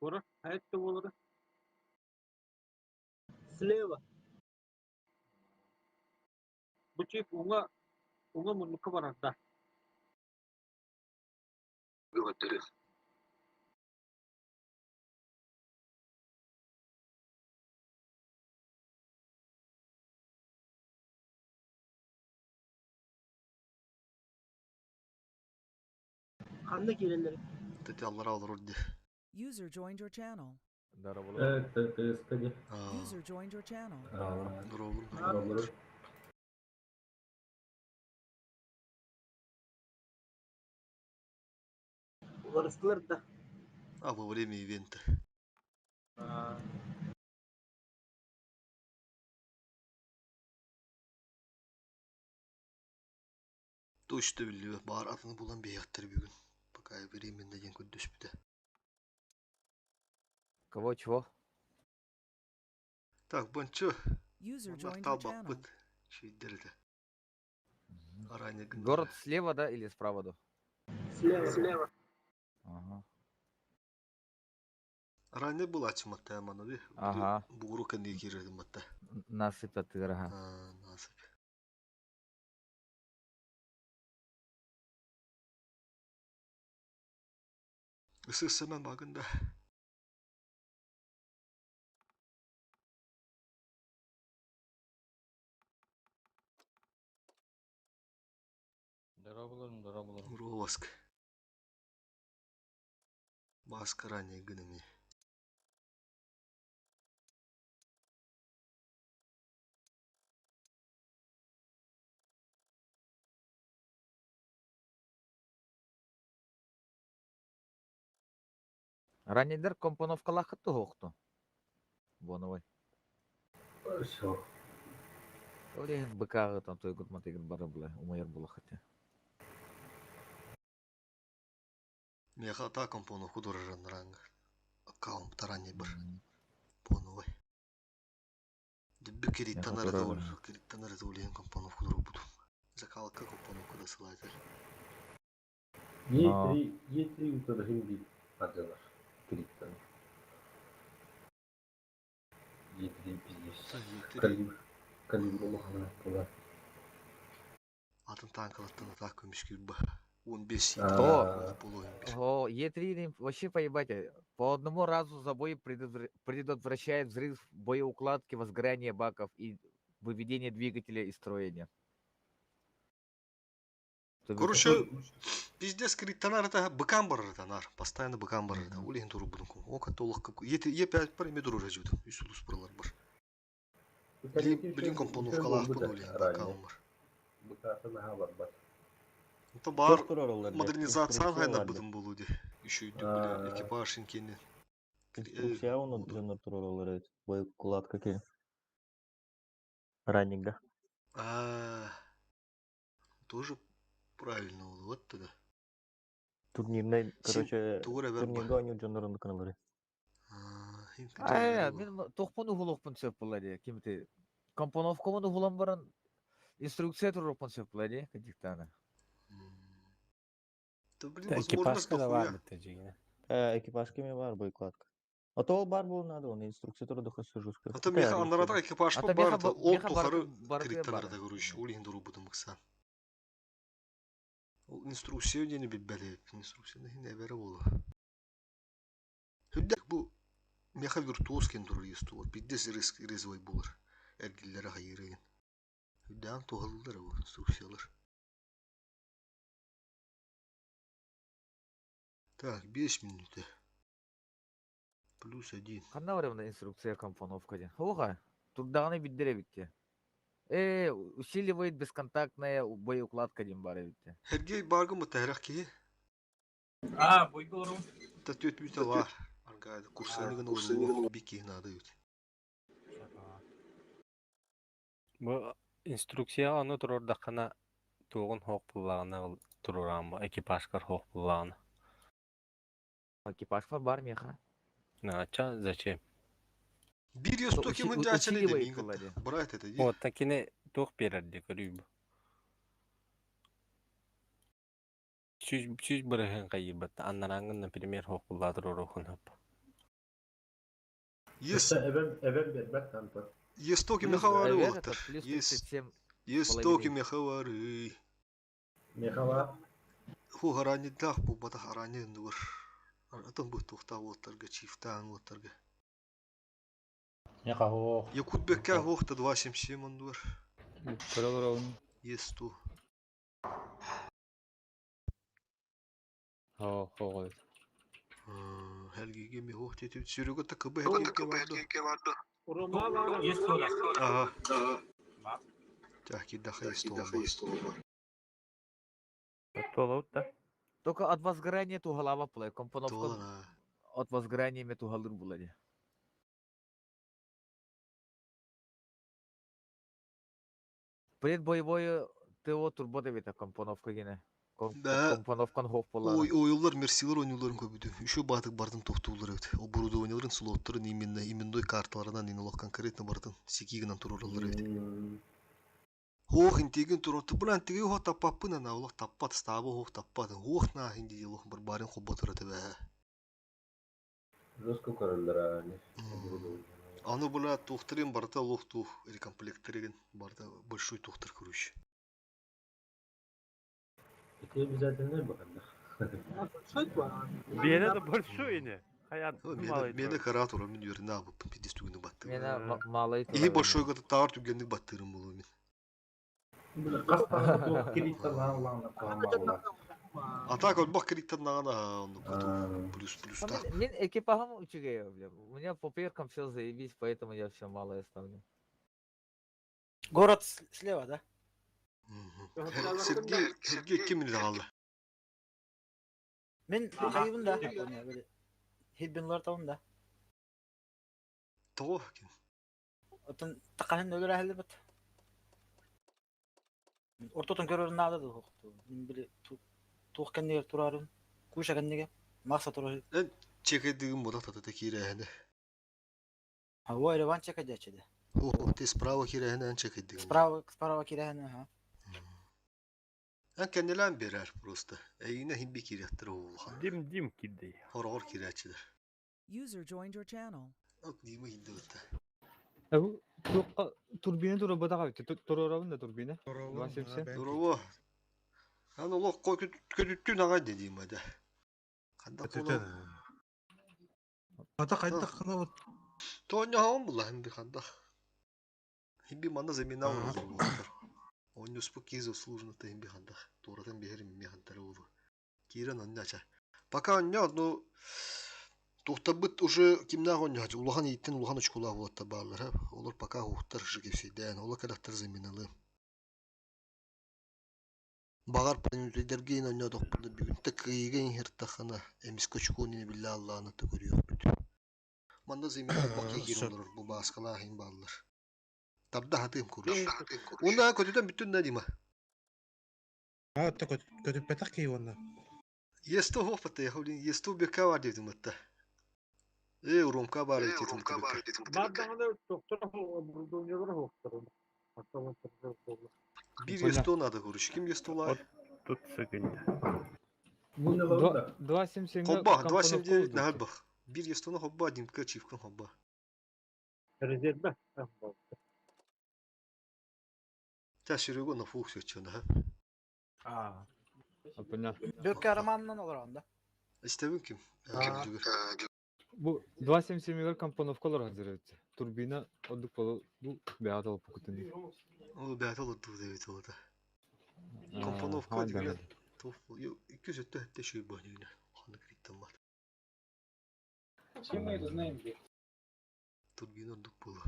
Куорат хайа өттө буоларый? Слева. Бу чип уҥа, уҥа муннукка барарда. Ханна киирэллэр? Тетя аллара олорор дии. User joined your channel. Дорооболор. ТСК дии. User joined your channel. Дорооболор. Дорооболор. Уларыстылар да. А во время ивента. Точно биллибэт баар атыны булан биһиэхтэр бүгүн. Пока временно диэн көрдөспүтэ. Кого чего? Так, бончо. User Манна joined your channel. таалбаппыт. Шүйдер этэ. Араанньа гыннара. Город слева, да, или справа, да? Слева. Слева. Ага. Араанньа булааччы матта манаби. Ага. Бугуру кэнниги киирэрин матта. Насыпь атыыр, ага. Насыпь. Ысысынан багында. Дорооболорум, дорооболорум. Уроваск. Баска ранее гынами. Раннейдер компоновкалаахыт туһуохту. Боновой. Все. Ол иһин быкааҕытан тойгут матыгын бары була умайар буолахыт. Меха та компоновку дураран ранг. Аккаунт таранне бар. Боновой. Дүббү кириттан арада кириттан арада улиен компоновку дурубутум. Закалка компоновку да сылайтар. Е3 Е3 утарыһын биир ардылар. Кириттан. Е3 пиздец. Калибр. Калибр улахана буолар. Атын танкалаттан атак көмүскүүр ба. 15 О! полуин О, Е3 вообще поебать. По одному разу забой предотвращает взрыв боеукладки, возгорание баков и выведение двигателя из строения. То бишь, Короче, пиздец кириттан арата быкан барар нар. Постоянно быкан барар. Улиен туру будун. Ока толық Е5 бар эме дуру жажыбыт. Үс улус баралар бар. Блин, блин компоновкалаахпын улиен бакаун бар. Быкаатын аха барбат. Это бар Туох турар модернизация Инструкция хайнар бар бутун болу ди. Еще үйдүк биле экипаж инкени. Инструкция оны дьоннор турар эбит. Боекукладка кини. Раннига. А, тоже правильно было, вот тогда. Турнирный, короче, Тугура бер турнирга ойнуур дьоннор оннук гыналлар. А, мин тохпун уһулуохпун сөп буолла дии. Кимти компоновкабын уһулан баран инструкция туруохпун сөп буолла дии кырдьыктаана. Да блин, возможность Экипажка да дохуя. бар битте дьиҥинэ. Экипаж кими бар боекладка. А то ол бар буолуон надо, он инструкция турар жестко. А то меха анарата экипаж А то бар, меха это ол меха тухары барытыа криттан бар. арата короче, улин дуру бутун мыксан. Ол инструкция диэни билбэт инструкция не бере болу. Хүддек бу меха виртуоз кен турар есту. Пиздец резвый булар. Эргиллere хайырыгын. Хүддээн туһалылар бу инструкциялар. Так, 5 минут. Плюс один. Ханна бар инструкция компоновка диэн. Оҕа, турдаҕына билдэр эбит усиливает бесконтактная боеукладка диэн баар эбит. Сергей баргы мутайрах киһи. А, бойголорум. Та төт мүтэ бар. Аргайды курсыны гына бики надо ют. Бу инструкция аны турордаххына туоҕун суох буоллаҕына туруораан бу экипажкар суох буоллаҕына. Экипаж бар меха. Нача зачем? Бир ёсто кимин жачаны Усиливает демин буолла дии. Брат это ди. Вот такини туох биэрэр дии көрүй бу. Сүүс сүүс бырыһын хайыыбат. Аннараангын, например, суох буоллаа туруоруохун сөп. Есть Өссө эбэм эбэм биэрбэт тантан. есть токи Плюс, мехавары АВР это уолаттар. плюс Есть 37 есть токи половиной. мехавары. Миэхэ баар. Ху хараньыдаах буолбатах араанньа оннугар. Атын быһтуохтаах уолаттарга, чифтаан уолаттарга. Миэхэ суох. Якут бэккэ суох да 277 оннугар. Көрө олоробун. Есть ту. Оо, хоҕой. Хелгиге ми хуох диэтибит. Серега та КБ Хелгиге бар дуо? Рома баар. Есть тура. Ага. Тях кидаха есть туоба. Туолабыт да. Только от возгорания тугалава плay. Компоновка Туолана. от возгорания ме тугалыр булады. Предбоевое ТО турбо дебите компоновка гене. Да. Компоновкан хоп Ой, болланы. ойулар мерсилер ойнуларын көбүдү. Еще баатык бардын тохтуулар эбит. Оборудованияларын слотторун именно именной карталарынан ин конкретно бардын сикигинан туруралар эбит. Хоох интигин турон булан тиги хо таппаппын ана олох таппат стабы хох таппат. Хох на хинди лох бар барын хобботура тебе. Жестко көрөллөр ани. Аны була тухтырын барта лох тух рекомплектерин барта большой тухтыр короче. Ити обязательно баханда. Биэнэ да большой ини. Хайа малый Мене турар. кара тура мен юрина бу пиздец түгүнү батты. Мена малый И большой гата таар түгенник баттырым болу мен. Хас тахы туох кириттен лаан лаан А так вот бах криттен нагана он плюс плюс так. Мен экипажым үчүгэй, бля. У меня по перкам все заебись, поэтому я все малое ставлю. Город слева, да? Сергей Сергей ким алды? Мен хайыбын да. Хилбинлар табын да. Того ким? Отон таканын өлөр ахылы бат. Ортотон көрөрүн нада да хокту. Мен биле туох кеннеге турарын, куша кеннеге макса турар. Эн чекедигим бодак тата кирэхне. А во Ереван чекедечеде. О, ты справа кирэхне эн чекедигим. Справа, справа кирэхне, ха. Эн кеннелен берер просто. Эйине химби кирэхтер оолха. Дим дим кирди. Хорогор кирэчилер. User joined your channel. Ок дима хинди битта. Бу туохха турбина турбатах эбит. Туруорабын да турбина. 277. Туруо. Ан олох көтүттүн ага дедим ада. Канда боло. Ата кайдах кына вот. Тоня хаон була химби канда. Химби мана замена олор. Оннюспу киз услужно та химби ханда. Туратан бихерим ми хантара олу. Кирен онняча. Пока оння ну Тухтабыт уже кимнәг оння улахан иттен улахан очкула булатта баалар. Олар пока ухтар жигепсейден, олар кадактар заменалы. Багар панюлдергейн оння дохпунда бүгүн тыкыйген хиртахана эмис кочкунини билла Аллааны төгөрү бүт. Манда замена бакы киролор бу баскала хин баалар. Табда хатым куруш. Онда көтүдөн бүтүн да дима. А, та көтүппэтэх кии уонна. Есто хопата яхулин есто бека бар дедим атта. Э, урумка бар дедим. Бардаңда доктор оборудованиялар хоктор. Бир есто надо куруш. Ким естолар? Тут сыгынды. Бу 277 Хобба 279 нахалбах. Бир естоны хобба димка чивкан хобба. Резерве. Та Серега на фокусе чана. А. Понятно. Бөккө романнан олор анда. Истебин ким? Бу 277 компоновкалар хазыр эбит. Турбина одук болу бу бэйэтэ пукутун. Ол бэйэтэ олорду дебит олода. Компоновка деген туох 207 шүй баһыйна. Ханы криттен бар. Все мы это знаем, где. Турбина ордук болу.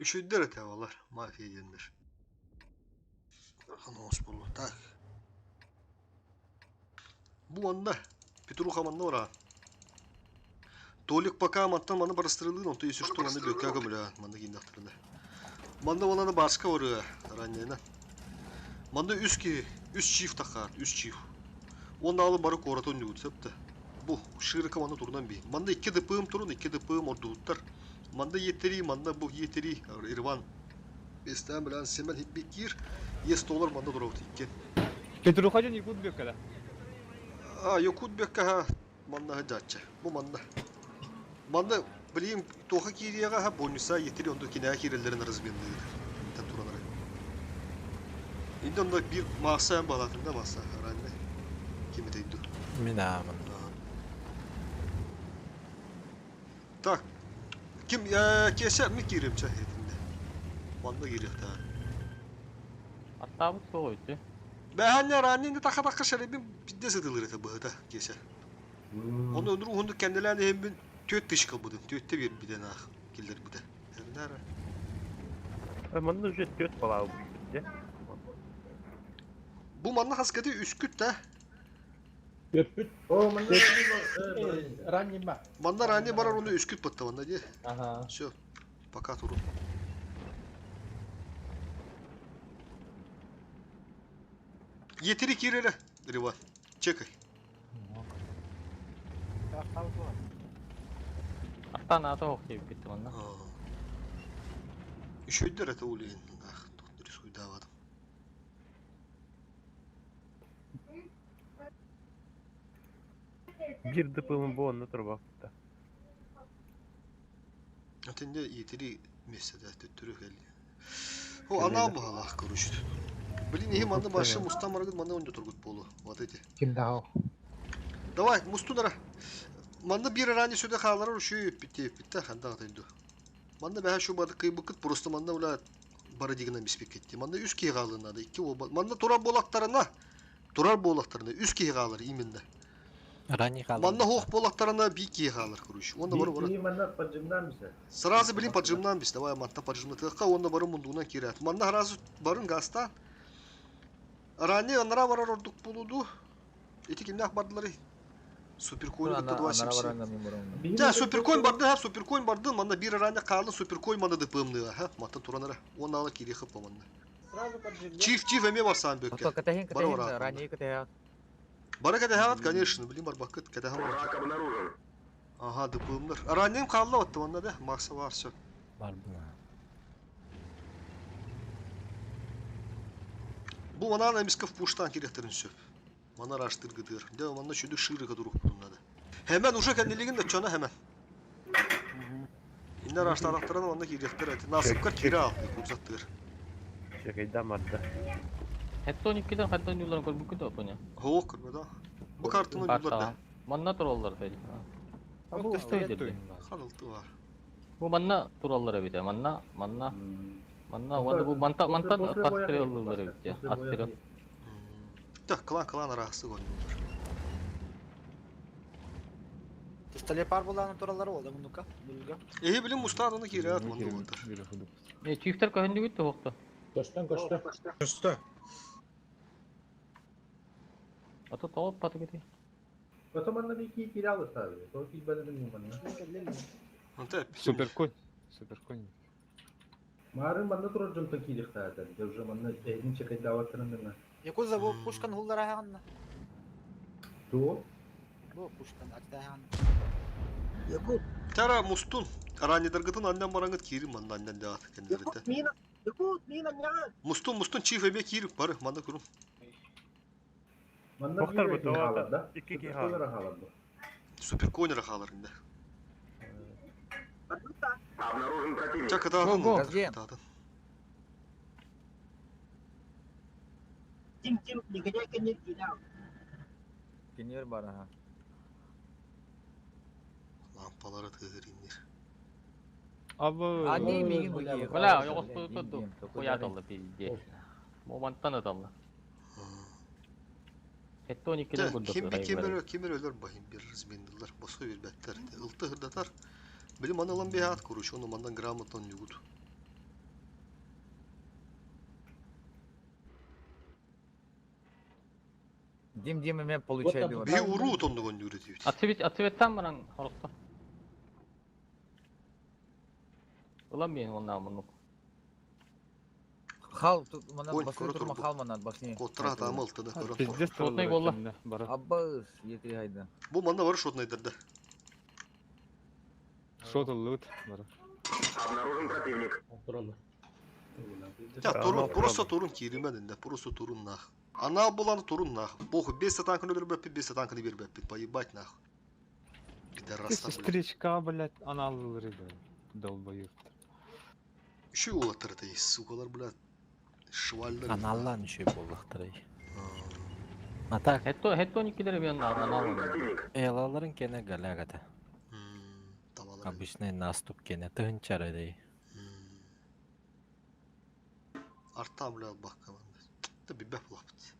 Үшүйдер этэ балар, мафия диэннэр. Анонс болу. Так. Бу манна Петруха манна ора. Толик пока мантан маны барыстырылын, он то если что маны бөккә көмөлө, маны киндахтырына. Манна онаны барска оры раннена. Манна үс ки, үс чиф тахар, үс чиф. Он алы бары коратон нүгүт септе. Бу ширка маны турнан би. Манна 2 ДПМ турун, 2 ДПМ ордуттар. Манда етери, манда бу етери, Ирван. Бестен билэн Семен хитбиккир. Ес доллар манна турабыт иккен. Петруха дьон Якут бөккәлә. А, Якут бөккә манна хадачча. Бу манна. Манна билим тоха кириэҕэ ха бонуса етери онду кинээ киирэллэрин разменныыр. Тан туранары. Инде онда бир мааса балатында маса ранне. Ким этейду. Мин аамын. Так. Ким кесе ми киирем ча этинде. Манна киириэхтаа. Аттаабыт суох өйдө. Бэһэнне раннинде таха таха шеребин бидде сытылыр это быһыта кесе. Оны өнүр уһунду кенделен ehemmin төт тыш кылбыдым. Төтте бир биден ах киллер биде. Хернара. Манна уже төт бала бу. Бу манна хаскаты үскүт да. О, манна Ранний ма. Манна ранни барар оны үскүт батта манна де. Ага. Все. Пока туру. Етери киреле. Рива. Чекай. Аттан ата ох деп кетти манна. Үшөйдөр это улейн. Ах, тут рисуй давадым. Бир ДПМ бу онна турбакта. Атенде етери месседе төттөрү келди. О, ана баалах короче. Блин, ихи манны башы мустан марагыт манны онда тургут болу. Вот эти. Ким дау? Давай, мустунара. Манны бир рани сөдө хаалар ушүй битте битте ханда атайду. Манны бәһә шу бады кыйбыкыт просто манны ула бары дигенен биспек кетти. Манны үс киһи хаалынады. Икки ол манны турар болактарына турар болактарына үс киһи хаалар именно. Ранний хаалар. Манна хоох болактарына би киһи хаалар короче. Онда бары бары. Манна поджимнан бise. Сразу блин поджимнан бис. Давай манта поджимна тыка онда бары мундугунан кирет. Манна сразу барын гаста. Ранний анара барар ордук болуду. Эти кимнях бардылары? Суперкоин Ана- гытта анара 277. баран мен барам. Да, суперкоин барды, ха, суперкоин барды. Манна бир ранний каалы суперкоин манна ДПМ-ны, ха. Маттан туранара. Он ала кири хыпа манна. Сразу поджимнан. Чиф, чиф эме бар сан бөкке. Ото катахин Бары катахин бар ранее катахин. Бара катахат, конечно, блин, бар бакыт катахат бар. Ага, ДПМ-лар. Ранним каалы атты манна да. Макса бар все. Бар буна. Бу манан эмисков пуштан керектерин сөп. Мана раштыр гыдыр. Да, манна чүдүк шыры кадурук надо. Hemen уже кенделигин de чона hemen. Инна раштарактыран онда керектер. Насыпка кире ал, курзаттыр. Чекайда марда. Хеттон иккиден хаттон юлларын көрбүк күтө опоня. Хоок көрбө да. Бу картаны юллар да. Манна тураллар фәли. Бу Көстөйдүр. Халылты бар. Бу манна тураллар бит. Манна, манна. Манна, онда бу манта мантан астырыллар бит. Астырыл. Так, клан клан арасы гонюлар. Пистолет пар буланы туралары ол да мунука. Бүлгө. Эһи билим мустан оны кире ат манна отыр. Э, чифтер көһөндү күттү хокто. Көстөн көстө. Көстө. Ата топ паты кети. Потом манна bir iki kira alır tabii. То ки бәлем манна. Анта Суперконь. Суперконь. Марын манна турар жонто кирихтаа. Уже манна эхин чекайда аваттырын Якуза бу пушкан хуллара хаганна. То Бу пушкан атта хаганна. Тара мустун. Раннидыргытын аннан бараңыт кири манна аннан да ат кендерите. Мина, Якут, мина, нян. Мустун мустун чиф эме кири бары манна көрүм. Манна Доктор bir бу iki тоата. халар да. Икки ки Суперкоин халар бу. Суперконь рахалар инде. Чак Го, катаатын. го. Газген. Катаатын. Тим, тим, негодяй, конец, кидал. Кинер бар ага. Лампалары тыгыриннер. Абы. Ани мигин бу ки. Бала, йогос туту. Куяталды пизде. Моманттан аталды. Хеттон иккиден көрдүк. Ким bir кемер кемер өлөр бахим bir размендылар. Босо бир бәттер. Ылты хырдатар. Билим аналан бе ат куруш, оны мандан грамотон югут. Дим дим мен получай Вот Би уру тондугон юрет. Атсыбит, атсыбеттан баран хорокто. Улан мен онна мунук. Хал тут мана Конь, басы көрө турма турбу. хал мана башни. Коттра тамыл тыны көрө. Пиздец Шотный туралар болла. экен бара. Аббас етри хайда. Бу манна бар шотнайдырда. Шот лут бара. Я турун, просто турун кииримэн инде, просто турун нах. Анал буланы турун нах. Похуй, без танканы өлөрбөппүт, без танканы бербеппит, поебать нах. Пидорастар, блядь. Сестричка, блядь, аналлары, блядь. Долбоёб. Еще уолаттар это есть, сукалар, блядь. Швальдар. Аналлаан үчүгэй буоллахтарай. А так Хетто хетто никилер мен анал. Элаларын кене голяк это. Обычный наступ кене тыгынчара дей. Арта, бля, бак команда. Да бибе лапт.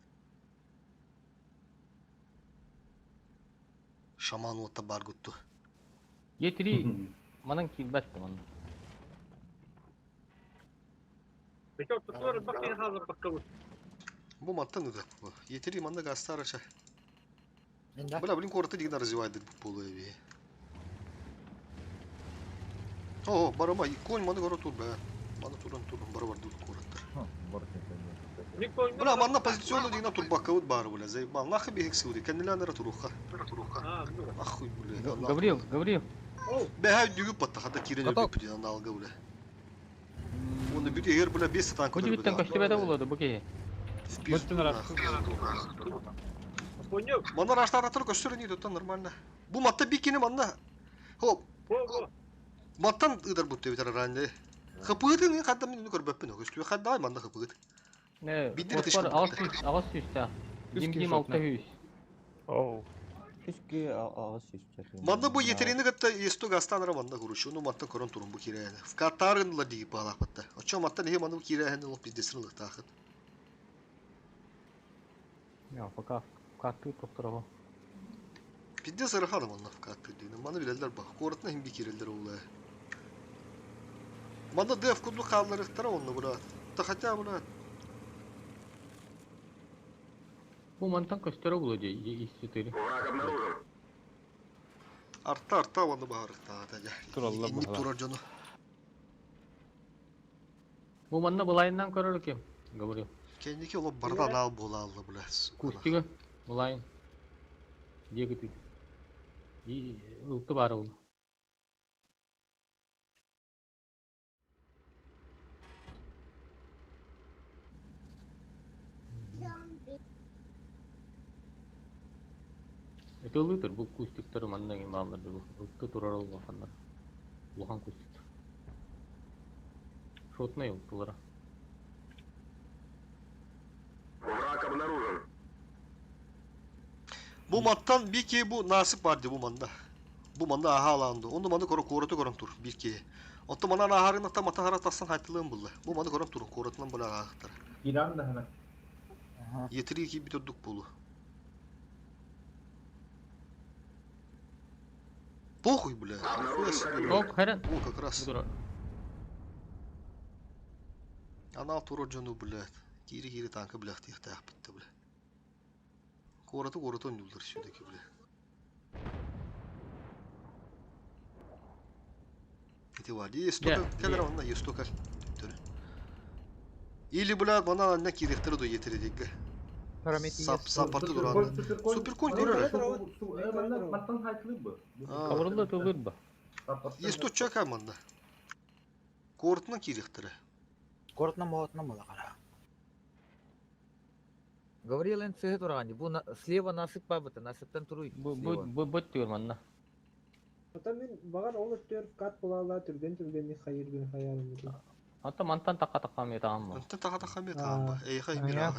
Шаман ота бар гутту. Е3 манан килбэт ман. Бу мантан ыдак бу. Етери манна гастар аша. Бля, блин, коротко дигна развивает бу полуэви. О, барама, конь маны горо тур, бля. Маны туран туран барабар дур коротко. Бля, манна позиционно дигна турбака вот бар, бля, заебал. Нахуй бегек сылды, кеннелянера туруха. Нахуй, бля. Гаврил, Гаврил. Бэхэ дүгүп батта, хата кирен Каток. өбүп дигна налга, бля. Оны бүт эгер, бля, бес танк. Бу жигиттен көстүбэтэ булады бу киһи. Манна раштар көстөр не тут нормально. Бу матта бикини манна. Хоп. Маттан ыдар бутты битер ранде. Хапыгытын хадда мен көрбөппүн. Көстү хадда манна хапыгыт. Не, Биддир Оспар тышкын. ағас ағас сүүстэ. Дим дим алта сүүс. Оу. Үске ағас сүүс. Манна бу етерини кытта есто гастанра манна куручу. Ну маттан көрөн турун бу кирәне. В Катарын ла дип балак батта. Очо маттан хе манна бу кирәне лоп пиздесин лыктахыт. Я пока каты тохторого. Пиздес арахана манна в Катар дигән. Манна билелер бак. Коротна хим бикирелер улы. Манна деф куду калларыктара онны бура. Та хотя бура. Бу мантан көстөрө булады ИС-4. Арта арта онны баарыкта та. Туралла Инник баһала. турар жону. Бу манна булайынан көрөр кем? Гаврил. Кенники олоп бардан ал була алды була. Кустига булайын. Дегити. И ылты бар ул. Это лытыр бу кустиктар манна кем алды бу. Ылты турар ул баханнар. Улахан кустик. Шотный ылтылара. Враг обнаружен. Бу маттан бики бу насып барды бу манда. Бу манда ахаланды. Онду манда коро короту көрөн тур бики. Отто мана ахарына та мата хара тасан хайтылын булла. Бу манда көрөн тур коротунан була ахтар. Иран да хана. Етери ки бит дук болу. Похуй, бля. Нихуя себе, бля. Оп, хэрэн. О, как раз. Анал туро жону, бля. Кири кири танка, бля, тихта битти, бля. Короту короту ондулар все-таки, бля. Эти вади, есть Да, только, кәлер онна, есть только. Или, бля, бана анна киректер до етери дигге. Сап, сапарты дуранды. Суперконь көрөр. Маттан хайтылы бу. Кабырылды тылыр ба. Есть то чака манда. Коротuna киректер. Коротна моотна мала кара. Гаврил НЦГ тураган, бу слева насып бабыта, насыптан туруй. Бу бу бу бу түгөр манна. Ата мен багар ол өттөр кат булала түрген түрген хайыр гүн хаярым. Ата мантан така така метаам. Мантан така така метаам. Эй хай мира.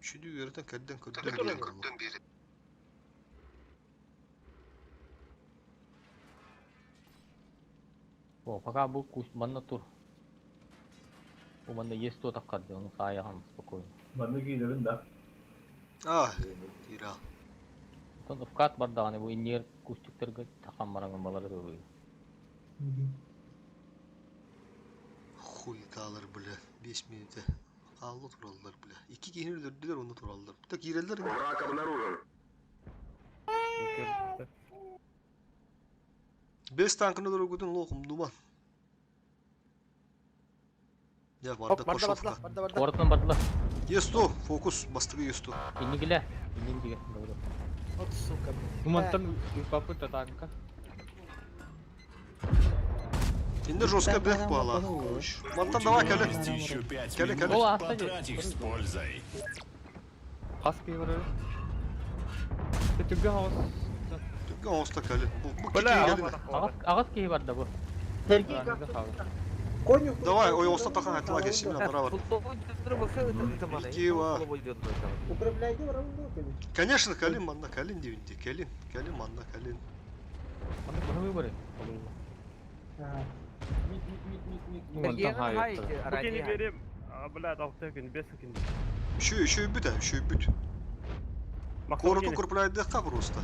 Шүдү өртен кәдден көрдөн бери. О, пока бу куст манна тур. Бу манна есть то таккарды, оны саяхам спокойно. Манна кийлерин да. А, ира. Тон вкат бардаганы бу иннер кустиктерге такам баранган балары да. Хуй талар, бля. 5 минута. Аллы тураллар, бля. Iki кихини өлдүрдүлөр, оны тураллар. Так кирелдер. Враг обнаружен. Бес танкны дөрөгүдүн лохум думан. Я барда Оп, барда, пошел. барда, барда, барда. Коротун бардыла. Есто, фокус, бастыгы есто. Иннигиле, иннигиле, говорю. Вот сука, блядь. Бу мантан попыта танка. Инде жестко бэх буола. Мантан давай кэлэ. Есть еще пять Кэлэ, кэлэ. минут. Потрать их с пользой. Хас киһи барар? Түггә хаос. Түггә оста кэлэ. Бу бу Бля, кики кэлин. Аҕыс киһи барда бу. Давай, ой, оста тахан айтыла кесим на браво. Кива. Управляйте барабын да кэлин. Конечно, кэлин манна кэлин диюнди. Кэлин, кэлин манна кэлин. Аны быһымы бары. Ага. Мид, мид, мид, мид, мид. Мантан хайы. Бу кини берем. Блядь, алты күн, бес күн. Үшүй, үшүй бүт, үшүй бүт. Короту укрепляет ДХ просто.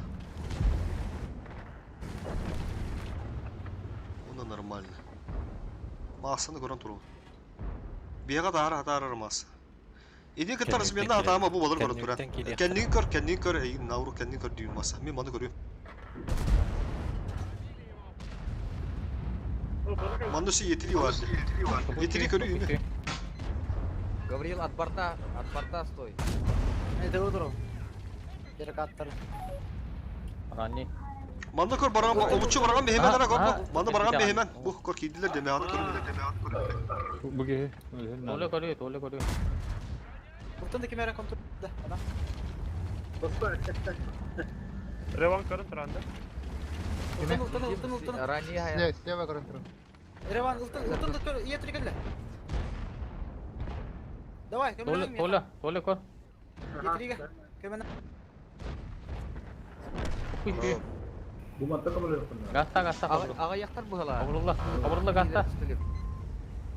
Оны нормально. Массаны көрөн туру. Бега дара дара масса. Иди кытар сменна атама бу болор көрөн тура. Кеннин көр, кеннин көр, эй науру кеннин көр дүйүн масса. Мен маны көрүм. Манды си етили бар. Етили көрү Гавриил, от борта стой. Это утро. Деркаттар. Ранни. Манды көр барган, обучу барган бехемен ара көр. Манды барган бехемен. Бу көр кийдилер деме аны көр. Бу киһи. Толе көрү, толе көрү. Ылтын да кемера контур. Да, ана. Реван көрін тұранда. Ылтын, ылтын, ылтын, ылтын. Ранее. Слева көрөн турар. Реван, ылтын, ылтын да көр, ие тригелле. Давай, Толе, көмөлөң. толе, толе көр. Етриге. Көмөнө. Күйші. Бу манта көмөлөк. Гаста, гаста. Аҕыйахтар быһалаа. Абырылла, абырылла гаста.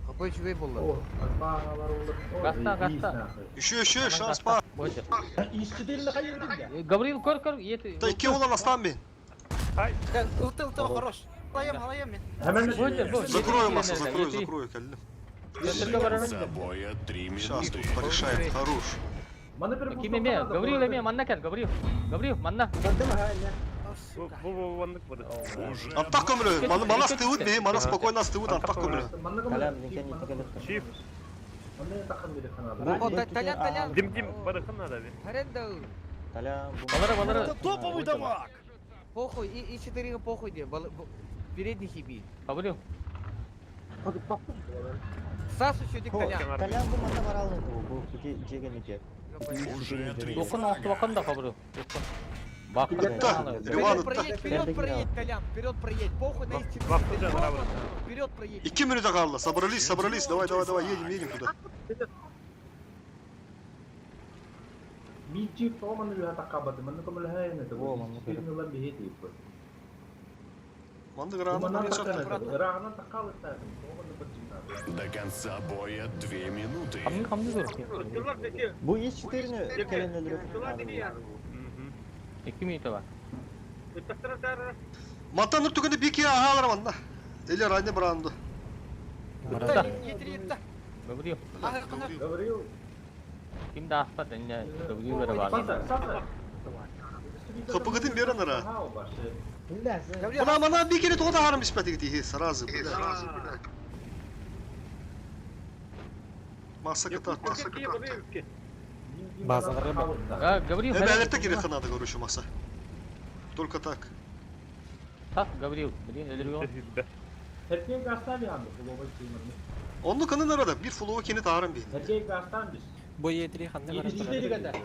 Какой үчүгэй буолла. О, алар олар. Гаста, гаста. Еще, еще, шанс па. Гавриил, көр, көр, ети. Та икки улан астан мен. Ылты, ылты, хорош. Алаем, алаем мен. Закрою масса, закрою, закрою, кэллим. До боя три Сейчас минуты. тут порешает, хорош. Ким эме, Гавриил эме, манна кел, Гавриил. Гавриил, манна. Бу бу ваннык бу. Уже Антак көмөлө. Мана мана стывыт бе, мана спокойно стывыт антак көмөлө. Калям, никен не тегелек. Чиф. Толян, Толян. Дим дим барыхын надо бе. Аренда. Талям, бу. Балары, балары. топовый дамаг! Похуй, и четыре похуй де. Передних еби. Гавриил. Сасу еще дик Толян. Талям бу мата баралын бу. Бу ити жегенеке. Уже три Токун оқтыбақын да, Гавриил. Токун. Да, Риван Вперед проедь, вперед проедь, Толян, вперед проедь. Похуй на истину. Вперед проедь. Икки минута калды. Собрались, собрались. Давай, давай, давай, едем, едем туда. Мичи томаны бу такабаты. Манна көмөлөк это. О, манна көрө. Манды грана Рагынан такалы До конца боя 2 минуты. Хамны, хамны көр. Бу есть 4 келенелер. 2 минута бар. Мантан үртүгенде бики агалар манна. Или ранне бранды. Етри, етті. Гавриил. Гавриил. Ким да аспат, инне Гавриил бері бар. Саса, саса. Хапыгытын берен ара. Мына мана бикини тоғда харым испәтиги тихи сразу, бля. Масса кытат. Базалары бар. А, Гавриил. Эбелерте керек надо, короче, масса. Только так. Так, Гавриил, блин, өлөргө. Herkek gastan bir anda фулова киймени. Онну кынын арада бир фулова кени таарым бейин. Herkek gastan biz. Бу етри ханна барар.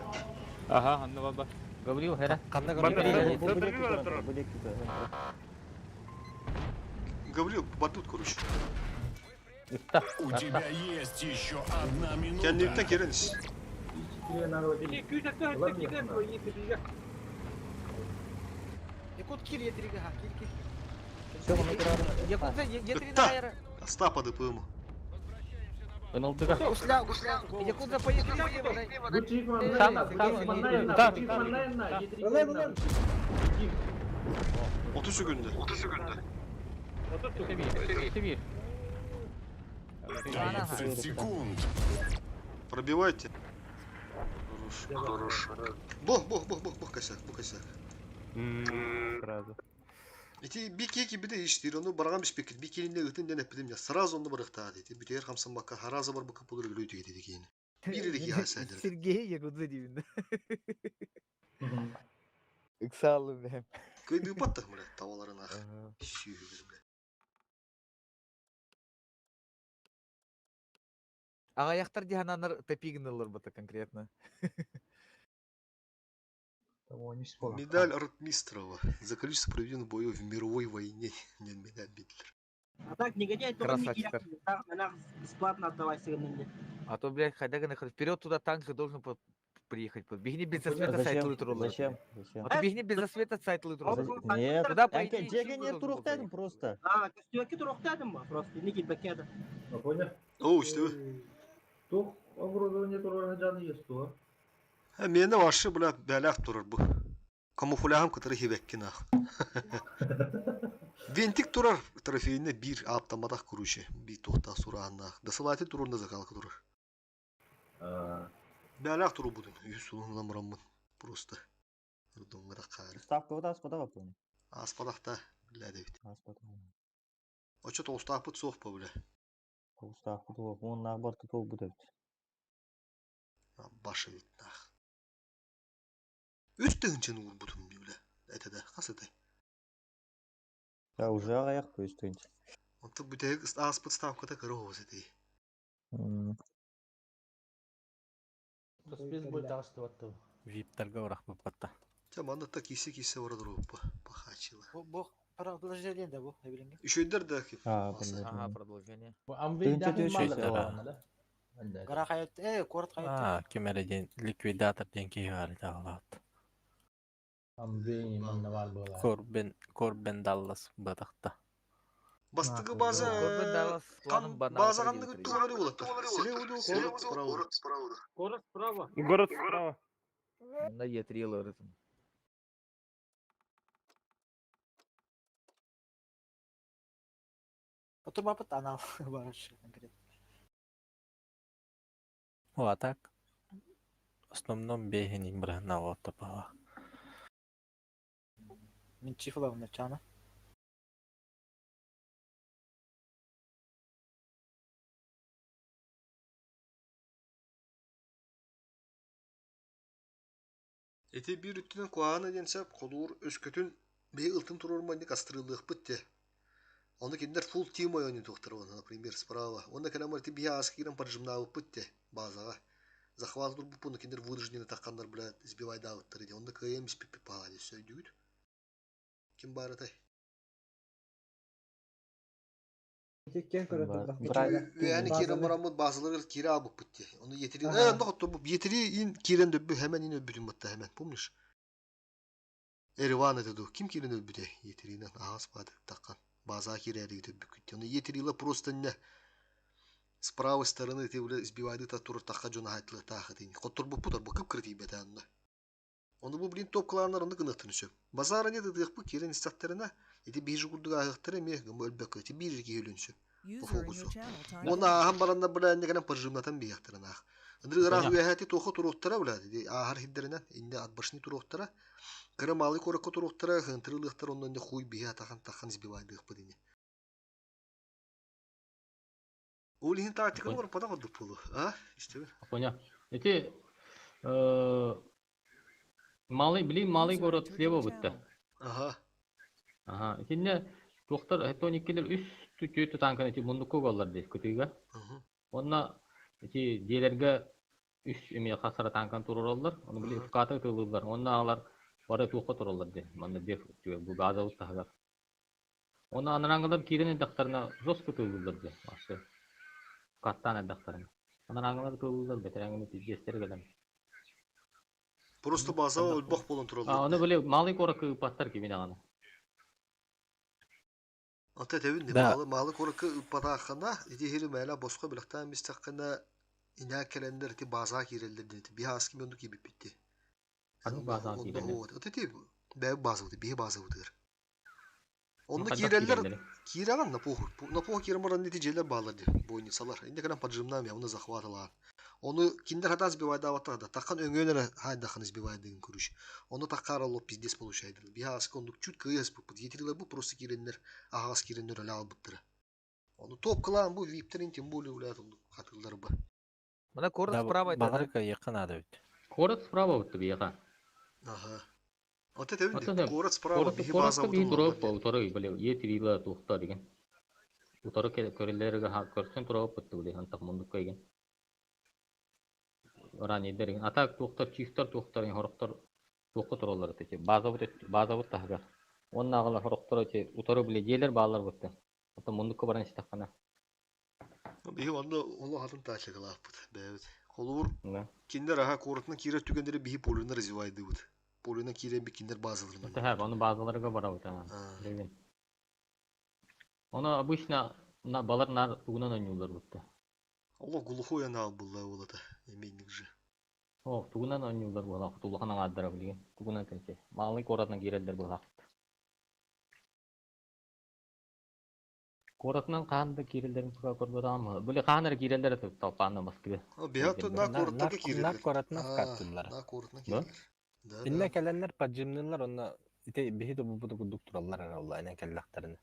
Аха, ханна баба. Гавриил, хера. Ханна Бу бу деки көрөн, бу деки көрөн. Гаврил, батут, короче. У тебя есть еще одна минута. Кенниктен керенис. Якут кир етриге, ха, кир, кир. Все, мана көрө. Якутса, етри Та. на Остапа ДПМ. Ынылдыга. Гусля, гусля. Якутса, поехали. Ылай, 30 секунда. 31. 30 секунд. Пробивайте. Хорош. Хорош. Бо, бо, бо, бо, бо, косяк, бо, косяк. Сразу. Эти бики ки биде иштир, onu барган биспекит, бикининде ытын ден эпидем я сразу onu барыкта дейт. Бүтер хамсан бакка хараза бар бакка булыр гүлү деди кейин. Бир эле ки хасайдыр. Сергей Якутса деймин. Ыксалы бэм. Көйдү паттах мына табаларын ах. Сүйүгүр. Аҕыйахтар диһананар топигныллар бата конкретно. Медаль Ротмистрова за количество проведенных боев в мировой войне. Не медаль Битлер. А так негодяй тоже не Красавчиктар. бесплатно отдавай сыгнанне. А то, блядь, хайда гына вперед туда танк должен приехать. Бигни без засвета Зачем? сайтлы турулар. Зачем? Зачем? А то бигни без засвета сайтлы турулар. Нет. Туда по Әнке идее жеге Чип не должен был туруктадым заехать. просто. А, костюмки туруктадым ба просто, не килбекеда. Понял? Оу, что? Тух оборудование турар жаны есть то. А меня вообще, бля, бәләк турар бу. Камуфляхым кытыры хибекки нах. Вентик турар трофейне бир автоматах короче. Би тухта сурааннах. Дасылаты турурна закалка турар. Бәләк туру будун. Yüz сулуңна мураммын. Просто. Рдоңга да кары. Ставка вот аспада баппын. Аспадахта, бля дебит. Аспада. Очо толстаапыт суох па, бля. Ставка туох, он наоборот туох будет. Башы бит нах. Үс тыгынчын урбутум бля. Это да, хас это. Я уже аяқ көстүнч. Онто бүтәк аспыт ставката кыры эти. Виптарга урах баппатта. Ча манда та кисе-кисе бара туруп пахачила. Бу продолжение да бу, билинге. Үшөйдер да ки. А, Ага, продолжение. Тынча төшөйсө. Гара хайт, корот хайт. А, кемере ден ликвидатор ден киһи бар таалаат. Корбен Корбен Даллас батахта. Бастыгы база Корбен Даллас кан база канны күттүгө болот. Слева город справа. Город справа. Город справа. На Е3 лорытым. Отурбапыт анал барыш конкретно. О, а так в основном бехенин бирахна оттапала. Мин чифла начана. Эти бир үттүнен куаана диэн сап холуур өскөтүн бии ылтын туруорманник астырылыахпыт те. Оны киндер фулл тим ойонун туохтар оны, например, справа. Онна кэлэмэр ти бии аас киирэн поджимнаабыппыт те базаҕа. Захват турбуппун киндер вынуждены тахханнар блядь сбивайдаабыттар иди. Онна кыайан испиппит паҕа дии сөйдүгүт. Ким баар этэй? Теккен көрө турдак. Үөһэни киирэн бараммыт базаларыгар киирэ аабыппыт те. Ону етири онно хоттобу етири ин киирэн дөббү хэмэн ин өлбүтүн батта хэмэн, помнишь? Эриван это ду. Ким киирэн өлбүтэ? Етеринен аас баады таккан. База киирээри төббүккүт. Ону етерила просто не с правой стороны ты бля сбивайды та тур такка жона хайтылы таахытын. Хотторбуппут арба кып кыртый бэтэ анна. Ону бу блин топ кланнар онну гыныктын сөп. Базара не дыдык бу киирэн истактерина ити бижи курдук аахыктара эме гымы өлбөккө ити бир киһи өлүнсө. User in your Фокусу. channel timed Оны out. аахан баранна бля эннегенен пыржымнатан бияхтаран аах. Ындыры ыраах Понял. үөһээти туоху туруохтара бля ди аахар хиддеринен инне атбашны туруохтара кыра малы коракка туруохтара хынтырылыахтар онно инне хуй биһи атахан тахан сбивайдыах бу дине. Ол иһин тактиканы Понял. бар пада курдук болу. А? Истебин. Понял. Эти малый, блин, малый User город entered слева your бытта. channel. Ага. Ага. Итинне туохтар тониккелер үс түтү танканы эти мундукку голлар дей күтүгө. Онна эти диэлерге үс эме хасара танкан турураллар. Оны били фкаты тылылар. Онна алар бары туохка тураллар дей. Манна деф бу газовый тахагар. Онна анараңгалар кирен дактарына жестко тылылар дей. Ашы. Каттан дактарына. Анараңгалар тылылар бетереңини пиздестер келем. Просто база өлбөх болон тураллар. А, оны били малый город кыпаттар кимин аганы. Ата тебин Да. малы малы коракка ыппатааххана ити хири мээла босхо билахтаан бистаххана инаа кэлэннэр ити базаа киирэллэр диэти биһи ааски мионду киибиппитти. Ханнык базаа киирэллэр? Ата ти бэйэ базабыт биһи базабытыгар. Онно Ханнык киирэллэр киирэллэр? киирэгэн на похуй. На похуй киирэн баран ити дьиэлэр бааллар ди бойницалар. Инде кэлэн поджимнаам я оны захваталаан. Оны киндер хатан сбивайдаабаттар да таккан өҥүөнэрэ хайдахан сбивайдыгын көрүш. Оны таккара лоп пиздец получайды. Биһи ааски ондук чуть кыйас буппут. Етирилер бу просто киирэннэр аҕас киирэннэр өлө албыттара. Оны топ кылаан бу виптерин тем более улаат ондук хатыллар ба. Мына город Да, справа это, да? Баларга якын ада бит. Город справа бытты бияга. Ага. Вот это Ата види, город справа, Город биһи городка базабытын бии туруп олордор. утары биле е три туохта деген. Утары көрелерге көрсөн туруп бытты биле антак мундук кайген. Ранейдер. А так туохтар, чифтар туохтар, хорохтор туохка тураллар эти. Базабыт базабыт таһыгар. Онна аҕалар хорохтор эти утары биле дьиэлэр бааллар бутта. Оттон муннукка баран истэххинэ. Биһи онно олох атын тачыкалаахпыт бэйэбит. Холобур, кинилэр аха куоратынан киирэр түгэннэри биһи полюна развивайдыыбыт. Полюна киирэн би кинилэр базаларынан. Это ону базаларга барабыт. Билген. Ону обычно на балар нар тугунан ойнуулар бутта. Олох глухой анаал булла уолата. Эмиэнник же. О, тугунан ойнуулар буолаах, улахан аҥаардара билигин. Тугунан кэнче. Малый куоратынан киирэллэр буолаах. Куоратынан хаһан да киирэллэрин туга көрбөтөҕүм. Били хаһан эрэ киирэллэр этэ толпаанна Москве. Биһиэхэ на куораттарга киирэллэр. На куоратынан вкаттыыллар. На куоратынан киирэллэр. Да, Иннэ кэлэннэр поджимныыллар онно ити биһи да булбут курдук тураллар эрэ олла инэн кэллэхтэринэ.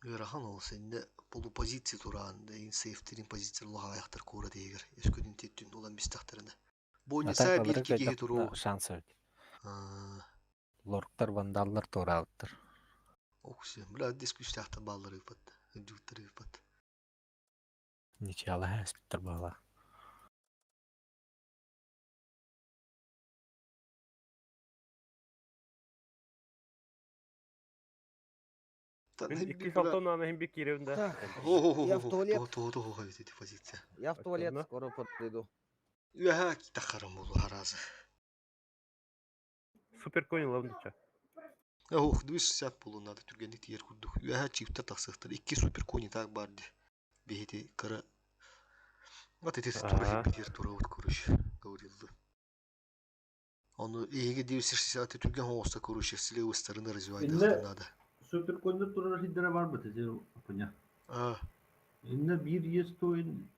Ыарахан ол сэннэ полупозиция тураан сейфтерин позиция лоһаайахтар куорат иһигэр өскөтүн тиэттүн улан бистэхтэринэ. Бонниса биир киһи туруу. Шанс эбит. Лорктар, вандаллар туораабыттар. Окси, бля, дискүстээхтэр бааллар ыыппат, үрдүктэр ыыппат. Ничьялаһа эспиттэр баала. Мин 2 6 наана иһин бик киирэбин да. Я в туалет. Позиция. Я в туалет скоро подойду. Үөһэ тахарым болу харазы. Супер конь лавныча. Ох, 260 болу надо түргенник тиер курдук. Үөһэ чиптер тахсыахтар. Икки супер кони так бар ди. Биһити кыра. Вот эти тура хиппитер тура вот короче, говорил. Оны эһиги 260 түрген хоҥоста короче, с левой стороны развивать надо. Супер коньдор турар сирдэрэ бар быт эти апыня. Инне биир иэс туойун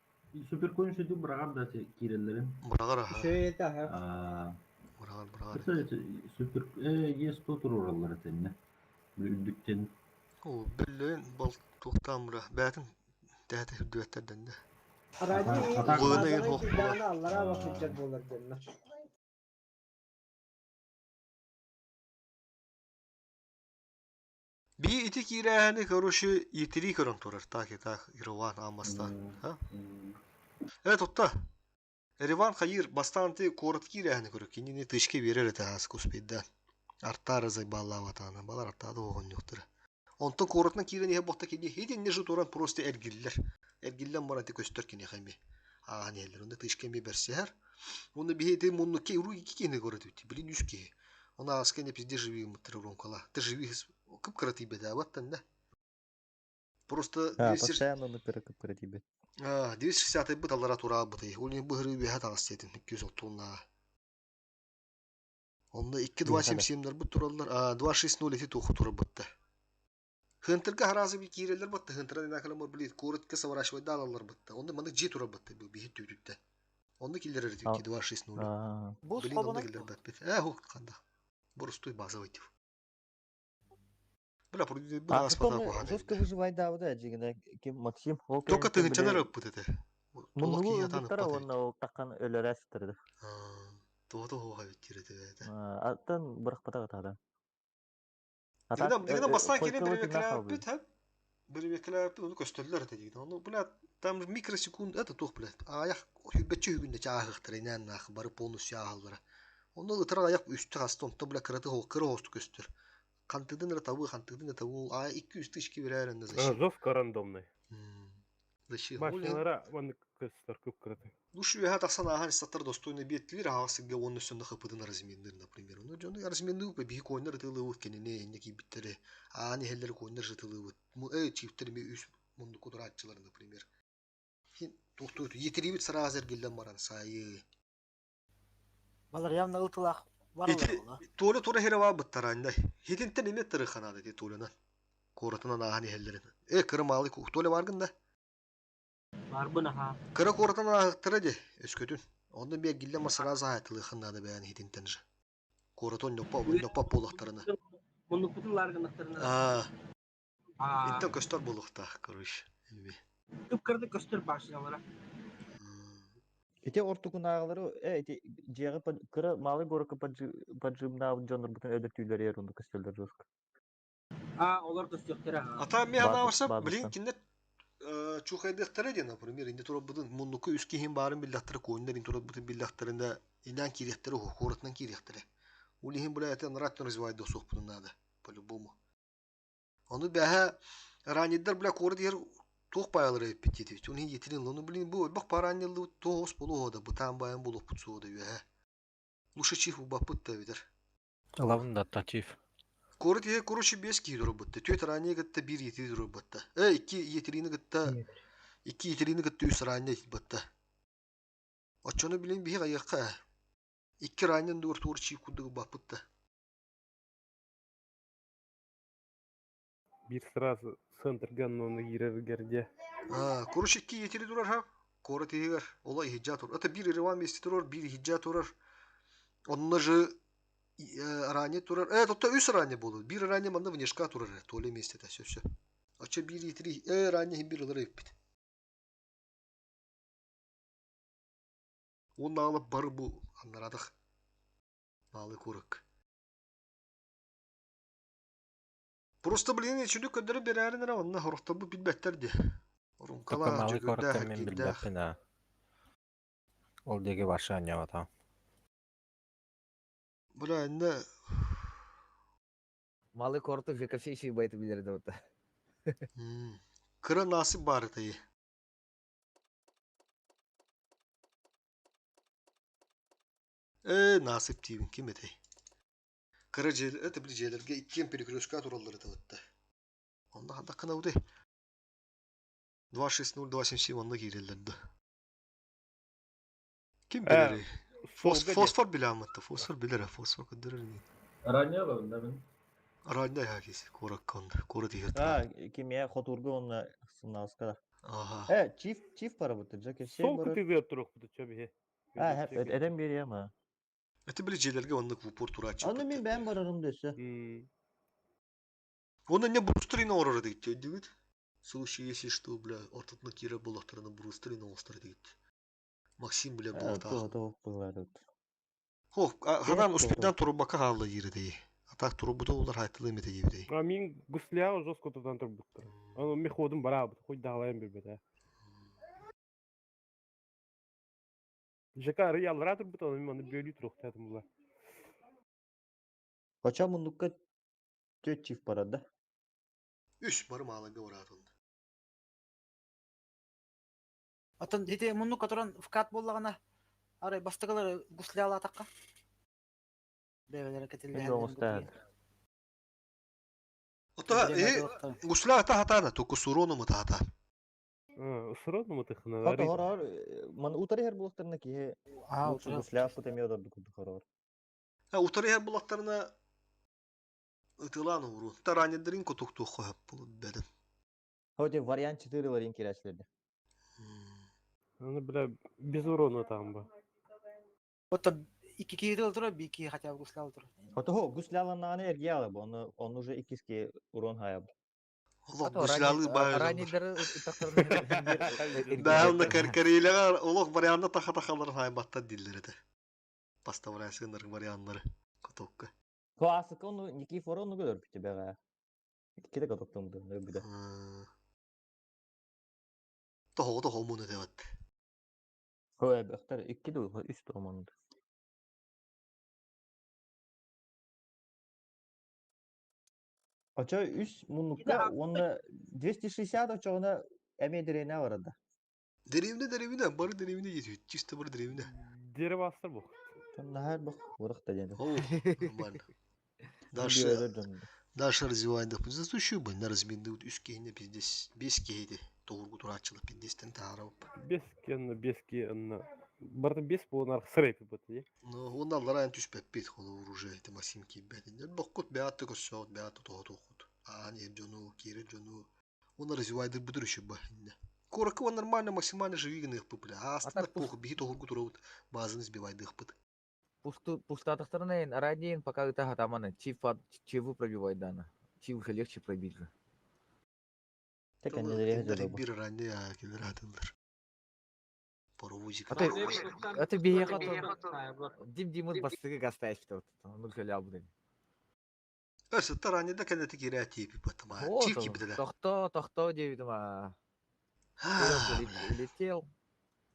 супер конь сүтү быраҕар да киирэллэрин. Быраҕар аха. Үчүгэй аха. Быраҕар быраҕар. Супер иэс туу туруораллар этинне. Үрдүктен. О, биллэн бал туохтаан быра. Бээтин тэһэтэ үрдүбэттэр дэннэ. Радий Лыына ен хоох буолар. аллара бахыджар буолар дэннэ. Би ити киирээһини короче итири көрөн турар. Так и так Ирван Амастан. Ха? Э тутта. Эриван хайыр бастаан ти куорат киирээһини көрө кинини тышке берер этэ аас куспейдан. Артары зайбаллаабатаана балар артаады оҕонньохтара. Онтон куоратынан киирэн иһэ буолта кини хитинни же туран просто эргиллэр. Эргиллэн баран ти көстөр кини хэми. Ааһан иһэллэр. Онно тышке эми бэрсиһэр. Уонна биһи ити муннукка уруу икки киһини көрө түбүт. Билин үс киһи. Оны ааска не пизде живи мыттыр уронкала. Ты живи кып-кыра тиийбэтээбаттан да. Просто А, постоянно на кып-кыра тиийбэт. 260 быт аллара тураабыт. Ол быһырыы үөһэ таҕыс диэтин 230 Онно 2-2-7-7 бут тураллар. А 2-6-0 ити туоху турар бытта. Хынтырга харазы би кииреллер бытта. Хынтыран инакалар билит коротко соворачивать далалар бытта. Онно маны жи турар бытта бу биһи түүтүттэ. Онно киллерер 2-6-0. Билин онно киллер бат. Э ху канда. Борустуй базовый тип. Бля, А потом жестко выживать да, вот это, ким Максим. Только тыгынчанар ыппыт этэ. Муннугу ылбыттара уонна ол таккан өлөрө сытырды. Тоото хоха биттир этэ бэйэтэ. Аттан бырахпатах атадан. Дигена бастаан киирэн бирибекелээппит, ха? Бирибекелээппит, ону көстөллөр этэ дигин. Ону, бля, там микросекунд, это туох, бля, аҕыйах сүүрбэччэ үһүгүннэ чааһыахтара инээн наах, бары полностью ааһаллара. Онно ытырар аяк үстэ хаста, онто, бля, кыраты кыра хосту көстөр. Хантыдын эрэ табыы, хантыдын эрэ табыы, а 200 тысячи берээр энне зачем? Жестко рандомный. Зачем? Машиналара маннык көстөр кып-кыраты. Душ үөһэ тахсан ааһан истаттар достойно биэттилир аһаҕас сиргэ уонна өссө хапытын разменныыр, например. Ну, дьону разменныыр биһи коннор ытылыыбыт кинини инне киирбиттэри аан иһэллэри коннор жытылыыбыт. Э чиптер ми үс мундуку турааччылар, например. Хин туохтуут етирибит сразу эргиллэн баран сайы. Балар явно ылтылаах баралар була. Толя тура хере баа быттарааннай. Хитинтен эме тырыханаада ти Толянан. Куоратынан ааһан иһэллэрин. Э кыра маалы Толя баргын да. Барбын аха. Кыра куоратан ааһыктара де өскөтүн. Онно биэ гилле масыраза айтылыхын наада бэйэн хитинтен же. Куоратон ньоппа ньоппа буолуохтарына. Муннукпутун лааргынахтарына. Аа. Интен көстөр буолуохтаах, короче. Эми. Кып-кырды көстөр башнялара. Ити ортукунааҕылары э ити дьиэҕэ кыра малый городка поджимнаабыт дьоннорбутун өлөртүүлэр эр оннук көстөллөр жестко. А, олор көстүөхтэрэ. Ата мен анаабарса, блин, кинилэр чухайдыахтара диэн, например, инде турарбытын муннукка үс киһин баарын биллэхтэрэ, куоннар ин турарбытын биллэхтэринэ, инээн киириэхтэрэ, куоратынан киириэхтэрэ. Ол иһин, бля, это нрат развивать суохпутун надо, по-любому. Ону бэһэ ранньыйдар, бля, куорат иһэр туох баайалара эппит диэтибит. Оны иһитирин, ну, блин, бу өлбөх паранньыллыбыт туох ос болуо да, бытаан байан булуохпут суода үөһэ. Лучше чиф убаппыт да эбитэр. Ылабын да чиф. Куорат иһэ короче биэс киһи турбутта. Түөрт ранее кытта биир иэтири турбутта. Э, икки иэтирини кытта икки иэтирини кытта үс ранее итбатта. Оччону билин биһи айыахха. Икки ранен дур тур чип курдук баппытта. Биир сразу центрга онно киирэргэр дьэ. А, короче икки иэтири турар ха. Куорат иһигэр ола иһиджа тур. Это биир Ереван месте турар, биир иһиджа турар. Онно же ранее турар. Э, тотто үс ранее буолу. Биир ранее манна внешка турар. Туалет местете, все, все. Оччо биир итри э ранее бир ылар эппит. Уонна алып бар бу аннарадах. Малы курык. Просто блин, үчүнү көрдөрө берәрин эрэ онно хорохторбут билбэттэр дии. Орункалаах, Малы дьөгүрдээх, коракка мен эргиирдээх. билбэппин аа. Ол диэки барша анньабатаҕым. Бля, иннэ Малый корту ЖКФ байты билер да вот. Кыра насып баар этэ. Ээ, насып диибин ким этэй? Кыра дьиэ, это били дьиэлэргэ иккиэн перекрестка тураллар этэ бытта. Онно хандаккына удай. 260 277 онно киирэллэр да. Ким билэрий? Фосфор билээммэтэ, фосфор билэрэ, фосфор көрдөрөр ини. Ранее да мин. Ранее хакис, куоракка онно, куорат иһэр А, кимиэ хотурга уонна сымнаҕаска. Аха. Э, чиф, чиф барабыт, Джеки сей Сол барар. кытыгыар туруохпут чөбүһэ. А, этен биэриэм а. Это били дьиэлэргэ оннук в упор турааччы. Аны мин бэйэм барарым дөссө. Онно не брустерин оҥорор диэт өйдүүгүт? Случай если что, бля, ортотуна киирэр буоллахтарына брустерин оҥостор диэт. Максим, бля, буолтаах. Туох буолар Хо, ханан успедан турбакка хаалла диир этей. А так турбута улар хайтылы эмете диибитей. А мин гусляға жестко тутан турбуттар. Аны мен ходум барабыт, хоть даалайын билбет. ЖК рыяллара турбут, аны мен аны бөлүү туруктатым була. Кача мундукка төрт чиф барар да. Үс бары мааларга бараат онно. Атын ити муннукка туран вкат буоллаҕына арай бастакылары гуслялаатахха бэйэлэрэ Мен кэтиллэһэллэрин оҕустаат. Ото э гусля ата хатаана туку сурону мутаата. Сродно мытыхына. Хата хорор, ман утары хер булактарына киһи Аа, лучше гусля путемьё да курдук хорор. А утары хер булактарына ытылаан ууру. Таранедерин кутуктуоххо хөп булут беден. Ходи вариант 4 ларин кирәчлерде. Аны бля без урона там ба. Оттон икки киһи турар, биир киһи хотя бы гуслял турар. Хото хо гусляланнааны эргиялы бу, оны он уже иккиски урон хаяб. Олох гуслялы баайылар. Ранидары Баална каркарилага олох варианна таха тахалар хайбаттар диллер эте. Поставлясындар варианнары кутукка. Классика оны Никифор оны көрөр бите бәгә. Икки де катоктым да, бите. Toho toho муну дебат. Хо эбэхтер икки де үч де оманды. Очо үс муннукка онна 260 очоғына эме дерене барады. Деревне деревне бары деревне жетет. Чисто бар деревне. Дерево астыр бу. Нахар бак урах та дені. О, нормально. Дальше дальше развиваем. Засущую бы на разменды вот үс кейне пиздец. Бес кейде. Тоғыргу турачылы пиздестен таарып. Бес кенна, бес кенна. Барда бес болон арх сырайпы бут, не? Ну, онна ларайн түспәп бит холу оружие, это Максим кибет. Боккут беатты көссөт, беатты тоғытуқут. Аан ер жону, кире жону. Оны развивайды бұдыр үші ба. Коракы он нормально, максимально живигін их бля. А астында похуй, бихи тоғыргу турабыт. Базаны сбивайды их быт. Пустатахтарына ранее пока это хатаманы. Чиф чиву пробивает дана. Чив уже легче пробить же. Тек әнелер Бир ранне я келер атылар. Паровозик. А ты, а ты беехал, Дим Димон бастыгы гастаешь, что ну халял блин. Өрсүттэр ранньыда кэннити киирээ тиипи баттама. Вот Чип он. киирбитэ. Тохто, тохто диэбитим аа. Улетел.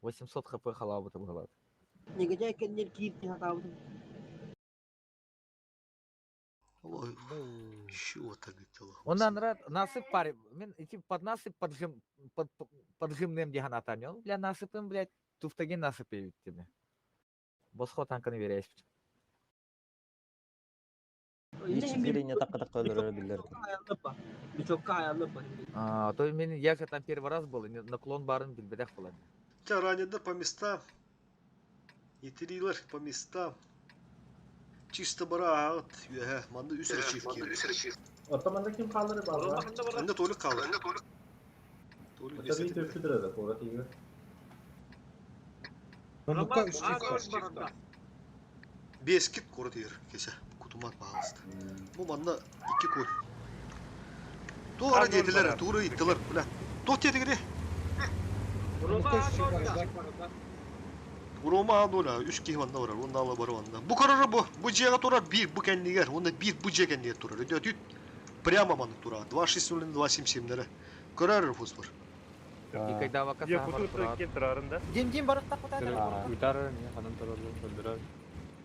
800 хп халаабыта быһалаат. Негодяй кэннер киирти хатаабытым. Ой, чего так дело? Он анра насып пари, мен ити под насып поджим под поджимным дихан атам. Он бля насыпым, блядь, туфтаген насып тебе. Босхо танканы верясь. Ич кирине такка такка өлөрөр биллер. Бычокка аяллапа. А, то мен я же там первый раз был, и наклон барын билбедэх буолан. Те ранены по местам. И трилер по местам. Чисто бара ат, үһэ, манны үс речив киир. Оттаманда ким хаалары бар? Манна толик хаалар. Толик Ота бии төрүчү да куорат иһигэр. Муннукка үс чип бар. Бескит куорат иһэр кесе. Кутумат баалыста. Бу манна икки куй. Туора диэтилер, туора ыйыттылар, бля. Туох диэтигири? Муннукка үс чип бар да. Урома анула, үс киһи манна барар, уонна ала бар манна. Бу көрөрө бу, бу дьиэҕэ турар биир бу кэннигэр, уонна биир бу дьиэ кэннигэр турар. Өйдөөтүт? Прямо манна турар. 260 277-лэрэ. Көрөр фосфор. И когда вака Я саха куту бар турар. кем турарын да? Дим дим барыттах бутаа. Уйтар не ханан тураллар көрдөрөр.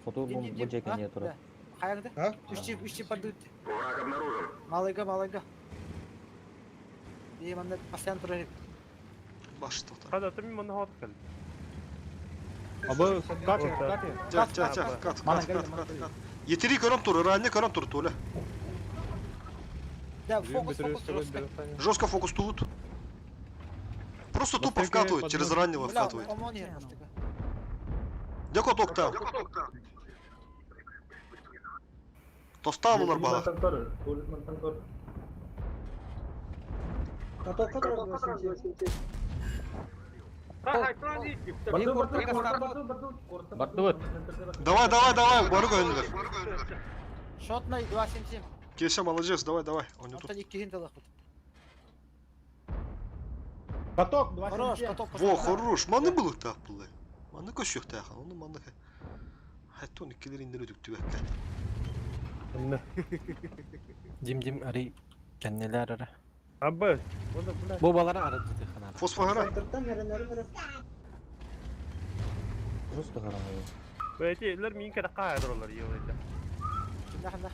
Хоту Дим бу дим бу дим. жеке не турар. Хайагды? А? Үч чип үч чип барды. Малайга малайга. И манна постоянно турар. Баш тоқтар. Хада ты мен маны хат кел. Абы кате кате. Ча ча ча, кат кат кат кат кат. Етери көрөн тур, ранне көрөн тур толя. Да, фокус фокус жестко. Жестко фокус тут. Просто тупо Быстрее вкатывает, через поднос. раннего Бля, вкатывает. ОМОН ер мастыга. Деко токта. Тоста булар бала. Мантан көр, көлік мантан көр. Катокка турар 277. Барды, барды, корта, барды, барды, корта, Барды вот. Давай, давай, давай, бары көйүнүлөр. Шотный 277. Кеша, молодец, давай, давай. Он не тут. Онтон икки хин талахпыт. Каток Хорош, 277. каток Во, хорош. Маны было так было. Маны көшөх тахан. Оны маны. Хаттон иккилер индер өтүк түбәккә. Дим дим ари кеннелер ара. Абы, оны бля. Бу балара ары дити ханар. Фосфора. Центртан эренери бере. Просто караңгы. Бәйтилер мин кара кайдыралар йылда. Ханда ханда.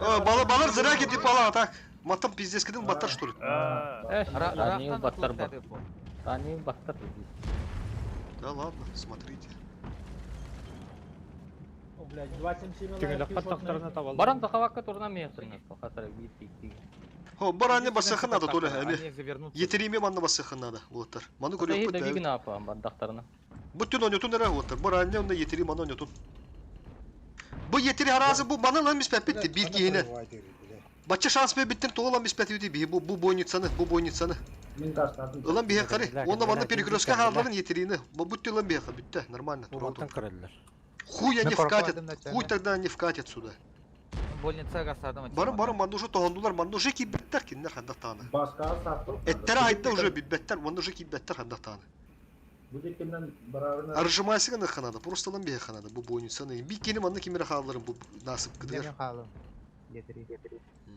А, бала балар зря кетип бала так. Матам пиздец кеден баттар что ли? Ранил баттар бар. Ранил баттар. Да ладно, смотрите. О, блядь, 277 Тиңелек каттактарына табалды. Баран тахавакка турна миясырна. Хатара бир тик. Хо, баране басыхын надо толя, Они эми. завернутся. Етериме манна басыхын надо, болаттар. Маны көрөк Да бит. вигна апа бандактарына. Бүтүн онютун эре болаттар. Баране онда етери маны онютун. Бу етери харазы бу маны лан миспәт битти бир киһине. Бачча шанс бе биттин тоолан миспәт бити би бу бу бойницаны, бу бойницаны. Мин тастадым. Ылан бихе кары. Онда манна перекрестка халдарын етерини. Бу бүтүн ылан бихе битте, нормально. Ураттан кырылар. Хуй они Мен вкатят. коркуп алдым Хуй тогда они вкатят сюда. Больница гасадым. Барым барым манна уже тоһондулар, манна уже кибеттер киндер хандактааны. Баска саттым. Эттер айда уже бибеттер, манна уже кибеттер хандактааны. Бу жеккеннен барарына Аржымайсыгын ханада, просто лан бихе ханада бу бойницаны. Би кени манна кимере халдарын бу насып кыдыр.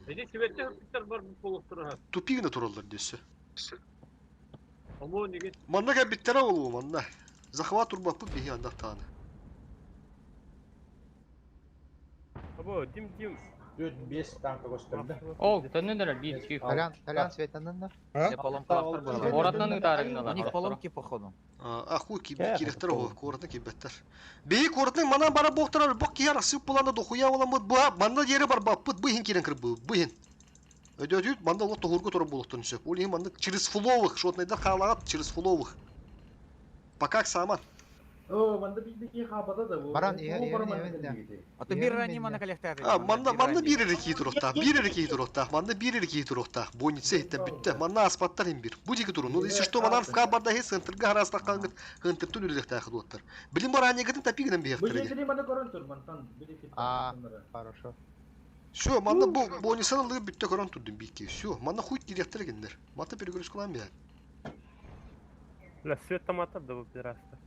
Эди сибетте хыптар бар бу полуктура. Тупигне тураллар десе. ОМОН деген. Манна кабиттер олу манна. Захват турбапы бихе хандактааны. Абы дим дим. 4-5 танка көстөрдө. Ол төннөнөр бир чип. Толян, Толян светандан да. Поломкалар было. Оратнан У ытарыгналар. них поломки походу. А хуй Кэ, кирехтер это о, коротны кибеттер. Бей коротны мана бара боктар, бок кияр сып буланда дохуя була мыт буа, манда жери бар бап, пыт быхин кирен кыр бу, быхин. Өдөтүт манда лот тухургу тура булуктун сөп. Ол манда через фуловых, шотнайда халагат через фуловых. Пока саман. О, манда биздики хабада да бу. Баран, Бу е, е, баран е, манда е, келдиги. А то бир раним ана коллектор. А, манда манда бир эки турукта, бир эки турукта, манда бир эки турукта. Бойница хиттен бүтте. Манда аспаттар им бир. Бу диги туру. Ну, если что, манан в кабарда хес центрга хараста кангыт, хынтыртун үлелек тахы дуттар. Билим бар анегытын тапигинен Бу бихтер. жеккени манда көрөн тур, мантан бирики. А. Хорошо. Все, манна бу бойницаны лыгы бүтте көрөн турдум бики. Все, манна хуй директор гендер. Мата перегрузка кылам бия. Бля, свет томатар да бу пидораста.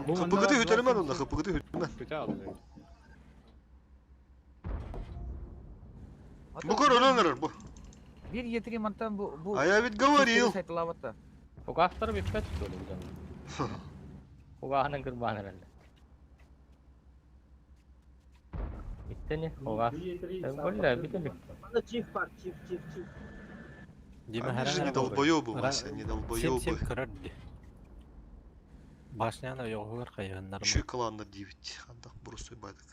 Бу ХПГ-ты хүтөрмөн онда, ХПГ-ты хүтөрмөн. Күтә алды. Бу көр өлөн эрэр бу. Бир етри мантан бу бу А я ведь говорил. Сайтылабатта. Фугастары бүппэт что ли бу Фугаһынан кырбаан эрэллэр. Иттени фугас. Болля бүтүнүк. Анда чиф бар, чиф, чиф, чиф. Дима Они же не харан долбоебы, Вася, не долбоебы. Сеп көрөр ди. Башняны ойоҕугар хайыһыннарма. Еще и клан на 9. Андах бросай байдык.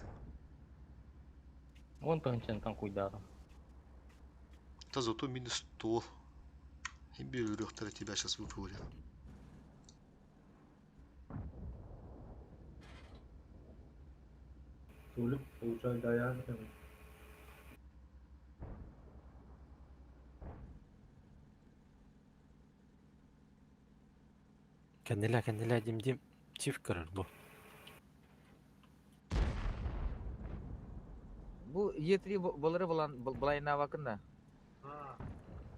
Вон тыһынчантан куйдааҕым. Да зато минус 100. И берёхтера тебя сейчас выковырят. Толик, получай даян. Кэннилэ кэннилэ дим дим чиф көрөр бу. Бу Е3 болары булан булайнавакында.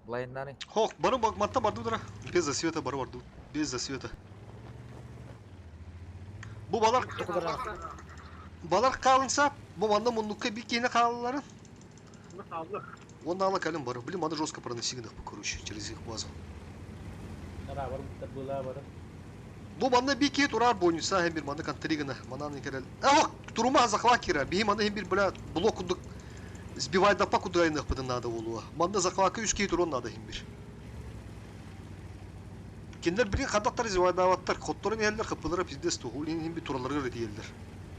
Булайннары. Хох, бары матта барды дыра. Без засвета бары барды. Без засвета. Бу балар балар калынса, бу манна муннукка бир киһини хаалаларын. Он ала калым бары. Блин, надо жестко проносить короче, через их базу. Бу манна бир киһи турар бонуса hem bir манна контригана, манан керел. Ах, турума захвакира, бии манна hem bir бля блок кудук сбивать да пакуда айных быдын надо болуа. Манна захвака үс киһи турон надо hem bir. Киндер бирин хадаттар зивайдаваттар, хотторун иһэллэр хыппылара пиздец тухул hem bir тураларга ретиеллер.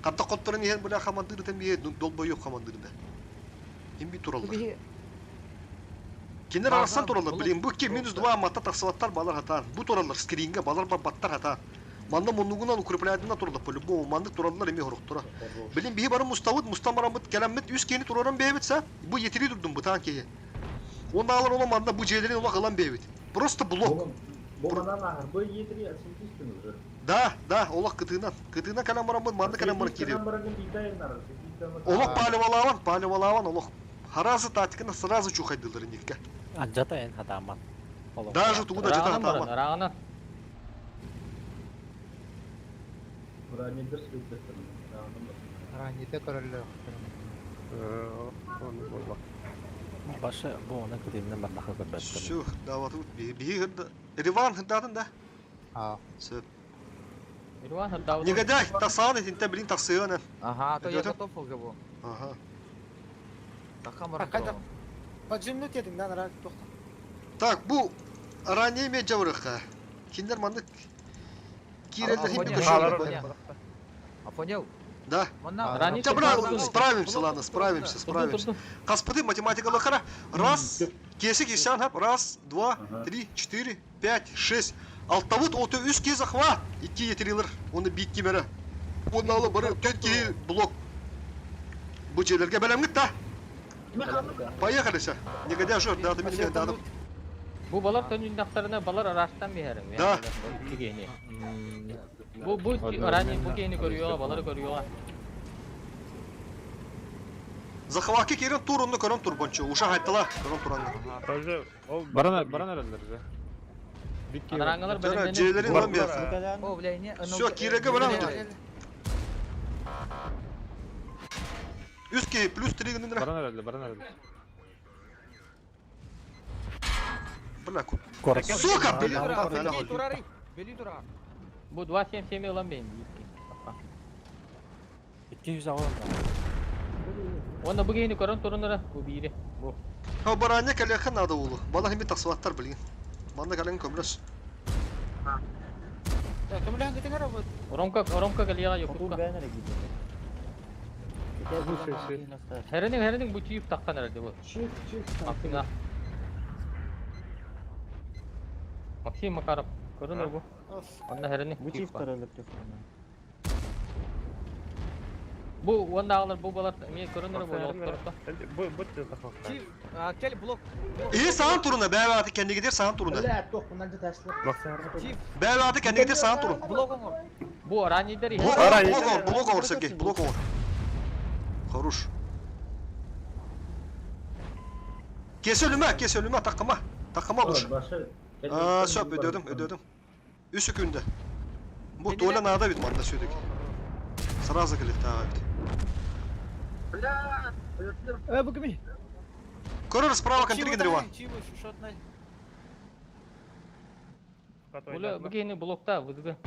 Хатта хотторун иһэн бля хамандыры тем долбоёб хамандырында. Hem bir тураллар. Киндер арасан тураллар, блин, бу ки минус 2 матта тахсыбаттар балар хатан. Бу тураллар скринге балар бар баттар хатан. Манна муннугунан укреплядына тураллар по-любому, маннык тураллар эми хорохтура. Блин, биһи бары муставыт, мустамарамыт, келеммит, үс кени тураран бэбит са. Бу етири турдум бутан кеhe. Онда алар ола манна бу жээлерин ола кылан бэбит. Просто блок. Бу манан ахар, бу Е3 осветистен уже. Да, да, олох кытыынан. Кытыынан калам бараммыт, манна калам баран кирип. Олох палевалаван, палевалаван, олох. Харазы тактиканы сразу чухайдылар никке. Аджата эн хатааман. Даже тугу да жата хатааман. Рағынан. Ранните көрөллөр. Башы бу оны кытыынан бардаха көрбөттөр. Все, да вот тут биһи хырда. Риван хырдатын да? А. Сөп. Риван хырдабыт. Негодяй, тасаан этинте блин тахсыган. Ага, а то я готов уже был. Ага. Тахан бар. Поджимнут един, да, нара тохта. Так, бу ранее ме жабырыкка. Киндер мандык кирелдер хим көшө. Афонял. Да. Ранее Да, бра, справимся, ладно, справимся, справимся. Каспыты математика лохара. Раз, кесик исян хап. Раз, два, три, четыре, пять, шесть. Алтавыт оты үс ке захват. Икки етерилер. Оны бик кимере. Оны алы бары төт ке блок. Бу жерлерге бәлемгит та. Поехали все. Негодяй жор, да, ты меня да. Бу балар төнүндактарына балар араштан биһэрим. Да. Кигени. Бу бу ранее бу кени көрүөҕэ, балары көрүөҕэ. Захватки керен тур, онны көрөн тур бончу. Уша хайттыла, көрөн туранны. Баран баран эрэллэр же. Бикки. Анарангалар Жана жээлерин алан бер. О, бля, не. Все, киреге барам өтө. Үс ке плюс 3 гынын Баран эрэллэр, баран эрэллэр. Бля, Сука, блин, Бели турар. Бу 2.77 ылан бейин. 200 алан. Онна бу кени көрөн турунара бу бири. Бу. Ha барanya калеха надо улу. Бала хими тахсыбаттар блин. Манна кален көмрөс. Көмөлөһөн кетеңер бу. Оромка оромка калияга йокутка. Херенин херенин бу чип таккан эрде бу. Чиф, чиф. Максим Максим Макаров көрүнөр бу. Онна херенин Бу чиф таралып Бу онда алар бу балар мен көрүнөр бу yolторто. Бу бу Чиф, кел блок. И саан туруна, бәбәти кендигидер саан туруна. Бля, тох, мындан ташлы. Бәбәти кендигидер саан турун. Блок оңор. Бу ранидер. Блок оңор, блок оңор, Сергей, блок оңор. Хорош. Кес ölüme, kes ölüme, takıma. Takıma vur. Aa, söp, ödödüm, ödödüm. Üç günde. Bu tuğla nada bit manda söyledik. Сразу келет тага бит. Бля, Э, бу кими? Көрөр справа контриген Риван. Чивы, шотный. Оля, бу киһини блокта, выдыгы.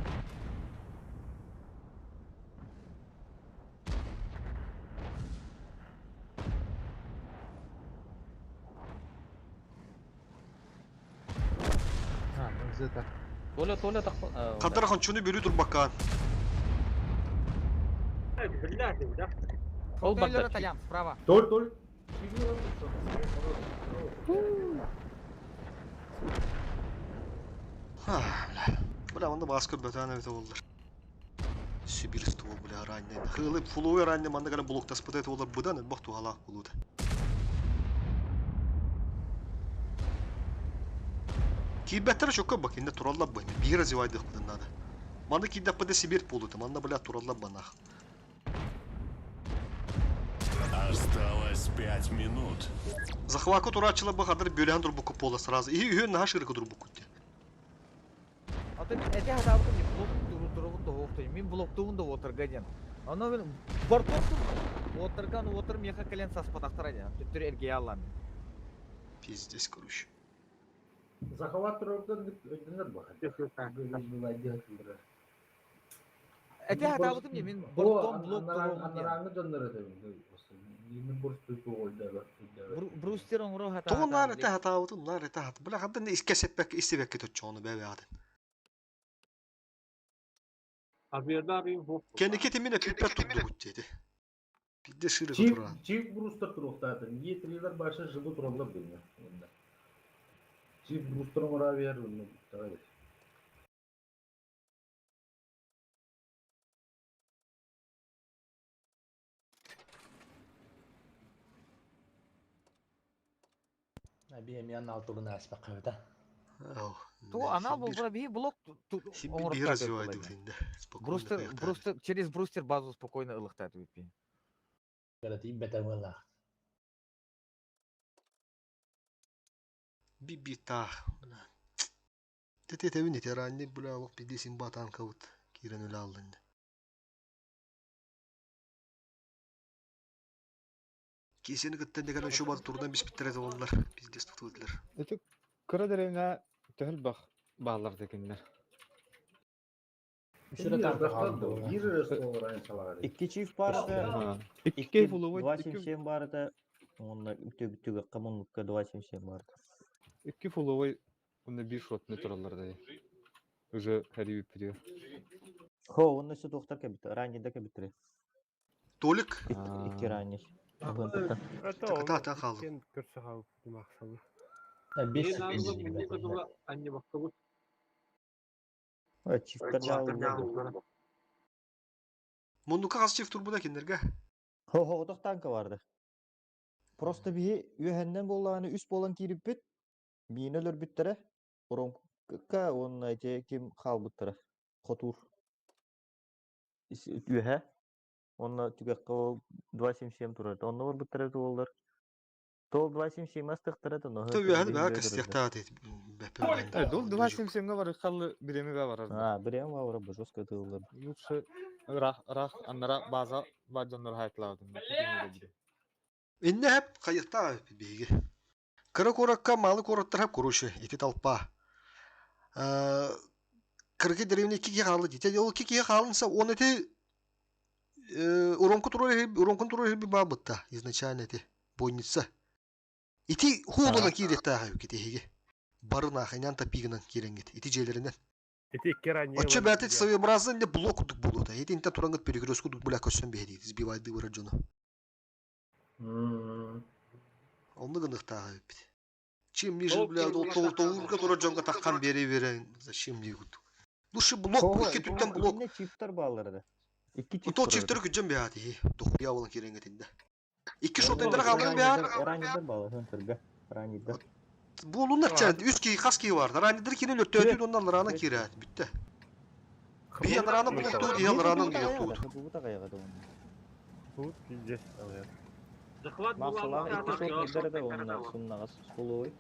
А, зета. Толя, Толя так. Қаддар хончуну бөлүү турбаккан. Билләһи, да. Ол Тойлера барда. Толян, справа. Толь, толь. Бля. Бля, онда басқа бөтен өте олар. Сибирь ствол, бля, ранний. Хылы фулуы ранний манда гана блок таспыта олар бұдан бақ туғалақ болуды. Кийбәттер чокка бак, инде тураллап бу. Бир развивайды кудан надо. Манда кийдәп бу Сибирь болуды. Манда бля тураллап банах. Осталось 5 минут. Захваку турачыла бу хадыр бөлән турбу пола сразу. И үйөн наша шыркы турбу кутте. А то эти хатабы не блок туру туру то Мин блоктуун да отырга ден. Аны мен бортоктун отырган отыр меха келен саспатактар ден. Түттүр эрге алам. Пиздец, короче. Захват турардан өйдөнөр баха. Эти хатабы не мин борттон блок туру. Анараңы доннор этем. Мин борс туйку ойда. Брустер оңро хата. Тоғын нар эте хатабытын, нар эте хат. Бля хаддан иске сеппек истебекке төтчону бәбе адын. Абердар им хоп. Кенеке тимине пиппет турду кутте. Пидде шыры Чип, туран. чип брустер туруктатын. Е3лер башы жылы туралар bilme. Чип брустер мора бер, давай. Аби мен алтылын аспаққа То анал был би блок Сибирь развивайды инде. Спокойно. Брустер, Брустер, через Брустер базу спокойно ылыктат бипи. бетер Би та. Тете тебин теранни бля лох пиде симба танка вот кирен үле алды. Кесені кыттан деген şu бар турдан бис биттереди олар. Пиздец тутудылар. Это кыра деревня төхөл бах баалар декеннер. Икки чиф барыта. Икки фуловой, 2.77 барыта. Онна түгө коммунлукка 2.77 барыта. Икки фуловой онда бир шотны туралар да. Уже хари биппире. Хо, онна сө доктор кебит, ранний да кебитре. Толик? Икки ранний. Та та қалды. Мен алып, мен кытыла, анне баккабыт. Чифтер Мундука қас чиф турбуда киндерге. Хо, хо, отох танка барды. Просто биһи үһәннән боллааны үс болан кириппит. Миинелер бүттере. Оронка онна эте ким хал буттара. Хотур. Үһә. Онна түгәккә 2.77 турар. Онна бар буттара туоллар. Тол 2.77 астыктара то но. Тө үһән бә кастяхта дейт. Дол 2.77 бар халлы биреме бар. А, биреме бар, бу жестко тыллар. Лучше рах рах аннара база баджаннар хайтлаадым. Инне хеп кайыкта биге. Кыра коракка малы кораттар хеп короче, ити толпа. Кыргы деревне кики халы дите. Ол кики халынса он эти уронку турар уронкун турар би бабытта изначально эти бойница. Ити хуолуна кииретта кити хиге. Барына хайнан тапигынан киренгет. Ити желеринен. Ити икки ранее. Очо бәтет своеобразно не блок кудук болута. Ити инта турангыт перекрестку дук буля көсөн беһди. Сбивайды выражено. Онны гыныктагы бит. Чем ниже, бля, ол тоғырға тура жонға таққан бере бере. Зачем не гуд? Лучше блок, икки түттен блок. Не чифтер баллары да. Икки чифтер. Тол чифтер күджен беат, дохуя болан керенгетинде. Икки шот эндер қалдырын беат. Ранидер балы, хөнтөргө. Ранидер. Болунар ча, үс ки хас ки бар. Ранидер кинен өртөтүн ондан рана кират, бүтте. Биян рана блок туу, диян рана блок туу. Бу да кайга да оны. Бу пиздец. Захват Мақсалан икки шот нидер да онна суннагас фуловой.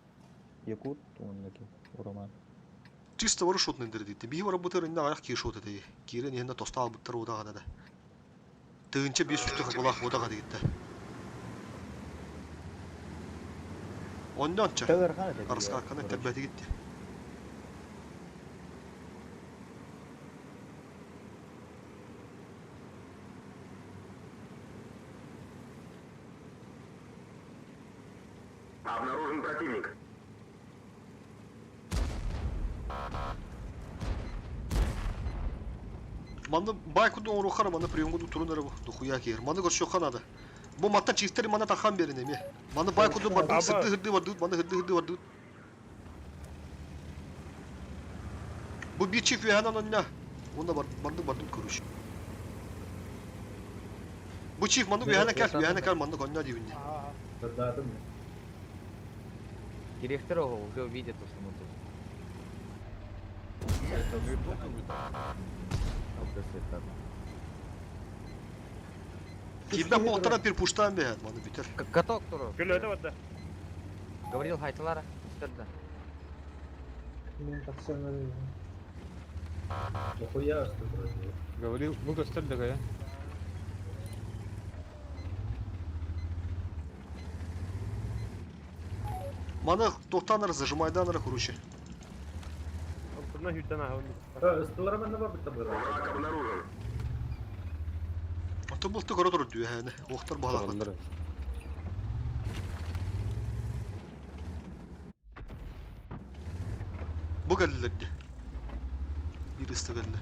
Якут, онна ки, Роман. Чисто вары шот нендер дейт. Бии бара бутыр инде аяк ки шот эти. Кирен енді тостал буттар удага да. Тыгынча бес үстү булак удага дейт. Онньон ча. Арыскаакканы тэрбэтигит дии. Обнаружен противник. Манна баай курдук оҥоруохха манна приемга курдук турун эрэ бу дохуя киэр. Маны көрсүөххэ наада. Бу маттан чиистэр манна тахан биэрин эмиэ. Маны баай курдук бардыбыт, сырдыы-сырдыы бардыбыт, маны сырдыы-сырдыы бардыбыт. Бу биир чип үөһэнэн онньо. Уонна бардык бардык короче. Бу чип маннык үөһэнэн кэл, үөһэнэн кэл маннык онньо диибин дии. Сырдаатым. Директор уже увидит то, что мы тут. Кимдэ буолтара пир пуштаан бэһэт маны бүтэр. Каток туру. Күлөтө барда. Говорил хайтылара. Истерда. Мен тахсан Дохуя что Говорил, бу көстөр да кая. Маны тоқтаныр, зажимайданыр, короче. Алтына хүрден аһабын. Ыстылара манна бар битта быра. Враг обнаружен. Ото булты көрө турар дүйэһэни. Уохтар баһалаахпыт. Бу кэллилэр дии. Биир ыста кэллэ.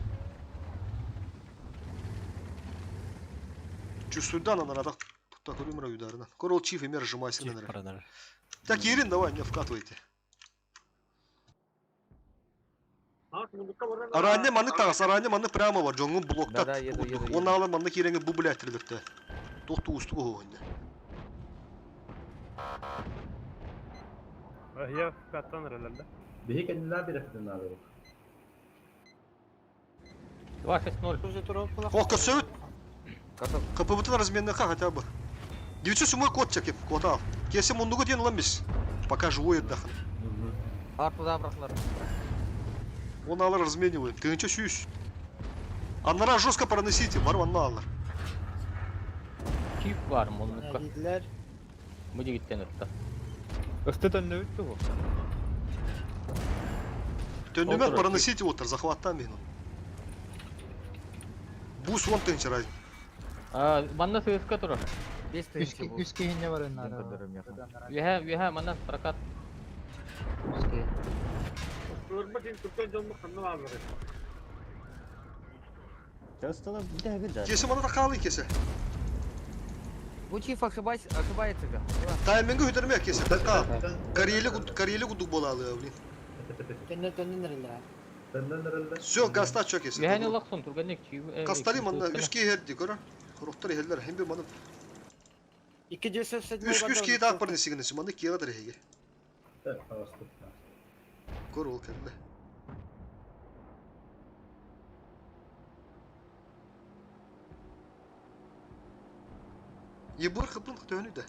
Чувствуйдан анарадах тутта көрүм ударынан. Көр ол чиф эмер сжимайся наверное. Так, Ирин, давай, не вкатывайте. Араанньа маннык таҕыс, араанньа маннык прямо бар, дьоҥҥун блоктат. Да, да, еду, еду, еду. Уонна аҕалан манна киирэҥҥин бу блядь тирилэртэ. Туох да уустук оһуох инньэ. Я вкаттан эрэлэр да. Биһи кэннилээх бирэхтин наада. 2-6-0. О, көрсөбүт! КПБ-тын разменныха хотя бы. 907 код чекип, код ал. Кесе мундугу диэн ылан бис. Пока живой отдохну. Ар туда обратно. Он алар размениваем. Тыһыынча сүүс. Аннара жестко проносите, бар манна алар. Чип бар муннукка. Диделер. Бу дигиттен ытта. Ысты төннөбүт тугу. Төннүмэт проносите отыр, захваттан бин. Бус он тыһыынча разница. Манна сыыска турар. Үс киһинне бар надо. Үһэ, үһэ, манна прокат. Ыстыларба дин түркөн дьонну ханна бааллар. Часто да да. Кесе мана да хаалый кесе. Бу чиф ошибается, ошибается га. Таймингы хүтерме кесе. Така. Карьеле карьеле кудук болалы, блин. Төннөн төннөн эрэллэр. Все, гаста чо кесе. Үһэни лахсон турганник чип. Кастали манна үс киһерди көрө. Хороктор иһэллэр хим бир маны Икки жүз седьмой үс үс киһи таах барны сигинesi маны киэҕэ дэрэ Көр ол кэллэ. Ебор хыпын төһөнү да.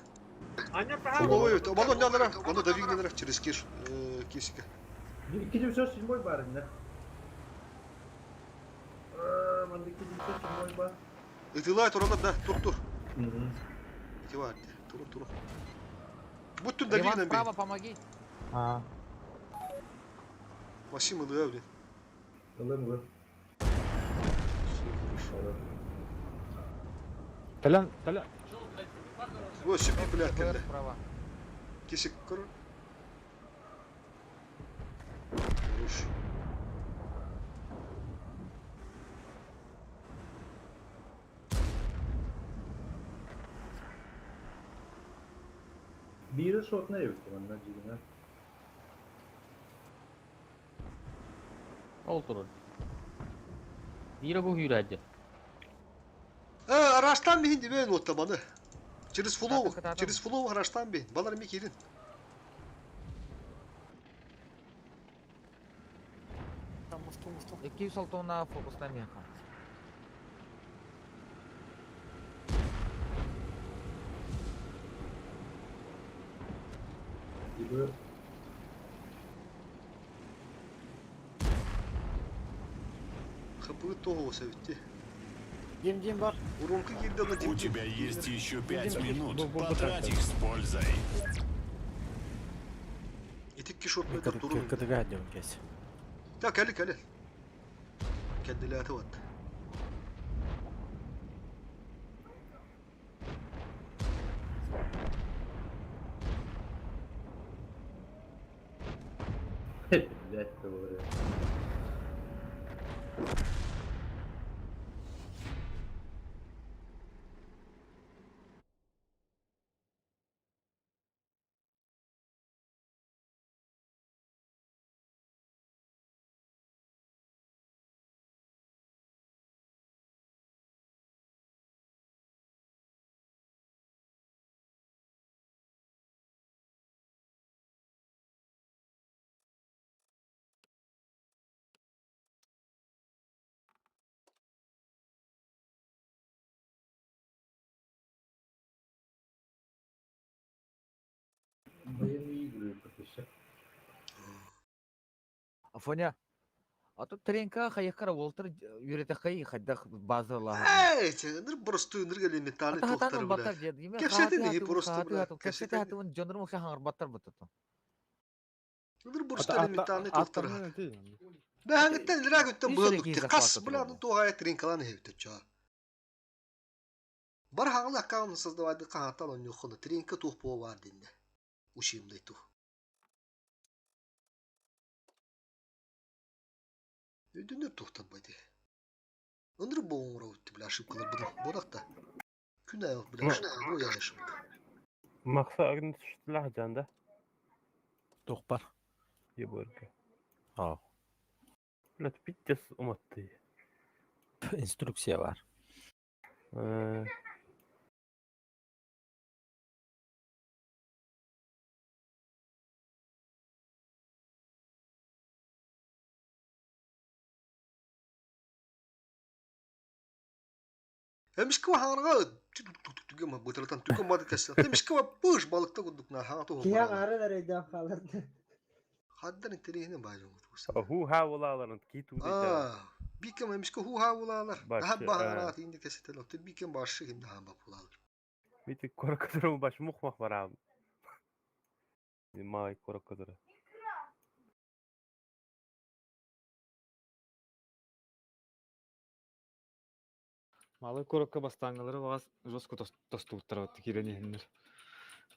Ой, маны нялара, маны давигнелер через киш кисика. 207 бар инне. Манна 207 бар. Ытылай туралар да, тур тур. Ити бар, тур тур. Будь тут Иван, давигнем справа помоги. А. Максим ылыа, блин. Ылым гы. Талян, талян. Ой, сөпи, блядь, кэллэ. Справа. Кисик көр. Хорош. Биири шотна эбит манна дьигинэ. Ол турар. Бире бу хүрәдди. Э, Раштан бихин дебен вот маны. Через фуловых, через фуловых Раштан бихин. Балар ми кирин. Икки солтона фокустан меха. Ибы Хапы того сәвитте. Дим дим бар. Уронка кирде на дим. У тебя есть еще 5 минут. Потрать их с пользой. Итикки шотнойдар турун. Кытыга диэн кэс. Та кэли кэли. Кэннилээти вот. Блять, говорю. Военные игры подписать. Афоня, а тут тренка хайыккара Уолтер үөрэтэххэй хайдах базалаһан. Эй, ыныр просто ыныр элементарный Атаһатан туохтары ылбаттар бля. диэн. Име Кэпсэтин хааты иһи хааты просто хааты бля. хааты кэпсэтэ Кэпсэтин. хаатыбын дьоннорум укса хаҥарбаттар бутуту. Ыныр просто элементарный туохтары. Аттарынан эти. Бэһэҥиттэн илэрээ күттэн Үс быһан эрэ киһи үкти. Хас захвата бля турар. аны туоҕай тринкалан иһэбит чаа. Бар хаҥыл аккаунт создавайды хаһааттан онньуоххуна тринка туох буо баар диннэ. Учимдай тух. Өйдөнөр туохтан байды. Ыныр боңура өттү бля ошибкалар бұдан. Бодақта. Күн аяқ бля ошибка. Бу я ошибка. Макса агын түштүлах жанда. Туох бар. Еборга. Аа. Блядь, пиздец уматты. Инструкция бар. Э, Эмишки хаҥарга түгем бытыртан түгем бады кәссе. Эмишки пыш балыкта курдук на хаҥа туһун Киһи баралар. аҥарын эрэйдээх хааларды. Хаддан интерехне бажым туса. Ху ха булаларын ки ту дейда. Аа, бикем эмишки ху ха булалар. Daha Башы, бахара инде кәсетел. Отты бикем башы ким daha бап булалар. Мити коркодуру баш мухмах барам. Май коркодуру. Малый корокка бастаңгалары багас жестко тостуттар кирен иһиннер.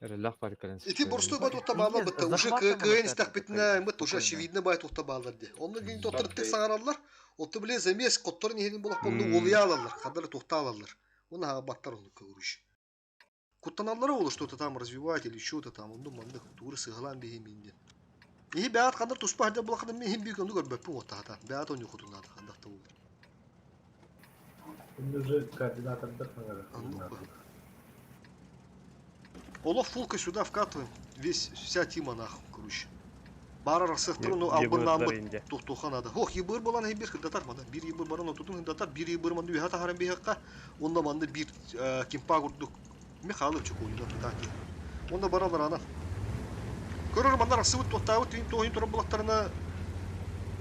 Эреллах бар кэлэн Ити борстой бай тута баалар бытта. Уже КН истах битне, мы тоже очевидно бай тута баалар ди. Онны гин тоттыр тик саңаралар. Отты биле замес котторын иһин булак болду олуя алалар. Кадыр тухта алалар. Оны ха баттар оны көрүш. Куттаналлары ол что-то там развивать или что-то там. Онду манды туры сыгалан бихим инде. Ихи бәят кандыр туспа хадда булак мен хим бик онду көрбөппүн оттата. Бәят оны кутунады кандакта бул. Şimdi уже координатордар хаҥара. Олов фулка сюда вкатываем. Весь, вся тима нахуй, короче. Бара расыхтыр, ну Е- албырнамы ебырдар инде. тухтуха надо. Ох, ебыр болан хибир хыдатар мана. Бир ебыр баран отутун хыдатар, бир ебыр манды үхата харам бихакка. Онда манды бир кимпа курдук. Михайлов чукуйна тутаки. Онда баралар ана. Көрөр мандар асыбыт тоқтабыт, түйін тоғын тұрып бұлақтарына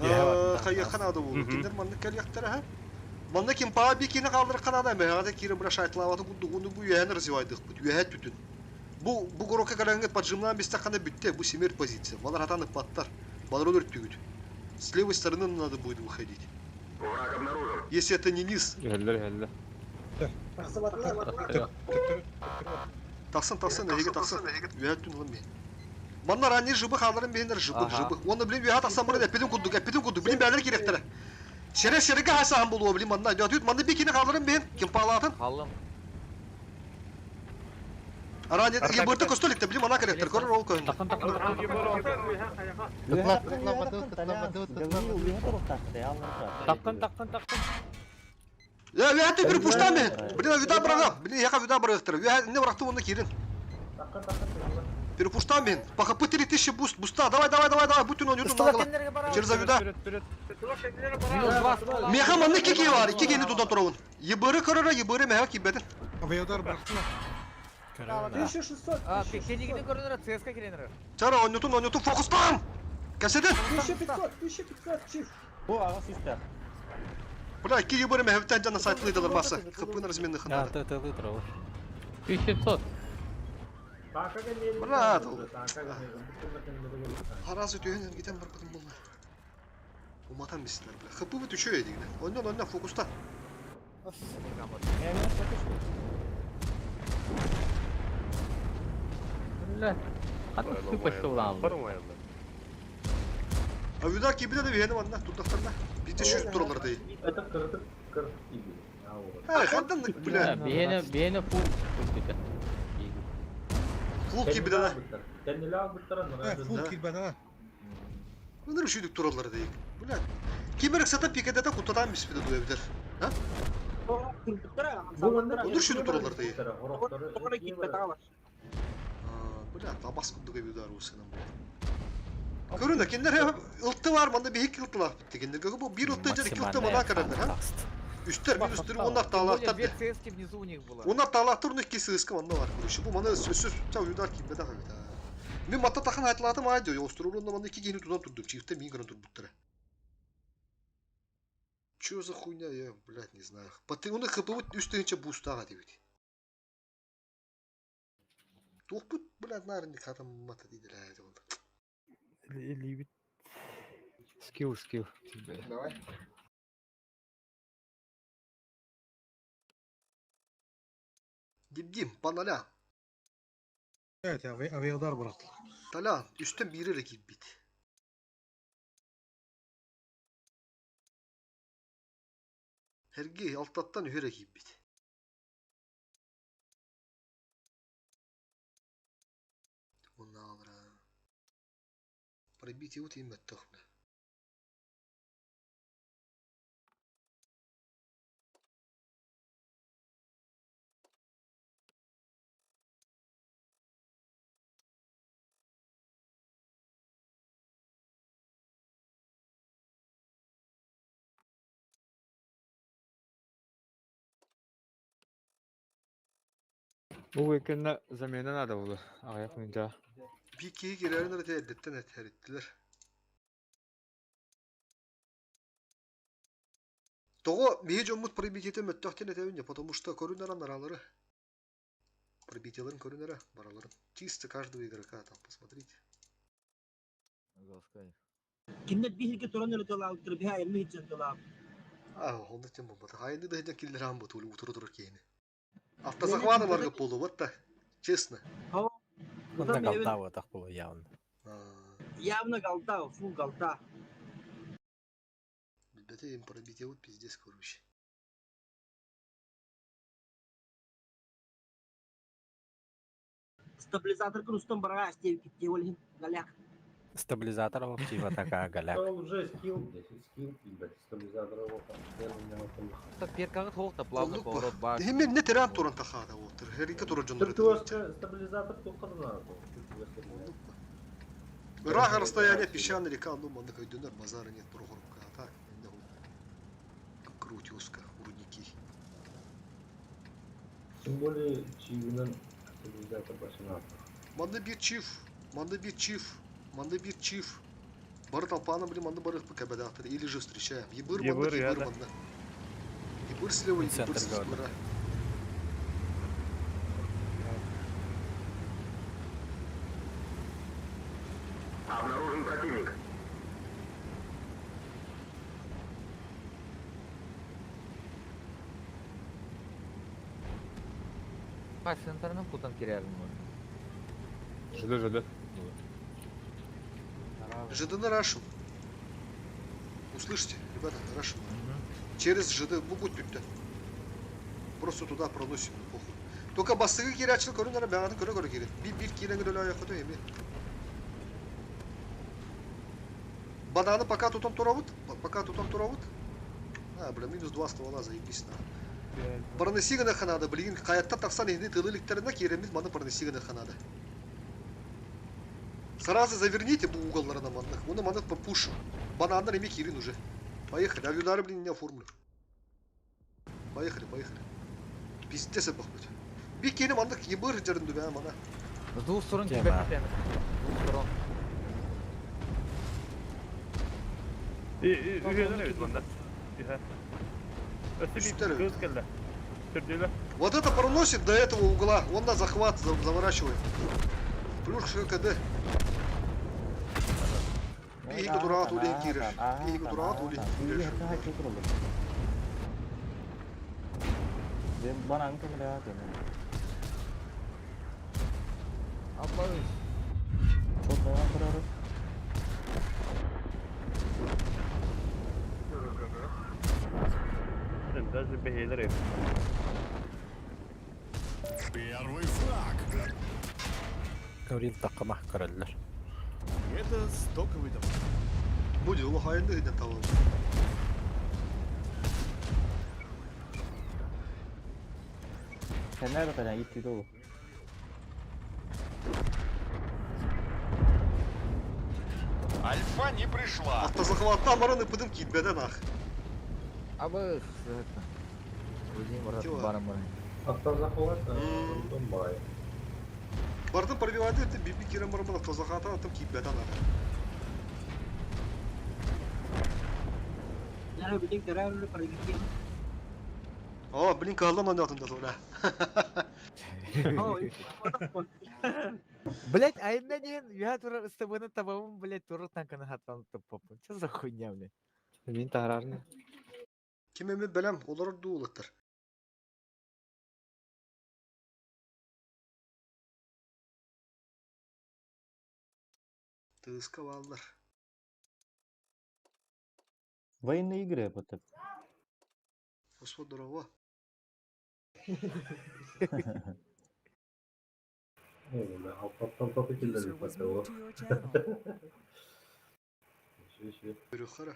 қайыққан ады болу. Киндер манды кәлияқтары, ха? Манна кимпа бикини қалдырық қанада, мәғада кирі бір шайтлаваты курдук, оны бу үйән развивайдық бұт, үйәт түтін. Бу бу горокка караңгы поджимнан без таққанда бүтте, бу семер позиция. Балар атаны паттар. Балар өлөр түгүт. С левой стороны надо будет выходить. Враг обнаружен. Если это не низ. Иһэллэр иһэллэр. Тахсыбатылар. Тақсын, тақсын, эһиги тақсын. Үйәт түн ылым мен. Маннар ани жыбых алырым бейнер жыбых, Аха. жыбых. Оны билим үйәт тақсан бұрын әппеден курдук, әппеден курдук. Билим бәлер керектері. Сере сереге хасахан болуы билим манна. Үйәт манны бекені қалырым бейін. Ким палатын? Халым. Арани ебырты көстөлікті билим ана керектер. Көрөр ол көңді. Тақын тақын тақын тақын тақын. Я үйәтті бір пуштан мен. Блин, вида брагам. Блин, яка вида брагактыр. Үйәт не брақты оны кирин. Перепуштан мен. По хп 3000 буст, буста. Давай, давай, давай, давай. Будь он Ыстыла кеннерге барабыз. Через авида. Вперед, вперед. Минус два ствола. Меха манны кеке бар. Ики кени тудан турабын. Ебыры көрөрө, ебыры меха кибетин. Авиадар бырахтылар. 1600, А, 1600. кенигини көрүнөр, ЦСК киренер. Чара, ойнотун, ойнотун, фокустан! Кәседен! 1500, 1500, чиф. Бу аҕа систер. Бля, ики ебыры меха жана сайтлыйдылар басы. ХП на разменных А, надо. ты ты ты 1500. Брат, Харасы түһэн эргитэн барбытым буолла. Уматан бистилэр, бля. ХП-быт үчүгэй дигинэ. Онньон, онньон, фокуста. Бля, хата сыпачка улаалла. Авида кибиде да биһени манна турдахтарна. Бите шүрүп туралар дей. Это кырытык кырытык киби. Эй, хандан бля. Биһене биһене фул курдук. Фул кибиде да. Кенниле албыттар Фул кирбеде. Өнөр шүйдүк туралар дей. Бля. Кимерек сата пикедете кутадан биспиде дуя битер. А? Өнөр шүйдүк туралар дей. Бля, табас курдук эбидар усынан бля. Көрүнө киндер ылты бар, манда бихик ылтылар битти. Киндер бу бир ылты жер, iki ылты мана карандар, ha? Үстер, минус үстер, оннар таалаахтар. Две цески внизу у них было. Оннар таалаахтар, он икки сыыска манна бар, короче. Бу маны сөзсүз удар кимбе да хабит. Мен матта тахан айтылатым ай дио, остурур онда манда iki кихини тудан турдум, чифте мин көрөн турбуттара. Чё за хуйня, я, блядь, не знаю. Паты, оны хп үстүнче бустага дебит. Туохпут, блядь, нарынник хатам мата дейди лээ болду. Или Скилл, скилл. Давай. Дим-дим, паналя. Evet, aviyadar bıraktılar. Талян, үстен бири эле кийбит. Hergi алтаттан үһүрэ кийбит. Унаалара. Пробитие ут имметтөх бля. Бу уикендне замена надо было. Аяк мында. Bir киһи кирэрин эрэ эрдэттэн этэриттилэр. Тоҕо биһи дьоммут пробитиетэ мөттөхтен этэбин потому что көрүнэрэн аралары. Пробитиеларын көрүнэрэ бараларын. Чисто каждого игрока там посмотрите. Киндер биһирге туран өлө тылаабыттыр, биһа эмми хитчен тылаабыт. А, онда тем болбата. Хайны да хеден киллер ам бутулу утуру турар кейини. Автозахваты барга болу, вот так. Честно. Онда галта вот так было явно. Явно галта, фу галта. Билбете им пробитие вот пиздец, короче. Стабилизатор крустом барага стев китте олин галяк. Стабилизатор вообще такая голяк. Это уже скилл, блядь, скилл, блядь, стабилизатор его там, Перкагы толық та плавно поворот бар. Hemen ne teren туран тахада вот. Херика туран жондар. Стабилизатор только надо. Ыраах расстояние песчаная река, ну маннык өйдөнөр, базара нет Прохоровка, а так, энде ол Крутиуска, рудники. Тем более, чигинен стабилизатор башына. Манды bir чиф, манды bir чиф, манды bir чиф. Бары толпаны, блин, манды бары ПКБ или же встречаем. Ебыр, манды, Ебыр, ебыр, я, да. манды. Ебыр слева, ебыр Центр справа. города. Обнаружен противник. Кайсынтарынан кутан кирерин бар. ЖД, ЖД. ЖД на Рашим. Услышите, ребята, на Рашим. Через ЖД, бу түттә. Просто туда проносим, ну похуй. Только бастыгы кире ачыл көрүнөр, бәгатын көрө көрө кире. Bir bir кире көрө аяқы эми. Бананы пока тутан туравыт, пока тутан туравыт. А, бля, минус два ствола, заебись на. Проносигана ханада, блин, хаятта тақсан енді тылыліктеріне кереміз маны проносигана ханада. Сразу заверните бу уголларына манных, оны манных попушим. Банандар эми кирин уже. Поехали, авюдары, блин, не оформлю. Поехали, поехали. Пиздец бах быть. Bir kere mandık yыбыр жарынды бә мана. С двух сторон Тема. тебя прям. С двух сторон. Үһөнөр эбит манда. Үһә. Өсө Үстер bir эбит. көз келді. Төрдүлэр. Вот это проносит до этого угла. Он на захват заворачивает. Плюс КД. Биһиги тураат улин киирэр. Биһиги тураат улин киирэр. Банан көмөлөөх эми. Аббас. Чотнойгон турары. Даже бэһиэлэр Первый фраг. Гаврил таккама көрөллөр. Это стоковый товар. Будет улахайынды ден табыл. Сен nerede lan gitti dolu. Альфа не пришла. Автозахваттан баран ыпыдым киитбеден ах. Абы Өзің баратын барым барым. Автозахват, онтон бай. Бардым пробивайды это биби кирен барым автозахваттан атым киитбеден ах. Яра билин керәрле парагитин. О, блин, калдан ойнатым да sonra. Блять, а инна диэн я турар ыстыбыны табабын, блять, турар танканы хаттан туппаппын. Что за хуйня, блять? Мин таһарарны. Ким эми белем, олар дуулыктыр. Тыска баллар. Военные игры это. Господь дорого. Алтаттан топы User киллер was патта. moved to your channel. Көрөхара.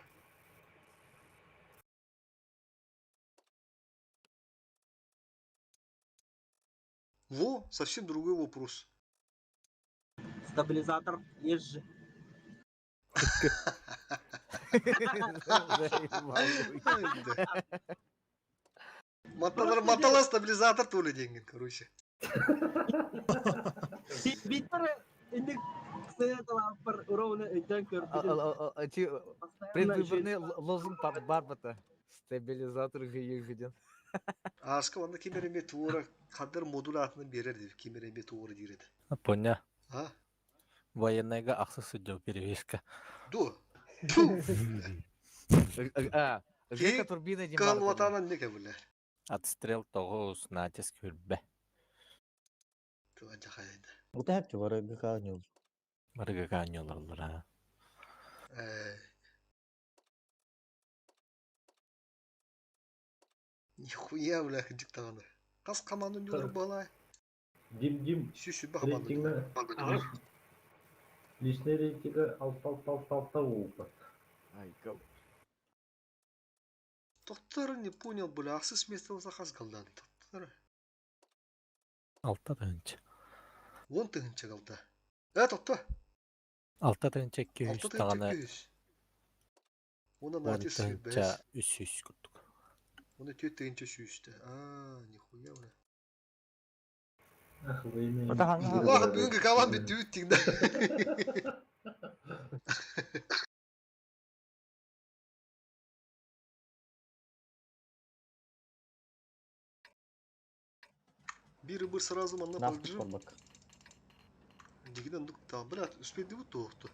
Во, совсем другой вопрос. Стабилизатор есть же. Маталар, матала стабилизатор то ли деньги, короче. Биттер инде сыяталаппар ровно өйдөн көрбүтүм. Предвыборный лозунг Барбата. Стабилизатор гыйыгыден. Ашка ванда кимереме туора кадыр модуль атını берер деп кимереме туора диреді. Поня. А? Военныйга ахсы судья перевеска. Ду. А, Жека турбина дем Кал ватанан неке билер. Отстрел тоғыз, натиск хүрбе. Туа жахайды. Это хәпче бар ГК не Барыга каньоларлар а. Нихуя, бля, диктағаны. Қас команды не бала. Дим, Дим. Сүйсүбе Рейтинга. Личный рейтинга алта алта алта алта болду. Ай, кал. Тоқтар не понял, бля, ақсыз место заказ қалдан. Тоқтар. Алта тыгынча. Он тыгынча қалды. Э, тоқта. Алта тыгынча 200 Алта тыгынча тағаны. 200. Оны Он натис тыгынча 300 курдук. Оны төт тыгынча сүйісті. А, нихуя, бля. Ах, военные. Улахан бүгінгі калан бит дүйт тигді. Бир бір сразу манна Нафтык поджим. барбак. Дигиден дук та, брат, успейди бу тоқту.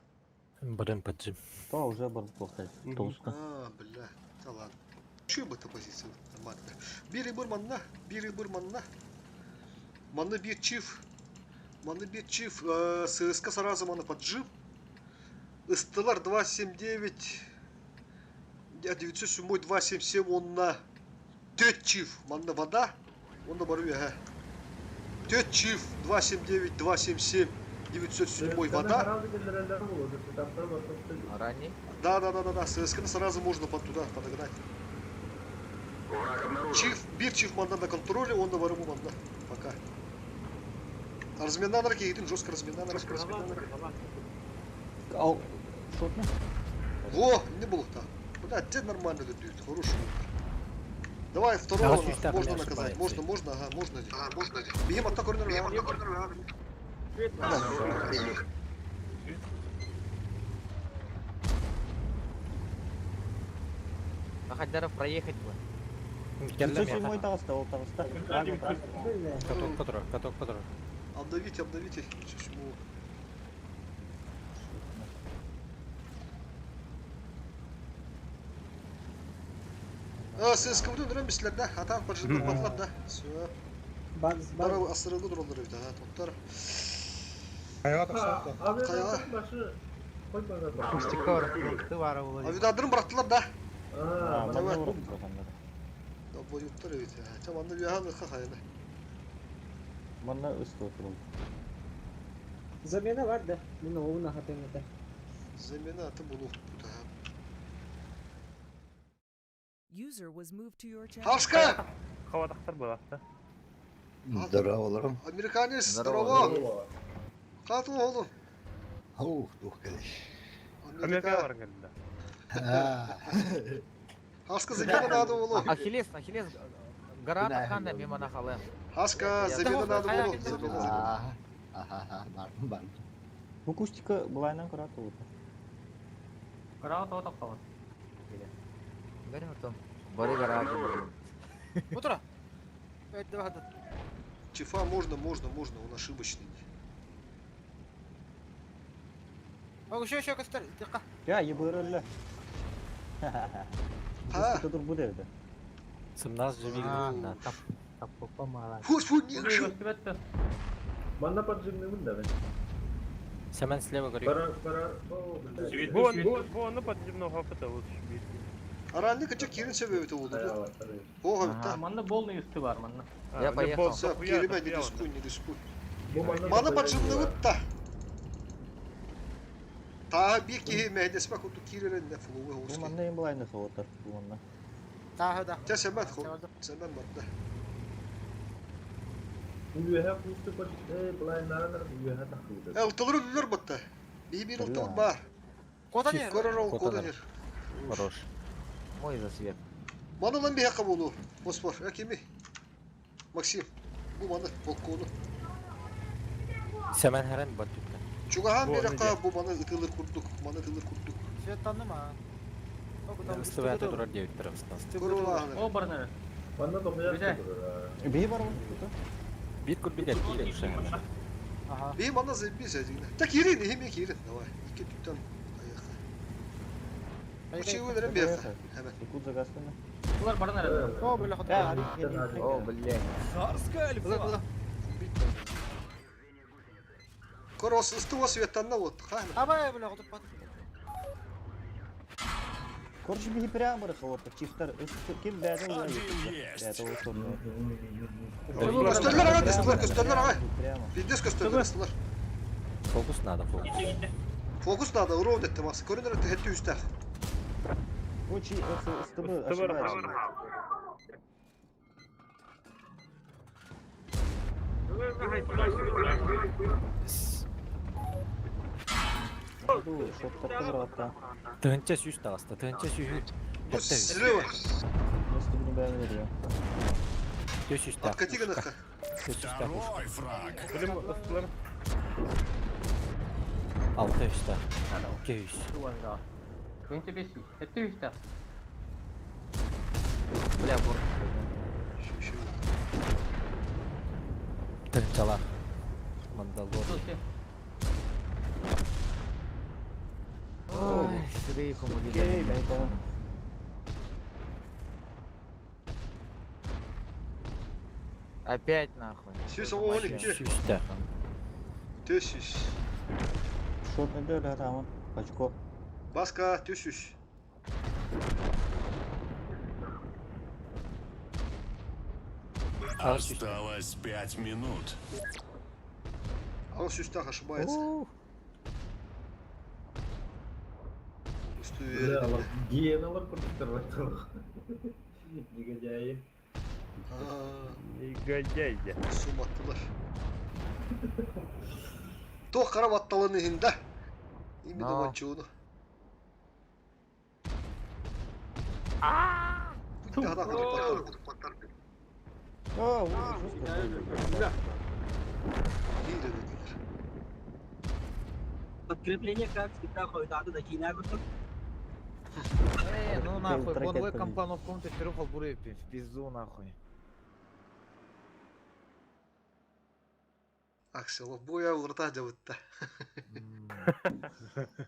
Бырын поджим. То уже бар плохо. Толсто. А, бля, да ладно. Че бы эта позиция нормально. Бир бір манна, бир бір манна. Манна бир чиф. Манна бир чиф, ССК сразу манна поджим. Стеллар 279. 907 277 он на Тет чиф, манна вода. Он на бару, ага. Тет чиф 279 277 907 вода. Ранний? Да. ССК сразу можно под туда подогнать. Чиф, бир чиф манда на контроле, он на варыму манда. Пока. Разминан ракеты, жестко разминан, разминан. Ал, шотно? Во, не было так. Бля, где нормально тут хороший. Давай второго Ага, можно не наказать, ошибается. можно, можно, ага, можно. Ага, можно. Бегем от такой. Ахадаров проехать бы. Кэллэ 907 миэхэ. таҕыста, ол таҕыста. Прага, Прага. Каток турар, каток турар. Обновите, обновите. Седьмого. А, ССК-ны нөрөн бислер да, атан поджидыр да. Все. Баз, баз. Бара асырылды дуралар бит, ага, тоттар. Кайга тахсыбыта. Кайга. Акустика бар. Ты бар ол. Авидадырын бырактылар да. А, манна Давай. уруп турганнар. Да боюттар бит. Ча манны бияхан ыкка хайны. Манна ысты отурул. Замена бар да. Мин оуна хатым это. Замена аты булу бут, ага. User was moved to your channel. Хашка! Хаватахтар балахта. Здорово, Американец, здорово. Кату oğlum. Ух, дух, конечно. Америка Америка. бар келді. Хаска замена надо oğlum. Ахиллес, Ахиллес, гора Ханда мимо нахалем. Хаска замена надо oğlum. Замена, замена. Ага, бар, бар. Бу кустика былайынан көрат олур. Кыраға тоға таққалар. Бәрі мұртым. Бары гора. Утро. Это два. Чифа можно, можно, можно, он ошибочный. О, еще еще костер. Тихо. Я ебырылы. Ha. Кустика тур бу дерде. 17 живигин. Тап тап мала. Фу, фу, не шу. Манна поджимный да. Семен слева горит. Бара, бара, о, блядь. Бу бу бу оны подземного хапыта лучше бир. Аранны кача кирин себеби oldu. Ого, бит. Манна полный үсті бар, манна. Я поехал. Все, кириме не рискуй, не рискуй. Маны поджимный да. Та bir ki mehdesme kutu kiriren ne fluwe Бу hoski. манна эм былайны соғытар. Бу манна. Та да. Те semen хо. Semen madde. Үйе кусты под, былай наранар, үйе тахты. Ылтылыр үллер батта. Bir bir ылтылыр бар. Кода не? Көрөр ол Кода кода нер. нер. Хорош. Мой за свет. Маны lan bir hakka bolu. Fosfor. Akimi. Максим. Bu маны полкону. Семен херен бат түттен. Чугахан Бу bir ne hakka bu маны ытылыр курдук. Маны ытылыр курдук. Свет ма. Ысты бәті турар девиттер ыстан. Көрөр О, барнары. Манна тохуя. Бии бар ол. Бир курдук әткилер ушагына. Ага. Bir мана заебись один. Так кирин, хими кирин. Давай. İki tüpten ayakta. Uçuyu veren bir hakka. Hemen. Якут загастыны. Бұлар барнары. О, бля, хот. О, блядь. Царская альфа! Корос ысты о светанна вот. Хана. Абай, бля, хот пат. Короче, бии прямо бар соғытар. Чифтар ысты ким бәді олар. Один есть. Бәді ол соғытар. Көстерлер ага, ыстылар, көстерлер ага. Прямо. Пиздец көстерлер ыстылар. Фокус надо, фокус. Фокус надо, урон ettim as. Көрünür öte hetti üstte. Бу чи ысты бы Ысты бар. ошибается. Бу шоттар кызыратта. Тыгынча сүүс тағыста, тыгынча сүүс. Bu Хәтта үс. слева. Ысты бini бәді бериyor. Төс үс тақ. Откати гынакка. Төс үс тақ. Второй фраг! Білім ыстылар. Алты үс тақ. Ике үс. Күнте бес үй. Әтті үсті. Бля, бор. Тыгынчалар. Мандалор. Ой, сырые Окей, бәді. Опять нахуй. Сүүс он iki. Сүүс тақ. Төс үс. Шот не дөрі тамам. Очко. Баска төс үс. Осталось 5 минут. Ал сүүс тақ ошибается. Үстü Бля, алар гиеналар курдуктар байталык. Негодяи. Негодяй. Сум аттылар. Тоқ қарап атталын ихинда. Именно Но. ванчуну. Daha da О, жестко. İyi de dediler. Подкрепление, как всегда, ходит, а да киня Эй, Не, ну нахуй, Ракет боновой победит. компоновком ты трех албуры в пизду нахуй. Акселов буя уларта жабытта.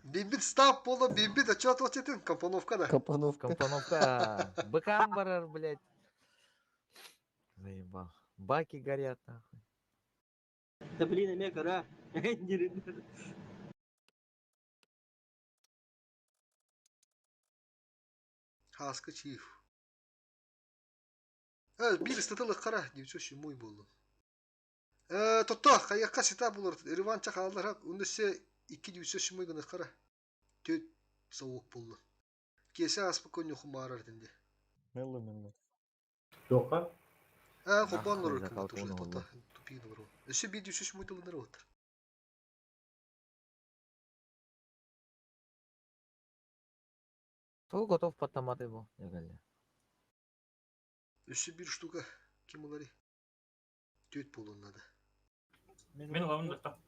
Бимбит стап боло, бимбит, а чё ответин? Компоновка да. Компоновка. Компоновка. Быкам барар, блядь. Заебал. Баки горят нахуй. Да блин, эмэ кара. Хаска чиф. Bir ыстатылық қара, 907 болду. Тотто, қаяққа сита болар. Реванча қалалар, үнесе 297 гына қара. Төт сауық болду. Кесе аспы көню хумарар динде. Мелло мелло. Тоқа? Хопан Нахуй норы закалка тоже он тотто. oldu. Тупик норы. Өсө 197 дылыныр отыр. Кто готов под томаты был? Я Өсө bir штука ким олари? Төт болун надо. Мен аламын да.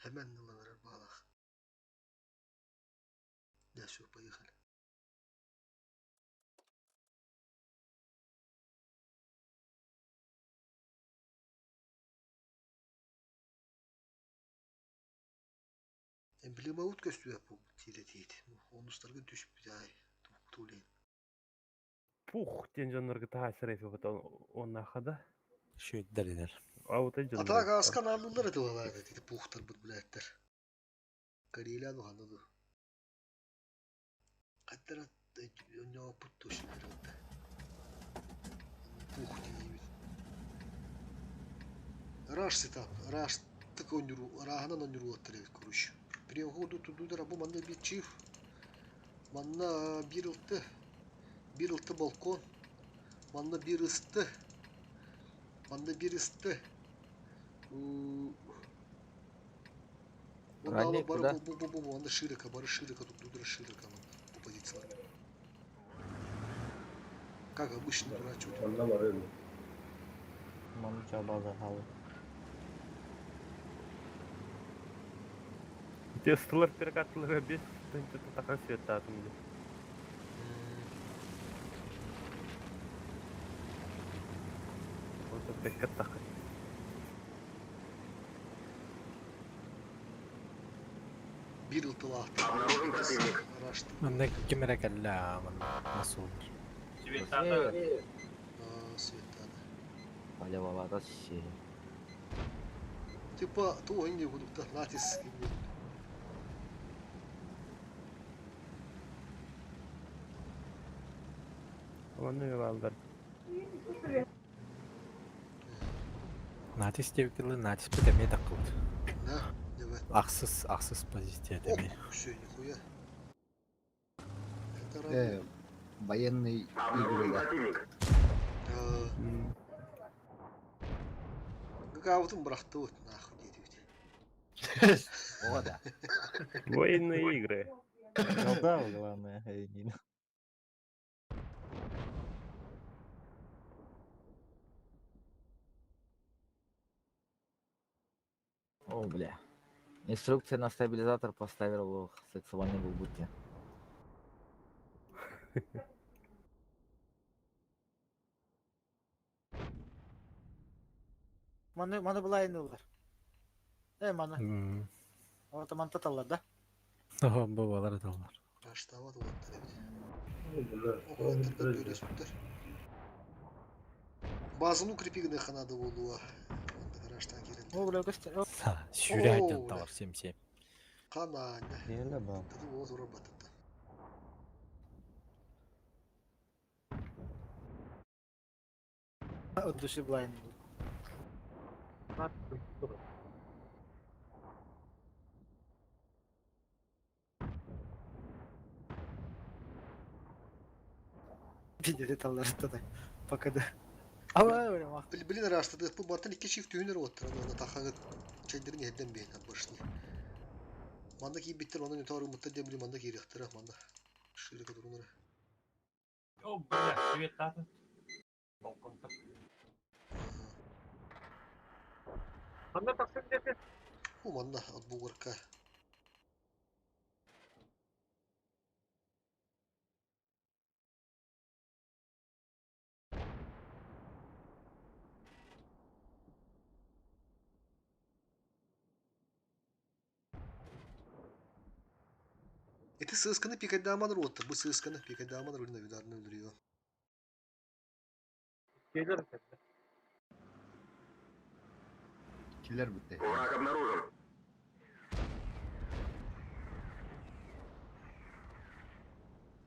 Hemen nılаныр балах. Да, все, поехали. Эмблема ут көстү bu тире дейт. Онустарга түшүп ай туулейн. Пух, ден жоннорга таха сарайфы бат оннахада. Шүйддердер. Аута жоннор. Атак аскан алылар эти балар дейт пухтар бут билеттер. Карелияну ханыды. Каттара онё пут точно. Пух дейбит. Раш сетап, раш так онюру, раханан онюру аттар короче. Приходу тудудара бу манна бир чиф. Манна бир ылты. Бир ылты балкон. Манна бир ысты. Манна бир ысты. Онда Ранник бары куда? бу бу бу бу бу широко, бары широко тут дудра широко по позициям. Как обычно дурачок. Онда бар öyle. Мамча база халы. Тестылар перекаттылар бес тынчы тахан свет таатым деп. Вот бекке тахан. Бир ылтылаахты. Обнаружен противник. Рашты. Манна кимере кэллэ манна насул. Свет Светана. Полевала Россия. Типа то инде будут натиск. Оны алдар. Натис тебикилы натис битеме такылды. Да, давай. Ахсыз, ахсыз позиция Ох, теме. все, нихуя. Это Военные Обнаружен игры, да. противник. Гаутын бырақты вот нахуй дейді. О, да. Военные игры. Ну да, главное. эй, не- О, бля. Инструкция на стабилизатор поставил лох. Сексуальный был будьте. Маны маны былай олар. Маны. Орта манта таллар да. О, бабалар аталар. Раштават вот бөлөспүттөр. Базын укрепигіне ханады болуа. Раштан керен. О, бля, көстер. Сүйрә айдан тавар семсе. Кананя. Еле ба. Тады болот урабатыта. От души былай. Видели таллар тада. Пока да. Ава, бля, мах. Блин, раштады. Бу бартан икки чифт түйінер оттыр. Аны тахагы чайдырын еден бейін башны. Манда ки биттер, манда нютары мутта демли, манда кирехтер, манда широко дурунар. О, бля, свет таатын. Балкон так. Анда тақсым десе. Бу манда от бугурка. Ити сыысканы пикайдааманыр уоттар. Бу сыысканы пикайдааманыр үлүнэ ударны өлөрүө. Келер кэллэ. Килер бутты. Враг обнаружен.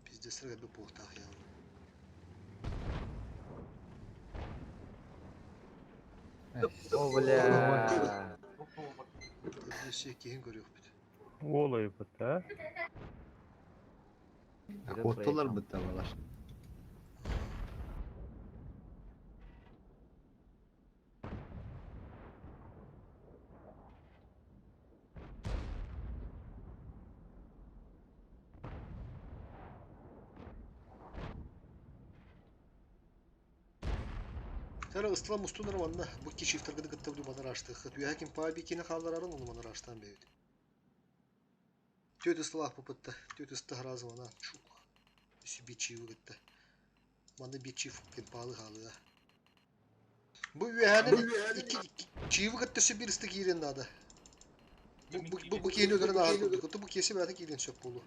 Пиздец рыга буохтаах я. О, бля. Все киһин көрүөхпүт. Уол ойбут, а? Оттолар бутта балар. Тара ыстыла мустунар манна бу кичифтаргыны кытта бу манар аштыхыт. Үһә ким паби кини хаалларарын оны манар аштан бэйбит. Төт ыстылаах пупытта. Төт ысты харазы мана чук. Үсү бичиви кытта. Манна бичив ким паалы хаалыа. Бу үһәнен икки чиви кытта өссө бир ысты киирен надо. Бу бу бу бу киһини өлөрөн ааһар курдук. Бу киэси бэйэтэ киирен сөп буолуо.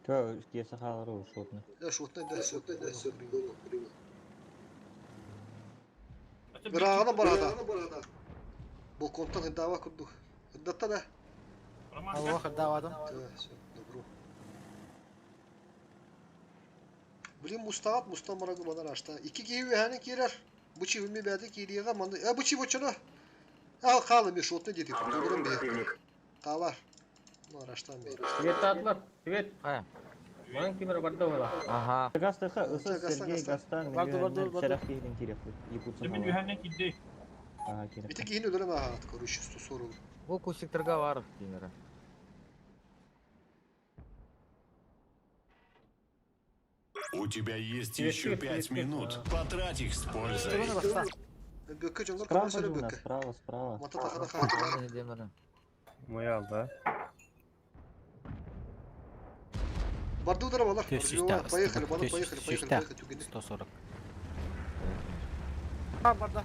Тө, киэсэ хаалары ушотны. Э, шотна да сөп. Ырааҕынан бараата. Балконтан хыддаава курдук. Хыддатта да. Алло, хаддаабатым. Все, добро. Блин, мустаат, мустан барагы банар ашта. Икки киһи үөһэни киирэр. Бу чивими бэйэтэ киириэҕэ манны. Э, бу чив оччоно. Ал хаалы ми шотны диэти. Обнаружен Тулурун биһи. противник. Хаалар. Ну, араштан бери. Свет атлар, свет. Хайа. Манан кимер барда була. Ага. Гастыха, ысы Гастан, Сергей Гастан. Гастан, мен Барды, барды, үһәннен барды. сәрәх киһинен кириэхпит. Якутсан Мин халар. үһәннен килди. Ага, кириэхпит. Ити киһини өлөрөн ааһаат, короче, 140. Бу кусиктарга бар кимера. У тебя есть Свет, еще свет, 5 свет, свет. минут. Потрать их с пользой. Тураны баста. Бөккө дьоҥҥор Справа көмөлөсөрө же у нас, бөккө. справа, справа. Мата тахана хаалар. Моя алда. Барды удара балар. Төс сүүстэ, Поехали, бана, төс поехали, поехали, сүүстэ. поехали, түгени. 140. А, барда.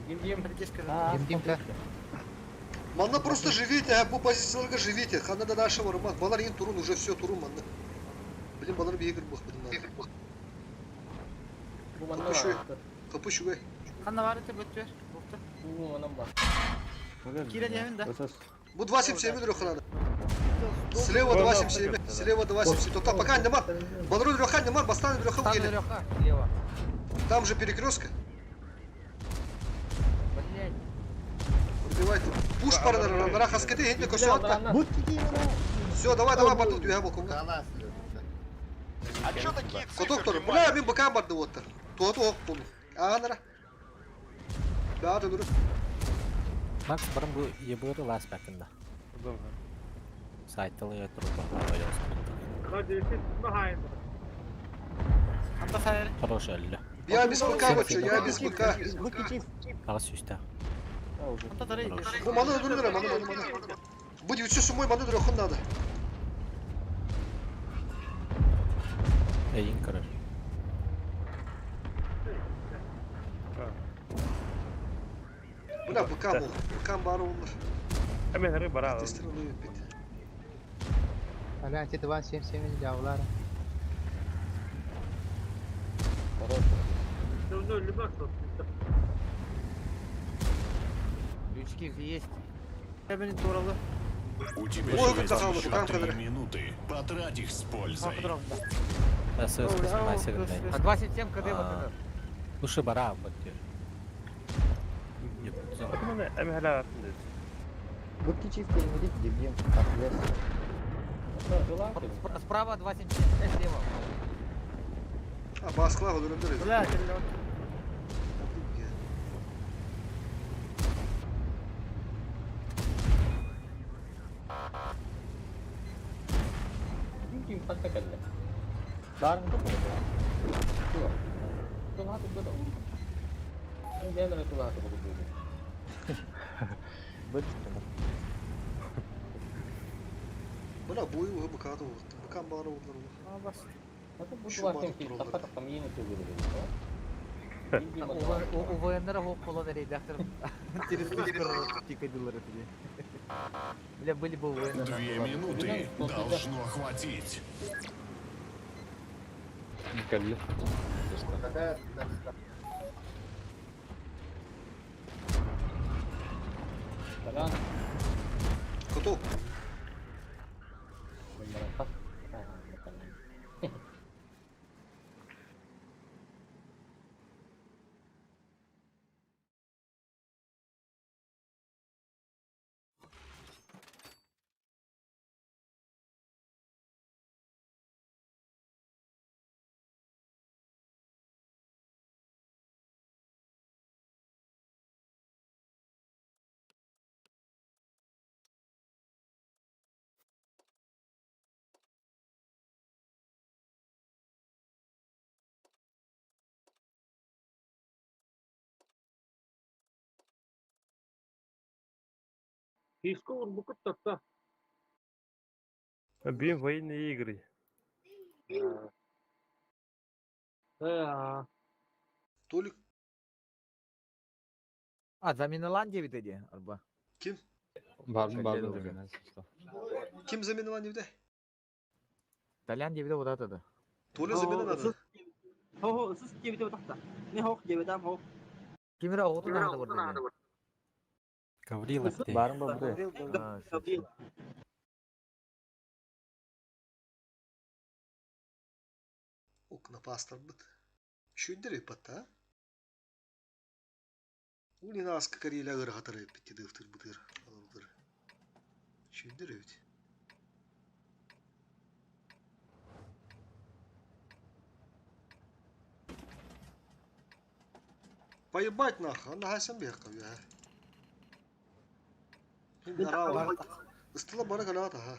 Дим дим. Притиска. А, Дим-димка. Манна просто живите, а бу позицияларга живите. Ханна да нашего Роман. Балар ин турун уже все турун манна. Блин, балар бигер бах блин надо. Бу манна Капы бар. Капы шугай. Ханна бар ете бөттүр. Бухта. Бу манан бар. Кирен явин да. Ысыс. Бу 277 рөхана. Слева 277, слева 277. Только пока нема. Балар рөхан нема, бастан рөхан Стан келе. Леха, слева. Там же перекрестка. Блять. Убивайте. Пуш паранар, нара хаскете хинде косуатта. Бут кикимера. Все, давай, давай, барды түйә балконга. Халас. А чё такие Коток тор. Бля, мин бакам барды оттар. Туату ок болу. Анара. Да, да, Макс барым бу ебыры лас бәкінде. Сайтылы тұрып Анда сайыр. Хорош әлі. Я без БК вот что, я без БК. Бут кичив. Ағыз сүүстә. А, уже. Анда тарай. Бу маны öldürürler, маны, маны, маны. Бу 907 маны дрохын надо. Эйін көрір. Бля, БК мол. БК бары олар. Эме хары бара. Тестер алıyor бит. Аля, ante 277 явлар. Onu ölü bak. Лючки есть. Бени туралы. У тебя Ой, есть как захал, еще там 3 камера. минуты. Потрать их с пользой. СС 18 А 27 КД вот это. Лучше бара бөттүр. Маны эме хала атын. Бут кичив келмедик, дебьем. Атлес. Справа 277, слева. А, басқыла öldürürler. Бля, келе. Дим ким хатта кэллэ. Дарын да Туга. Туга хатып бата. Мен бәлер туга хатып бата. Бут. Бля, бою БК да олар. БК бары олар. А, бас. Хатып бу Şu туга бардык ким туралар. тапка тапка миени тугу. УВН-нара хоп болон эрейдахтар. Через тикадилар это. Бля, были бы УВН. 2 минуты должно хватить. Кэлли. Какая Таран. Коту. Ага, Фишка урбукут татта. Бим военные игры. Э, Толик. А, заминалан девит эди, арба. Ким? Бардым бардым замена. Ким заминалан девде? Толян девит вот это. Толя заминалан. Хо, сыс девит вот так. Не хох девит там хох. Кимира оту надо вот. Гаврилов ты. Барым бабы. Гаврил. Окна пастор быт. Шүйдер патта. Ули нас кариля ыргатары битти дыфтыр бытыр. Алымдыр. Шүйдер ведь. Поебать нахуй, она хасан беха я. Ыстыла бара каната ха.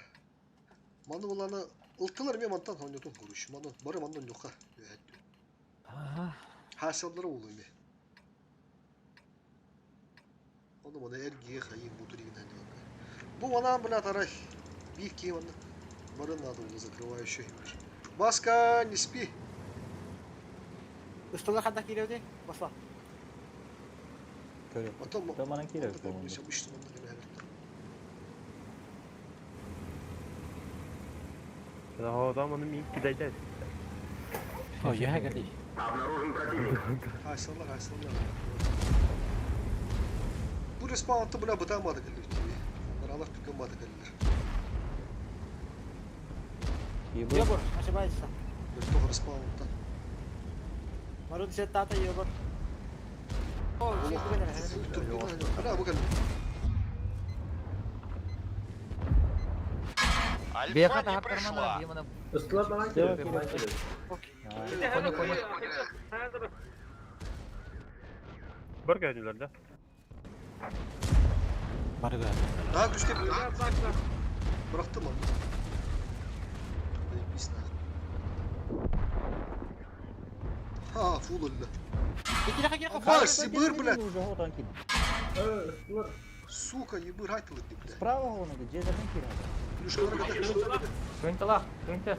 Маны буланы ылтылар мен мантан хонютун куруш. Маны бары мандан юка. Хасаллар улу ме. Оны маны эргие хайым бутуригинен Бу она, блядь, арай. Бир ким оны. Бары надо было закрывающий. Баска, не спи. Ыстыла ханда киреуде, басла. Потом... Таманан керек болуңду. Обычно Там он мин кидайда. О, я гали. Обнаружен противник. Хайсаллар, хайсаллар. Bu respawn'ta buna bıtan madı kalır gibi. Onlar Allah tükün madı kalır. Йобор, ошибается. Только респаунта. Марун сет тата йобор. О, Бля, bu kalır. Беха та хаттармана демона. Ыстыла бана керек, бана керек. Коня коня. Бар geldiler да? Бар Daha güçlü. Bıraktım onu. Заебись нахуй. Ха, фул өллө. Макс, ебыр, блядь. Уже отан кил. Сука, ебыр айтылып деп, блядь. Справа оны, жезерден кир. Плюшкалар када. Көнтала, көнтә.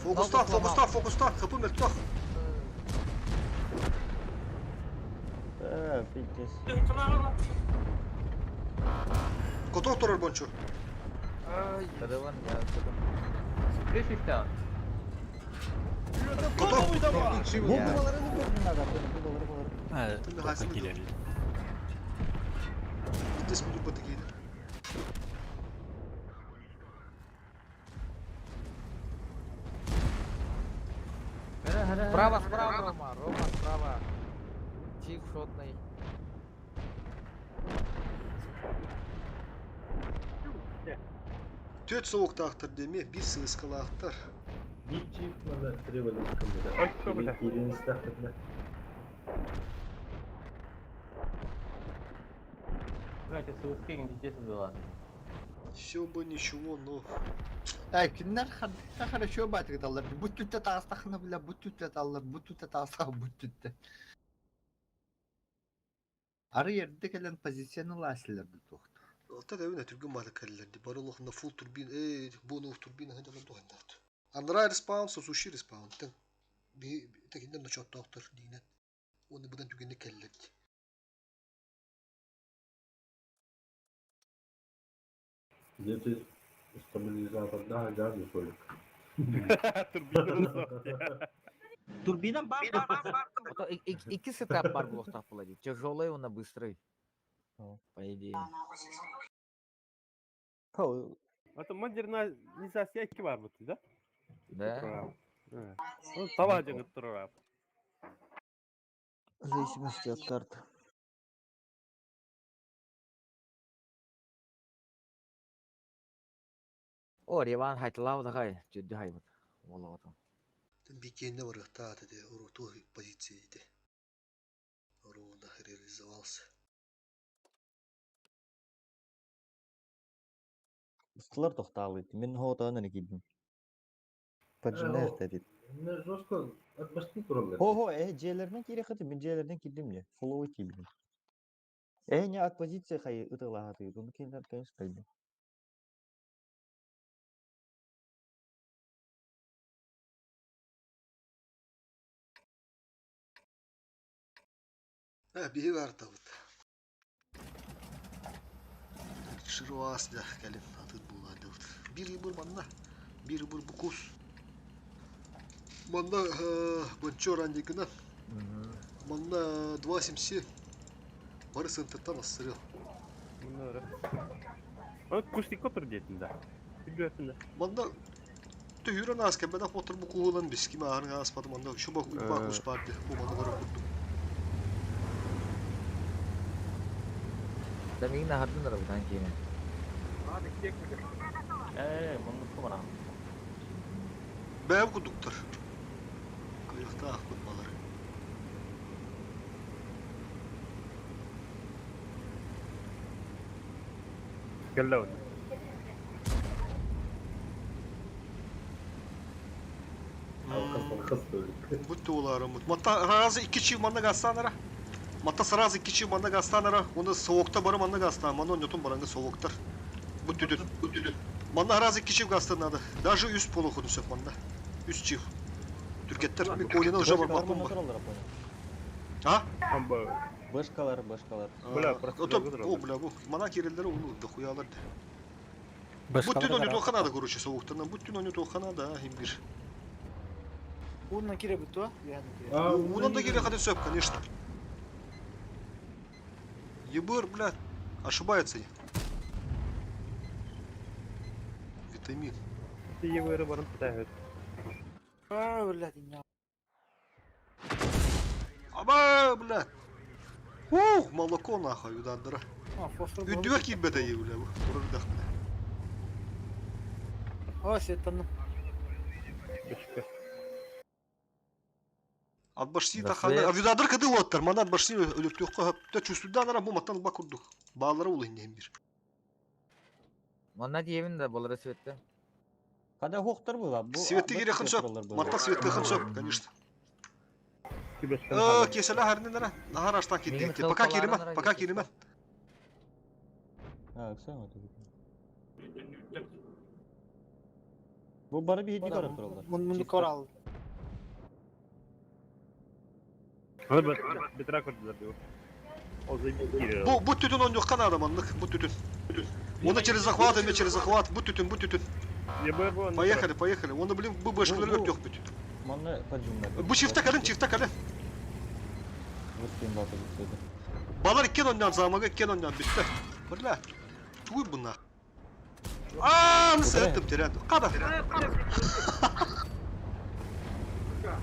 Фокуста, фокуста, фокуста. Хапы мөлтөх. Э, пиздец. Коток турар бончу. Тадаван, я Крышечка. Коток. Bu buraları gördün adam. Buraları buraları. Ha, Şimdi topa hasını girelim. Здесь буду батагейді. Справа, справа, Рома, Рома, справа. Чиф шотный. Төт соғықтақтыр деме, bir сылысқылақтыр. Bir çift надо требовали кымда. Кирин стахтырда. Блять, это здесь была. Все бы ничего, но... Эй, киннер хорошо батырдалар. Бу түттэ таастахына бля, бу түттэ таллар, бу түттэ таастах, бу түттэ. Ары ерде келен позицияны ласлер бу тохт. Ота да үнэ түргэн баата кэллэр ди. Бары олохунна фул турбин, эй, бу турбина хадалар тухандаат. Андрай респаун, сосущий респаун. Тен би текинден ночоттоохтор диинен. Оны будан түгенне кэллэр ди. Где ты стабилизаторда жады Толик. Турбина бар бар бар. Ото икки сетап бар булуохтаах була дии. Тяжелый уонна быстрый. По идее. Это модернизация икки бар бут, да? Да. Ну, таба жыңыт турар. В зависимости от карты. О, Реван хайтылау дагай, жүдді хайбыт. Олоғытым. Бикенне барыхтаат эти уруту позиции ити. Ровно реализовался. Ыстылар тохтаалыт. Мин хоотоон киирдим. Поджинер дедит. Не жестко отбашты тураллар. Хо-хо, э, дьиэлэринэн киириэххит, мин дьиэлэринэн киирдим не. Фоллоуи киирдим. Э, не от позиция хай ытылаһатыы. Ону кинилэр, конечно, кэлбит. Э, биһи баартабыт. Шируас да кэлин атыт буолаардыбыт. Биир ыбыр манна, биир ыбыр букус. Манна Бончо рандикына. Манна 2.77 бары сынтыттан ассырыл. Оны кустик отыр диэтин да. Билбэппин да. Манна төһүүрэн аас кэмбэнэх мотор бу куһулан биским ааһын ааспатым манна шуба уйбаах ус баар бу манна бары курдук. Да миигин аһардын арабытан киинэ. Ээ, муннукку барам. Бэйэм курдуктар. Кыйахтаахпыт балары. Кэллэ оны. Бут туолаарыммыт. Матта сразу икки чив манна гастанара. Матта сразу икки чив манна гастанара. Оны соокта бары манна гастан. Манна оннотун баранга сооктар. Бут түтүн. Манна сразу икки чив гастан надо. Даже үс полухуну сөп манна. Үс чив. Түркеттер мен колина уже барбаппын ба. А? Башкалар, башкалар. Бля, просто Ото, о, бля, бу. Мана киреллери оны дохуялар. Бут түн оны тоқана да, короче, соуктан. Бут түн оны тоқана да, хим бир. Уунан кире бутуа, Унан да кире хады сөп, конечно. Ебыр, бля, ошибается. Витамин. Ты ебыры барып бітәһет. А, блядь, не. Аба, бля. Ух, молоко нахуй, удандыра. А, фосфор Үдүгөр киирбэтэ бля, турар дахмына. О, сеттанным. Атбашси Да таханы, свет. авидадыр кыды оттар, мана атбашси өлөптөккө хөптө чувствуйдан ара бу маттан ба курдук. Баалары ул иннен бир. Манна диэбин да болары светте. Када хохтар была. Бу Светти бу кире хынсоп, тураллар была. матта светти хынсоп, конечно. Э, кеселе харнын ара, нахар аштан Мигин кетти. Пока хылпаларын кириме, ара пока кесес кириме. А, Оксана это Бу бары биһиги көрөр тураллар. Мунну корал. Оны бітіра көрділер деп. Ол заебись кире. Бу бу түтүн он жокка надо маннык, бу түтүн. Оны через захват, эме через захват, бу түтүн, бу түтүн. Ебыр бу. Поехали, поехали. Оны блин, бу бэшкалар Бу- бу- өтөк бүт. Манна поджимнар. Бу чифта калын, чифта калын. Выртын бата бүттү. Балар иккен оннан замага иккен оннан битте. Бля. Туй буна. Аа, сеттим терен. Када.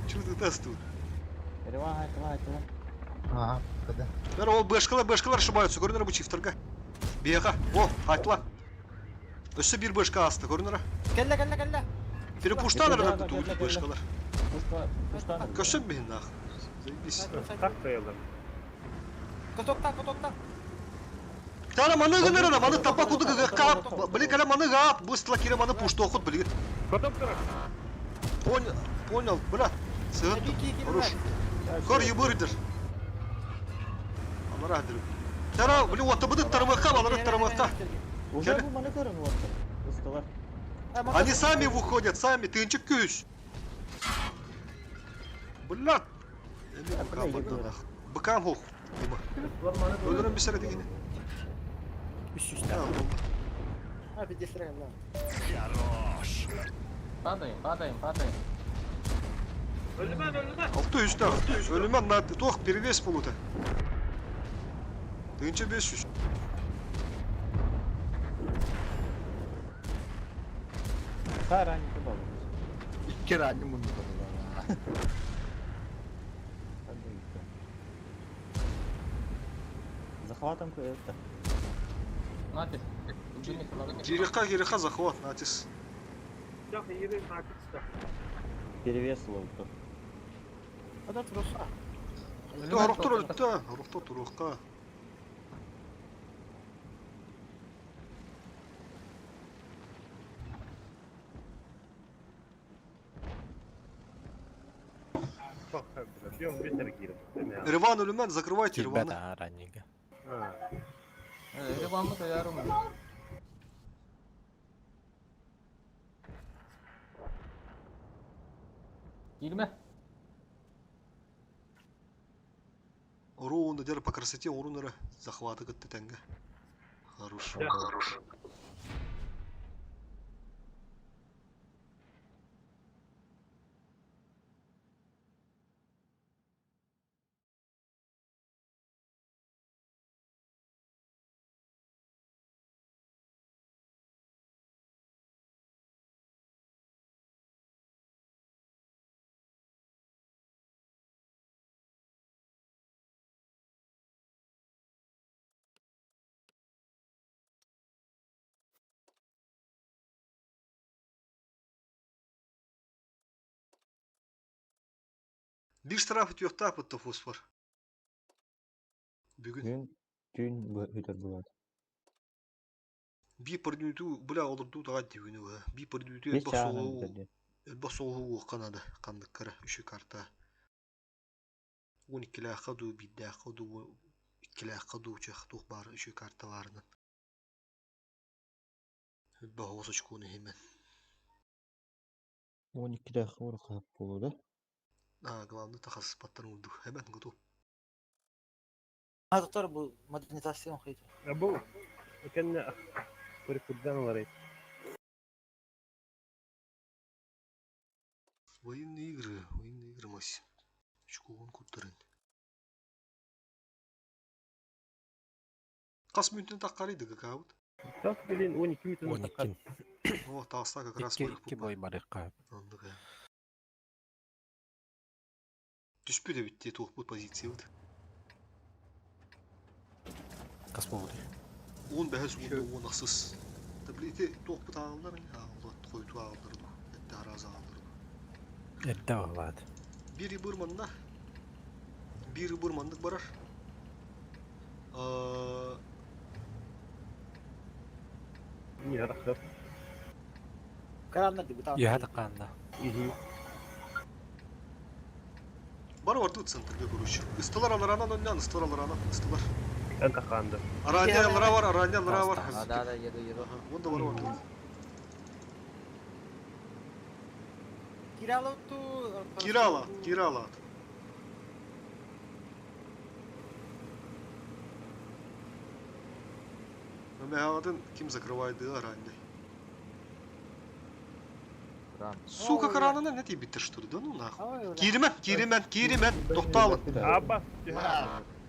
Чудо тест тут. Реван хайтыла хайтыла. Ага, када. Бер ол бэшкалар, бэшкалар ошибаются. Көрүнөр бу чифтерге. Бега. О, айтла. Өссө бир бэшка асты, көрүнөр. Кэллэ, кэллэ, кэллэ. Перепуштан Да, ара да, бу кэллэ, кэллэ. бэшкалар. Пушта, пуштан. Көсөм бин нах. Заебись. Так стоялар. Котокта, котокта. Тара маны гыныр маны тапа куды кап. Блин, кала маны гап, быстро кире маны пушто ход, блин. Потом тұрар. Понял, понял, бля. Сыгыт. Хорош. Кор ебырдыр. Алар адыр. Тара, блин, вот табыды тарамакка, балары тарамакка. Уже бу маны көрөн уоттар. Ыстылар. Они сами выходят, сами, тынчык күүс. Блядь. Эми быкам бардылах. Быкам хух. Дима. Өлөрөн бисер дигини. Үс үстэ. А, пиздец, да. Хорош. Падаем, падаем, падаем. Ölümem ölümem. Алты үстә. Өлүмөн на туох перевес болута. Тынчы 500. Ха ранник балыр. Икки ранний мунду бар. Захватом это. Натиск. Кириха, кириха захват, натис. Yok yeri nakit Перевес ловко. Ада туруха. Рохтор өлттө, рохтор турукка. Реван өлүмөн, закрывайте Кирбет Ревана. а раннига. Ревамы таярым. Girme. Руны дер по красоте урунера захваты кытты тенге. Хорош. Хорош. Bir tarafı yok da bu fosfor. Бүгүн. Gün gün өтөр булат. Би пордүтү бля олорду тага дибүнү ба. Би пордүтү Бес элбах чаанан соҕу бүтэрди. элбах соҕу канада кандыккара үшү карта. 12 ду биддээхха ду 2 ду чах тух бар үшү карта барынан. Элбах осочкуну хемен. 12-де хор кап болду. А, главное тахас паттан урду. Hemen готов. А, доктор, бу модернизация хайты. Бу кэннэ перекурдан олорой. Военные игры, военные игры мась. Школун куттарын. Кас мүнтүн таккары ДГК бут. Так, блин, 12 мүнөт 12. О, таста как раз Икки барых икки бой барыкка. Андык. Түспү да битти туох бут позиция бут. Кас болду. Он бәһәс он он ахсыз. Таблети туох бут ааллар, ааллар койту ааллар ду. Этте хараза ааллар ду. Эрдэ балаад. Бири бир манна. Бири бир маннык барар. Аа, Не, рахат. Каранна дебютант. Үһэ таккаанда. Бар бар тут центрге короче. Ыстылар аларанан önнен, ыстылар аларанан, ыстылар. Эн таканды. Араня алара бар, араня алара бар. А, да, да, еду, еду. Онда бар бар. Кирала ту... Кирала, Кирала. Мехадын ким закрывает аранья? Сука, каранына не тибиттер что ли? Да ну нахуй. Киримен, киримен, киримен. Тоқталын. Аба.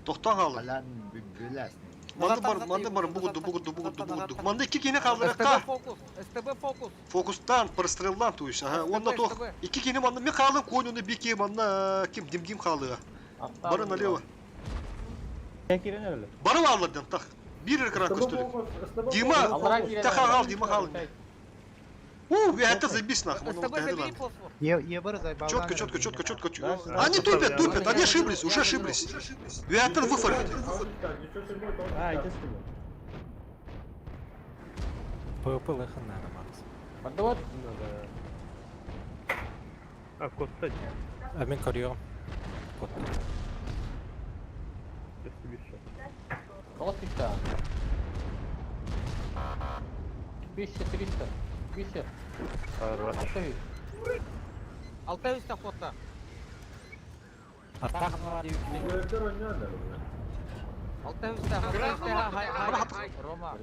Тоқтан қалын. Алан биләс. Манды бар, манды бар, бугуду, бугуду, бугуду, бугуду. Манды iki кини СТБ қалдырыққа. фокус, СТБ фокус. Фокустан, прострелдан туйш. Ага, онда СТБ. тоқ. Iki кини манды мен қалым, конюны бики манна ким димгим қалыға. Бары налево. Кирен öyle. Бары алладан тақ. Bir экран көстөлік. Дима, тақа қал, Дима қалын. У, это заебись нахуй. СТБ забери фосфор. Четко, четко, четко, четко. Они тупят, тупят, они ошиблись, уже ошиблись. Виатен выфармить. А, это СТБ. ПВП лыхын наада Макс. Бардыбат. А, котта. А мен көрүөм. Котта. Спасибо. Тоҕус күүстээх. 1300. 300. 600. 600 таххотта. Егордар ойнуондар була. 600 600 хай хай Рома.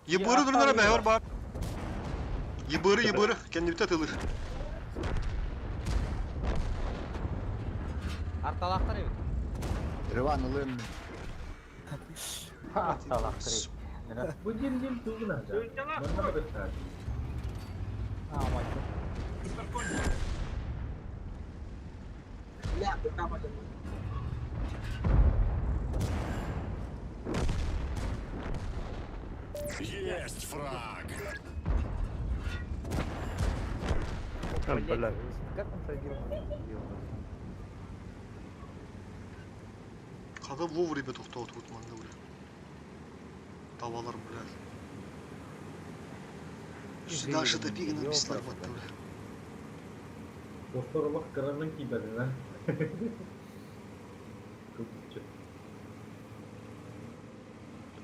Ебыры дурнара мәһөр бар. Ебыры ебыры кэннибитэ тылыр. Арталаахтар эбит. Рыван ылыам. Арталаахтар эбит. Бу дим-дим тугуна да. Манна быттар. Бля, там это. Есть фраг! Бля. Как он садил? Хата вовремя тохтоотубут манна бля. Табалар бля. Дальше топигина бистар батта бля. Достор олох кыранан киибэрин а. Кубуччу.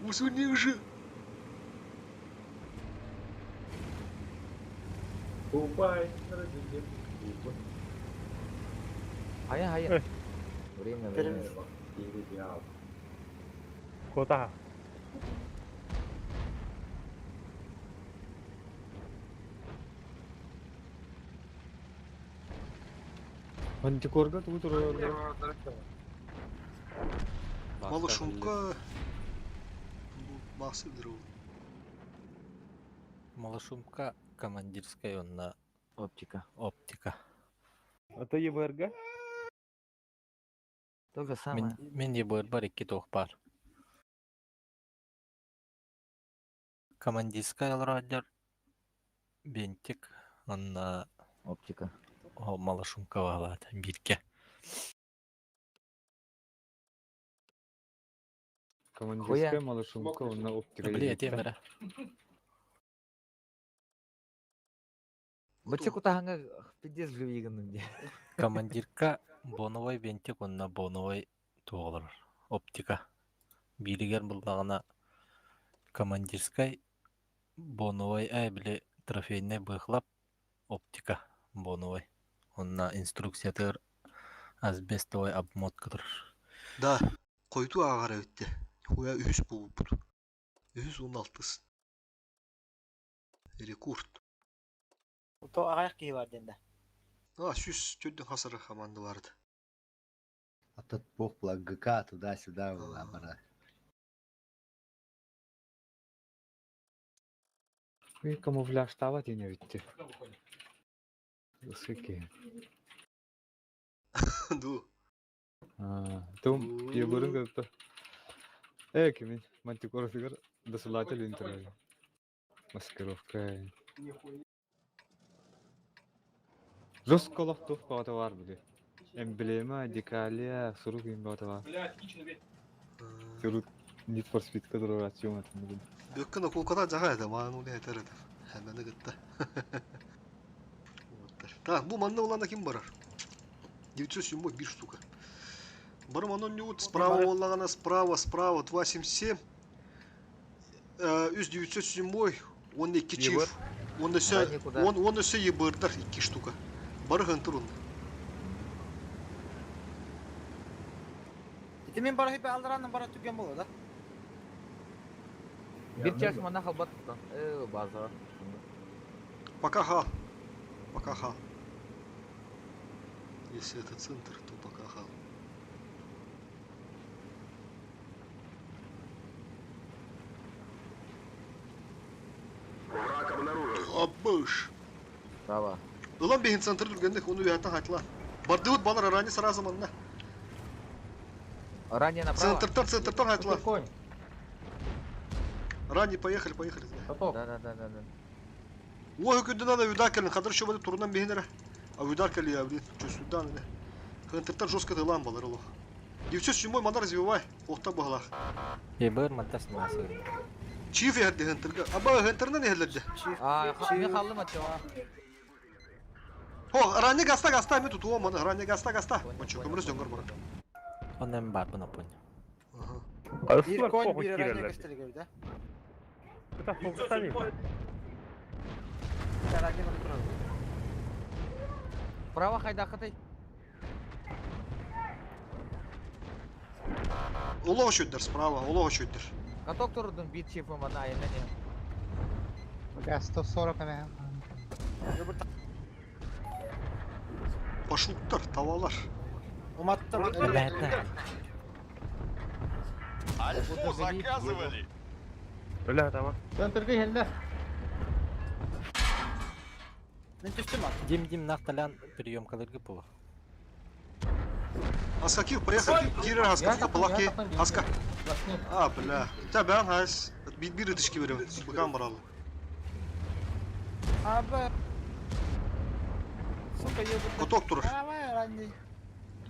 Усуни же. Тупай, дим-дим. Хайа хайа. Время, время. Кота. Антикорга тугу турар. Мало шумка. Бу басы дырыл. Малошумка командирская онна оптика. Оптика. А то ЕБРГ? То же самое. Мен ЕБР бар икки туох бар. Командирская алрадер бентик онна оптика. О, малошумка валат бирке. Командирская малышумка, онна оптика. Бля, темера. Бычы кутаһаңа пиздец живигинным де. Командирка боновой бентик онна боновой туолар. Оптика. Биригер буллагана командирскай боновой ай биле трофейный быхлап оптика боновой. Онна инструкциятыр асбестовой обмотка турар. Да, койду ағара өтті. Хуя үхүс болуппут. Үхүс он алтыс. Рекорд. То ағаяқ киһи бар дэнда. А, сүс чөдден хасары команда барды. А тот бог была ГК туда-сюда была бара. Ви камуфляж тават ине витте. Сыки. Ду. А, том ебырын кытта. Э, кимин, мантикора фигур, досылатель интервью. Маскировка. Жестколох тух багата бар биди. Эмблема, декалия, сурук им багата бар. Сурук Need for Speed кадр рацион атым. Бөккін околката жаға еді, маған олай айтар еді. Әмәні кітті. Так, бу манна улана ким барар? 907 bir штука. Барым анон не вот справа оллағана, справа, справа, 277. Үз 907 12 чиф. Он өсө, он, он өсө ебырдар 2 штука. Бары хантыр онда. Ити мен бара хипе алдаранын бара түген боло да. Bir час мана халбат туттан. Э, база. Пока ха. Пока ха. Если это центр, то пока ха. Враг обнаружен. Абыш. Право. Ылан бейін центр дүргендік, оны уятан хайтла. Бардыбыт балар рани сразу манна. Ранее направо. Центртан, центртан хайтла. Конь. Рани, поехали, поехали. Да, да, да, да, да. Ой, күнді надо удар кадр еще буде турнан бейінері. А удар кели, я, блин, что сюда, не. Центртан жестко тылан балар олох. 907 мандар развивай, охта бағлах. ЕБР мантас масы. Чиф ерді хентерге. Аба хентернен ерлерді. А, мен халлым атча. Хо, ранее гаста гаста, мен тутуом маны, ранее гаста гаста. Мынчу көміріз дөңгір бара. Онно мен баарбын оппун. Биир конь биир ранее көстөлгө да. Право хайдахытай. Олох үчүддер справа, олох үчүддер. Каток турдун бит чипым ана айына не. Бля, 140 мм. Пашуттар, tavalар. Уматтым. Альфу заказывали! Öyle tamam. Центрге хелле. Мен түстүм ат. Дим Дим нахталян приемкалыргы була. Аскакив, поехали. Кирер, Аска, Палаки, Аска. А, бля. Та бен хайс. Bir bir ытышки берем. Сулкан баралы. Аба. Сука, ебут. Куток турur. Давай, ранний.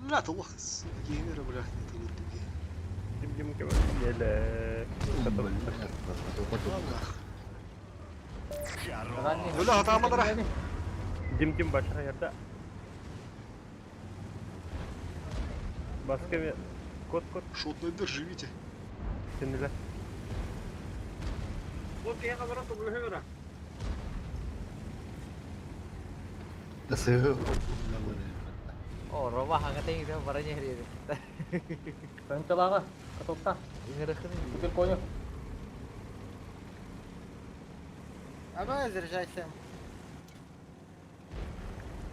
Бля, Allah. Геймер, бля. Дим Дим кем? Еле. Öyle hata mı Дим Дим başka yerde. Başka bir kod kod. Шотный живите. Сенилер. Вот я говорю, что вы говорите. О, Рома хангатайын ите барanya хери. Канталага, катокта. Иңырыхын. Супер коню. Аба, заряжайся.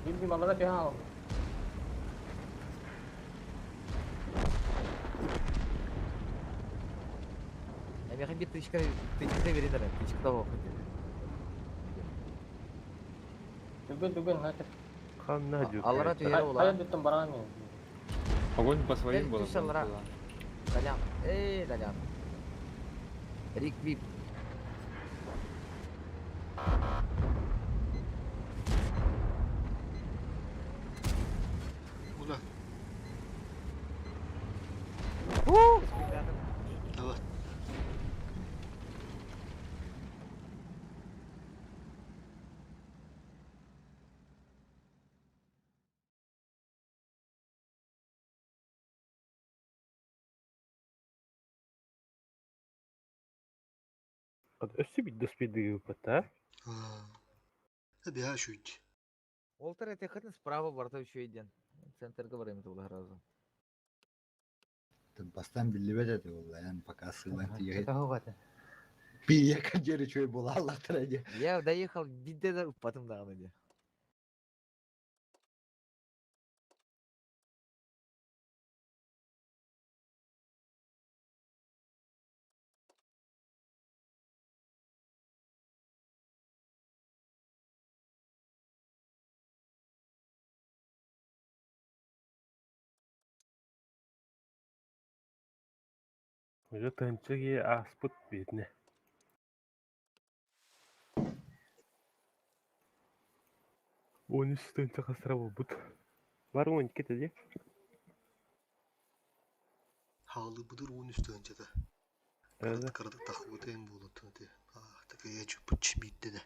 Дим Дим аллара пиха. Эми бир тычка тычка берин эле, тычка да окуйт. Түгөн түгөн начер. Ханна дю. Аллара түйері ола. Каян дүттен барган мен. Огонь по своим было. Түш аллара. Далян. Эй, Далян. Рик вип. Куда? Давай. Өссө бит доспиды пата. Бия шүйт. Олтер это хытын справа барта еще един. Центр говорим это было сразу. Бастан биллибет эти ол, ян пока сылан тиге. Это хугата. Пия кадери чуй була Аллах траде. Я доехал бидде да потом да иди. Уже тынчыги аспыт бетне. Он үс тынчы кастыра болбут. Бар он кетеди. Халы бұдыр он үсті önce Evet. Кырдык тахуытайын болу тынты. А, так я чүп чмитті де.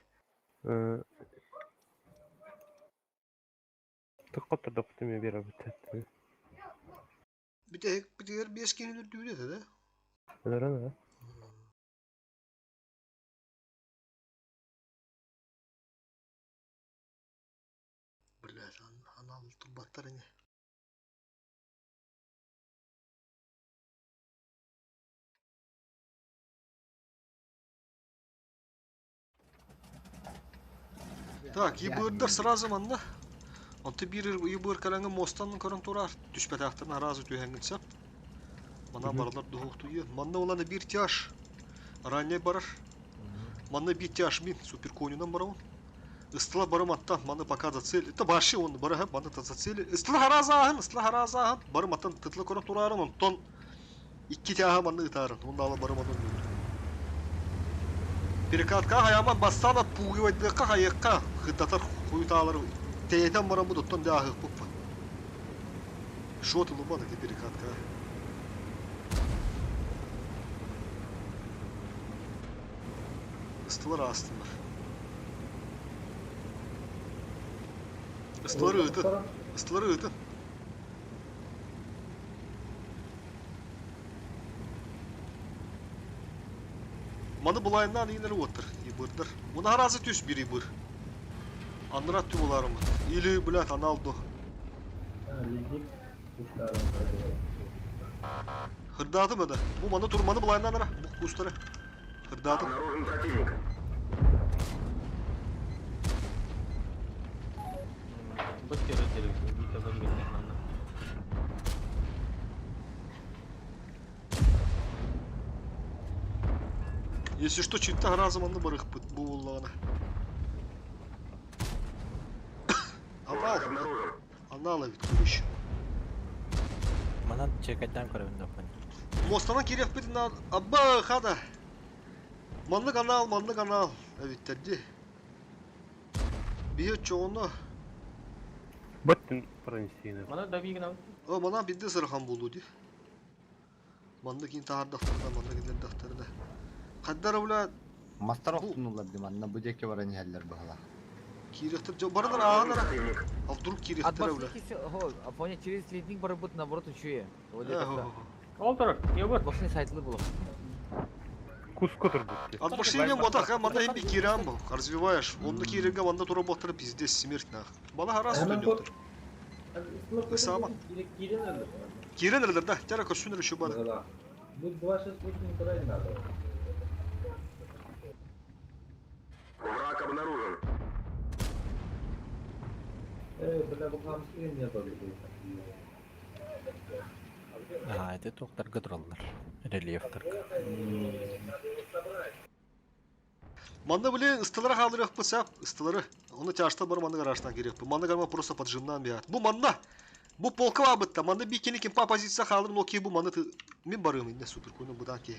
Тыккап турда кутуме бере бит. Bir de bir diğer bir eskinin düğüne de de. Öyle ne? Бля, анал турбаттар не. Так, ебырдар сразу манна. Онты бир ебыр калаңы мостан көрөн турар. Түшпәт ақтырна разы түйәнгінсіп. Мана баралар духук туйы. Манна оланы бир тяж. Ранее барар. Манна бир тяж мин суперконюнан барауын. Ыстыла барым аттан, маны пока за цель. Это баши он бара маны та за цель. Ыстыла харазаһын, ыстыла харазаһын. Барым аттан тытлы көрөн турарын, онтон икки тяга маны ытарын. Онда ала барым аттан. Перекатка хаяман бастана пугивайдыка хаякка хыттатар хуйталар. Тейтен барам бу доттон да ахык пуппа. Шот лубан эти перекатка. Ыстылар астынlar. Ыстылар ыытын. Ыстылар ыытын. Маны булайыннан иинер уоттар, ибырдар. Муна харазы түс bir ибыр. Анныра тү буларым. Или, блядь, анал до. Хырдаатым это. Бу маны тур, маны булайыннан ара. Бу кустары. Хырдаатым. Обнаружен противник. Бу терө терө. Бите бөлгөннөр манна. Если что, читта разом анны барыхпыт бу буллаҕына. Анал. Анал эбит короче. Манан чекайдан көрөбүн да понял. Мостана кириэхпитин абба хада. Маннык анал, маннык анал эбиттэрди. Биһи оччоҕуна Баттын пронести. Мана да бигин О, мана бидде сырахан буолуу ди. Манна кин таһардахтарына, манна киллэрдэхтэринэ. Хаддара бля Мастар охтунулар ди манна бу диэки баран иһэллэр быһалаах. киириэхтэр дьон баранар ааҕанара. А вдруг киириэхтэрэ бля. Афоня через ледник барбыт наоборот үчүе. Ол турар, ебыр. Бошны сайтлы булып. Куско турбут. От машины мотах, а манда химби кирам был. Развиваешь. Он на кирига, манда туработтар пиздец, смерть нах. Бала харас Hemen дүнөктөр. Сама. Кирен эрдер да, тяра көсүнөр еще бар. Бу 268 никогда не надо. Враг обнаружен. Э, бля, бу хамсыгын не было. Аа, это туохтарга тураллар. Рельефтарга. Манда биле ыстылары халырых бысап, ыстылары. Оны тяжта бар манны гаражтан керек. Манны гарма просто поджимнан бият. Бу манна. Бу полка бытта. Манна бикини ким па позиция халыр, но ки бу манны ты мен барым инде супер куну будан ки.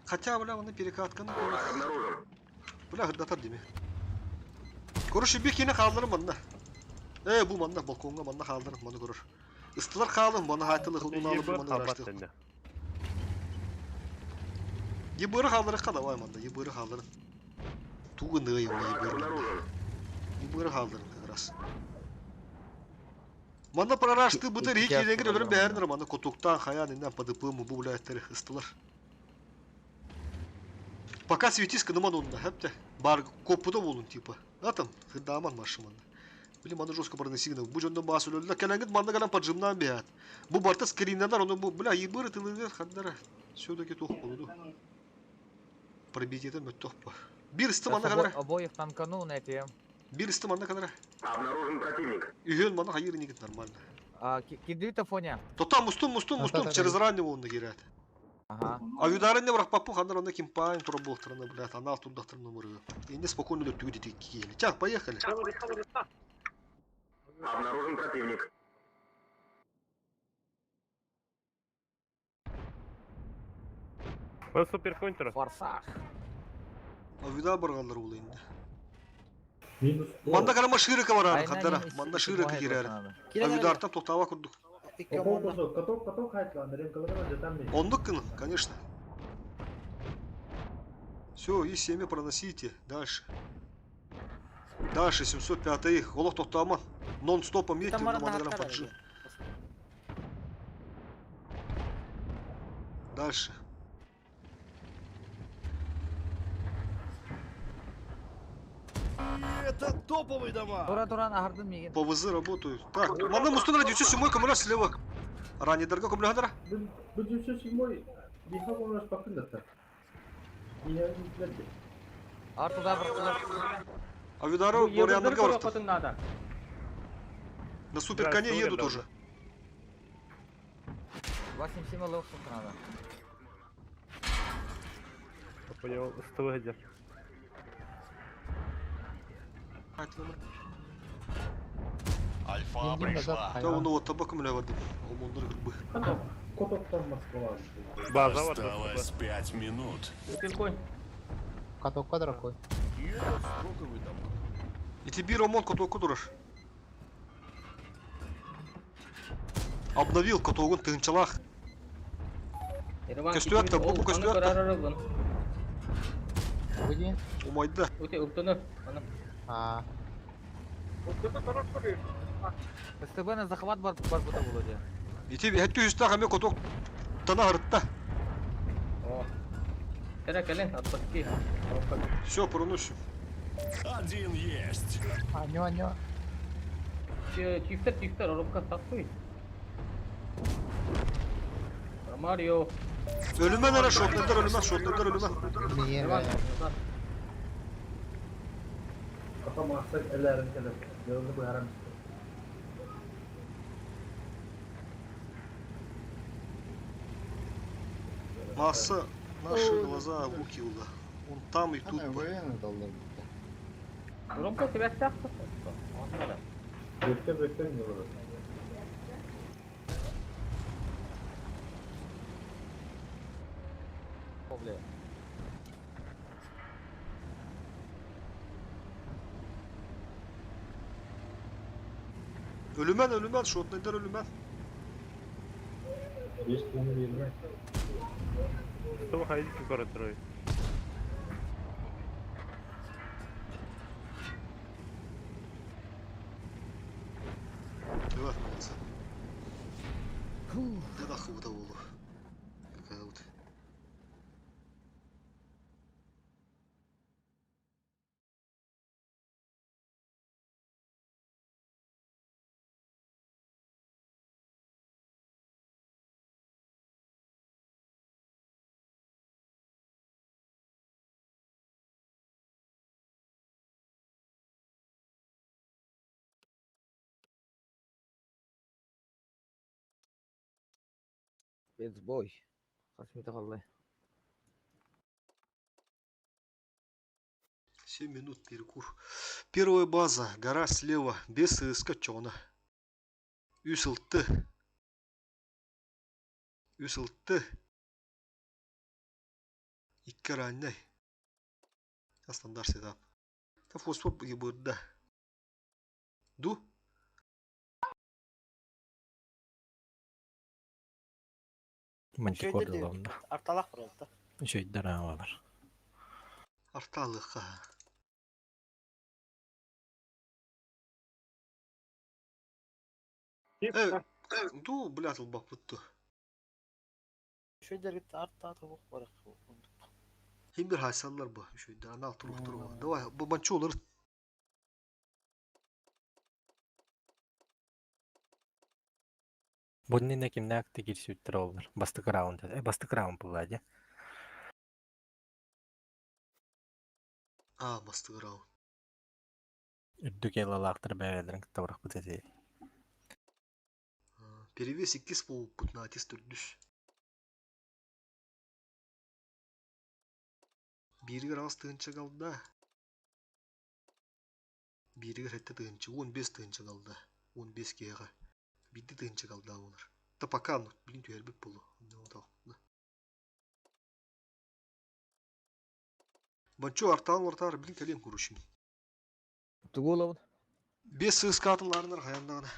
Хотя бля, оны перекатканы Бля, гырдатар деме. Короче, бикини халыр манна. Э, бу манна балконга манна халыр, манны көрөр. Ыстылар халын, маны хайтылы хылын алып, маны гаражты. Ебыры халдырыққа давай манда, ебыры халдырын. Тугы ныйым ебыры манда. Ебыры халдырын как раз. Манда прорашты бытыр хики ленгер өлөрүн бэһэрнер манда котуктан хаян иннен ПДП му бу блядь ыстылар. Пока светись кыныман онна хэпте. Бар коппуда болун типа. Атам хыдаман маршыманда. Блин, манда жестко проносигна. Бу жондон баас өлөллө. Келеңит манда калан поджимнан бэһэт. Бу барта скриннанар оны бу бля ебыры тылыгыр хандара. Все-таки тух болуду. Пробитие мөттөх ба. Бир исти манна калара. Обоих танканул на эти. Бир исти манна калара. Обнаружен противник. Үйөн манна хайыр нигит нормально. А, кидри Афоня. То там мустум мустум мустум через раннего он нагирает. Ага. А юдарын не врах папу хандар онда кимпайн тураболтырны, блядь, анал турдахтырны муры. И не спокойно лютюди такие. Чак, поехали. Обнаружен противник. Бұл супер контр. Форсаж. А вида баргандар ол енді. Минус. Манда карама ширика бар Айна хандара. не Манда ис- ширика ис- кирер. надо. А видартан тоқтава курдук. Каток, каток хайтлан, ренкаларына жатам мен. Ондук кын, конечно. Все, и семя проносите. Дальше. Дальше 705 их. Голов тоқтама. Нон-стопом едьте, Там манда мара карама поджим. Дальше. Это топовые дома. Тура туран ахардын миген. ПВЗ работают. Так, манда мустун ради 907 коммуна слева. Ранее дорога коммуна Бу 907 биха болмас бакын да. Биха izlerdi. Артуда быркылар. А Видару Борианнарга барыптыр. Хотын надо. На суперконе Да, еду да. тоже. 87 лох надо. Понял, СТВ где. Альфа пришла. Да, он вот табак коммуна варды. Омондар грибы. Котоктан Москва. База бар. Осталось 5 минут. Супер конь. Катокка дорогой. И это строковые дома. И тебе Ромон котоку дураш. Обновил котогун тынчалах. Ереван Көстүөт та, бу бу көстүөт та. Где? Умайда. Өте үктөнө. Аны. А, СТБ на захват бар бар бута булды. И тебе хәттү үстә хәмә коток тана harытта. О. Кere кэлин, отпусти. Все, проносим. Один есть. Анё, анё. Чифтер, чифтер, Ромка тахсый. Марио. Ölüme nere şortlar ölüme şortlar ölüme. Niye? Kafam assak ellerim kelip. Yolunu koyarım. Масса наши глаза Лукиула. Он там и тут. Ана военный доллар битте. Ромка тебя тахсый. Бөкте бөкте не olur. Бля. Ölümen ölümen şortlar ölümen. Beş tane yerine. Что выходите в город трое? Evet молодцы. Ne dakika bu da oldu. Какая вот. It's boy. Хас мите қалай. 7 минут перекур. Первая база. Гора слева. Без скачона. Үсілтті. Үсілтті. Икки раннай. Стандарт сетап. Та фосфор ебырда. Ду? Мантикор Шөйдер дылымда. Арталах просто. Шөйдер бар. Арталыха. Э, ду, блядь, лбапытты. Шөйдер гит арта тобук бар. Хим bir haysallar bu. Şöyle anal turup turup. Давай, bu mançı olur. Bunun кимнәк тегир сүттер олар. Бастык раунд. Э, бастык раунд була, де. А, бастык раунд. Үрдүк элалаактар бәбелерин кыттабырак бут эти. Перевес иккис болуппут натис төрдүс. Биригер аз тыгынча калда. Биригер хетте тыгынча, 15 тыгынча калда. 15 кега. Бидди тыгынча калда олар. Та пока, ну, блин, түһәрбит болу. Банчо артан ортар, блин, кален курушим. Тугуловын. Бес сыскатыларынар хаяндагана.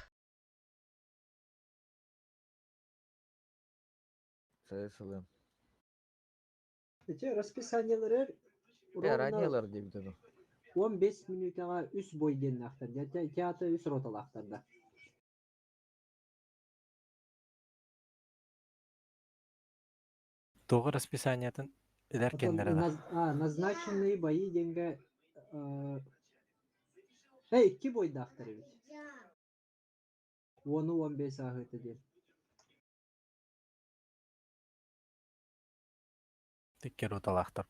Сайысылым. Эти расписаниелер Э, раннелар деп битеди. 15 минутага 3 бой ден ахтар. Театр 3 ротал ахтарда. Тоғы расписаниятын элер Потом кендер назначенные бои деньги. Эй, икки бойда ахтар ведь. Оны 15 агыты ден. Теккер роталаактар.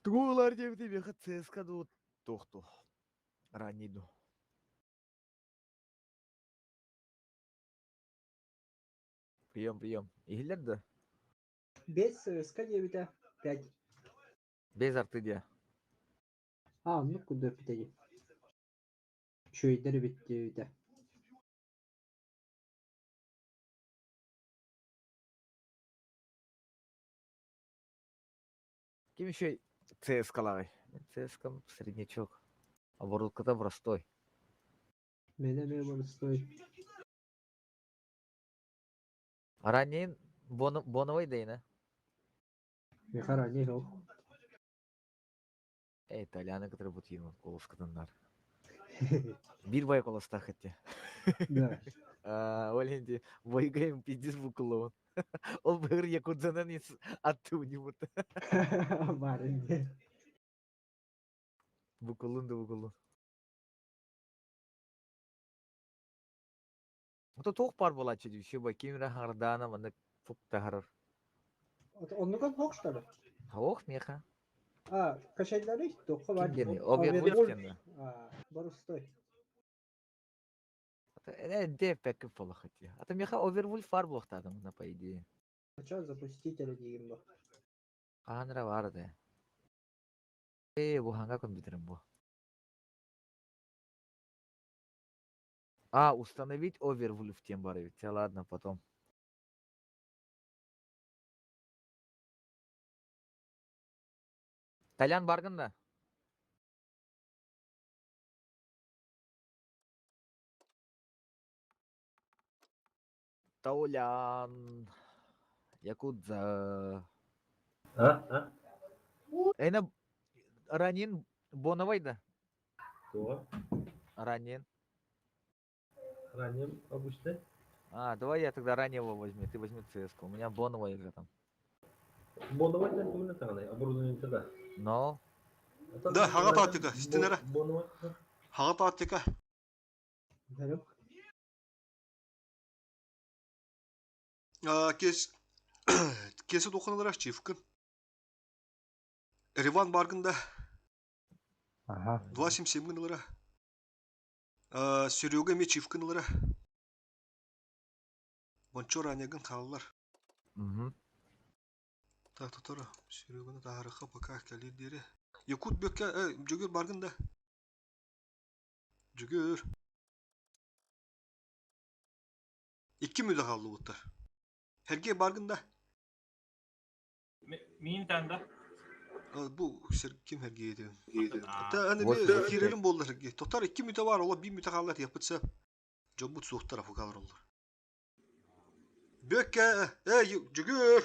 Тугулар деп бити беха ЦСКА ду тохту. Ранний ду. Прием, прием. Ихилер да? 5 СК 9 5. Без арты де. А, ну куда питеди. Шөйдер битти бите. Ким еще ЦСКА лағай? ЦСКА среднячок. Оборудка простой. Мене ме простой. Ранее боновый дейна. Мехара не жол. Эй, итальяны, которые будут ему голос кытыннар. Бир бай колостах этте. Да. Оленди, бойгайм пиздец букуловын. Ол быгыр Якудзанан аттыбынибут. Бар инде. Букулун да букулун. Ото туох бар буолааччы дии, Шиба ким эрэ хаҥардаана маннык фук таһарар. Оннукан хокштары. Ох, меха. А, качайлары тоққа бар. Ким диэний? Овервульф диэн да. А, борустой. Де пэккэ буолахыт дии. А то меха Овервульф бар буолуохтаатым на по идее. Ча запустить эрэ диигин бу. Хаһан эрэ баар этэ. Ээ, бу хаҥа компьютерым бу. А, установить Овервульф диэн бар эбит. Ладно, потом. Толян баргын да? Толян. Якудза. А? А? Эна ранин Боновай да? Кто? Ранин. Ранним обычно. А, давай я тогда раннего возьми, ты возьми ЦСК. У меня Бонова игра там. Боновай да кимне таганы, оборудование да. Но. Да, хага тактика, стенера. Боновай. Хага тактика. Кес кесе докуналар чифкин. Риван баргында. Ага. 277 гыналара. Серега ме чифкин Бончор анягын қалалар. Угу. Так, тотора. Сереганы тахарыха пока калидере. Якут бөккә, жүгір баргын да. Жүгір. Икки мүдә қалды бұттар. Херге баргын да. Мин танда. Бу сер ким херге edi? Та аны Вот би кирерин болду херге. Тотар икки мүдә бар, ола бир мүдә қалды япытса. Жобут суох тарафы қалыр олар. Бөккә, жүгір.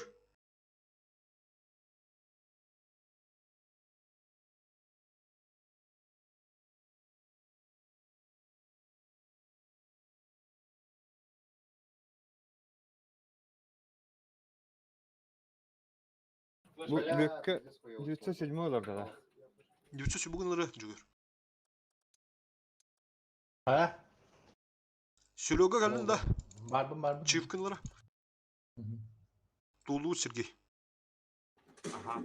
Бу Бөккө 907 олар да. 907 гынлары жүгір. А? Серега келдin да. Барбын барбын. Чифкинлары. Тулу Сергей. Ага.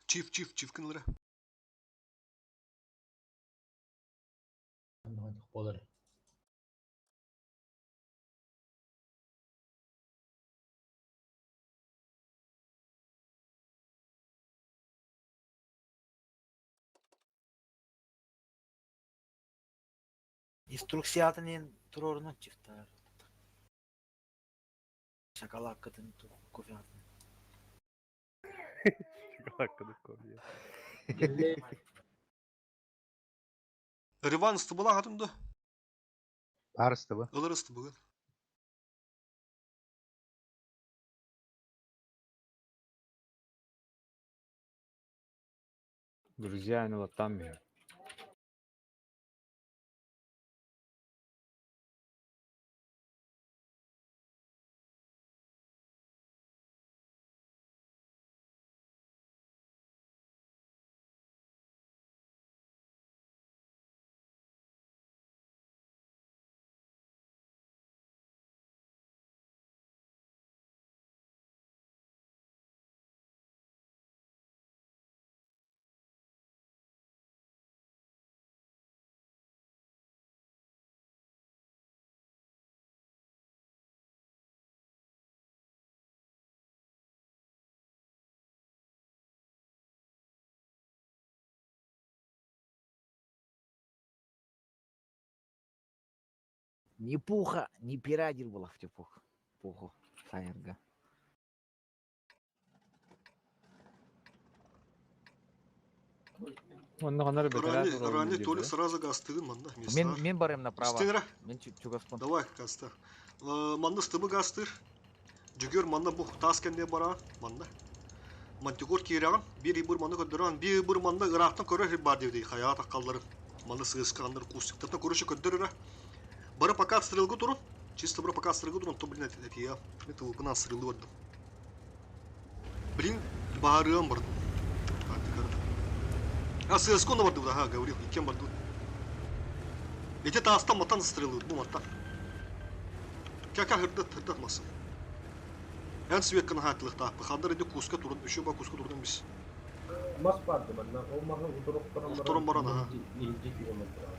Чиф, чиф, чифкинлары. Болар. Инструкциятын турорунун чифтар. Шоколадкатын кофеатын. Шоколадканы кофе. Риван ыстыбыла хатымды. Бар ыстыбы. Ылыр ыстыбыгын. Друзья, ну вот там я. Ни пуха, ни пера дир была в пух. Пуху. Сайерга. Онна ханар бетера Рани, Толик сразу гастыгын манда. Мен, мен барым направо. Стенера. Мен чугаспын. Давай, гаста. Манда стыбы гастыр. Жүгөр манда бу тас кенде бара. Манда. Мантигор кирягын. Бир ибір манда көдөрөн. Бир ибір манда ырактан көрөр бар деди. Хая таккаллары. Маны сыыска ханнар кустиктартан короче көрдөр эрэ. Бары пока отстрелга турун. Чисто бары пока отстрелга турун, то, блин, это я. Мен тылбынан стрелы бардым. Блин, баарыан бардым. А, сыаска онно бардыбыт, ага, Гаврил, иккен бардыбыт. Ити таастан матан стрелы, бу маттан. Кәкә хырдат, хырдат масын. Эн свекканы хаатылыктаахпы, хандар иди куска турун, еще ба куска турун бис. Мас барды манна, ол маһы утуруктаран Утурун баран, аха. Иһирдьи түһэн турар.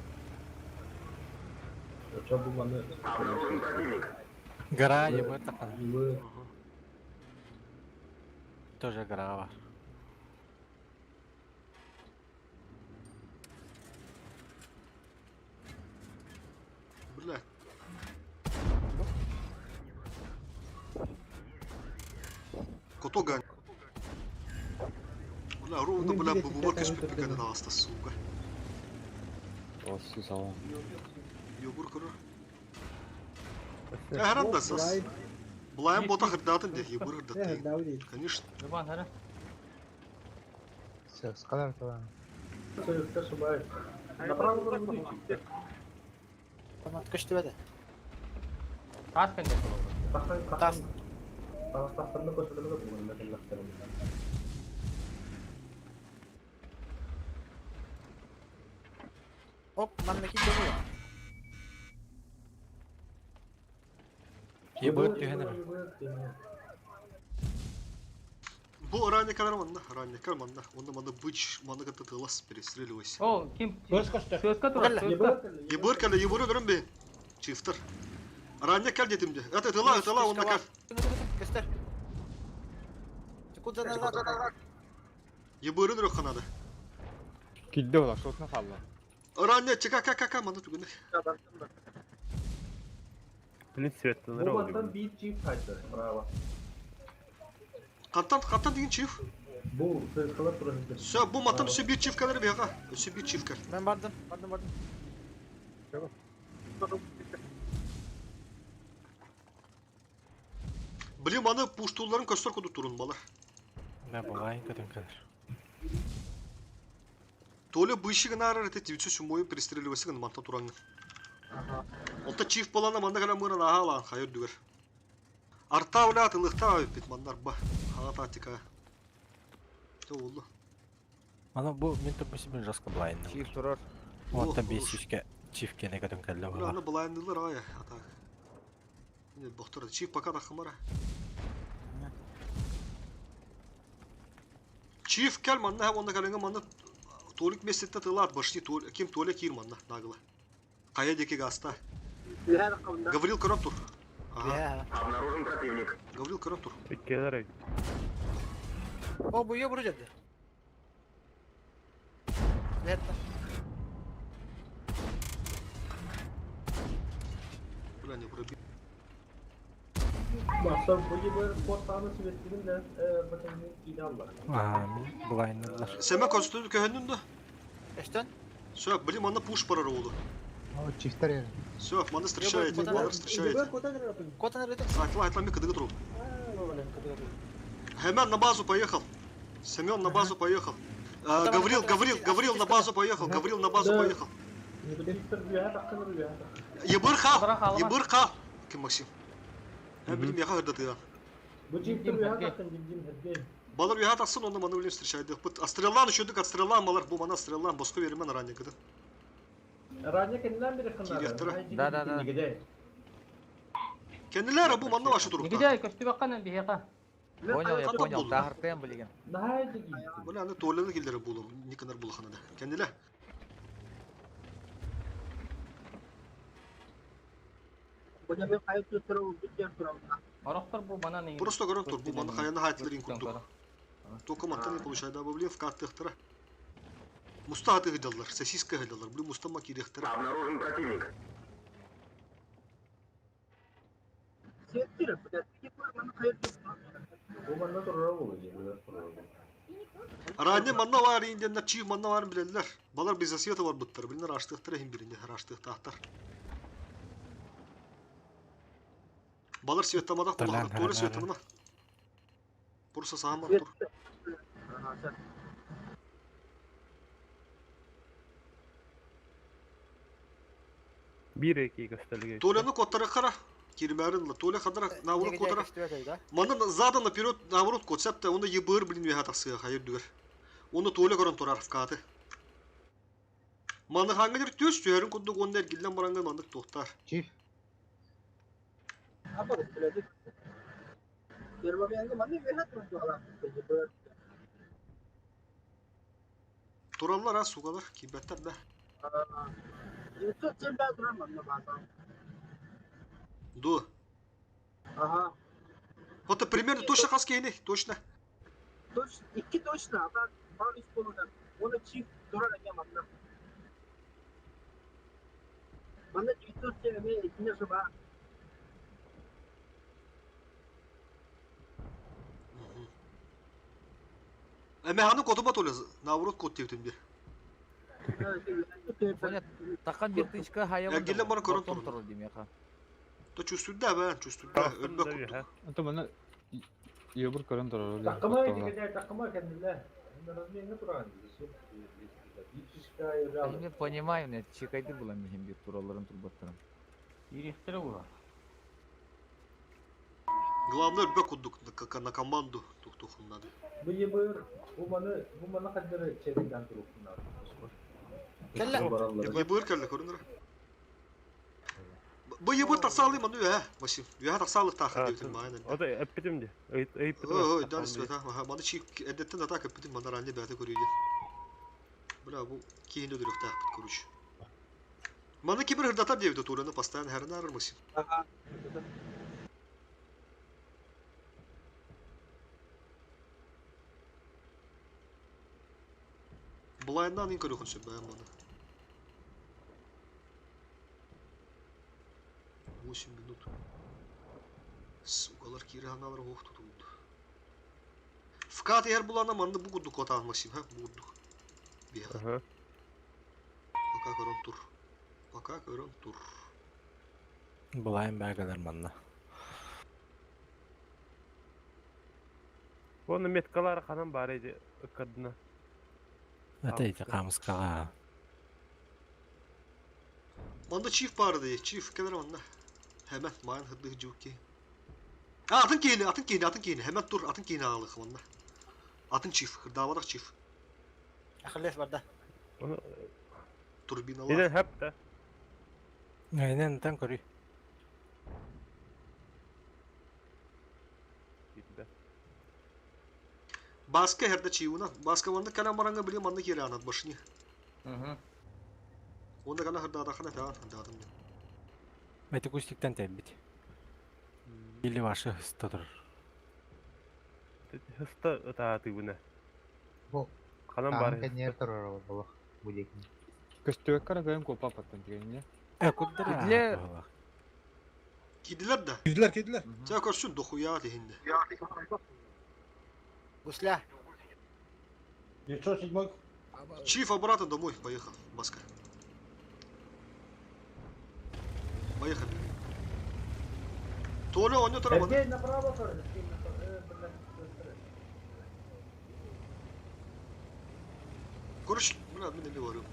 Очо бу маны Обнаружен противник. Гора ЕБР таққан. Тоже гора бар. Бля. Кото гань. Бля, ровно, бля, бубар кэспит пиканы аста, сука. Осы салам. Йогур көрөр. Харанда сас. Булайым бота хырдатын де, ебыр хырдатын. Конечно. Скалар това. Союзда субай. Направо барбы. Tamam көстүбөдө. Тас кэнде Тас. Тастарны көсөлгө булган мәкелләктер. Оп, манна ким дemiyor. ЕБР түһэн эрэ. Бу ранее калар манна, ранее кал манна. Онда манна быч, манна катта тылас перестреливайся. О, ким? Сөзкө турар, сөзкө. Ебыр кал, ебыр өрөм бе. Чифтер. Ранее кал детим де. Это тыла, тыла, онда кал. Көстөр. Куда назад? Ебыр өрөм ханада. Килде ола, шотна қалла. Ранее чека ка ка ка манна түгүнө. Блин, светтен Бу баттан бир чип кайтты, браво. Каттан, каттан деген чиф. Бу сыскалар турар. Все, бу маттан все бир чиф калар бияга. Все бир чиф кал. Мен бардым, бардым, бардым. Блин, маны пуштуларын көстөр куду турун балар. Да, булайын көтөн кэлэр. Толя быйшыгы нарар это 907 перестреливайся гын манта тураңы. Онта чиф болана манна кала мыран ахала хайыр дүгер. Арта ула тылыкта бит маннар ба. Хага тактика. Те oldu. Аны бу мен турбуси мен жестко булайын. Чиф турар. Онта 500-ке чиф кене көтөн кэллэ Бля, була. аны булайындылар ая ата. Не бохтор чиф пока да хымара. Чиф кел манна hem онна каленге манна толик месетте тылат башти тол ким толя кир манна нагла. Кая деки гаста. Гаврил көрөп тур. Ага. Обнаружен противник. Гаврил көрөп тур. Келер. О, бу ебыр жерде. Летта. Бля, не пробил. Маса бу ебыр портаны светлигин де, bakın иналла. Аа, мен булайындылар. Семе көстү көһөндүн да. Эштен? Все, блин, манна пуш барар oldu. О, чифтер yani. Все, манна встречаете, манна встречаете. Котан эрэ. Айтла, айтла, мен кыдыгы туру. Хемен на базу поехал. Семен на базу поехал. Гаврил, Гаврил, Гаврил на базу поехал. Гаврил на базу поехал. Ебыр хал, ебыр хал. Ким Максим? Я билим, я хал ты. Бу чифтер уяха дим херге. Балар уяха тақсын, онда маны билим встречайды. Астреллан үшөдік, астреллан малар, бу мана астреллан, босқы берімен ранее кыды. Ранее кеннен бери ханнары. Директора. Да, да, да. Кеннилер бу манна башы туруп. Нигде көстүбөккан бихека. Понял, я понял. Тахартем билеген. Бля, аны туалетке келдер булым, никанар булханада. Кеннилер. Орохтор бу банан Просто көрөп тур, бу манна хаяны хайтлерин курдук. Только маттан не получай, да, блин, в картахтара. Муста аты гыдаллар, сосиска гыдаллар, блин, муста ма кирехтара. Обнаружен противник. Бу манна турар болу ебыр турар. Ранее манна бар инденнер, чив манна бар билелер. Балар без света бар буттар, билнер аштыктыр хим бирине, аштыктактар. Балар светамада Талан, кулахта, тура талан, светамана. Просто саамар тур. Биир эки көстөлүгө. Толяны коттарыккара. Кирмәрин Толя хадара наоборот котара. Манна задом наперед наоборот котсепте, оны ебыр блин веха тахсыга хайыр дүгер. Оны Толя көрөн турар вкаты. Маны хаңгы төс түһәрин курдук онны эргиллен баранган мандык тохтар. Чиф. Apa блядь? Первомянга манны веха турар. Тураллар а сугалар кибеттер да. 975 турар манна баата. Ду. Ага. Вот примерно точно хаскейни, точно. Точно, икки точно, а так бар үс болудан. Оны чиф турар экен манна. Манна 907 эме итине жыба. Эме ханы котуба толя, наоборот кот деп бир. Поня, такан бир тычка хая Эргиллен баран көрөн турун. турur дим яха. То чувствует да, бен, чувствует да, өлбө курдук. Anta bana Yobur көрөн турар. Такыма кеде такыма кендиле. Размене туран. Не понимаю, не чекайды була михим бир тураларын турбаттарын. Ирихтері була. Главное өлбө курдук на команду тухтухун надо. Бу ебыр бу маны бу маны кадары чеден турупунар. Ебыр келе көрүнөр. Бу ебыр тасалы ману э, Максим. Юха тасалы тахы деп майна. Ода эппитим де. Эйппитим. Ой, ой, дальше света. Ага, маны чик эдеттен атака эппитим мана ранне бәте көрүйге. Бля, бу кейинде дүрөк тахпыт короче. Маны кибер хырдатар деп тураны постоянно хәрін арыр Максим. Ага. Булайынан ин көрөхүн сөп бәм маны. 8 минут. Сугалар кире ханалар ох тутулду. Вкат эр булана манды бу курдук отан Максим, ха, бу курдук. Бия. Ага. Пока көрөн тур. Пока көрөн тур. Булайын бәгелер манна. Оны меткалар канан бар иди ыккадына. Ата ити камыскага. Манда чиф бар ди, чиф келер манна. Hemen майын хыдды жуки. А, атын кейini, атын кейini, атын кейini. Hemen тур, атын кейini ağalık манна. Атын чиф, хырдавадак чиф. Ахиллес барда. Турбиналар. Нeden хеп да. Айнен тан көрүй. Баска херде чиуна. Баска манна калам баранга биле манна кире анат башни. Онда кала хырдада хана таан хырдадым мен. Мәте кустиктен тәббит. Или вашы хыста турар. Хыста ытааты буна. Бу. Канан бар. Кенер турар болох. Бу деkin. Көстүөк кара көйм копа паттан дегенне. Э, куддара. Кидле. Кидилер да. Кидилер, кидилер. Сен көрсүн дохуя дегенде. Гусля. 907 Чиф обратно домой поехал, Баска. Поехали. Толя, он не тарабан. Сергей направо көрүн. Короче, бля, мен не говорю.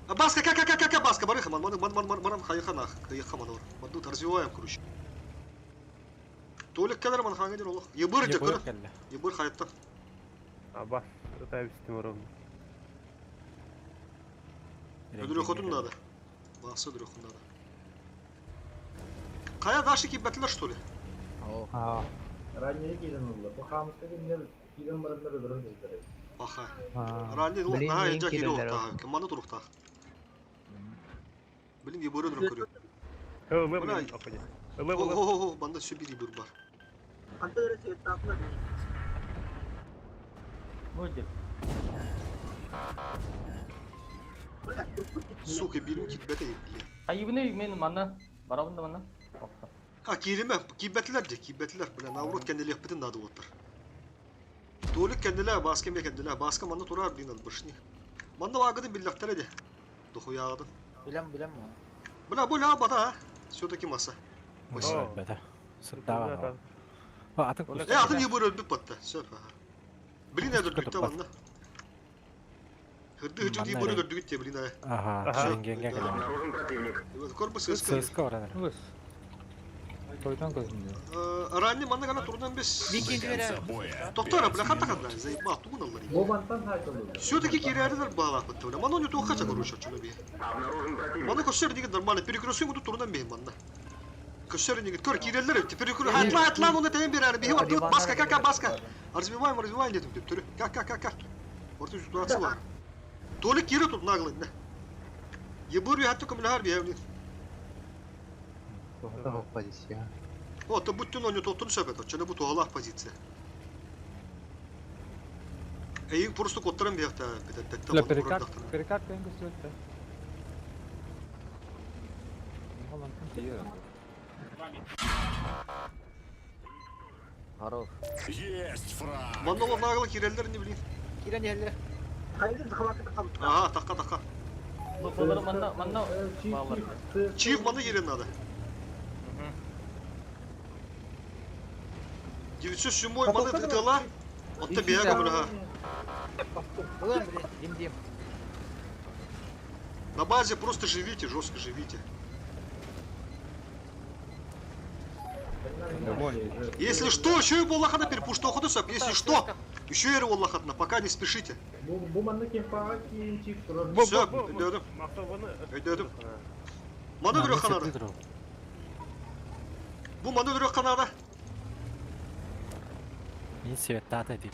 А Баска, как, как, как, как, Баска, барыха, ман, ман, ман, ман, ман, хайха нах, хайха манор. Мадут, развиваем, короче. Толик келер ман хаңа дер олох. Ебыр де Ебыр көр. келле. Ебыр хайттан. Абас ытабистим ором. Ödürü хотун надо. Басы өдүрү хотун надо. Кая даши киббетлер что ли? А. Ранее киден oldu. Bu хамыска кимдер киден барандар өдөрөн дедилер. Аха. А. Ранее лох Блин, на мен жа кире кирелер охта. Кыманы турукта. Блин, ебыр өдүрү көрү. Ылы Бля. блин, апа. Ылы ылы. О, банда все бир ебыр бар. Анда өресе тапна. Будет. Сука, бирим киббете бля. Айыбыны мен манна. Барабын да манна. А, кириме, киббетлер де, киббетлер, бля, наоборот, кенделер битин надо оттар. Толик кенделер, баска ме кенделер, баска манна турар, блин, от башни. Манна вагыдын биллактар эди. Дохуягыдын. Билем, билем. Бля, бу ля бата, а. Все-таки масса. Бәтә. Сырттава. Атын Э, атын ебыр өлбүп батта. Все, ага. Блин, я дүртүктә манна. Хырды хыджы дии бары өлөрдүгүт те, блин, Ага, рентгенге кэлэн. Обнаружен противник. Корпус сыска. Сыска баран. Тойтон көзүндө. Ранний манна гана турнан бес. До Доктора, конца бля, боя хата пять хата, минут. заебал, тугун аллар. Бобантан хайталар. Все-таки кирәрилер баалаах бля. Мана не туха короче, чуна би. Обнаружен противник. Мана көссөр деген нормально, перекрестың уду турнан бейм манна. Көссөр деген, көр кирелер, перекрестың, атла, атла, оны тәйін берәрі, бейм, тут баска, кака, баска. Разбиваем, разбиваем, дедім деп түрі. Как, как, как, как. Орты ситуация бар. Толик кире тут наглый, да. Ебур я хаттı көмілі харби, явни. Тоғыта позиция. О, то будь но не тоқтun сөпет, очына бу туалах позиция. Эй, просто коттарым бияқта, битетте. Бля, перекат, перекат кайын көстүрөт да. Холландтан тиер. Хорош. Есть фраг. Манолар наглы кирелер не блин. Кирен еллер. Ага, таққа, таққа. Бұлар манна манна баллар. Чиев маны ерен надо. 907 маны тытыла. Отта бияга бұна. Ulan блин, дим дим. На базе просто живите, жестко живите. Если что, еще и Воллахана перепушто ходусап. Если что, еще и Воллахатна, пока не спешите. Бу бу манна кемпага кийин чип турар. Все, өйдөдүм. Өйдөдүм. Маны дүрө канада. Бу маны дүрө канада. Мин светтата деп.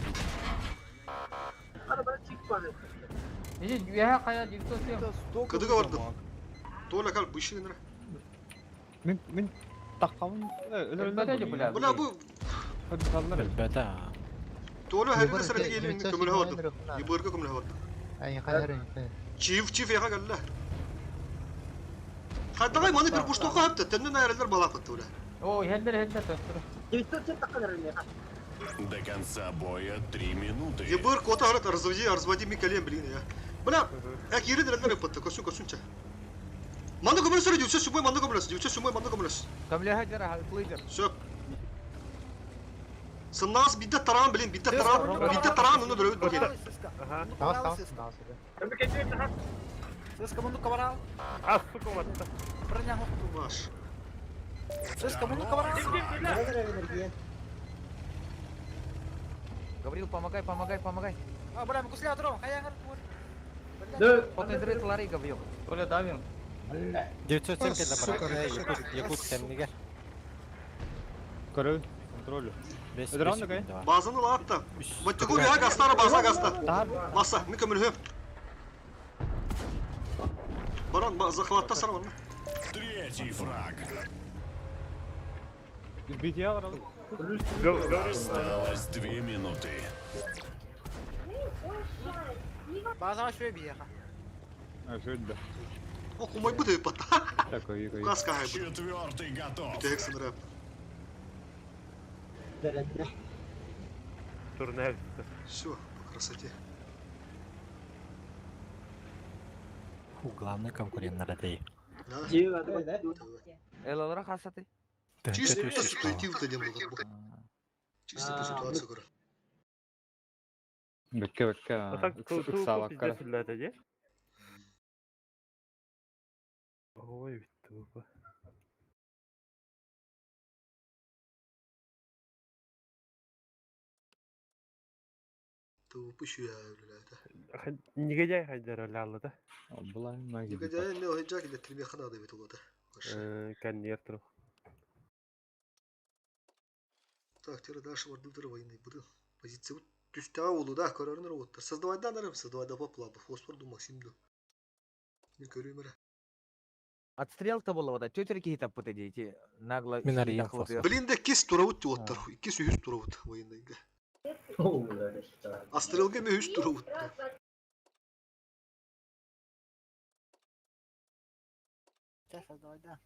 Неже үйә қая 907. Кыдыга бардым. Толя кал бышын Мен мен таққамын. Өлбәтә бля. Бля бу Өлбәтә. Толя хәридә сәрәдә келин көмөлө бардым. Ебырга көмөлө бардым. Ай, хайыр, хайыр. Чиф чиф яга галла. Хаттагай маны бир пуштока хапты, теннен айрылар балапты бля. О, хеллер хеллер төстүр. До конца боя 3 минуты. Ебыр кота харат разводи, разводи ми колен, блин, я. Бля, як ерин релер патты, косун косунча. Маны көмөлө сөрө, 907 маны көмөлөс, 907 маны көмөлөс. Көмле хажар, лидер. Все. Сыннаас бидде таран, блин, бидде таран, бидде таран, оны дөрөбүт бу келе. Тағас, тағас, тағас. Сыска мунду кабарал. А, сука, вот. Броня Ваш. Сыска мунду кабарал. Гаврил, помогай, помогай, помогай. А, бля, кусля дрон, хаяңыр тур. Да. Потендрит Ларри, Гаврил. Толя давим. 907 кэллэ Сука, барар. рикошет. Якут кэннигэр. Көрө, контролю. Бес Өдөрөн да Базаны лаатта. Баттыгу я гастара база гаста. Маса, ми көмөлө. Баран захватта сарван. Третий фраг. Бития барал. Осталось 2 минуты. База шөй бияха. А, шөйдө. О, кумай бу деп патта. Такой, такой. Каска хай бу. Четвертый готов. Тексын рэп. Турнель. Все, по красоте. Фу, главный конкурент на Радей. Да. Элалара хасаты. Чисто ситуативно не было. Чисто по ситуации говорю. Бекке, бекке. А так, Ыксалак кара. пиздец, блядь, а Ой, тупо. Тупо я, блядь. Негодяй хайдер лялы да? Булай маги. Негодяй не ойжак или тремехана да бит улады. Коннектор. Так, теперь дальше вардылдыр военный буду. Позиция түстә улу да, көрөрнөр оттар. Создавать да нарым, создавать да попла, фосфор ду Максим ду. Не көрүм эре. Отстрел-то было вот, тетя кихи там пытали, эти нагло... Мин арыйан фосфор. Блин, да кис туравут оттар. Кис үс туравут военныйга. Астрелга ме үс туравут. Создавай, да.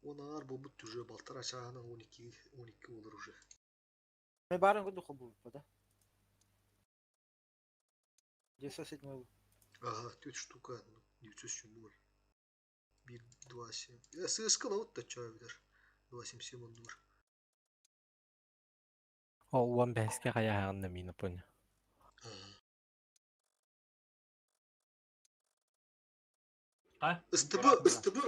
Он ар бу уже балтар ачагынан 12 12 olur уже. Мен барын күндү кобу да. 907. Ага, тут штука 907. 1 2 7. ССК вот та чай видер. 2 7 7 он дур. Ол уон бэһискэ хайааһаҕын да миин понял. СТБ, СТБ,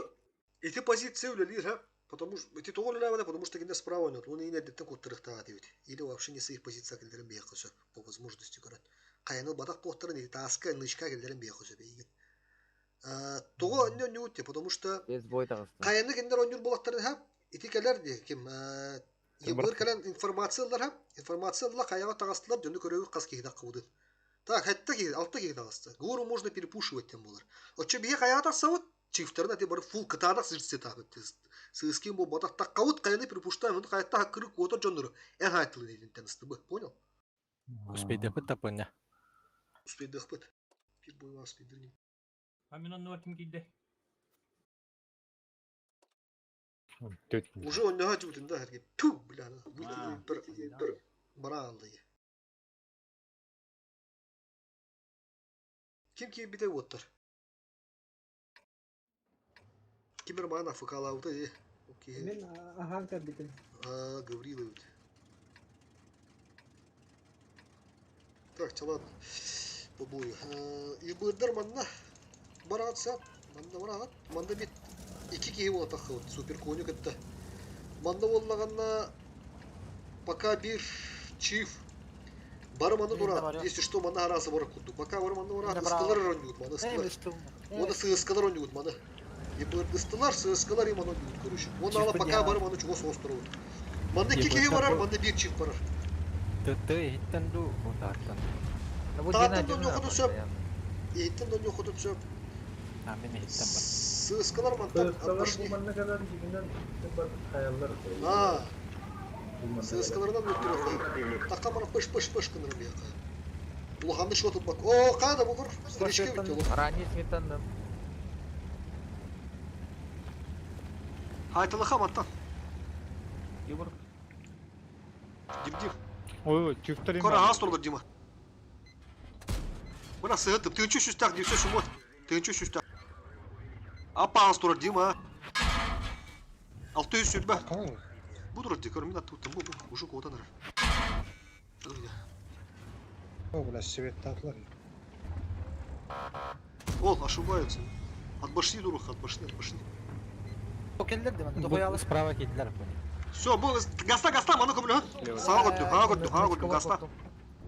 ити позиция үлэлиир ха, потому что ити тоҕо үлэлээбэтэ, потому что кинилэр справа ойнот, уонна иин эрдэттэн куттарыахтаах этибит. Или вообще не своих позиция киллэрэн биһиэххэ сөп, по возможности көрөн. Хайаны ылбатах буолтарын ити тааска, нычка киллэрэн биһиэххэ сөп эйигин. Тоҕо онньо онньугут те, потому что Без бой таҕыста. хайаны кинилэр оонньуур буолахтарын ха, ити кэлэр дии, ким Ебыр кэлэн информация ыллар ха, информация ылла хайаҕа таҕыстылар, дьону көрөбүт хас киһи таххыбытын. Так, хэтте киһи, алта киһи таҕыста. Гору можно перепушивать тем буолар. Оччо биһи хайаҕа тахсабыт, чифтарын ати бары фул кытаанах сырсытаабыт. Сыыскин буолбатах таххабыт хайаны перепуштаем, ону хайатта хаккыры куотар дьоннору эн хаайтылын итинтэн ыстыбы. Понял? Успейдыхпыт да поня. Успейдыхпыт. Пир бойла успейдырним. А мен оннугар ким киирдэ? Уже онньоһо дьубутун да хэрги. Ту, бля, бір бір барааллы. Ким киирбитэ уоттар? Ким эрэ маҕан АФК-лаабыта дии. Окей. Мин аһаан кэлбитим. А, Гаврилович. Так, чэ ладно. По бою. Ибырдар манна бараатса, манна бараат. Манна бит икки киһи буола таххыбыт супер коню кытта. Манна буоллаҕына пока биир чиф бары манна тураат. Если что, манна арааса барар курдук. Пока бары манна бараат, ыстылар оонньуут маны ыстылар. Уонна сыыскалар оонньуут маны. Ыстылар, сыыскалар и маны оонньуут, короче. Уонна ала пока бары маны чугас осторобут. Манна икки киһи барар, манна биир чиф барар. Тыты иһиттэн дуу, утаартан. Тааттан да онньуохутун сөп. Иһиттэн да онньуохутун сөп. А, мин иһиттэн бар. Сыыскалар мантан Сыыскалар бу пошли. манна кэлэн дьиҥинэн барбыт хайаллар. А, сыыскаларынан өттүрүөххэ. Такка мана пыш-пыш-пыш гынырым биһиэхэ. Улаханны шот ылбак. О, хаада бугур. Стричке бүттэ олох. Ранний сметанным. Хайтылыха мантан. Егор. Дим-дим. Ой, чифтер Кора аас турулар Дима. Мына сыһыттым. Тыынчы сүстэх дивсе сумот. Тыынчы сүстэх. Аппа аас турар Дима. 6 сүрбэ. Бу турар ди, көр мин аттыбыттан бу бу уже куотан эрэр. О, бля, светтатлар. Ол, ошибаются. От башни дурух, от башни, от башни. Келлер де мен тоқоялы. Справа киирдилэр поня. Все, бу гаста, гаста, маны көмөлө. Саға көттү, хаға көттү, хаға көттү, гаста.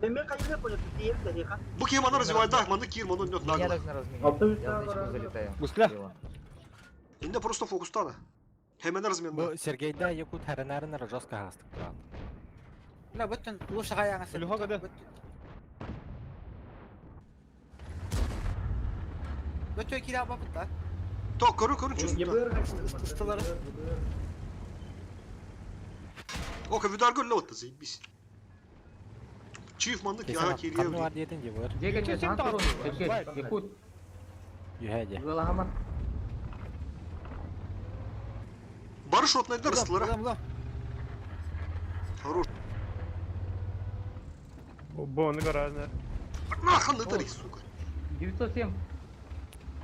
Мен қайда понял, тиер тарика. Бу киһи маны развивайда, маны киир, маны нёт Меня нагло. должны разменять. Я в нычку залетаю. Гусля. Инде просто фокустана. Хемен разменна. Бу Сергейда Якут харинарын жестко хастык туран. Бля, бүттен лучше хаяңа сен. Үлүхө када. Бүттен кире бапыт да. То, көрү, көрү чувствую. Ыстылары. Ока, видар гөл лотта, заебись. Чиф маны киһа Кесен кириэ. канны бар диэтин дебыр. Дьиэ кэннэ Сергей, Якут. Юһэ де. Ыалаһама. Бары шотнайдар ыстылара. Хорош. Бу оны гаражына. Нахуй нытари, сука. 907.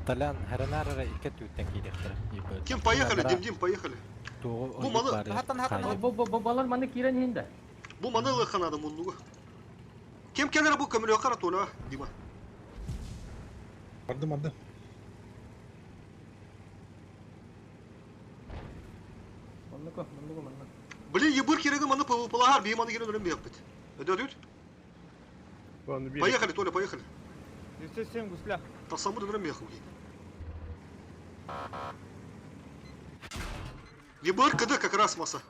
Толян харинарара икки түүттен киириэхтэрэ. Кем поехали, Дим, Дим, поехали. Бу Бу маны Бу бу бу балар маны киирэн иһинде. Бу маны ылыханады муннугу. Кем келер бу көмөлө кара тола, Дима. Бардым, бардым. Маннык, маннык, маннык. Блин, ебыр кереги маны ПВП-лар, бии маны керен өлөм бияппыт. Өдөтүт? Поехали, Толя, поехали. 907 гусля. Тасамы өлөм бияху. Ебыр КД как раз масса.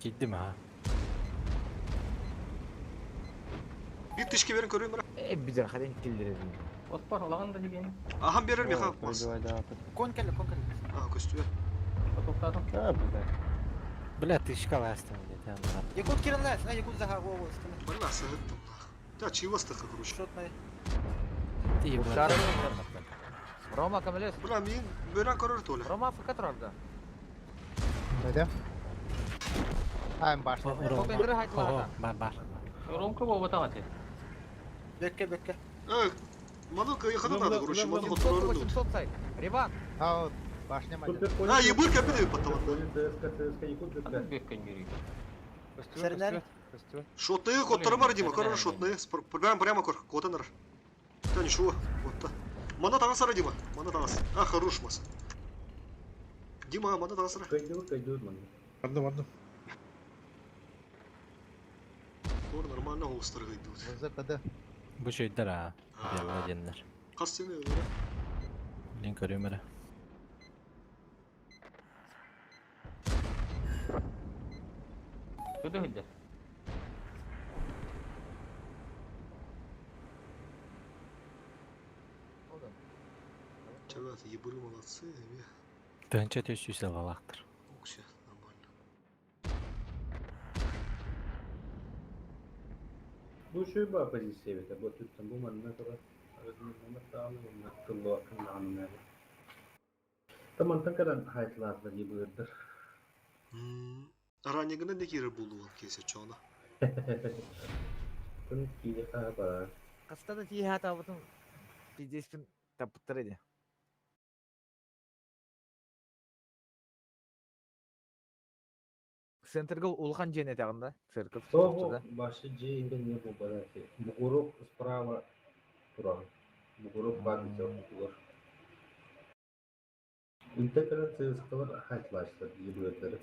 Киирдим а. Бир тышке берин көрөйм бара. Э, бидер хаден киллер. Оспар олаган да деген. Ахам берер меха масса. Кон келли, кон келли. А, көстүбө. Токтатым. А, бля. Бля, тышка ластым где-то. Якут кирен лас, а Якут заха го го. Бля, сыгыттым нах. Та чивастыха, короче. Шотный. Ты Гусара. Рома, камелес. Бля, мин бөрөн көрөр Толя. Рома АФК турарда. Дайда. Ай, башня. Бар бар. Ромка болбу тагаты. Бекке, бекке. Э, маны кыйхана надо, короче, маны контролер. 800 сайт. Рибан. А, башня мадя. А, ебыр кәпе деп патталан. ЦСК, ЦСК, Якут, Беккен yürüyor. Сәрінәр. Көстүбэт. Шотные коттары бар, Дима, көр шотные. Прямо, прямо көр, котанар. Та ничего, вот та. Мана тағасара, Дима, мана тағас. А, хорош мас. Дима, мана тағасара. Кайдыбы, кайдыбы мана. Бардым, бардым. Тор нормально холстар гайдыбыт. ВЗКД. Бу чөйдер а. Белла деннер. Қас сені өлі. Блин көрөм эрэ. Көтө хылдьар. Чагат, ебыры молодцы, эме. Тыһынча төс сүүс алалаахтар. Окси, нормально. Бу шөй ба позиция бete. Бу түттен бу манна тура. Тамантан кадан хайтларда ебырдыр. Ранегына не кирер булду ол кесе чона. Тын кире хаба. Хаста да тии хатаабытын пиздеспин таппыттар эди. Центрга улахан дьиэн этэҕин да, церковь Того да. башы же инде не бу барати. Бугурок справа туран. Бугурок бар бите тугар. Үнте кадан цескалар хайтлаштар ебырдыр.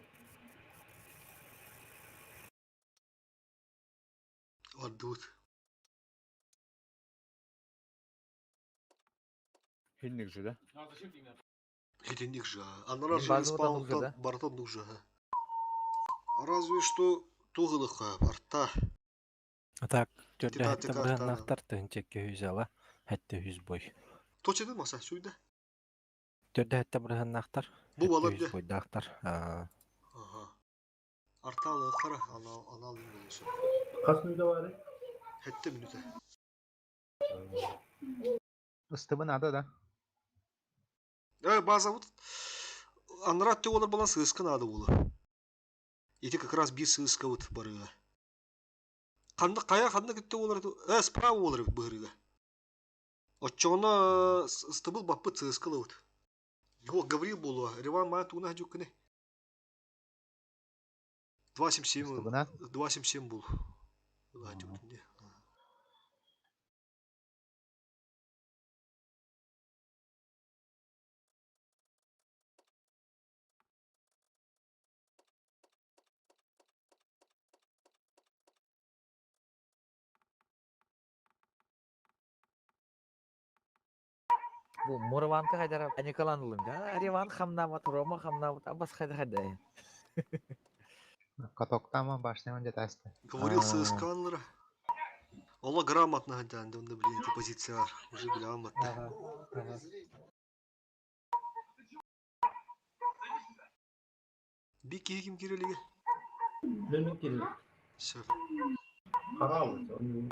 Ардут. Хинник же, да? Хитинник же. Анара же Базовый там спаунтан уже, да? бартон уже. Разве что тугылыха арта. А так, төрдө Тита хэтте тика быһаннаахтар тыһынча көхүз ала, хэтте хүз бой. Точно маса сүйдэ. Төрдө хэтте быһаннаахтар, Бу хэтте балар хүз де. бойдаахтар. Аа, Ага. Арталы хара анал анал болсун. Кас мүнөтө бары? Хэтте мүнөтө. Ыстыбын ада да. Э, база вот анрат те олар была сыска надо было. Ити как раз би сыска вот барыга. Қанды қая қанды кетті олар э справа олар бырыга. Отчона стыбыл баппы сыскалы вот. Его Гаврил было, Реван ма туна жукны. 277 Ыстыбына. 277 был. Ла жукны. Бу Мураванка хайдара Николан улым. Да, Риван хамнамат, Рома хамнамат, абас хайда хайда. Катоктама башняман жатасты. Говорил сысканлар. Ола грамотно гадан, да, блин, эти позиция уже грамотно. Бики ким кирелиге? Мен кирер. Все. Карал, он не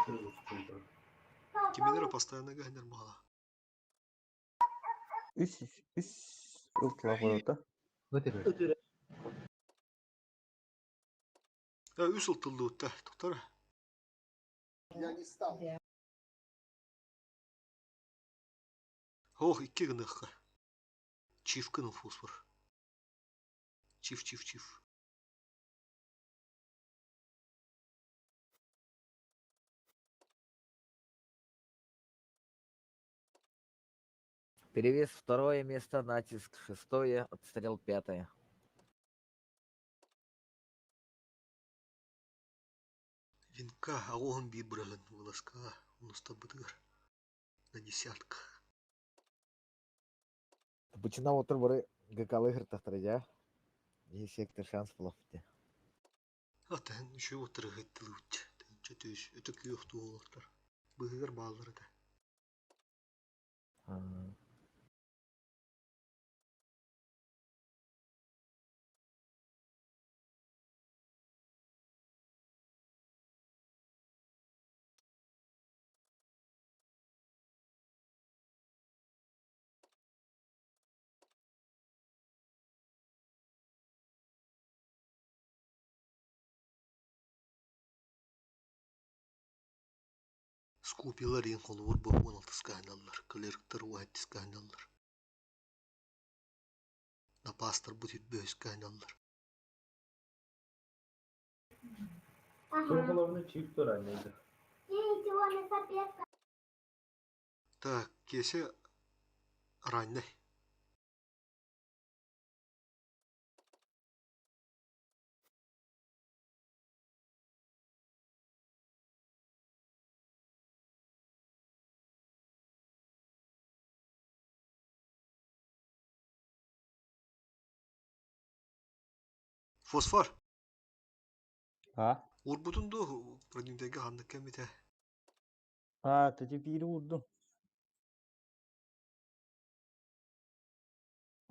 Киминера постоянно гайнер мала. Үс үс ылтыла қойды. Өтірі. Э, үс ылтылды утта, токтор. Я не стал. Ох, икки гыныкка. Чиф кыныл фосфор. Чиф, чиф, чиф. Перевес второе место, натиск шестое, отстрел пятое. Винка, а он бибраган, волоска, он На десятках. Бычына отыр бары ГК хыртахтар я. И сектор шанс булып. А тэн еще отырыгыттылыт. Чөтөш, өтө күйөх туолактар. Быгыр баллары да. Скупилар ең холур бу 16 скайналар, клерктер уайт скайналар. Напастар бу тип бөс скайналар. Суохоловны чип тураннайды. Так, Кеся ранний. Фосфор. А? Урбутун ду продюнтеге ханнык кемите. А, ты теперь урдум.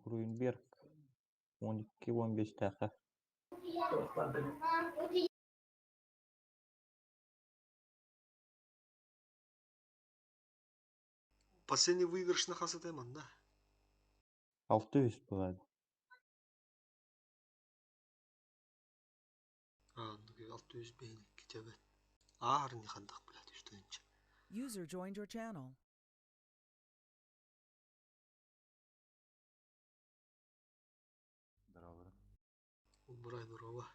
Руинберг. 12-15 тәхә. Последний выигрыш на хасатеман, да? 600 болады. А, 600 бейник китебет. Аар не хандах, блядь, что инче. User joined your channel. Здорово. Убирай здорово.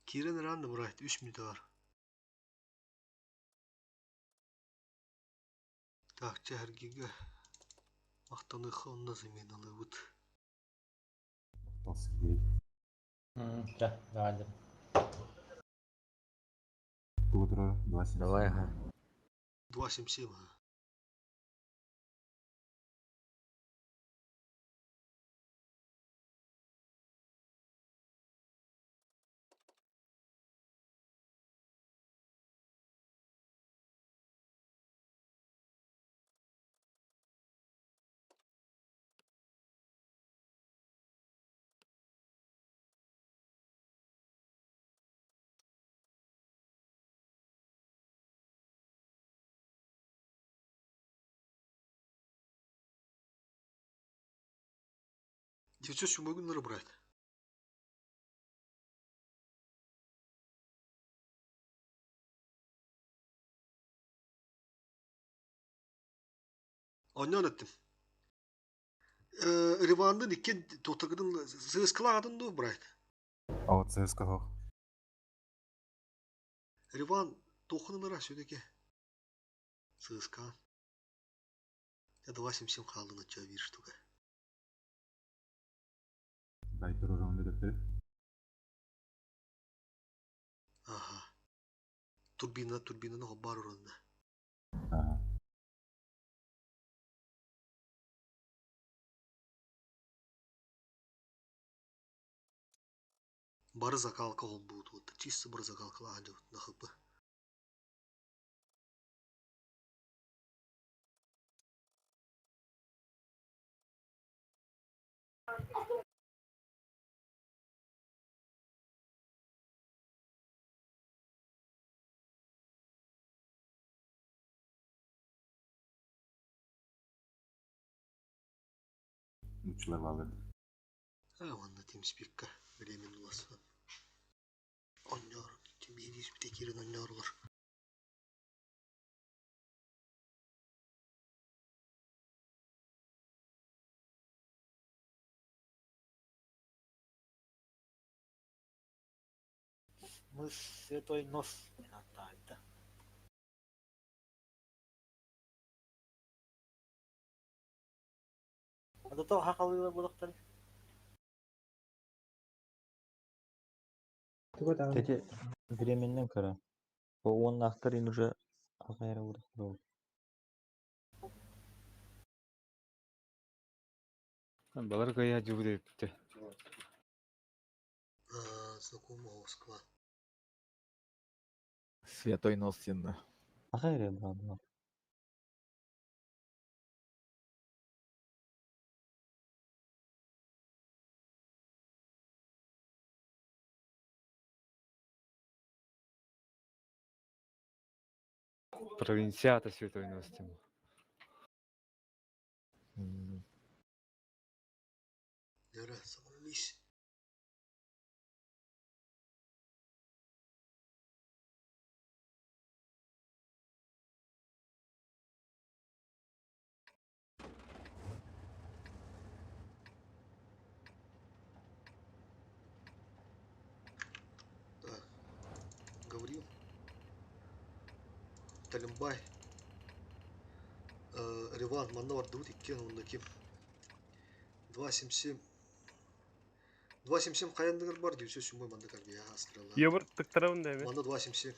Кирен рандом райт 3 минута бар. Так, чәргиге мақтаныхы онна заменалы вот. Мақтал Сергей. Да, давай. Пудра 277. Давай, ага. 277. ага. Девятьсот седьмой год брать. Оннан еттим. Ривандын икки тотагыдын сыскаладын ду брат. А вот ЦСКА Риван тохынын сөдеке. ЦСКА. Я 277 қалдын атча бир штука. Дай турурун дөптөр. Ага. Турбина, турбинаны бар орында. Ага. Бары закалка ол будет. Вот чисто бары закалка ладно на хп. Үчләп алыр. А, он на TeamSpeak'ка временно уласа. Оннор, тимбирис битекирин оннорлар. Мы святой нос да. А до того хакалыла булактар. Тети временнен кара. Он ахтар уже агайра урах. Балар кая жубу депти. Знакомого склад. Святой нос синна. Агайра бла. Провинциата святой нос тем. Эрэ, саморелиз. Так. Гаврил. Талимбай. Риван, манна бардыбыт иккиэн уонна ким? 277. 277 хайандыгар бар 907 манна калбия астрала. Ебыр тыктарабын да эми. Манна 277.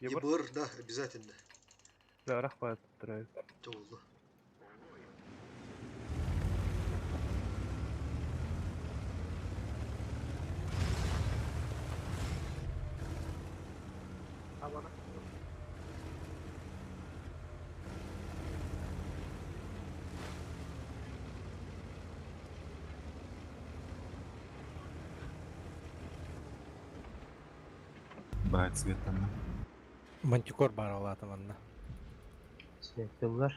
Ебыр. Ебыр, да, обязательно. Да, рахмат тыктарабын. Толду. Брать цветами. Мантикор бар алаты манна. Светлылар.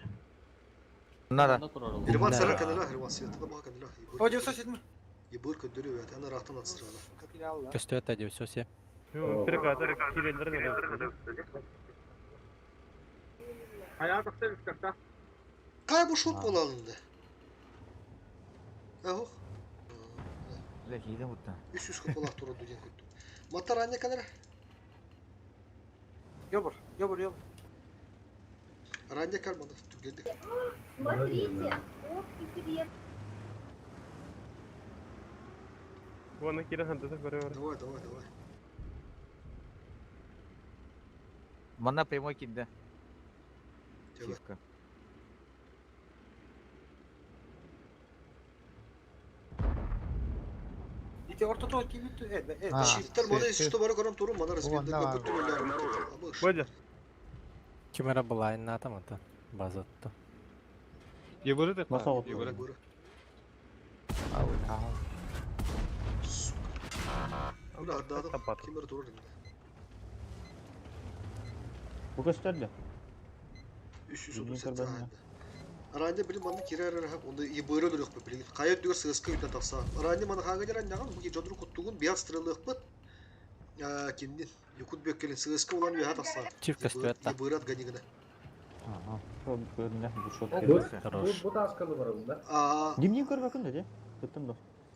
Надо. Риван сара канала, Риван света да баха канала. О, 907. Ебыр көндөрү өт, ана рахтан атсырала. Көстөт 907. Трикатор кирелер Ayağa kalktı üst katta. Кай бу шот болалынды? Ах. Бля, кийден бутта. 300 хапалах тура дуден көттү. Матар анне канара? Йобур, йобур, йобур. Ранне калмады, түгелди. Смотрите, ох и свет. Вон кирен хандаса көрө. Давай, давай, давай. Манна прямой кидде. Чивка. Ити ортото кимит evet, evet. Чифтер мана если бары көрөм турум, мана разбирдик бүттү эле. Бодя. Кимера былайын атамата. Базатты. Ебыры да. Маса отты. Ебыры. Ау, ау. Бля, ардадым. Кимер турар инде. Бу көстөрдү. 338 Ранне билим манны кирер хап, онда ебыры дөрөк билим. Кайы дүгөр сыскы үтен тапса. Ранне маны хага дерен наган бу жодуру куттугун бияк стрелык бит. Киндин Якут бөккелин сыскы улан уя тапса. Чиф көстөт та. Ебырат ганигына. Ага. Көрүнө бу шот. Бу бу таскалы бар бunda. А. Димни көрбөкүн да, Көттүм да.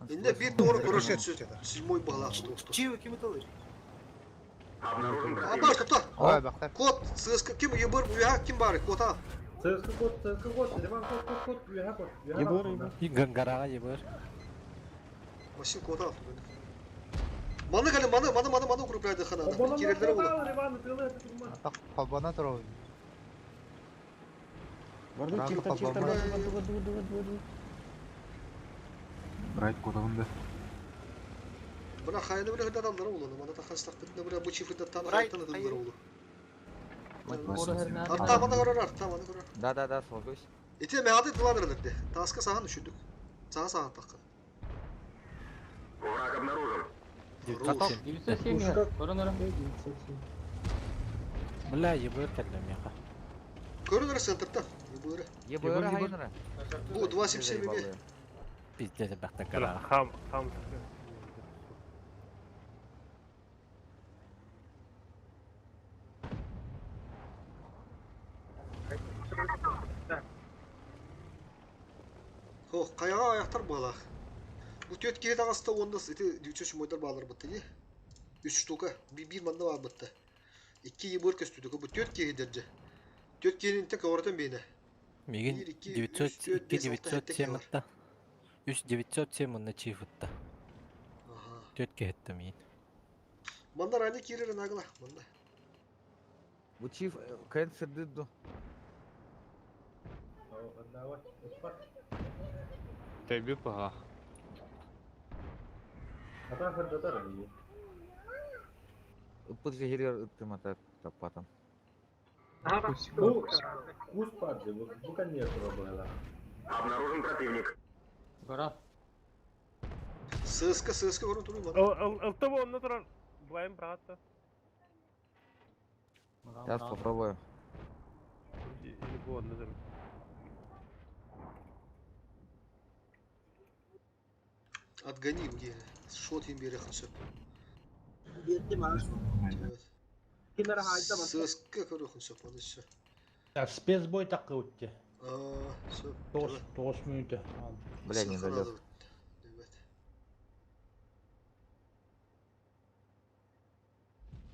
Инде бир doğru көрөшөт седьмой балах досту. Чиви ким ытылыр? А бар топта. Ой, бактар. Кот сыскы ким ебыр уя ким бар кота. Сыскы кот, сыскы кот, Риван кот, кот, кот, уя кот. Ебыр, ебыр. И гангарага ебыр. Машин кота. Маны кале маны маны маны маны укрепляйды хана. Кирелдер болду. Риван тылы турма. Так, холбана турабы. Барды Сразу чифтер, чифтер, холбана. барды, барды, барды, барды, барды. Брать кодовында. Бына хайны биле хыдадалдар улуну. Мана та хастак бит бир бу чифрда тан хайтан дылдар улу. Арта маны көрөр, арта маны көрөр. Да, да, да, солгуш. Ите меады дыланыр дерде. Таска сахан үшүндүк. Саха сахан таккан. Враг обнаружен. 907. Көрөн 907. Бля, ебыр кәллем яка. Көрүнөр центрда. Ебыры. Ебыры хайнара. Бу 277 бе. Пиздец бакта гарага. Хам, хам. Хо, каяга аяктар балах. Бу төт кире тагаста онда ити 3 мойдар балар бытты ди. 3 штука. Би бир манда бар бытты. 2 ебыр көстүдүк. Бу төт кире держе. Төт кирин тек оротон бейне. Мигин 1 2 3 4 5 6 7 902 907 ытта. 3 907 онна чиф ытта. Төт кехетті мейін. Манда рани кирер нагла. Манда. Бу чиф кайын сырдыдду. Давай, успат. Тәбі паға. Ата хырдатар али. Ыппыт жехиргер ыттым ата таппатым. Бу кус паджы, бу бу конечно было. Обнаружен противник. Гора. Сыска, сыска көрүн туру манда. Ылты бу онна турар. Булайым братта. Сейчас попробую. Или бу онна турар. Отгони где? Шот им берег сөп. Берди маған. Кимер хайда бар. Сыска көрөхүн сөп, оны все. Так, спецбой такы өтте. А, сөп. 9 минута. Бля, не залез.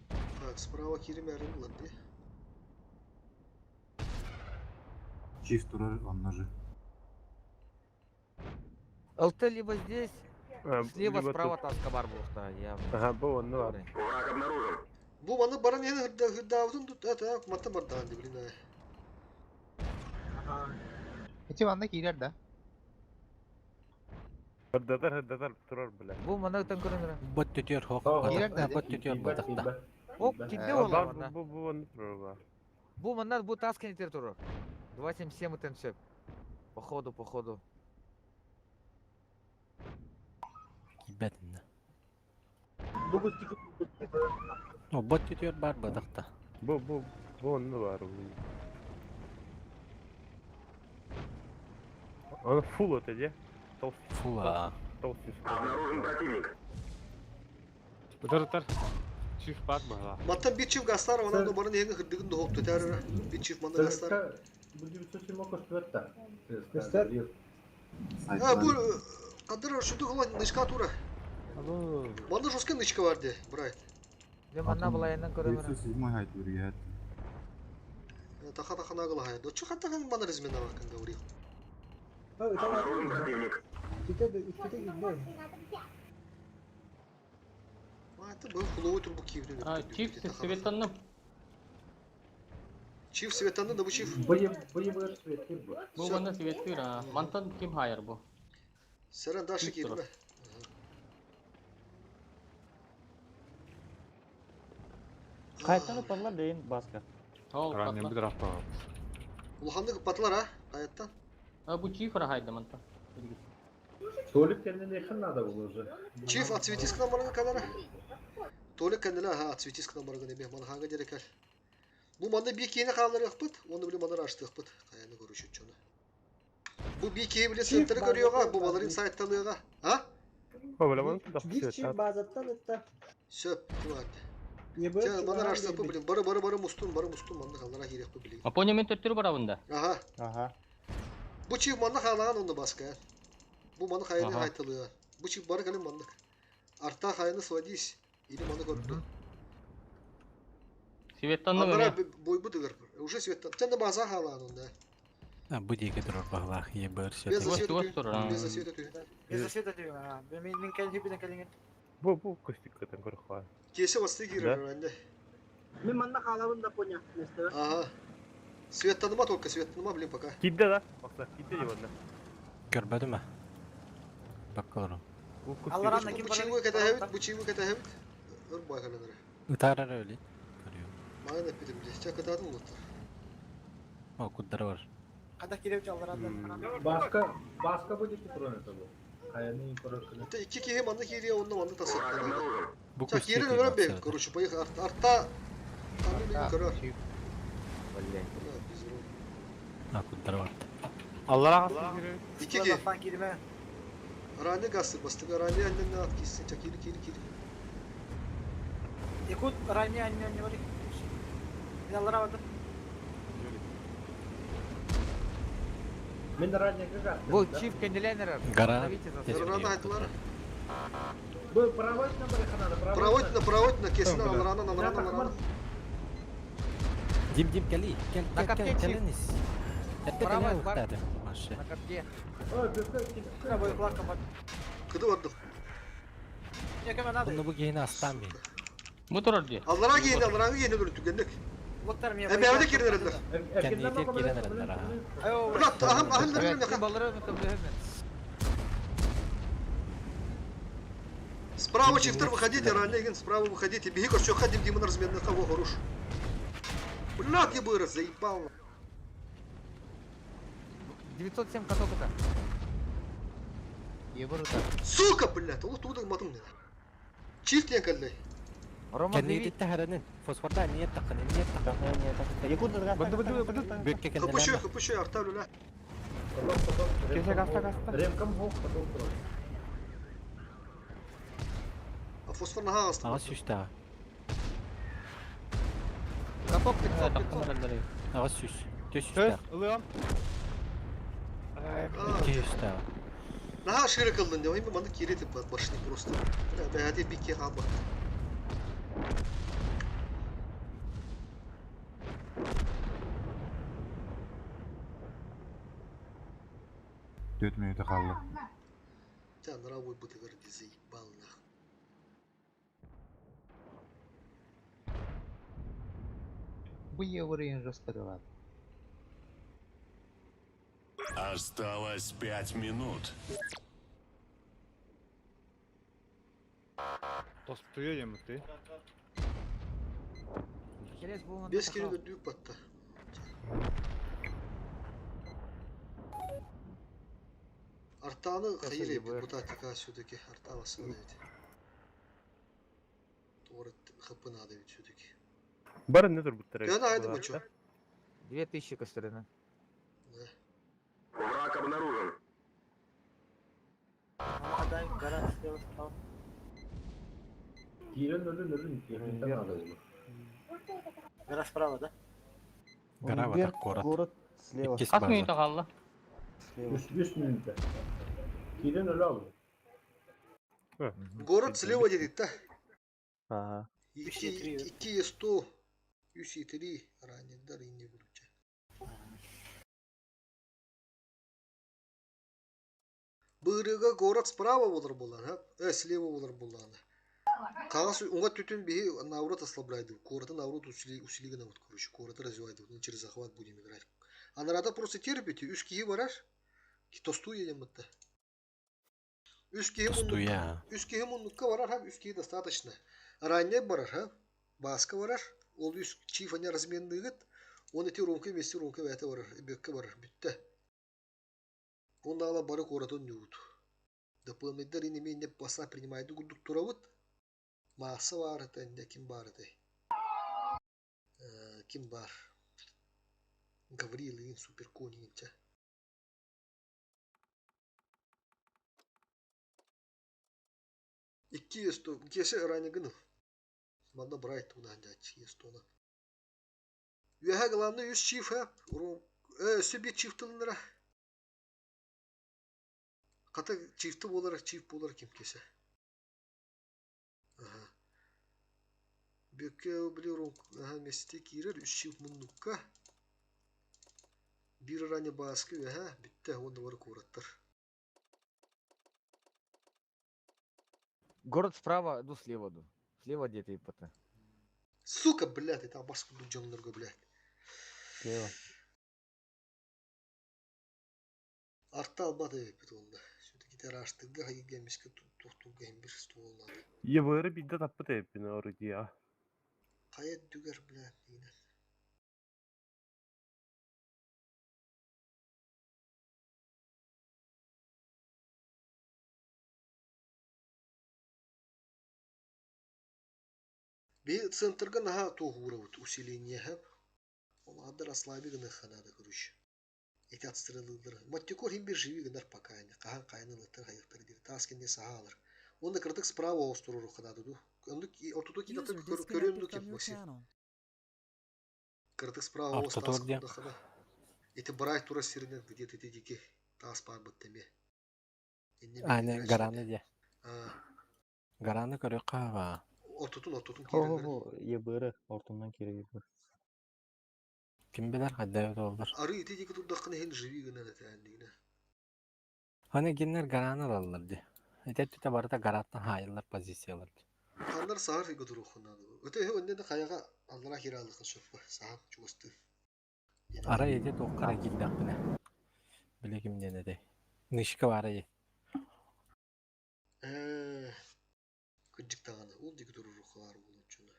Так, справа кирим әрін ладды. Чиф турар онна же. ЛТ либо здесь, А, слева, либо справа тут. таска бар булухта. Я... Ага, бу онны бар. Враг обнаружен. Бу маны баран ені хырдаутын тут, это, мата бардан, блин, а. Эти ванна киирер да. Хырдатар, хырдатар турар, бля. Бу мана өтөн көрүнөр. Бот төтөр хок. Киирер да, Бот төтөр батакта. Оп, кидде Бар, ола мана. Бу, бу онны турар бар. Бу мана бу таска не турар. 277 өтөн сөп. Походу, походу. Кибетинне. Бу кустик. О, бот төтөр бар батакта. Бу, бу, бу онны бар. Он фул это, де? Толстый. Фул, а. Толстый. Обнаружен противник. Утар утар. Чиф бар бала. Маттан bir çift gazlar var, ona баран ені хырдыгын да хоп төтәрі. Bir çift манда gazlar. Бу 907 көстүбөт Көстөр. А, бу кадыр шуды гыла нычка тура. Манда жестко нычка бар де, брайт. Мен мана булайынан көрөмөр. 907 хайт үргәт. Таха таха нагыла хай. Дочу хатта хан мана размена бар кан говорил. Обнаружен противник. Ките ките ките. А, это был хуловой трубу кивдүн. А, чиф светанным. Чиф светанны да бу чиф. Быйы быйы светти бу. Бу мана светлир, а. Мантан ким хайыр бу? Сәрән дашы Чиф турар. кирме. Кайттан упалар дейін баска. Ол Ранее патла. бир апа. Улханды патлар а, каяттан. А, бу чиф рахайда мантан. Толик kendine yakın надо было уже. Чиф отсветись к нам барган кадара. Толик кәнеле ха отсветись к нам барган эме мана хага дерекер. Бу манда би кейне калар якпыт, оны биле мана раштыкпыт. Каяны көрүшүт чону. Бу би кей биле центры көрüyorга, бу баларын сайтталыга. А? О, бля, маны да Bir çift базаттан этте. Сөп, киват. Ебер. Ча мана раштыкпы биле. Бары бары бары мустун, бары мустун манда калара кирекпи биле. Апоня мен төттүр барабында. Аха. Аха. Бу чиф манда халаган онда баска. Бу маны хайны Аха. хайтылыга. Бу чиф бары калым мандык. Арта хайны сводись. Или маны көрдү. Светанным Андара эме. бойбу дыгыр. Уже светтан. Чанда база халаган онда. А, бу диге турар баглах ебер Без сөтө. засвета Туос түй. турар, а. Без засвета түй. Без засвета түйүн, а. Мен мен кэлин хиппиден кэлиңин. Бу, бу костик кытын көрөх Кесе басты Да? кирер анде. Мен манна халабын да поня. Месте. Ага. Светтаныма только, светтаныма, блин, пока. Кидде да? Бакса, кидде деп онда. Көрбөдүмө? Баккаларым. Бу костик. Алларан ким Бу чиңгү кете хебит, бу чиңгү кете хебит. Өр байкаланыр. Ытарар öyle. Мага да питим де. Чак катадым улуттар. О, куддары бар. Када киреп алларан. Баска баска бу дики туран это бу. Каяны көрөккүнө. Те iki кихи манны кириye онда манны Враг тасат. обнаружен. Бу Чак костик ерин өрөн бе, короче, поехали. Арта арта Аны көрөр. Блядь. А, куддары бар. Аллара кирер. İki ki. Бастан кириме. Рани гасты басты, рани аннен ат кисsin. Чак кири кири кири. Якут ранее анне не бари. Мен аллара бардым. Мен ранее газ. Бу чиф кенделенер. Гора. Рани айтылар. Бу проводит на барыханада, Проводит на, проводит на кесин алрана, алрана, алрана. Дим, Дим, кели. Кел, На кел, кел, копье, чиф. келиңиз. Эрте Правый келе бар. уктады. Машы. На копье. Ой, бөкө Бой кулакка бар. Кыды бардым. Не кеме надо. Онны бу кейини астан мен. Бу турар ди. Аллара кейини, аллара кейини дөрүн түгендик. Блоктар мен. Эбәвде кирнерелер. Кәннейтер киренерелер, аха. Брат, ахам, ахам дөрүн Балары көмөлөмөн. Справа чифтер выходите, ранее справа выходите. Беги, короче, ходим, Димон разменный кого хорош. Блядь, я вырос, заебал. 907 каток это. Ебір утар. Сука, блядь, ол тудың матың не. Чифт я каллай. Рома Кәннейтер тәһәренин. Фосфорда ниет такын, ниет такын. Якут Бынды, бынды, бынды. Бөккә Хапышы, кәннеләр. хапышы, арталю ла. Кесе гаста гаста. Ремкам хок потом турар. Фосфор наһаа астык. Аҕыс сүүстээх. Каток 500 500. 800. 400-тээх. Ылыам. 200-тээх. Наһаа шире кылдын деп, эми маннык киирэ типпат башни просто. Бля, бэйэти бикке хаалбат. Төрт минута қалды. Та нравой бытыгар ди заебал нах. Бу евро жестко Осталось 5 минут. Тостуя емті. Херес болман. Бес кире дүүп батта. Артаны хайыр ебыр. бу тактика все-таки арта басын ведь. Тугры хп надо ведь все-таки. Бары не турбуттар. Тön айды бу чо. 2000 көстөрүнө. Враг обнаружен. Адай гора слева справа. Киирэн өлөн өлөн киирэн алайбы. Гора справа, да? Гора Вверх, вот город. город слева. Иккис Хас база. минута қалды? Слева. Үс үс минутта. Киирэн өлө алды. Город слева дедик да. Ага. Икки икки сто үс и три раннердар инне будуча. Бырыга город справа болар болар, ха? Слева болар болар. Қағаз уңа түтін бихи наоборот ослабляет. Город наоборот усилигана вот, короче, город развивает. Вот, через захват будем играть. А нарада просто терпите, үс киһи барар. Тосту едем это. Үс киһи Тостуя. Үс киһи муннукка барар, ха, үс киһи достаточно. Ранее барар, ха, баска барар. Ол үс чиф они разменныгыт. Он эти ромка вместе ромка бәте барар, бөккә барар, бүтте. Он ала бары коратон нюут. Дополнительно не менее баса принимает гудук туравыт. Масса бар это, не ким бар это. Ким бар. Гаврил и суперкони инча. Икки сто, кесе ранее гыныл. Манна брайт туда дядь, естона. Үһэ главное үс чиф ха. Өссө чиф тылынара. Ката чифти болар, чиф болар ким кесе. Ага. Бөкке били ром, ага, месте кирер үс чиф муннукка. Бир ране баскы, ага, битте онда бар кураттар. Город справа, ну слева, ну. Слева где-то ИПТ. Сука, блядь, это баскы бу жоннорго, блядь. Слева. Арта албады бит онда. Все-таки тераштыга хайгемиске тухтуга бир стол надо. Ебыры бидде таппы теппин орудия. Кая дүгер, блядь, дигенен. Би центрга наха тугура вот усиление хэп. Ол адар ослаби гына ханада короче. Эти отстрелылар. Маттикор хим бир живи гынар пока не. Кахан кайнылыктар хайыктар дир. Таскин не сахалар. Онда кырдык справа остуруру ханада ду. Онду ортодо китаты User disconnected көрөндү from кем your Максим. channel. Кырдык справа Ортодо остас где? хана. Эти брать тура сирнен где-то эти дики. Тас бар баттеме. Ане гараны де. А, Гараны көрө каба. ортотун ортотун Хо кирен хо хо ебыры ортунан кире ебыр. Ким билер хадда олар. Ары ити дики турдаккына хен живи гына тәндигine. Аны гиннер гараны алалар де. Эте түтэ барыта гараттан хайылар позициялар. Ханнар сахар гыдыру ханнады. Өте өннен де каяга аллара хиралык шөппө сахан чугасты. Ара эде тоққара килдәк біне. Биле кимден эде. Нышка бар эде. Кыджык таганы ол диги туру хар болчуна.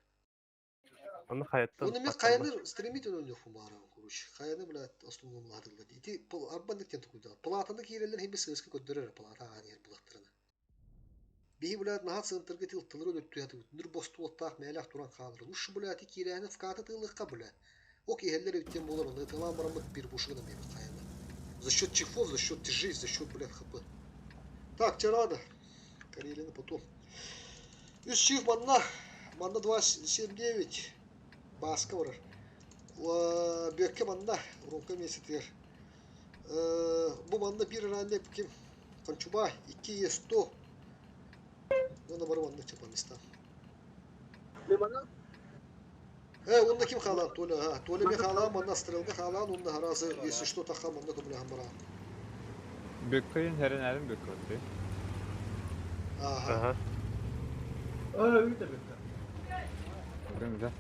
Аны хаяттан. Оны мен каяны стремительно ойноо фумара короче. Каяны блядь основном ладылды. Ити пол арбандык тен тукуйда. Палатаны кирелер хем сыска көдөрөр палата ганер булаттырына. Биһи блядь наһат центрге тил тылыр өттү ятып нүр босту оттаах мээлэх туран хаалыр. Уш блядь кирээни вкаты тылыкка блядь. Ок иһэллер үттен болар оны тылан барамыт бир бушугuna меми каяны. За счет чифов, за счет тяжей, за счет, блядь, хп. Так, тирада. Карелина потом. Үс чиф манна, манна 2,79 Бааска барар. Бүөккэ манна, Румка миэстэтигэр. Бу манна биир ранее ким? Кончубай, 2 е 100. Уонна бары манна по местам. Онно ким хаалаан? Толя, ага. Толя мен хаалаан, манна стрелга хаалаан, онно харазы, если что, таха манна көмөлөһөн бараан. Бөккөйүн хэрэн бөккөттү. Ага. Ага. Öyle бөккө. Бөккө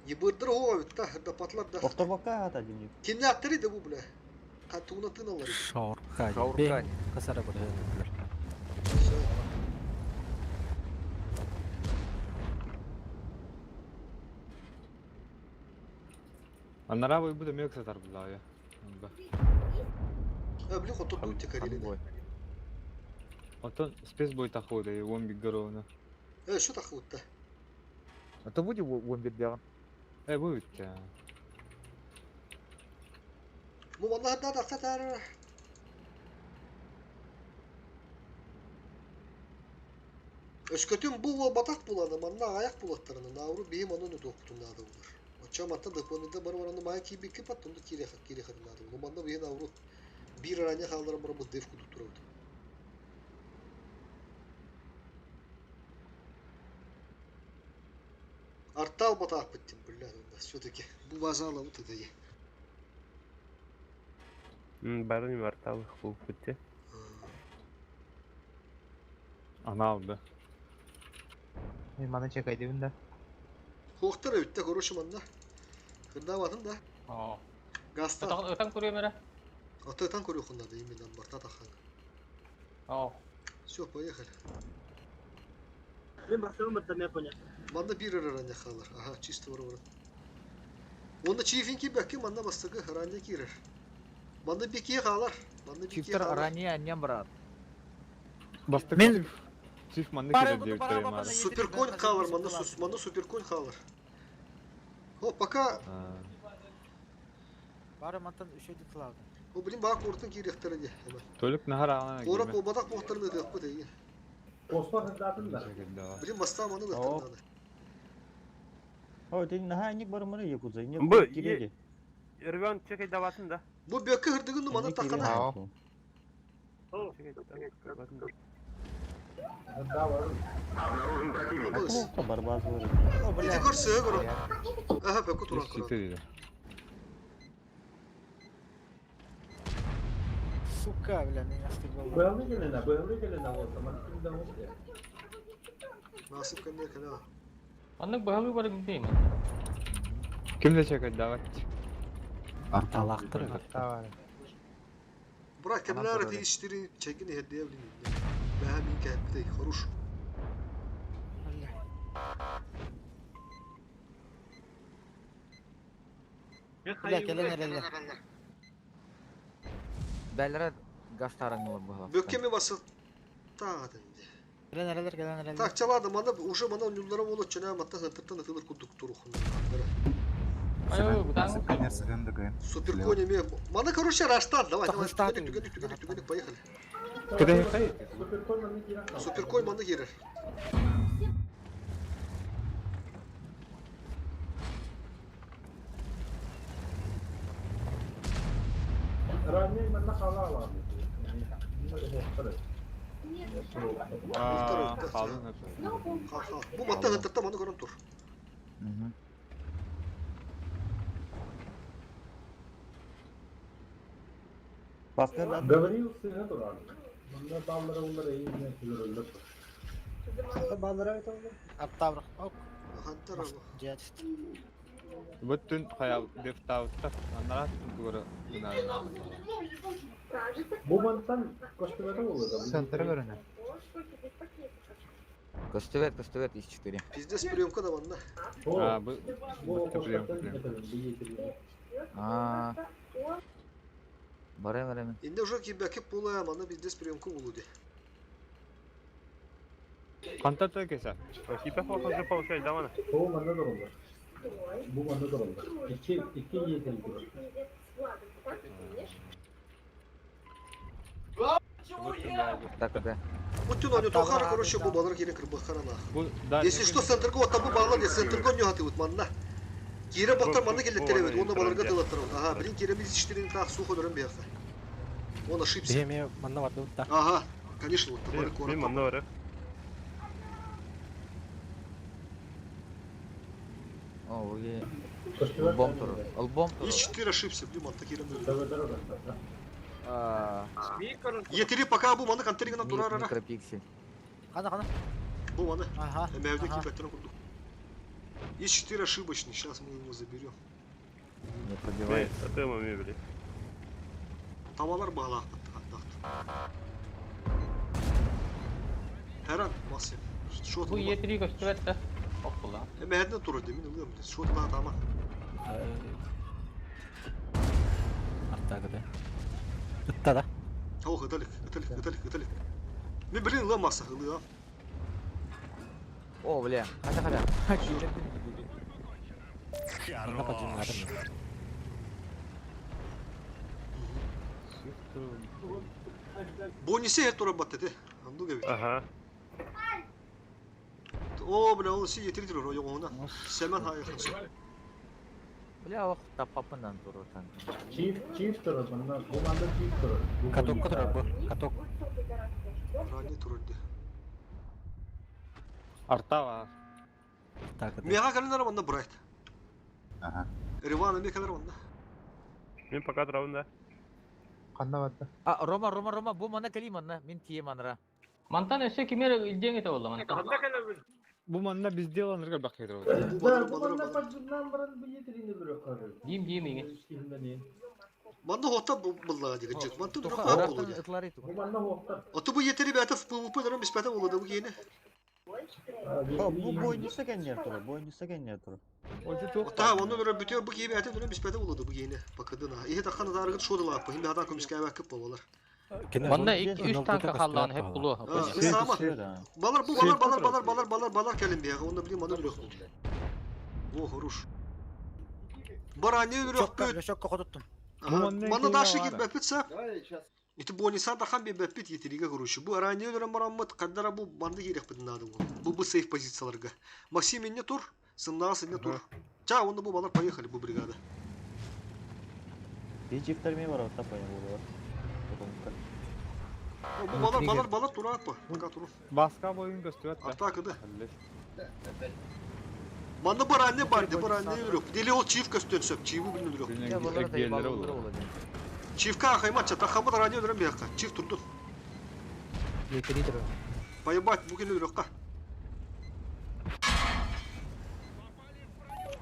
Ебырдыр оҕо та да патлар да. Охтобокка хата димник. Кинне аттары да бу бля. Катуна тыналар. Шаурка. Шаурка. Касара бырыһын. Анара бу бу да сатар булаа я. А, бля, хоту тут текарили. Онтон спецбой тахуды, он биггеровна. Что тахуд-то? А то будет он бирдяган. Будет. Бу манна да да катар. Өскөтүн бу батак буланы, манна аяк булаттарына, науру бихим онун өтөктүн нада булар. Оча матта дыпыныда бар бараны мая киби кипат, онду кире кире нада булар. Манна бихин науру бир ранья халдара бар бу дев кудук турабыт. Артал батак биттим, бля, все-таки. Бу базала вот это е. Барын артал хул битте. Ана алды. Мен мана чекайдыбын да. Хуктар өттө короче манна. Кырдабатын да. Оо. Гаста. Ытан көрүөм эрэ. Аты ытан көрүөхүн надо именно барта тахан. Оо. Все, поехали. Мен басымын бір тәме поня. Манна бир ранья халар. Ага, чисто варвар. Онда чифинки бәкке манна бастыгы ранья кирер. Манна беке халар. Манна беке Чифтер халар. ранее аннем брат. Бастык. Мен- Чиф манны Пара кирер буду, деп пара терем баба ары. на- Суперконь халар, манна сус, манна суперконь халар. О, пока Бары мантан үшөйдү тылады. О, блин, бак ортын кирехтер де. Толик нахар ана. Орап о бадак боқтарны деп қой Коспа хыздатын да. Блин, баста маны да О. надо. Ой, ты наха ник бар маны якудза, ник Бу киреди. Рвен чекай даватын да. Бу бөккө хырдыгын мана тақана. Обнаружен противник. Бар баз бар. О, Иди көрсө көрө. Аха, бөккө туран көрө. Сука, бля, мен астык болду. Быһылы келена, быһылы келена болса, мана кимде болса. Насып кемне кена. Аннык баһылы бар дейм. Ким де чекай дават. Арталактыр. Брат, кемнер ти 4 чекин хедде блин. Бәһә мин кәпте, хорош. Бля, келен эрелер. Бәлләре газ тараңлар бу. Бөккө ме басы тагын. Келен эрелер, келен эрелер. Так, чалады, мана уже мана нюллара болот чана матта хыттыртан ытылыр кудук турухун. Суперконь ме. Мана, короче, раштар, давай, давай, түгенек, түгенек, түгенек, түгенек, поехали. Кеде хай. Суперконь маны кирер. Суперконь маны кирер. Ранее мана хала алады. Аа, халын. Бу матта хыттыртан маны көрөн тур. Баска да. Гаврил сыга турар. Мында баллары олар эйине көрөлөр. Баллара бит олар. Аттабрак. Ок. Хантар. Жиат. Бүттүн хаял деп таутта. Анара тугары гына. Бу мантан көстүбөтө болду. Центр көрүнө. Костывет, костывет из 4. Пиздец приемка да манна. А, бу Бу прием, прием. А. Барем, барем. Инде уже кибәке була, мана пиздец приемка булуды. Кантар кеса. Типа хохо же получать давана. О, манда да болду. Бу манна тураллар. Икки икки ийэтин турар. Так это. Бутюн они тохара, короче, бу балар кире кырбахара на. Если что, центрга вот табы балар, центрга не хатыбыт манна. Кире бактар манна келлеттеребит, оны баларга тылаттар. Ага, блин, кире biz işlerin так сухо дөрөн бияқта. Он ошибся. Биһиэми манна бардыбыт да. Ага, конечно, вот табары Мен манна бары. О, буги. Альбом турur. Альбом турur. Е4 ошибся, блин, манта кире А. Е3 пока бу маны контригна турар ара. Микропиксель. Хана хана. Бу маны. Ага. Эмэвде ага. кипеттен курду. Е4 ошибочный, сейчас мы его заберем. Не пробивает. Атыма мебели. Tavalar bağlaqtı, Herан Максим. Шот Бу Е3 көстүбэт да. Ох була. Эмэһэдне турар демин ылыам. Шот баа тама. Артагыда. Ытта да. Ох, ыталик, ыталик, ыталик, ыталик. Мен билин ылыам Макса, ылыам. О, бля. Хотя, хотя. Манна подземнадым. Бонисе хет турар батты те. Анду гебит. Ага. О, бля, ол си етiri турар, о, оңына. Семен хайхын. Бля, ох, тапапынан турur танк. Чиф, чиф турар манна. Бу манна чиф турар. Бу Катокка турар бу. Каток. Рани турар де. Арта бар. Артагыда. Мега калинар манна брайт. Ага. Ривана ме калар манна. Мен пока турабын да. Ханна барда. А, Рома, Рома, Рома, бу мана кали манна, мин тие манра. Мантан өссө кимер илдең ете болла мантан. Бу манна бизде оланырга бак кетип Да, бу манна подземнан баран бу етирини бирок карар. Дим дим иге. Манна хота буллага деген жек. Манта дурак Туха, бар ырактан болду. ытлар иту. Бу манна хоқтар. Аты бу етiri бәті PvP дөрөн биспәтә булды бу кийини. Бу бойниса кеннер турар, бойниса кеннер турар. Та, оны дөрө бүтө бу кийи бәті дөрөн биспәтә булды бу кийини. Бакыдына. Ихе таккан дарыгыт шодыла апы. Химде хадан көмүскә бәкеп болалар. Манна 2-3 танка халлан хеп булу. Сама. Балар бу балар балар балар балар балар балар келин бияга. Онда билим аны дөрөк. О, хорош. Барани дөрөк Чокка, чокка хотуттум. Мана дашы кит бәпитсә. Ити бониса да хан бәпит етириге короче. Бу ранее дөрөм бараммыт каддара бу банды керек бит надо бу. Бу бу сейф позицияларга. Максим не тур, сыннасы не тур. Ча, онда бу балар поехали бу бригада. Бейджиктер ме бар атта пая болар. Потомка. Бу балар балар балар тура атпа. Пока туру. Баска бойын көстүбөт да. Атакада. Манда бар анне бар, де бар анне үрөк. Дели ол чиф көстөн сөп, чифи билин үрөк. Я балар да балар болот. Чифка ахаймат чата хамат ранее үрөм бияка. Чиф турду. Е3 турар. Поебать, бу кин үрөкка.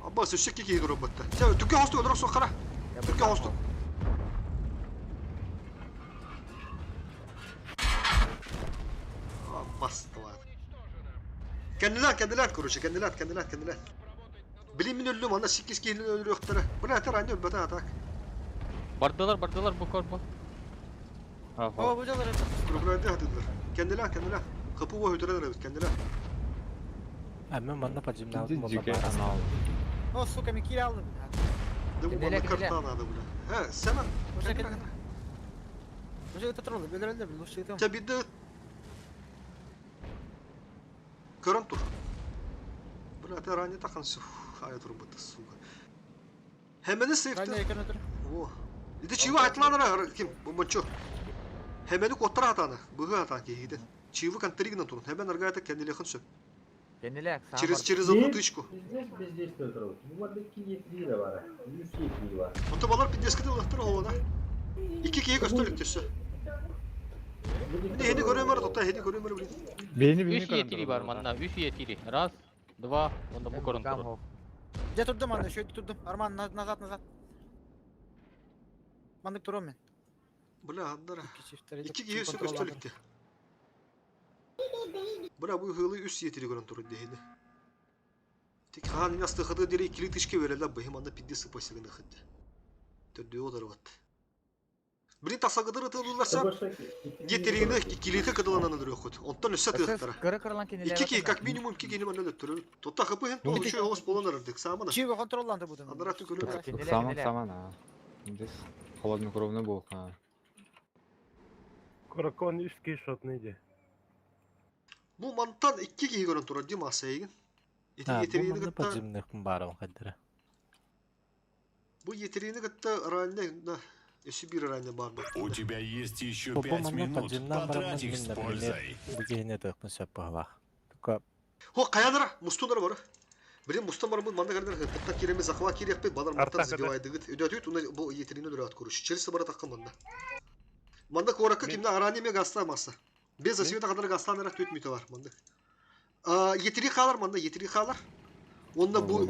Абба сөшек ки кийдер батта. Ча түкке хосту өдөрөк сокара. Түкке хосту. Аббас товар. Кендилер, кендилер, короче, кендилер, кендилер, кендилер. Билим мин өллүм, анда 8 киһини өлүрүөхтэрэ. Бу нәтер анне өлбөтө атак. Бардылар, бардылар бу кор бу. О, бу жалар это. Күрүләрдә хатыдылар. Кендилер, кендилер. Капы бу өтөрөлөр бит, кендилер. А мен манна подземнадым. Жеке анал. О, сука, мен кире алдым. Да бу Кендилер, манна кендилер. карта надо, бля. Э, Семен. Уже кендилер. Уже это туралы, белерелер, лучше это. Ча бидде Көрөн тур. Бля, ты ранее тахан хая тур быты, сука. Хемени сейфте. Ранее көрөн тур. О. Иди чива атланара ким? Бомбончо. Хемени коттара атаны, быгы атан кейгиден. Чивы контригна турун. Хемен аргайта кендилехин сөп. Кеннелек, Через через одну тычку. Здесь бездействие турар. Бу манна икки етири да бар. Үч етири бар. Онто балар пиндескеде улахтыр олана. Ики кие көстөлүк төссө. Міне хени көрөмөр тотта хени көрөмөр блин. Бени бени 3 Е3 бар манна, 3 Е3. Раз, два, онда бу корон турur. Я турдум анда, шөйдү турдум. Арман, назад, назад. Мандык турам мен. Бля, андара. Чифтер Ики кие өссө көстөлүктө. Бля, бу хылы үс етири көрөн туру дехини. Тик хан инасты хыды дире икили тышке берелер быхым анда пидде сыпасыгын хыды. Төрдү одар бат. Билин тахсагыдыр ытылыларса, Етерины килиты кыдыланан өлөрөххүт. Онтон өссө тыаттара. Кыра кыралан кинилэр. Икки киһи как минимум икки киһини манна өлөттөрөр. Тотта хапыһын то үчүгэй оҕус буолан арардык. Саамана. Чиго контролланды будун. Анара түкүрү. Саман саман а. Здесь холоднокровный был. А. Куракон үс киһи шотный ди. Бу мантан икки киһи көрөн турар ди масса эйигин. Ити А, бу Етерины манна кытта подземныхпын баарым хайдара. бу Етерины кытта ранне на өссө биир ранне бар бу. У тебя есть еще Бу пять манна минут. подземнан бараммын Потрать их мин, с например, пользой. бу киһини тыахпын сөп быһалаах. Только Хо каянара мустунар бар. Билин мустан барбыт манна кэрдер хыттан киреме захват кириэхпит балар мантан Артакада. сбивайдыгыт. Өдөтүт уна бу Етерины өлөрөт куруш. Челси бара таккан манна. Манна коракка Мен кимне арани ме гаста масса. Без засвета кадар гастан ара төт мүтө бар манна. А Етери халар манна Етери халар. Онда бу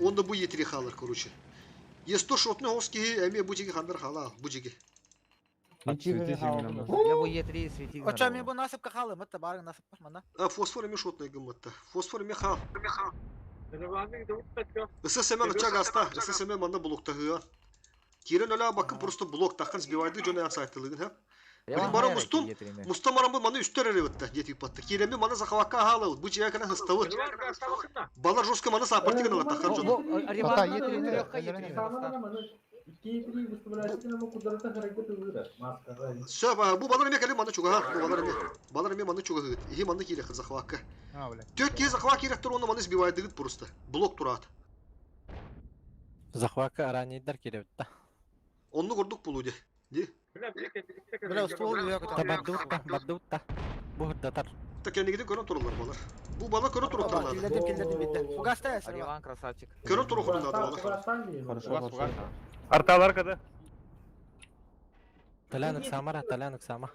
онда бу Етери халар короче. Есто шотны хос киһи эми бу жиги хандар хала бу жиги. Отсветите именно. Я бу Е3 свети. Оча мен бу насыпка халым, это барың насып бар мана. А фосфор эми шотны гымматта. Фосфор эми хал. Реванның да утта ССМ ыча гаста, ССМ манна блокта хыа. Кирен өла бакын просто блок тахын сбивайды жона ян сайттылыгын ха. Билин бара мустун, мустан баран бу маны үстер эле бытта, дети патты. Киреми маны захватка халыл, бу жия кана хыстабыт. Балар жестко маны саппорты гына тахын жона. Все, бу балар эме кэлин маны чугаха, бу балар эме. Балар эме маны чугахыт. Ихи маны кире захватка. А, бля. Төрт киһи захват киректер оны маны сбивайдыгыт просто. Блок турат. захватка аранийдар киребит да. Онну курдук булу де. Ди. Бля, ствол үйө Та бардыбыт бардыбыт да. Бу хырдатар. Та кэннигитин көрөн тураллар балар. Бу бала көрөн туруктар надо. Киллердим киллердим битте. Фугаста я сырва. Иван красавчик. Көрөн туруктар надо балар. Хорошо, хорошо. Арталар када. Талянок самара, талянок сама.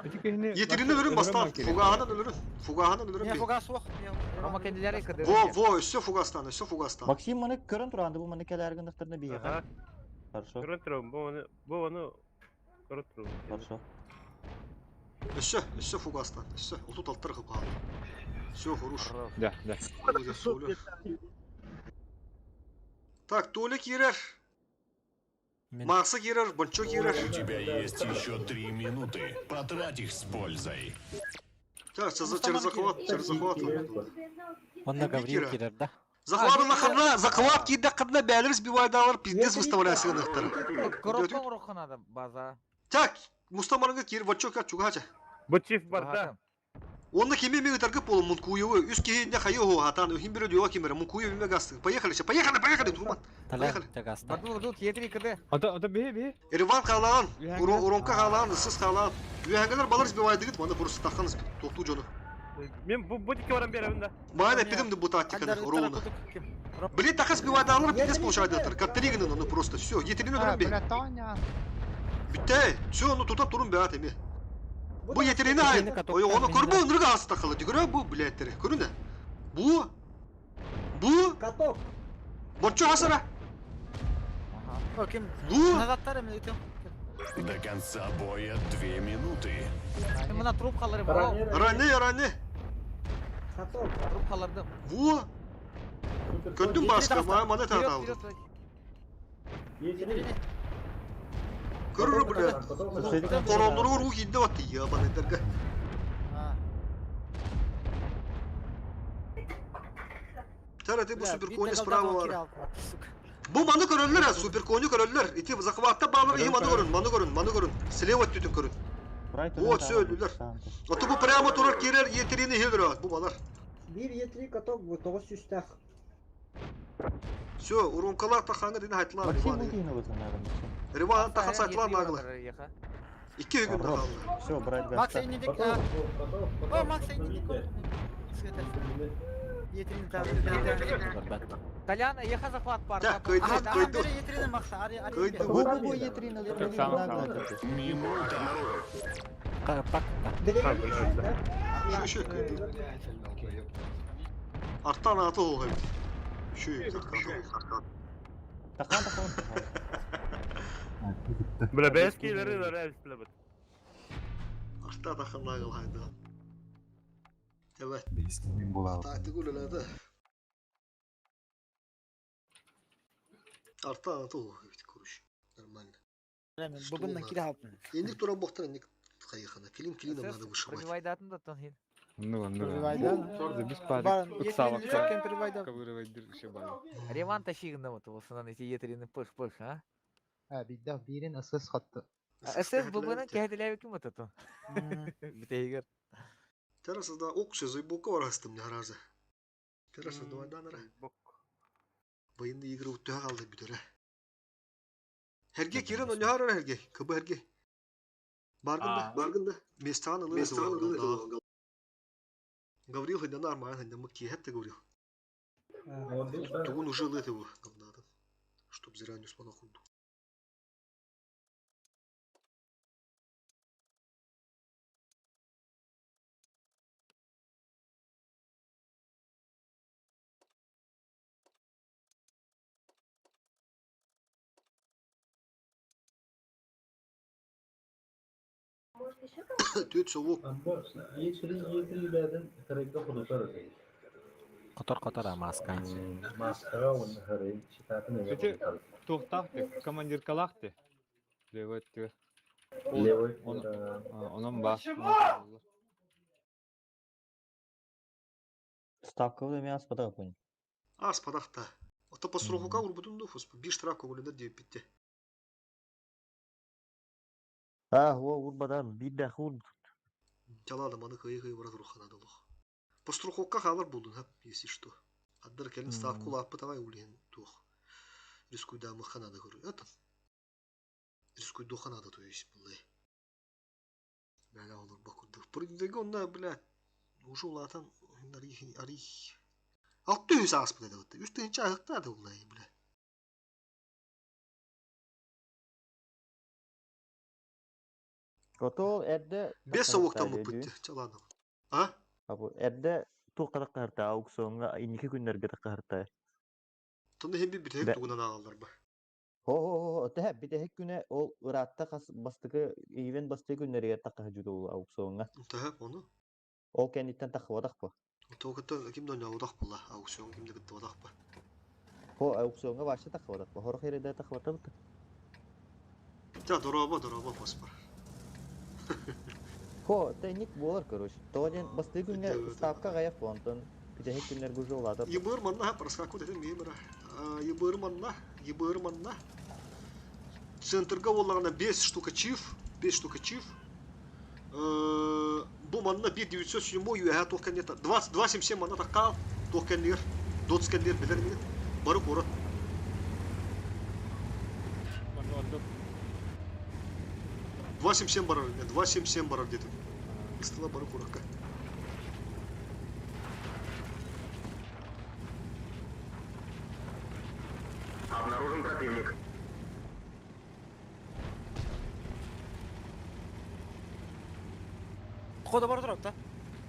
Етерини өлөрүн бастан. Фугаһынан өлөрүн. Фугаһынан өлөрүн Не би. фугас ох. Рома кендилери кыды. Во, во, өссө фугастан, өссө фугастан. Максим маны көрөн туранды, бу маны кэлэргин бии. Ага. Хорошо, Көрөн турам, бу оны, бу оны көрөн турам. хорошо. Өссө, өссө фугастан, өссө. Отут алттар кылып калды. Все, хорош. Да, да. Молодец, Толя. Так, Толя кирер. Макса кирер, Бончо кирер. У тебя есть еще 3 минуты. Потрать их с пользой. Так, через через захват, через захват. Онна Гаврил Кира. кирер да. Захват на захват кидда кадна бәлер сбивайдалар, пиздец выставляй сыгынахтар. Коробка уроху надо база. Так, Мустамарыңа кир вачо ка чугача. Бу чиф барда. Онна кеме меги таргы полу мункуевы, үс кихи не хайо хатан, ухим бере дюа кемере, мункуевы мега гасты. Поехали, все, поехали, поехали, Турман. Талян Поехали. тагаста. Барду барду Е3 кыды. Ата, ата, бе, бе. Ереван қалаған, Уронка қалаған, Issız қалаған. Үйәңгелер балар сбивайды маны просто таққан тоқту жону. Мен бу бу дикке барам беремин да. Маған әппедім бу тактиканы, ровно. Блин, тақа сбивайды алыр, пиздец получайды атыр. Каттериганы, ну просто, все, етерин А, өлөрөн бе. бля, Тоня. Битте, все, ну тута турун бе ат эми. Бу етерини ай. Ой, оны көрбө, нырга асы тақылы. Дигөрө бу, блядь, көрүнө. Бу. Бу. Каток. Борчу хасара. Ким? Бу. Назаттар эми өтөм. До конца боя 2 минуты. Мына труп қалырым. Ране, ране. Каток. Труп қалырдым. Бу. Көндүм башка, мага мана тааталды. Көрөр бля. Короннору уру хинде батты я банайдарга. Тараты бу суперкони справа бар. Бу маны көрөллөр, а, суперкони көрөллөр. Ити захватта балыр, и маны көрүн, маны көрүн, маны көрүн. Слева түтүн көрүн. Вот все өлүлөр. Ото бу прямо турар кирер, етерини хелер бу балар. 1 Е3 каток бу 900 тах. Все, уронкалар тахаңы дин хайтлар. Максим бу дейін олатын, наверное, Максим. Риван тахан сайтлар наглы. Икки күн Хорош. қалды. Все, брать Макс гаста. не дек. О, Макс не дек. Етерин та. Толян, еха захват бар. Да, кыйды, кыйды. Етерин Макс, ари ари. Кыйды, Бу бу бу етерин өлөрөн Сама, сама. Минута. Пак. Şu şu кыйды. Арттан аты оғай. Şu арттан. Тахан тахан. Бля, бес килери лер бля бит. Арта тахан нагыл хайда. Evet. Мен бола. Тактик үлеледі. Арта аты оғай короче. Нормально. Быбыннан кире халтын. Инник туран бохтар инник хайыхана. Клин клином надо вышивать. Пробивайдатын да тон хин. Ну, ну. Пробивайдан. Забис Баран, парик. если кем пробивайдан. Ковырывайдыр еще бали. Реван тащигында вот осынан эти етерини пыш-пыш, а? Ha bir birin ısız kattı. СС бубынан кәһәтеләбе кем отото? Битәйгер. Тераса да окше зайбока барастым не разы. Тераса давай данара. Военные игры үттү қалды бүтөрө. Herге кирен ойнар herге. Кыбы herге. Баргында, баргында. Местан ылы. Гаврил хыйда нормально, хыйда мыкки хәтта Гаврил. Тугун уже лыты его говнада. Чтоб зря не спала худу. Может, еще кого-то? Төт совок. Ейсірін карайга худутар өтейді. Котор-котор а маска. Маскаға оны харай читатын Эти туохтаахты, командиркалаахты. Левой өттүгэр. Левой, Онон ба. Ставка да мен аспадаға понял. Ас падахта. Ото по срокука урбутун дуфус. Биш штраф көңүлүнөр деп битти. А, о, урбадан, bir de хур. Жалады маны кыйы-кыйы барат рухана долох. По строкукка халар булдун, хап, если что. Аддар келин ставку лаппы давай улин тух. Рискуй да мыхана да көрү. Это. Рискуй духана да то есть булай. Бля, олар бакурды. Прыгдеге онна, бля, уже улатан арих арих. 600 аспыт деди. Үс тыгынча ахыктады улай, бля. Котол эрде Бес совоктан мыппытты, чалады. А? Абу эрде туққара қарта аукционга инники күннерге таққарта. Тонда хем бир битек тугунан агалар ба. Хо хо хо, тәһ битеһик күнә ол ыратта қас бастыгы ивен бастыгы күннәргә таққа жүдө ол аукционга. Тәһ, оны. Ол кәниттән тақвадақ ба. Тоқыта кимде ойнабыдақ була, аукцион кимде кыттыбадақ ба. Хо аукционга башы тақвадақ ба. Хорох ереде тақвата бит. Та дороба, дороба паспор. Хо, тәник болар, короче. Тоден бастыгы күнгә ставка гаяп вонтон. Битеһик күннәр гужы олады. Ебыр манна, проскаку деден меймера. Ебыр манна, ебыр манна. Центрга олағына 5 штука чиф, 5 штука чиф. Бу манна 1 907 юэхэ тоқкен 277 манна таққал, тоқкен дотскен билер Бары город. 277 барар, 277 барар где-то. Стала бары куракка. Обнаружен противник. Хода бар тұрады да.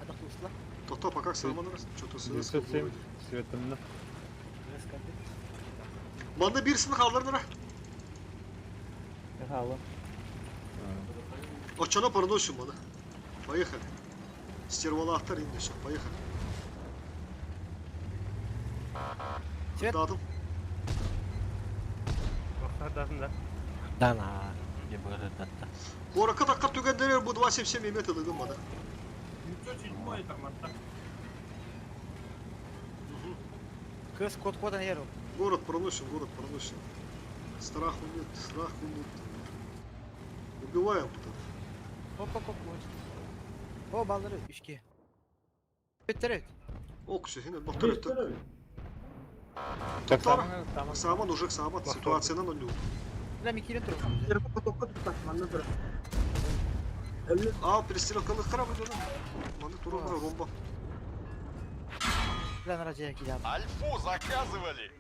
Адақ туыстыла. Тоқта, пока сылманырас, что-то 907 светымны. Манда бирсин қалдырдыра. Халы. Очона проносим, мана. Поехали. Стервалахтар инде все, поехали. Свет. Дадым. Бақтардасында. Дана. Ебыр датта. Коракка таққар түгендерер бу 277 эме тылыгым мана. 907 тарматта. Көз код кодан ер. Город проносим, город проносим. Страху нет, страху нет. Убиваем потом. Хоп хоп хоп. О балдары үшке. Беттерет. Ок, все, хинет бактыр өттік. Так, Саман уже самат, ситуацияны ноль. Бля, мен кирен тұрып. А, перестрелкалы корабль, да? Маны тура ромба. Бля, на радио кидам. Альфу заказывали!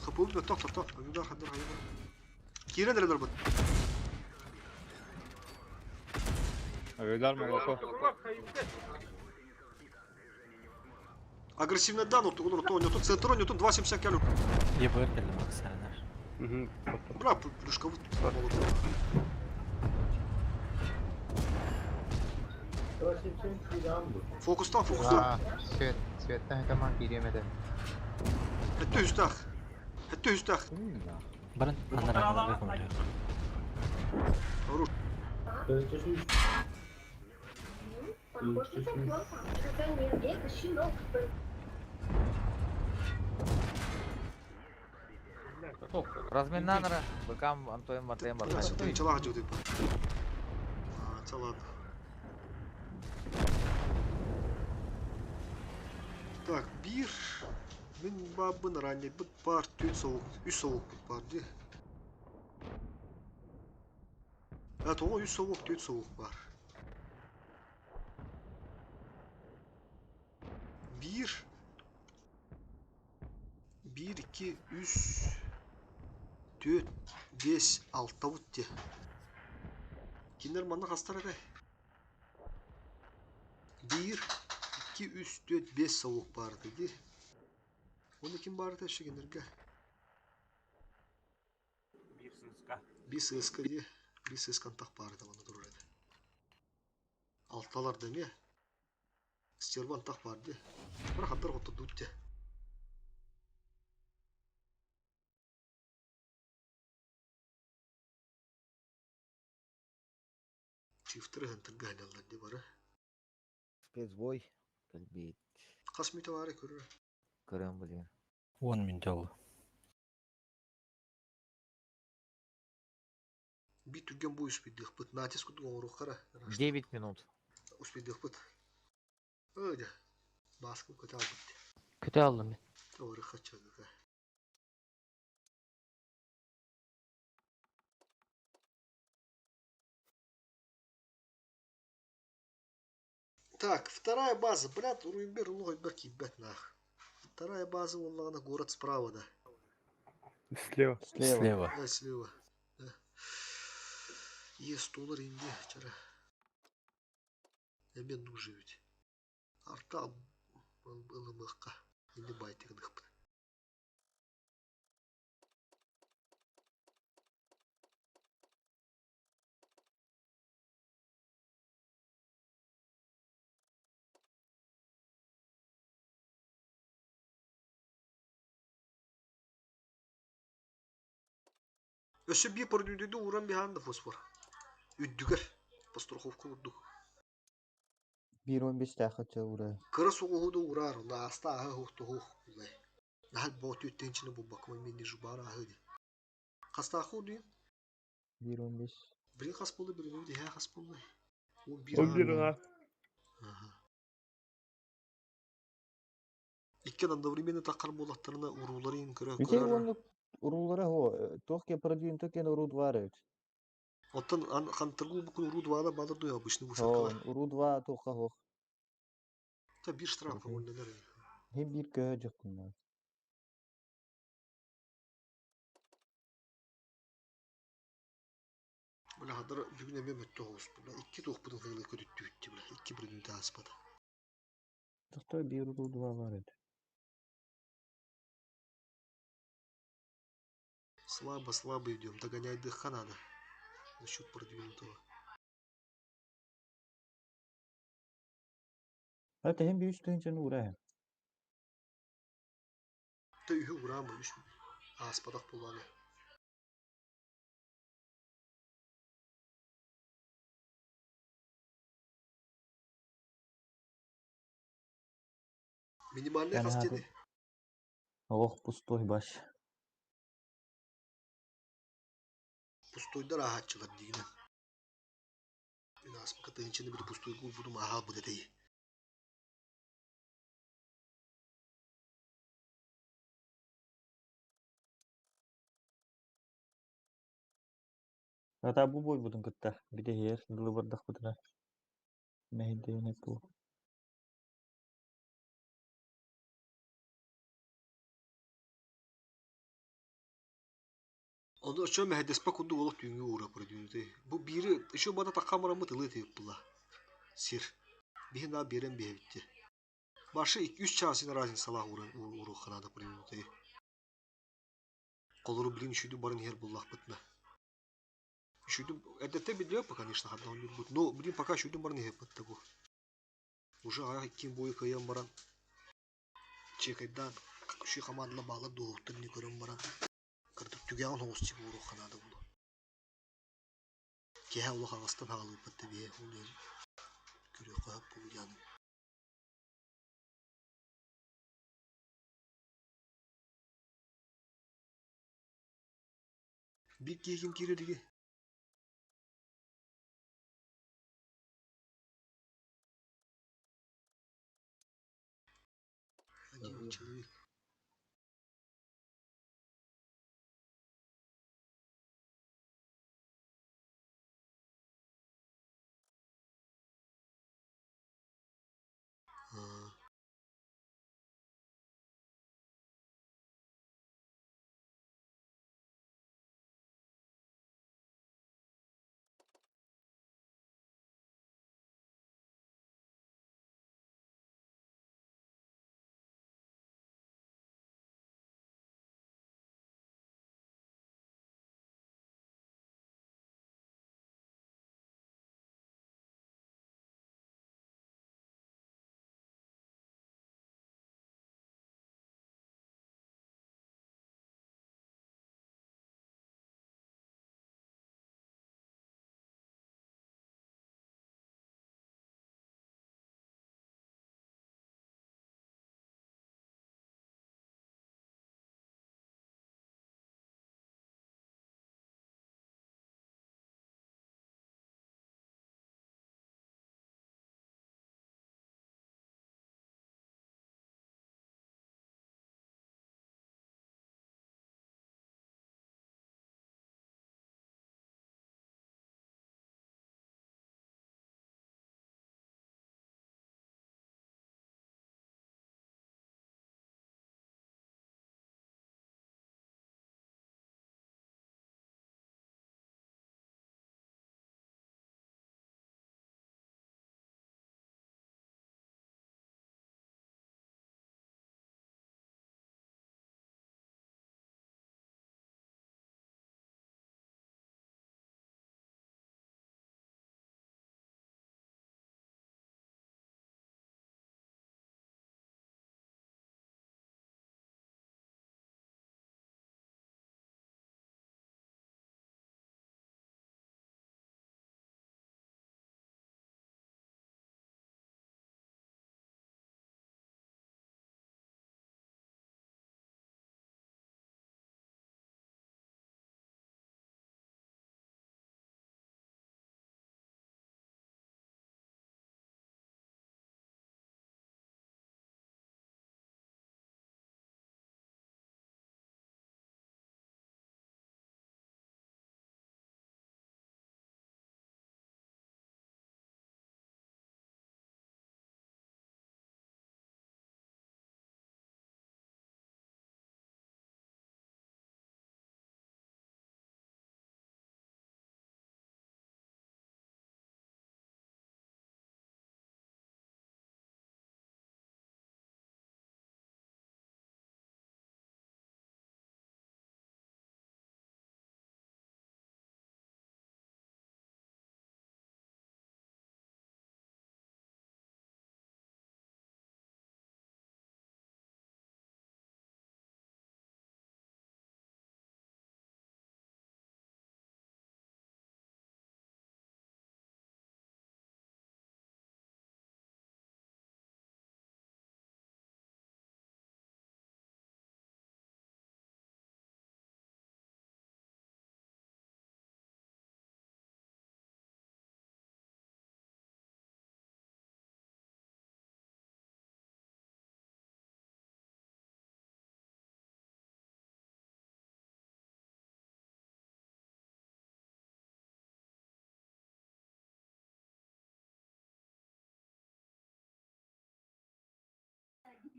Хапул, да, тох, тох, тох. Удар, хадар, хадар. Кирен редер бат. Авидар молоко. Агрессивно дан, вот он, то, тут центр, он тут 2,70 калю. Ебыр келди Максарнар. Бра, плюшка вот молоко. Фокустан, фокустан. Свет, светтен таман киремеде. Хәтта үстах. Хәтта үстах. Баран анарааҥҥыларга көмөлөһүөх. Похож на циклопа. Хотя нет, это щенок. Разминнанра, быкам Антоем Мартем Бля, барбат. сытыынчалаах дьиэ А, це ладно. Так, биир мин баабын ранньайбыт баар түөрт совок, үс совокпут баар дии. А тоҕо үс совок, түөрт совок баар. Биир, биир, икки, үс, түөрт, биэс, алтабыт дии. Кинилэр манна хастар этэй? Биир, икки, үс, түөрт, биэс совок баар этэ дии. Уонна ким баар этэ өссө кинилэргэ? Биир сыыска. Биир сыыска дии. Биир сыыска антах баар этэ манна турар этэ. Алталар да эмиэ. Стерва антах баар дии. Бары хандар хоттордубут дии. Чифтары хантырга ханаллар дии бары. Спецбой. Кэлбит. Хас мүтэ баара көрөр. Көрөн билигин. 10 мүнтэ ол. Биир түргэн бу успейдыахпыт. Натиск курдук оҥоруоххара. 9 минут. Успейдыахпыт. Өө дьэ. Бааскым көтө албыт. Көтө алдым мен. Оры хаччагыга. Так, вторая база, брат, Уруйбер, Улугайбер, кибет нах. Вторая база, на город справа, да. Слева. Слева. Слева. Да, слева. Да. Есть доллар инди, вчера. Эмен нужен ведь. Арта ылымыққа. Инди байтыгыныхпын. Өссө биир продюдуйду ууран биһаан да фосфор. Үрдүгэр. Постраховка курдук. Биир он бестээх хачча ура. Кыра соҕуһу да уураар, лааста аһы хух улай. Наһал боо түттэнчини булбакка мен не жубар аһы ди. Хастаахы удуйун? Биир он бес. Бирин хас болду, бирин үдэ хас болду. Он бир Он бир аҥаар. Икки одновременно таххар буоллахтарына урууларын көрө Үтей көрөр. оннук уруулара хо, туох ке продюн токен уруу два эбит. Оттон хантыргу букун уруу двада баалар дуя обычный Хо, высадкалар. уруу два туохха хох. Та бир штраф көңүллэнэр. Хим биир көһө жоккунна. Бля хадыр бүгүн эме мөттө хоус. Бля икки туохпутун хыылы көтүттү бля. Икки бирин тааспата. Тохто биир уруу два бар эбит. Слабо, слабо идем. Догонять дыха надо. Насчет продвинутого. Это хим биир тыһынчаны ура. Та үһү ураама үс ааспатах буолааны. Минимальный Яна хас хаты. диэни? Ох, пустой баш. Пустойдар ааһааччылар диигинэн. Мин ааспакка тыһыынчаны били пустойга уурбутум ааһаалбыт этэй. Ата бу бойбутун кытта. Бите хер, дылы бардах бутuna. Мэһиддиэн эппу. Ону очо мэһэдэспэ курдук олох түүҥҥү уура продвинутый. Бу биири еще бада такка мараммыт ылыы тыйыппыла. Сир. Биһи наа биэрэн биһэбитти. Башы үс чаасын разницалаах ууруохха наада продвинутый. Колору билин үшүйдү барын иһэр буллахпытына. Үшүйдү эрдэттэн билбэт конечно ханна онньуурбут. Но билин пока үшүйдү барын иһэр бу. Уже аяк иккин бойу кыайан баран чекайдаан үшүй хамаанла баалар дуоһуттар не көрөн баран. Кырдык түгэҕин оҕус буоруохха наада буолуо. Киэһэ олох аҕыстан аҕалыырбыт да биһи ол иһин көрүөххэ сөп буолуо диэн. Биир киһи ким киирэр диги? Один человек.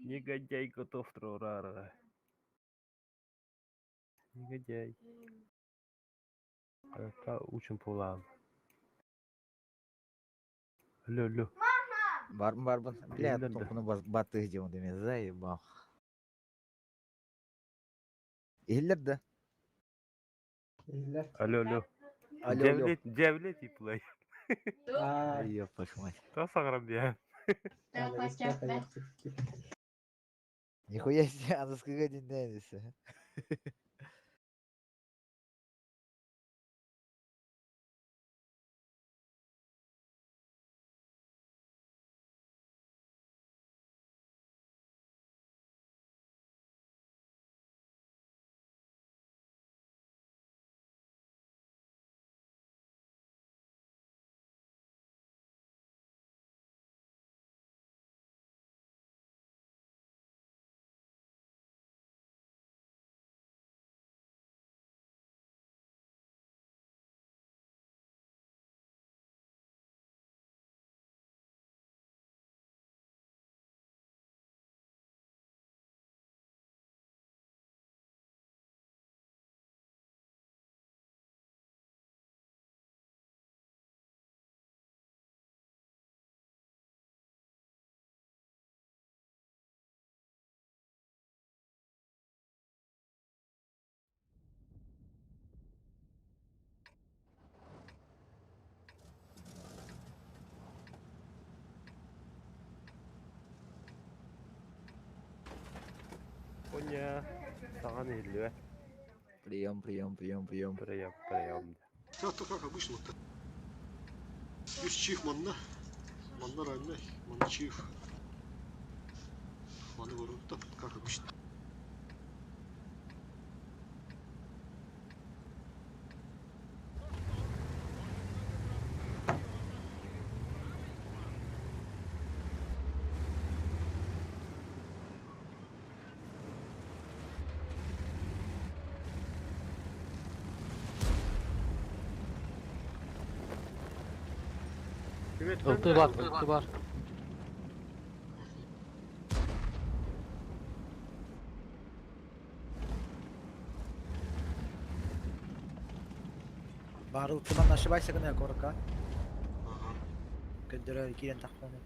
Негодяй готов трорара. Негодяй. Это учим пулан. Алло, алло. Барбын барбын. Бля, Биллер да. тохуну баттых диэн деме заебал. Иһиллэр да? Иһиллэр. Алло, алло. Алло, алло. Дьэвлет, дьэвлет и плей. Ёб твою мать. Та саграм я. Нихуя себе, она сколько день дэнится. Ваня, саған иһиллибэт. Прием, прием, прием, прием. Прием, прием. Все, то как обычно то. Үс чиф манна. Манна раннай, манна чиф. Маны көрүттэ, как обычно. Ылты бар, ылты бар. Бар ылтыман ошибайся гына корка. Көддөрөр киирен тахпаны.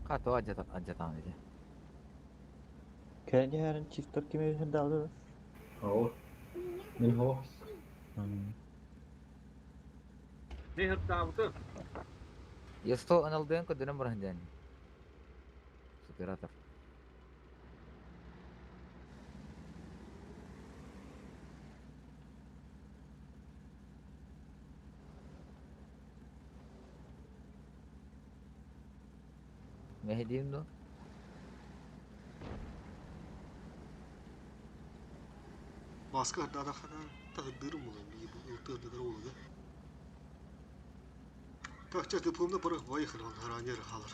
Kato acatan dedi. Kendi herin çiftler kime hırdadı? О. Мен хо. Ne hırtavdı? Есто аналдыан көдөнөн баран жан. Суператор. Mehdi'yim do. Баска хырдада хана тағдырым була, ылты хырдадar oldu. Так, сейчас дипломда пора поехали, он ранее халар.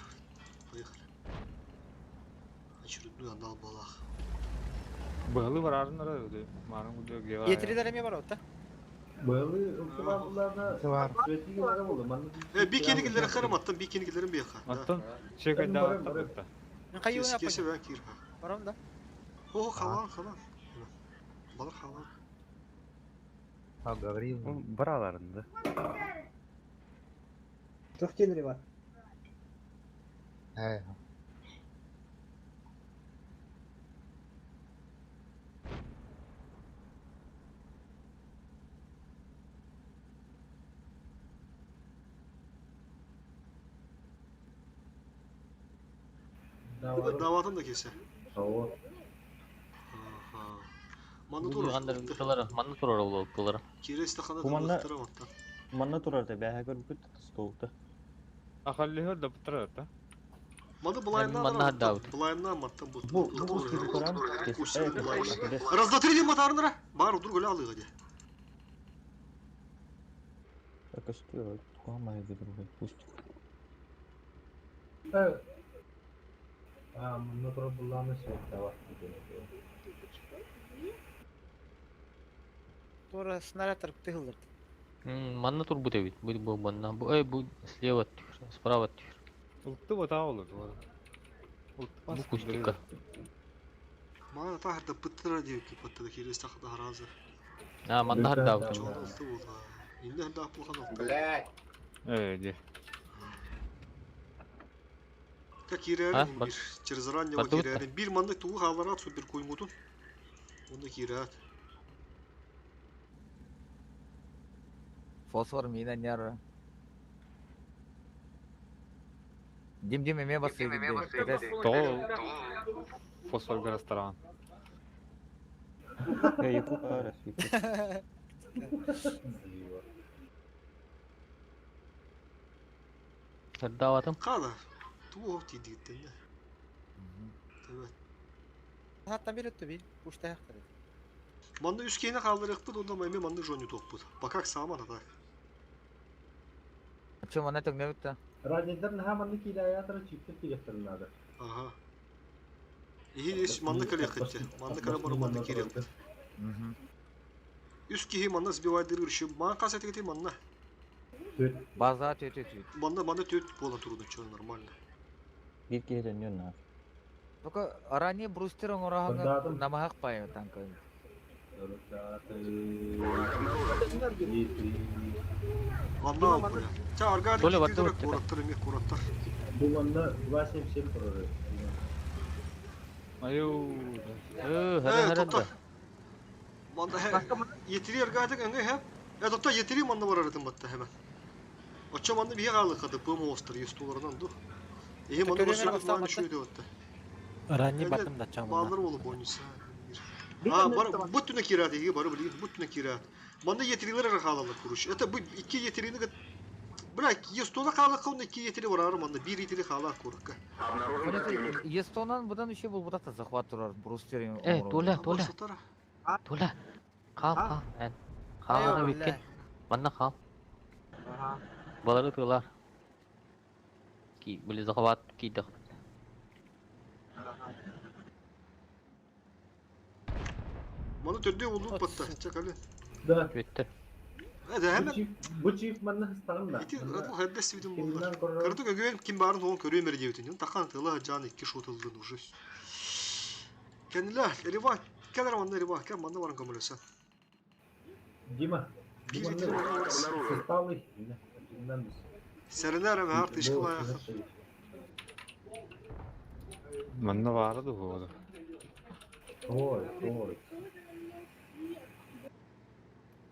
Поехали. Очередной анал балах. Быһылы барарын ара öyle. Марын гудо гева. Етрилер эме бар отта. Быылы ылтымаларына светигилere болду. Манна Э, бикенигилere харам аттан, бикенигилерин бияха. Аттан чекай Барам, да барам. аттан. Мен кайы Кесе ойнап кесе бен кир. Барам да. О, халан, халан. Балар халан. А, Гаврил. Бараларында. Тух тенри бар. Э, Даватын да кесе. О. Аха. Манна Бу турар. дыгандар ылтылары, манна турар ол ылтылары. Кирес тахана Бу манна тырам аттан. манна турар да бәһә көрбүт столта. Ахалли хырда бутыра да. Маны былайынан Манна хаддаут. Былайынан маттан бу. Бу бу кусту көрәм. Раз, два, три, матарынра. Бар, удур гөля алыга де. Көстү, тугамай бир пусть. А, манна тура булланы свет бар. Тура снаряд тыгылдыр. Манна турбут эбит. Бу бу манна. Бу эй бу слева түр, справа түр. Ултты бата олар. Ултты Бу кустика. Мана тахырда пыттыра дип ки пыттыра кирес тахада харазы. А, манна хаддаут. Чоң ылты булды. Инде ханда апылган алты. Блядь. Э, де. Как А, кирәрин бар- бир через раннего бардыбыт та. кирәрин. Бир манны тугы халарат супер куймутун. Онда кирәт. Фосфор мина няра. Дим дим эме басы гидде. Тол фосфор гарастаран. Э, якут арас, якут. Хаддаатым. Кала. Тугы тидиттен. Evet. Хаттан бир өттү би. Пушта яктыр. Манны үскейне халдырыкпыт, онда майме манны жоню топпут. Бакак саман ата. Чо мана төңнө битте. Радиодар наха манна килаятара чиптер килехтер Ага. И ес манны калехетте. Манны кара манны кирек. Үс кихи манна сбивайдыр үршү. Ман касет гити манна. База тө тө тө. Манна манна төт бола туруду чо нормально. Бир киһи төннүөн наар. Только ранее брустер оңорахanga Бардадым. намахак пай танка. Манна бля. Ча аргаады Толя киирдилэр барды куораттар эмиэ куораттар. Бу манна 2.77 турар. Айуу. Э, хара Э, хара тотта. да. Манна етири аргаадык өҥө хэп. Э, тотта етири манна барар этим батта hemen. Оччо манна биһи хаалык хады пым оостар естуларынан ду. Эһи манна Көрүҥэр көрсөбүт бастаан мааны батта. шүйдө батта. Ранни баттым да чамына. Баалар болу бойнуса. А, бар, бу түнэ кираат, эһиги бары билигин, бу түнэ кираат. Манна етирилер эрэ хаалалар куруш. Это бу икки етирини Бля, естуна хаалыкка онно икки етири барары манна, бир етири хаалар куракка. Обнаружен противник. Естонан будан еще был будата захват турар брустерин. Э, Толя, Толя. Толя. Кал, кал. Эн. Кал, Айо, ана бля. биткен. Манна кал. Ага. Балары тылар. Ки, были захват кидах. Маны төрдө улук батта, чакалы. Да. Бүттө. Э, да hemen. Бу чип манна хыстагын да. Ити атыл хәддә сибитин булдылар. Кырдык өгөн ким барын оң көрөм бер диебитин. Такан тыла жан икки шотылдын уже. Кениле, рева, келер манна рева, кем манна барын көмөлөсө. Дима. Бир итир Сысталы. Сәренәр әмә арт ишкыла. Манна бары да болду. Ой, ой.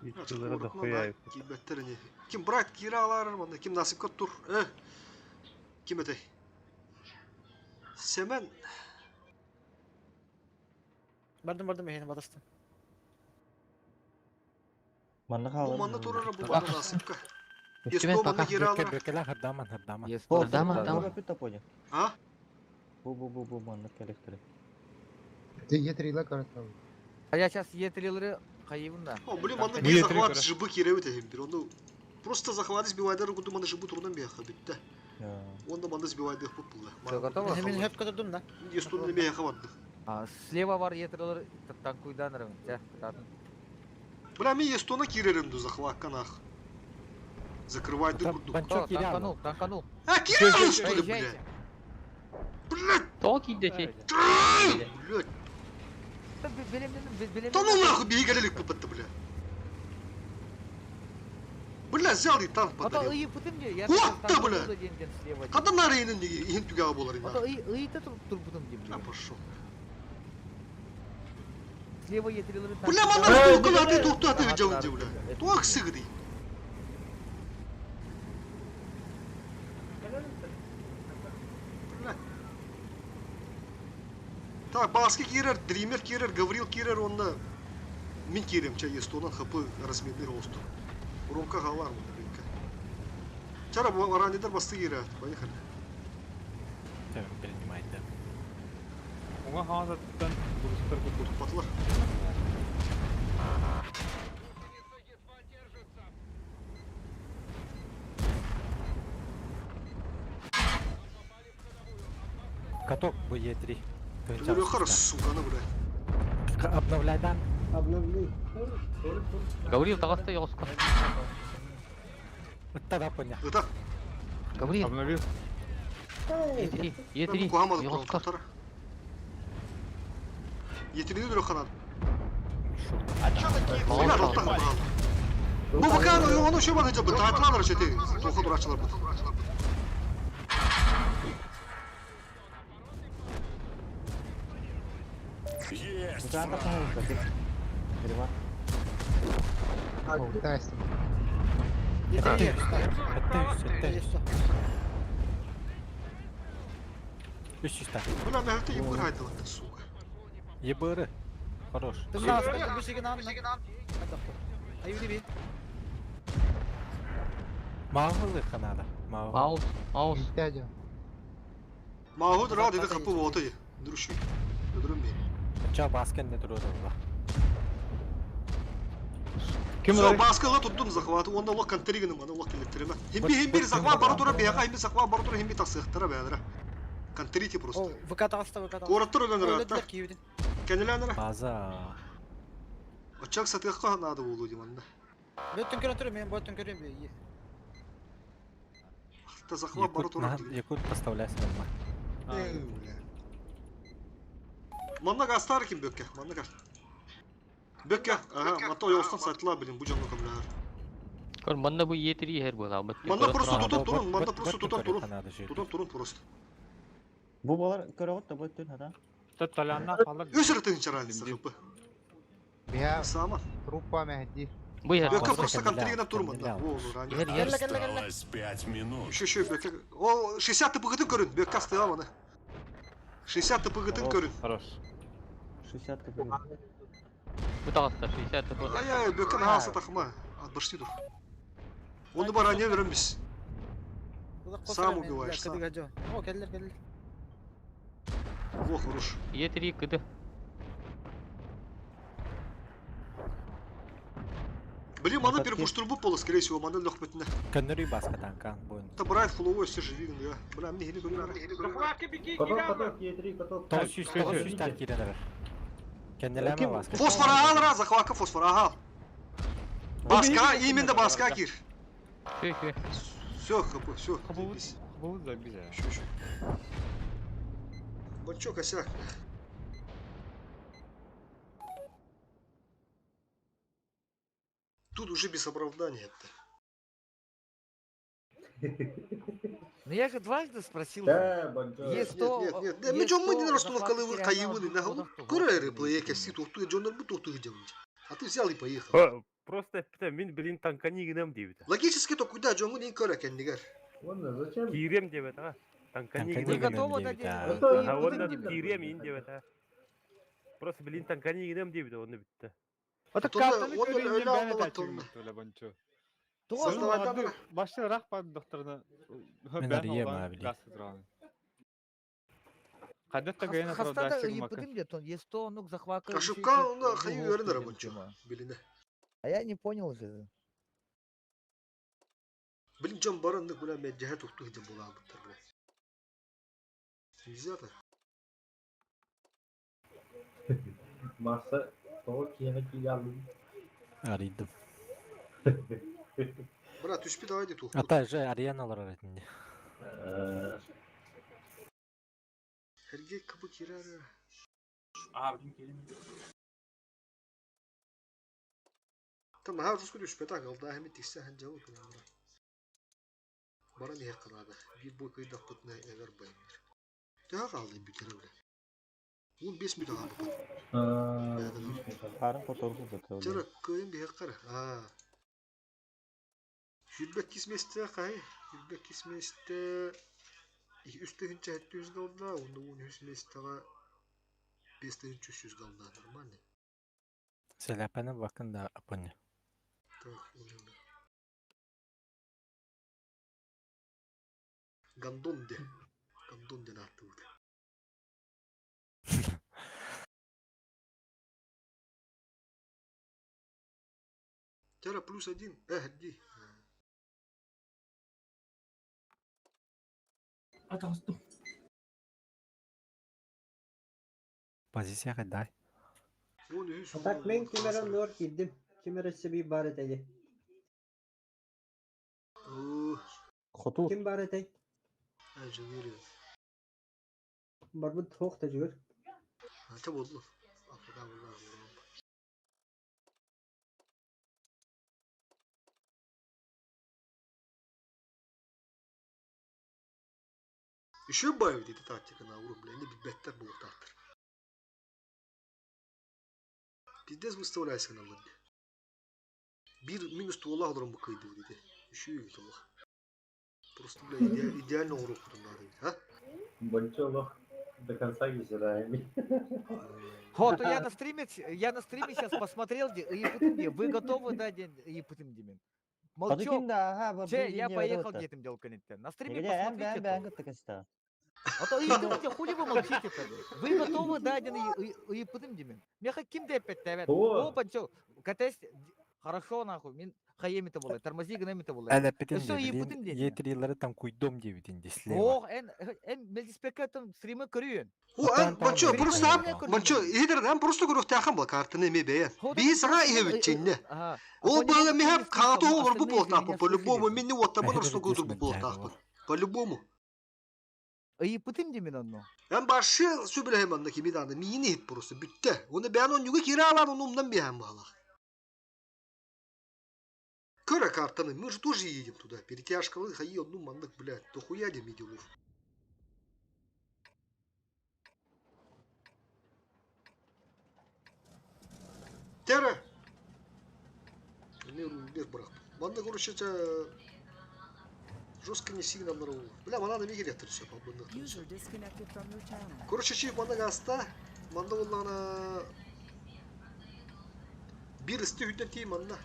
Ютчылары да хуяй. Кибеттерини. Ким брат киралар, манна ким насипка тур. Э. Ким этэй? Семен Бардым бардым эһини батастым. Манна бу хаалар. манна турара бу манна насипка. Үстүмэн Есто манна пока. киралар. Бөкеле хардаман хардаман. Хардаман, хардаман. Бүт понял. А? Бу бу бу бу манна келектери. А я сейчас Е3-лары кайыбын да. О, блин, манна бир захват жыбы киребит эхим бир. Оны просто захват сбивайдар куду манна жыбы турунан бияха битте. Онда манна сбивайды хуп булды. Всё, готово? Мин хөп көтөрдүм да. Естон неме яха барды. А, слева бар Е3-лары танкуйдан рым. Тя, татын. Бля, мен Естона кирерим ду захват канах. Закрывать ду курду. Танканул, танканул. А, кирерим что ли, бля? То кидде че. Блядь. Да ну нахуй, беги галилик попадта, бля. Бля, взял и танк Ата подарил. ыйы путым же. Я Вот да, бля. слева. Когда на рейнин ихин түгәгә булар инде. Ата ыйы ыйы тур турбутум дим. А пошел. Слева Е3-лары Бля, манна тук аты тук аты жабын же, бля. Туак сыгды. Бля. Так, Баски кирер, Дример кирер, Гаврил кирер, онда мин кирем, чай естонан хп размерный росту. Ромка галар, мында бекке. Чара бу аранидер басты кирер, поехали. Принимайте. Оңа хазаттан бурустар кутур. Батылар. Каток бу Е3. Өлө сука, ну, бля. Обновляй дан. Обновли. Гаврил тагаста йоска. Тогда понял. Это. Гаврил. Обновил. Е3, Е3. Куамады Йоска. Етірді дүрі қанады. Мал Бля, шал. тоқтақ бағалы. Бу бакан, оны шо баны жабы, таатылар шети. Тоқы дурачылар бу. Есть! Это это Үс үстә. Бля, мәхәлтә ебір хайдылар, сука. Ебыры. Хорош. Тымна аста бишеген анна. Айы би. Мағылы канада. Мағыл. Маус, маус. Мағуд рад еді қапы боты. Дүрші. Өдірім мен. Ча баскен не тұрады ола. Ким Все, баскыла туттум захваты, онда лок контригінің, аны лок келеттереме. Химби химби захват бары тура бияға, химби захват бары тура химби тасықтыра бәдіра. Контрите просто. О, ВК тагаста ВК тагаста. Кораттыр өләнер Өлөдүлөр атта. кийбидин. Кәнеләнер. База. Очак сатыққа нады болу деймін. Бөттөн көрө турам, мен бөттөн көрөм. Та захват бары тура. Якут поставляй сама. Манна гастар ким бөкке, манна гас. Бөккө, ага, мато ойоҕостон сатла, блин, бу дьоҥҥо көмөлөһөр. Көр, манна бу иэтири иһэр буолаабыт. Манна просто тутан турун, манна просто тутан турун. Тутан турун просто. Бу балар көрөҕүт да бу өттүн хата. Тоттолянна халар. Үс эрэ тыһыынча разница хп. Биһа Сама. труппа мэһди. Бу иһэр. Бөккө просто контригынан турун манна. Во, ранее. Осталось 5 минут. Еще, еще, Бөккө. О, 60 тпгтын көрүн, Бөккө астыга маны. 60 тпгтын көрүн. Хорош. 60 тпг. Бу таҕыста 60 тп. Ай-ай, Бөккө наһаа сатахма. Отбашти тур. Оны бар ранее верен Сам убиваешь, сам. О, келлер, келлер. Во, хорош. Е3 кыды. Блин, маны перепуштурбу пола, скорее всего, маны лөхмөтүнэ. Көннөрүй баска танкан буын. Это брайт фуловой все же видно, я. Бля, мне не көрүнөр. Каток, каток, Е3, каток. 900 тар кирен эрэр. Кеннелеме баска. Фосфор агал раз, захватка фосфор агал. Баска, именно баска кир. Все, все. Все, хп, все. Хабу забиз. Еще, еще. Бачок, косяк. Тут уже без оправдания это. Ну я же дважды спросил. Да, Бончо. Е 100, Нет, нет, нет. Ми Е100 мы не раз коли ви захват каївини на Террана, Курери плеєке всі тут ту джонер бу тут делать. А ты взял и поехал. Просто эппитэ мин билин танкани гынам диэбитэ. Логически то куда джонгу не көре кендигер. Ладно, зачем? Киирем диэбит а. Танкани Танкани гынам. гынам диэбит, а. Аха, уонна киирем иин диэбит а. Просто билин танкани гынам диэбит онно бүттэ. Ата Тонна- картаны онно көрүн өлө бәне аллабат тачыгын тонна. төлө бончо. Создавай Башта рах бар докторна. Мен арыйым, а, блин. Кадат та гайна Хастада продашь мака. ыйыппытым где тон Е100 ну захвака. Ошибка, он хаю вернер бончо. Билине. А я не понял же. Блин, Джон Баран бля, мен жаһа тухту хиден була буттар, бля. Нельзя так. Марса, того киһи киялым. Арыйдым. Брат, түспи давай де тух. Ата же Ариана алар этинде. Herge кыбы кирара. А, блин, келин. Там ха руску түспе так алда хеми тиксе хан жабы кына бра. Бара не кылады. Бир бой кыйдак бутна эгер баймир. Таа калды бүтере бля. 15 минут алды. Харын которгу бөтө. Жара кыйын бир кара. А. Жүрбек кисместе кай. Жүрбек кисместе үстүнчө 700 голда, онда 13 местага 5300 голда нормально. Селяпаны бакын да апыны. Так, уйна. Гандонде. Гандонде нааттыбыт. Тара плюс один. Эх, ди. Атастым. Позиция кайдай. Так мен кемерен нор кирдим. Кемер себи бар этеди. Хоту. Ким бар этэй? Ажыгыр. Барбыт хоқ та жүгір. Ата болду. Апада болду. Еще баю деди тактика на уру, бля, не беттер был тактер. Пиздец выставляйся на ладне. Бир минус туолах олорон бу кыйды деди. Еще и туолах. Просто, бля, идеально урок надо, а? Бончо до конца гизираеми. Хо, то я на стриме, я на стриме сейчас посмотрел, где, и потом где, вы готовы, да, день, и потом где, Молчок. Че, я поехал где там делал На стриме посмотрите. А то и думаете, хули вы молчите-то? Вы готовы, да, день, и потом где, Меха ким де опять тавят? О, Бончо, катась, хорошо, нахуй, мин хаеми-то было, тормози гнами-то было. Әлі бітін Все, и потом де, где. Е3-лері там куйдом деп слева. Ох, эн, эн, мелдиспека там стримы көрүйін. О, эн, Бончо, просто, Бончо, иһидер, эн просто көрүөхтээхэн була картаны эме бэйэн. Бии саҥа иһэбитчинне. Ол быһыга миһэ хаата олор бу буолтаахпын, по-любому, минни уоттарбын просто көрдүр бу буолтаахпын. По-любому. Ыйыппытым дии мин онно. Эн башы сөбүлэһим манна кими даҕаны миини иһит просто бүттэ. Уонна бэйэн онньуга киирэ аалаан ону умнан биэһэн баһылах. Көрө картаны, мы же тоже едем туда. Перетяжкалы хаи одну маннык, блядь, дохуя дем делов. Тера! Мир, мир бырах. Манна, короче, жестко не сильно нару. Бля, манна да мигер все, User disconnected from your channel. Короче, чип манна гаста, манна боллана бир исти хүдден тии манна.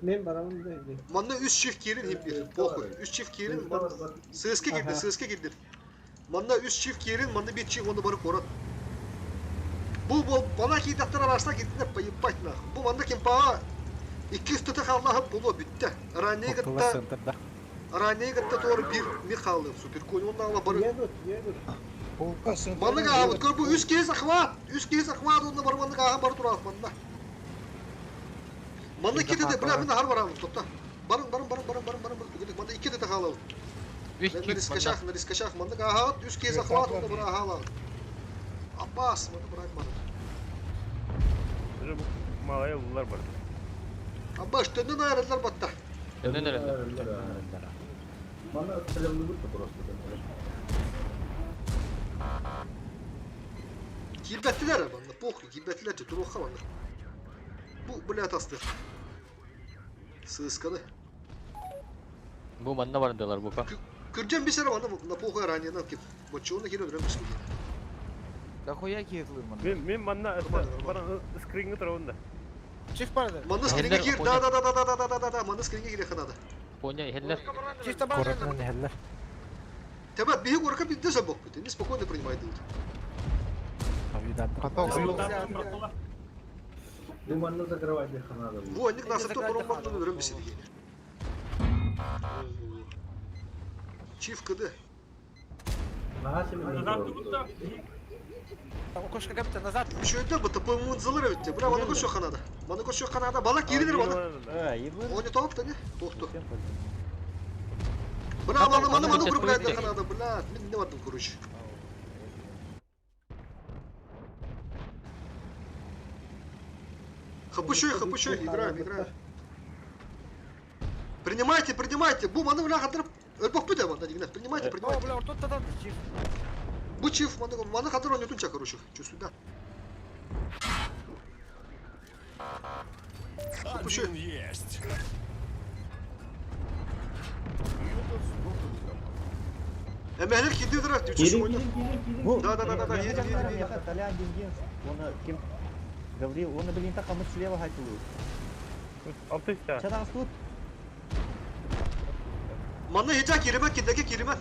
Мен барамын да иди. Манна үс чиф киирин хим бир. Похуй. Үс чиф киирин манна. Сыска кирди, сыска кирди. Манна үс чиф киирин, манна бир чиф оны бары корот. Бу бу бана киирдәхтер арасына кирдине поебать нахуй. Бу манна кимпаа икки үстөтө хааллаһып болуо бүттэ. Ранее Оттула кытта центрда. ранее кытта туор бир мир хааллым суперконь онна бары. Едут, едут. Маннык аабыт көр бу үс киһи захват, үс киһи захват онна бар маннык ааһан бары тураах манна. Манна икки тете бля мин ахар барабын топта. Барың барың барың барың барың барың барың манна икки тете хаалабын. Үс На чип рискачах, на рискачах маннык ааһаат үс киһи захват онна бар ааһаалаах. Аппас, манна барак маны. Уже бу малая улар бар. Аббаш төннөн айрылар батта. Төннөн эрэллэр. Мана стрелны просто. Кирбеттилер манна, похуй, кирбеттилер туруха манна. Бу бля тасты. Сысканы. Бу манна бардылар бука. Күрден бисер манна на похуй ранее на кип. Бочуна кире өрөм биске. Да хуя киетлыр манда. Мен мен манна бара скринге турабын да. Чиф барды. Манна скринге кир, да да да да да да да да да, манна скринге кире ханада. Поня ихеллер. Чиф та барды. Коратынан ихеллер. Тебат биһи горка бидде забок бит. Не спокойно принимает тут. Бу манна закрывать их надо. Во, ник нас то туром бактын өрөм бисер деген. Чиф кыды. Окошко капта назад. Шөйдө бу тп мунзылыр өттө. Бра маны көршө ханада. Маны көршө ханада. Бала киридир бала. Оны топ та не? Тохту. Бра маны маны маны группа ханада. Бля, мен не бардым короче. Хапущой, хапущой, играем, играем. Принимайте, принимайте. Бу маны бля хатыр. Өрбок бүдө манда дигнер. Принимайте, принимайте. Бля, ортот тадан чиф. Бу чиф маны маны хатыр оны тунча короче. Чувствую, да. Один есть. Эмелер киди дыра, Да, да, да, да, да, едем, едем, едем. Толян Динген, он кем? Гаврил, он блин так мы слева хатилу. Алтыста. Чатан тут. Манна хеча кириме, кидеке кириме.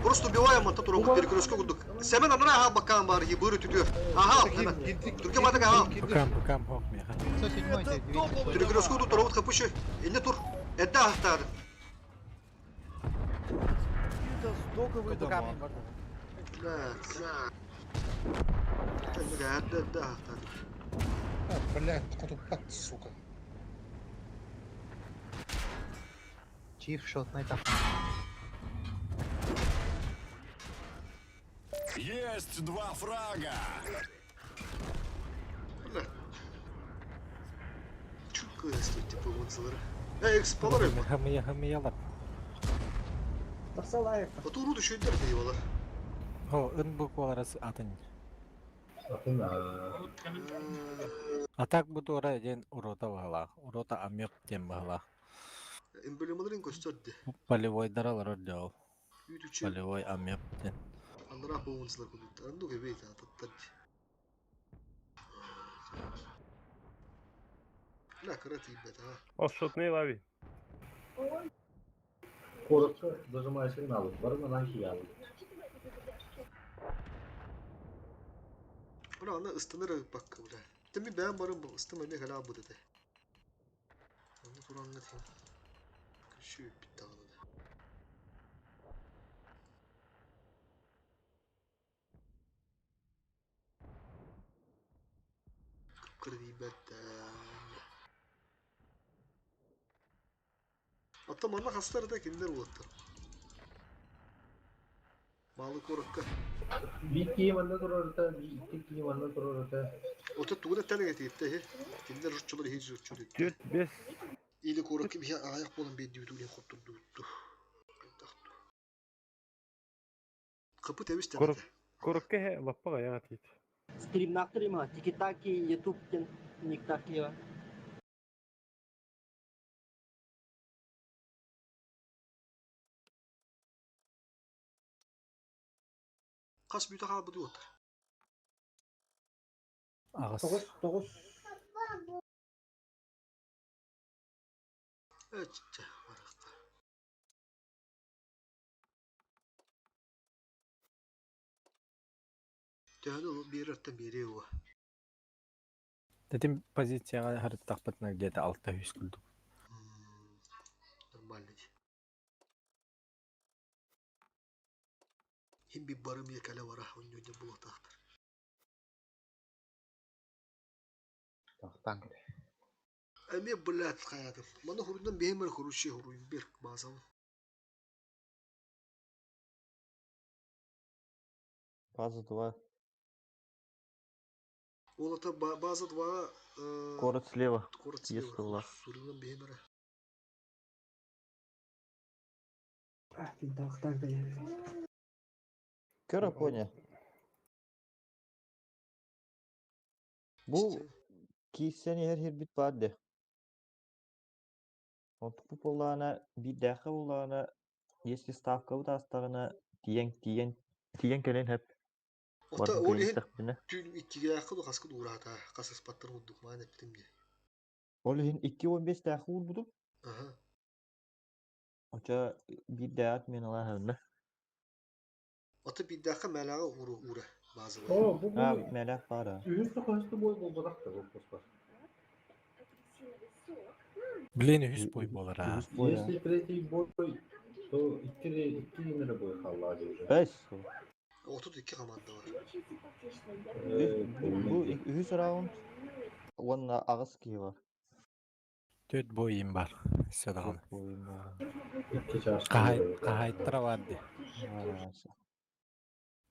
Просто убиваем от которого перекрестка гудук. Семен анра ага бакам бар, ебыры түтү. Ага, hemen. Түрке матак ага. Бакам, бакам, хок меха. Перекрестка гудук туравут хапышы. Элне тур. Эдде ахтады. Стоковый дома. Эдде эдде ахтады. Блядь, котупат, сука. Чиф шотный так. Есть два фрага. Бля. Чутко типа мунзылыр. Эй, экспалар. Хамыя, хамыялар. Тахсалайық. Аты уруду шөйдер дейвалар. О, ын буквалары атын. Атын Атак бу туора ден урота баһалаах. Урота амёк диэн баһалаах. Эмблемаларын көстөрдү. Полевой даралар ордеол. Үтүчү. Полевой амёк диэн. Анра буунсылар кудут. Анду кебейт ататтар. Бля, караты ебет, а. О, шотный лави. Коротко зажимая сигналы. Барына нахи ялы. Бля, аны ыстыныр бакка, бля. Теми бәм барым бу, ыстын эме хала бу деди. Аны туранны тем. Күшү бит тагыны. Кыпкыр дейбәт. Ата манна хастар да киндер болаттар. Малый куоракка. Биир киһи манна турарыта, биир икки киһи манна турарыта. Ото тугу да тэлэҥ этиитте иһи. Кинилэр руччулар иһи руччулар. Түөрт бес. Или куоракка биһи аҕыйах буолан биэрдибит улин хоттурдубут ту. Кыпы тэбис тэбите. Куоракка иһэ лаппа аҕыйах этиит. Стримнаахтар има Тикитаки Ютуб диэн никтаки Хас бүтэ хаалбыт уоттар? Аҕыс. Тоҕус, тоҕус. Эччэ, барахта. Төһөнү ылып биэрэртэн биэриэ уо. Тэтим позицияҕа харыттахпытына где-то алта үс курдук. Нормально дии. Иһин би барым кэлэ бара онньо дьэ булуохтаахтар. Тахтаан кэлэ. Эмиэ блядь хайаатым. Маны хуруйдан биһим эрэ хуруччи хуруйун бир баазабын. База 2. Ол ата база 2 Город слева. Город слева. Есть была. Сурунан биһим эрэ. Тахтаан кэлэ. Көр Апоня. Бу киирсэн иһэр сирбит баар дии. Онтукпут буоллаҕына, биирдээххэ буоллаҕына, если ставкабыт аастаҕына, тиийэн тиийэн тиийэн кэлэн сөп. Ота Баран ол иһин кэлистэхпинэ. түүн иккигээххэ ду хаска дуораата хас ыспаттар курдук маан эппитим дии. Ол иһин 2.15-тээххэ уурбутум. Аха. Очо биирдээҕит мин ылааһынна. Ото биирдээххэ мээлээҕи уура уура базовый. О, бу А, бу мээлээх баара. үһүс да хаһыс да бой буолбатах да бу поспар. Блин, үһүс бой буолар аа. Үһүс бой Если третий бой, то икки икки эрэ бой хааллаҕа дии уже. Бэс. 32 команда бар. Бу үһүс раунд уонна аҕыс киһи бар. Төрт бойым бар. Өссө даҕаны. Икки чаас. Хаһайттара бар дии.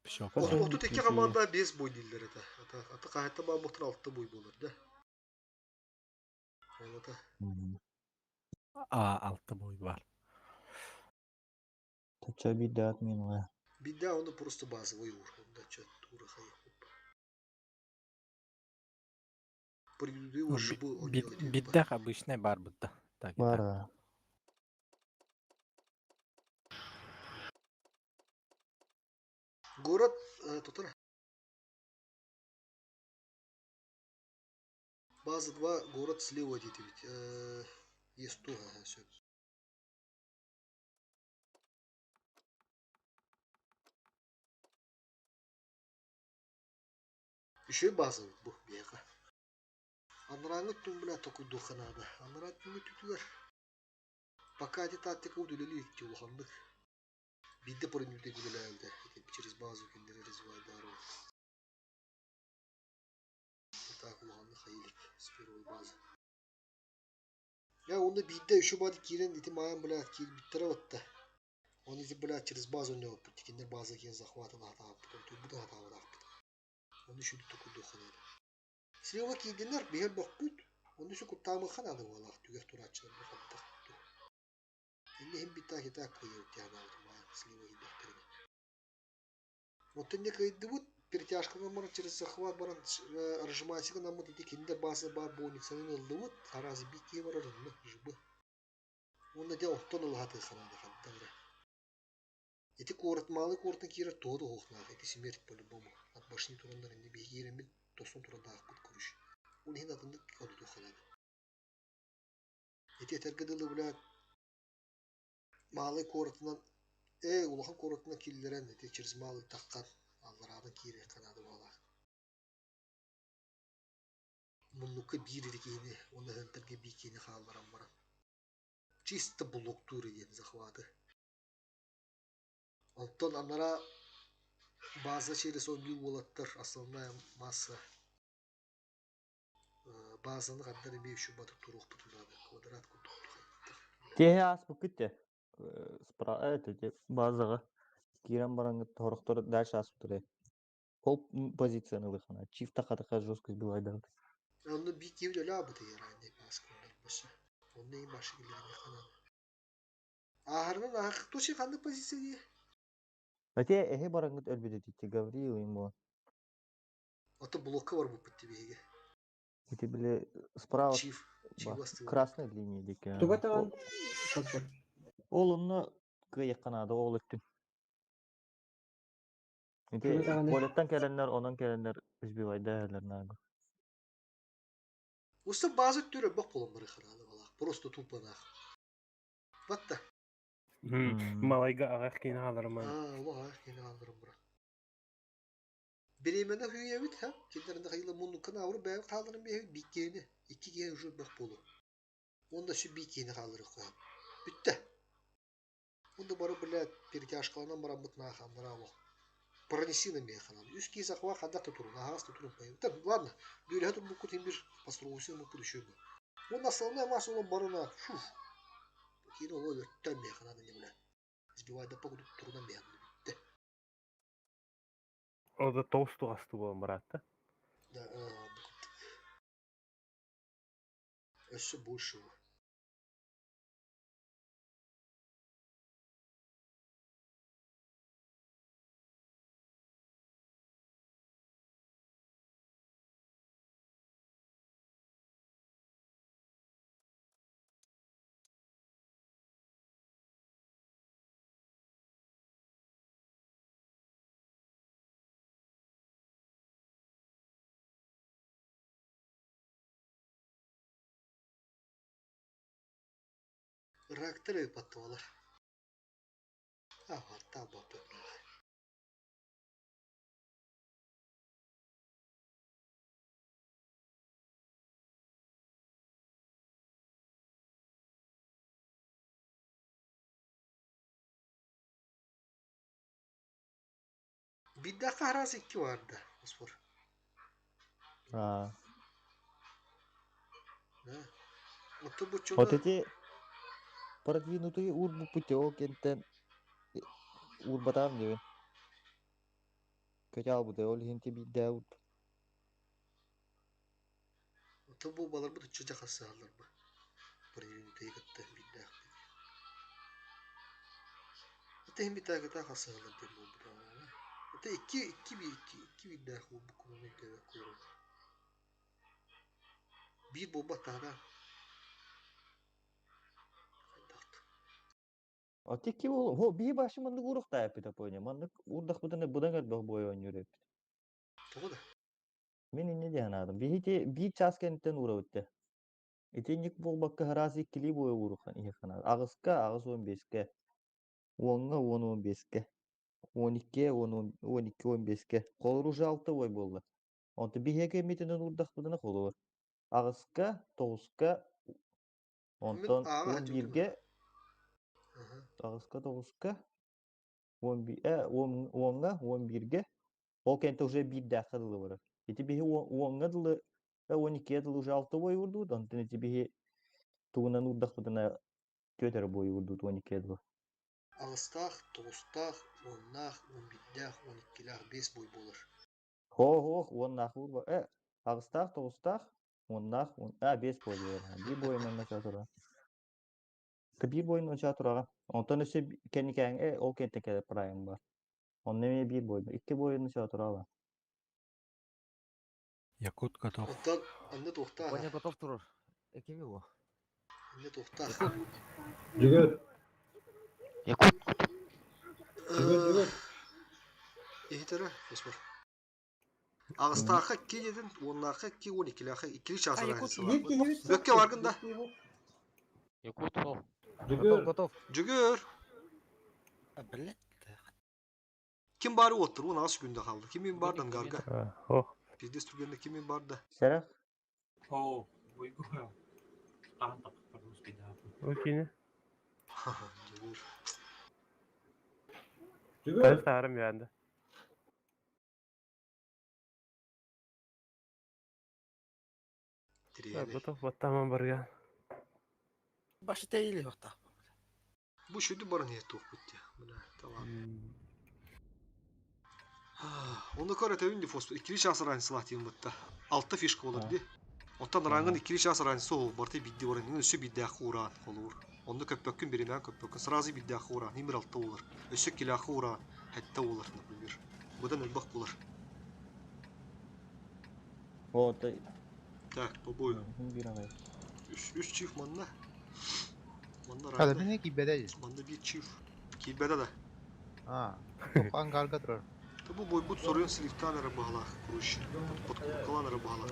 Всё. 32 команда 5 бой дииллэр этэ. Ата ата хаһайта баар буолтар 6 бой буолар да. Ол ата. А, алта бой бар. Тача биирдээх мин ылаа. Биирдээх онно просто базовый уур. Онно чё тура хайа Биирдээх обычный бар бытта. Так, Бар аа. Город тутар. База 2, город слева диэтибит. Есть то, сөп. Еще база бу биэхэ. Анарааҥҥы өттүн бля токуйдуохха наада. Анараа өттүҥҥэ түтүгэр. Пока ити тактика үлэлии икки улаханнык. Биирдэ пронюдек үлэлээбитэ. Ити через базу кинилэри развивайдаары. Так улаханнык хайылык с первой базы. Я онно биирдэ еще бады киирэн ити маайан бля киирбиттэрэ батта. Он ити бля через базу ойнообуппут. Кинилэр база киэн захватын аһатаабыт. Онтуйбутун аһатаабатаахпыт. Ону үчүгэй токуйдуохха наада. Слева киирдиннэр биһэр бохпут. Ону үсү куттаамыахха наада буолаах түгэх турааччылар хаттах. Инни иһин биттаах итаак кыайабыт диэн анаабытым маайан слева киирдэхтэринэ. Оттон не кыайдыбыт, перетяжканан баран через захват баран разжимайся гынаммыт ити кинилэр бааса баар больницаны ыллыбыт, араас битие барар онно жыбы. Уонна дьэ оттон ылаһатыахха наада хантан эрэ. Ити куорат маалы куораттан киирэр туһа да уһуохнаах, ити смерть по-любому. От башни тураннар инни биһиги киирэммит тостон туран даахпыт короче. Ол иһин атыннык одутуохха наада. Ити этэргэ дылы блядь Маалай куоратынан ээ улахан куоратынан киллэрэн ити через Малый таххан аллараанан киириэххэ наада баҕалаах. Муннукка биир эрэ киһини уонна ыһыантарга биир киһини хаалларан баран чисто блоктуур диэн захваты. Онтон анараа база через оонньуур уолаттар основная масса базаны хандан эмиэ үчүгэй батык туруохпутун наада квадрат курдук Киэһэ ааспыккыт дии. Спра это базаҕа. Киирэн баран хорохтор дальше ааспыттара. Ол позицияны ылыхана. Чиф тахатаха жестко сбивайдабыт. Онно би киви өлө абыты яранне паскалар баша. Онно и башы килерне ханан. Ахарынан ах туши ханны позиция дии. Эте эһи барангыт өлбүтэ дии Гавриил им бу. Ото блокка бар бу битти Ити били справа Чиф, чиф астыы. красная линия диэки. Туга таҕан паспорт. Ол онно кыайахханаада ол өттүн. Ити Туга даҕаны. полеттан кэлэннэр, онон кэлэннэр сбивайда эһэлэр наагы. Уста база түрө бак болон бары хананы балак. Просто тупо нах. Батта. Малайга ағақ кейін алырман. Аа, ол ах кene алырым бра. Беремene hüyevit ha. Kendilerinde hayırlı munnu kana avru бәйі қалырым бәйі биккені. Икки кene уже бак болу. Онда şu биккені қалыры қоям. Бүтті. Онда бары бля перетяжкаланан баран бытна хандыра ол. Пронеси на меня ханан. Үс кей захва хандак турун, ага турун пойм. Так, ладно. Дүйрә тур бу кутин бир построусы мы еще бы. Он основная масса он барына. Фу. Кире ол өттен мен ханан не бля. Сбивай да погоду турунан мен. Битти. О да тоғыз туғасты болан брат, да? Да, Өссө больше. Рактыр паттывалар. А, ватта бапы. Биддаха харас икки vardı. Осфор. А. Да. Ото бу Вот эти продвинутые урбу путек кентен урбатам диби. Көтө албыты ол хинти бидде урб. Ото бу балар бу чуча хасалар бу. Продвинутые кытта биддах. Ото хим бита кыта хасалар деп бу. Ото икки икки би икки икки биддах бу куну деп көрө. Бир боба тара. А ти ки бол, хо би башы мандык урухта эпит апойне. Мандык урдах будан будан гат бах бой ойнур эпит. Того да. Мен инне диһанадым. Бихити би час кенттен урабытты. Итинник болбакка харази кили бой урухан ихана. Агыска агыс 15-ке. Онга 10 15-ке. 12 10 12 15-ке. Колру жалты ой болду. Онты бихеке митинен урдах будана колу бар. Агыска 9-ка онтон ага 11-ге Агыска 9-ка 11 10-га 11-ге ол кенте уже бир дылы бар. Ити биһи 10-га дылы 12-ге дылы уже алты бой урду, онтон ити биһи тугунан урдах будана көтөр бой урду 12-ге дылы. Алыстах, тоғыстах, оннах, он биддах, он иккилах, бес бой болар. Хо хо, оннах урба. Агыстах, тоғыстах, оннах, он, а, бес бой болар. Бир бойынан нача тура. Бир бойынан нача турага. Онтон өсө кеникәң, ол кентеке прайм бар. Он неме бир бой, икки бойынан нача турага. Якут готов. Онтон анны тоқтақ. Коня готов турur. Ким его? Анны тоқтақ. Жүгөр. Якут. Жүгөр, жүгөр. Ихтера, фосфор. Ағыстаққа ки дедin, оннаққа ки он иккилаха, иккили часа разница бар. Бөкке баргын да. Якут хо. Готов, готов. Жүгөр. Блять. Ким бары оттыр, он аз күндө қалды. Кимин бардан гарга. Ох. Пиздец түргенде кимин барды. Серах. О, буйгу. Тахан тақпар успейда. Окей. Жүгөр. Жүгөр. Сарым yandı. Готов, вот там барган. Башы değil yok Бу шүді барын ет тоқ бітті. Мына, талан. Оны көр этебин ди фосфор. Иккили час разницалаах диэн бытта. Алта фишка болар ди. Оттон рангын иккили час разница ол барты бидди баран. Өссө биддээх ураан холуур. Онно көппөккүн биримээн көппөккүн. Сразу биддээх ураан. Имир алта болар. Өссө килаахы ураан. Хэтте болар, например. Быдан элбэх болар. Вот. Так, по бою. Үс чиф манна. Манна Хада ранда. мен кибеде. Манна бир чиф. Киирбэдэ да. А, ангарга турар. Та бу бойбут соруйан сливтаан эрэ баһылаах, короче. Подкупкалаан эрэ баһылаах.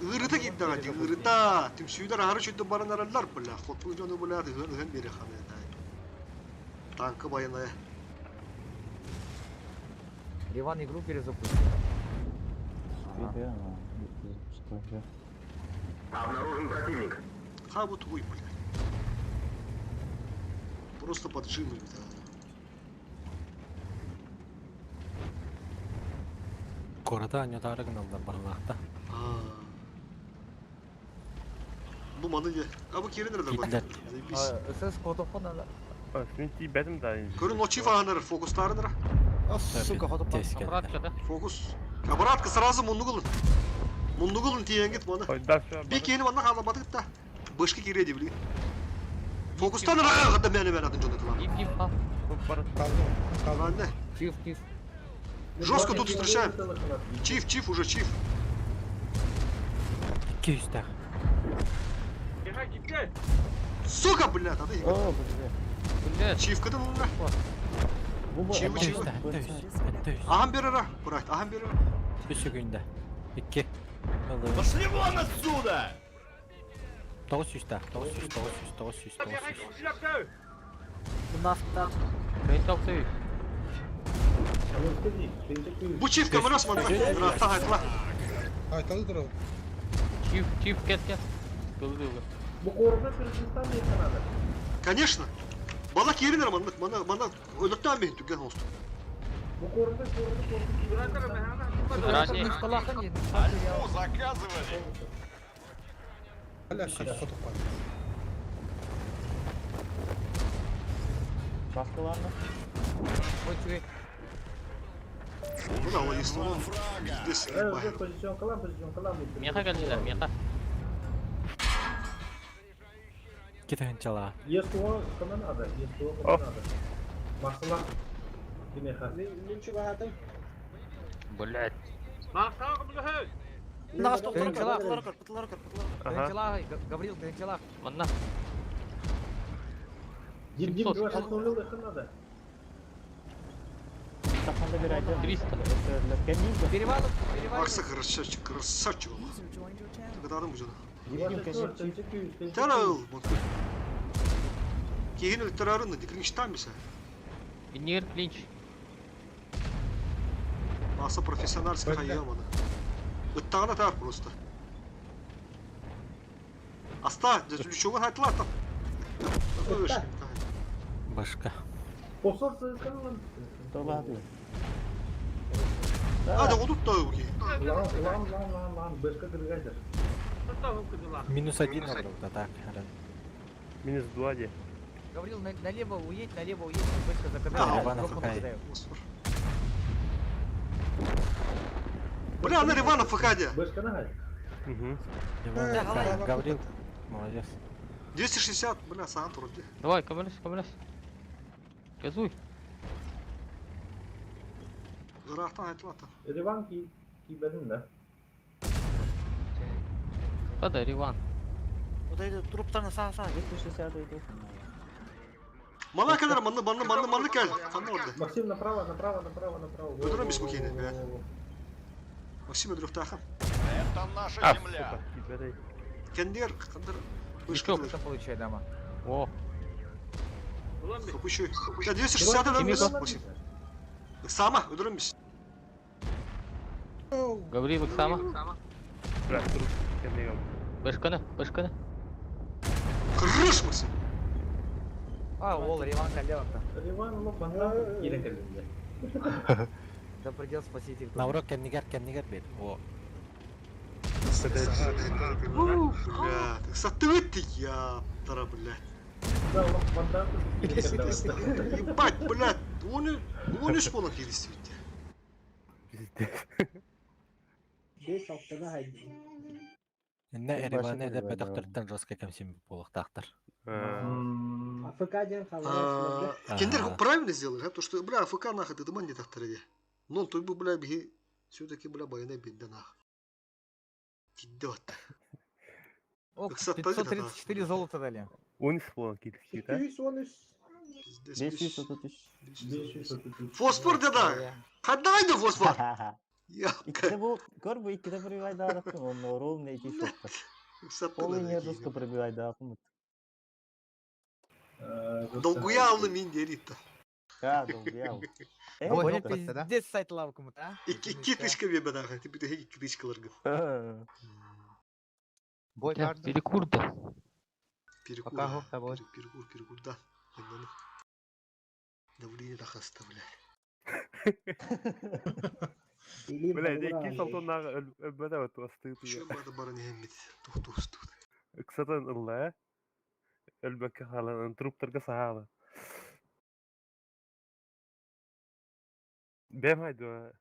Ыырыта киирдэҕэ дии, ыырыта. Түмсүүлэр аһары чүйдү баран эрэллэр, бля. Хоту дьону, бля, ыһан ыһан биэриэх ханыатай. Танка байанайа. Риван игру перезапустил. Обнаружен противник. Ха вот уй, бля. Просто поджимы, да. Кората аньотаары гыналлар барылаахта. Бу маны де. А бу кирин эрэ Киирдилэр. Заебись. СС хотоппон ала. Мин тиийбэтим да. Көрүн очи фаанар фокустарынара. Сука, хотоппон. Фокус. Обратка сразу муннугулун. Муннугулун тиенгит маны. Би кени манна халабатык та. Бышки кире дебили. Фокустан рага гада мени мен атын жонды тылам. Ладно. Чиф, чиф. Жестко тут встречаем. Чиф, чиф, уже чиф. Икки үстэх. Сука, блядь, а ты. О, блядь. Чиф кыдан уна. Чиф, Этте чиф. үстэх, этте үс, этте үс. Ахам берера, брат, ахам берера. Үс үгүндэ. Икки. Пошли вон отсюда! Тоҕус үстэх, тоҕус үс, тоҕус үс, тоҕус үс, тоҕус үс. Нафта. Бу чиф камерас манна. Рахта хайтла. Айталы турар. Чиф, чиф, кет, кет. Кылы кылы. Бу корда Кыргызстан надо. Конечно. Бала киринер манна, манна, манна өлөктөн бейин түгген хосту. Бу корда, корда, корда. Ранее. Альфу заказывали! Аля, хотоппон. Баскаларны. Ой, Ну да, логистика. Здесь Позиционкалам, позиционкалам. Меха кэллилэр, меха. Китайнчала. Если он кому надо, если он кому надо. Масла. Димеха. Блять. Нағыз тоқтар көр, пытылар көр, пытылар көр, пытылар көр. Тенчелах, Гаврил, тенчелах. Манна. Дим, Дим, давай, надо. Таханда бир айтым. 300. Перевалов, перевалов. Макса красавчик, красавчик. Тыгыдадым бу жана. Тарал, Кийин өлтөрөрүн клинчтан бисе. Иннигер клинч. Маса профессиональский хайяманы. Ыттагына тар просто. Аста, чугун айтылар там. Башка. Посор сызыканлан. Толады. А, да одут да уги. Лан, лан, лан, лан, лан, бешка кыргайдыр. Минус один да, так. Минус два де. Гаврил, налево уедь, налево уедь, быстро Да, закатай. Иванов какая. Бля, она Ивана ФК Бешка нагай. Угу. Иван, Гаврил, молодец. 260, бля, сам вроде. Давай, камерас, камерас. Газуй. Рахтан айтылата. Риван ки кибедин да. Када, Риван. Вот это труптарны саа саа. 260 өйдө. Мана келер, манны, манны, манны, манны кел. Канны орды. Максим направо, направо, направо, направо. Öldürün biz bu keyini, бля. Максим öldürüp тахан. Это наша земля! Кендер, кандыр. Что там получай, дама? О. Хапущу. Я 260 öldürün biz, Максим. Сама öldürün biz. Гаврил, сама. Бля, труп. Башканы, башканы. Хорош, Максим. А, ол, Риван каллевакта. Риван лопанда кирен келдинде. Да предел спаситель. Наурок кеннигер кеннигер бер. О. Бля, саттывыт я, тара, бля. Ебать, блядь, 13 болан кииристибит. Бес алтыга хайды. Инне Ереваны эдэрбэтэхтэртэн жестко кэмсиммит буолуохтаахтар. АФК диэн халлаан Киндер правильно сделали, то что, бля, АФК нахуй, ты дыман не тахтар иди. Но той бу, бля, биһи все-таки, бля, баяна бинде нах. Тидде вот. О, 534 золота дали. 13 болан киирсибит, а? 213. 533. Фосфор да. Хаддайды фосфор. Икките бу, көр бу икките пробивайдаахпын, онно ровно эти шотта. Ол нервуска пробивайдаахпын. Долгуялы мин деритта. Да, долгуялы. Ой, пиздец сайт лавкумут, а? Икки тышка бебедаха, ты бите икки тышкаларга. Бой Перекур да. Перекур. Перекур, перекур, да. Давление тахаста, бля. Бля, икки салтоннааҕы өлбөтө бат астыы Чё бада баран иһэммит, тухтуустут. Ыксатан ылла, өлбөккө хаалан, труптарга саһаала. Бэм хайдуа.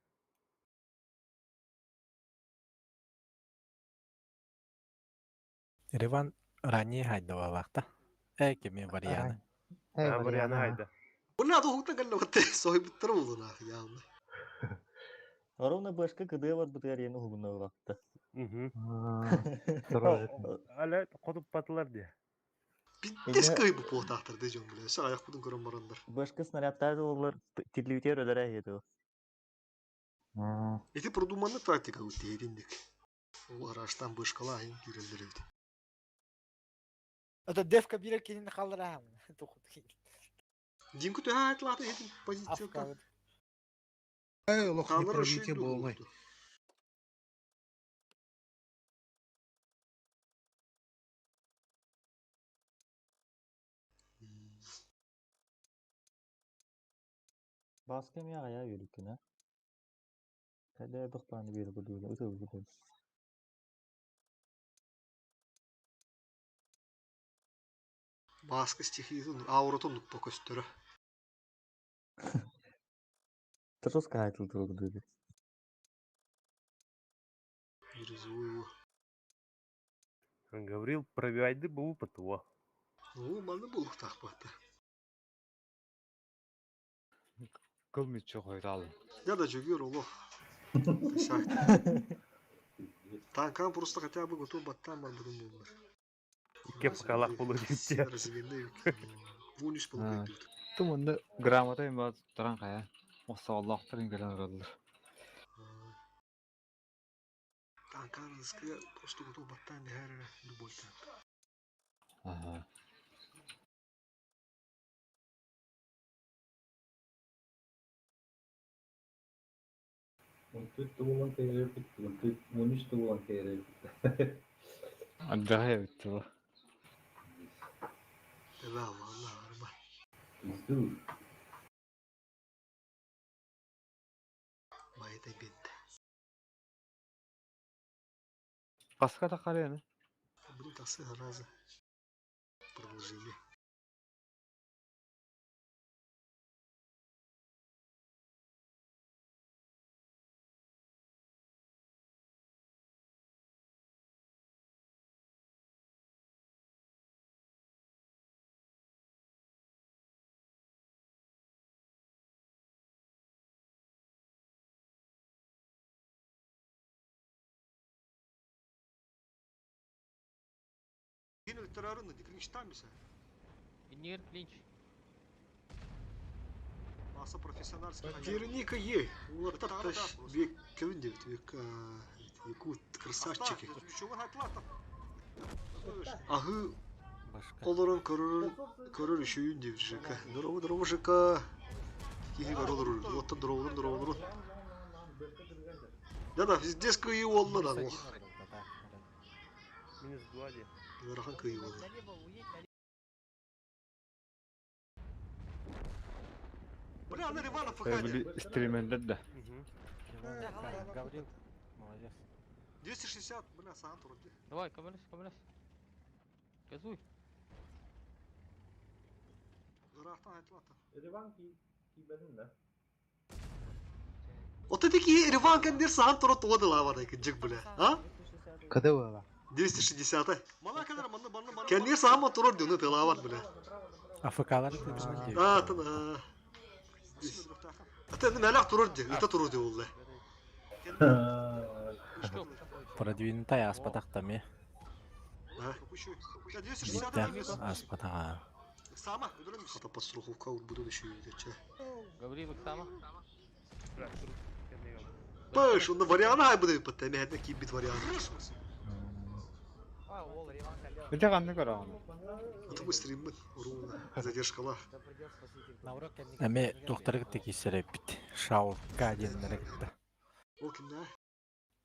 Ереван ранее хайдавалаахта. Э, кеми варианы. Варианы хайда. Бля, тухтан кэллэ батты, сойбуттар болду нах, явно. Ровно башка кыдыа бар бытыгар иэн уһугунна улаатта. Але хотуппатылар дии. Пиздец кый бу буолтаахтар дии дьон, бля, өссө аяхпытын көрөн бараннар. Башка снарядтар олар тирлибитер өлөрө иһиэ Ити продуманный тактика үтээдинник. Ол араштан бышкала айын киирэллэр эбит. Это девка бирер кинин халлараам. Динку төһө атлаата иһитин позицията. Эй, олох не Хаалар пробитие ошүйдү буолмай. Баска ми ая yürükün ha. Кәдә бөхтаны бир бу дүйнө үтө бу. Баска стихиятын ауратун нуппа көстөрө. Тырыска айтылды бу дүйнө. Бирюзовый. Гаврил пробивайды бу патуа. Ну, манны булуктаах баата. Кыл мүччө хойрал. Я да жүгөр олох. Танкан просто хотя бы готов баттан бар будун булар. Икки пакалах болу дипти. Разменный. Вуниш болу дейт. Тумунда грамота им бар таран кая. Осаллахтарын келен оралар. Танкан рызкы просто готов баттан дehэр любой танк. Ага. 14 болан кайрепит, 13 болан кайрепит. Аддахай битти бу. Да, валла, арба. Пизду. Майда бит. Баска да карайны. Блин, тасы раза. Продолжение. Кин өлтөрөрүн клинч там мисэ. Иннигер клинч. Маса профессиональский. Вероника Е. Вот так век кевин век якут красавчики. Ахы олорон көрөр көрөр үшүйүн деп ЖК. Дорогу дорогу ЖК. Кихи көрөр. Вот дорогу дорогу. Да да, везде кыйы олла да. Минус 2 ди. Ыарахан кыйы олла. Бля, аны Ривана ФК. Били стримендер да. Гаврил, молодец. 260, бля, саан турды. Давай, көмөлөс, көмөлөс. Газуй. Ереван кийбедин да. Вот это ки Ереван кендир сахан тура туга дылаабатай кыджык бля. А? Када була. 260 Кендир сахан турар дюны тылаабат бля. АФКлар А, тын а. Ата мэлэх турар ди, ыта турар ди улла. Продвинутай аспатах тами. А? Биттэх аспатаға. Хата подстраховка урбуду еще идет. Гаврил Иксама. Паш, он вариант ай буду патта, мен хәтта кибит вариант. Ите канны көрөҕүн? Ата бу стриммин, уруна, задержкала. Эми тухтары кытта киссереппит. Шаурка диэннere кытта. Ол кимнә?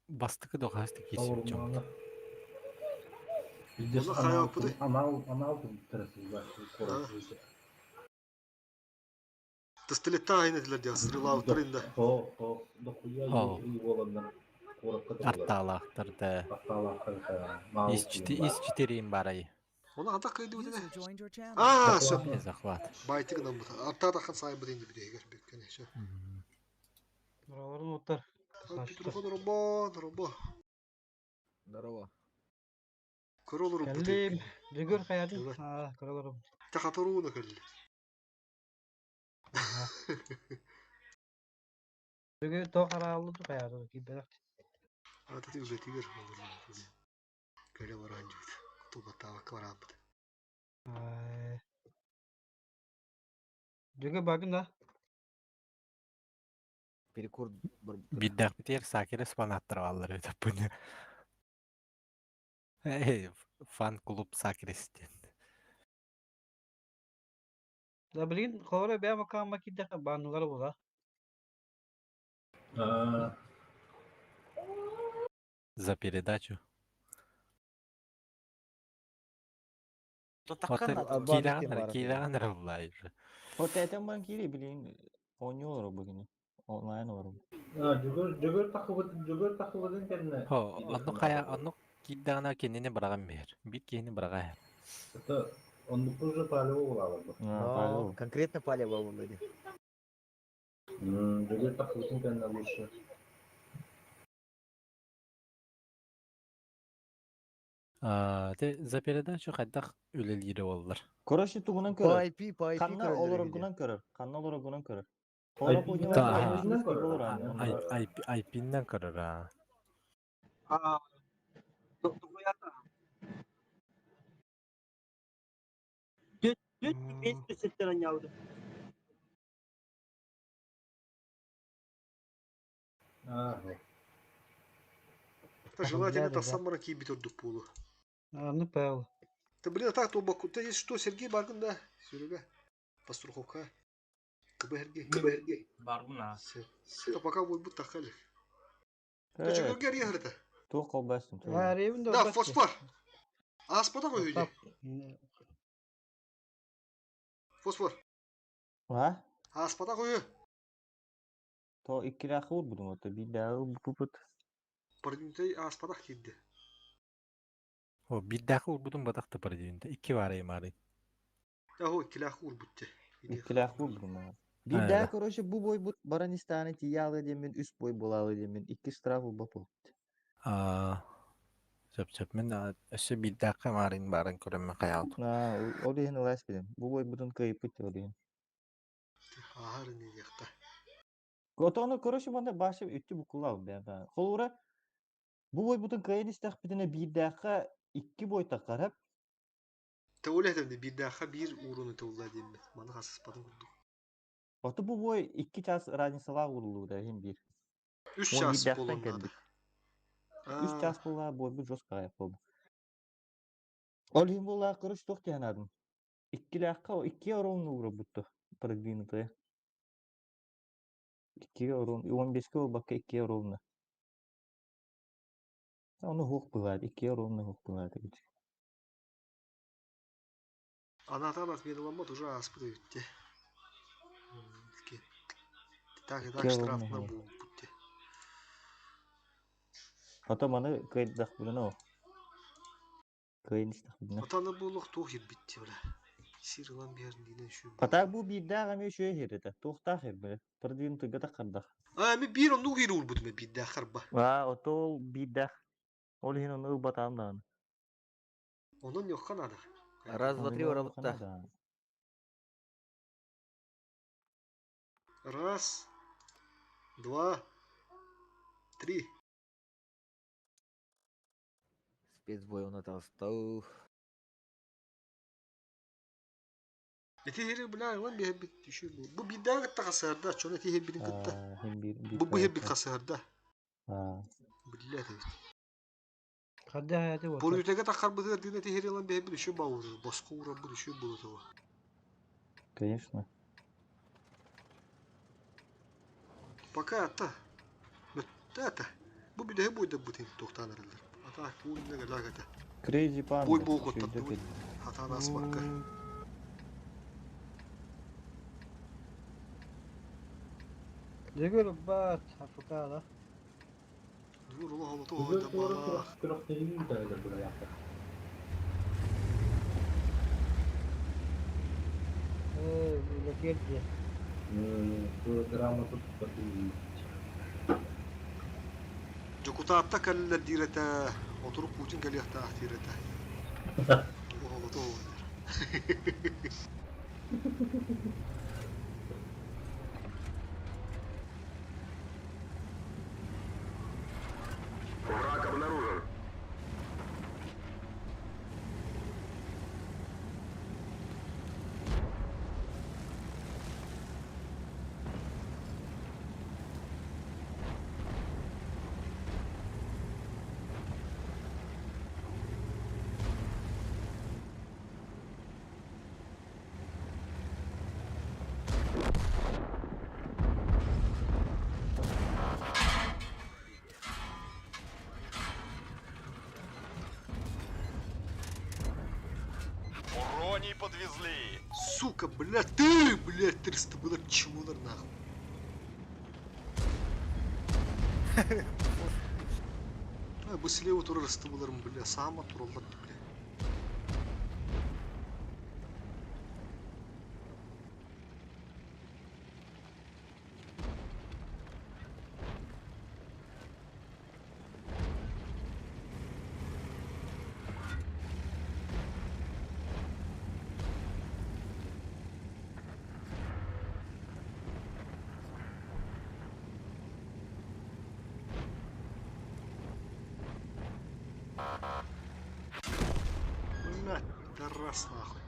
Бастыкы дохасты киссеп чоң. Здесь Оны хайа анал буду. анал анал туттарасыз бар. Тастылетта айны дилер дия, стрела утрында. Хо, хо, дохуя О. и воланнар. Коротко туралар. Арталаахтар да. Арталаахтар. Мал. Из 4 из 4 им барай. Оны ата кыйды үтене. User joined your channel. А, все. Захват. Байтык нам бут. Арта тахан сай бу инде бирегер беккене, все. Нураларын оттар. Петрухон робо, робо. Здорово. Королу робо. Кэллим. Бүгүр хаятын. А, көрөлөрүм. Тахатаруна кэлли. Бүгүр то караалды ту хаятын кийбелек. Ата ти үле тигер. Кэле баран жүйт. Тубата баран бут. Бүгүр багын да. Перекур Биддах битер сакерес фанаттар алар это бұны. Эй, фан-клуб сакерес ден. Да билин хора бә макама кидә банулар була. А, За передачу. Тутаккан Килаганыр, килаганыр булай уже. Вот это мен кири билин ойнолор бүгүн. Онлайн олор. а, жүгөр жүгөр тахыбыт, жүгөр тахыбытын кэннэ. Хо, онну кая, онну киддагана кеннене бараган бер. Бит кенне барага. Это он уже палево булабы. Но конкретно палево булды. Жүгөр тахыбытын кэннэ лучше. А, те за передачу хайдах үлелире боллар. Короче, тугунан По көрөр. IP, по IP Канна көрөлөр олорогунан көрөр. Канна олорогунан көрөр. IP-нен Да. көрөр. IP IP-нен көрөр. а. А, тухуята. Түт бес бесеттер анялды. А, Это желательно та самара кибит ордук полу. А, ну пэл. Ты блин, а так то баку. Ты есть что, Сергей Баргын да? Серега. Постраховка. КБРГ. КБРГ. Баргына. Это пока вот будто тахали. Ты что, Георгий Арьегры-то? Туох колбастым. А, ревин да. Да, фосфор. А спота вы Фосфор. А? А спота вы То иккиле хур будум ото бидаа бупут. Продвинутый а спота кидди. О, биддах урбутун батахта продвинутый. Икки бар мары. Аго, килях урбутте. Иккиле хур будум. Бидаа короче бу бой бут баранистаны тиялы демен үс бой булалы демен икки штраф бапыл. А, сөп сөп мен өссө биддахка марин барын көрөммө каял. А, ол дehen ылас билем. Бу бой бутун кыйпыт ол дehen. Ахар не яхта. Готону короче манда башы үттү букулал бә. Холура бу бой бутун кыйын истах битине биддаха икки бой такарап. Та оле хәдә биддаха бир уруны тулла димме. Маны хасыс падын курду. Ото бу бой 2 час разницалар урулу да хим бир. 3 час болон надо. 3 час була бой бу жестко аяк болду. Ол хим була короче тох тянадым. Икки лакка икки урон ура бутту продвинутые. Икки урон 15 ке бакка икки урон. Оны хук була, икки урон хук була. Ана там отменила уже аспыды үтте. Так и так штраф на бутте. Потом аны кыйдах булана. Кыйын истах булана. Атаны булук тух битте бля. Сир ылан биһэр диинен шүү. Ата бу биирдээх эмиэ үчүгэй иһэр этэ. Туохтаах иһэр Продвинутыйга таххардах. А, ми биир оннук иһэр уурбутум биирдээх харба. Аа, ото ол биирдээх. Ол иһин ону ылбатаам даҕаны. Онон ньохха надо. Раз, два, Ону три, ылыахха ура бутта. наада. Раз, два, три. Спецбой он отостал. Ити иһэри бля ылан биһэрбит түшү бу. Бу биирдээх кытта хасыһарда, чону ити иһэрбитин кытта. Аа, хин биир Бу биир иһэрбит хасыһарда. Аа. Биллэ этэбит. Хадда хаяты отар. Бурютеге таххарбытыгар дин ити иһэри ылан биһэрбит үшү бауру, боску урабыт үшү булутуга. Конечно. Пока ата. Ата. Бу бүдэһи буйда бутин туохтаан араллар. Ата куунна галага Crazy Бой Panda. бу Үчүгэй коттаттыбыт. кэллэ. Хатаан аспакка. Дегөр бат афыкала. Дур улах олото Бүгүн ойда туора бала. күрэх тәрәгәр була. Э, үлэтиэр диэ. Драма тут. Дьокутаатта кэллэр диирэтэ, отурук Путин кэлиэхтээх диирэтэ. Олото ойдар. Враг обнаружен. Уроний подвезли. Сука, блядь, ты, блядь, 300 было чмунар нахуй. А, бу слева турар ыстыбыларым, бля, саама тураллар, бля. Блядь, пидорас нахуй.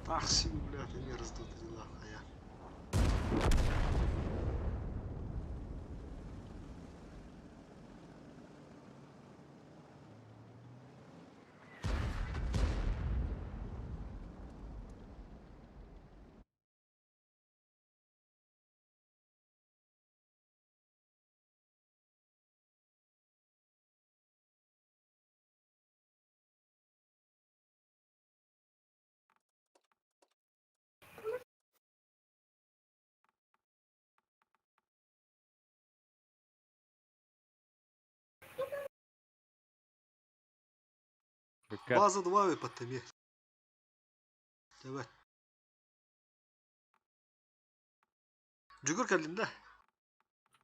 Так себе, блядь, они раздуты дела, а я. База 2 выпадтами. Давай. Жүгір кәлдім да.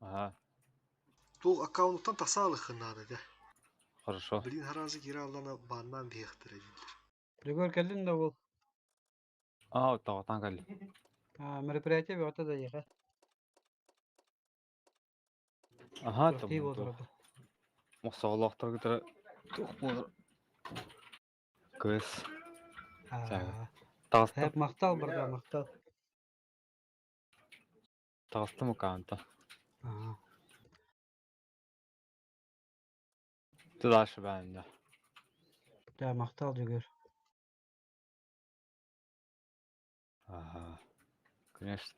Ага, Тол аккаунттан тасалықын надо, да. хорошо. Блин, харазы кира аллана баннан бейхтір әділдер. Дегөр кэллин да ол. Аа, тоҕотон кэлли. А, мероприятие бөҕөтө да иэхэ. Аха, Күрэхтии там буолар. Мохсоҕолоохтор кытары туох буолар. Кыс. Аа. Таҕыстым. Хэп махтал барда махтал. Таҕыстым аккаунта. Аа. Ты дальше бэйэм да. Да махтал Дегөр. Ага. Конечно.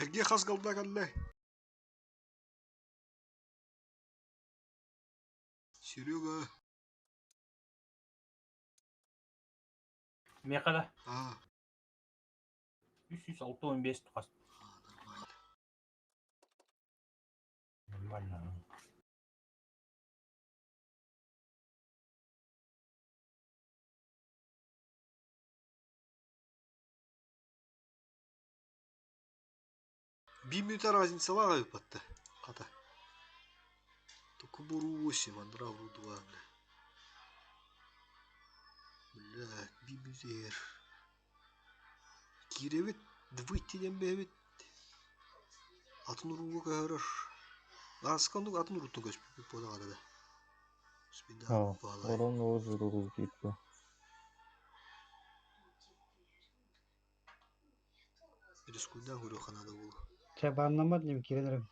Эргиэ хас голда кэллэ? Серега. Миэхэ да А, 365 тухас. нормально. Нормально. Биир мүнүүтэ разницалаах эбит Хата. Токубуру 8, Андравру 2, бля. Бля, биир мүнүүтэ Киирэбит, выйти диэн бэйэбит атын урууга көһөрөр. Ааска оннук атын урууттан көспүппүт буолаҕа да. Аа, орон оҕус типа. Рискуйдаан көрүөххэ наада буолуо. Чэ, бааннаммат нем киирэн эрим.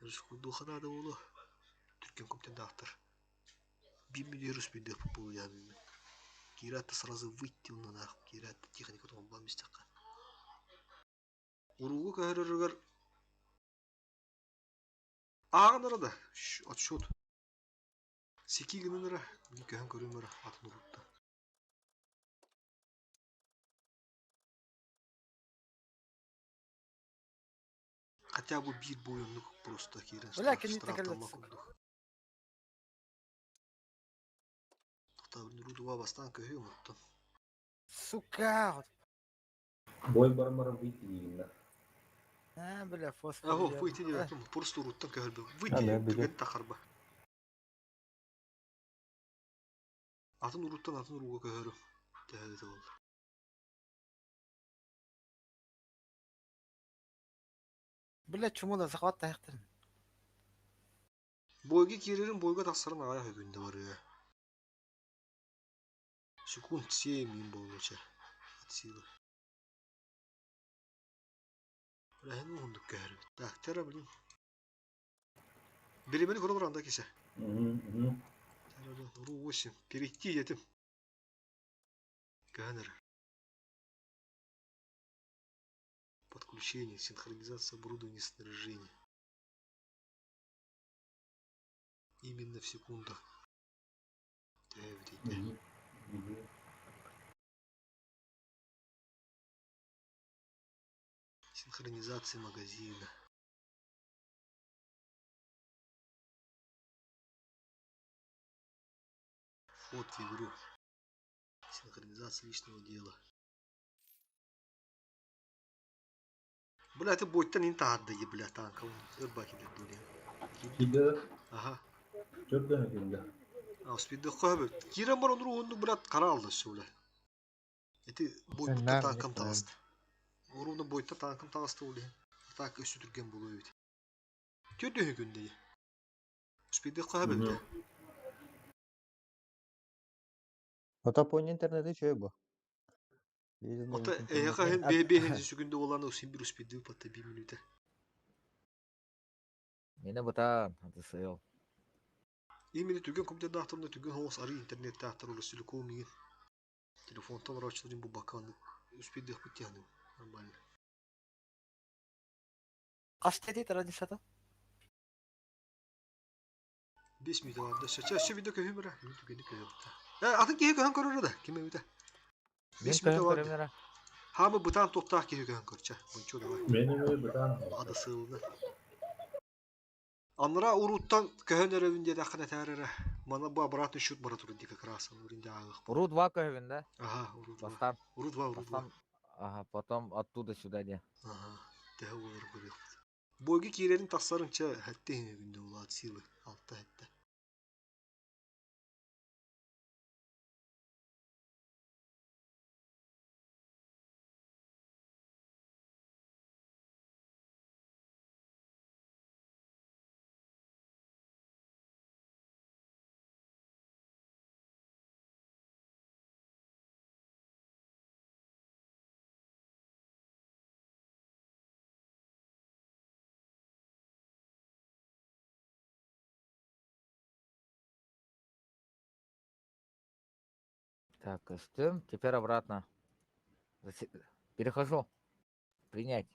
Рискуйдуохха наада буолуо. Түргэн көптөндөөхтөр. Биир мүнүүтэ успейдыахпыт буолуо дии Киирээт да сразу выйти унанаах киирээт да техника туһунбаан истэххэ. Урууга көһөрөрүгэр ааҕан эрэ да отсчет. Сики гынан эрэ мин көһөн көрүм эрэ атын урутта. Хотя бы биир буойуннук просто киирэн Бля, кэнниттэн штрафтаммат кэллэ. курдук. Тоқтаа бастаан көһүөм оттон. Сука! Бой бармара выйти диигиннэ. А, бля, фосфор. Аһо, выйти диэбэппин, просто уруттан көһөрбүм. Выйти А, да, диэн били. түгэн тахарба. Атын уруттан атын урууга көһөрүм. Төһө буолла. Бля, чуму да захват тахтырын. Бойга киирэрин бойга тахсарын аҕайах күндэ барыа. Секунд 7 мин буолуоча. От силы. Бля, ну уһундук көһөрбүт. Так, тара блин. Биримени көрө баранда кисе. Тара, блин, уруу 8. Перейти етим. Көһөн Подключение, синхронизация оборудования снаряжения. Именно в секундах. Төһө Синхронизация магазина. Вход в игру. Синхронизация личного дела. Бля, это бойтан ин таһарда бля танка. Ырбаки деп дуля. Киирдэ Аха. Чөрдөнө киирдэ. А успейді қойып. Кирен бар онру онну брат қара алды все бля. Эти бойта Наар танкам нет, таҕысты. Уруна бойта танкам таҕысты ол Так өссө түрген болуо эбит. Төрдүһү күндэ. Успейді қойып бля. Ото поня интернети чөй бу. Ото эйха хен бе секунда боланы син бир успейді патта 1 минута. Мені бытаан, аты сыйыл. Именно түгэн компьютердаахтарына түгэн хоос ары интернеттаахтар олус телеком мигин. Телефонтан рачыларын бу баканы успейдых бутяны. Нормально. Қаш деді разницата? 5 минут барда. Сейчас все видео көһүм бара. Мин түгэни көһүм. Э, атын киһи көһөн көрөр да. Ким эбитэ? Мен 5 минут көһөн бар. көрөм эрэ. Хамы бытаан туохтаах киһи көһөн көрчө. Бунчу давай. Мен эмиэ бытаан. Ада сыылны. Анра уруттан көһөн өрөбүн диэдэ ахына таарара. Мана бу обратный счет бара турун ди как раз. Урин аагых. Уру 2 көһөбүн да? Ага, уру 2. Бастан. Уру 2, уру 2. Бастан. Ага, потом оттуда сюда де. Ага. Тэһэ болар көрүөх. Бойга киирэрин тахсарын чэ хэтте хине күндэ улаат силы. Алта хэтте. Так, костюм. Теперь обратно. Перехожу. Принять.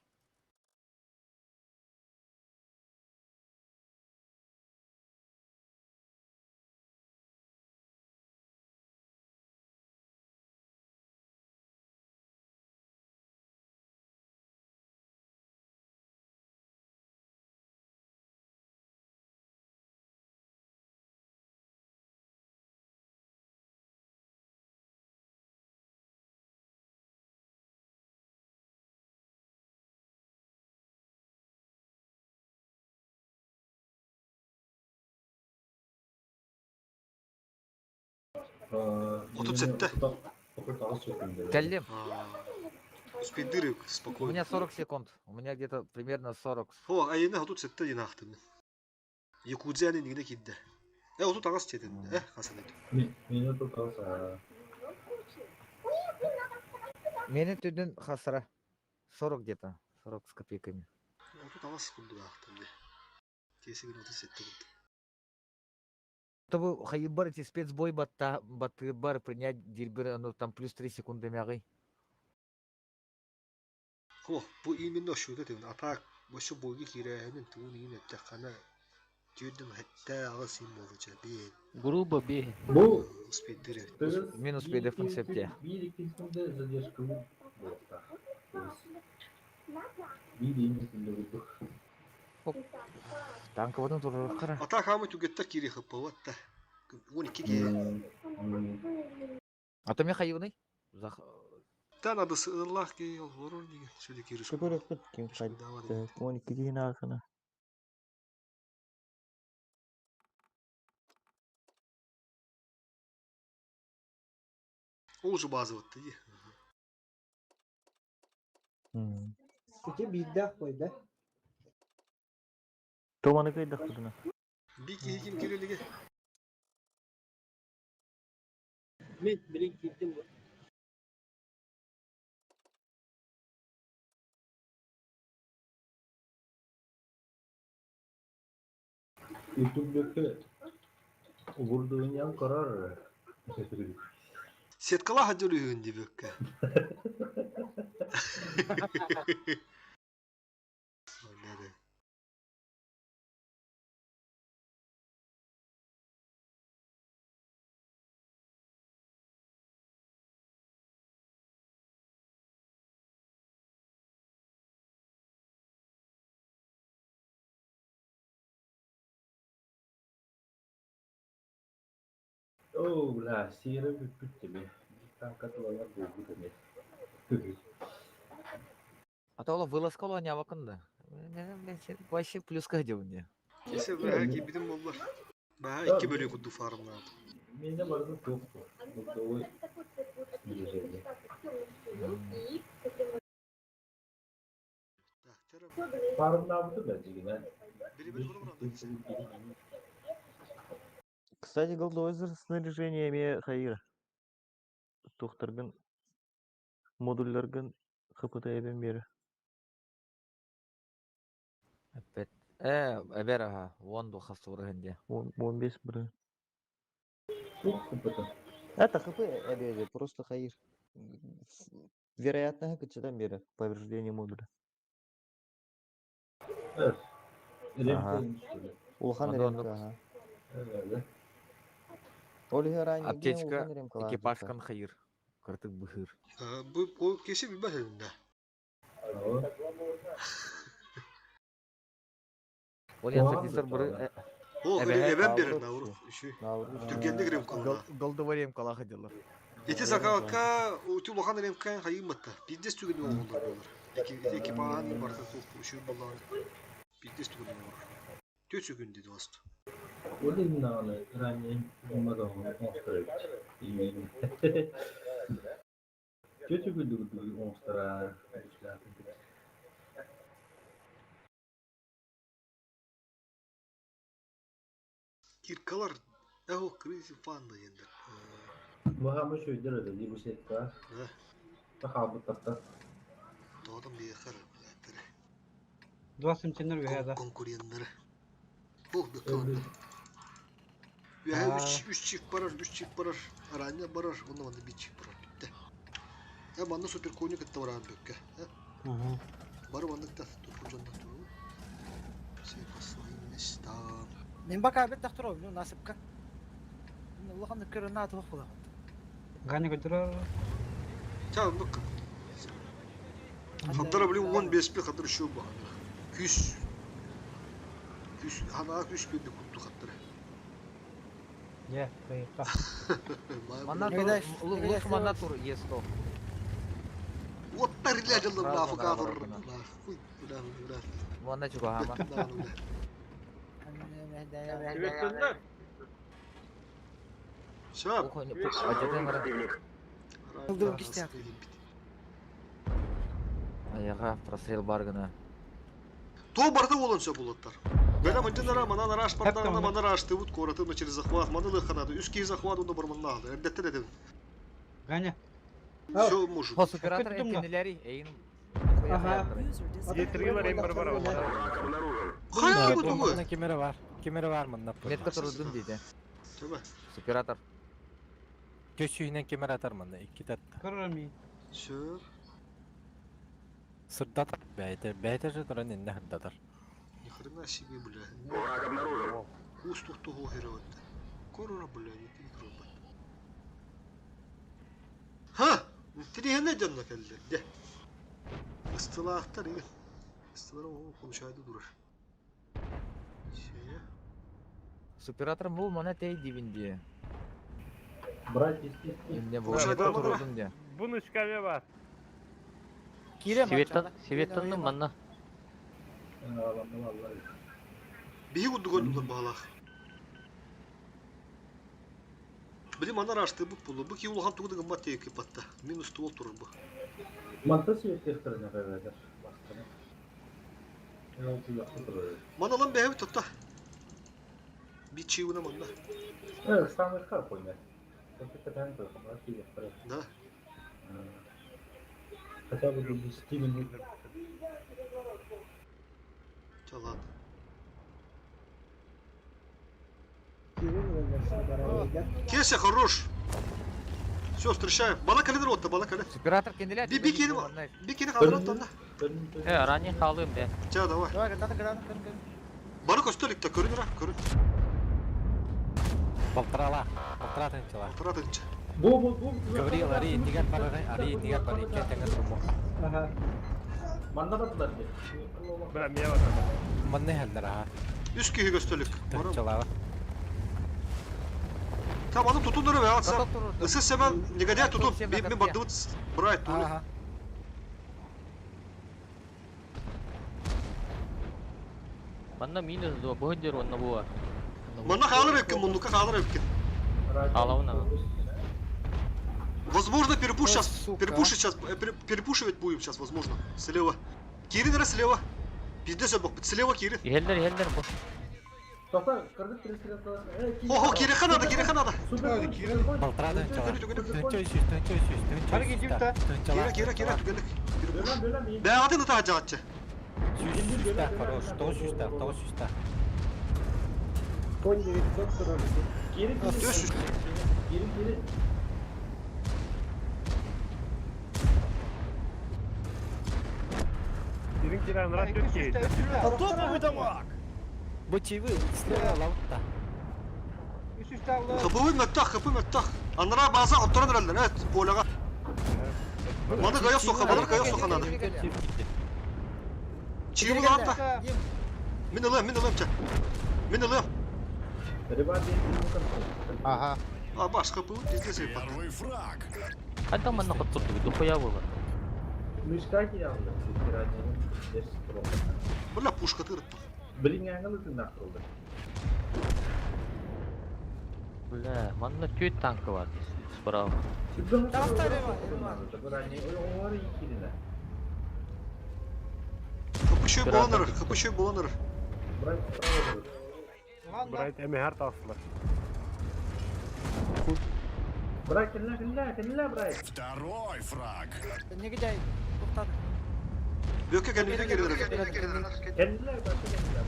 37. Кэллим. Успейдыры У спокойно. меня 40 секунд. У меня где-то примерно 40. О, айына 37 диэн аахтым. Якудзяны нигде киирдэ. Э, 38 диэтин. Э, хасан этим. Меня тут аса. Мени түдүн хасара. 40 где-то. 40 с копейками. 38 курдук аахтым дии. Киэсигин 37 курдук. Чтобы хайбар эти спецбой батта батырбар принять дирбер, ну там плюс 3 секунды мягай. О, бу именно шута тевин. А так, вообще бойга киирээһинин тугун иин эттэххинэ түүрдүн хэттэ аҕыс им буолуча биэн. Грубо бей. Бу Успейдыр эбит. Минус PDF концепте. Bir iki секунда задержка буолта. Bir iki секунда бурдук. Танковатын турар кара. А так хаамы түгэттэр киири хыппабат да. 12 киһи. А то мехаивный? Зах... Та надо сыллах ки олорор диге. Сүдэ киири Көкөрөкпүт ким кайтты. 12 киһин аахына. Ол уже базовый ди. Ити биирдээх қойда. Томаны кыйдахпытына. Би киһи ким кирелиге. Мен билин киирдим бу. Ютуб'дaki vurduğun yan karar. Сеткала хадыр үйін дебекке. Oh la sera бүппүт теме. Танка тулалар болбут эме. А то ола вылазка ола не авакында. Вообще плюска где мне. Кесе бәһә кибитин боллар. Бәһә икки бөлүү кудду фармнаа. Менде барды тоқ. Бутовой снаряжение. Фармнабыты да дигине. Кстати, голдовый снаряжение эме хайыр. Тухтаргын модульларгын ХПТ эбен бери. Опять. Эбер ага. Вон ду хасуры хенде. 15 бир. ХПТ. Это ХП эбеди, просто хайыр. Вероятно, кычыдан бери повреждение модуля. Ага. Улахан Аны ремка, ага. Ольга ранее Аптечка экипажкан хайыр. Кыртык быхыр. Бу бу кесе билбэт этим да. Ол ян сатисар бұры... О, эбен берер науру. Үшү. Түргенде кирем калла. Голдовый ремка ходилар. Ити закалка ути улахан ремкан хайымматта. Пиздец түгүнү оҕолор болар. Эки баан барта тух үшү болар. Пиздец түгүнү оҕолор. Төт сүгүн деди басты. Ол именно ранее болмады оңстырып. Төтө күндү оңстыра. Киркалар эхо крыси фанда ендер. Махама шөйдер öyle di bu setка. Тахабы тапта. Тоодон биэхэр Два сантиметра выгода. конкуренттары. Бу бөккө. Үһэ үч үч чип барар, үч чип барар, араня барар, онно манна бир чип барар битте. Э манна супер кони кытта барар бөккө. Бары манныктар турбут дьоннор туруу. Все по своим местам. Мен бака бит тахтыр ну насыпка. Улахан көрөн нааты бох була. Ганя көтөрөр. Ча оннук. Хаддара били 15 би хаддар үшөө баһаныр. Күс. Күс ханаа күс биэрди кутту хаттара. Дьэ, кыйыкка. Манна тур, лучше манна тур, Е100. Уоттар илэ дьыллым Сразу лаафыка да, тур. барабана. Хуй, бля, бля. Манна чугаһаама. Приветственно. Все. Ылдым кистя. Аяга прострел бар гына. То барды болон все булаттар. Бена мандинара манан араш партагына манар ашты бут кораты через захват маны лыханады. Үс кии захват онда барманнагды. Эрдеттен эдем. Ганя. Все может. Хос оператор эркинилери, эйин Ага. Етірге бар, бар, бар. Хайа бу тугу. Манна кемере бар. Кемере бар манна. Метка турдун дейди. Төбө. Оператор. Төсүйінен кемере атар манна. Икки татта. Көрөр Все. Сырдатар. Бәйтер. Бәйтер же туран инне сырдатар. Ни хрена себе, бля. Враг обнаружен. Кус тухтугу хереватта. Корора, бля, не ты игру, Ха! Трихене дьонно келлер, де. Ыстылаахтар иги. Ыстылар оҕо получайды турар. Се. Суператор бул мана тей дибин ди. Брать естественно. Эмне бу? Слушай, Метка да, да. турдун ди. Бұны шкаве бар. Кирем. Светтан, Светтанның манна. Биһи курдук ойнулар баалаах. Били манар ашты бу пулу. Бу ки улахан тугу дыгыммат тиэки батта. Минус туол турар бу. Манта сүйеттехтеріне қайғайдар. Бастыры. Маналан бэһэбит тотта. Бичиуна манна. Самый қойна. Да. Хотя бы до 10 минут. Ча ладно. Кеся хорош. Все, встречаем. Бала калин ротта, бала калин. Оператор кенделер. Би би кени би кени калын ротта. Э, ранее халым бе. Ча давай. Давай, граната, граната, көрін, Бары көстөлүк та көрүн ра, көрүн. Балтырала. Балтыра тынчала. Балтыра тынча. Бу бу бу. Гавриил ари иннигер бар ари иннигер бар икки тэҥэ турмуха. Ага. Манна бардылар де. Бра, мен бар. Манна хеллер аха. Үс киһи көстөлүк. Тынчалаба. Там аны тутун дөрө атса. Ысы семен негодяй тутун. Би мен бардыбыт брайт тули. Манна минус 2, бұхыдер онна буа. Манна хаалар эпкен, муннука хаалар эпкен. Халауна. Возможно, перепуш сейчас, перепушить сейчас, перепушивать будем сейчас, возможно. Слева. Кирин раз слева. Пиздец, бог, слева Кирин. Хеллер, хеллер бу. Тоқта, кыргыз перестрелка. Ого, Кириха надо, Кириха надо. Балтыра тынчала. Тынча үсүс, тынча үсүс, тынча үсүс. Кира, Кира, Кира, түгелик. Перепуш. Да, атын ыта жаатчы. Сүүс сүүстэ, хорош. Тоҕус сүүстэ, тоҕус сүүстэ. Конь 900 турар. Кири, кири. Кири, кири. Ирин киран рас өтке. Топовый дамаг! Бу чивы слева лаутта. Хапы мөттах, хапы мөттах. Анра база оттуран эрэллэр, эт, поляга. Маны гаяк соха, маны гаяк соха надо. Чивы лаутта. Мин ылым, мин ылым, ча. Мин ылым. Ага. А, баш, хапы, пиздец, ебать. Первый фраг. Қайда манна құттырды, дохуя было. Мышка киялды. Бля, пушка тырытты. Блин, аңыл ытын ақтырылды. Бля, манна түйет танкы бар справа. Хапы боланыр, хапы боланыр. Брайт әме хар тасылар. Брайт, кенле, кенле, кенле, Брайт. Второй фраг. Негодяй, тоқтады. Бөкке кәнүдө керилер. Кенле, Брайт, кенле.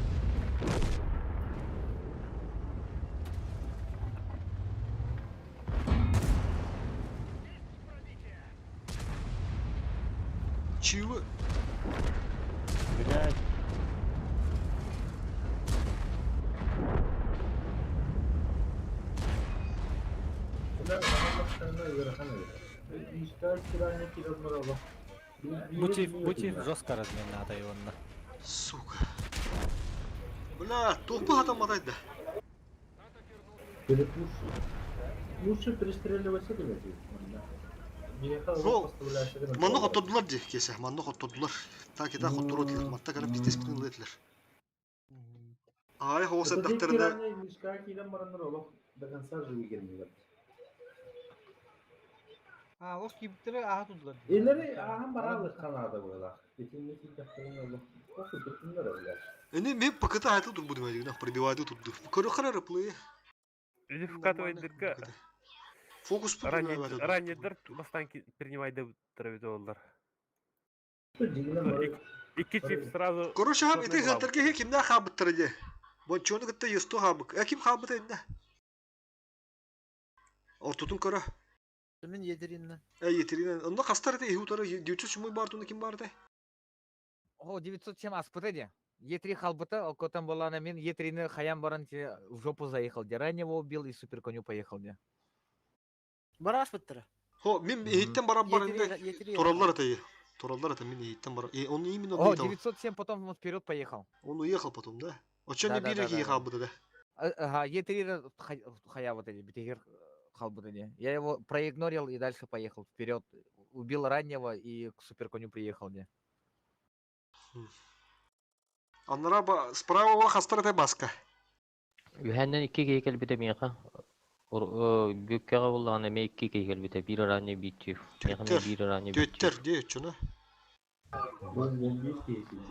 Чивы. Блядь. Бу тип жестко разменната ионна. Сука. Бля, туохпа хатамматай да. Лучше пристреливаться этими. Ну, манны хоттордулар ди, кесе, манны хоттордулар. Так и так хоттору этилер, матта кара пиздец битин ылы этилер. Ай, хоос эддахтарына До конца живы келмилер. А, ол кибиттери аха тудулар. Элери ахан баралы канада була. Битин кидахтарына олох. Оху битиннер олар. Эни мен ПКТ айтыл тур будем айдыгына, пробивайды турду. Көрө хара рыплы. Или вкатывает дырка. Фокус Ранее дыр бастан принимайды травит олар. Икки чип сразу. Короче, хам ити хатырге кимде хабыттыр ди. Бончону кытта юсту хабык. Э ким хабыт энде? Ортутун көрө. Мен етериннен. Э етеринен. Онда кастар эте ихутары 900 бар туну ким бар де? О, 907 аспыты де. Е3 халбыты, ол котан болана мен Е3-ні хаян баран те в жопу заехал, де раннего убил и суперконю поехал, де. Бар аспыттыры. Хо, мен ихиттен барап бар энде. Тураллар эте. Тураллар это мен ихиттен бар. Э, он именно О, 907 потом он вперед поехал. Он уехал потом, да? Очо не Да, да, бире да, ки да. хабыты да. Ага, Е3 хая вот эти, битегер халбыты де. Я его проигнорил и дальше поехал вперед. Убил раннего и к суперконю приехал, де. Аннара ба справа ола хастар эте баска. Үһәннен икки киһи кэлбитэ миэхэ. Бүккэҕэ буллаҕына эмиэ икки киһи кэлбитэ, биир ранее биир чиф. Миэхэ эмиэ биир ранее биир Төттер, де чуна.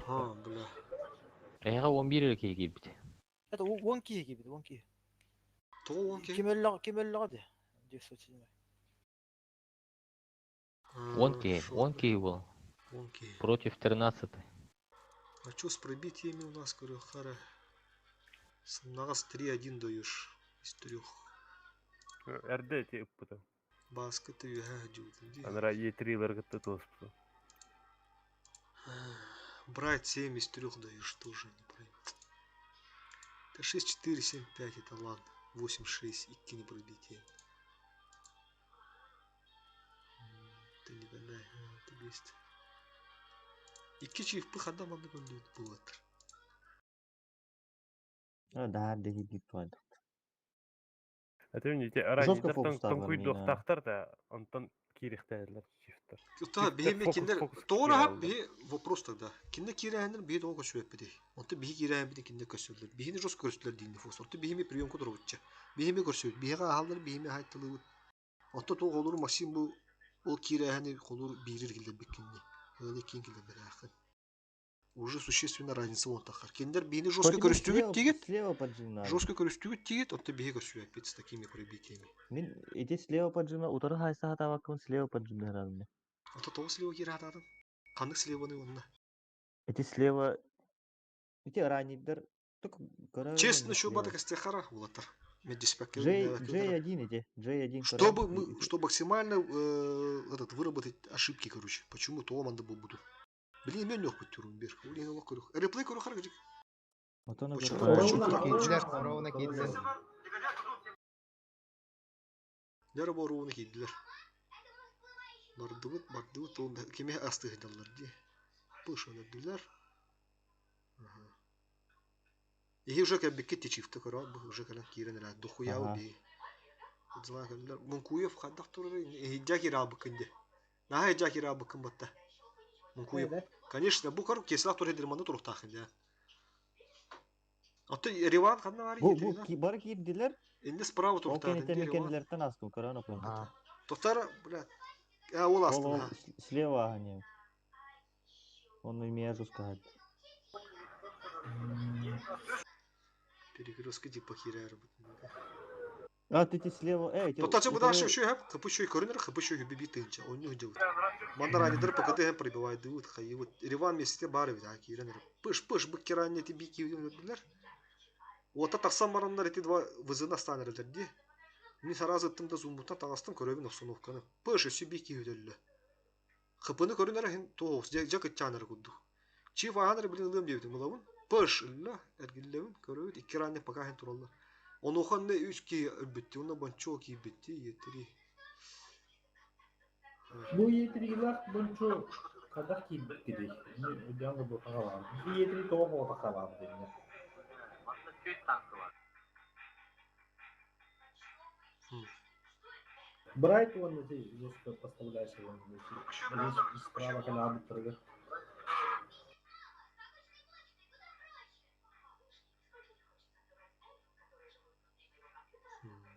Ха, бля. Эһэҕэ 11 эрэ киһи киирбит. Это 10 киһи киирбит, 10 киһи. Тоҕо 10 киһи? Ким өллөҕө, ким өллөҕө де. 907. 10 киһи, 10 киһи был. 10 киһи. Против 13. А чё с пробитиями у нас, говорю, хара? Сымнагас 3-1 даешь из трех. Эрде эти ыппыта. Баска ты ха, Анра Е3 ларгытты туоспуту. Брать 7 из 3 даешь тоже не пройму. Это 6, 4, 7, 5, это ладно. 8, 6, и не пробитие. Это не гадай, это бесит. Икки чип пых адам анды көндүт булаттыр. А, да, деги бит туайды. Это мен эти Жестко ранее дыр фокусталар тонкуй мина. дохтахтар да, онтон кирихтәләр чифтер. Та бихи ме киндер тоора хап бихи вопрос тогда. Кинде кирэхэнер бихи тоого көсүөппити. Онто бихи кирэхэн бити кинде көсөллөр. Бихини жос көрсүлөр дейин фокус. Онто бихи ме приемка турубутча. Бихи ме көрсөбүт. Бихига ахаллар бихи ме хайттылыбыт. Онто тоого олуру Максим бу ол кирэхэни холур бирир килдер биккинни. Ылы кин килдер берахын. Уже существенно разница вон тахар. Киндер бихини жестко Хоть көрүстүгүт тигит. Слева поджимнары. Жестко көрүстүгүт тигит, онто бихи көрсүөппит с такими пробитиями. Мин ити слева поджимна, утары хайса хатабаккын слева поджимна харадым. Онто тоого слева кирэхатаатын. Каннык слеваны онна. Ити слева... Ити ранидер... Только гора Честно, еще бата костяхара улаттар. Медиспекке J, J1 эти, J1 Чтобы мы, чтобы максимально этот, выработать ошибки, короче. Почему то команда был буду. Блин, мен лег подтюру, бер. Блин, лох корюх. Реплей корюх харгадик. Отона Почему? Ровно Почему? кийдилер, ровно кийдилер. Лера боруны кийдилер. Бардыбыт, бардыбыт, ол кеме асты даллар ди. Пыш өлөрдүлөр. Иһи уже кэбикке течифте көрө, бу уже кэлэн киирэн эрэ дохуя Ага. би. Дила кэллер. Мункуев хаддах турар, иһиджа кираабыкын ди. Наха иджа кираабыкын батта. Мункуев. Конечно, бу кор кесла тур хедер маны турухтаахын дя. Аты Риван ханна бар Бу, бу, бары кийдилер. Инде справа Ол турухтаахын кенеттен ди Риван. мекенлерден астым, көрөн окуйм. Токтар, бля. А, ол Ол, астын. ол слева они. Он имеет жестко хат. Перекрестка типа херя А, ты слева, эй, Тоттачы бу дальше еще хэп, хапы еще көрүнөр, хапы еще биби тынча, он не делает. Мандарани дыр ПКТ пробивает, дывыт, хай, вот Риван месте бары бит, киренер. Пыш, пыш, бу киране ти бики билер. Ота тахсан барандар эти два вызына станерлер ди. Мин сразу тымда зумбуттан тагастым көрөбүн обстановканы. Пыш, өсү бики өдөллө. Хапыны көрүнөр хин тоос, жа кытчаныр кудду. Чиф аһан эрэ билин ылыам диэбитим ылабын. Пыш ылла, эргиллэбин, көрөбүт, икки ранник пока иһин тураллар. Онуоха онно үс киһи өлбүттүү, онно бончуо киирбиттии, иэттэрии. Бу иэтириилээх бончуо хайдах киирбиккитий? Өйдөөн көрбөккө хаалаҕын. Ити иэтирии тоҕо оҕото хаалаабыт инньэ? Брайт уонна ити жестко поставляешь справа кэлээбиттэригэр.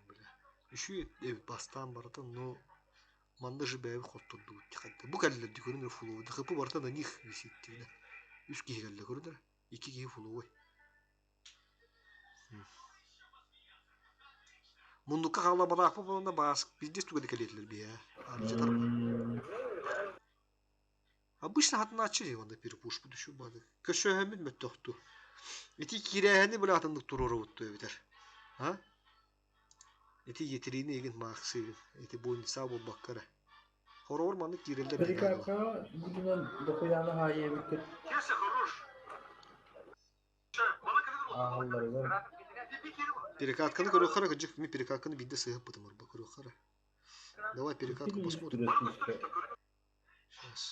Бля. Үчүгэй эбит бастаан барытын, но манна же бэйэбит хоттордубут хайда. Бу кэллэр дии көрүнэр фуловый. ХП барыта на них висит диинэ. Үс киһи кэллэ көрүнэр. Икки киһи фуловый. Муннукка хаалларбатахпыт буоланна баас пиздец туга да кэлиэтилэр биһээ. Арыйа Обычно хатынааччы дии онно перепушпут үчү бады. Көсөһөммүт мөттөхту. Ити киирээһини бile атыннык туруорабыт дуо эбитэр. А? Ити етерини игин маахсыгын. Ити больница буолбакка эрэ. Хороҕор маннык киирэллэр Перекакка бүтүнэн дохуяны хаайыы эбиккит. Ааһалларыгар Перекатканы көрүөххэ эрэ кырдьык мин перекатканы биирдэ сыыһаппытым арба көрүөххэ эрэ. Давай перекатку посмотрим. Сейчас.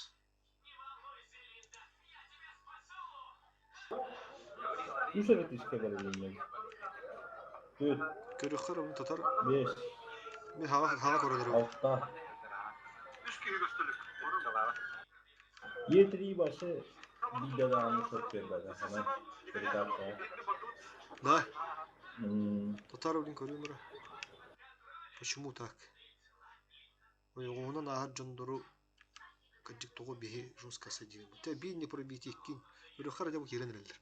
Үс эрэ тискэ бэрилиннэ. Түөрт. Көрүөххэ эрэ татар. Бес. Мин хаҕа хаҕа көрөлөр. Алта. Е3 башы биирдэ даҕаны сөп биэрбэтэ. Ханан перекаткаҕа. Да. Татар блин көрүөм эрэ. Почему так? Ойоҕоһунан ааһар дьоннору кырдьык тоҕо биһи жестко садиыбыт. Тэ биир не пробить иккин. Үрүххэ эрэ киирэн эрэллэр.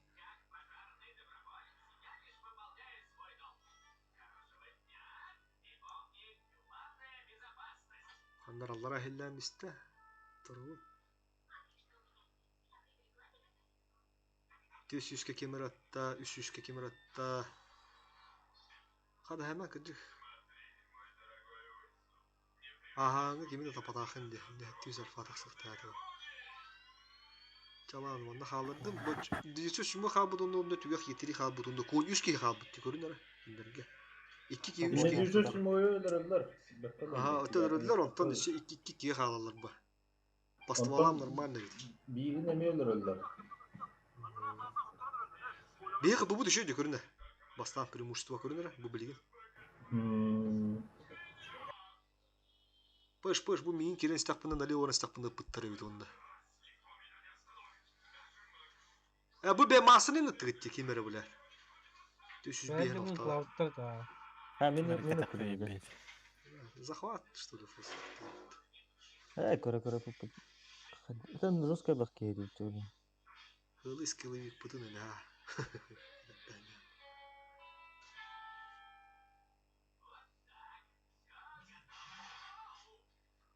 Ханнараллара иһиллээн истэ. Туругу. Түс сүүскэ ким ыратта, үс сүүскэ ким ыратта. Хада хэмэ кырдьык. Ааһааҥҥы кими да тапатааххын диэ, түс альфа тахсыахтаата. Чалаан уонна хааллардым. Бу дьиэсэ сүмэ хаалбыт онно онно түгэх етири хаалбыт онно куон үс киһи хаалбыт дии көрүн эрэ кинилэргэ. Икки киһи үс киһи. Медуза седьмойу өлөрөллөр. Аха, өтө өлөрөллөр, онтон өссө икки икки киһи хаалаллар ба. По стволам нормально ведь. Биирин эмиэ өлөрөллөр. Биһиэхэ бу бу үчүгэй көрүнэ. Бастаан преимущество көрүнэрэ бу билигин. Пыш пыш бу миин кирен истэхпинэ налево баран истэхпинэ ыппыттар эбит уонна. Э бу бе массаны ыттыгыт дии ким эрэ бля. Түс Бэйэ 305 ылаабыттар да. Ha мин мин ыттым. Захват что ли просто. Э көрө көрө пуппут. Это жестко бах киһи диир. Ылы скиллы пытын ына.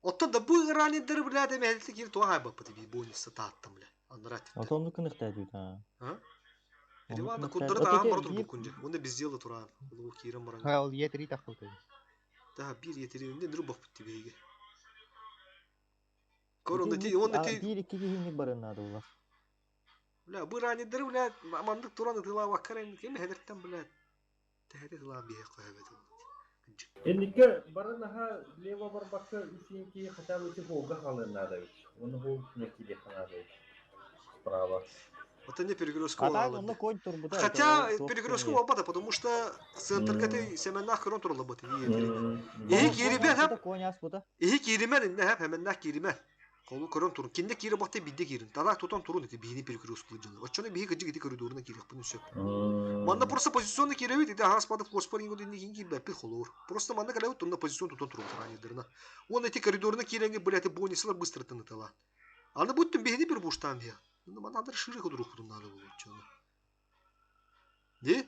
Оттон да бу ранидеры бля демэһэлти киир туох айбаппыт би бонуса тааттам бля. Аннара титтэ. Ото оннук кыныхтаа а. А? Эриванда курдары таан бара турбуккун же. Онда без дела тураан. Улуу киирэн баран. Ол етри тахпыт. Да бир етеринде нүр бохпут тибиге. Кор онда ти онда ти Биир икки киһинник барыннаады улар. Бля, бу ранидеры бля мандык туран ытылаабаккар эми кем хедертен бля. Тэһэри тылаан биһи қоябет. Энникке бары наха лево барбакка үсүнки хотя бы холга халын надо ведь. Он хол не киде надо ведь. Справа. Вот они перегрузку А так онно конь турбута. Хотя перегрузку оба потому что центрга ты семеннах крон турлабыт Иһи киирибен хап. Конь аспыта. Иһи кииримен инне хап хеменнах кииримен. Колу көрөн турун. Кинде киири бакты бидде киирин. Тада тутан турун ити биһини перегрузку жана. Очону биһи кыжы гити коридорuna киирек буну сөп. Манна просто позиционно кииребит ити ахас пады форспаринг динни кин киирбэппит холоор. Просто манна калабыт тунна позицион тутан турун таранидырна. Он эти коридорuna кииренге блядь бонисылар быстро тынытала. Аны буттун биһини бир буштан бия. Ну манна надо шире кудрук надо было чону. Де?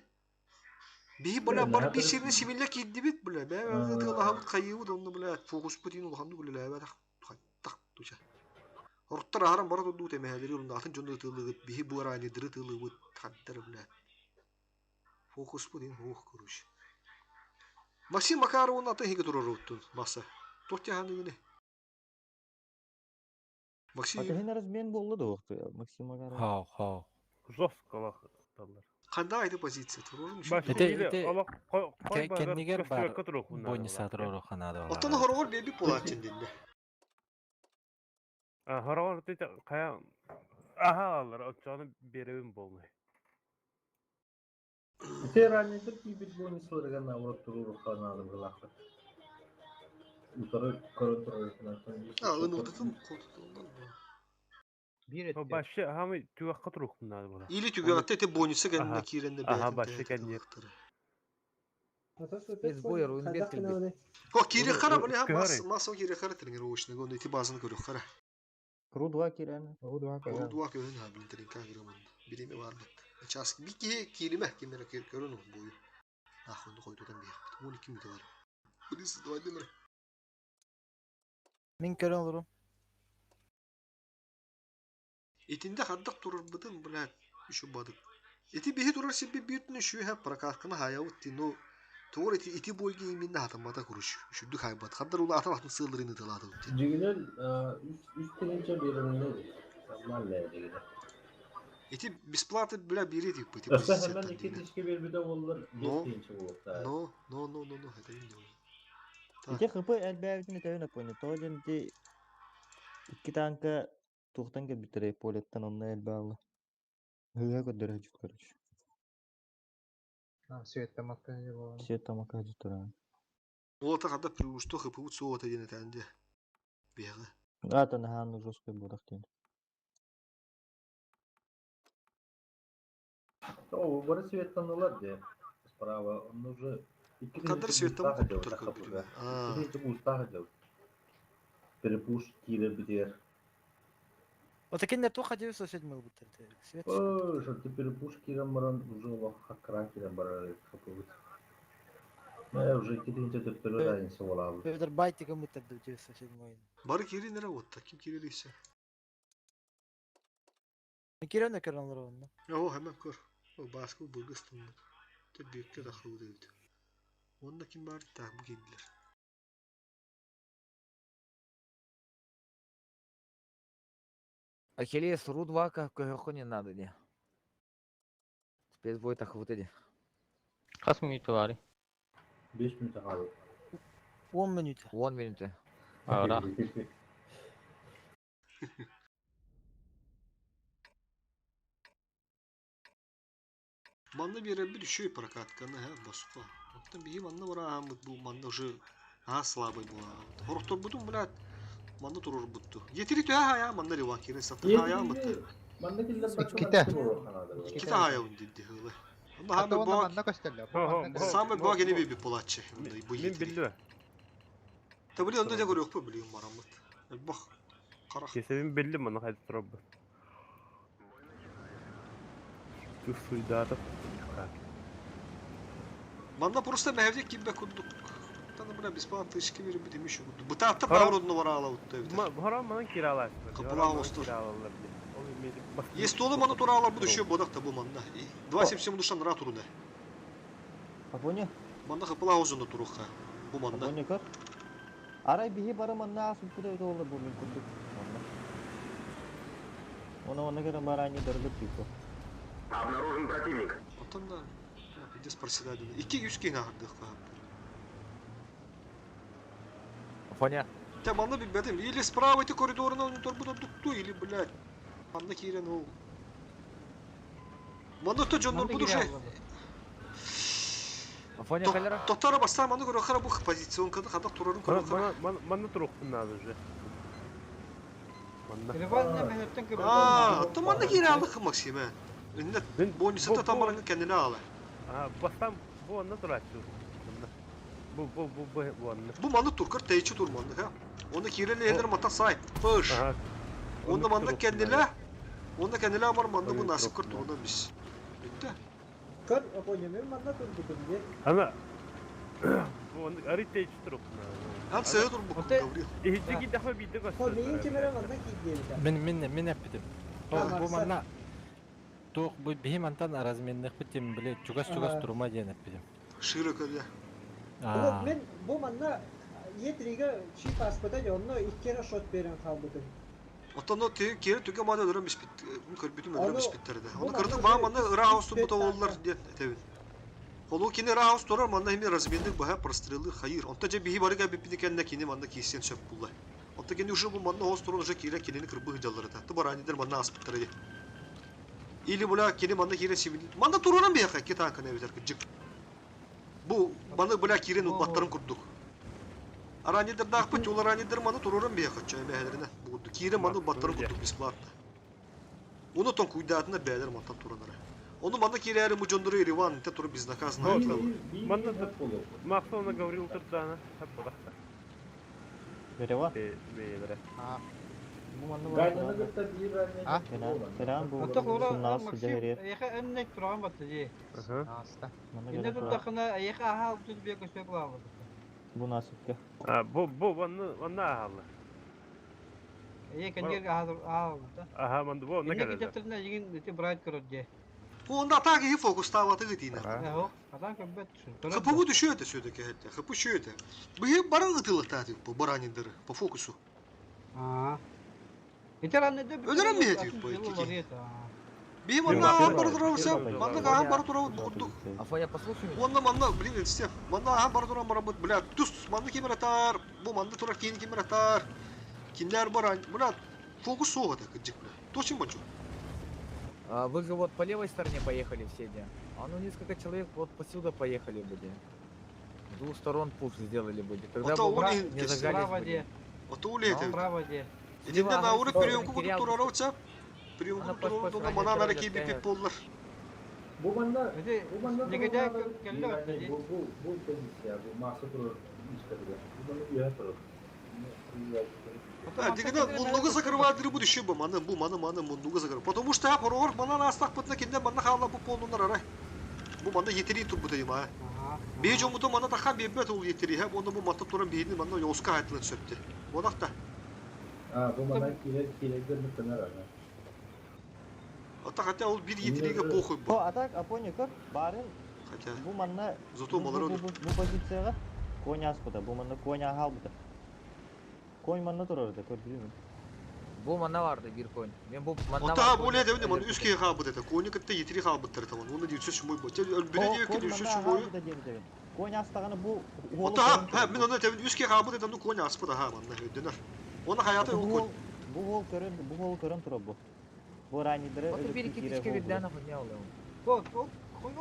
Биһи бля бар би сирне симилле киирдибит бля. Бә тылаһабыт хайыбыт онну бля фокус бутин улаханды бля так туча. Орттар аһаран бара турду темэһэлери урун атын дьону тылыгыт биһи буараани дыры тылыбыт хаттар бля. Фокус бутин хух короче. Максим Макаровун атын хиге турар уттун маса. Тохтяханы гыны. Максим. Атыһын размен буолла да уохту Максим Магаров. Хау, хау. Жестко лахталлар. Ханда айды позиция турурун Башта Ити или ити олох хой багар кэннигэр бар көстүбэккэ туруохпун наада бонуса булаах. туруору ханаада Оттон балаҕа. хороҕор биэби буолааччын динне. Хороҕор тите хайа аха аллар оччону беребин болмай. Ити ранньыктар киирбит бонустарыгар наоборот туруорукка наадалаахпыт. Утары көрөн турар А, ынылдытын колтутунан. Биир өттө. Башы хамы түгәккә туруохпун наада була. Или түгәтте те бонуса кэннэ Аха. киирэнне Аха бэйэтин башы тээтин кэннир. ылыктары. Ата Без супер боер, конь он без хайдах кэлбит. гынабыный? Хо кири хара били ха Көһөрүй. мас масо кири хара тренировочный гон ити базаны көрүк хара. Ру-2 кирәне. Ру-2 кэлэн. Урудуа көһүн ха билин тренка киремон. Бириме бар бит. Час би ки кириме кимере кир көрүн бую. Ахунду койдудан бияк. 12 минут бар. Плиз давай демер. Мин көрөн олорум. Итинде хардак турur бытын блядь үшү бадык. Ити биһи турар сирби биртин үшү ха прокатканы хаябыт ти но тугур ити ити бойги иминне хатамата куруш. Үшүдү хайбат. Хандар ула atan атын сыылырыны тылады ти. Дьиҥинэн үс үс тыһыынча биэрэллэр нормально дьиҥинэн. Ити бесплатно бля бири дип бити Өссө хэмэн позицияттан икки динне. тысяча биэрбитэ буоллар биэс Но тыһыынча буолуохтаах. но но но но но это не Так. Ити ХП элбээбитин этэбин аппони. Тоҕо ити икки танка туохтан кэлбиттэрэй полеттан онно элбэалла. Ыһыа көрдөрө дьүт короче. А, Свет тамакка буолан. Все тамака дьүттэрэ. Олата ханда преимущество хпут суота диэн этэнде. Бега. Ата наһаан жесткой буолах диэн. О, бары светтанылар де. Справа, он уже икки Кадр тыһыынча светтан буустаах курдук дьыл турар хапыга. көрбүтүм. Икки Аа. тыһыынча буустаах дьыл. Перепуш киирэр битиэр. Ота кинилэр туох хадьыбы сосед мылбыттар. Свет. Ой, что ты перепуш киирэн баран уже олох хаккараан киирэн барар хапыбыт. Мэ уже икки тыһыынча төттөрү разница буолаабыт. Петр байтика мыттар да сосед мой. Бары киирин эрэ уотта. Ким киирилийсе. Кирен көрөн олорум онно. О, хэмэн көр. О, баскы быргыстын. Те бекке тахылды дейт. Онда ким бар? Так, бу киирдилер. Ахиллес, Ру-2 как не надо, не. Спецбой так вот эти. Хас минуты бары. 5 минут хаалбыт. 10 минут. 10 минуты. Ара. Манна бере bir şey прокатканы, ха, боско. Оттан биһи манна бараамыт бу манна уже а слабый була. Хорохтор бутун, блядь, манна турur бутту. Етири төһә хая манна риван кирен сатты хая мытты. Манна киллер Иккитэ. Иккитэ хая үндидди хылы. Онда Ата хамы онно бог манна көстөллөр. Бу манна көстөллөр. Самый бог эни биби полачы. Бу Мин етири. билдим. Табили онда да көрөк бу билим марамыт. Бах. Карах. Кесебин билдим маны кайтып турабы. Туфуйдатып. Манна просто мәһәвде киббе курдук. Таны бля бесплатно тысячки берип битимиш курду. Бытаатта Харам. пауродно бараала утты бит. Харам маны киралар. Капылаа остур. Есть толы маны туралар бу düşüyor бодак та бу манна. 2.77 душан ра туруна. Апоня? Манна капылаа озуну туруха. Бу манна. Апоня көр. Арай биһи бары манна асып куда өтө олар бу мин курдук. Онна. Она онна кere барани дыргыт типа. Обнаружен противник. Оттон да. Пиздец проседали. 200 кин ахырдык. Афоня. Те манна билбедим. Или справа эти коридорына onu торбу тукту, или блядь. Манна кирен ол. Манна то жоннор бу душе. Афоня калера. Токтара баста манна көрө хара бу позиционкада кадак турарын көрө хара. Манна туруктун надо уже. Манна. Реван не мөһөттөн көбө. Аа, то манна кире алдык Максиме. Инне бонусы тамарыңы kendine ала. А, бастам бу онна турачы. Манна. Бу бу бу бу бу онна. Бу манна туркар тейчи тур манна ха. Оны кирели элер мата сай. Пыш. Онда манна kendine. Онда kendine бар манна бу насып кыр турунан биз. Битте. Көр, апоня, мен манна турбутум де. Ана. Бу онна ари тейчи туруктун. Ан сәйе тур бу Гаврил. Ихтики даха бидде Хо, миин кемере манна кийдиэбитэ. Мин мин мин эппитим. Бу А, бу Марса. манна туох бу биһи мантан разменных битим биле чугас чугас Ага. турума диэн эппитим. Широко да. Аа. Бу мен бу манна Е3-ге чип аспыта де, онно иккере шот берен халбытым. Оттон киэри түгэ мааны өлөрөн биспит, көрбүтүм өлөрөн Аны биспиттэр да. бу Оны кырдык манна баа уже манна ыраах үс устун төрт бутаволлар танка. диэн этэбин. Холу кини ыраах устурар, манна хими разменнык баһа прострелы хайыр. Онто же биһи барыга биппини кэннэ кини манна киирсиэн сөп булла. Онто кини уже бу манна хос туран уже киирэ кинини кырбы сылдьаллар это. Ту баранидер манна аспыттар ди. Или була кини манна киирэ сибин. Манна туруран биэхэ ки танканы эбитер кыджык. Бу маны була киирен улбаттарын курдук. Аранидердаахпыт тюл аранидер маны туруран биэхэ чай мэһэлеринэ. Бу курдук киирен маны улбаттарын курдук бесплатно. Уну тон куйдаатына бээлер мантан туранара. Ону манна киирээри бу дьондору Ереван те туру безнаказанно айтылар. Манна Максона Гаврил Турдана хаппадахта. Ереван. Бэйэлэрэ. Бу манна бар Гайнаны турар. кытта биир ранее А? Керан бу Оттон ола сыннаас Максим, сыдьа эйиэхэ эннек тураган батта дии. Аста. Манна Инне кэлэн турар. турдахына эйиэхэ аһаа утут бие көстөк баалбыт. Бу насыпка. А бу бу манна манна аһалла. Эйе кэннигэр аһаа аалбыта. Аха манна бу онна Инне кэлэллэр. китептеринэ эйигин ити брайт көрөр дии. Онда атака и фокустаабаты гытина. Эһо, атан көрбөт түшүн. Көрөр Хапы да. буду шөте сөдө кehette. Хапы шөте. Быһы баран ытылыктааты бу баранидеры по фокусу. Аа. Итер анныда бүтүн Өлөрөн ол миһэ атын бу дьыл икки. уларыйат. Бии манна ахан бара турабыт, манна ахан бара турабыт бу курдук. Афоня, послушай меня. Онна манна, блин, исте. Манна ахан бара туран барабыт, бля, тус, манна кимер атар, бу манна турар кийин кимер атар. Кинлер баран, бля, фокус соға да кыджык, бля. Точно бачу. А, вы же вот по левой стороне поехали все, де. А ну несколько человек вот посюда поехали были. С двух сторон пуш сделали были. Тогда Ото бы ули не зажались Справа были. де. Ото ули это. Справа де. Итинне науры приемку Кирилл. кудук турарауца. Приемку Ана турарауца, паш-паш манна ранее нара киби теряет. поллар. Бу манна Ити бу манна негодяй турар келле биир отта ранее дии. бу бу бу позиция бу масса турар ишкадыга. Бу манна үйэ турар. Да, дигена муннугу закрывать буду еще бы, маны бу маны маны муннугу закрывать. Потому что я порор мана настак бытна кинде манна хала бу полнунар ара. Бу манна етери тур бу дейм а. Бей жомуту манна тахан бебет ол етери, хеп онда бу матта туран бейни манна йоска айтылын сөпти. Бодакта. А бу манна кире кире гөрмүк тенер ана. Ата хотя ол бир етериге похуй бу. О, атак, Апоня көр, барын Хотя бу манна Зато бу, малар бу, бу, бу позицияга конь аспыта, бу манна конь ахалбыта. Конь манна турар да, көр билмин. Бу манна барды бир конь. Мен бу манна Ота бар бу не конь дебин маны өлөрбүтүм. үскей хабыт это. Кони кытта етери хабыттар таман. Оны дейсө шумой бу. Тел өлбүрө О, дейбек конь дейсө манна шумой. ахалбыта диэбит эбит. Конь астаганы бу уолу Ота көрөн ха турар мен бу. оны тебин үскей хабыт это ну кони аспыта ха манна өйдөнөр. Оны хаята Ата ол бу конь. уол бу уол көрөн бу уол көрөн турар бу. Бу ранидеры Вот бир өлөртүү ики киирэ тишке буолбута. бирден хуйня олам. Ол ол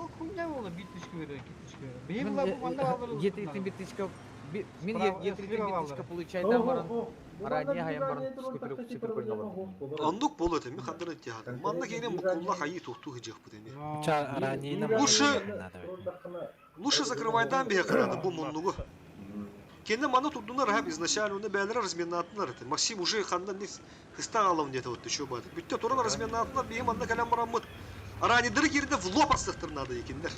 ол хуйня болду бир тишке берер, икки тишке берер. Бии Мен була бу манна алыр. етритин бир тишке мен Справа, етритин слева бир тишке алыр. получайдан баран Бу манна ранее биир хайан баран ранее турар супер такта супер конь проблема бар. хох болар. Ондук болот эми хандан тиһат. Манна кейнен бу кулла хайы тухту хыжых бу деми. Ча ранее Лучше надо. лучше закрывайдан бе бу муннугу. Кенде мана турдунар хап изначально оны бәлер разменатынар это. Максим уже хандан не хыста алам где-то вот еще бады. Бүтте туран разменатынар бейм анда калам барамыт. Аранидыр кирде в лоб астыктыр надо екендер.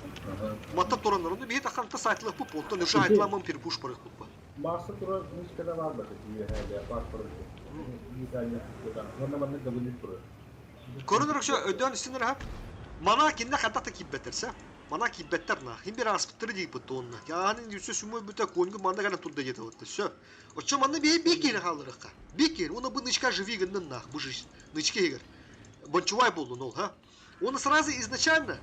Матта туранар оны бейт аханта сайтлык бу понтон уже айтламам перепуш барык бу. Масса турар ишкада бар бат үйэ бар турар. Биир ранее турар. Манна манна габылы турар. Көрүнөр ошо өдөн истинер хап. Мана кинде хатта киббеттерсе. Мана киббеттер на. Хим бир аспыттыр дейт бу тонна. Яны yüzse сумой бүте конгу манда гана турда кетет вот. Всё. Очо манна бей бекер халырыкка. Бекер, оны бу нычка живи гыннын нах, бу жизнь. Нычке егер. Бончувай болду нол, ха. Оны сразу изначально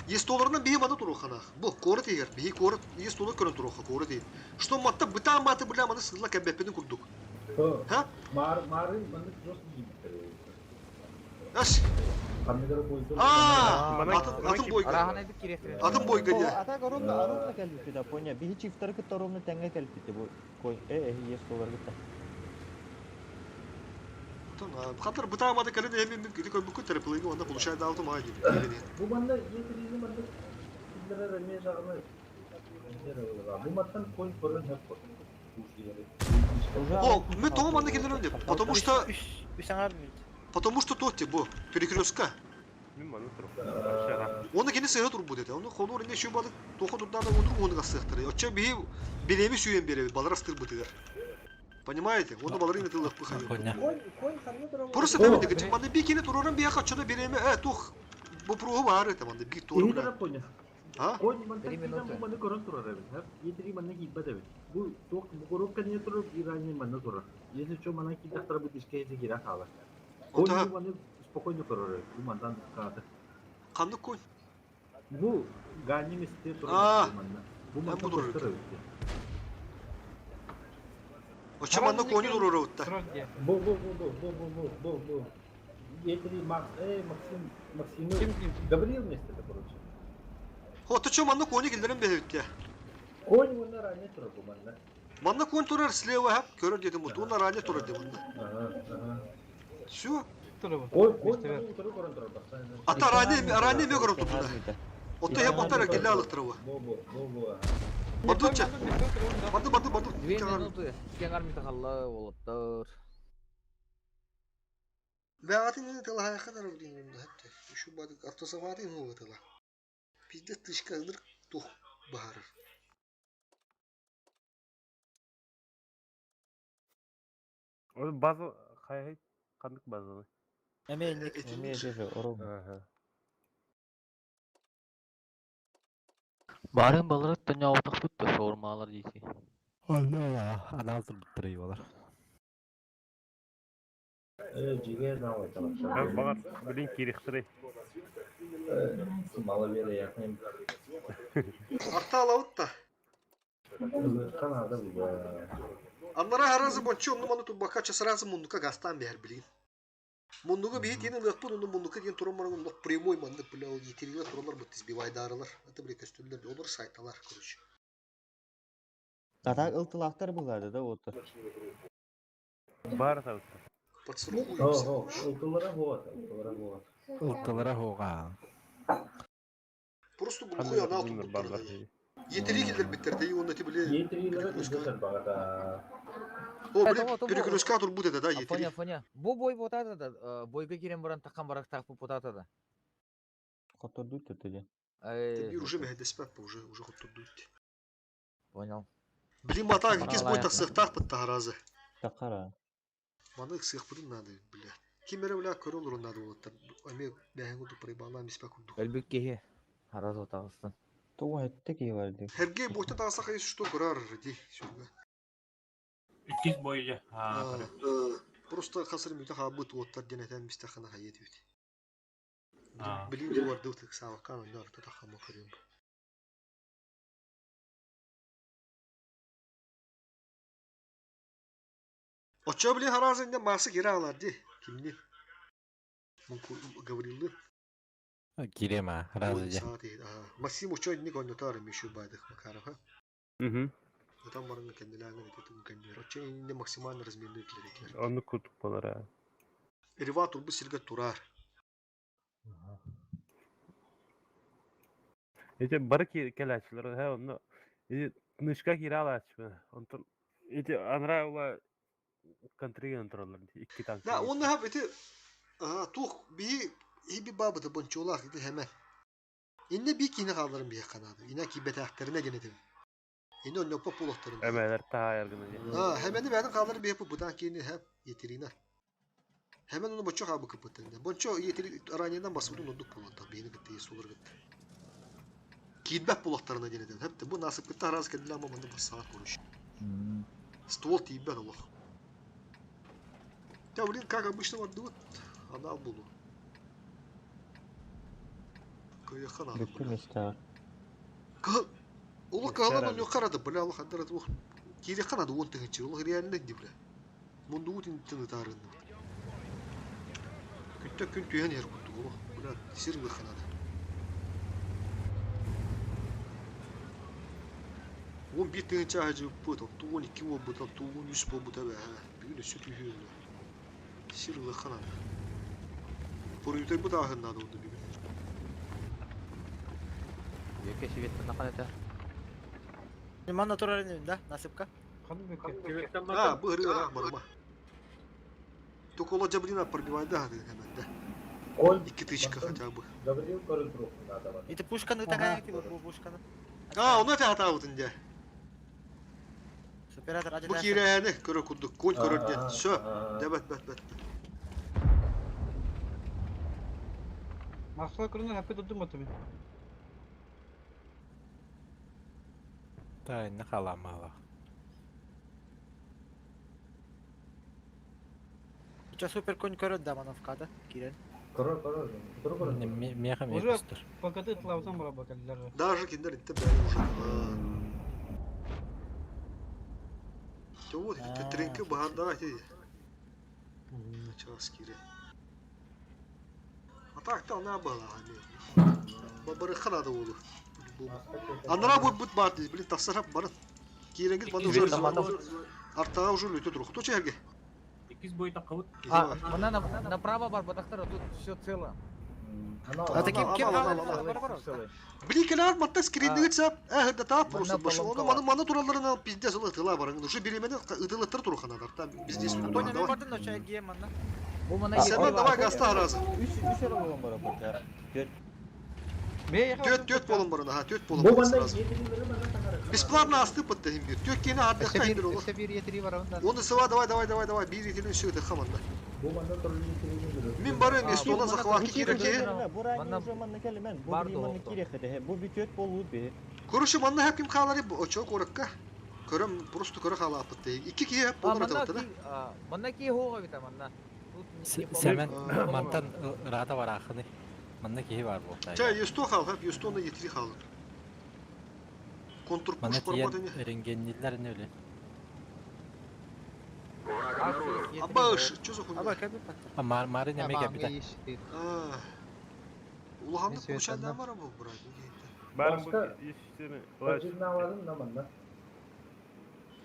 Естоларынан бейм аны туруханах. Бу корот егер, бей корот, естолар көрөн туруха, корот егер. Что матта бытан баты бля маны сылла кәбәппенин курдук. Ха? Мар марын манна жос дийбиттер. Аш. Хаммидер бойдур. А, атын атын бойга. Арахан айтып керек. Атын бойга О, де. атак ровно ровно келбипти да, поня. Биһи чифтер кытта ровно теңге келбипти бу. Кой, э, э, ес доллар кытта. Хатар бытаамады кэлин эми мен кити көрбүккү терапилыгы онда получает алты маа диби. Бу манна етрини манна киллерер эме жагына Бу маттан конь көрөн хеп О, мы того манна келдерем деп. Потому что Потому что тот бу перекрестка. Мен манна туруп. Оны кени сыгы тур бу деди. Оны холор ине şu balık тоха турдан да онур оны гасыктыры. Оча би билеми сүйен береби балар астыр бутыгар. Понимаете? Оны балар ине тылык бу Поня. Конь, конь ханна турар. Просто табы дигичи манда би кени туроран би хачана береми э тух бу пругу бар это манда би туру. Иһитер поня. А? Конь мантан Три киирэн минуты. бу манна көрөн турар эбит. Хеп етри манна киирбэт эбит. Бу туох бу коробка не турар, биир ранее манна турар. Если что, манна киирдэхтэр бу тишке хезе киирэ хаалар. Конь бу маны спокойно көрөр. Бу мантан кааты. Ханнык конь? Бу Ганни месте турар манна. Бу манна көстөр эбит. Оччо манна кони туруорабытта. Бу бу бу бу бу бу бу бу бу. Етри Макс, эй, Максим, Максим, Гавриил месте короче. Хоточо манна кони киллэрэн бэһэбиттэ. Конь уонна ранее турар бу манна. Манна конь турар слева хап көрөр дедим бу. Уонна ранее турар дедим манна. Все. Конь, конь утары көрөн турар бастан. Ата ранее ранее ме көрөп турду. Отто хеп отара килле алыктырабы. Бу бу бу бу. Бардучча. Барды барды барды. Две минуты. Кең армия халла болоттор. Бәғатын не тыла хайханар блин хәтта. Şu бады автосаматы ну тыла. Пизде тышка ыныр тух бахарыр. Ол база хай ханнык базаны. Эме Эме же ором. Барын балырат та ньоотахпыт да шаурмалар дейти. Алла, анал турбуттар болар. Э, жиге на ой Багар блин кирихтири. Маловероятный. Арта алабыт да. Канада бу. Аннара харазы бончо онну ману турбакача сразу мундука гастан бер блин. Мундуга бихи тени лыхпын онну мундука диен туран марагын лох прямой мандык бля ол етерилер туралар бут избивайдарылар. Это бля костюмдер олар сайталар короче. Ата ылтылактар буларды да отыр. Бар табыт. О, о, ылтылара вот, ылтылара вот. Ылтылара хоға. Просто глухой анал турбуттар. Етери келдер биттер дей онна ти биле. Етерилер биттер багата. О, блин, перекрестка турбут это да, етери. Фоня, фоня. Бу бой ботата да, бойга кирен баран таккан барак такпы потата да. Котордуйт төтөдө. Бир уже мехедеспеп уже уже хоттурдуйт. Понял. Блин, мата кис бой тахсыхтах пыттахаразы. Такара. Маны сыхпырын надо, бля. Кимере бля көрөлөр надо болот. Ами бәһәң уду прибала миспә курду. Өлбүк кеһи. Хараз отагыстын. Туга хетте ки барды. Херге бойта тагса кайсы что көрөр ди сүргө. Иккис бойы. Просто хасыр мүтә хабыт оттар денетен мистахана хайет бит. Блин, бу барды утык савакан оннор татахама көрөм. Очо блин харазы не масы кире алар ди. Кимни? Говорил Кирема, разы же. Максим очо не гонотар мишу байдых Макаров, ха? Угу. Там барыңы кенделәңе ди кенделер. Очо не максимально размерный клерик. Аны кутук болар. а. Элеватор бу сирге турар. Эти бары келәчләр, һә, онны эти нышка кире алачы. Онтон эти анра ула контриген туралар, икки танк. Да, он хап эти тух би хиби бабы да бончолах ити hemen. Инне би кини халарын би канады. Ина ки бетахтерине генетим. Инне онно популохтарын. Әмәләр таha яргын. Ha, hemen de benim kalları bir yapıp budan kini hep yetirina. Hemen onu boço kabı kapatın. Bonço yetiri aranyadan basıldı onu pulan beyni gitti yesu olur gitti. Kidbep bulaklarına deneden hep de bu nasip gitti haraz kendiler ama bunu saat konuş. Ствол тибен Allah. Да, блин, как обычно вот вот анал булу. Каяхан ады. Бүттү места. Улы калан он карады, бля, Аллах андарат ух. Кире канады он тыгынчы, улы реально ди, бля. Мунду утин тыны тарынды. Күттә күн түйен ер күттү, улы. Бля, сир ханады. Он бир тыгынчы ажы бут, туон ики бут, туон үс бут, бә. Бүгүн сүт үйүн. Сир ханады. Поруйтай бу тахыннады онды бүгүн. Өке светтен наканета. Манна турар да, насыпка. А, бу ыры барма. Только ола жабрина пробивай да, hemen да. Икки тычка хотя бы. Гавриил көрөн туруп надо. Ити пушканы такая бу пушканы. А, оны та атабытын де. Оператор Бу кирәне көрө курдук, конь көрөр ден. Всё, дебет бет бет. Масла көрүнөр хапы дудум оту мен. Та не халамала. Ча супер конь көрөр да мановкада кирен. Көрөр, көрөр. Көрөр, көрөр. Меха Уже мекостер. ПКТ тлавсан бара бакаллар. Даже киндер инте бәрі уже. Вот, тренки баханда эти. Час кире. А так то она была. Бабары ханада oldu. Анара бу бут бар блин тасарап барын. Киреңиз баны уже артага уже лүтө турук. Туча жерге. Икиз бой такыбыт. А, мына направо бар батактар, тут все цело. А ким ким бар Блин, келер матта скринниги цап, э да та просто баш. Оны маны маны туралларына пиздец ылы тыла барын. Уже биремени ытылыттыр туруханадар. Там биздес Тоня мен бардым да чай гием манна. Бу мана Сәмән давай гаста разы. Үс үс ара болон бара бу. Төт. Төт төт болон барын, ха, төт болон Бу барын манда сразу. Бесплатно асты пытты им бир. Төт кені ардақта индир олы. Оны сыва давай давай давай давай бир етілін сүйді хаманда. Бу манда туралы Мен барым если она захватки киреке. Бу ранее уже манна келмен. Бу Барды би манна оқты. кире Бу би төт болуут би. Короче, манна хәп ким халары очо коракка. Көрөм просто көрө хала апытты. Ики ки хәп болор атты да. Мана ки хога бита манна. Тут не помню. Сәмән мантан рада бар ахыны. Манна кихи бар бу. Ча, 100 хал, хәп 100 на 7 хал. Контур Манна пуш бармады тиен не. ренгеннилер не өле. Абаш, что за хуйня? Аба кәбе паттар. А мар мары неме кәбите. А. Улаханды кучанда бар бу, брат. Барын бу Başka- иштени. Бажинавадын наманда.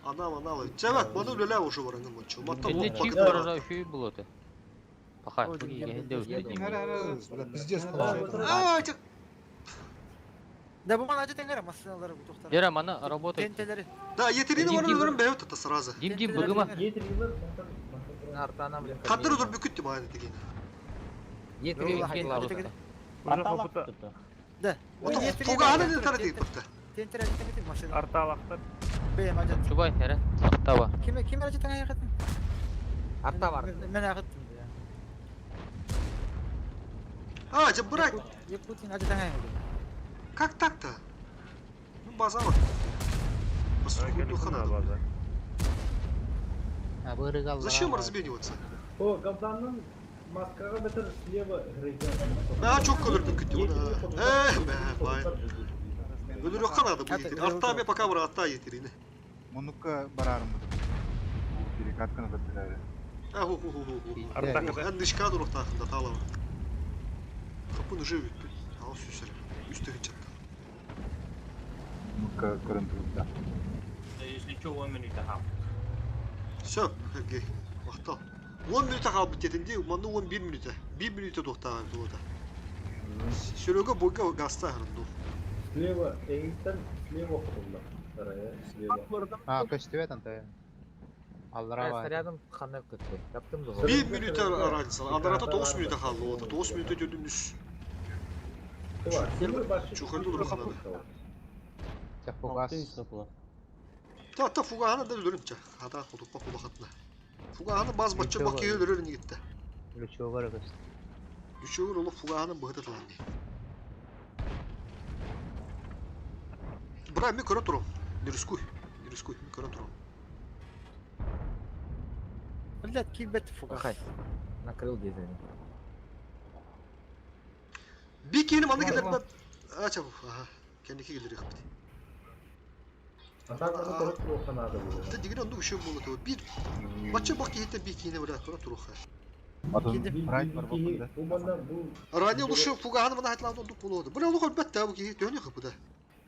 Ана ана. Чабат, маны үлелә уже барыңын мончу. Матта Энде бу чип пакет. барара үшүй болоты. Паха, бу кигенде өтө. Пиздец. А, тек Да бу мана ажы машиналары бу токтар. Жера мана работает. Тентелери. Да, етерini Дим, барın дим. ölürüm бәйт та сразу. Дим дим быгыма. Артана блин. Кадыр уdur бүкүттү маны деген. Етри Уже хопута. Да. Фуганы не тары дип бутта. Тентелери тентелери машина. Арталактар. Бе мажат. Чубай, хере. Артаба. Ким ким ажы таңа yakın? Арта бар. Мен агыттым. А, же брат, Якутин ажы таңа yakın. как так-то? Ну база вот. База. Зачем размениваться? О, Габданның маскаға бетер слева грейден. Мә çok көлөр бүкүттү буна. Э, мә, бай. Өлөрө канады бу етер. Арта ме пока бар атта етерини. Мунукка барарым бу. Перекатканы бітірәрі. А, ху ху ху ху. Арта Эн дышка дурук тахында тала. Капын уже бүттү. Ал сүсөр. Үстүгүн чыкты. Мунукка көрін тұрды. Если что, 10 минут хап. Все, окей. Вақтал. 10 минута қалып бітетінде, маны 11 минута. 1 минута тоқтаған болады. Серега бойга гаста хырынду. Слева, эйттен слева құрылды. Сарая, слева. А, көстүбет анта. Аллара бар. Снарядом ханып кетти. Таптым да. 1 минута разница. Андарата 9 минута қалды. Ота 9 минута дөдүнүз. Чуханды дуруханады. Фугас. Та та фуганы да өлөрүм ча. Хата хотупа кулахатна. Фуганы баз бачча бак өлөрөр нигитте. Лючогар көстү. Үчөгөр олу фуганы быгыта тыланды. Бра, мен көрө турам. Не рискуй. Не рискуй, мен көрө турам. Блядь, килбет фугас. Пахай. Накрыл дезени. Би кейini маны келер бе. Ача бу. Аха. Кендики келер яхпыт. Атаканы көріп тұру бу. Та деген онды үшөө болот. Бир бачча бак кейте би кейini бра көрө туруха. Райт бар бу. Бу манда бу Рани улушу фуганы мына айтылан онды болот. Бу олу көрбөт да бу кейи төнө кыпыда.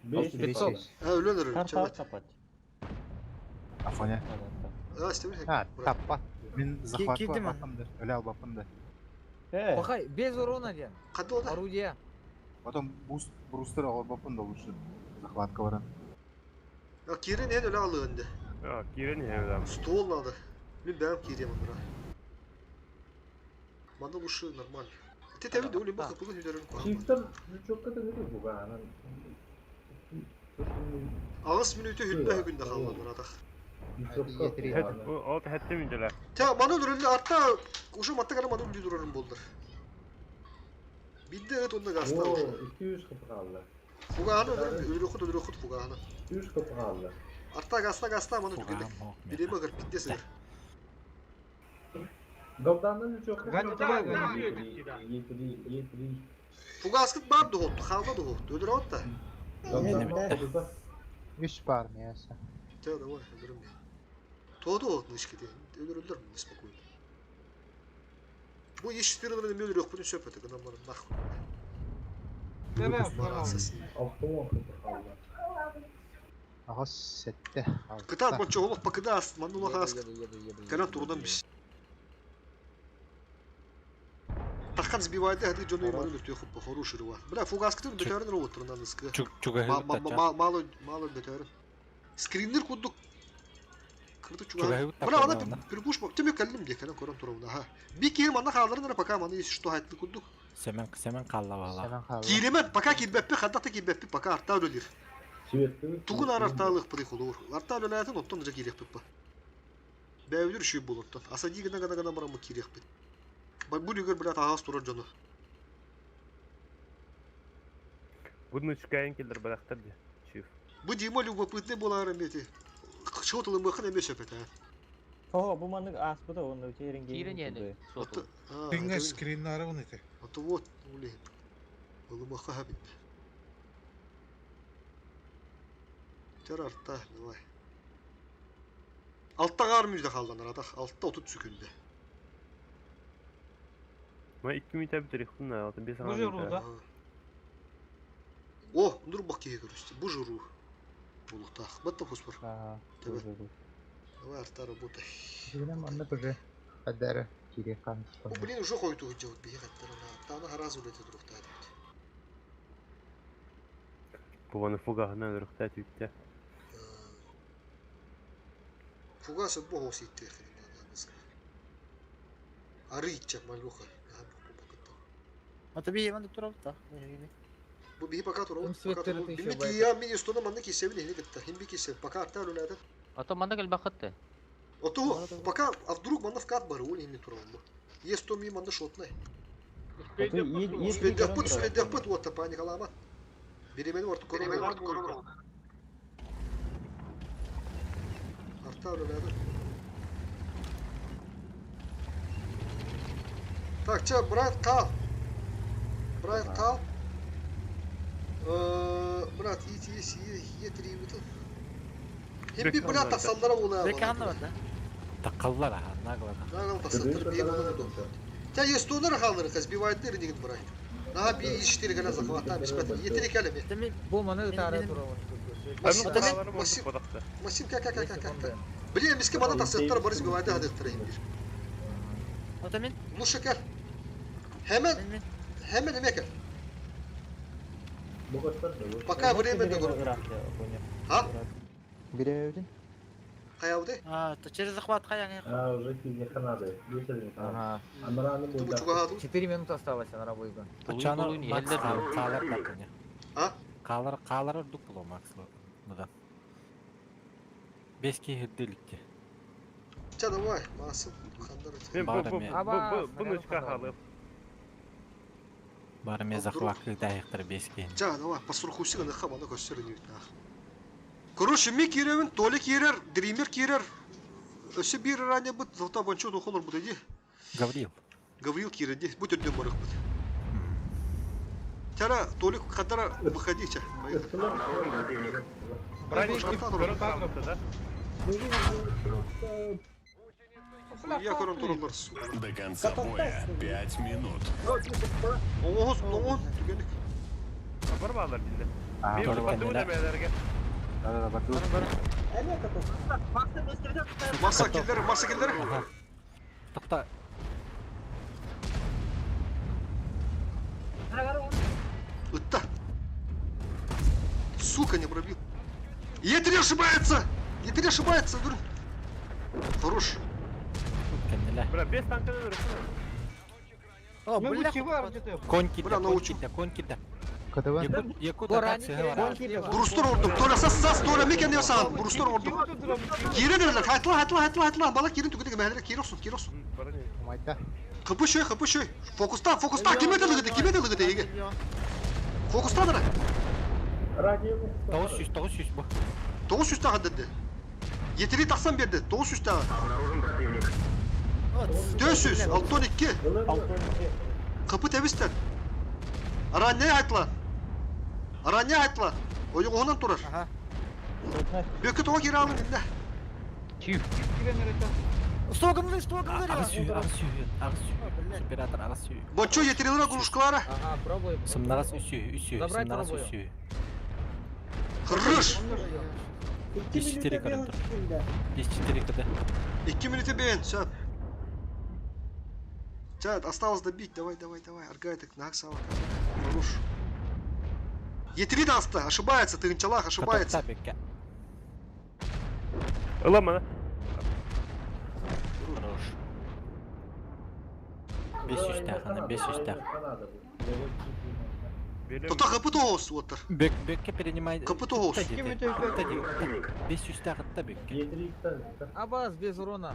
500. А өлөнөр. Тарта капат. Афоня. А, истеме. А, таппа. Мен захватка кидім. бапынды. Өле ал бапынды. Э, Пахай, без урона ден. Кандай oldu? Орудие. Потом буст, брустер ал бапынды лучше. Захватка баран. Я кирин en öyle alığındı. А, кирен не Стол надо. Мен бәрім кирем бра. Манда лучше нормально. Ты тебе доли баха пулын үдерин куа. Чифтер лючокка да нерүү буга анан. Ağız minütü hübbe hübünde kaldı burada. Лючокка. Ол хәтте минделер. Та маны өлөрүлү атта уже матта гана маны өлү дурарын болдур. Бидде эт онда гаста О, уже. 200 кып калды. Фуганы өлөрү өлөрү өлөрү фуганы. 200 кып калды. Арта гаста гаста маны түгелек. Биреме кир бидде силер. Галданнан үчөккө Е3, Е3. Фугаскыт бар дуһутту, хаалла дуһутту. Өлөр отта. Үс бар мяса. Те, давай, өлөрүм. Тоду нышки де. Өлөр өлөр неспокойно. Бу Е4 мөлөр yok bunu сөп өтө, гынан бар нахуй. Ағас сетте. Кытаат мончо олох пакыдаас, манну лахаас. Калан турунан бис. Таххан сбивайды, хады жону иманы нүртү хуппа, хороший рува. Бля, фугаскытын бөтөрүн робот турунан ыскы. Мало, мало бөтөрүн. Скриннер куддук. Кырды чуга. Бля, ана перепуш, теме каллим де, калан корон туруна, ха. Би киһи манна хааларын пока маны если что хайтлы куддук. Семен Семен қалла бала. Киремен, пока кирбеппи, хаддата кирбеппи, пока арта өлөлир. Тугун ар артаалык пыды холур. Арта өлөлөтүн оттон жа кирехпит ба. Бәүлүр шүй болоттон. Аса дигена гана гана барамы кирехпит. Ба бу люгер блядь агас турар жону. Будну чукайын келдер барактар де. Чиф. Бу Дима любопытный болар эмети. Чотылы мыхын эмес өпөт, а. О, бу маннык аспыта онно терин Кирин яны. Тыңга скриннары оны те. Аты вот, уле. Ылымаха хабит. Тер арта, давай. Алтта қар мүзде қалданар, атақ. Алтта 30 секунда. Ма 2 минут бітір құнна, алтын 5 Бу жыру, да? О, нұр бақ кеге көрісті. Бу жыру. Болуқтақ. Батта фосфор. Ага. Давай арта работай. Бүгін манна тоже Адара кире қан. О, блин, уже қойды делать беге қаттар ана. Таны харазы өледі тұрықта. Бу фугағынан үріқта түйітті. Фугасы бог оситте. Арыча малюха. Ата би еман турабыт та. Бу биһи пока турабыт. Ым светтері Бими тыйшы байда. тия мини стона манны кисебин ихни кытта. Хим би кисеб. Пока арта өледі. Ато манда кел бақытты. Ото, пока, а вдруг манна вкат бар, ол ихни турабы. Есть то ми манна шотнай. Сүбеддәхпыт, сүбеддәхпыт, вот паникалама. Беремени орту корона. Арта өледі. Так, че, брат, кал. Брат, кал. Брат, ит, ес, е, е, три, бутыл. Хем би брат тақсалдара ола. Беканны бар да. Таққаллар аха, наглар. Нагал тақсаттар бие болуну. Та есть тонар халдыр, разбивает деген брат. На би 4 гана захвата, беспат. Етери кәлеме. Бу маны ытары турабын. Максим, Максим, Максим, как, как, как, как. Блин, миске мана тақсаттар бар разбивает хадыктыр хем бир. Ата мен. Лучше кел. Hemen, hemen emek кел. Пока время договору. А? Бире Каябды? А, то через захват каяң. А, уже киге ханады. Ага. Анараны бойда. 4 минуты осталось, анара бойга. Чаны Макс қалар тақыны. А? Қалар қалар үрдүк було Макс бұдан. Беске хирдиликке. Ча давай, Максим, хандар. Мен Бар бу бу эме. бу бу нычка халып. Бар эме захват дайыктыр беске. Ча давай, посурхуси гана хабана көстөр не бит. Короче, ми киревин, Толи кирер, Дример кирер. Өсө бир ранее бут, золота банчо духолор бут иди. Гаврил. Гаврил кирер, ди, будь өрдөн барык бут. Тара, Толик, хадара, выходи, ча. да? Я корон туралар, сука. До конца боя 5 минут. Оңоз, оңоз, түгенdik. Бар балар бинде. А, Мен Толик бу кәнділер. бәлерге. Да-да-да, батыл. Маса келдер, маса келдер. Тоқта. Ытта. Сука, не пробил. Е3 ошибается! Е3 ошибается, дурь. Хорош. Кәнділер. Бра, 5 танканы үріқті. О, Ну, бля. Конь кидде, Бля, конь научу. кидде, конь кидде. КТВ. Якут, Якут атаксы бар. Бурустар ордум. Толя сас сас, Толя мекен не сас. Бурустар ордум. Кире дерлер. Хайтла, хайтла, хайтла, хайтла. Бала кирин түгедеге мәһәлле кире olsun, кире olsun. Майта. Кыпы шөй, кыпы шөй. Фокуста, фокуста. Киме дылыгыды, киме дылыгыды еге. Фокуста дара. Радио. 900, 900 бу. 900 тагы деди. Етери таксан берди. 900 тагы. Обнаружен противник. 400, 62. Капы тебистен. Аранья айтла. Аранья айтла. Ойоҕоһунан турар. Бөкө тоҕо киирэ алын иннэ. Чиф. Стогынлы, стогынлы. Аҕыс сүүһүн, аҕыс сүүһүн. Оператор аҕыс сүүһүн. Боччу етерилера кружкалара. Ага, пробуй. Сымнаҕас үс сүүһү, үс сүүһү, Забрать сымнаҕас пробую. үс сүүһү. Хорош. 2 Үс четыре минута көрөн бэйэн тур. секунда. Үс четыре кд. 2 минуты бен, все. Чат, осталось добить. Давай, давай, давай. Аргайтек, на Сава. Хорош. Етери даста, ошибается, ты инчалах, ошибается. Катакта бекке. Ыламана. Хорош. Бес үстэх, ана бес үстэх. Тута капы тоғыз, оттар. Бек, бекке перенимай. Капы тоғыз. Бес үстэх атта бекке. Абаз без урона.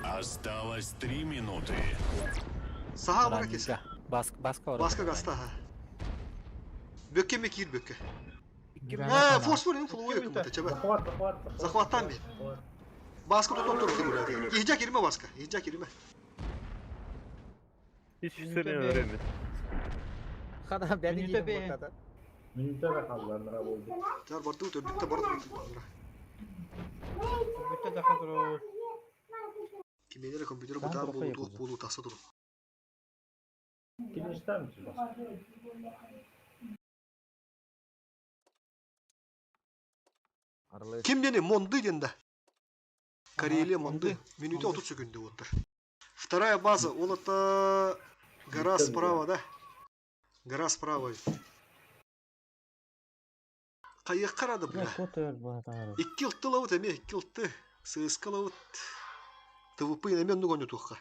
Осталось 3 минуты. Саха бара кес. Баска, баска ора. Баска гаста, ха. Бөкке ме кир бөкке. Э, фосфор им флуэ кому-то, чаба. Захват, захват, захват. Захваттан би. Баска тут тур кир. Иһдя кирме баска, иһдя кирме. Hiç söylemiyorum öğrenmedim. Хада бәли Минута деймін бе. бұлтада. Минута да қалдырандыра болды. Тар барды өтөр, битте барды. Бүтэ даха Кимелер компьютер бутар болу, тух болу таса тур. Ким іштен Ким дени Монды ден да. Карелия Монды. Минуте 30 секунды оттар. Вторая база, ол это гора справа, да? Гора справа. Кайық қарады, бля. Икки ылтты лауыт, эме, икки ылтты. Сыска лауыт. ТВП немен нугоню тухка.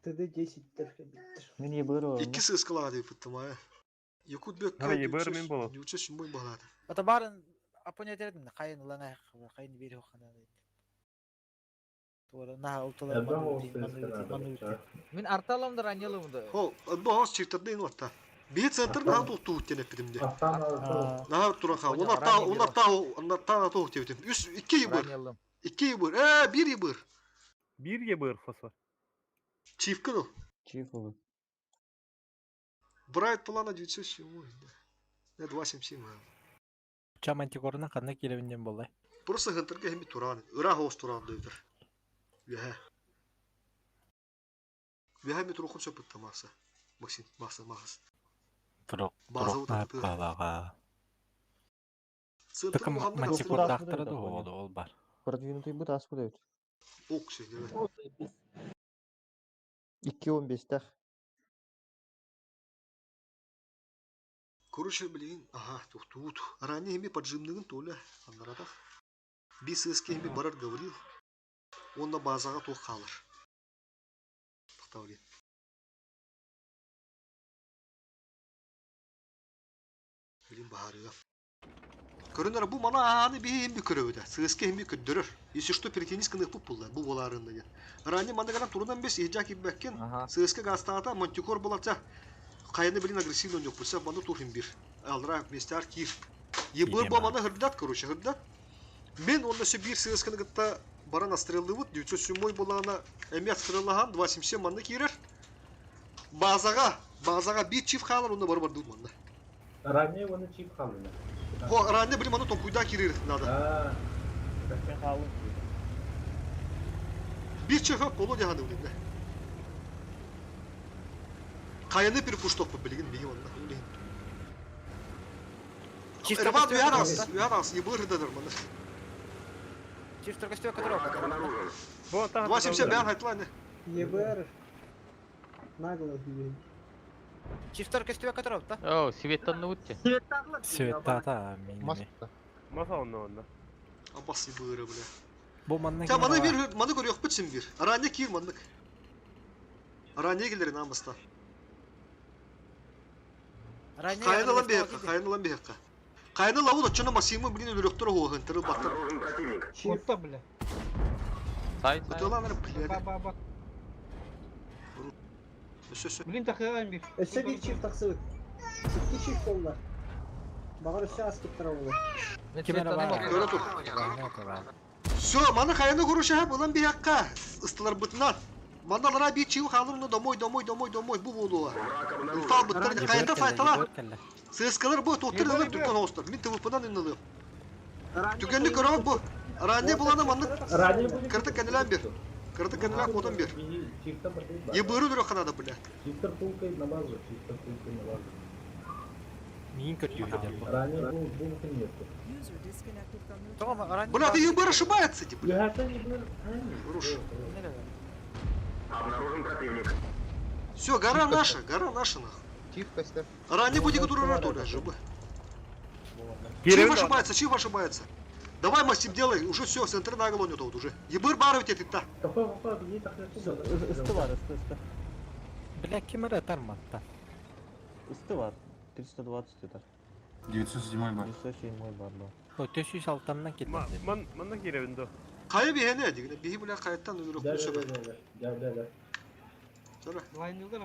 ТД-10 терхе биттер. Мен ебыр Икки сыска лады, пыттымая. Якут бек Ха, ебыр мен болот. Нюче шумой балады. Ата барын апонетердин кайын лаңай кайын бери хана. Туара на алтылар Эбден ол сыска Мен арталамды ранелымды. Хо, богос чиртарды инватта. Би центр на тулту тенеп бидимде. На тура ха. Онар та, онар та, онар та на тул тебитим. Үс икки ебыр. Ранелым. Икки ебыр. Э, бир ебыр. Bir ебыр фосфор. Чиф кыныл. Чиф oldu. Брайт плана 907. Да, 277. Ча мантикорына қандай келебінден болай. Просто хынтырга хеми туран. Ыра хоос туран дөйдер. Вяхэ. Вяхэ ми турухун сөпүт маса. Максим, маса, махас. Турук, База турук вот это. балаға. Центр Тыкым мухаммад мантикор Астыр дақтырады да, ол ол бар. Продвинутый бут ас будет. Ок, сен, 2.15 тах. Короче, блин, ага, тух тут. Ранее хеми поджимныгын толя, андаратах. Би сыске хеми барар говорил. Он на базаға тух қалыр. Тақтаури. Блин, баарыга. Көрөнөр бу мана ааны би хеми көрөбүдэ. Сыске хеми көддөрөр. Если что, перетенис кынык пуп булла, бу боларында ден. Ранее мандагаран турунан бес ихжа киббеккен. Сыске гастаата мантикор булатса. Кайны блин агрессивно yok булса, мана тухим бир. Алра местер кир. Ебыр бу мана хырдат, короче, хырдат. Мен онда все бир сысканы гытта баран астреллыбыт, 907 булана эми астреллахан 277 манны кирер. Базага, базага бир чиф халар, онда бар бар дут манна. Ранее оны чип қалды. Хо, ранее блин мана токуйда кирер надо. Мен қалым. Бир чиф коло деханы блин. да. Каяны перепушток билген биги онда. Блин. Эрван уярас, уярас, ебыр дадыр мана. Чиф только которого. 277 бәр хайтланы. ЕБР. Нагло бьют. Чиф только которого, да? О, светтан нутте. Светтата мине. Маса онна онна. Абас ебыры, бля. Бу манна Та маны бир, маны көрөк битсин бир. Ранее кир маннык. Ранее келер намыста. Кайны лан бейхка, кайны лан бейхка. Кайны лаву да чына Максимы блин өлөрөктөр хоогын тырыл баттыр. Отта бля. Сай, сай. Бутыланыр бля. Ба ба ба. Өсө өсө. Блин тахыган бир. Өссө бир чиф тақсыбыт. Икки чиф болла. Бағар өссө аспыттыра болла. Ким ара бар? Көрө тур. Все, маны хайаны короче булан биһиэххэ ыстыларбытынан. Манна алара биир чыыл хаалыр ну домой домой домой домой бу буолуо. Инфал быттар хайата файтала. Сыскалар бу туохтар ылып түркөн оҕустар. Мин ТВП-нан иннылыам. Түгэнни көрөҕүт бу. Ранее буланы маннык кырытык кэннилээн бир. Кырытык кэннилээн куотан бир. Ебыры үрөххэ надо бля. Чифтер пулкой на базу, чифтер пулкой на базу. Миин көрдүүһүдэр бу. Ранее был булка нету. User disconnected from your channel. Бля, ты ебыр ошибается, типа. Руш. Обнаружен противник. Все, гора наша, гора наша нах. Чиф костер. Ранее будет который роту жб. Чиф ошибается, чиф ошибается. Давай, Максим, делай, уже все, центр на голову вот уже. Ебыр барывать это та. Ысты бар, ысты, ысты. Бля, ким эрэ тарматта. Ысты бар. 320 это. 907 бар. 907 бар, да. О, төсү салтаннан кетти. Ман манна киребин до. Кая бихене дигине, бихи бля каяттан өлөрөк Да, күсө да, да, да, да, да, да. Söyle.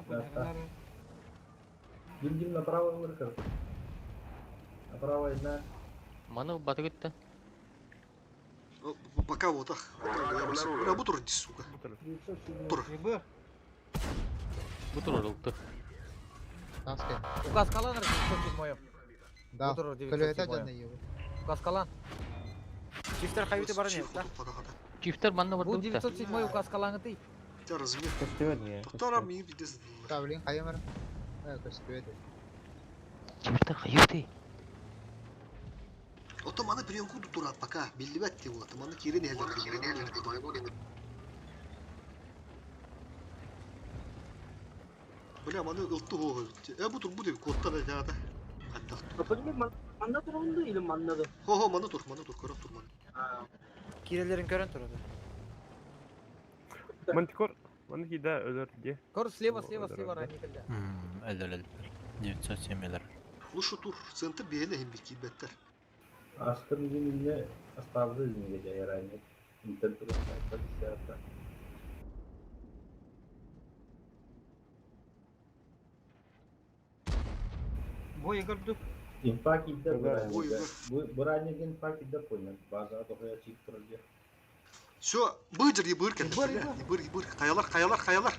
Да, да. Дим, Дим, направо выркар. Направо одна. Маны баты кетті. Пока вот так. Бля, бу тур сука. Тур. Бу тур ылты. Указ калан 907. Да. Бу турар Көлөтө 907. жанна ебы. Указ калан. Чифтер хаюты бар не, да? Чифтер манна Бу барды бутта. 907 указ каланы ты. Тебя размер. Көстүбөт не? Токтора ми пиздец. Тавлин хайымыр. Э, көстүбөт. Чифтер хаюты. Ото маны приемку турат пока. Биллибет ти вот. Маны кирин элдер. Бля, маны ылтты хоо. Э бу тур бу деп кодта да жаата. Манна турунду или маннады? Хо хо маны тур, маны тур, көрөк тур маны. Кирелерин көрөн турады. Мантикор, маны кида өлөр де. Кор слева, слева, слева ранее кэллэ. Өлөр өлөр. 907 өлөр. Лучше тур, центр бейне хим бир кийбеттер. Астым диминне оставлю негодяй ранее. Интер тур Бой көрдүк. Инфа кидде Бой, Буранья инфа кидде понял. База дохуя чик турде. Все, быдыр ебыр кэллэ. Бля, ебыр, ебыр. Каялар, каялар, каялар.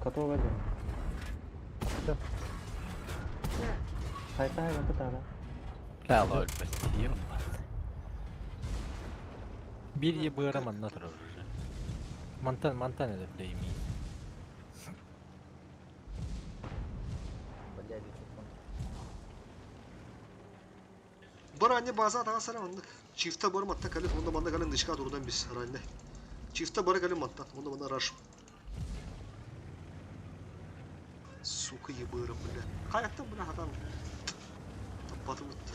Котова один. Хайта хайта тара. Бля, өлбөт. Ебать. Бир ебыра манна турар уже. Мантан, мантан это бля имеет. Блядь, чё Бар анне база тага сара онны. Чифта бар матта калып, онда манда калын дышка турдан биз ранне. Чифта бар калын матта, онда манда раш. Сука ебыра, бля. Каяктан бля хатан. Таппатым битти.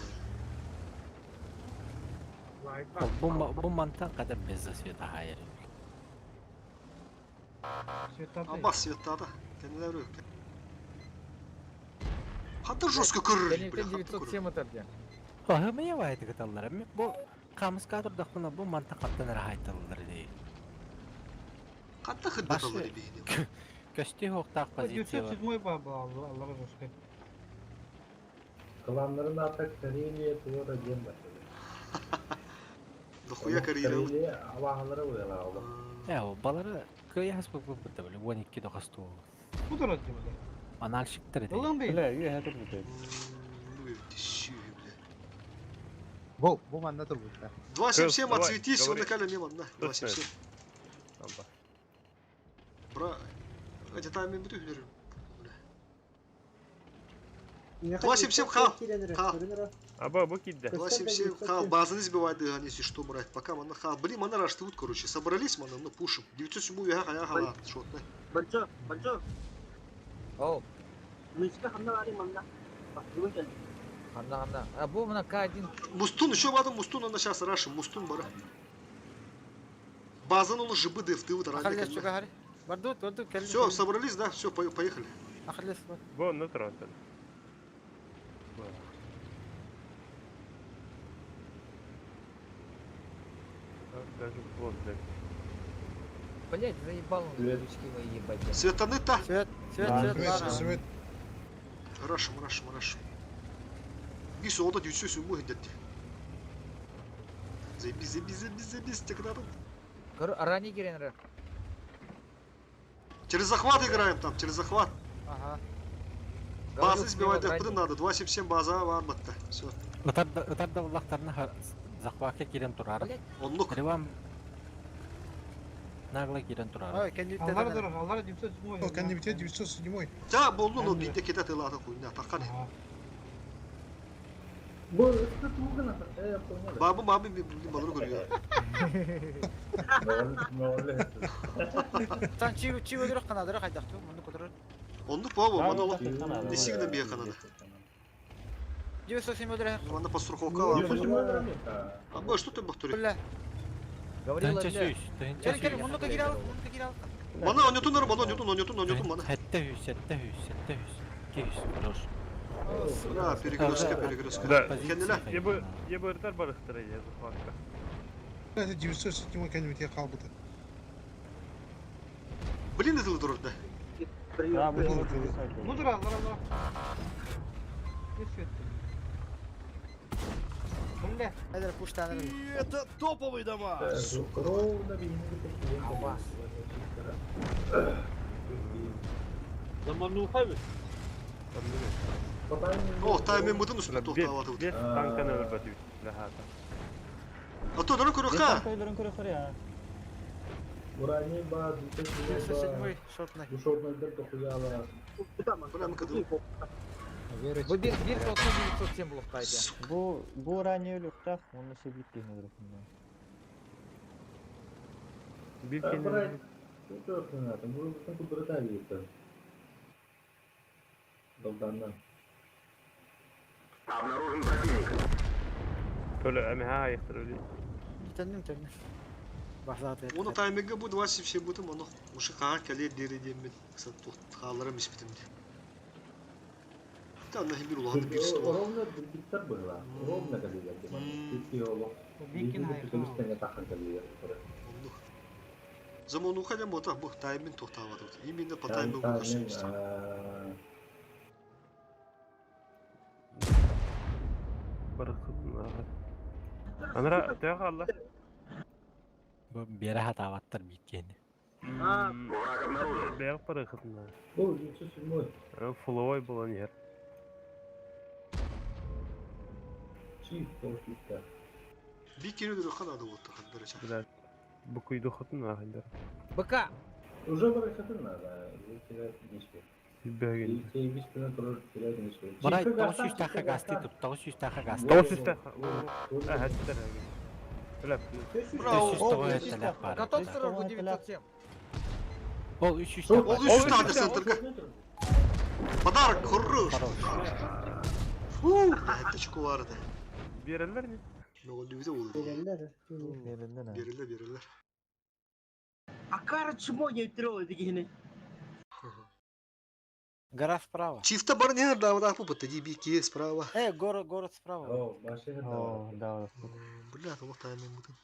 Бу бу мантан кадar без света хайыр. Абас света Кенилер yok. Хатта жестко көрөр, бля. Кэнниттэн 907 этэр диэн. Аһы я вайды кыталлар. Бу камыска турдакпына бу мантан каттан рахайталлар дей. Катта хыддаталлар бейне. Көстү хоктак позиция бар. 907 баба Аллаға жосқа. Кланнарын аты Карелия тура дем бар. Дохуя Карелия. Карелия авахалары уяла Э, о, балары кыяс бу бу бу бу 12 дохасту. Бу турат деп. Анальщиктер дей. Ылын бей. Бля, үйе хәтер бит. Бу, бу манна турбутта. 277 Давай, отсветись, говори. он кале мимо, на, 277. Амба. Бра, эти там мен бүтү хүнөрүм. 277 хал. Хал. Аба, бу кидде. 277 хал, базаны сбивать, да, если что, брать. Пока мана хал. Блин, мана раштывут, короче. Собрались, мана, ну, пушим. 907 я хая хала, шотный. Бальчо, бальчо. Оу. Нычка ханна бары манна. Бактыбын келди. Ханна, ханна. А бу мына К1. Мустун, еще вадым Мустун, она сейчас рашим, Мустун бара. Базан он жибы дефты, вот Ахаллес чуга хари. Бардут, бардут, келли. Все, собрались, да, все, поехали. Ахаллес бар. Бу онны туран. Даже вот, блядь. Блядь, заебал он крючки мои ебать. Светаны та. Свет, свет, Да, свет, свет, бар. свет. Рашим, рашим, рашим. Бис оҕото дүүсү сүмму хиндетти. Заебись, заебись, заебись, заебись, текнатом. Көр, ранее кирен Через захват играем там, через захват. Ага. Базы сбивать надо, 2.77 база бар батта. Все. Ытар да улахтарына захватка кирен турар. Оннук. Ривам нагло кирен турар. Ой, кенди Аллар дорог, аллар 907. О, кенди 907. Та болду, но бийде кете тылата хуйня, таккан. Бу ысты тугана, э, понял. Бабы мабы ми малыр көрüyor. Тан чи чи өлөрөх канадыра хайдахту, мунду көтөрөр. Оннук бабы, мана ол. Несигинен бие канада. 907 өлөрөх. Мана постраховка бар. А бу что ты бахтури? Бля. Говорила, Тынча бля. сүүс, тынча Кел кел, сүүс. мунду кирал, мунду кирал. Мана онютунар, мана онютун, онютун, онютун мана. Хэтте хүс, хэтте хүс, хэтте хүс. Ки хүс, хорош. Да, перегрузка, перегрузка. Да. Кенделе. Ебы, ебы ыртар барыхтыр я захватка. Это 907 кенди калбыты. Блин, это дурда. Да, бу Ну дура, аллар, аллар. Үс өттү. Бля. Эдер пуштаныр. Это топовый дома! Ровно бейинги Замануха бит. О, таймен мытын үстүнө токтоп атып. Бес танканы өлбөтү лахата. А то дөрө көрөккө. Танкайларын көрөхөр я. Урани ба, 907 шотный. Душевный дохуяла. Бля, кыдыл. Бу бир бир сотна 907 блоктайды. Бу бу ранее өлүктах, оны себит кehne дөрөхүндө. Бир Брать, ну, что Долданнан. Обнаружен противник. Төлө эмеха айыктыр өлі. Төннүм төннүм. Бахзат. Оны тайминге бу 2.77 бутым, оны ушы кага келе дери деймин. Кысат тоқталарым испитимди. Та на бир улахан бир стол. Ровно биттер было. Ровно калилер. Битти оло. Битти тахын калилер. Замануха да мота бу таймин токтап атып. Именно по таймингу көрсөтүп. Барыхтыр. Анара төһө алла. Бу бере хатаваттар биткени. Враг обнаружен. Бәк барыхтыр. Бу 907. Фуловой болан ер. Чиф толкиста. Би кире дөрө канада болду хандарача. Бля. Бу куйду хатын ахындар. БК. Уже барахатын надо. Терять не Бәген. Барай 900 таха гасты туп, 900 таха гасты. 900 таха. А, хаттар. Бля. Браво. 300 талап бар. Готов сырыр бу 907. Ол 300 Ол таха. 300 таха центрга. Подарок хорош. Фу, это чукуларды. Берелер не? Но он не болду. Берелер. Берилден. Берилер, берилер. Акара чмо не троллы дегени. Гора справа. Чифта бар не да, да, пупа, ди справа. Э, город, город справа. О, машина. О, да. Бля, там тайминг мытын.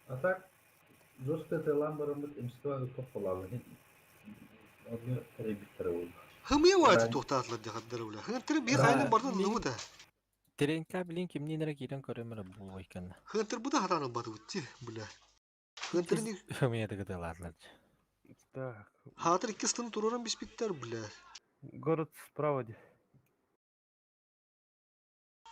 А так, жестко это ламбарым бит имства тополалы. Одни ребиттер болды. Хымы вайты тоқтатылар дехаттар бля. Хынтыр би хайны бардын лугу да. Теренка билин кимнин кирен көрөмөр бул экен. Хынтыр бу да хатаны баты бутти, бля. Хынтыр ни Хымы дагы Так. хатыр икки стын тураран биспиттер, бля. Город справа де.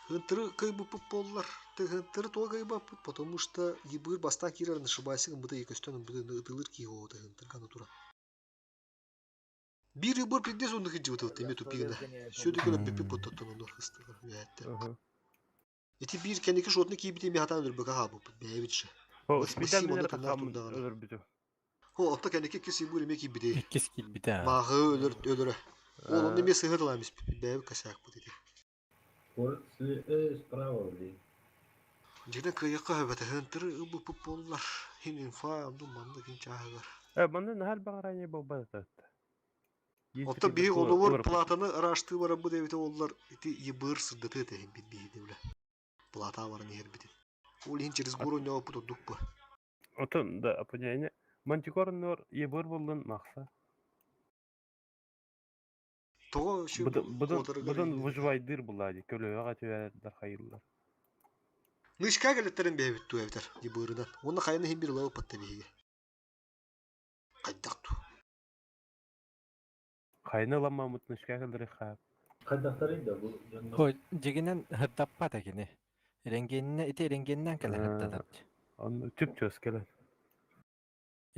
Хынтыры кайбы поллар. Ты хынтыры то кайба потому что ебыр баста кирер нашибайсы быты екөстөн быты ытылыр ки го ты хынтыр каны тура. Бир ебыр пидес он хиджи вот теме тупигна. Сюда кына пепе пототон он хыстыгар. Бәтте. Эти бир кеники шотны кийип теме хатан бир бага хабы бәбитше. О, спидан менен тахам өлөр бүтү. Хо, атта кеники киси бур эме кийбиде. Иккис кийбите. Магы өлөр өлөрө. Ол онны ме сыгырламыз бәб касак бу деди. Город справа, блин. Жигден кыйыкка хөбөтө хынтыр бу поллар. Хин инфа амду манды кин чаагар. Э, манда нахал багаране болбады. Отто биһи оловор платаны ырашты бара бу дебите оллар ити ебыр сырдаты тehин бит биһи дебиле. Плата бар нер бит. Ол хин через гору не опыт дукпу. Отон да, апоняйне. Мантикор нор ебыр болдун мақса. Тоҕо şu Быдан куотарыгар быдан выживайдыр булла ди. Көлөҕө түһэрдэр хайыллар. Нышка кэлеттерин бэйэбит туу эбитер дибырынан. Уонна хайаны иһин бир ылабыт патта биһиги. Хайдах туу. Хайны ыламмамыт нышка кэлдери хаап. Хайдахтарый да бу дьоннор. Хой, дьигинэн хырдаппат кини. Рентгенне ити рентгеннэн кэлэн хырдатар. Онно чүп-чөс кэлэн.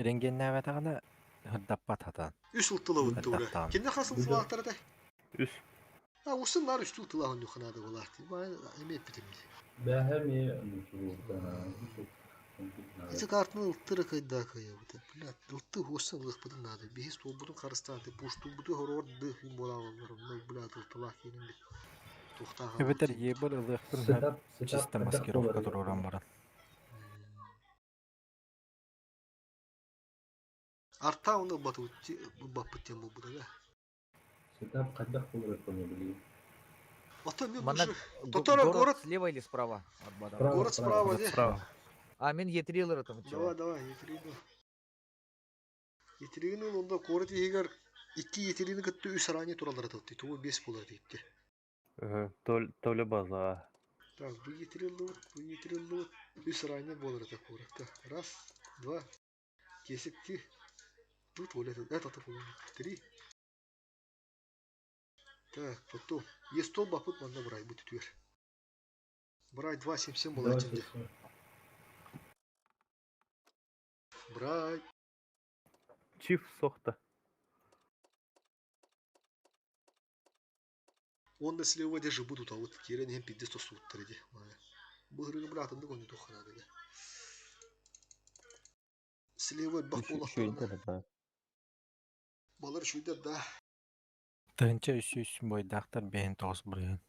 Рентгеннээбэтэҕинэ хырдаппат хатаан. Үс ылтылабыт туура. Хырдаттаҕына. Кинне хас ылтылаахтар этэй? Үс. А усын нар үстүү тылаах онньуханаада булаахти. Баай эми эппитим дии. Бэһэ эмиэ Ити картаны ылтыра кыйдаа кыйабыта. Блядь, ылты хуоссан ылыахпытын наада. Биһи суолбутун харыстаан, пуштуубуту хороҕор дыы буолаалалар. Онно, блядь, ылтылаах киирин бит. Туохтаах Эбэтэр аҕалбыт. ебыр ылыахпын сөп Сетап, сетап чисто хайдах маскировка буоларый? туруоран баран. Артаа оны ылбатыбыт ылбаппыт диэн буолбута да. Сетап хайдах буолар поня билигин. Оттон мен Манна уже Тотора город город слева или справа от Бадава? Справа, город справа. справа, де. Справа. А, мен Е3 там Давай, чего? давай, Етерина. Етерина онда город егер икки Етерина кытты үс ранее туралар атылды. Тугу бес болар дейді. Толе база. Так, бу Етерин бу Етерин үс ранее болар это город. Так, раз, два, кесик ти. Тут вот это, это три. Так, потом. Есть бапыт манна брай будет түр. Брай 2.77 была этим. Брай. Чиф сохта. Он на слева держи будут, а вот Кирен hem пиздец то суд треди. Быгрыгы братым да гонит тухана да. Слева бак Үчүгэй да. Балар шүйдер да. Тыһынча үс үс бойдаахтар бэһин тоҕус бырыһын.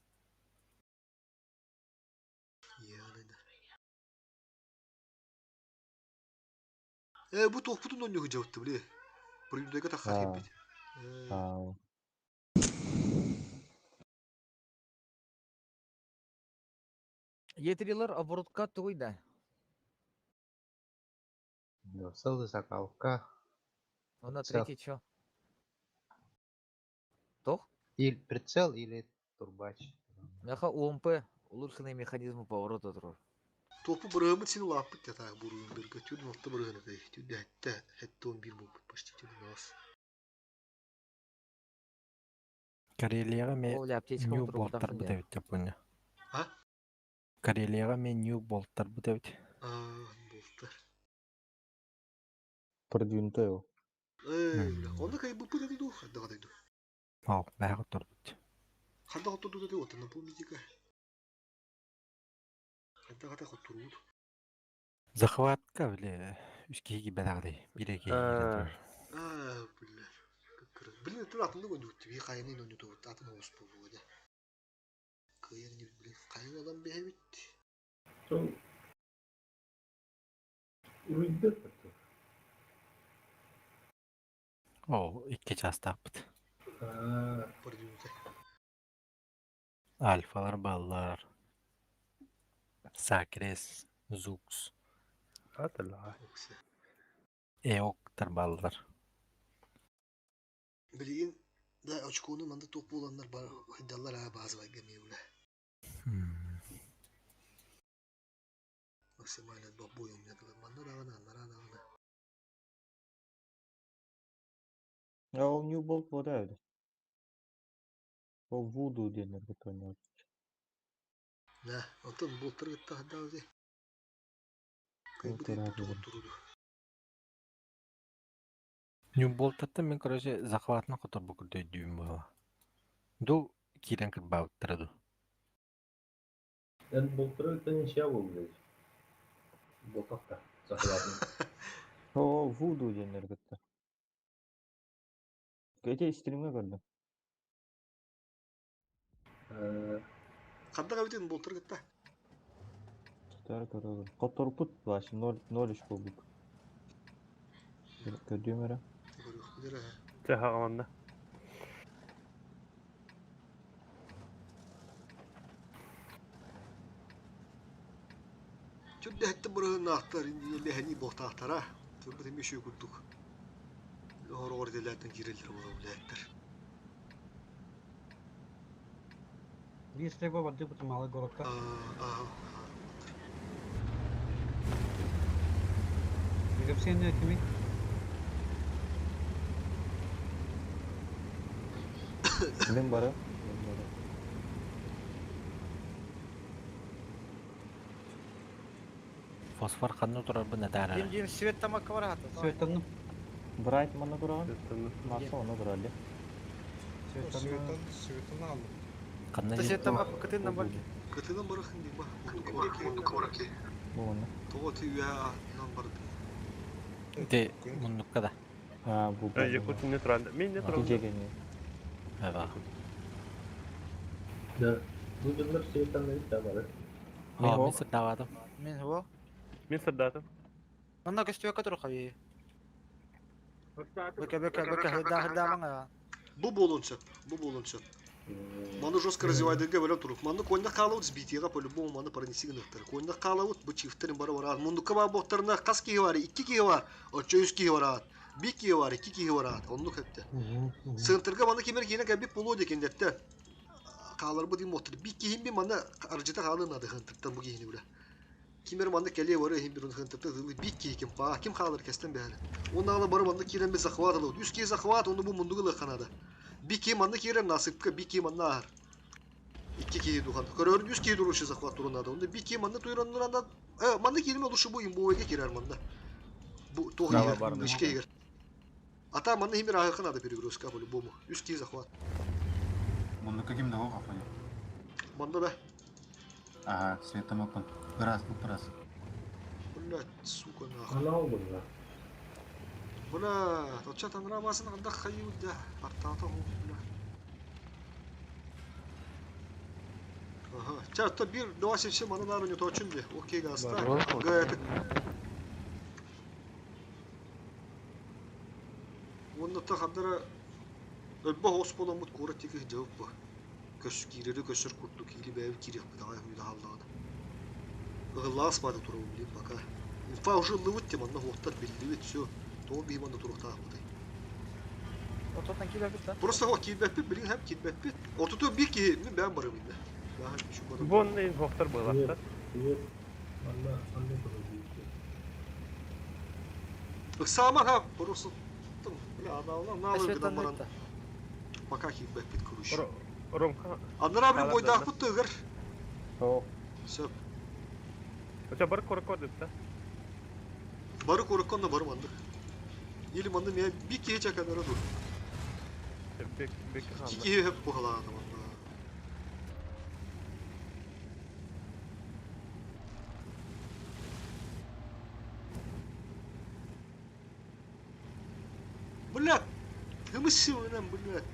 Э, бу тохпутун оннюху жабытты, били. Прыгнуйга таххар хеппит. Е3-лер оборотка тугуй да. Сыл закалка. Он на Прицел. третий чё? Тох? Или прицел, или турбач. Мяха УМП, улучшенные механизмы поворота тур. Топу бырыгымыт син улааппыт да таах буруйун бирге түрдүн алты бырыгын этэй. Түрдү хэтте хэтте он бир болбут почти түрдүн аз. Карелияҕа ме Ол аптечка нью утуруп болтарбыт тахсын эбит Япония. А? Карелияҕа ме нью болтарбыт эбит. Аа, болтар. Продвинутой ол. Эй, бля, онда кай буппут эти ду, хадда хадда. Ол, бэҕэ оторбут. Хадда хоту ду ду отан помните-ка. Хадда хадда хотурут. Захватка, бile, үс киһи бэлэҕди, бире киһи А. Аа, бля. Блин, это атын да гоню, тебе хайны но не то, атын ос бу да. Кыйын не блин, хайын адам бэбит. Сол Уруйдер Ол, икки чаастаахпыт. Аа, Продвинутой. Альфалар баллар. Сакрес, Зукс, Атала. Эоктар баллар. Билигин да очкону манда тоқ боланнар бар хайдаллар а базовый гемеуле. Максимально бабой у меня тогда манна дагана, нара дагана. А ол New Bolt бода öyle. Ол Voodoo диэннэр бутоннор. Да, антон болтар гытта хадда Ол Нью болтаттан мен, короче, захватна хотор бу көрдөйдүүм буола. Ду киирэн кырбаабыттара ду. Эн болтары өтөн ничья бол блядь. Болтақта. Захватный. Ол Voodoo диэннэр кытта. Эти стримге көрдүм. Хадда габитин болтар гытта. Тутар көрөбүн. Которпут башы 0-0 болдук. Көрдүм эрэ. Чэ хаҕаланна. Түрдэ хэтте бырыһын наахтар инди болтаахтара. Түрбүт эми шүй курдук. Хорогор делээттен киреллер була билээттер. Биир стрельба барды буту малый городка. Регапсиянны кими? Мин бары. Мин бары. Фосфор ханна турарбын этээр Дим дим свет тамакка бар хата. Светтанным. Брайт манна тураҕын? Масса онно турар ли? Светон, светон алым. Ханна Та свет тамак кытын бар. Кытынан барахын дии ба. Мундук бар. Бу онно. Тоҕо ти үһэ нам барды. Ити муннукка да. А, бу. Якутин не туран. Мен не туран. Дьиэгени. Эба. Да. Бу дьоннор светаннары да бары. О, мин сырдаабатым. Мен хуо. Мен сырдаатым. Онно көстүөккэ тур хаби. Бөкө бөкө бөкө хыда хыда маңа. Бу болун сөп. Бу болун сөп. Маны жестко развивайдыга бөлөп турук. Маны коньна каалабыт сбитиега по-любому маны пронеси гыныктар. Коньна каалабыт бу чифтерин бары бар. Мундукка бар боттарына кас киһи бар, икки киһи бар, очо үс киһи бар, бир киһи бар, икки киһи бар. Оннук хепте. Центрга маны кимер киһине кэлбит болуо декендетте. Хааларбыт дим боттар. Бир киһин би маны аржыта хаалын ады хынтыртан бу киһини биле. Кимер манны кэлиэ бары иһин бир хынтырта ылы бир киһи ким па ким хаалар кестен бэһэр. Оны ала бары манны киирэн би захват ылыбыт. Үс киһи захват, оны бу мундугу ылыахханада. Би киһи манны киирэр насыпка, би киһи манна ааһар. Икки киһи духан. Көрөөрүн үс киһи дурушу захват турунада. Онда би киһи манны туйраннуранда манны киирме олушу бу имбовеге киирэр манна. Бу туох Дава иһэр, барна. ишке иһэр. Ата манны химир ааһыахханада перегрузка по-любому. Үс киһи захват. Мундука ким да Афоня. Манна да. Ага, светом окон. Раз, раз. Блять, сука нахуй. Анау bunlar. Бля, оча танрамасын анда хайы да. Артата ху, бля. Ага. Ча, то бир 277 мана нару не точен де. Окей, гаста. Гаятык. Онда та хадара Өббө хос боламмыт куорат диэки сылдьабыт бу. Көс киирэри көсөр курдук или бэйэбит киириэхпит аҕай мүнэ хааллаҕына. Ыһыллаҕас баата турабын билим пока. Инфа уже ыллыбыт дии манна уоттар биллибит все. Тоҕо биһи манна туруохтаахпытый? Ототан киирбэппит да. Просто о киирбэппит билигин һэм киирбэппит. Ортотугар биир киһи мин бэйэм барыам иннэ. Бааһын үчүгэй Бу онно инфохтар буоллахтар. Привет. Манна ханна турар Ыксаама ха просто бля анаалар наалар гынан баран Свет пока киирбэппит короче. Ромка. Анараа били бойдаахпыт тыгар. О. Сөп. Оча бар корко деп та. Бары корокко онно бары маннык. Или манны мэ би киһи чаканара дур. Бек бек Икки хаалла. киһи хөп бухалаата манна. Блядь! Хымыссы блядь.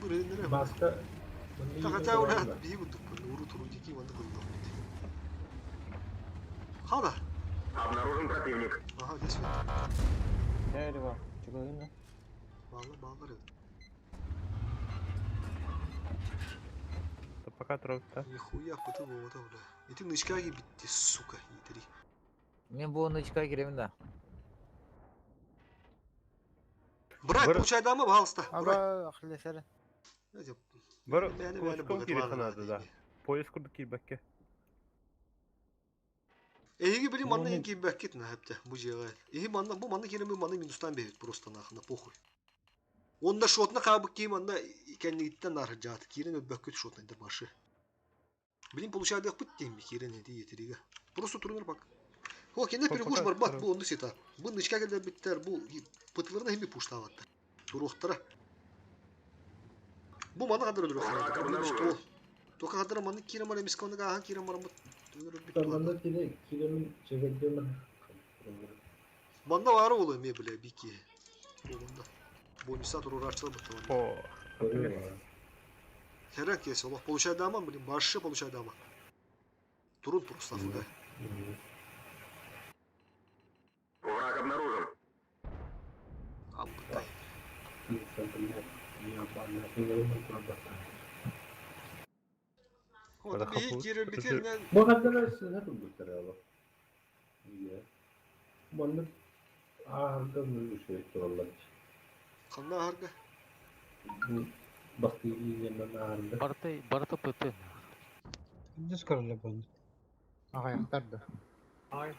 Бырыыннара. Баста. Тахата ура биһи курдук уру туру дики манны кылдах. Хада. Обнаружен противник. Ага, здесь вот. Дәйді бар. Чугайын да. Bağlar bağlar evet. Да пока турабыт та. Нихуя пыты болота бля. Ити нычка битти, сука, итери. Мен бу нычка киремин да. Брат, получай дама, пожалуйста. Брат. Ага, ахлесер. Бар Бәне бәне кулачком бөгөт киири баалар ханады да. Поезд курдук киирбэкке. Эһиги били манна ин киирбэккит на хэпте бу жиэҕэ. Эһи манна бу манна киирэн манна минустан биэбит просто нахна похуй. Онда шотна хаабык кии манна кэннигиттэн наарыдьаат киирэн өлбөккүт шотнайдар башы. Билин получайдыахпыт диэн киирэн эти етиригэ. Просто турунар бак. Хо кенде перегуш барбат бу онду сета. Бу нычка келдербиттер бу пытыларына хими пуштаабаттар. Туруохтара. Бу манна хадыр өлөрөх ханада. Минус то. Тока хадыр манна киирэн бар эмискэ оннук ааһан киирэн бараммыт. Өлөрбүт Манна кире киремин чегердемин. Манна баары болу эме бля бики. Болунда. Бонуса турураачылар бытты О. Херен кесе олох получай дама, блин, башы получай дама. Турун просто фуга. Враг обнаружен. Амбытай. Вот би кире битеринен Бу хаддара сыһар бултара ала. Иә. Манна аарга мүлүшө тураллар. Ханна аарга? Бу бастыйы аарга. Барыта барыта пыты. Дьыс көрөлөр буолла. Аҕайахтар да.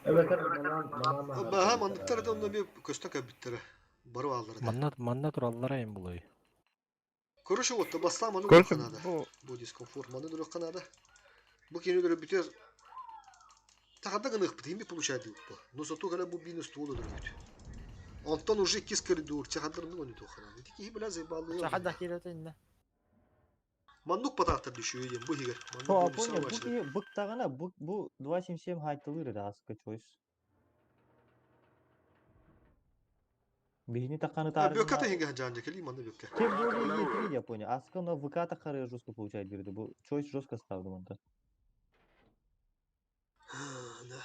Эбэтэр манан манан Баһа манныктар да онно эмиэ көстөн кэлбиттэрэ. Бары бааллар этэ. Манна манна тураллара эм булай. Короче, вот бастаан маны Короче, өлүөххэ наада. бу Бу дискомфорт маны өлүөххэ наада. Бу кини өлөрбүтэ тахарда гыныахпыт ими получает бу. Но зато когда бу минус туол өлөрбүт. Онтон уже иккис коридор чахадырны оны туохана. Ити киһи бля заебалы. Сахада киирэтэ инне. Маннук патаахтар düşüyor диэн бу иһигэр. Маннук О, бонуса понял, бу бачча. киһи быктаҕына бу бу 2.77 хайтылыыр этэ аска choice. Биһини тахханы Бөккэ таарыгына тэһиҥэ жаанжа кели манна бөккэ. Тем более Е3, я понял. Аска на ВК тахары жестко получает, говорит, бу choice жестко ставлю манта. Да.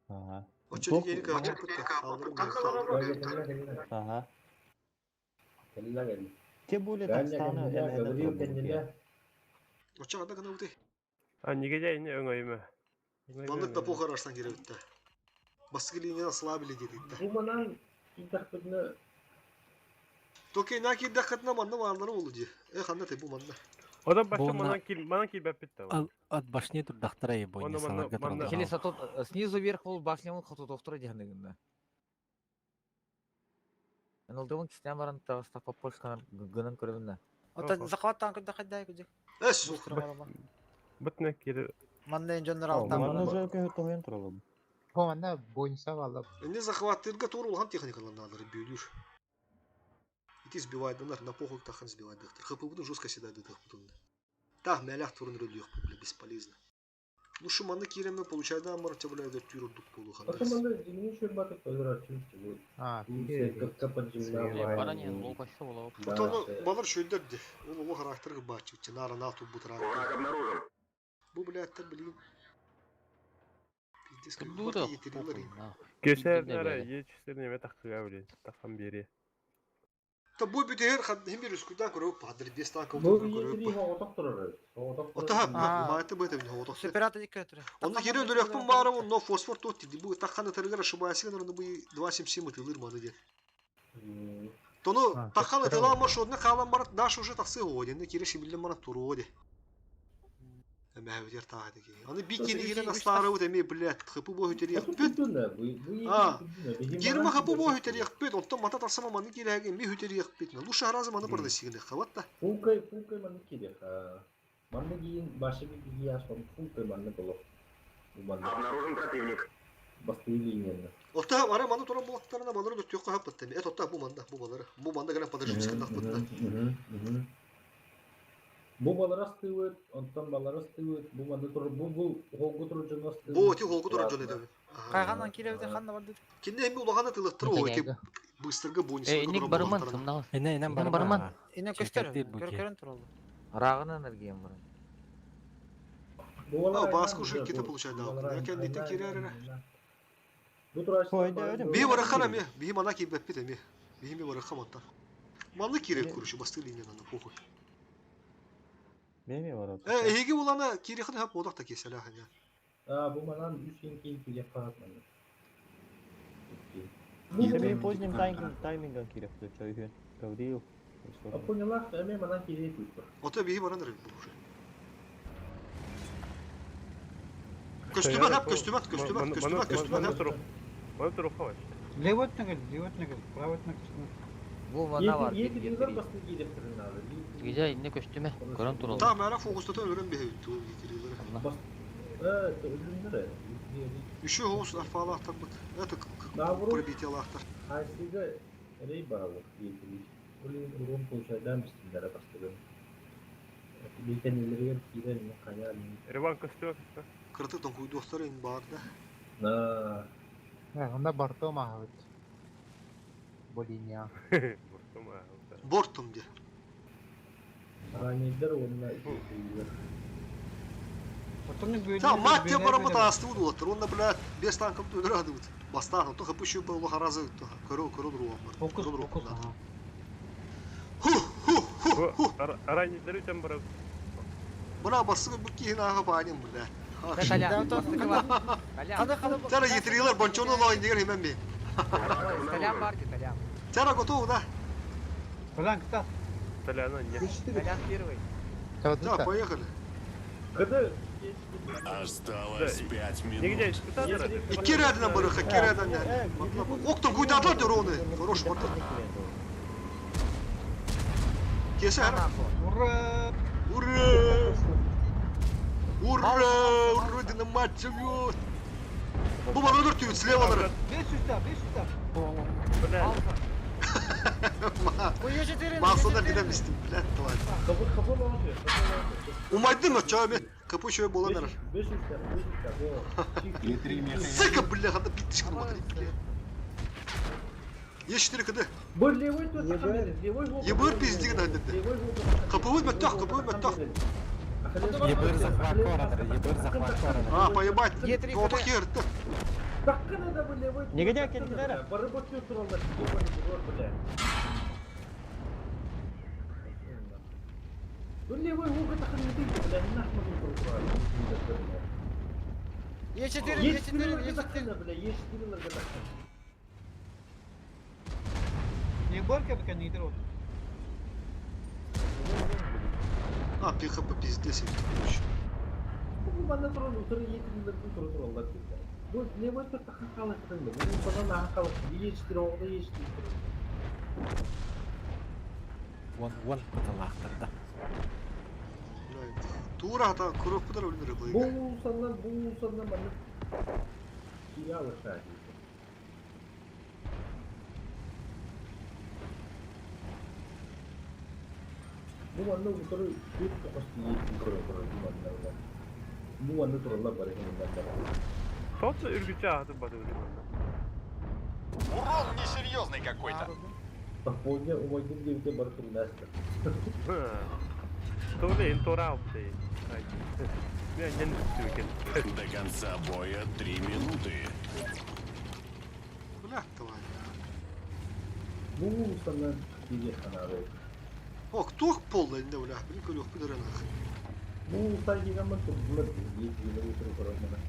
Ага. Очо Туох дигени каачаппыт хаалларым бөккэ. Ага. Кэллэ кэллэ. Тем более Ганя Татарстаны кэннилэ, эмэһэнэн Гаврил турар буолук кэннилэ. я. Очо ада гына бути. А неге дьэ өҥөймө. Өҥөймө Маннык да өҥөймө. похор арсан киребитте. Баскы линиядан слабили дедитте. Бу манан киирдэхпитинэ Токи на кирдэххитинэ манна бааллары болу дии. Э ханна те бу манна. Одан бачча Буонна манан кил манан киирбэппит да. ал от башни турдахтара е Онно бойня манна саларга манна тураллар Кини ал. сатот снизу вверх ол башнямын хототохтура диһаныгында. Мен олдугун кистен баран тагыста попольсканан гынан көрөбүн да. Ота захваттан көрдө хайдай күдүк. Э сух. Бустура бытна кири Манна дьоннор О, алтан манна барар. уже көһө тоһуйан туралар. Бу манна бойница баалла. Энне захваттырга тур улахан техникаларнаалар бүлүр. Ити сбивайдылар, на похуй тахан сбивайдыхтар. ХП-бутун жестко седайдыдых бутунна. Тах мэлэх турун рөлүөх бля бесполезно. Ну шу манна киремме получайда амар бля өтүр ордук болу Ото хандарс. манна дьиҥин сүрбатык өлөрөөччү бу. А, Бу биир кытта Э, баран поджимна. лол кашса боло. Да. Отону балар шөйдерди. Ол олу характер бачы, нара на ту Враг бутырак. обнаружен. Бу бляттар блин. Пиздец, как Курдуу да барки етерилер. похуй нахуй. Кешер Биирдэ нара бэйэ. ечсер неме тахыга биле. Тахан бери. Та бу бүтер хим бир үскүдән көрөп падыр бес танк Бу көрөп. Е3 оҕотох турар. Оҕотох Ота турар. мааты бу это не отох. Суперата дик көтүрэ. Онно кире өлөрөкпүн баарым, но фосфор тот диди. Бу тахханы тырыгар ошибайсыгын орны бу 2.77 ытылыр маны де. Тону А, тахханы көстөрө тыла маршрутны хаалан барат, наш уже тахсы годин, кире шибилен барат туруоди. Эмэ өтер таа деги. Аны би кини кирен астары вот эми блядь, хпу бу өтер якпыт. А, Герма хпу бу өтер якпыт, онтон мата тасама маны киреге ми өтер якпыт. Лучше разы маны барда сигне хаватта. Фулкай фулкай манна кире. Манна кийин башы бии ашпам фулкай манна боло. Бу манна. Обнаружен противник. Бастыы линияны. Ота ара маны туран булактарына балары дөт йокка хаппыт. Эт ота бу манда, бу балары. Бу манда гана подожди хаппыт. Бу балар астыбыт, онтон балар астыбыт, бу манна тур бу бу холгу тур дьон астыбыт. Бу ти холгу турар дьон эдеби. Кайганан кииребитин ханна барды. Кинде эми улаганы тылыктыр о эти быстрга бонус. Э, инник барыман сымнал. Эне энен Инен барыман. барыман. Ине көстөр. Чекеттир бу Көр ки. көрөн тураллар. Рагынан эргиен баран. А, баску уже кете получает да. Я кенди кире. Бу тураш. Би барахана ми, би мана ки беппит эми. Би ми барахам атта. Манны кире курышы басты линиядан похуй. Беме бар ото. Э, эги улана кире хын хап бодак та кеселе хanya. А, бу манан үс кийин кире каат манна. Тебе поздним таймингом таймингом киреп чойхен. Гаврил. А поняла, эме манан кире куйпа. Ото би баран рыб бу уже. Көстүмәт хап, көстүмәт, көстүмәт, көстүмәт, көстүмәт хап. Маны туруха вообще. Левый өттүнө кел, левый өттүнө кел, правый өттүнө көстүмө. Бу мана бар Ети бир дилер Е3. басты кире турнады. Гизә инне көстүмө. Көрөн тураллар. Та мәра фокустата өрөн бе ту кирелер. Э, өлүмнөр. Еще хоус арфалахтар бут. Это пробитие лахтар. Хайсыга рей баалы ети. Улин урон получайдан бистиндер бастыгын. Битенилерге кире не кая. Реван көстүмө көстүмө. Кыртык тон куйдуохтар ин бар да. На. Онда бортом аһабыт. Бу линия. Бортом аһабыт. Бортом де. Ранидер онна ети. Та мать тебе барамат асты удулаттар. Онна блядь, без танков тудыр адыбыт. Бастан, то хапышы было харазы, то көрө көрө друга бар. Фокус, Көрө фокус. Бу ранидер үтен барып. Бына басып бу киһин ага баним блядь. Толян, Толян. Тара етрилер бончону лойн дигер химен би. Толян бар ди, Толян. Тара готов да? Толян, кытас. Толяна не. Толян первый. Да, поехали. Кыды Осталось 5 Нигде минут. Икки рядынан барыха, икки рядынан. Октон куйдатылар дör оны. Хорош барды. Кесе ара. Ура! Ура! Ура! Ура! Динамат живет! Бу бана өлөр түйүт слева нары. 500 та, 500 та. Мақсадар гидем истим, блядь, тварь. Капы капы алды. Умайдын оча мен. Капы шөй болан арар. 500 та, 500 та. Сука, бля, хата биттишкин матри, бля. Е4 КД. Бу левой тут левой Ебыр пиздигин хадды. Капы мөттөх, капы мөттөх. Ебыр захват корадыр, ебыр захват корадыр. А, поебать. Отох ерді. Таккына да бу левой. Неге кеттилер? Бары бот туралар, бля. Бу левой угы тахын не бля, нахмы туралар. Е4, Е4, Е4. Бля, Е4 ларга тахын. Не борка бка не идет. А, ПХП пиздец. Бу бана турал утыр Е4 ларга туралар. Бу левой тут тахын калыктын. Бу бана нахы калык. Е4 оғда Е4. Вон, вон пыталақтырда. Тура хата курок пытар өлмөрө Бу былыга. саннан, бу саннан бана кия алыша. Бу манна утыр күт косты Е4 турал бу манна. Бу манна туралар бар экен бар. Тот үргүчө аты бады өлүм. Урон несерьезный какой-то. Тахполня умайдын дебите бар турнастыр. Толи ин тора алты. Мен нен үстү экен. До конца боя 3 минуты. Бля, тварь. Бу саннан кия ханары. О, кто полный, да, бля, блин, көрөх пытар анах. Бу сайгыга ман турдулар Е4 утыр туралар.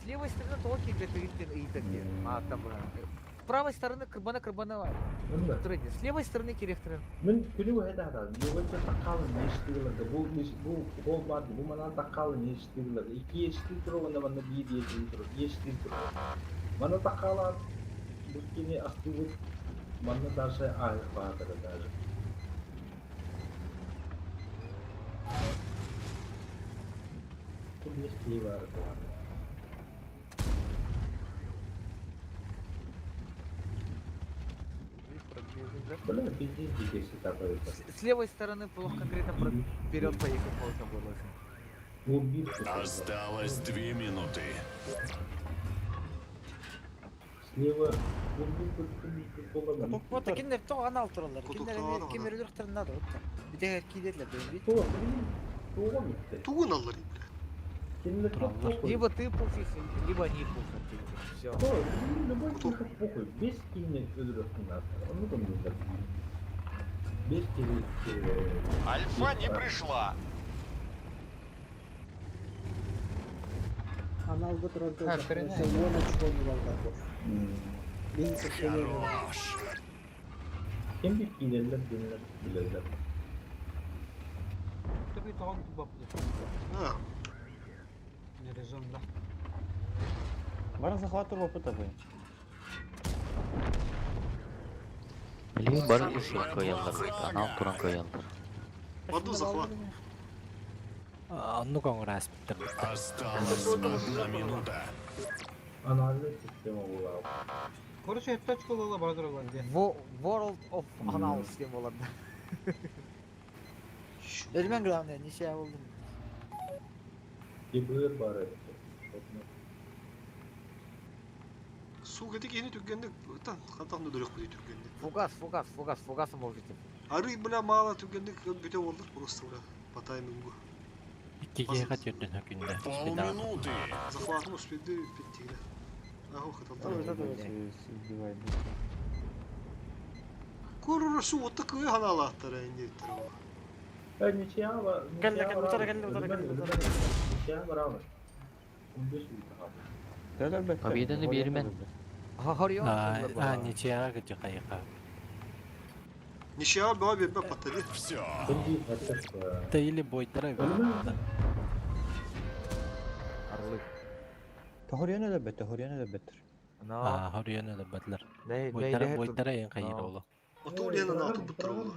С левой стороны толки где-то и такие. А, там была. С правой стороны кырбана кырбана. С левой стороны кирехтерин. Мен күнү эта хата, левой тут такалы нештирлерге, бу бу гол бар, бу манан такалы нештирлерге. Ики ештир туруп, анда мана бир ештир туруп, ештир туруп. Мана такала бу кини астыбыт, мана даже ай баатыр даже. Тут нештир бар. Бля, пиздец дикий такой. С левой стороны плохо конкретно вперед поехать можно было. Осталось 2 минуты. Слева Вот киндер то анал туралар. Киндер ким өрүлөр надо вот. Бите кидерлер бит. Тугун аллар, бля. Либо ты пуфишь, либо они пуфят. Все. Любой похуй, без кине өлөрөсүң Оны да мында. Без кине. Альфа не пришла. Анал бу турар Ha, тренер. Сен очко балдар. Мен Хорош. Ким бир кинелер динлер билелер. Tabii tamam бапты. А. Не резон да. Бара захват тур опыта бу. Билигин бары үс көйеллер, анал туран көйеллер. Одну захват. Онну коңрас биттер. Осталась одна минута. Анализ система була. Короче, точка лола базар олар де. World of Anals диэн болар. Өлмөн главное, неше болдум. Ебыр бар. Су кетик ени түггенде, тан хатан да дөрөк бу түггенде. Фугас, фугас, фугас, фугас можете. Ары бля мало түггенде бүтө болдур просто бля. По таймингу. Иккиге кат өрдөн хөкүндө. Полминуты. Захватым успеди петтигне. Аху хаталдар. Куруру су отта кыы ханалааттар энди биттер. Ничья бар. Кэллэ, кэллэ, утара, кэллэ, утара, кэллэ, утара. Ничья бар ама. 15 минут. Победаны бермен. А, ничьяга кытчы кайыка. Ничья баа бебе паттады. Все. Та или бойдара. Тоһоруйан өлөрбөт, тоһоруйан өлөрбөттөр. Но. Аа, хоруйан өлөрбөтүлэр. Бэй, бэй, Буйдара, бэй, буйдара ең хайыр Но. олу. Оту Лена на туттар олу.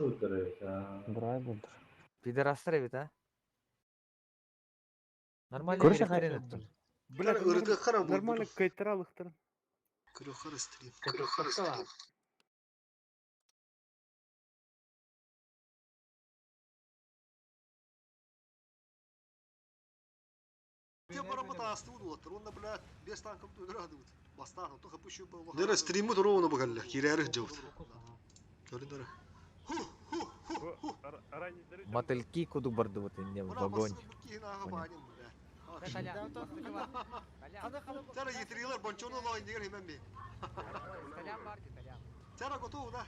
Брай булдур. Пидорастар эбит, а? Нормально Короче, heriflerin öttüm. Блядь, Ырыты хара бу. нормально кайтара алыктырын. Көрө хара стрим. Көрө хара стрим. Нера стримы туруна багалла, кирәре жаут. Көрүнөр. Мотыльки куду барды вот инде в огонь. Тара етрилер бончону лойн дигер химен би. Тара готов да.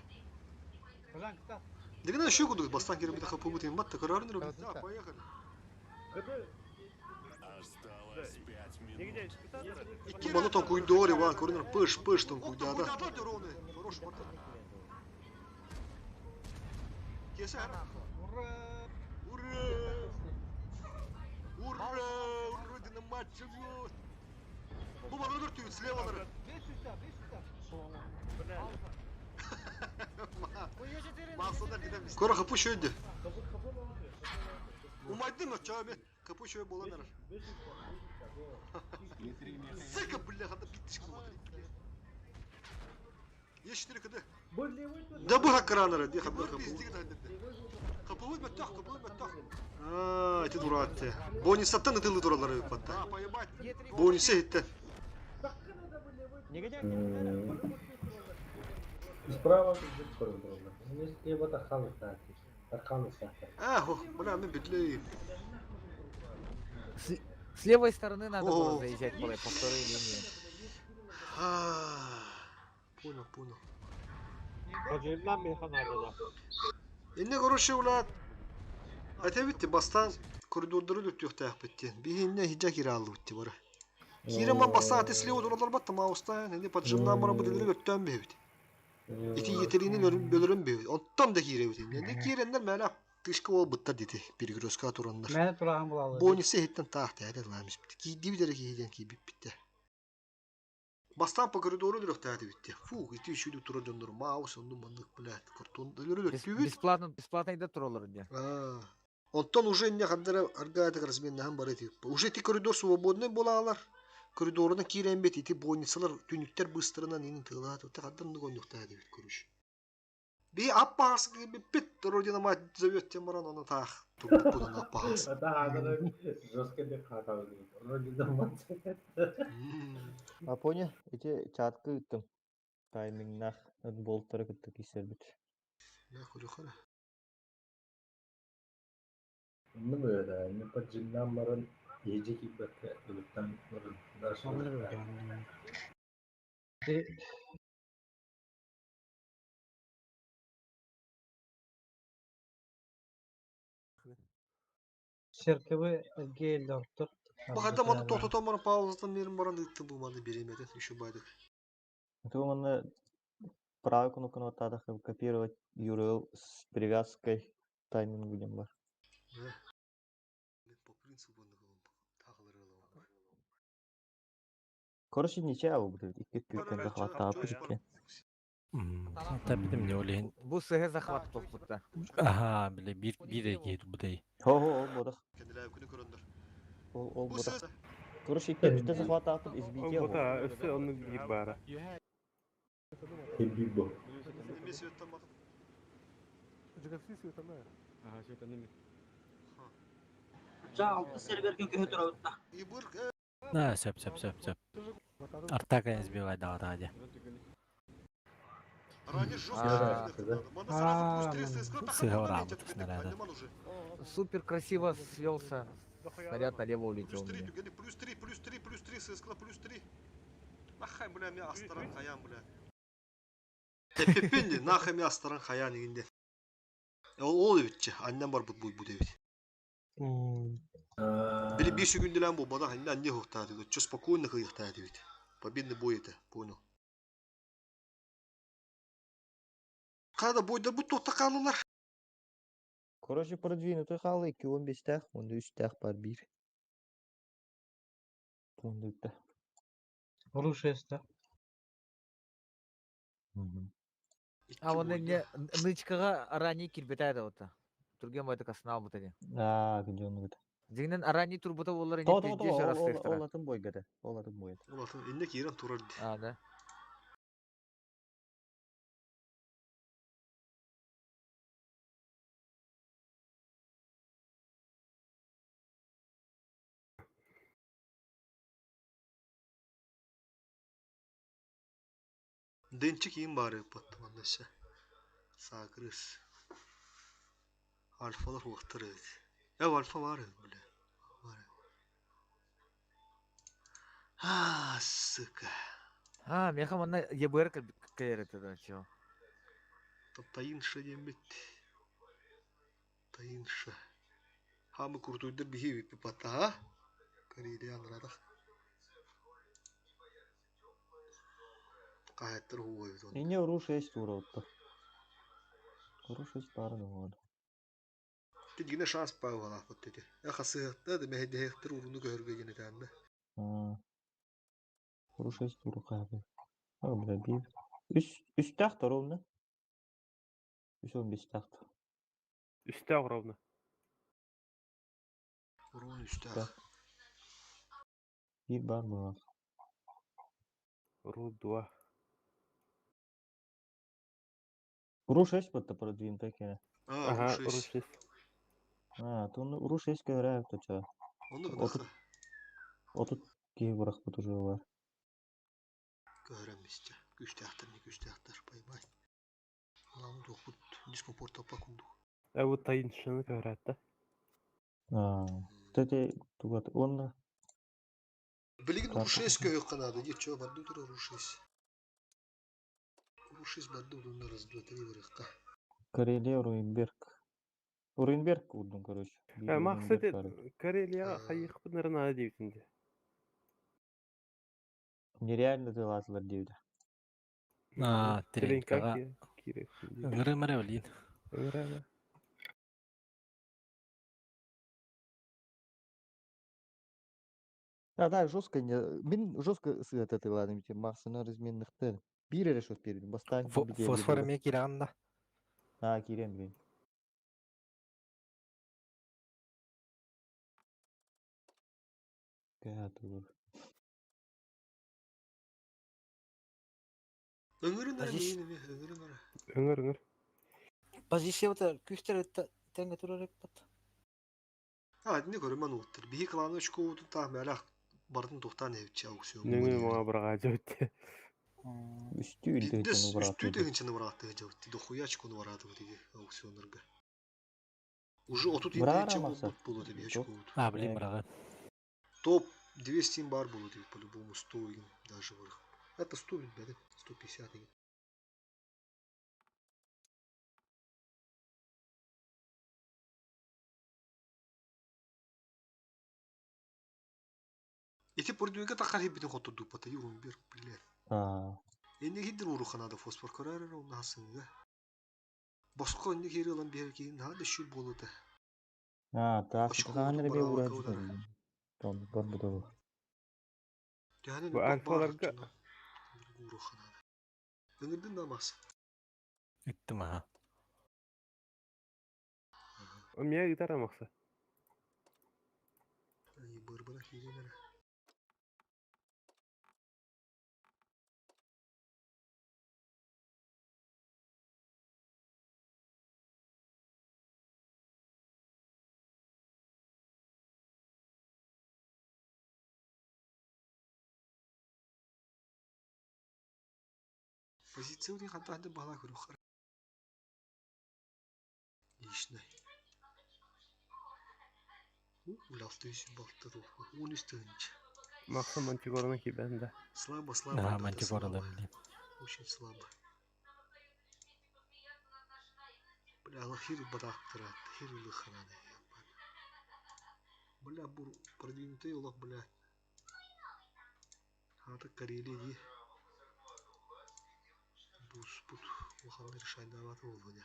Дигена şu кудук бастан кире бит хапы бутын батта көрөрүнөр. Да, поехали. Осталось 5 минут. Маны тон куйдори ван көрүнөр пыш пыш тон куйдада. Ура! Ура! Ура! Родина мать живет! Бу бана өлөртүбүт слева нары. Көрө хапы шөйдү. Умайдын оча мен. Капы шөй болан ар. Сука, бля, хата биттишки смотри. Есть 4 КД. Да бу хакранара, ди хапы хапы. Хапы мөттөх, хапы мөттөх. Аа, эти дуратты. Бонусаттан ытылы туралары батта. Бонусы хитте. Справа тут коридор. Слева тахалы сати. Тахалы сати. А, хо, бля, мен битлей. С, с левой стороны надо было О. заезжать по, по второй линии. Понял, понял. Инне короче улат. Ате битти бастан коридордары өттүк таак битти. Бихинне хиджа киралды битти бара. Кире ман бастан ате слева дуралар батта мауста, инне поджимнан бара бу өттөн бебит. Ити етерини бөлөрөн бебит. Онтон да кире бит. Инне киреннер мәлә тышкы ол бытта дети. Перегрузка тураннар. Мені тураған булалы. Бонусы хиттен таак тәдә ламис битти. Кийди бит кийден ки битти. Бастан по коридору дөрөх тәдә битти. Фу, ити шүдү тура дөндөр маус, онду маннык блядь, картон дөрөх Бес- бесплатно, бесплатно идет роллер где. А, Онтон уже не хандара аргаатык разменнаһан бар эти. Уже ти коридор свободный булалар. Коридорuna кирен бет ити больницалар түнүктер быстырынан инин тыылаат. Ота хандан нугон юхтаа дебит көрүш. Би аппаас бит родина мать зовет тем баран оны таах. Турбут будан аппаас. Ата адана жестко деп хатабы. Родина мать. А поня, эти чатка ыттым. Таймингнах болттары кытты кисербит. На көрү хара. Ну да, не поджимнан баран ежи кибетке өлүктан баран. Дальше. Серкебе гель ортор. Бахада маны тохтотон баран паузатан мерин баран ыттым бу маны беремеден еще байдык. Это он правый кнопку на копировать URL с привязкой тайминг будем бар. По принципу Короче, ничего, будет. Икки күккен захваттаап күчүккен. Та битим не олейин. Бу сыгы захват тохпутта. Аха, биле бир бир эки будай. Хо хо, ол бодах. Кендилер күнү көрөндөр. Ол ол бодах. Короче, икки түттө захваттаап избитие. Ол бота, өссө онны бир бара. Бибо. Эме светтан батып. Ага, светанными. Жа алты серверген көһө турабытта. На, сөп, сөп, сөп, сөп. Артака избивай да да. Сыгора снаряда. Супер красиво свелся. Снаряд налево улетел у меня. Плюс 3, плюс 3, плюс 3, ССК, плюс 3. Нахай, бля, мя астаран хаян, бля. Тепепенди, нахай мя астаран хаян дегенде. Ол ол битче, аннан бар бут бут бут бит. Били бир күндүлән бу бада ханна анне хохта диде. Чо спокойно хыйхта диде. Победный бой это, понял. Када бойда бу тохта калылар. Короче, продвинутый халы 2.15 тах, онда 3 тах бар бир. Онда үтті. Ру-6, да? А он не нычкага ранее кирбетает вот. Турген бойда касынал бутади. Аа, күнжон гыт. Дигинен ранее турбута боллар То не то то пиздец ол ол растыктара. ол атын бойгата. Ол атын бойгата. Ол атын инне киирэн турар ди. А, да. Денчик иин баары паттаманнася. Саакырыс. Альфалар хуактар эбит. Э альфа бар эбит, бля. Бар. А, сука. А, меха манна ЕБР каерет это чего. Тайынша диэн бит. Тайынша. Хамы куртуйдар биһи бит пата, Карелия анрадах. Каһаттар хуой бит. Ине Ру-6 тура отты. Ру-6 барын оңады. Тигине шанс паугала вот эти. Я хасыгта да меһдехтер уруну көргө гене тәмме. Ру-6 тура кабы. А, бля, бир. Үс үс тахт ровно. 3.15 тахт. Үстә ровно. Урун үстә. Бир бар бар. Ру 2. Ру-6 бытты продвинутый кене. А, Ага, Ру Ру 6. 6. А, то Ру-6 көрәп то ча. Оны Отут гынахы отут киһи бырахпыт уже бар. көрөмүстә. Күстәхтер, не күстәхтер, поймай. Лам дохут дискомфорт тапа кунду. Ә бу тайыншаны көрәт да. А, тете тугат онна Билигин карта Ру 6 көйөк канады. Ди чо барду тур Ру 6. Ру 6 барду дунна раз два три вырыкка. Карелия Руинберг. Руинберг урдун, короче. Бир Ә Руинберг максат бар. эбит. Карелия хайык бунарына дийтинде. Нереально дылатылар диэбитэ. А, Тренка тренкаға. кирек. Ыңыры мәрі білейін. Ыңыры. А, да, жестко не... Мин жестко сыат этой ладно, ведь Максына разменных-то. Бир решет перед бастан Фосфор эме киран да. А, кирен блин. Катур. Өңөрүн ара Позиция- мейин эме, өңөрүн ара. Өңөр, өңөр. Позиция вот күстер тәңге турар бат. А, не көрөмөн уттар. Биһи кланы очко та мэлэх бардын тухтан эвчи аукцион. Нөңө маңа бырага жөттө. Үстүү Биддес үлтөйтөн үстүү убараат. тегинчени барааты жабытты. Дохуя очкону барааты бу диги аукционнорго. Уже отут Браара интенче Максат. болбут болот эми Топ. очко. А, блин, бырага. Топ 200 бар болот эми по-любому 100 еген даже бар. Это 100 бит бәде, 150 еген. Эти пордуйга тахар хибитин хотурду пата юрун бир, блядь. А, Энни хиддер уруханада фосфор көрөр онна хасынга. Боско энни хири алан бер ки нада шу болота. а, так, Очко ханыр бе баралык ура кылдар. Том, бар бу Төһөнүн Бу бак бар альфаларга уруханада. Өңүрдүн намас. Үттім аха. Мия гитара макса. Ай быр-быр хиренер. Позиция хантаһын бала көрөхөр. Лишний. Улалты үсүн балта туху. Он үстүнч. Макса мантигорны кибенде. Слабо, слабо. А, ребята, мантигора слабо. блин. Очень слабо. Бля, ала хир бадактыра, хир лыханады. Бля, бур продвинутый олох, бля. Ата Карелия ди. Бус бут. Улаханны решайдаваты болду.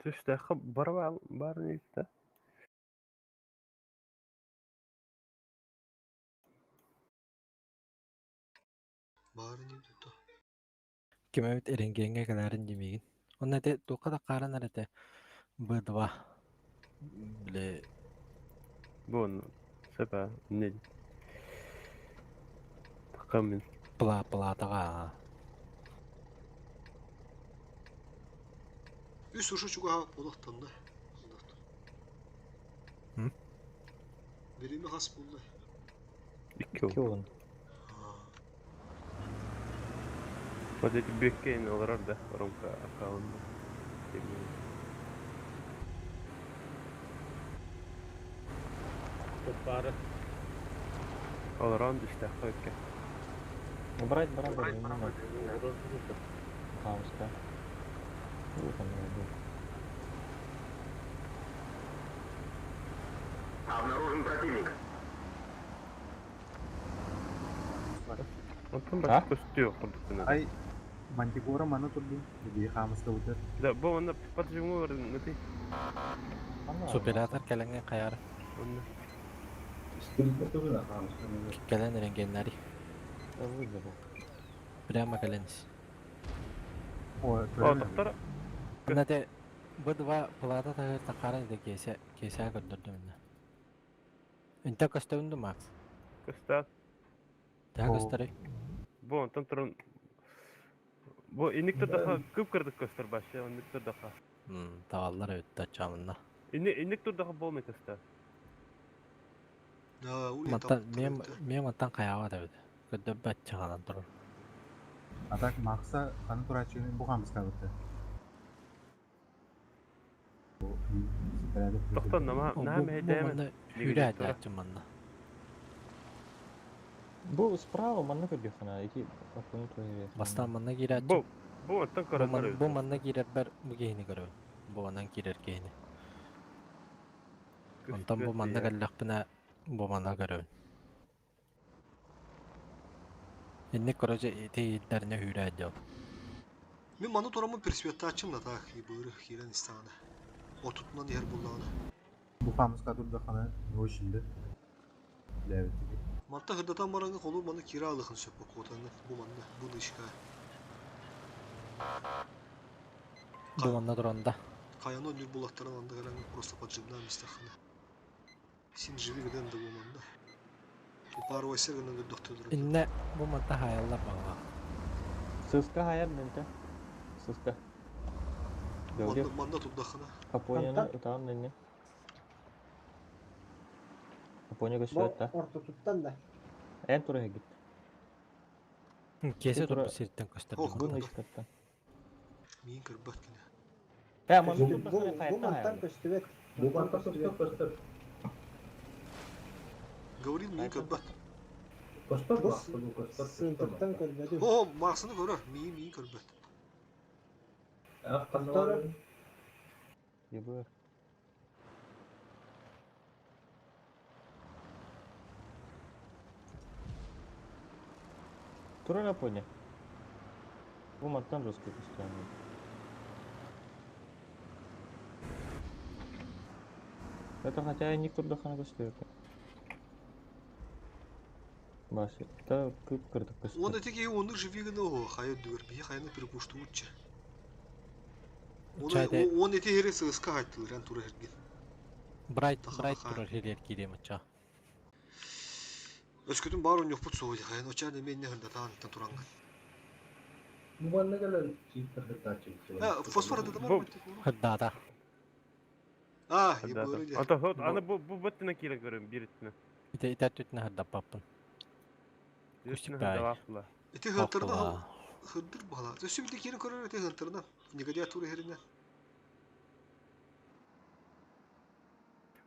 Түстээххэ бара баар ини да. Баар ини да. Ким эбит эрэнгиэҥҥэ кэлээрин димиигин. Онно ити туохха да хааран эрэ этэ Б2 били Бу онно сөп аа инньэ Таххам мин. Пла платаҕа Үс ушу чугаһа буолуохтанна. Бириэмэ хас буолла? Икки уон. Вот эти бүккейн олорор да Ромка аккаунт. Туппары. Олорон түстэххэ өккэ. Брать, брать, брать, Хаамыска. Обнаружен противник. Онтон бас көстүө курдук гына. Ай, Мантикора маны турдун, бии хаамыска бутар. Да, бу онно поджиму барынгыты. Суператор кэлэҥҥэ хайар. Онно. Кэлэн эрэнгиэннэри. Прямо кэлэн ис. О, доктор. Онно ити Б2 плата таһыгар таххааран ити киэсэ киэсэҕэ көрдөрдүм иннэ. Интэ көстөбүн ду Макс? Көстөөх. Төһө көстөрүй? Бу онтон туран Бу инник турдаха кып кырдык көстөр башы, оннук турдаха. Тааллар эбит тачаамынна. Инник инник турдаха болмай көстөр. Да, Мантан мем мем мантан хайаабат эбит. Көрдөрбөт чаҕанан турар. А так Макса ханы турааччыны бу хаамыскабыты. Тохтон нама Бу наһаа бу мэһэйдээмэн. манна сүүрэ атааччы манна. Бу справа манна көрдөххүнэ ити оппуну туһа Бастаан манна киирээччи. Бу бу онтон Бу көрөннөр ман эбит. бу манна киирэрбэр бу киһини көрөбүн. Бу манан киирэр киһини. Онтон бу Көстүбэт манна ийэ. кэллэхпинэ бу манна көрөбүн. Инник короче ити иирдэринэ үүрээ дьол. Мин маны тураммын пересветтааччым да так, ибыыры киирэн истэҕинэ. Отутунан иһэр буоллаҕына. Бу хаамыска турдаххына не очень да. Лээбит. Манта хырдатан бараҥҥа холуур манна киирэ аалыхын сөп куотаҥҥын бу манна бу нычка. Бу манна туран да. Хайаны онньуур булаттарын анды кэлэҥҥин просто поджимнаан истэххинэ. Син живи гынан да бу манна. Упарывайся гынан көрдөхтөрө. Иннэ бу манта хаайаллар баҕалаах. Сыска хайар нэнтэ. Сыска. Манна манна турдаххына. Апоняны ытаан нэнне. Апоня Бу көстүбэт да. ортотуттан да. Эн тура гит. Киэсэ турбут сириттэн көстөр. Бу нычкаттан. Миин көрбөт кини. Э, манна Бу турдаххына бу хайаттан мантан хайар. көстүбэт. Бу мантан көстөр көстөр. Говорил миин көрбөт. Көстөр Бу бақты бу көстөр. сыынтыктан көрбөтүм. О, Максыны көрөр, миин миин көрбөт. Ах, қанна Ебыр. Турар Апоня. Бу мантан жестко көстөр. Это хотя и не турдахана көстөр. Башы. Та кып кырдык көстөр. Он эти киһи оннук живи гына о, хайа дүгер, бии хайаны перепуштуучча. Он Чай де- он эти хери сыска хаттылар, эн тура херген. Брайт Брайт турар хирер киириэм ачча. Өскөтүн бар онньохпут суоҕа хайан очаан эмиэ инне хырдатаан иттэн туранган. Бу манна кэлэн чииттер хырдааччы. А, фосфор это Бу Хырдаата. А, ебыры де. Ата хот аны бу бу бөттүнэ киирэн көрөм бириттинэ. Ите ите түтүнэ хырдаппаппын. Үстүнэ Күчүк баай. хырдалаахтыла. Ити хынтырна Хохтула. хырдыр бала. Өссө бите киирэн көрөр ити хынтырна. Негодяй тура херинен.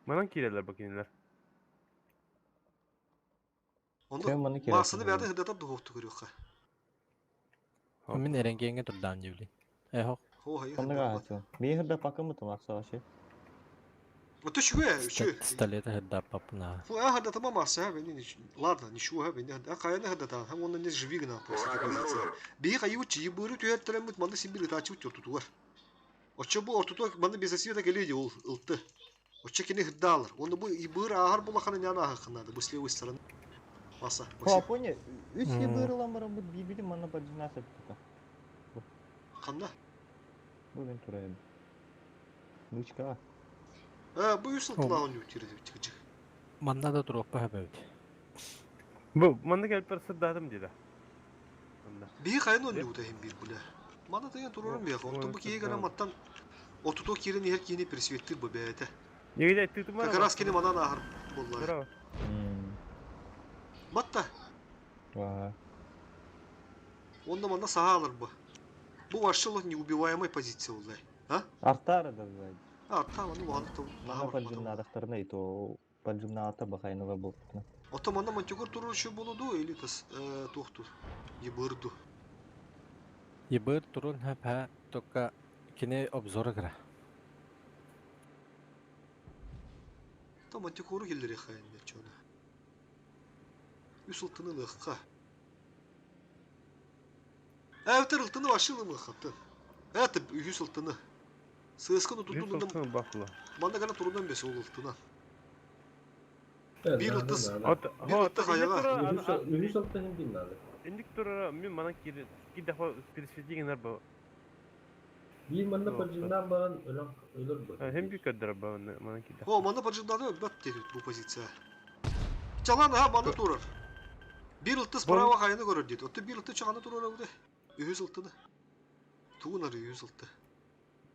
Манан киирэлэр бу кинилэр. Онда Кем маны киирэр Максыны кинилэр? бэйэтин хырдатар духуохту көрүөххэ. Мин эрэнгиэҥҥэ турдаан дьиэбилин. Эхо. Хо хайа Оннук хырдаппат. аһатыым. Мии хырдаппаккын бутум Макса вообще. Ото үчүгэй, үчүгэй. Пистолеты хырдаппаппын аа. Фу, а хырдатама Макса, бени ладно, ничего, бени а хайаны хырдатан, хам онно не живи гына просто позиция. Бии хайы учи, ебыры түһэртэрэммит манна син бир ытаачы утур тутугар. Оччо бу ортотугар манна безосвета кэлиэ дии ол ылты. Оччо кини хырдаалар. Уонна бу быыр ааһар булаханы нян ааһыаххын наада. Бу с левой стороны. Маса. Папоня, үс быыр ылан бараммыт биирбитин манна поджина сыппыта. Ханна? Бу мен турайым. Нычкаҕа. Э, бу үс ылтылаах оонньуу тиэрдибит чыгычык. Манна да туруохха сөп эбит. Бу манна кэлпэр сырдаатым дида. Биһи хайын оонньуубута иһин биир бля. Мана тыйан турарым биэхэ. Онтон бу киһи гынан маттан отутуо киирэн иһэр киһини пресветтир бу бэйэтэ. Как раз кини манан ааһар буоллаҕа. Батта. Онно манна саһаалар бу. Бу вообще неубиваемая позиция буолла. А? Артара да бывает. Арта маны улахан тыл. Манна поджимнадахтарына и то поджимнаата бахайнала буолтуна. Ото манна монтикор турар буолу ду или тас туохтур? Ебырду. Ебыр турун хэп только кини обзора кыра. То монтикору келлери хайын чона. Үс ылтыны лыхка. Эвтер ылтыны вообще лыхаттын. Это үс ылтыны. Сысканы тутундан Манна гана турунан бес ол ылтына. Бир ылтыс. Бир ылты хаяга. Үһүс ылтыны бин надо. Индик тура мен мана кири ки даха пересведение бу. Биир манна поджимнан баран өлөн өлөр бу. Hem bir көддөр бу мана киди. О, манна поджимнады бат дейт бу позиция. Чалан ха манна турар. Бир ылты справа хайны көрөр дейт. Отты бир ылты чаганы турар бу. Үһүс ылтыны. Тугун ары үһүс ылты.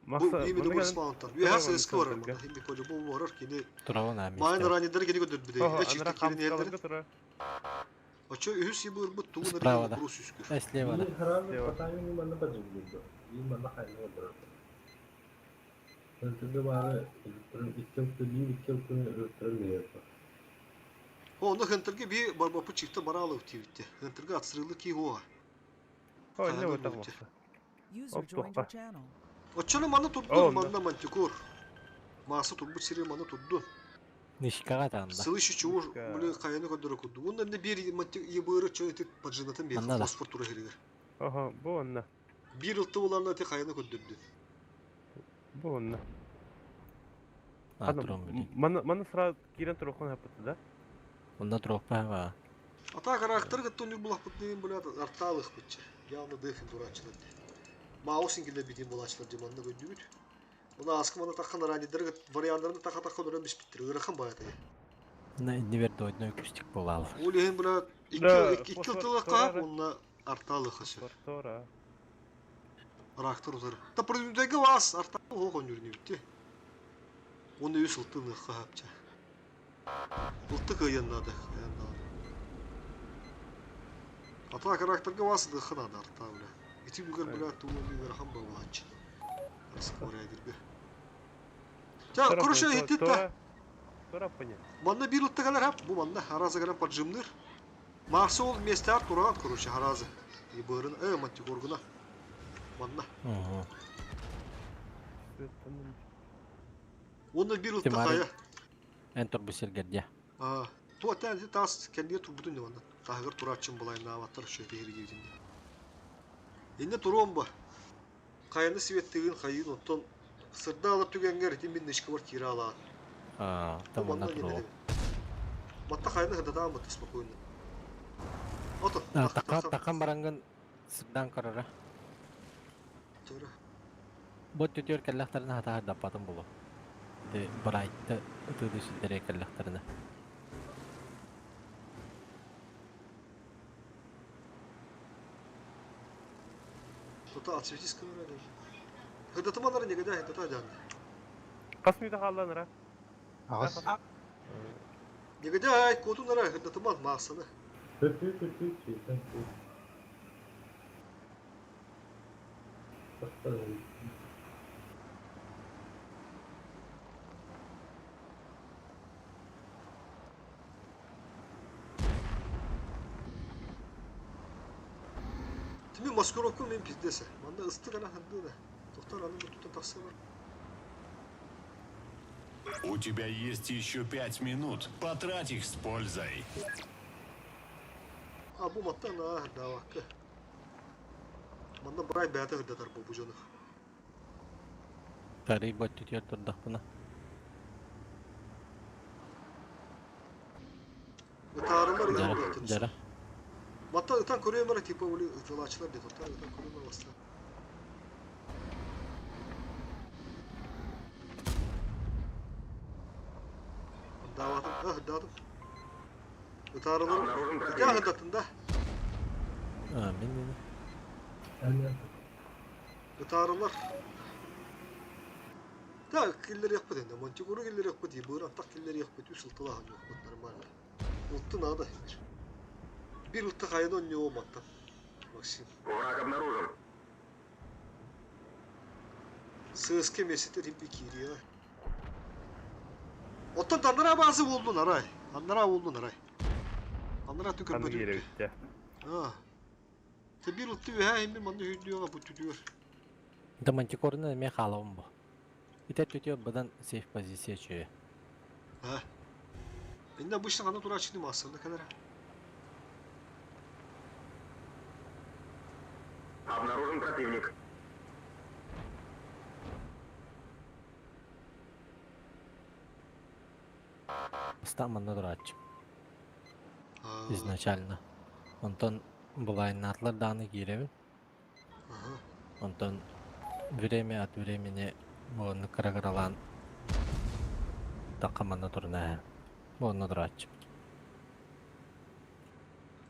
Бу именно бу спаунтар. Үһә ССК бар манна. Химби по любому барар кини. Турабын ами. Майын ранидер кини көдөр биде. Эчикте кирин ердер. Очо үһүс ибыр бу тугун ары брус үскүр. Слева да. Биир харам потамин манна поджимнды. Биир манна хайны көрөр. Центрде бары икки ылты биир икки ылтыны өлтөрөн берет. О, оны хентерге би барбапы чыкты баралы тибитте. Хентерге атсырылы ки хоа. О, не вот так вот. User joined your channel. Очону манна турду, манна мантикор. Масы турбут сире манна турду. Нишкага таанда. Сылышы чур, буле каяны көдөрө курду. Онда эмне бир ебыры чо этип поджинатын бир фосфор тура херигер. Ага, бу онна. Бир ылты буларна те каяны көдөрдү. Бу онна. Мана мана сразу кирен турухан хапыты да? Онда турух ба. Ата характер гаттон юр булах бутны булат арталык бутча. Явно дыхын дурачылар. Маусин киле битин булачылар диманны көдүбүт. Уна аскы мана таккан ранидер вариантларын така така дөрөн биспиттир. Ырахан баяты. На не вердо одной кустик болал. Улehen була икки икки тылыкка онна арталык хөсө. Тора. Рактор узар. Та продюнтеге вас арталы хогон жүрүнү битти. Оны үс ылтыны хапча. Ылты кыяннады, кыяннады. Ата характерге вас дыхынады арта бля. Ити бүгөр бля тулы бүгөр хам бабач. Раскоря дирбе. Та, короче, хитти та. Тора поня. Манна бир ылты калар хап, бу манна харазы калар поджимныр. Марсы ол месте ар тураган, короче, харазы. И бырын, э, мантикоргуна. Манна. Онна бир ылты кая. Эн турбу сергерде. А, ту атан тас кәндиге турбутун не манна. Тагыр турачын булай наваттар шөйте хиргибитинде. Инне турон ба. Кайны светтигин хайын оттон сырда алып түгенгер итин бин нишки бар кира алаат. А, там Манна онна турух. Матта хайны хыдатаан бат спокойно. Ото. Така такан баранган сырдан карара. Тора. Бот түтөр кәлләхтәренә хата дапатын булу. Де брайтты тыды сидере кәлләхтәренә. Тота отсветись камера. Хыдатыманар негеде хыдата жанды. Касмида халланра. Агас. Негеде ай котунара хыдатыман масаны. Көтүү көтүү четен көт. Тими маскировку мен пиздесе. Манда ыстык ана хандыда. Токтор аны бутутан таксы бар. У тебя есть еще 5 минут. Потрать их с пользой. А бу матта на давакка. Манда брай бәті хыдатар бу бу жоны. Тарый боттүтүөр турдахпына. Ытаарылар Дьара, ыйан дьара. Мата ытан көрүөм эрэ типа ули ытылааччылар диэн оттон ытан көрүөм эрэ бастаан. Дааватым, ах, даатым. Ытаарылар Обнаружен ытаах противник. ытаттын да. А, мин мин. Ытаарылар. Так, киллэриэхпит инде. Монтикуру киллэриэхпит, ебыр аттах киллэриэхпит, үс ылтылаах онньуохпут нормально. Улты надо. Бир ылты хайын онньуо мантан. Максим. Враг обнаружен. ССК месяцтер химпи киириэ. Оттон анараа баазы буоллун арай. Анараа буоллун арай. Анараа тү Ханны көрбөтүм. киирэбиттэ. Аа. Те бир ылты үһэ химби манны хүрдүөҕэ бу түтүөр. Да мантикорны эмиэ хаалабын бу. Итэ түтүө быдан сейф позиция чүө. Аа. Инде обычно ханна турааччыны массаны кэлэрэ. Обнаружен противник. Бастаан манна турааччым. Изначально. Онтон былайнатлар дааны киирэбин. Онтон время от времени буонну кыра-кыралаан тахха манна турна буонну турааччым.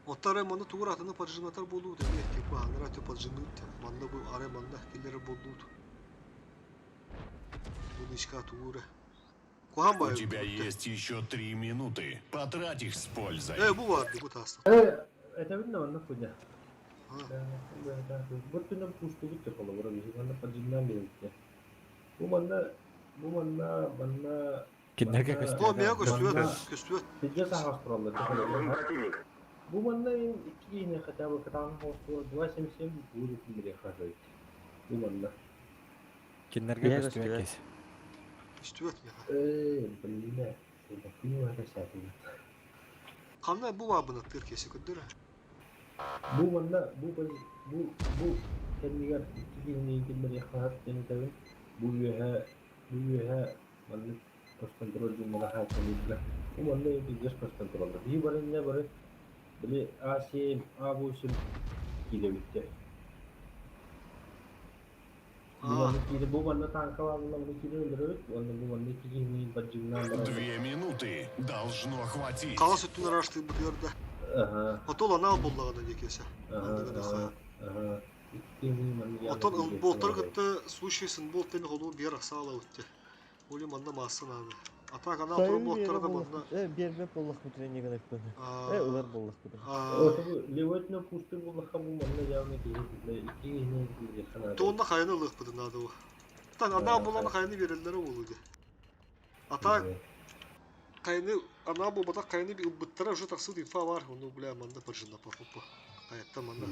Оттон арай манна тугур атыны поджинатар буолуут эмиэ типа анараа типа поджинут манна бу арай манна киллэрэр буолуут. Бу тугура. Куһаан У баайы тебя бүттэ. есть еще 3 минуты. Потрать их с пользой. Э, бу баар бу тааста. Э, это видно, манна хуйня. Бу түнэ пустугут те холобура биһи манна поджиннан биэрбиттэ. Бу манна бу манна манна Кинилэргэ манна О, көстүбэт миэхэ аҕай. көстүбэт, манна көстүбэт. пиздец аһаҕас тураллар те Обнаружен холобура. противник. Бу манна ин икки киһини хотя бы кытаанах оҥостуо 2.77 будет бириэхэ Бу манна. Кинилэргэ Миэхэ көстүбэт көстүбэт. киһи. Көстүбэт миэхэ. Э, блин, понимаю, это всякое. Ханна бу баар бынаттыыр киэсэ көрдөрө. Бу манна бу бу бу кэннигэр икки киһини киллэриэххэ диэн этэбин. Бу үөһэ маннык пост-контроль диэн хааччылыырга. Бу манна пиздец пост-контроллар. Биһи бары иннэ бары били А7, А8 киирэбиттэр. Бу манна киирэ бу манна танкалаабылла маны киирэ өлөрөбүт уонна бу манна икки киһини баджигнаан баран 2 минуты. Должно хватить. Хаҕас өттүн араастыырбытыгар да. Аха. Отол анал буоллаҕына диэ киэсэ. Аха, Анныгын аха, аха. Икки киһини манна явно Отон киириэххэ болтары наада. кытта случай сын бол теми холур биэр ахсаала утте. Оли манна маассан ааны. Атак анал турар Сайын болтара биэрэ да буоллах манна. э биэрбэт буоллахпыт тренинг Э ылар буоллахпыт. Ото бу левотно пусты буоллахха бу манна явно киһи икки киһини киириэххэ наада. Туонна хайаны ылыахпытын наада бу. Тан анал болан хайаны береллere болу де. Атак хайаны анал болбата хайаны би ылбыттара уже тахсыт инфа бар. Ону бля манна поджина папа. Хаятта манна.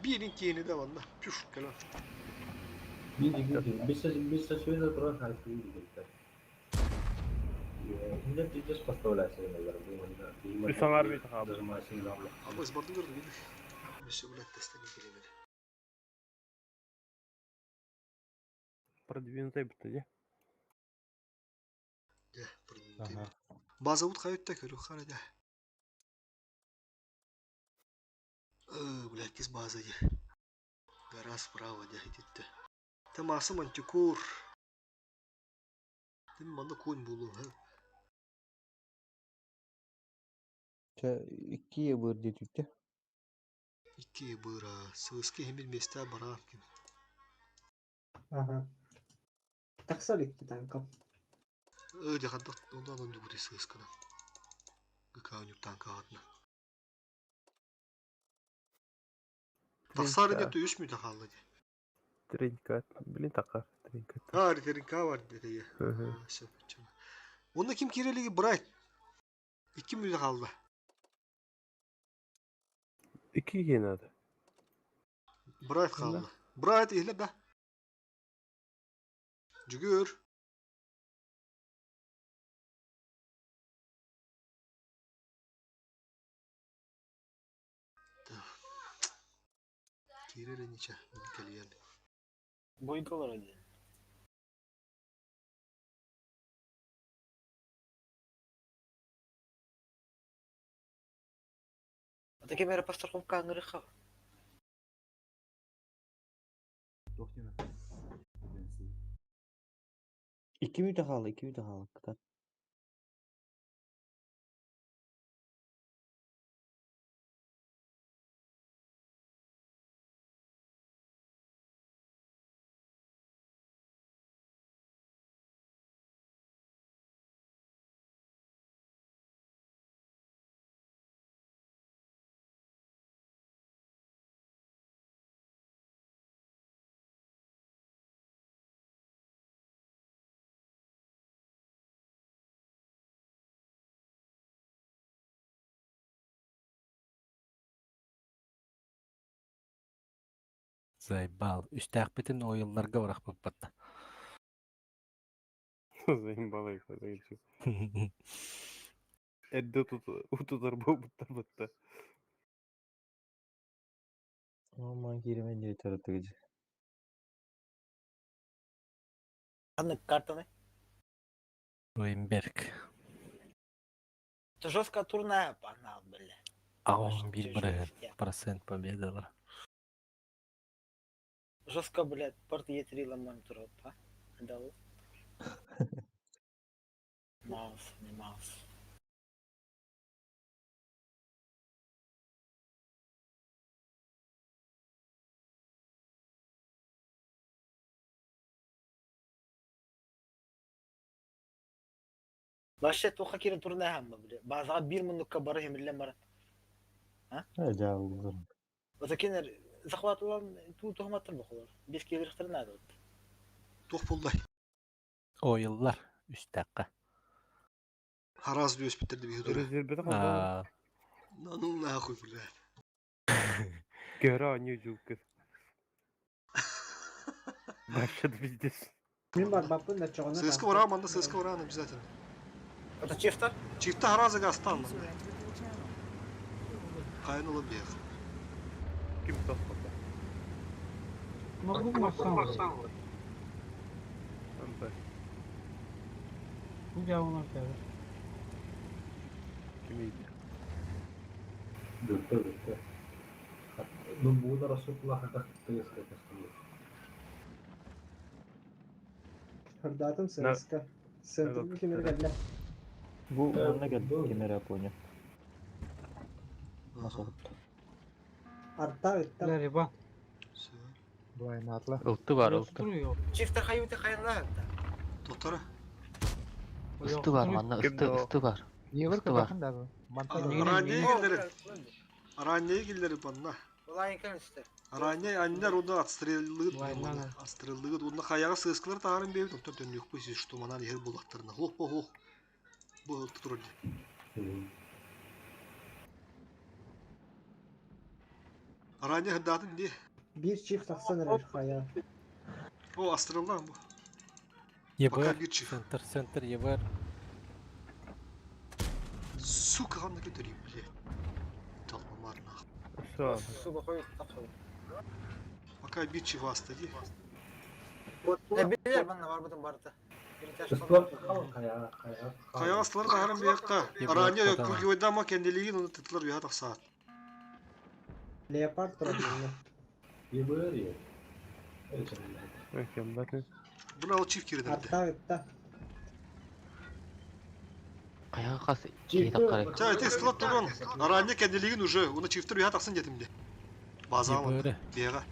Бирин киини да манна. Пүш кэлэн. Биир икки киһи. Биир сосуйна туран хайсыы диэбиттэр. Инде пиздец поставляйся гыналлар бу манна биһи Үс манна аҥаар бүтэ хаалбыт. дожимайся гыналлар. Абыс бардын көрдүм били. Өссө блядь тестен килемedi. Продвинутый бүтэ дии. Дьэ, продвинутый. Базабыт хайытта көрү хара дьэ. Э, блядь, кис база дьэ. Гора справа дьэ ититте. Тамасы мантикур. Тим манна конь булу, ха. Чэ икки быр диэтүттэ. Икки быра. Сыыска химир места бараан ким. Ага. Тахсар икки танка. Э, дьэ хадда ондан он дьугути сыыскана. Гыкааню танка атна. Тахсар Тринка. диye үс мүтэ хаалла дии. Тринка. Блин такар. Тринка. Аа, тринка бар диye. Сөп. Онно ким кирелиги Брайт. Икки мүтэ хаалла. Икки киһи надо. Брайт хаалла. Брайт иһлэ да. Жүгүр. Киирэр иничэ, мин кэлиэм. Бойга олорор диэн. Ата ким эрэ пасторховка ыҥырыхха. Туох диэн Икки мүнүүтэ хаалла, икки мүнүүтэ хаалла. Кытаат. Заебал. Үстээхпитин ойылларга бырахпыппыт. Заебал их Эрдэ утутар буолбуттар бытта. Ома кииримэн диэтэр тыгыдь. Ханнык картаны? Руенберг. Это жестко турная погнал, бля. А он бир процент победалар. Жестко, блядь, порт Е3 ломаем туруп, а? Дал. Маус, не маус. Вообще туха кирен турная хамма, бля. Базаға бир муннукка бары хемиллен баран. Э, жаалылар. Отакинер захватылан туу тухматтыр бохолор. Бес келирихтер надо. Туох буллай. Ойыллар үстээххэ. Хараз үөспүттэр биһи тура. Резервбете Аа, Да ну нахуй, блядь. Көрө оонньуу дьулкыр. Вообще пиздец. Мин барбаппын да чоҕуна Сыска ура, манна сыска ура обязательно. Это чифтер? Чифта харазыга астан. User entered your channel. Кайын ылып биэх. Ким тохтота? Могу марсам. Анда. Bu cevabını geldi. Ким иди? Бүттэ, бүттэ. Ну, бууда расукула хатах тыйыска кастылы. Хырдаатым сыска. Центрга кимер кэллэ. Бу манна кэл кемера понял. Масоқт. Арта ытта. Лериба. Буайнатла. Ылты бар, ылты. Чифтер хайути хайынла. Доктора. Ысты бар, манна ысты, ысты бар. Евр Ысты бар. кытахын да бу. Манта Ранее киллери. Ранее киллери банна. Улайын кәністі. Ранее аннер уна отстреллыгыт отстреллыгыт уна хаяга сыскалар таарын бейбит онтон төннүк бу что манан ихер булаттарына. Хох хох хох. Бу турды. Ранее хадатын ди. Бир чих тахсан эрэр хая. О, астреллан бу. Пока ЕБР, бир чих. центр, центр, ЕБР. Сука, ханна көтөрүм, блядь. Талмамар нах. Все. Суга қойып тақсау. Пока бир чих басты ди. Билер манна бар бұтын барыты. Ыстылар қалың қаяға, қаяға. Хаяга астылар таарын биякка. ЕБР Ранее потом. кургивайдама кенделигин уну тытлар бия тахсаат. Леопард турар манна. Ебір е. Кем батын? Буна ал чиф кирдерди. Арта ытта. Каяга кас кие таккарай. Ча, эти ыстылар туран. Ранее кенделигин уже уну чифтер бия тахсын детимди. База ЕБР. Бияга.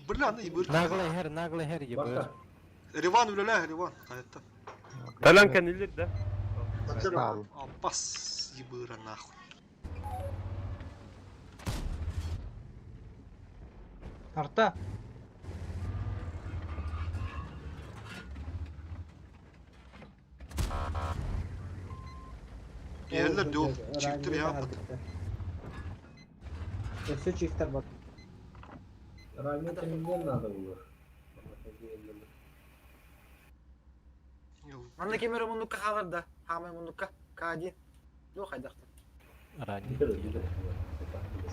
Бля, аны ебір. Наглый хер, наглый хер, ЕБР. Риван үлеле, Риван. Каятта. Талан кенилер да. Апас ебыра нахуй. Арта. Ерлер дөө. Чифтер япат. Өссө чифтер бар. Ранее кемден надо было. Манна кемері мұнукка қалыр да. Хамай мұнукка. К1. Жоқ айдақты. Ранее.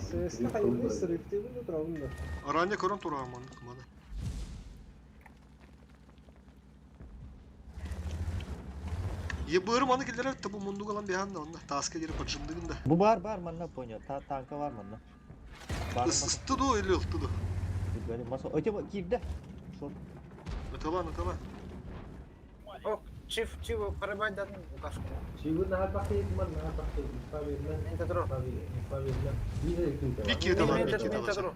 Сыска хайдыы сырыктыыбын да турабын да. Араанньа көрөн тураҕын маннык маны. Ебырым аны киллэрэр да бу муннук ылан биһан да онно тааска диэри поджимдыгын да. Бу бар бар манна понял. Та танка бар манна. Бар Ысты ду или ылты ду? Маса. Өте киирдэ. Шот. Ыталан ыталан. О, чиф, чиф, карабайдан укашка. Чивы наһаа бахтыйдымар, наһаа бахтыйдым. Инфа берилэн, инфа берилэн. Биир күүтэ бар. Бикки ыталан, Мин бикки мин ыталан. татыру.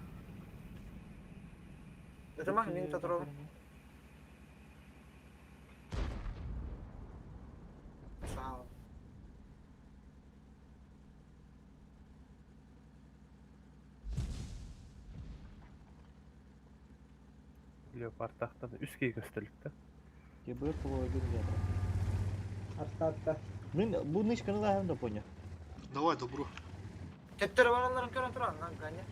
Ытамаң мин татыру. Сау. Леопард тахтан үс кей көстөлүктө. Ебыр половина метра. Арта арта. Мин бу нышканы да да понял. Давай, добро. Теттер бараларын көрөн туран, нан каня.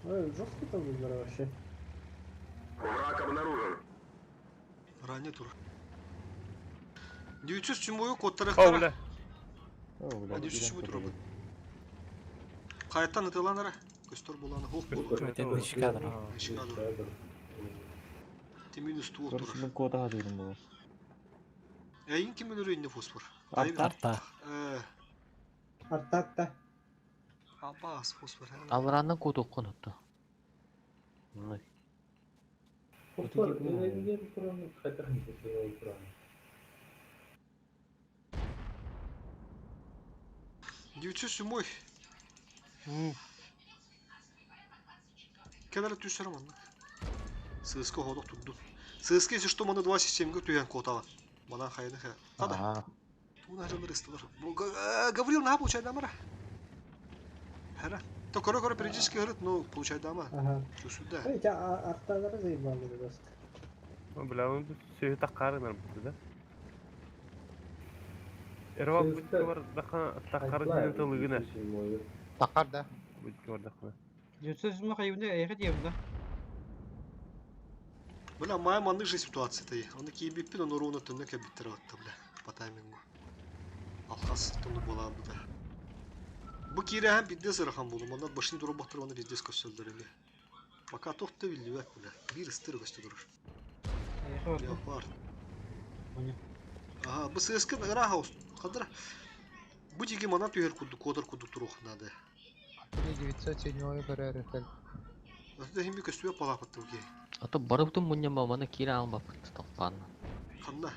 Ой, жестко там выбор вообще. Враг обнаружен. Ранее тур. 907 О, кодтарыктара. бля. О, бля. 907 тур бу. Кайттан ытыланара. Көстөр буланы хох болу. Нышкадыр. Нышкадыр. Ти минус туох тур. Көрсүн кода хадырым бу. Эйин ким өлөр инне фосфор? Арта. Арта. Арта арта. Абас фосфор. Алраннан кутуккун отто. Фосфор, энергия туран кайтар туран. 907. Келер түшәрм анда. Сыска ходок турду. Сыска если что маны 27 ге түйен котала. Мана хайны ха. Када. Туна жаныр ыстылар. Гаврил на получай дамара. Хара. То коро коро периодически говорит, но получай дама. Ага. Чё сюда? Ой, тебя арталары заебали жестко. Бля, он сөйі таққарынар бітті да. Эрвал бүткі бар таққары ден тылыгына. Тақар да. Бүткі бар дақына. 907 хайыбында эйхэ диэбин да. Бля, моя маны же ситуация-то. Он такие биппин, он ровно төннөк эбиттер атты, бля, по таймингу. Алхас тону була буда. Бу кире пиздец ырахан болу, маннат башни дура баттыр, оны пиздец көсөлдөр эми. Пока тохты билбэт, бля. Бир ыстыр көстө турur. Леопард. Ага, бу ССК ыраха Кадыр. Бу тиги манат үйер кудду, кодыр кудду турух надо. 907 көрөр өтел. Аты химби көстүбө палапатты уке. Ато барыбытын муньян маны кире алмаппыт топпан. Канна.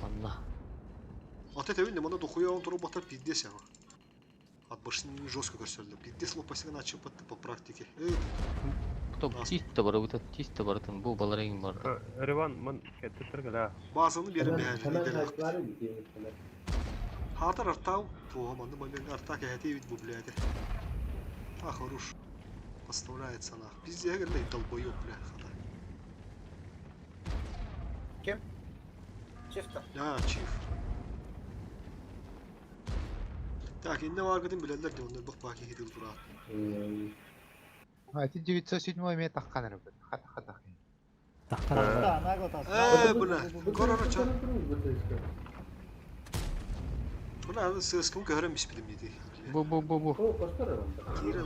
Анна. Аты тебин мана дохуя он туруп батар пиздец я. От башни жестко көрсөлдү. Пиздец лопасыгын ачып батты по практике. Кто чисто барыбытын, чисто барытын бу баларыгын бар. Реван ман кеттер гала. Базаны берин бәһәли. Хатар артау, туға манды момент арта кәһәте бит бу блядь. А, хорош. Поставляется на. Пиздец, говорит, долбоёб, бля, хата. Кем? Чифта. Да, чиф. Так, инне варгытын билелер де ондар бак баки хидил тура. А ти 907 ме таққан бит. Хата хата. Таста, наго таста. Э, бля, коророча. Бля, сыскым көрөм испидим диди. Бу бу бу бу. Көстөр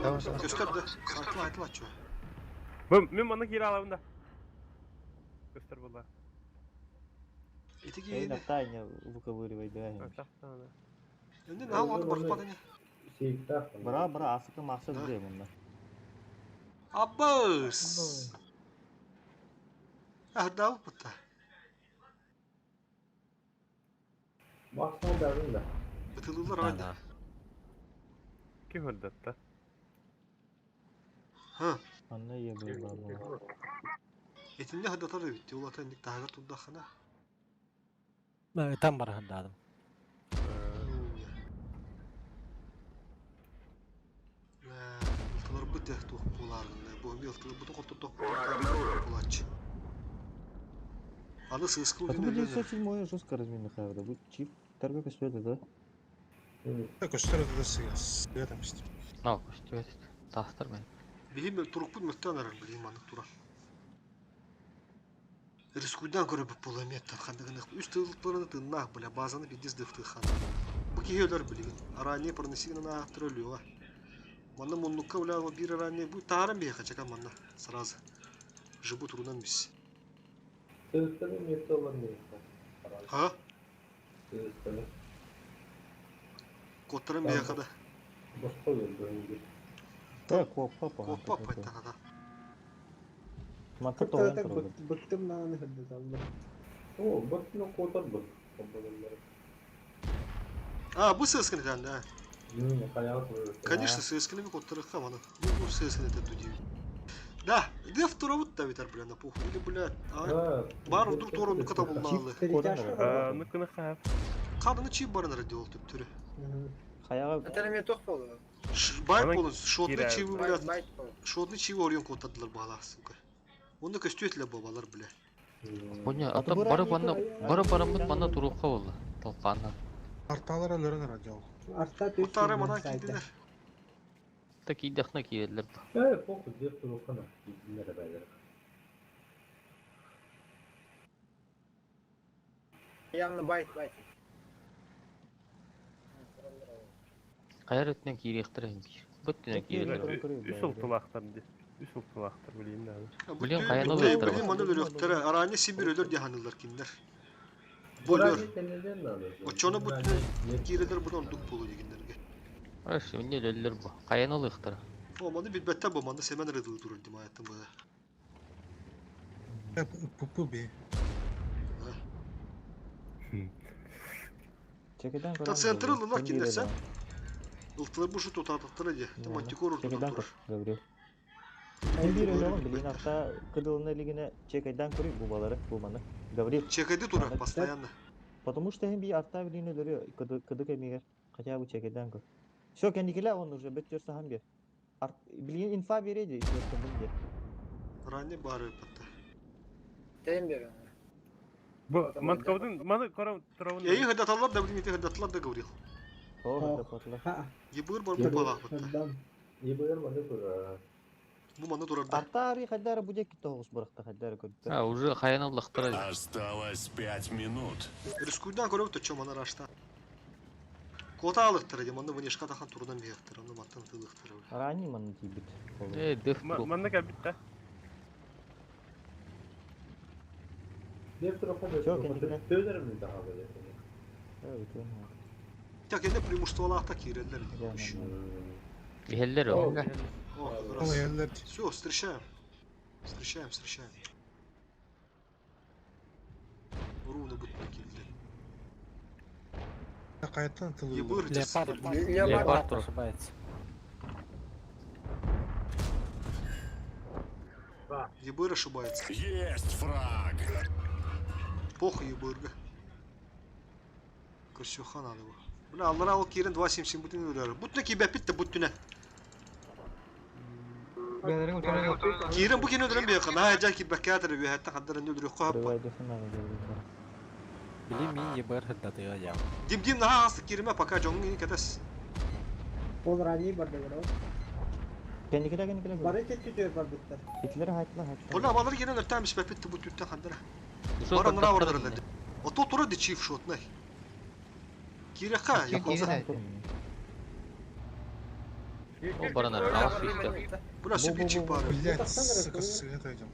да. Айтла айтла чо. Бу мен маны кире алабын да. Көстөр була. Итиги Эй, Наталья, выковыривай, да. Энди на алды барып не. Бра, бра, асыкы мақсат дейм онда. Аббас. Ахдал бутта. Максат дагы да. Бытылылар айды. Ким өлдөттө? Ха. Анна ебыр бар. Этинде хадатар битти. Ул ата индик тагыр туддахана. Там бар хандадым. Ылтылар бит тух буларында. Бу мил бу тохот тох булач. Аны сыскыл А тут 907 жестко разминный хайвда. Бу чип торга көстөдө да. Көстөр да сыга там исти. А, көстөр. Тастыр мен. Билим турукпун мөттөн арар билим аны тура. Рискуйдан көрөп пулемет хандыгын үс тылларны тыннах бля базаны пиздец дыфты хан. Бу киһөлөр билигин. Аране проносигин на троллюга. Манна муннукка бля бир ранее бу тааран биһиэхэ чака манна сразу. Жибу турунан бис. Сыыстаны место ылан биһиэхэ. А? Сыыстаны. Куоттаран биһиэхэ да. Босхо өлөрдөрүн Да, куоппа па. Куоппа пайтаната. Манта тоҕойон турабын. Быктым даҕаны сырдаталлар. О, быктым куотар быт. Холбололлор. А, бу сыасканы тән, да. Хайаҕа турар. Конечно, сыасканы би куоттарыхха маны. Бу сыасканы тән дии. Да, деф турабыт да битер, бля, на похуй. Или, бля, бар удур туор оннука табыллаалы. Нуккуна хаап. Хаданы чип баран радиол төптөрү. Хайаҕа Это эме тох болду. Байт болун, шотный чиби, бля, Байт болду. шотный чиби орыйын куоттардылар баалаах, сука. Онно көстүөтүлэр бабалар, бля. Хуйня, ата бары банна бары бараммыт манна туруохха буолла. Талкааннан. Арталар өлөрөн радиол. Арта Утары манан киирдилер. Та киирдэхнэ киирэллэр да. Э, похуй, деп турухана. Киирдилер эбээлер. Явно байт байт. Хайар өттүнэн киириэхтэрэ биир. Бу өттүнэн киирэллэр. Үс ултулаахтар ди. Үс ултулаахтар билиим даҕаны. Билиэн хайан ылыахтара Билин маны өлөрүөхтэрэ. Араанньа Сибир өлөр диэн ханыылар кинилэр. Бу өлөр. Оччону бу киирэлэр буну ордук буолуо дигиннэргэ. Араш, эмне өлөллөр бу. Хайан ылыахтара. О, маны билбэттэр бу, манна Семен ырыдыы турар дим аяттан быһа. Пупу би. Чекеден Та центры ыллылар кинилэр сен. Ылтылар бу шу тутаатахтара дии. Та мантикор урдунан Чекеден турар. көр, Гаврил. Эн бир өлөҕүн билигин арта кыдылына илигине чекайдан көрүй бубалары буманы. Гаврил. Чекайды турар постоянно. Потому что эн би арта билигин өлөрү кыды кыды кемигер. Хотя бы чекайдан көр. Все, кендикиле он уже бөт сахан бер. Арт билигин инфа береди, де. Ранне бары патта. Тем берем. Бу манткабытын маны көрө турабын. Эйи хадаталар да билигин хадаталар да Гаврил. О, хадаталар. Ебыр бар бу балаах батта. Ебыр маны турар. Бу маны турар да. Арта ари хаддары бу жеки тоғыз бұрақта хаддары көрді. А, уже хайан ыллахтара. Осталось 5 минут. Рискуйдан көрөп төчө маны рашта. Кота алыктыр дим, аны внешка тахан турунан биэхтер, аны маттан тылыктыр. Рани маны тибит. Э, деф Манна кэлбит да. Деп турухана. Все, кендикиле. Төдөрүм daha böyle. Evet, Так, эне преимуществолаахта кииреллер. Иһэллэр ол. О, раз. Все, встречаем. Встречаем, встречаем. Руны будут килди. Кайтан тылы. Ебыр, Леопард. Леопард ошибается. Ебыр ошибается. Есть фраг. Похуй ебырга. Көрсөхан аны бу. Бля, аллара ол кирен 2.77 бүтүн өлөр. Бүтүнө кийбэппит да бүтүнө. Кирен бу кини өлөрөн бияка. Наа жа кийбэккэ атыр бияхаттан хаддар өлөрү хаппа. Били мин ебыр хыддатыга жам. Дим дим наа асты кириме пока жоңун кетес. Ол ранее барды бро. Кендикиле кендикиле. Бары тетті бар биттер. Итлер хайтлар хайтлар. Була балар кирен өртәмиш бәпит бу түттен хаддар. Бара нара ордерлер. Ото тура ди чиф шотнай. Кирека яконса. Ол баранар, алас сүйістер. Була сүпи чип бар. Блять, сука, сыгыт айдым.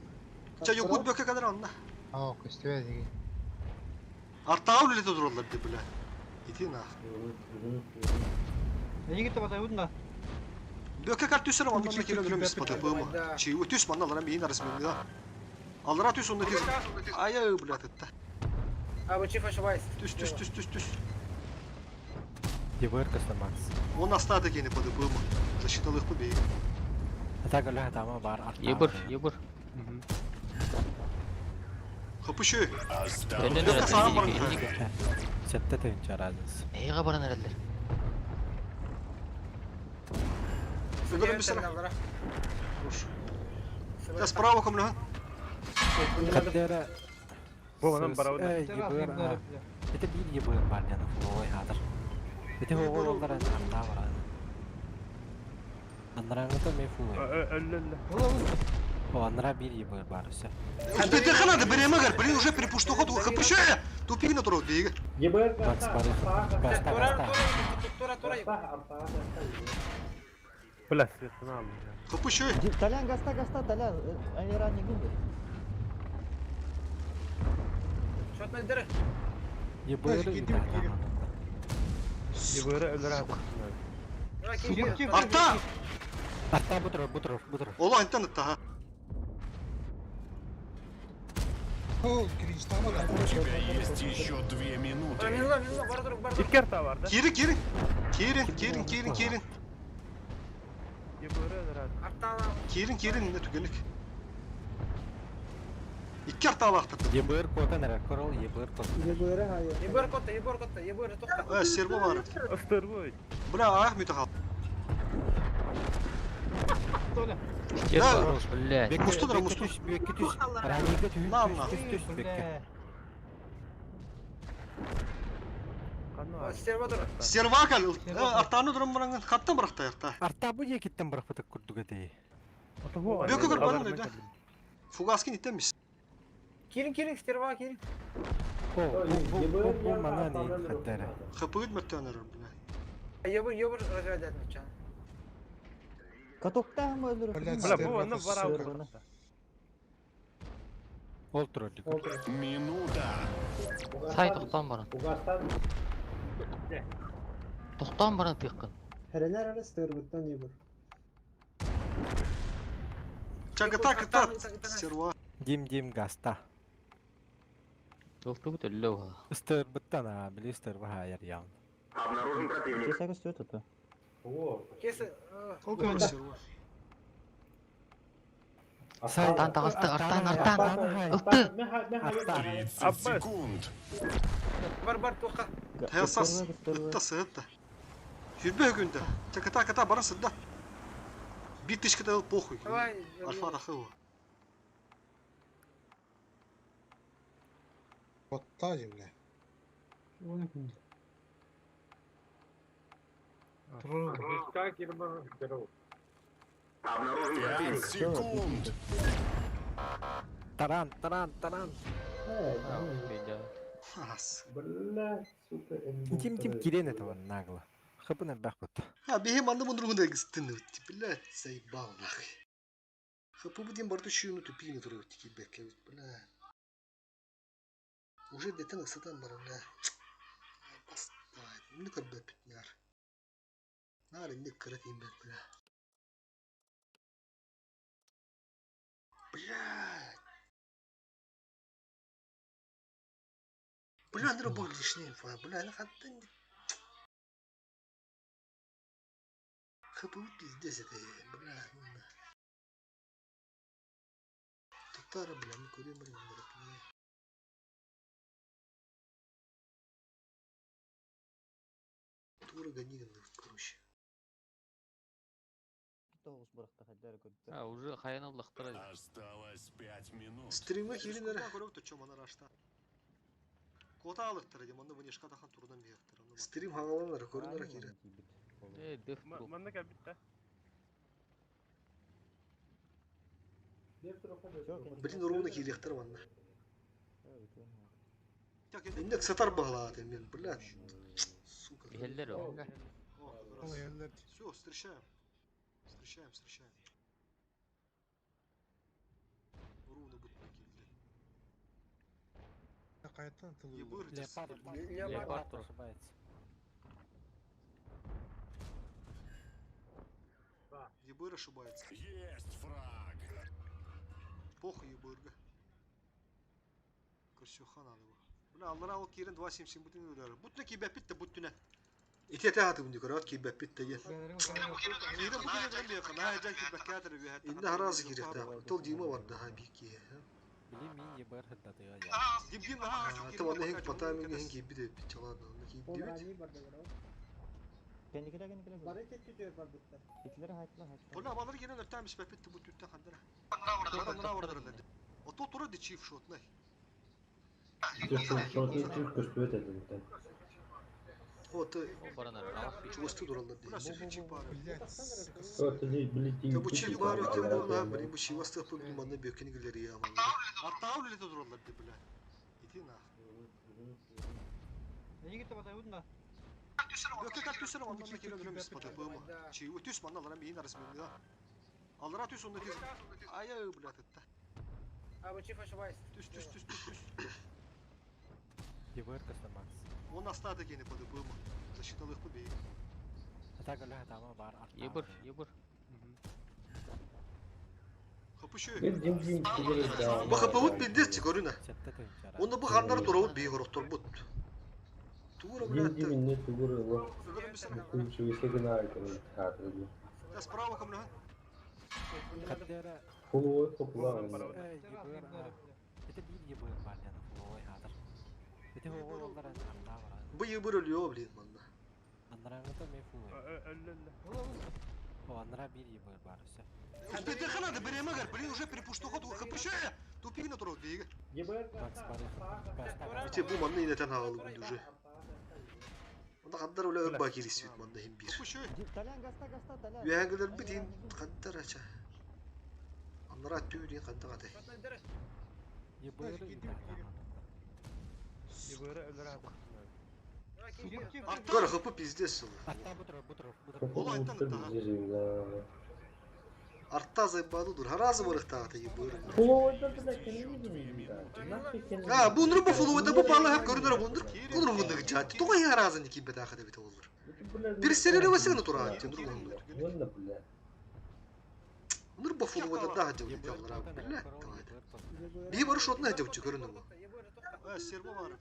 Ча якут бөкө кадar анна. Aa, көстүбэ диги. Артау лете туралар ди бля. Ити на. Неге кетіп атайбыдың да? Бөкө кар түсөр анна кирен өлөмүс паты быма. Чи түс манна алара мейин арасы мен да. Алара түс онда тез. Ай ай бля тетте. А, бу чиф ошибается. Түс түс түс түс түс. Ебыр көстө Макс. Он астады кени паты быма. Защиталык бу бейг. Ата көлө хатама бар арта. Ебыр, ебыр. Хапышы. Элен Бөкө саан бар. Сетте тыгынча разница. Эйга баран эреллер. Өлөрөм бисер. Хорош. Я справа комлю. Каддера. Бу манан барабын. Ебыр. Это бир ебыр бар яна фулой хатыр. Это оғол олдар арта бар. Андраңыта мен фулой. Өллөллө. О, андра бир ебыр бар все. Ты хана да береме гар, блин, уже перепушту ходу. Хапышы. Тупик на туру бейг. Ебыр Макс бар. Баста, баста. Тура, тура. Бля, светтан алdım. Капы шөй. Толян, гаста, гаста, Толян. Они ранее гинды. Шотной дыры. ЕБР ЕБР өлөр атып. Арта! Арта бутырыр, бутырыр, бутырыр. Ола антен атта ха. О, кринжтама да. У тебя есть еще 2 минуты. Минула, минула, бар турук, бар турук. Икки арта бар да. Кирин, кирин. Кирин, кирин, кирин, кирин. ЕБР өлөр атып. Арта Кирин, кирин, не түгелик. Икки арта алақтырды. ЕБР кота нэрэ, корол ЕБР кота. ЕБР хайы. ЕБР котта, ЕБР котта, ЕБР токта. Э, серво бар. Ыстыр бой. Бля, аяқ мүті қал. Толя. Да, Блядь. Мусту дыра, мусту. Түш, бекке түш. Раннига түш, На, на. түш, түш, бекке. Стерва тур. Серва кал. Артаны дұрым бұраңын. Қаттан бұрақта арта. Арта бу екиттен бырахпытык курдук этей. Бөкө көр барың да. Фугаскин иттенмиш. Кирин, кирин, стерва, кирин. О, бу бу бу мана не хаттара. Хапыгыт мөртөнөр, бля. ЕБР, ЕБР разведет мечан. Катокта mı öldürür? Блядь, Бля, бу аны бар Серваны. Ол турар дик. Минута. Сай тоқтан баран. Угастан Тоқтан баран тыққын. Хәренер ара стырбыттан ЕБР. Чагата ката. Серва. Дим дим гаста. Толту бут өллө уха. Ыстыр быттан а, били ыстыр баха яр яун. Обнаружен противник. Кесак өстү это. О, Кесі, Сколько Серва. Артан тағысты, артан, артан. Ылты. 30 секунд. бар, бар, тоққа. Таясас. Ытта сыытта. Жүрбе күндө. Чаката ката бара сыдда. Бир тышкы да похуй. Давай. Альфа тахы. Ботта бля. Обнаружен 5 противник. секунд. Таран, таран, таран. Арас. Бля, сука, Тим тим кирен этого нагло. Хапына бах бут. А бихи манды мундругунда гыстын өтти. Бля, заебал нахуй. Хапы будем барту шуну тупину туру тики бекке. Бля. Уже детен ысытан бар, бля. Бас, давай. Не көрбө бүтнәр. Нар инде кырыт имбет, бля. Бля. Бля, андра бол лишний инфа. Бля, на хаттан. Хапы пиздец это, бля. Татара, бля, мы курим, бля, бля. Тура гони, короче. Тоғыз бұрақта хаддары көрді. А, уже хаян аллахтара. Осталось 5 минут. Стримге киринер. Көрөп төчөм ана рашта. Кота алыктыр дем, анда внешка тахан турдан бияктыр. Стрим хагаланар, көрүнөр кире. Э, деф Манна кәбитте. Блин, ровно кирехтер манна. Индек сатар баглады мен, бля. Сука. Ихеллер о. Все, встречаем. Встречаем, встречаем. Ровно будет кирилли. Кайтан тылы. Леопард. Леопард ошибается. ЕБР ошибается. Есть фраг. Похуй ЕБР. Көрсө надо было. Бля, аллара ол кирин 2.77 бүтүн өлөр. Бүтүнө кийбеп битте бүтүнө. Итете аты бүндү көрөт кийбеп битте ген. Кирин бүтүнө дем бияка. На жа кийбеп катыр бия. Инде харазы кирек та. Тол дима бар да бики. Били мин ЕБР хыддатыга я. Дим дим та ванна хин пата мин хин кийби деп чалады. Ол Кийби. рани бар да бар. Кендикилер кендикилер. Бары тетті бар бітті. Итилер хайттыла хайттыла. Бля, балар кирин өртәмиш беп битте бу түттә хандыра. Нара вардыр. Ото тура ди чиф шот най. Вот, чувствую дуралар ди. Бу чиф бар өтем бу ла бри бу чиф асты пы манна бөкени гилери я манна. Аттау лете дуралар ди бля. Иди на. Неге кетіп атай да? Бөкө кат түсер манна кирен өлөм испады бымы. Чиу түс манна алара миин арасминга. Алара түс онда кез. Ая блядь это. А, вот чиф ошибаюсь. Түс түс түс түс түс. ЕБР көстө Макс. Он остаток кени пады бымы. Защиталых побей. Атака лөһө тама бар арта. Ебыр, ебыр. Хапышы. Мен дим-дим тугур да. Бу хапыбыт пиздец көрүнө. Сетте тыгынчара. Онда бу ханнары турабыт бии хорохтор бут. Тура блядь. Дим-дим инне тугур ло. Кумчу гына айтыр хатыр. Да справа кымны. Каддера Фуловой популар. ЕБР. Это бир ЕБР бар яны фуловой хатыр. Эти оғол олар арта бар. Бу ебыр өлүө блин манна. Андраңыта мен фуловой. О, андра бир ЕБР бар все. Успетехана да беремегер, блин уже перепушту ход хапышы. Тупигина турабыт бииге. Макс бар. Ите бу манна инетен хаалы бу уже. Онда хандар өлө өрба кирисүт манна хим бир. Талян гаста гаста талян. Үәңгелер битин хандар ача. Аннара түйдин хандар аты. ЕБР Ебыры өлөр атыр. Көр хапы пиздец ол. Арта бутыр бутыр бутыр. Ол айттан та. Арта зайбаду дур. Харазы барыхта аты ебыр. Фуловойда бля кенни А, бу нур бу фулуйда бу бала хап көрүнөр бу нур. Кунур бу нур жат. Тугай харазы ники бета хада бит олур. Бир серere васыгны тура аты нур бу нур. Вон бля. Нур бу фулуйда да хадя бит олур. Бля. Би бар шотна хадя бит көрүнөр бу. Э, сербо бар.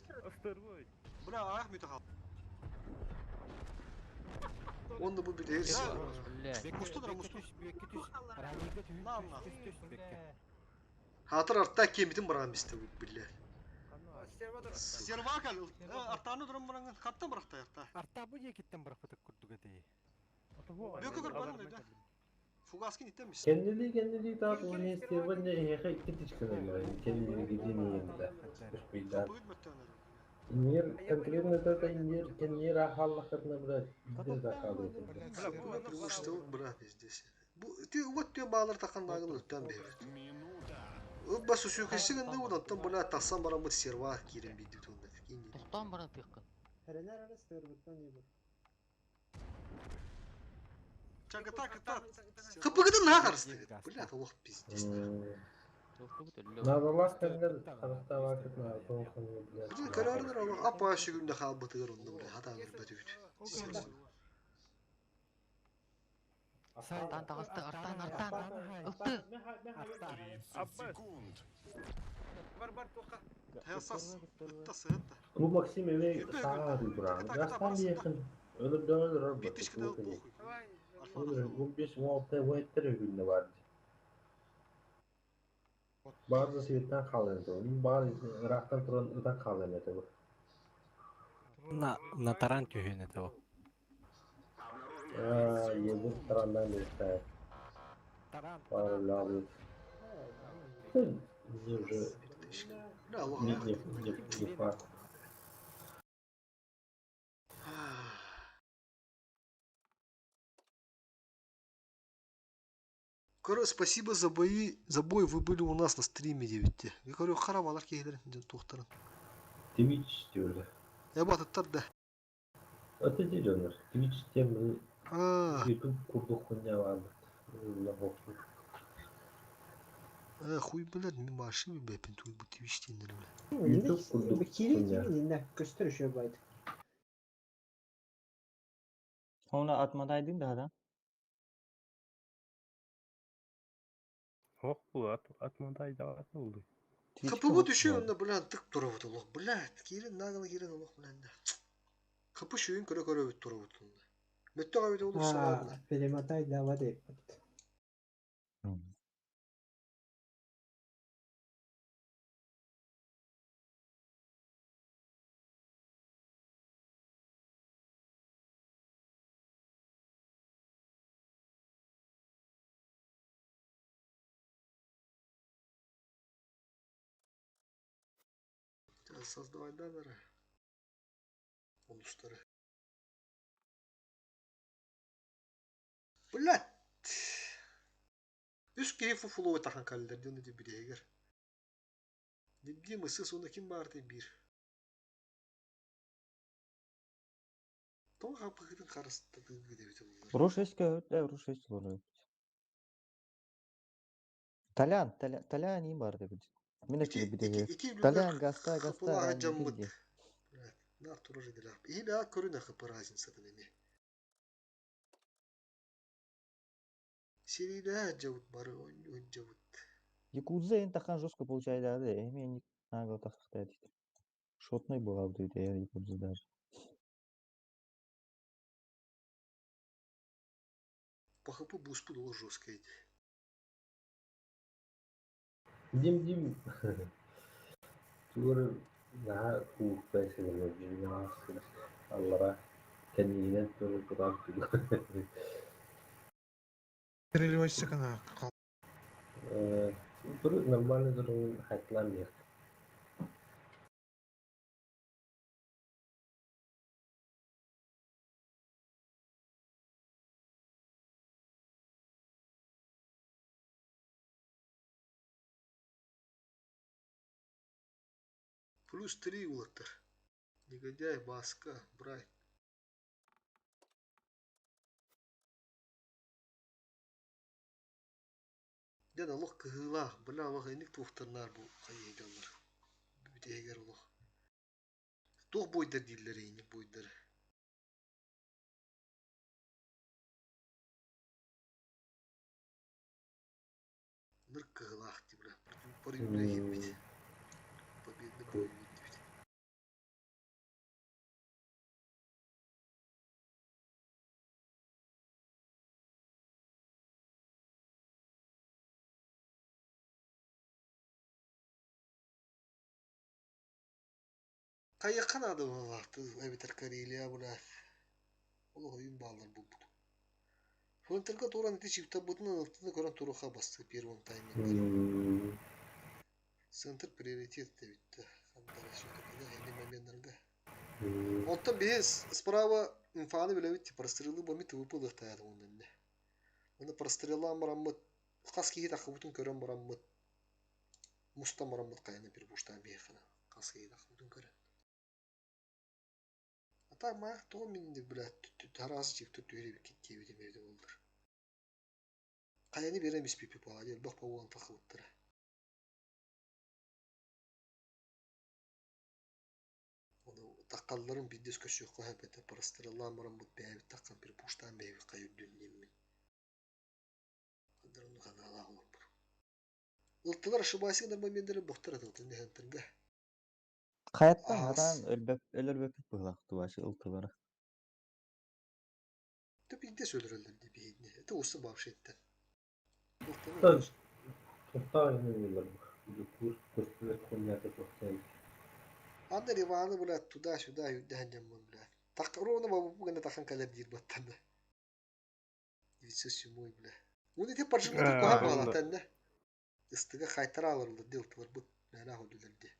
Бля, аяк мүтө кал. Онда бу бит эрси. Блядь. Мусту дра мусту. Раннига түһүн түс түс бекке. Хатыр артта кемитин барган бисте бу бля. Сервакал, артаны дурам барган хаттан баракта арта. Арта бу екиттен барапытык курдук эти. Бөкө көр барган да. Фугаскин иттемис. Kendiliği kendiliği daha bu ne istiyor ne hehe kitişkine kendiliği gideyim de. Успейда. Инер конкретно это инер кеннер ахаллахатна бля бир да калды. Что, брат, здесь. Бу ти вот те баалар такан дагы өттөн бер. Бас сүйкесигин да удан бля тасан барамыт серва кирен бидди тунда. Тоқтан баран тыққын. Хәрәнәр арасы тырбыттан ебір. Чагата ката. Кыпыгыды на карысты. Бля, лох пиздец. Надалах кеннер харахта вакыт на тохан бля. Бу карарнар ала апа шүгүндө халбытыгыр онда бля хата бир бөтүбүт. Артан тағысты, артан, артан. Ылты. 30 секунд. Бар, бар, тоқа. Хасас. Тасы это. Bu Максим эме саа дуран. Гастан yakın. Ölür dönür. Битишки да похуй. Ölür 15-16 вайттер günde vardı. Bazı svetten kalındı. Onun bazı Irak'tan turan Irak kalındı bu. На на таран түһүн это о. Aa, yedi tarandan işte. Таран. Var Мне уже Бля, лох. не, не, не, не факт. Короче, спасибо за бои, за бой вы были у нас на стриме 9. Я говорю, харавалар кейдер, тухтарын. Twitch diyorlar. Я батыттар да. Öte değil onlar. Twitch diye bir А, YouTube kurduk ne vardı. Allah olsun. э, хуй, блядь, мен машина бепин туй бу Twitch тендер, бля. YouTube kurduk Кири хуйня. кири көстөр үшө байт. Onu atmadaydın da adam. Хох бу ат атмадай да ат oldu. Хапыбы түшүй онда, бля, тык турабыт олох, блядь, кирин нагыл кирин олох, блядь. Хапы шүйін көрө көрө бит турабыт онда. Мөттө кабит олур сабабы. Перемотай дава деп. Создавай даннары. Онустары. Блядь. Үс кейфу фуловый тахан каллер дені де бір егер. Дибди мысыс оны ким барды bir. Тоҕо хаппыһытын харыстатыыгыт эбитэ буоллар. Ру-6 көһүт, Ру-6 олорор. Толян, Толян, Толян им бар дебит. Мин Ити эчили ити битеге. ити үлүгэр Толян, гаста, гаста, хапылааһы ранники дьаммыт. ди. Блядь, наар турар идэлээх. Иһи бэҕэ көрүнэ хапы разницатын эмиэ. Сириилээх дьабыт бары оонньуу дьабыт. Якудза эн тахан жестко получает да, эми не нагло тахтает. Шотный была бы я Якудза даже. По хапы буспут ол жестко ити. Дим Дим. Тугу наһаа куукпай сылдьар дьиҥнээх аллара кэннигинэн турар кутаах тугу. Переливайся на Тур нормально турун хайтлан биэр. Плюс три улаттар. Негодяй, Баска, Брайт. Дьэ олох кыһыылаах, бля олох инник туохтарнаар бу хайыы дьоннор. Бүтэһигэр олох. Туох буойдар дииллэр инник буойдары. Ныр кыһылаах дии бля. Парюлэ киирбит. Победный бой диэбит. Хайыахха наада буоллаахтыы эбэтэр Карелия бля. Олох ойуун бааллар буолбут. Фронтерга туран ити чиптарбытын ылтыны көрөн туруха басты первым тайминнар. Центр приоритет дебитте. Хандара все-таки да, эни моментларга. Онтон биһи справа инфаны билэбит прострелы бомит выпылыхтаят оннунне. Оны простреллаан бараммыт хас киһи тахыбытын көрөн бараммыт мустан бараммыт хайаны перепуштаан биһиэххэ хас киһи тахыбытын көрөн. А так маах тоҕо минни блядь тараас чип түһэрибиккит диэбитим эбитэ буоллар. Хайаны биэрэн испиппит буолаа элбэх буолан тахыбыттара. Ону таххалларын биирдэс көрсүөххэ сөп этэ простреллаан бараммыт бэйэбит таххан перепуштаан бэйэбит хайа үрдүн диэммин. Хандар оннук санаалаах олорбут. Ылтылар ошибайся гынар моменнары бохтор атылтын дэһэнтэргэ. Хайаттан Аас. хатаан өлбөп өлөрбөппүт быһылаах тубашы ылтылара. Ты пиздец өлөрөллөр дии биһиэннэ. Это усы баавшиттан. Ылтаны Тон тохтоо иннилэр кур көстүбэт хуйнята тохтоо. Анда Иваны, блядь, туда-сюда үрдэһэн дьаммын, блядь. Так ровно бабу гына тахан кэлэр диир баттан да. 907 бля. Уну ити поджимнаты куһа баалатан да. Ыстыга хайтара аларылар дилтылар бут. Мээнэ холдулар ди.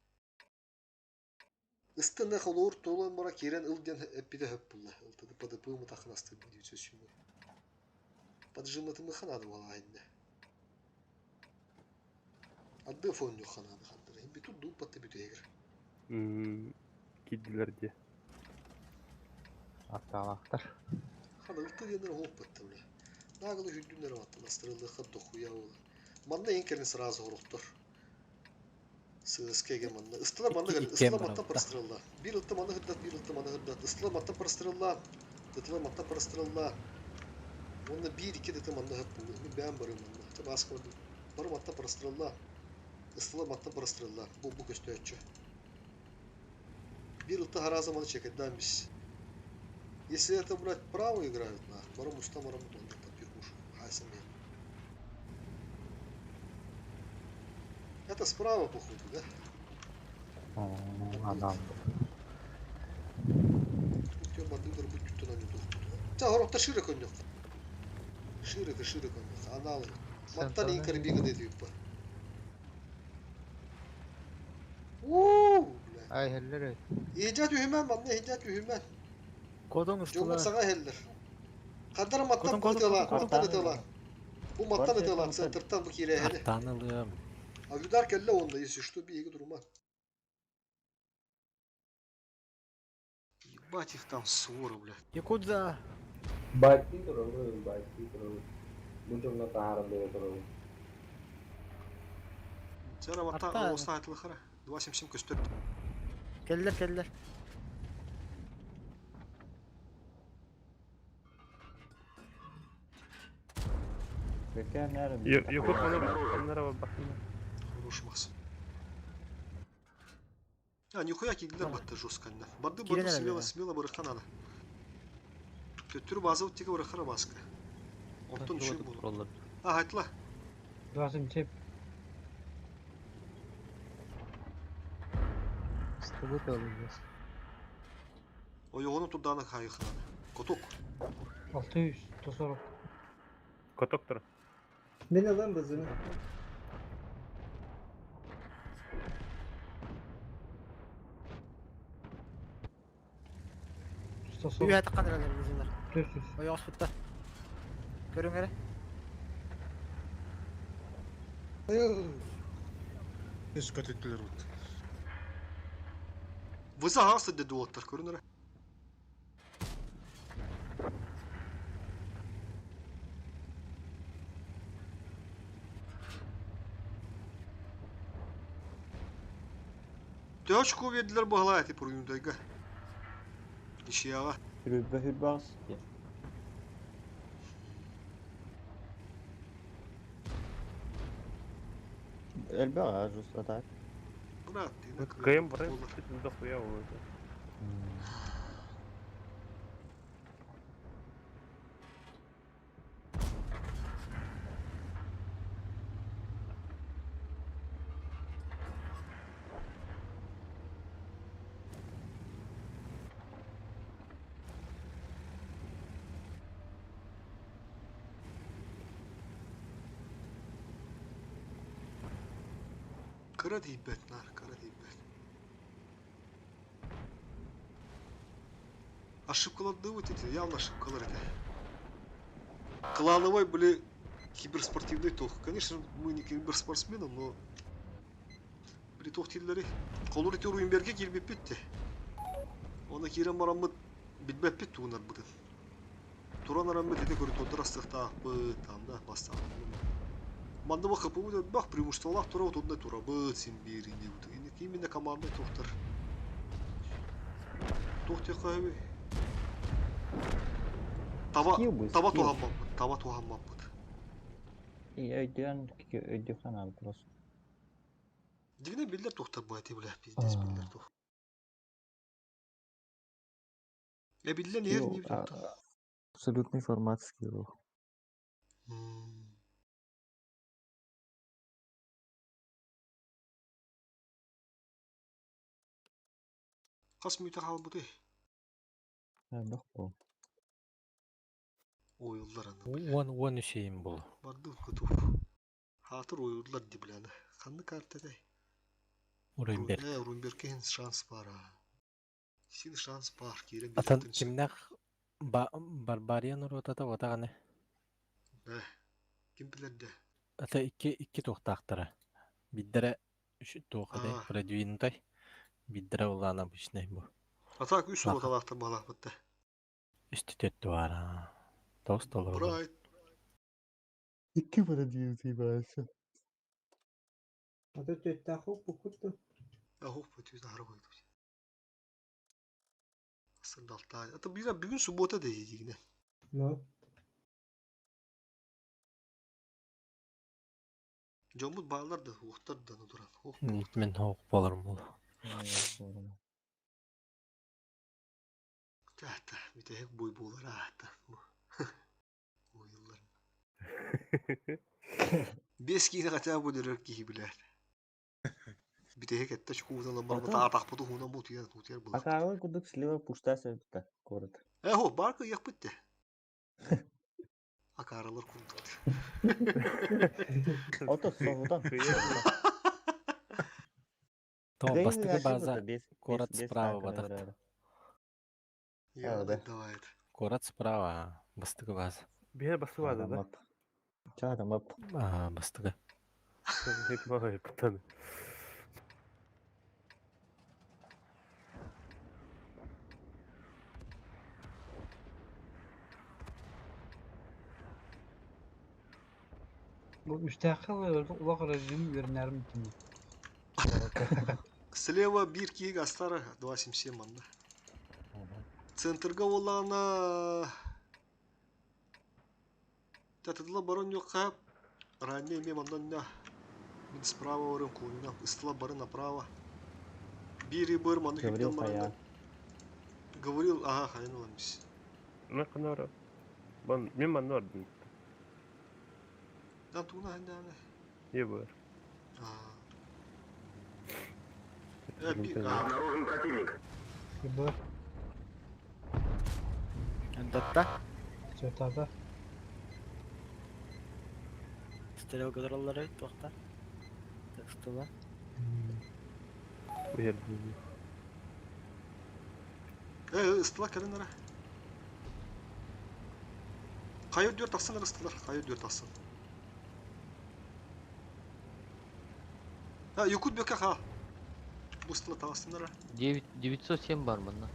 Ыстыны холуур туолан бара киирэн ыл диэн эппитэ хөп булла. Ылтыды ПДП мутахын астыр 907. Поджимнатымы ханаады буолаайынна. Арды фонню ханаады хандыр. Бүтүн дууппатты бүтүгэр. Киирдилэр дии. Аттаалаахтар. Хана ылты диэннэр оһуоппатта бля. Наагылы хүрдүннэр аттан астырылыахха дохуя буолар. Манна ең кэлин сразу хорохтор. Сыскеге манна. Ыстыла манна Икки кэлин. иккиэн Ыстыла маттан барабыта. прострелла. Биир ылта манна хырдат, биир ылта манна хырдат. Ыстыла маттан прострелла. Тытыла маттан прострелла. Онно биир икки тыты манна хөп буолу. Мин бэйэм барыым манна. Чэ бааска бардым. Бары маттан прострелла. Ыстыла маттан прострелла. Бу бу көстөөччү. Биир ылта хараза маны чекайдаан бис. Если это, блядь, право играют, нах, бары муста барам онно подпиргуш. Хайсам мен. Это справа, походу, да? Адам. Тут бардыгдар бут түттэн аню тухпут. Ча хорохта шире конньох. Шире шире конньох. Аналы. Маттан ин карбига деди юппа. Уу, бля. Ай хеллер. Иджат үһүмэн манна иджат үһүмэн. Кодон Жоммут устула. саҥа иһэллэр. Хардара маттан Кодон, кодон, ытыалаан, кодон, маттан кодон. ытыалаан. Бу маттан ытыалаан, центртан бу киирээһини. Артан ылыам. А удар кэллэ онно, если что, биһиги турума. Ебать их там свора, блядь. Якудза! Байтыы турабын, байтыы турабын. Бу дьоҥҥо таһааран биэрэ турабын. Сара варта Арта. оста айтылыхара. 2.77 көстөр. Кэллэр кэллэр. Якут оннара барбахтына. Хорош Макс. А, нихуя кигилер батты жестко. Барды Кирен барды эрэ смело, бэрэ. смело барыха надо. Төттүрү база тиге барыхара баска. Онтон үшүй болу. А, айтла. 27. Стыбыт алыңыз. Ойоғыны турдааны хайыхынады. Коток. 600, 140. Коток тұр. Мен алам бызыны. Үйә таққан эрэлэр бызылар. 400. Ой оспутта. Көрүң эрэ. Үс көтүттүлөр бут. Выза ағасы деді оттар, көрінір. Төш көбеділер бағалай әте пұргүндайға. Ишияға. Хүрбе хүрбе ас. Элбе ажус атак. Брат, Кыйын барай, дохуя болады. Кара дейбет, нар, кара дейбет. Ошибкаларды вот эти, явно ошибкалар это. Клановой были киберспортивный тох. Конечно, мы не киберспортсмены, но при тох тиллери. Колор ити Руинберге килбеп битти. Оны кирен бараммыт билбеп бит туунар бытын. Туран араммыт эти көрүт астыхта быт там да бастан. Манды бак хапы бак преимуществолах тура вот онда тура быт син бирине бут. Именно команда тохтар. Тохте кайбы. Таба Скилл бы, таба скилл. тухаммаппыт, таба тухаммаппыт. И өйдөн өйдөн алып просто. Дигне биллер тохтар бу бля, пиздец биллер тох. Э биллер не Скилл, не Абсолютный формат скиллов. Кас мүйтө халбыты. Элбэх бу. Ойулдар аны. Уон уон үшейін бұл. Барды кутуп. Хатыр ойулдар ди бляны. Ханны картадай. Урынберг. Э, Румберген шанс бар. а. Син шанс бар. Кирен Атан кимнах Барбариан уротата отағаны. Э, Ким билерде? Ата икки икки туохтаахтара. Биддere үш туохадай А. продвинутай. Биддere улаан обычный бу. А так үс Лаха. уроталаахтар балаахпытта. Үстү төттү бара. Тоос толору. Брайт. Икки продвинутый барсы. Ата төттәху пукутtu. Ахух бөтүз нахар койду. Сырдалта. Ата бира бүгүн суббота дейдигине. Но. Жомбут баалар да уктар да туран. Ох, Мен хоқ боларым бұл. Та битех бой болар ата. Ойыллар. Бес кийин хотя бы дөрөр кихи билер. Битех этте чукуутан бар Ата. бата атак буту хуна бу туяр туяр бул. Акаалы кудук слева пушта себепті город. Э хо баркы як битте. Акаралар курдук. Ото соғудан. То Кыйын бастыгы яшын база ото, бес- город бес- бес справа танканы батат. көрөрү. Я да. давай. Город справа бастыгы база. Бихе басыбады да. Чаадамап. А, бастыгы. Ой, пытаны. Бу үстээххэ улах режим үөрэнээрим итини. Слева биир киһи гастара 277 манна. Центрга буоллаҕына Татыдыла баран юққа ранее эмиэ манна мин справа барым куунна ыстыла бары направо. Биир быр манна Говорил күптэн баран хайаан. Говорил, ага, хайан ылан бис. Мен канара. Бан мен манна ордум. Да туна хандааны. Не бар. Э, би, а, Обнаружен противник. Бу Андатта. Чотада. Стрелка тураллар туохта. Текстула. Э, ыстыла кэлин ара. Хайы дүр тахсан ыстылар, хайы дүр тахсан. Ha, Якут бөкө ха. Бу ыстыла тағыстынара. 907 бар манна.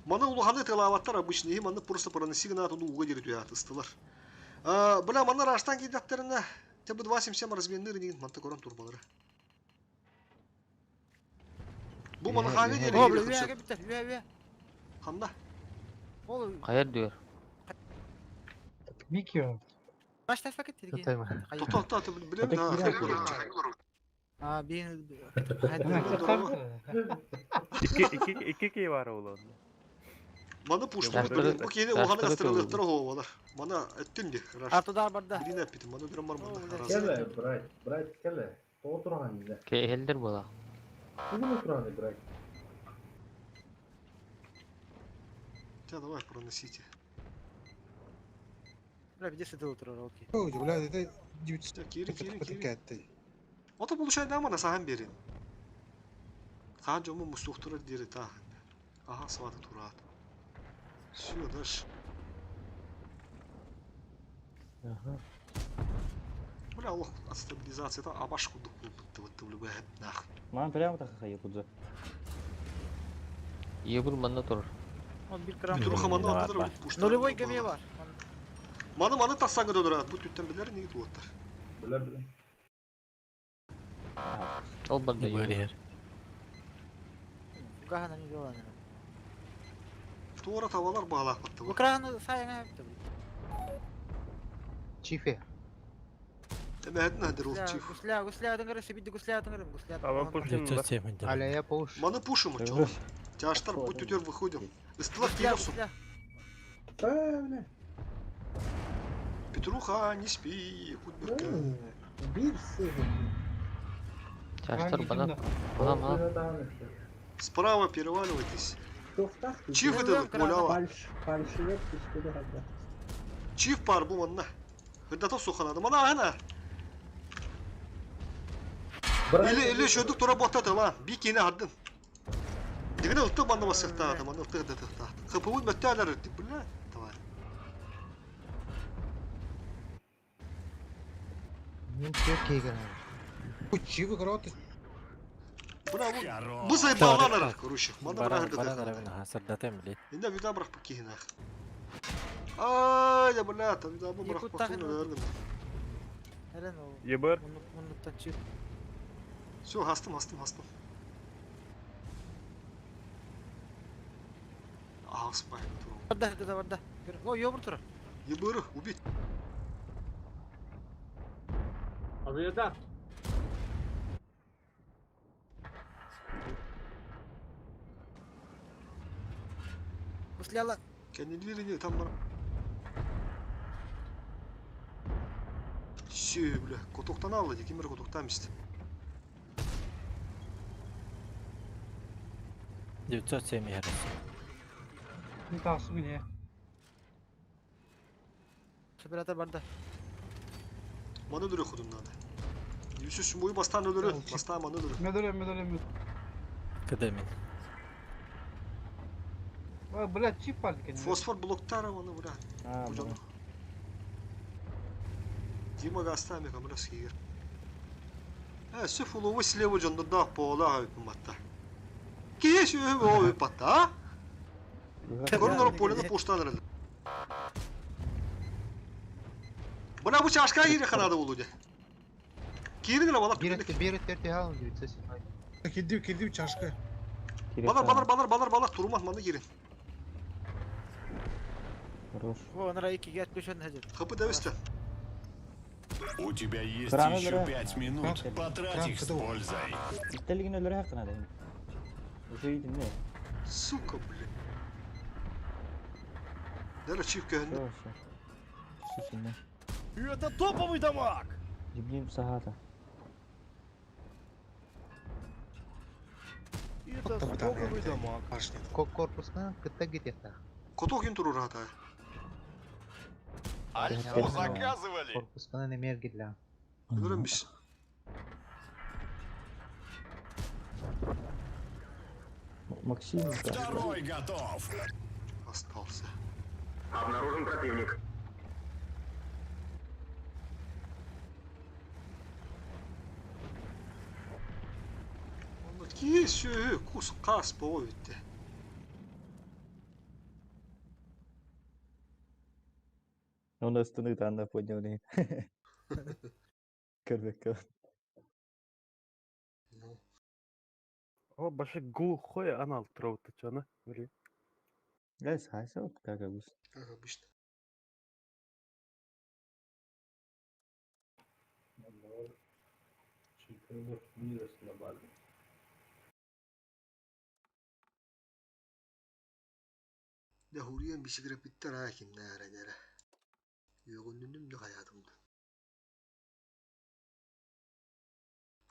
Маны улаханы тылаабаттар обычно, и маны просто проносили на ту уга дери туят ыстылар. А, бля, маны раштан кидаттерына, тебе 277 разменныр деген манта көрөн турбалары. Бу маны хага дери. О, бля, үе биттер, үе, үе. Ханда. Ол Хайар дүйөр. Микио. Баш тафа кетти. Тота, тота, билем да. А, бин Икки икки икки кей бар ол. Маны пуш Жастыры- бу кейде улаханы жастыры астырылыктар толу. оголар. Мана эттим ди. Артудар барда. Билин эппитим, маны дүрөн бар мында. Келе, брат, брат, келе. Тоғытырған не? Кehелдер була. Бүгін отырған брат. Тебя давай проносите. Бля, где сидел турар, окей. Ой, бля, это 900 Кири, кири, кири. кәтті. Ото получай да мана сахан берин. Хаан жому мустуктура дири та. Аха сваты турат. Все, дальше. Ага. Бля, Аллах, от стабилизации та абаш кудук бутты бутты блюбэ нах. Ман прямо так хайы кудза. Ебур манна турар. Он бир крам. Петруха мана атыдыр пушта. Нулевой геме бар. Маны маны тасаңы додурат. Бу түттен билер неге туаттар. Билер, билер. Ол барда Бөрер. Украина не дела, наверное. Туора тавалар баалаах батты. Украина сайын битти. Чифе. Эмэһэтин хадыр ол чиф. Гусля, гусля, дыңгыры, себидди гусля, дыңгыры, гусля. Ава пушим. 907 Аля я пуш. Маны пушим, чё? Тяштар, будь түтер выходим. Ыстылар Гусля, киросу. гусля. Бля. Петруха, не спи, кут Bir сыгын. Чаштар бана. Бана бана. Справа переваливайтесь. Тоқтақ. Чиф это молява. Фальш, фальшивет түспеді хадда. Чиф бар бу манна. Хыдата суханады. Мана ана. Или или шөдүк тура боттат ла. Би кене хардын. Дигене ылтык манна басыкта, мана ылтык да тыкта. Хыпыбын мөттәләр дип бля. Давай. Мен тек кейген. Чивы гроты. Бра бу. Бу заебалар, короче. Мана бра Баран баран хырдата. арабын хасырдатым билет. Инде вида брак пакихина. Ай, да бля, там вида брак Якут тахын пакихина. Эрен ол. Ебыр. Мундуктан чип. Все, хастым, хастым, хастым. Ах, спай. Барда, да, барда. О, ёбур турар. Ебыры, убить. Авиада. Гусляла. Кеннелери там бар. Все, бля, котоктан алды, кемер котоктан мисти. 907 ярысы. Не тағысы не. Оператор барда. Маны дүрө худум надо. Юсүс муй бастан өлөрө, бастан маны өлөрө. Медөле, медөле, медөле. Кыдамин. Бля, чип бар екен. Фосфор блоктары маны бля. А, Бу Дима гастами камрас кигер. Э, сөф уловы слева жонда да пола өпүм атта. Киеш өп өп атта, а? Көрүнөр полени поштан эреле. Бына бу чашка киири ханада болу де. Киирин балар Bir bir terti 907. Кирдим, кирдим чашка. Балар, балар, балар, балар, балар, туруман маны кирин. Хорош. О, анара икиге түшөн хәзер. Хапы дәвесте. У тебя есть Краны еще бля. 5 минут. Потрать их с пользой. Иттелигин өлөрө хакына да. Уже идим не? Сука, блин. Дәле чип көһүндө. Все, все. Все, Это топовый дамаг! Дибним сахата. Это топовый дамаг. Корпусна кытта гетехта. Коток юн турur хата. Альфу заказывали! Корпусна немер гидля. Өлөрөм бис. Максим. Второй готов! Остался. Обнаружен противник. Ки сүйі кус қас боғы бітті. Он астыны танна поднял не. Көрбекке. О, башы глухой анал троута чана. Блин. Гайс, хайса, как обычно. Как обычно. De huriyen bisikletler hakim nere nere. Yoğunluğum da hayatımda.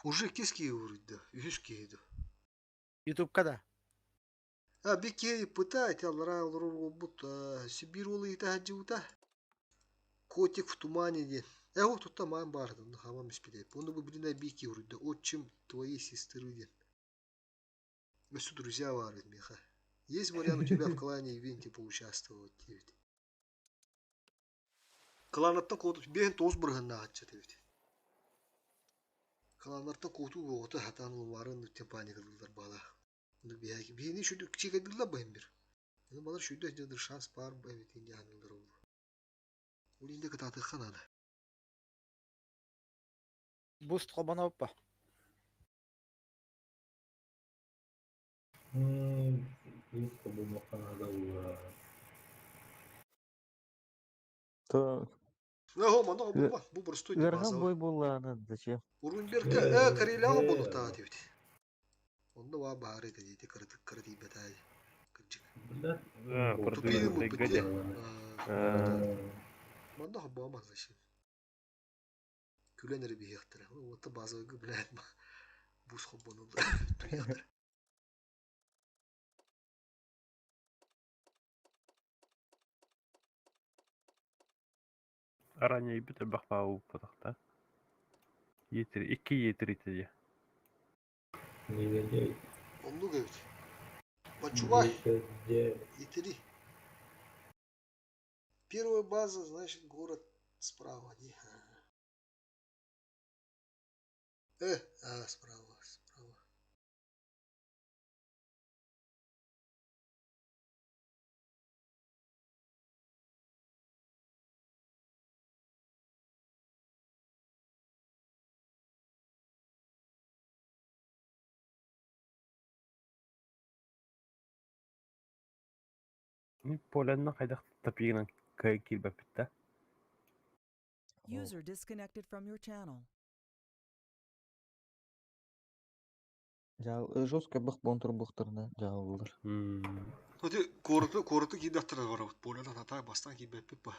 Уже киски vurdu. Yüz kiydi. Ютубка да. А бики пытает аллара but Сибирь олы итахаджиута. Котик в тумане ден. Вот тут там барды, хамам испедеп. Он бы блин бики vurdu. Отчим твоей сестры ден. Все друзья варят меха. Есть вариант у тебя в клане ивенте поучаствовать девять. Кланаттан коту бен тоз бұрғанна атча девять. Кланнартан коту оты хатан уларын нүттен паникалылар бала. Бияки бини шүдү чекедилла бахым бир. Аны балар шүдү жадыр шанс бар бабит инде анылар oldu. Ул инде кытаты ханада. Буст холбана оппа. То О, мана бу бу простой Верхан бой була, зачем? Урунберке Карелияга болуп таа дебит. Онда ва баары деди кырды кырды бетай. Тупили мы бите. Манда хабама зачем? Күләнер бияқтыр. Ота базовый блядь. Бус хобону. Туяқтыр. Араня бит бахпау потахта. Етер, iki етер итеде. Онду гебит. Бачувай. Итери. Первая база, значит, город справа. Не? А, справа, справа. Поленна хайдах тапигынан кай килбе битте. User disconnected from your channel. Жал жестко бых бонтур бухтарна жал Хоти короту короту кидаттыр бар. Поленна ата бастан кибе пипа.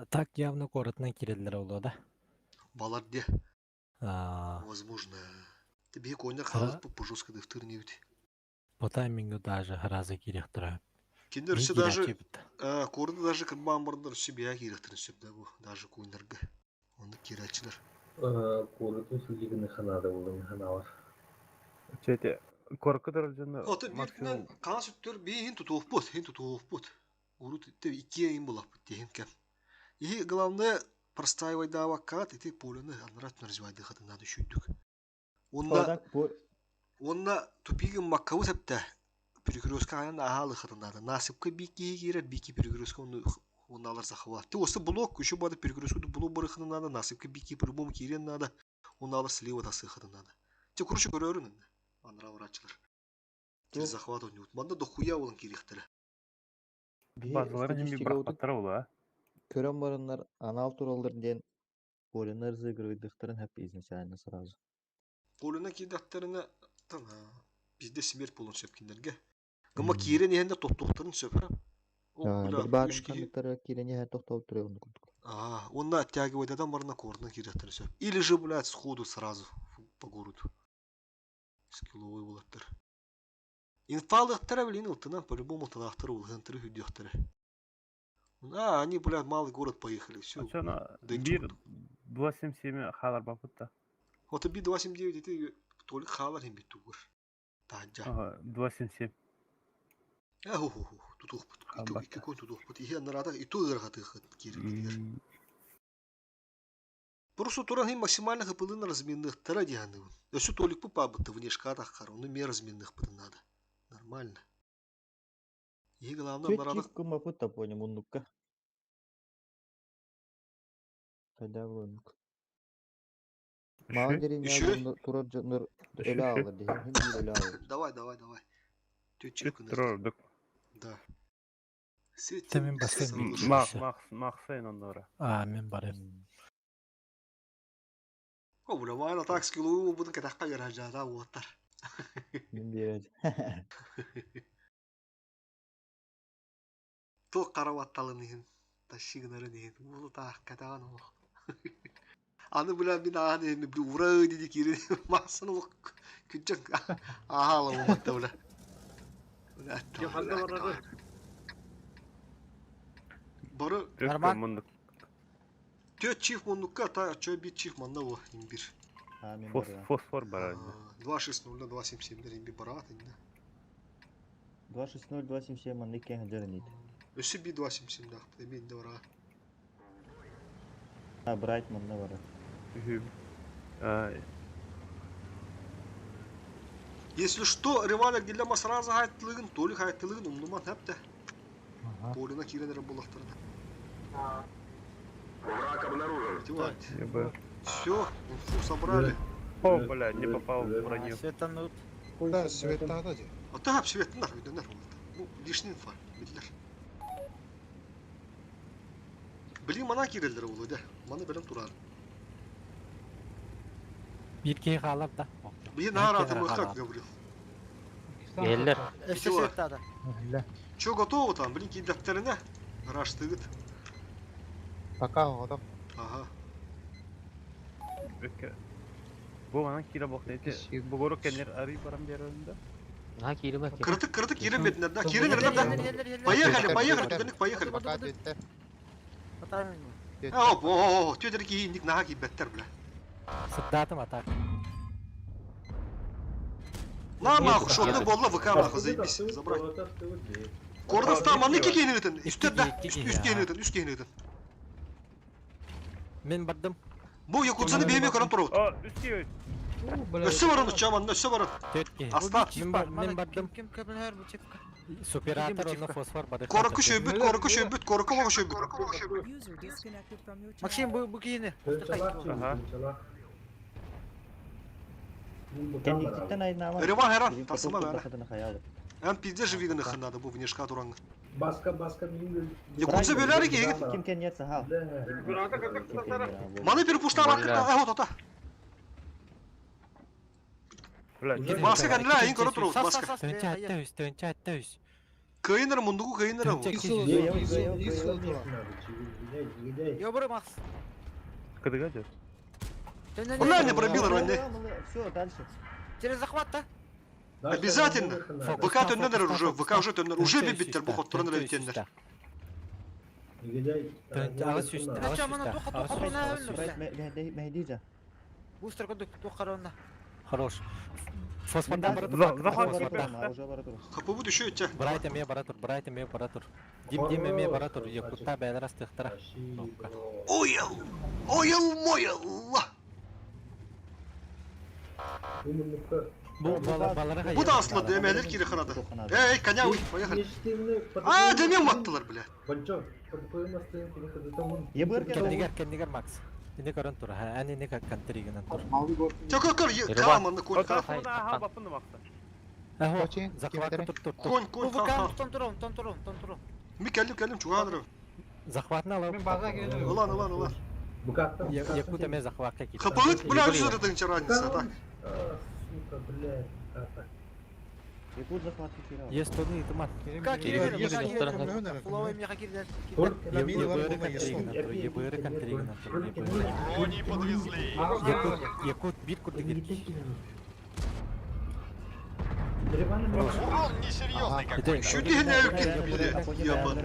Так явно коротынан кирелер олу да. Балар де. Возможно. Ты бе коня халат по жестко дифтыр не бит. По таймингу даже разы кирехтира. Киндер все даже корды даже кырбан бардар себе кирехтир сөп да бу даже койнерге. Оны кирачылар. Короту сүлдігіні ханада болын ханалар. Чете, коркыдыр жана Оты биртинен кана сүттөр бейин тутуох бут, хин тутуох бут. Урут те икки ин булап дehen кем. И главное простаивай дава кат, и полюны анрат развивай хатын надо шүйдүк. Онда онда тупигин маккабы септе перекрестка аян ахалы хатын надо. Насыпка бики кирер, бики перекрестка оны Уонна захват. Ты осы блок, еще бады перекрестку блок барыхына надо, насыпка бики по-любому кирен надо. Уонна слева тасыхына надо. Те короче көрөрүн. Анра врачылар. Через захват у него. Манда дохуя болан кирихтері. Базалары жемби бырақпаттар ол, а? Көрөн барыннар анал туралдар диэн Полинар разыгрывайдыхтарын хэп изначально сразу. Полина кирдәхтеріне там бізде смерть болон сөпкендерге. Гыма кирен ехенде топтуқтарын сөп. О, Бір бля, үш барын кихи. ханныктара кирене һэ тохтоп турар оннук курдук. А, он оттягивает, а там барна корна кирдәхтері сөп. Или же, блядь, сходу сразу по городу. Скилловый болаттар. Инфалыктара, блин, ылтынан по-любому тылахтары, улгантыры, хүддяхтары. А, они, блядь, малый город поехали, все. Ачана бир 277 халар бапытта. Вот би 279 это толик халар им битугур. Таджа. Ага, 277. Аху, тут ухпут. Ики кон тут ухпут. Ихе нарада и ту ыргаты кирик. Просто туран хим максимально хапылын разменных тара дияны. Өсү толик папа внешка тахкар, оны ме разменных пытын надо. Нормально. И главное нарада Чүт кымапыт та понял оннукка. Хайда оннук. Маған дерин Еще? турар жоннор өлө алыр дehen. Хим бир өлө алыр. Давай, давай, давай. Тетчик Турордук. Да. Мен басайын. Мах, мах, мах сайын оннора. А, мен барайын. О, бля, вайна так скиллу буду катахка гаража, уоттар. Мен бир Тол караватталын ихин. Ташигнарын ихин. Улу таах катаган олох. Аны бля мин ахан ихин бля ура диди кирин. Масын олох күнчен ахала болматта бля. Бля, Ханга барары. Бары Норман. Мундук. Төт чиф мундукка та чö бит чиф манда во имбир. Фосфор бар. 260 277 имби барат инде. 260 277 манны кен жерин Өсү би 277 да. Эми инде бара. А, Брайт манна бара. Если что, реваля гиллема сразу хайтлыгын, толик хайтлыгын умнуман хәпте. Полина киренер булактырды. Враг обнаружен. Все, инфу собрали. О, бля, не попал в броню. Светанут. Да, свет надо де. А та свет нар, виденер Ну, лишний инфа, билер. Блин, мана кирелдер улы да. Маны белем турар. Бир кей халар да. Блин, нара ты как говорил. Еллер. Өссө светтада. Чё готово там, блин, кидәптеріне? Раш тыгыт. Пока готов. Ага. Бу анан кире бок эти. Бу горок кенер ари барам береринде. На кире бак. Кыртык, кыртык, кирем бетинер, да, кирем да. Поехали, поехали, түгенник, поехали. Пока төттер. Оп, о, төдер ки ник нага кибеттер, бля. Сырдатым атак. На нахуй, шотны болла ВК нахуй, заебись, забрать. Кордастан маны кикейін өтін, үстер да, үст кейін өтін, үст кейін өтін. Мен бардым. Бу якутсаны бейме көрін тұрып. О, үст кейін. Өссі барын ұчаман, өссі барын. Аста. Мен бардым. Ким кем бу чипка. Суператор онна фосфор бары. Корокку шөйбүт, корокку шөйбүт, корокку бага шөйбүт. User disconnected from your channel. Максим бу бу кийини. Ага. Кенниктен айнама. Реван Херан, тасыма бәрі. Хадына хаялы. Әм пизде живигіні хынады бу внешка туранғы. Баска, баска минем. Якутса бөләрі кейгін. Ким кеннетсе хал. Маны перепуштар акырда, э, вот ота. Маска кәнлә, ең көрі тұру, маска. Төнчә атта үс, төнчә атта үс. Кыйныр мундугу кыйныр. Ёбры Макс. Кыдыга жер. Бля, не пробил рванды. Все, дальше. Через захват, да? Обязательно. ВК төннәдер уже, ВК уже төннәр, уже бибиттер бу хот турын рәттәннәр. Ағыз үсті, ағыз үсті, ағыз үсті. Мehdica. Бустер көдүк тухкарона. Хорош. Фосфордан бара тур. Уже бара тур. Хапы будет еще идти. Брайт эме бара тур, Брайт эме бара тур. Дим дим эме бара тур. Якутта бәлер астыхтара. Ой, ой, мой Аллах. Бу да аслады, эмэлер кири ханады. Эй, коня, уй, поехали. А, деме уматтылар, бля. Кэннигэр, кэннигэр Макс. Ини көрөн тур, эн ини контригынан тур. Чө, көр, кааманны конь, ка. Захват тур, тур, тур. Конь, конь, ха, ха. Тон турун, тон турун, тон турун. Ми келдим, келдим, чугаадырым. Захватны алып. Ылан, ылан, ылан. Якут эме захватка кит. Хапыт, бля, жүз рыдың разница, так. Сука, блядь, это. Якут захват кире. Есть тоны и туман. Как кирдер? Фуловый меха кирдер. ЕБР контригынан тур, ЕБР контригынан тур, ЕБР. Брони подвезли. Якут, Якут бир курды кир. Урон несерьезный какой-то. Şu ne öykü, бля, ебаный.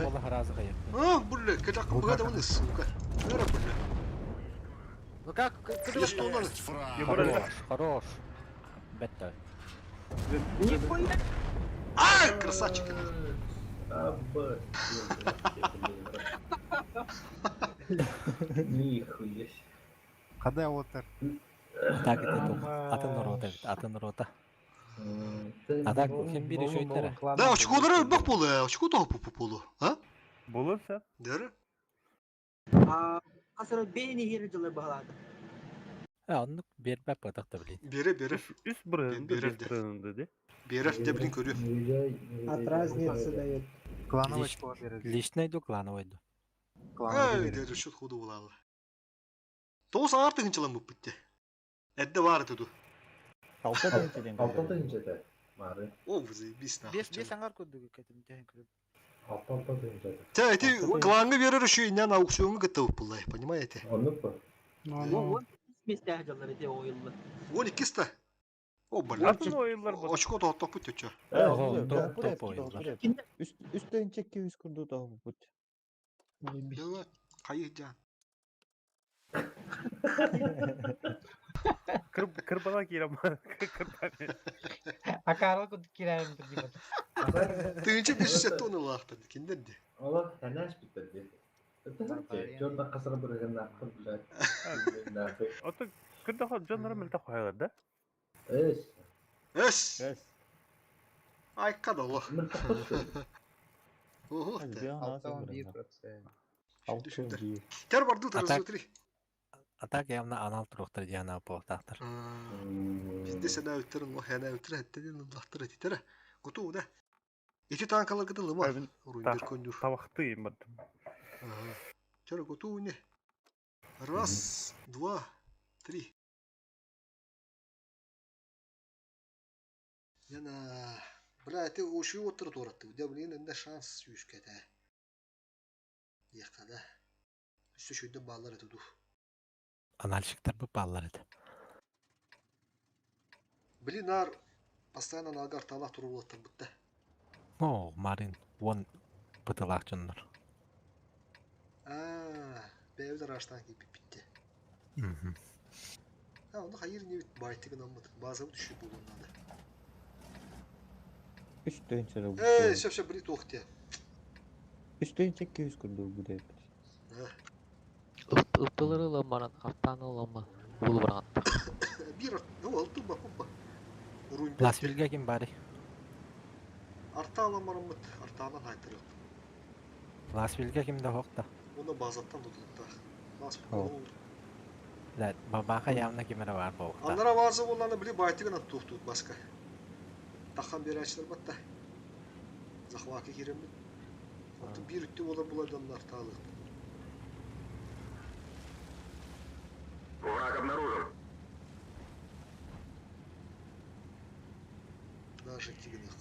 А, бля, катак бгада сука. Эра, бля. Ну как? Есть Хорош, хорош. Бетта. Ай, красавчик. Нихуя. Када отыр. Так это тух. Атын рота, атын рота. А так ким бири шөйттер. Да, очколары бак болу, очко того полу, а? Болursa. Дәрі? Асыры бейni хири жылы бағалады. А, оннук бербеп батак да билин. Бере, бере. Үс бұрынды, бес бұрынды, де? Берер, де билин көрү. От разницы дает. Клановый очко берер. Личный ду, клановый ду. Эй, дәрі, шут худу булалы. Тоғыз артығын чылан бұп бітті. Әдді бар туду. Алта тынчы Алта тынчы Мары. О, заебись нахуй. Бес бес аңар көрдүк кетим, дehen көрүп. Алта алта тынчы. Те, эти кланга берер еще инен аукционга готовы была, понимаете? Онук ба? Он местях жылы эте ойылды. Он иккиста. О, блин. Атын ойынлар бұл. Очко то топ путь өчө. Топ ойынлар. Үстен чекке үс күрдү тагы бут. Дела, кайы жан. Кырбала кирам. Кырбала. Акарыл кут кирәм дип. Тыгынчы беш тонна лахтан, киндерди. Ола, ханаш биттерди. Жорда касыра бирген нахуй, блядь. Нахуй. Ото кырда жоннор мелте коялар да? Эс. Эс. Ай, кадало. Ого. Тер барду смотри. А так явно анал туруктар диана болтактар. Бизде сена өттерин, ох, яна өттер хеттен лахтыр этитер. Готово, да? Эти танкалар гыды лыма. Руйдер кондюр. Тавахты им бардым. Чара готово не. Раз, два, три. Яна, бля, ты уши отыр торатты. Да, блин, энде шанс юшкете. Якада. Үстü şöyle bağlar etti. Анальщиктар бу баллар эди. Блин, нар постоянно нагар талах турулаттар бутта. О, Марин, вон бытылак жоннор. А, бэвдер аштан кийип битти. А, оны хайыр не бит байтыгын аммыт. База düşüp bulunmadı. Үч тынчы. Эй, все, все, блин, тохте. Үч тынчы үс күрдү бу деп. Ыптылары ламаран, артаны лама, булу баран. Бир, ну, алты ба, хоппа. Урун. Ласвилге ким бари? Арта аламарымыт, артанан айтырык. Ласвилге ким да хокта. Оны базаттан тутулукта. Да, бабаха явно кимере бар болукта. Аннара базы болланы били байтыгын туhtут баска. Тахан берәчләр батта. Захвакы киремит. Аты бир үтте болар булардан арталык. Враг обнаружен. Даже тигнах.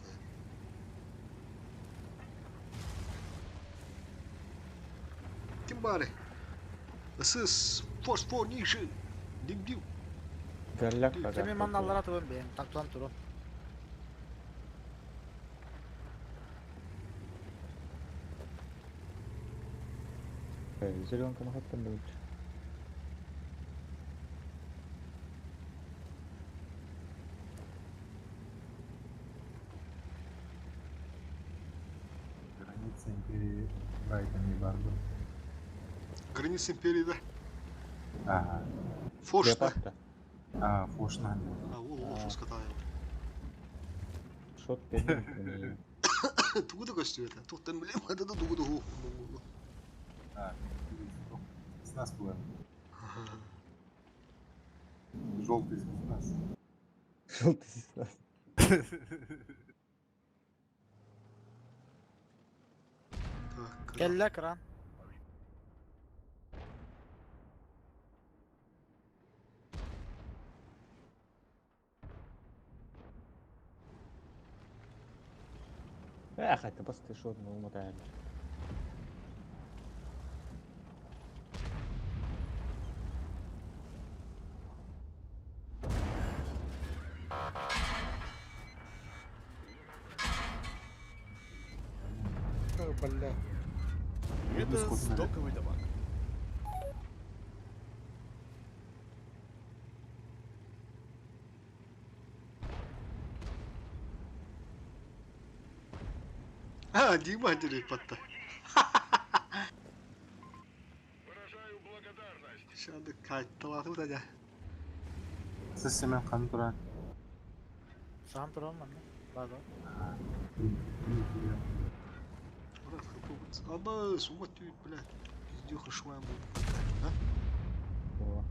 Ким бары? Сыз фосфор ниже. Дим-дим. Галляк Мен манналар атып бен, тактан туру. Зеленка махаттан да бит. Граница империи Брайтон не барбы. Граница империи, да? Ага. Фош, да? А, Фош на. А, ол, ол, фош катаю. Шот бердим. Тугу да көстүбэтэ. Туохтан билим хата да тугу да хуох буолла. А, с нас было. Желтый спецназ. Желтый спецназ. Кэллэ кран. Эх, это просто шот, мы умотаем. Бля. Это стоковый дамаг. А, Дима делит потта. Шанды кайтталаты да. Сіз семен қан тұра. Сам турам манна. База. Брат, хапугц. Аба, сума түйт, блядь. Пиздюха шваем был. А?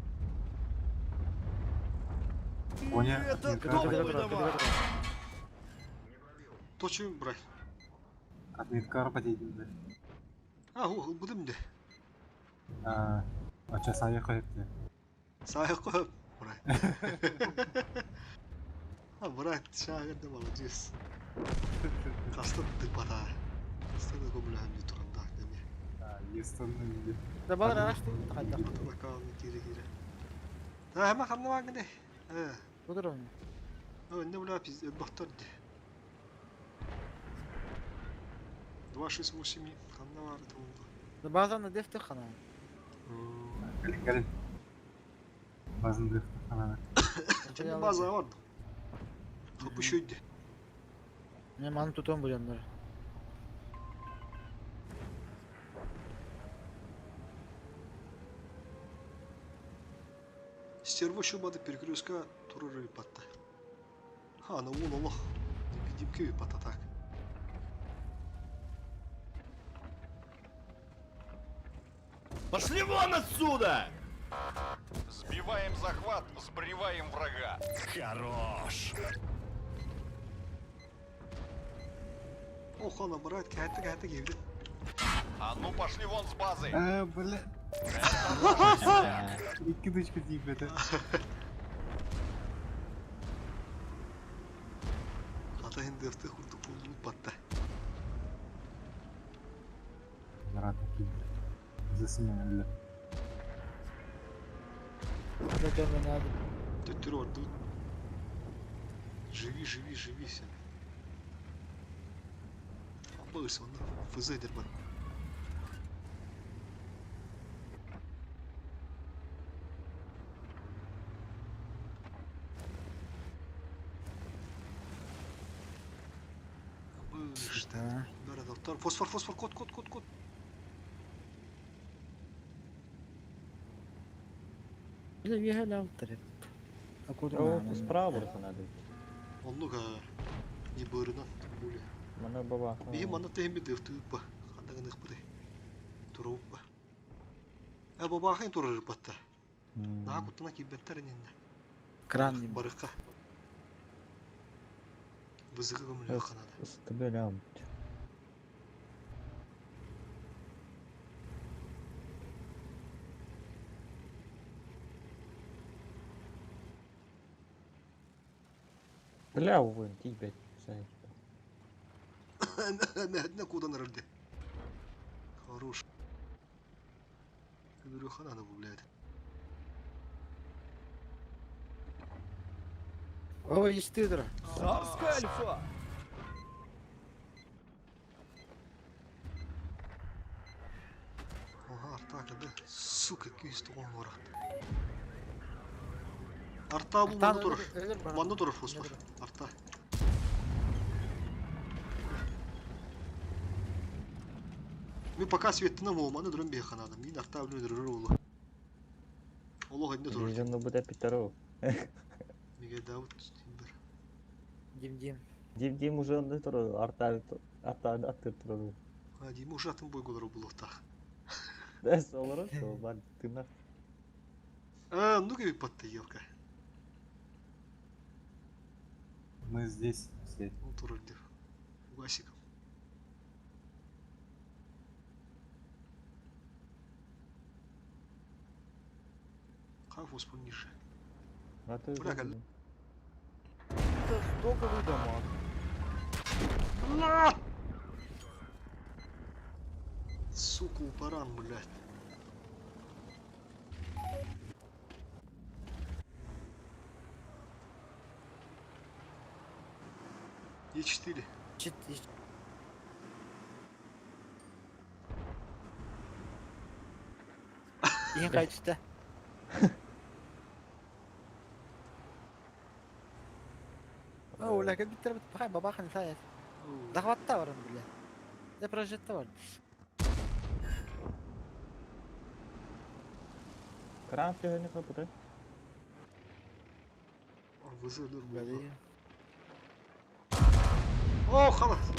Коня. Это топовый дамаг. Точно, брат. Отметка потейді. А, о, будем де. А, ача сая қойыпты. Сая қойып, брат. А, брат, шагырды молодец. Касты дыпата. Касты да көмілі туранда. Неме. Естонның Да балар арашты қайда. Атана калны кире кире. Да, хама ханна вагны. Э. Будыр О, не бля, пиздец, бахтар де. 2, 6, 8, ханна бар туынды. Да базаны дефте хана. Кәлін, кәлін. Базын дефті қананы. Және база бар. Хапыш өйді. Не маны тутон буjanlar. Стерво шубады перекрестка турыры патта. Ха, на вон Аллах. Невидимки патта так. Пошли вон отсюда! Сбиваем захват, сбриваем врага. Хорош. Ох, ана, брат, кәтті кәтті келді. А ну пошли вон с базы! А, бля. Екі дочка тиіп еді. Ата енді өфті құрды қолын патта. Брат, килді. Засымен өлі. Төттір орды. Живи, живи, живи сен. Абыс, онда ФЗ дербан. Абыс, Бәрі доктор. Фосфор, фосфор, код, код, код, код. Бile bir алтыр. О, справа надо. Оннуга не бырынан були. Мана баба. Биһи манна тэһин бит тыыппа. Хандагын ыхпыты. Турууппа. Э бабахын турар батта. Наа куттана кибеттер иннэ. Кран Барыкка. Бызыгы көмүлө канада. Стабилям. Бля, увы, тибет. Мәһәднә кудан рөлде. Хорош. Көмүлө канада бу блядь. Ой, истидр. Царская альфа! Ага, артак да. Сука, күйіс туған орат. Арта бу манна турар. Манна турар фосфор. Арта. Мен пока светтіні болманы дүрін бейханадым. Мен арта білмей дүрір олы. Олық әдіне тұрыр. Режимно буде Петров. Меге Дауд бір. Дим дим. Дим Дим уже онно турар, артааны артааны аттыр турар. А, Дима уже атын бойголору булуохтаах. Бэс олорор сол бар тыынар. А, ну кэбит батта елка. Мы здесь все. Ол турар деп. Васиком. Хафус пониже. А ты Бля, кал- Это стоковый дамаг. Бля! Сука, упаран, блядь. Е4. Чит Иһин хайчыта. О, ләкин биттер бит бахай бабахан сайт. Захватта барым биле. Да прожитта бар. Кран төһөнү капыты. Вызовлар булды. О, халас.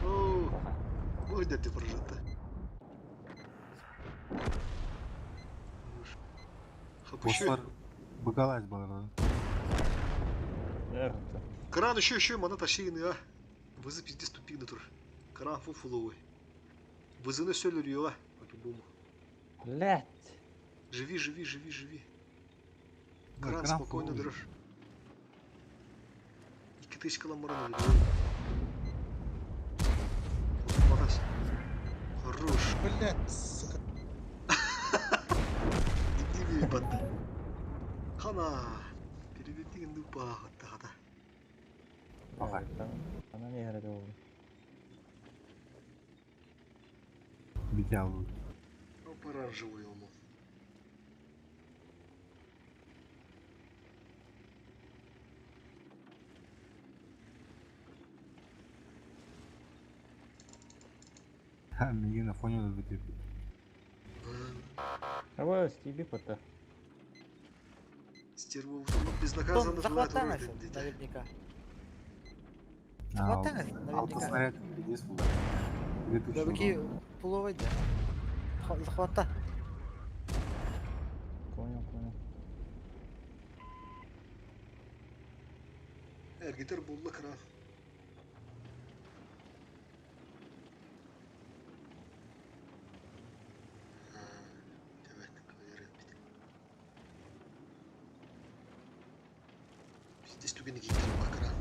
О, ой, да ты прожита. Хапыщу. Бослар быгалась бары. Кран еще, еще, мана тащины, а. Вызы пиздец тупик тур. Кран фу фуловый. Вызыны все люрьё, по-любому. Блять. Живи, живи, живи, живи. Да, Кран, кран спокойно фуловый. дрожь. Икки тысяча ламарана Морась. Хорош. Блять, сука. Дебиль банда. Хана. Переведи нупа хата. Ага. Она не говорила. Битялу. Ну, оранжевый ему. Ха, миги на фоне бит. А вот стиби пота. Стерву ну, безнаказанно Захваттан желает это, наверняка. А, Захваттан это, Алты наверняка. снаряд здесь был. 2000 Да бики урона. пуловый да. Захватта. Понял, понял. Эргитер булла кран. Здесь түгені киттер бакран.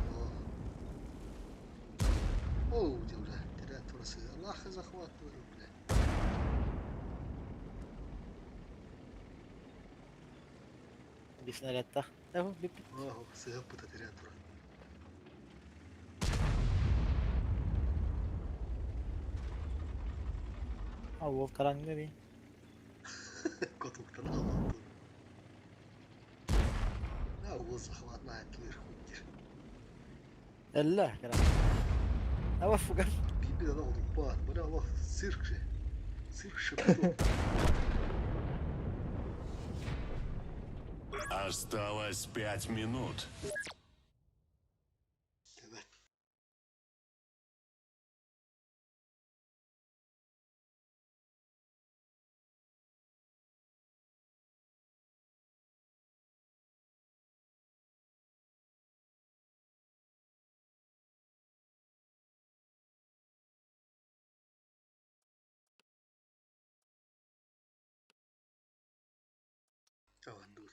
Оу, бля, терян турасы. Аллах захватывал, бля. Bir снарядта. Да, бип. Ого, сыгып бута терян тура. А, ол таранга би. Котуктан алды. А, ол захват на атлер хуйдер. Элла, кара. А вот фугар. Биби да oldu бат. Бля, Аллах, цирк же. Цирк шепту. Осталось 5 минут. Авандур.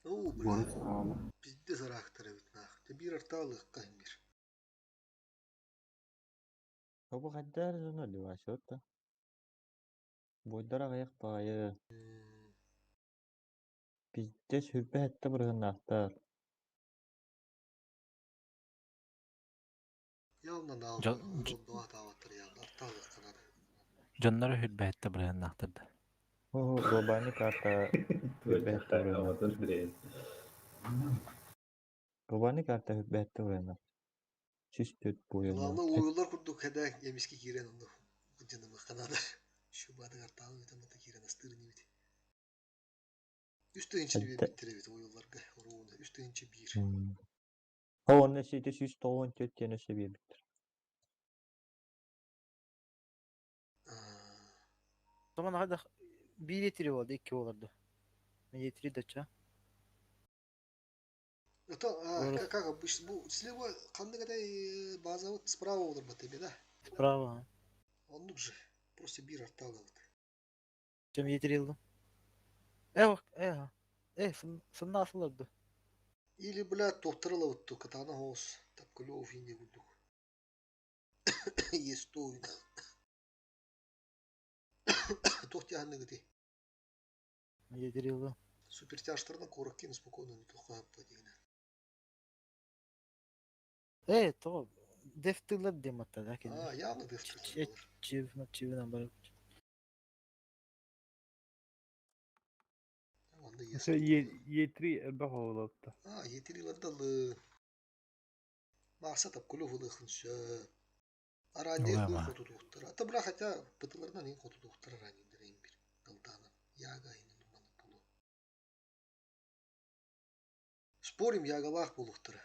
Оу, бля. Город справа. Пиздец арахтар ведь нах. Ты бир арталых каймир. Бу хаддар зону ливашотта. Бойдар аяк байы. Пиздец хүрбәтте быргыннахтар. Явно на Жон- Два таваттар явно арталых канада. Дьоннору хүрбэһэтте бырыһыннаахтарда. О, глобальный карта хүрбәтте быргыннах. Глобальный карта хүрбәтте быргыннах. 104 буойан. Главное уйулар курдук хада эмиски киирэн онно дьанымыхха наада. Шубатыгар таалы үтэ киирэн астыыр инибит. Үс тыһыынчаны биэрбиттэр эбит уйулларга оруобуна 3001. О, онно сити 194 диэн өссө биэрбиттэр. Томан аҕа биир етири буолду, икки буоларду. Мен етири дача. Это как обычно, бу слева ханнык этэй база вот справа олорбот эби да? Справа. Оннук же. Просто биир артаалабыт. Чем етири ылдым. Э, э, э, сынна асыларды. Или, блядь, тохтарылабыт ту катана хоос. Тапкалев инде курдук. Есть то. Тохтяханныгыты. Етири ылдым. Супертяжтардан короккин спокойно не тоха падина. Э, то дефтылар дематта да кенде. А, явно дефтылар. Чивна, чивна бар. Се Е3 элбэх оҕолотто. А, етирилардалы. Мақсат тапкалев ылыхын сөп. Аранья Улама. хоту тухтара. Ата бля хотя бытыларынан ең хоту тухтара раньдер ең бир. Далтана. Яга инен маны пулу. Спорим ягалах булуктара.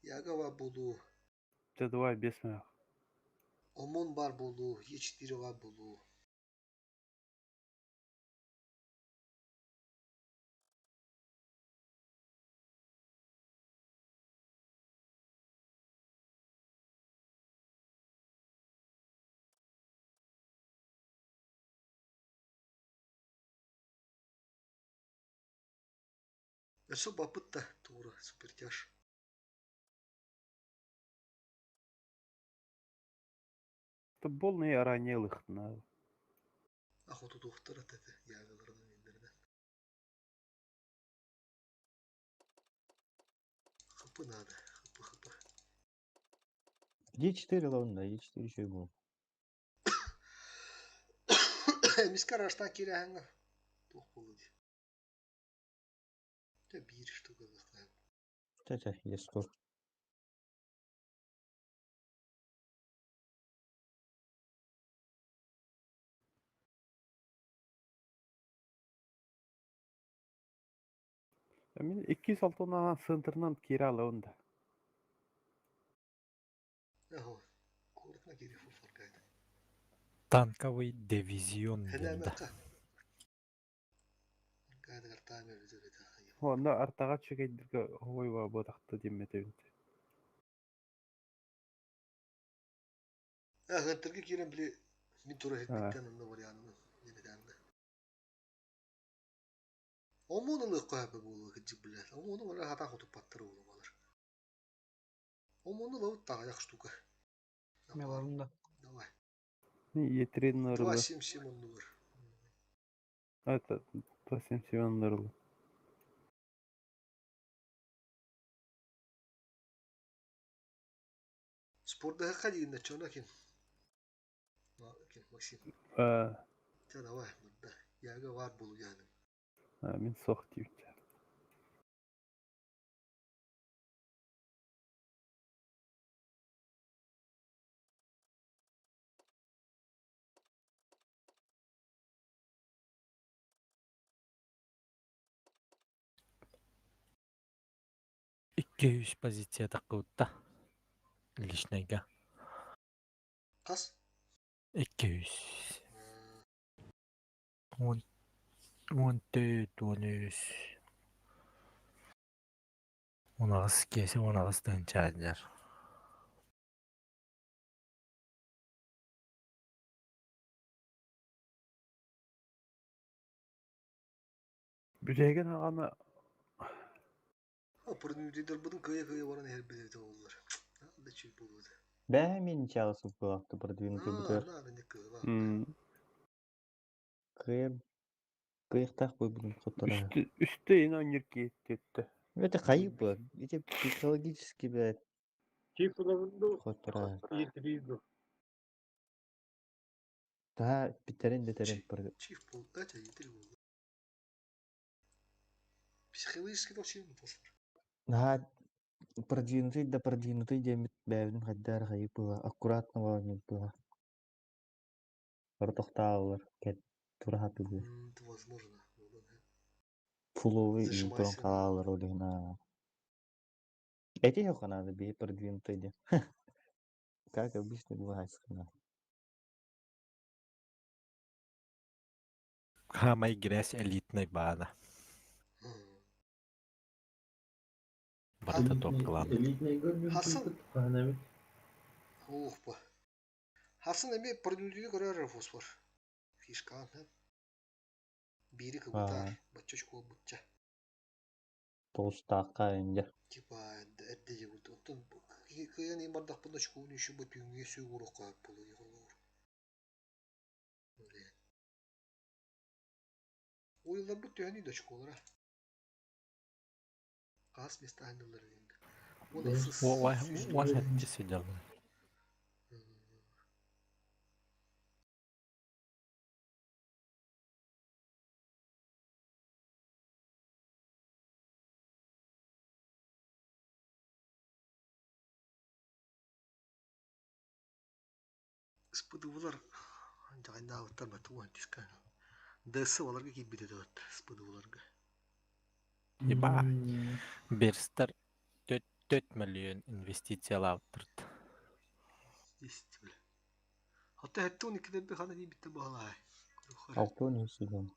Ягава болу, Т2 бес мэх. ОМОН бар болу, Е4 бар болу. Өсө бапыт та тура супертяж. Футбольный аранья лыхтына. Охоту тухтара тete ягалардан индерден. Хапы надо, хапы хапы. Е4 лавында, Е4 еще был. Мискар аштан кирәһәңгә. Тух булды. Те бир штука захлай. Ча-ча, Е100. Мен 206 центрынан кире алабын да. Ахо. Коротна кире фуфар кайда. Танковый дивизион Хәләмә диэн да. ка. Кайда картамер үзәрәтә. Онно артаға чүгәйдерге ой ботақты демметебин. Ахынтыргы кирен биле мин тура хитмиттен онно варианын немедәнде. Омоны лык кайбы булу кыджы биле. Омоны вара хата хотуп паттыры булу балар. Омоны лавыт тага як штука. Меларында. Давай. Е3 нырылы. 277 оннулар. Это 277 нырылы. Спорда хадин чона кин. Кин Максим. Та давай, да. Яга var булу яным. Мен соқ дейбит. Икки үс позиция таққыбытта. Лишнайга. Кас? Икки үс. Он он төрт, он үс. Он ағыс кесе, он ағыс тыынчаадылар. Бүжәген ағаны Апырын үдедер бұдың кыя-кыя баран һәр билете олар. Да чүй булды. Бә мен чағысы бұлақты продвинутый бұтыр. На, не кыла. Кыя кыйықтақ бой бүгін құттыра. үсті ен ойнер кетті. Это хайып бұл. Это психологически, блядь, Чифлавынду құттыра. Е3 Daha битерин де терен бір. Чиф бол, это Е3 булды. Психологически вообще не посмотри. Наха Продвинутый да продвинутый диэммит бэйэбитин хайдах эрэ хайыы быһа, аккуратно оонньуур быһа. Бары тохтооллор, кэт тура сатыыллар. Это возможно. Фуловый и туран Зажимайся. хаалаллар ол иһин аа. Эти надо бии продвинутый диэн. Как обычно бывает. Хамай грязь элитный баана. Барыта топ клан. Хасан. Ох, ба. Хасан эми продвинутый көрөр фосфор. Фишка, да? Бири кыбытар, баччочку бутча. Толстаахха инде. Типа, эрде дебут. Оттон кыйан им бардахпын очкуун еще бу түүнгө сүүгүр окоп болу дигор. Ойылар бу төһөнүй дочколара. Каас места айнылар инде. Уан хэтчи сидел. Спыдывалар жайнаабыттар батуан тискан. ДС оларга кийбите дот спыдываларга. Еба. Берстер 4 миллион инвестициялаабыттырт. Есть, бля. Hatta hette 12'de bir хана битте бағалай. Алтын үсүдөн.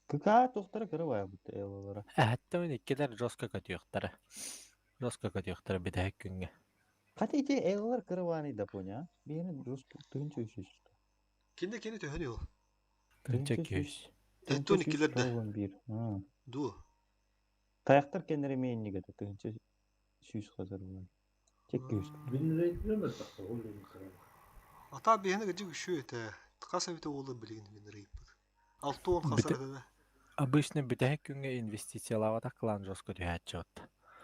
КК тохтара кырыбай бут элалара. Әхәттә мен иккеләр жестко көтүөхтәрэ. Жестко көтүөхтәрэ битәһек күнгә. Хата ити элалар кырыбаны да поня. Бени дұрыс тыгынча үсүс. Кинде кени төһөнү ол. Тыгынча 200. Хәтта 12-лерде. Bir. Ду. Таяктар кенере мейинниге тыгынча сүүс казар булар. Тек 200. Ата бихene гыжы күшү эте. Каса бите олы билген мен рейп. Алтон хасар да. Обычно битәһек күнгә инвестициялаабата клан жестко түһәчче.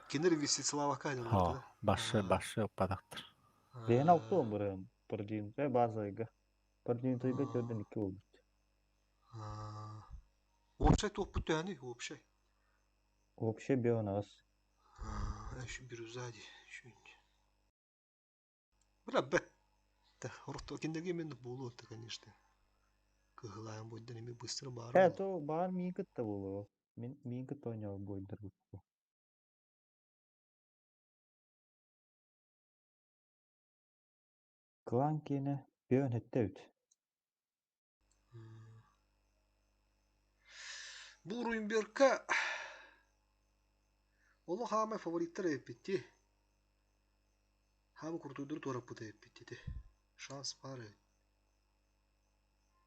Кинер инвестициялава кайдан. Ха, башы башы падактыр. Бени алтын бұрын. Продвинутый базайга. Продвинутыйга төрдөн 2 болду. Общай топ бүтәни, общай. Вообще беонас. Şu bir uzadi. Şu. Бля, бет. Орто киндеге мен болу это, конечно. Кыгылайым бойдан эми быстро бар. Э, то бар миин кытта болу. Мен миин кытта ойноо бойдыр бу. Клан кене беон хетте үт. Бу Руинберка Олу хаамай фавориттер эппитти. Хаамы куртуйдур туораппыт эппитти. Шанс бар.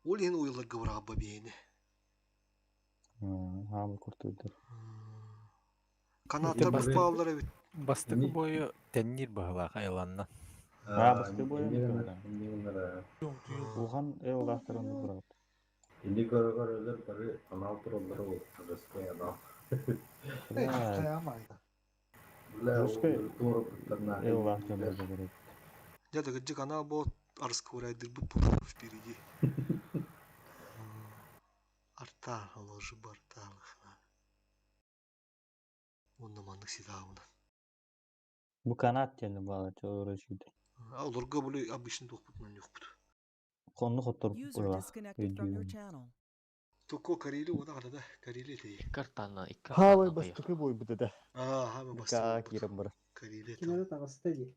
Ол иһин уйылларга быраабба биэни. Хаамы куртуйдур. Канаттар баалар эбит. Бастыкы бойы теннир баһылаах айланна. А, басты бойы. Улхан эллахтарын бырап. Инди көрө-көрөлөр бары анал тураллары ол. Русский анал. Бля, Русский туораппыттарна. эллахтарын бырап. Дядя гыджык анал бо арскурайдыр бу впереди. Арта ложы барталых. Онна маннык сидауна. Бу канат тени бала чоорочуйду. А олорго булы обычный тохпутунан юкпут. Конну хоттор User була. disconnected from your channel. Токо Карели она да, Карели ты. Картана, икки Хаалай бастыкы бой бутада. А, хама Ка бастыкы. кирен бар. Карели. Кинода таҕыста дии.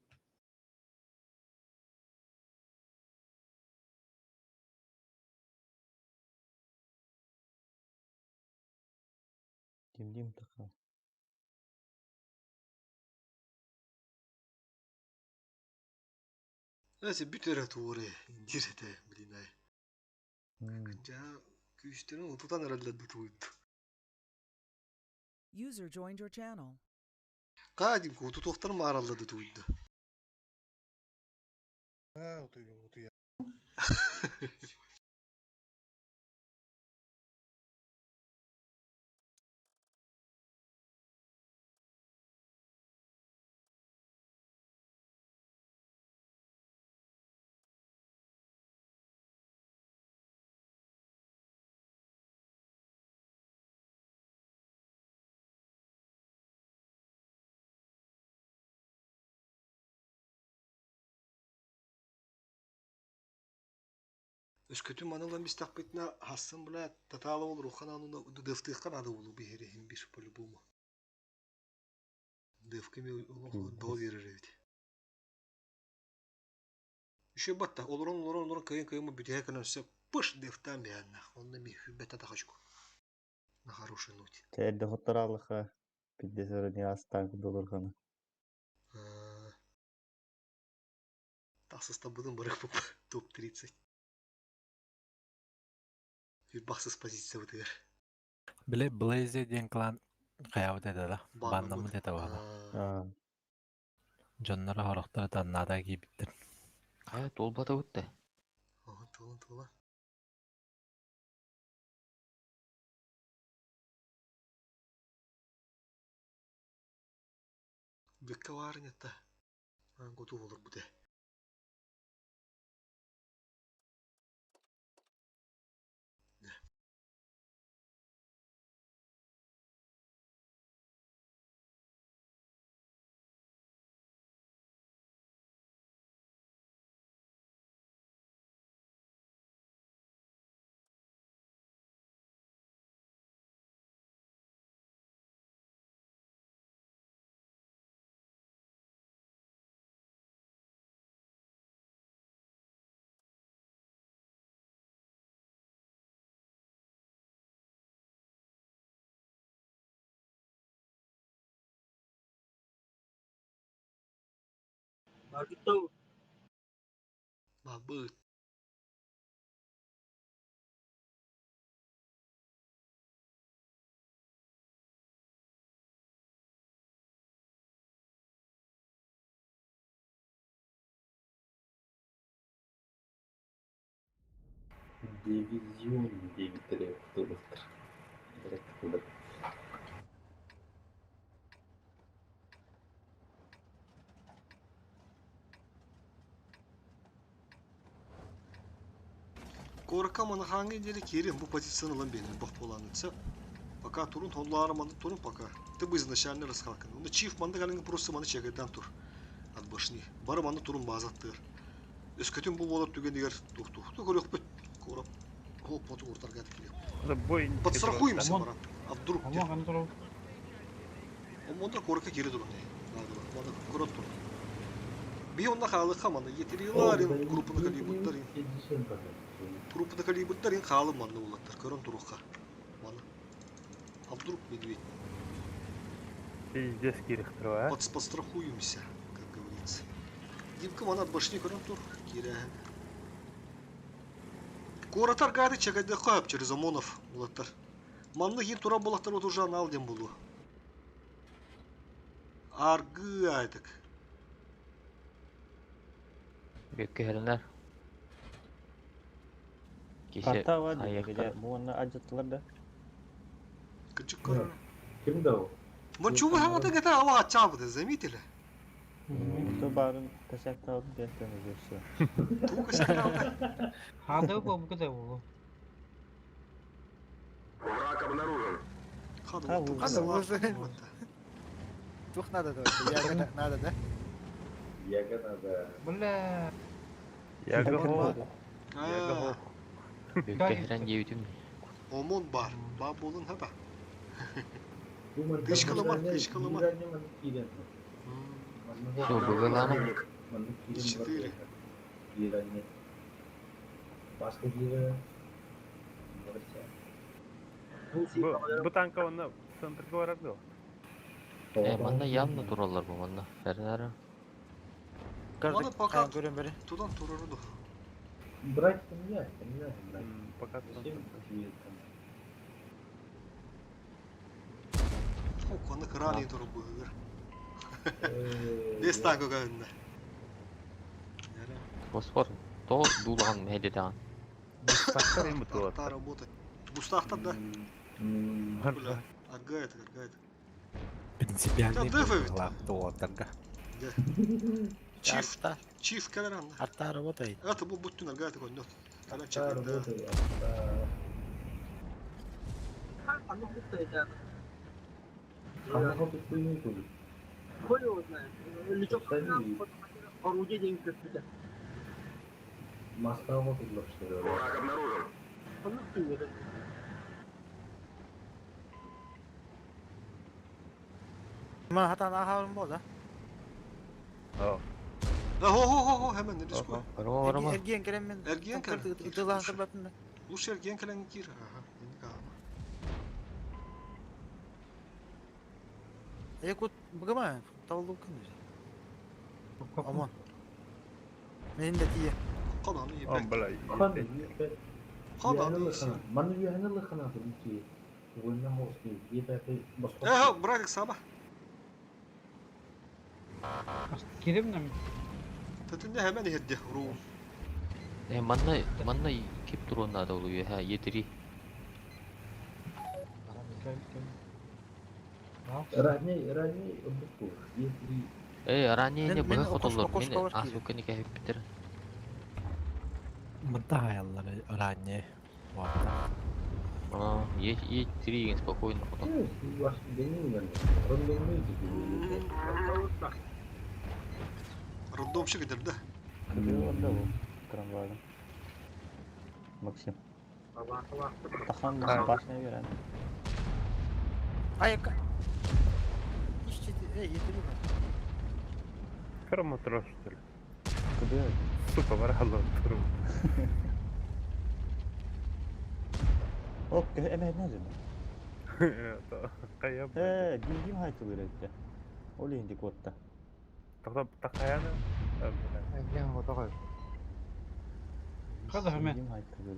Дим дим така. Neyse bir töre tuğru indirete блин ай. Ja күүстерин утутан эрэллэр бутуйт. User joined your channel. Кадим кутутуохтар маараллады туйду. А, утуйдум, утуйа. Өскөтүн маны ылан истэхпитинэ, хасын бля татаала олоруохха наада дыфтыахха наада буолуо биһириһин бир по-любому. Дывка эмиэ олох бөҕө биэрэр эбит. Еще батта олорон олорон олорон кыайын кыайын бүтэһэ кэлэн өссө пыш дыфтаан биһэннэх. Онно эмиэ хүрбэтэ тахачку. На хорошей ноте. Тэрде хотторалыха пиддесерини астаан кудулурганы. Тахсыстабытын барык топ-30. Бахсыс позициябытыгар. Били Блейзе диэн клан хайаабыт этэ да, баннаммыт этэ баҕана. Дьонноро хорохторо таннаата киирбиттэр. Хайа туолбатыбыт да. Оһон туолан туола. Бүккэ баарын это. Готов олорбут э. Бабытау. Бабыт. Дивизион диэбиттэрэ кутулуктар. Кутулук. Корка манахаңы дели кирин бу позицияны ылан берин бах боланытса. Пока турун холлары манды турун пока. Ты бы изначально расхалкан. Оны чиф манды галинг просто маны чегеден тур. От башни. Бары манды турун базаттыр. Өскөтүн бу болор түген дигер тух тух. Ту көрөк бүт. Корап. Хоп поту уртарга килеп. Подстрахуемся, брат. А вдруг? Онда корка кири турун. Маны көрөт тур. Би онна халы хаманы етириларин группаны калибуттарын. Группаны калибуттарын халы манны улаттар. Көрөн туруха. Маны. А вдруг медведь? Пиздец кирихтер, а? Подстрахуемся, как говорится. Димка мана от башни көрөн тур. Кирәһин. Коратар гады чагады хап через ОМОНов улаттар. Манны хин тура булаттар вот уже анал дем булу. Аргы айтык. Бөккө херенер. Кисе Карта var аяктар. Буонна ажыттылар да. Кычык көрөр. Ким да ол? Мон чугу хамата гата ава ачабыды, заметили? Кто барын косякталып бертен уже все. Ту косякталды. Хады бу кыда бу. Враг обнаружен. Хады Хады Тух надо, да, надо, да? Яга надо. Бля. Яга хо. Яга хо. Бөккө херен диэбитим. ОМОН бар. Ба болун хаба. Тышкалама, тышкалама. Все, было Четыре. Баска кире. Бу танка онна центрга барар да. Э, манна явно тураллар бу манна. Херенер. Маны пока тудан туруруду. Брать нельзя, нельзя брать. Пока Зачем тебе там? Ох, оны крани туру быгыр. Бес танка көнне. Фосфор. То дулан медетан. Бустахтар эми туат. Та работает. Бустахтар да. Бля, аргает, аргает. Принципиальный Да, дефа ведь. туотарга. Чиф, чиф калеран. Арта работает. Это был будто аргает такой, нет. Арта работает, арта. Она хочет хуйню курить. Хуй его знает. Лючок орудие деньги көппүтэ. Мастаах отуллар Враг обнаружен. Оннук тыыгы. Ма хатан ахарым болда. Да хо хо хо хо hemen рискуй. Эргиэн керем мен. Эргиэн кэлэн. Ытылаан кырбатын да. Лучше эргиэн кэлэн киир. Ага, инник аама. Якут бгама тавлу күн. Амон. Мен де тие. Кананы Ам ебек. бля. Кананы Маны үйәні лықына ki. Уйна хоски, ебәпе Э, братик саба. Кирим нам. Тэтинне hemen иһерде руу. Э, манна, манна кип турон надо улуя, ха, Е3. Ранее, ранее букву. Если Э, ранее не Мен- мен быһа окош- хотоллор, окош мен бар киирим. асуканы кэһиппитер. Мында аяллар ранее. Ватта. А, Е, Е3 деген спокойно хотон. ваш денең Роддомщик идерде. Кыды онда бу трамвайда. Максим. Тахан башня берен. Айка. Ищите, эй, етери бар. Кырма что ли? Кыды. Сука, баралла туру. Оп, эме не деді? Кая. Э, дим дим хайтылыр этте. Ол инди котта. Тогда такаяны. Када hemen. Дим хайтылыр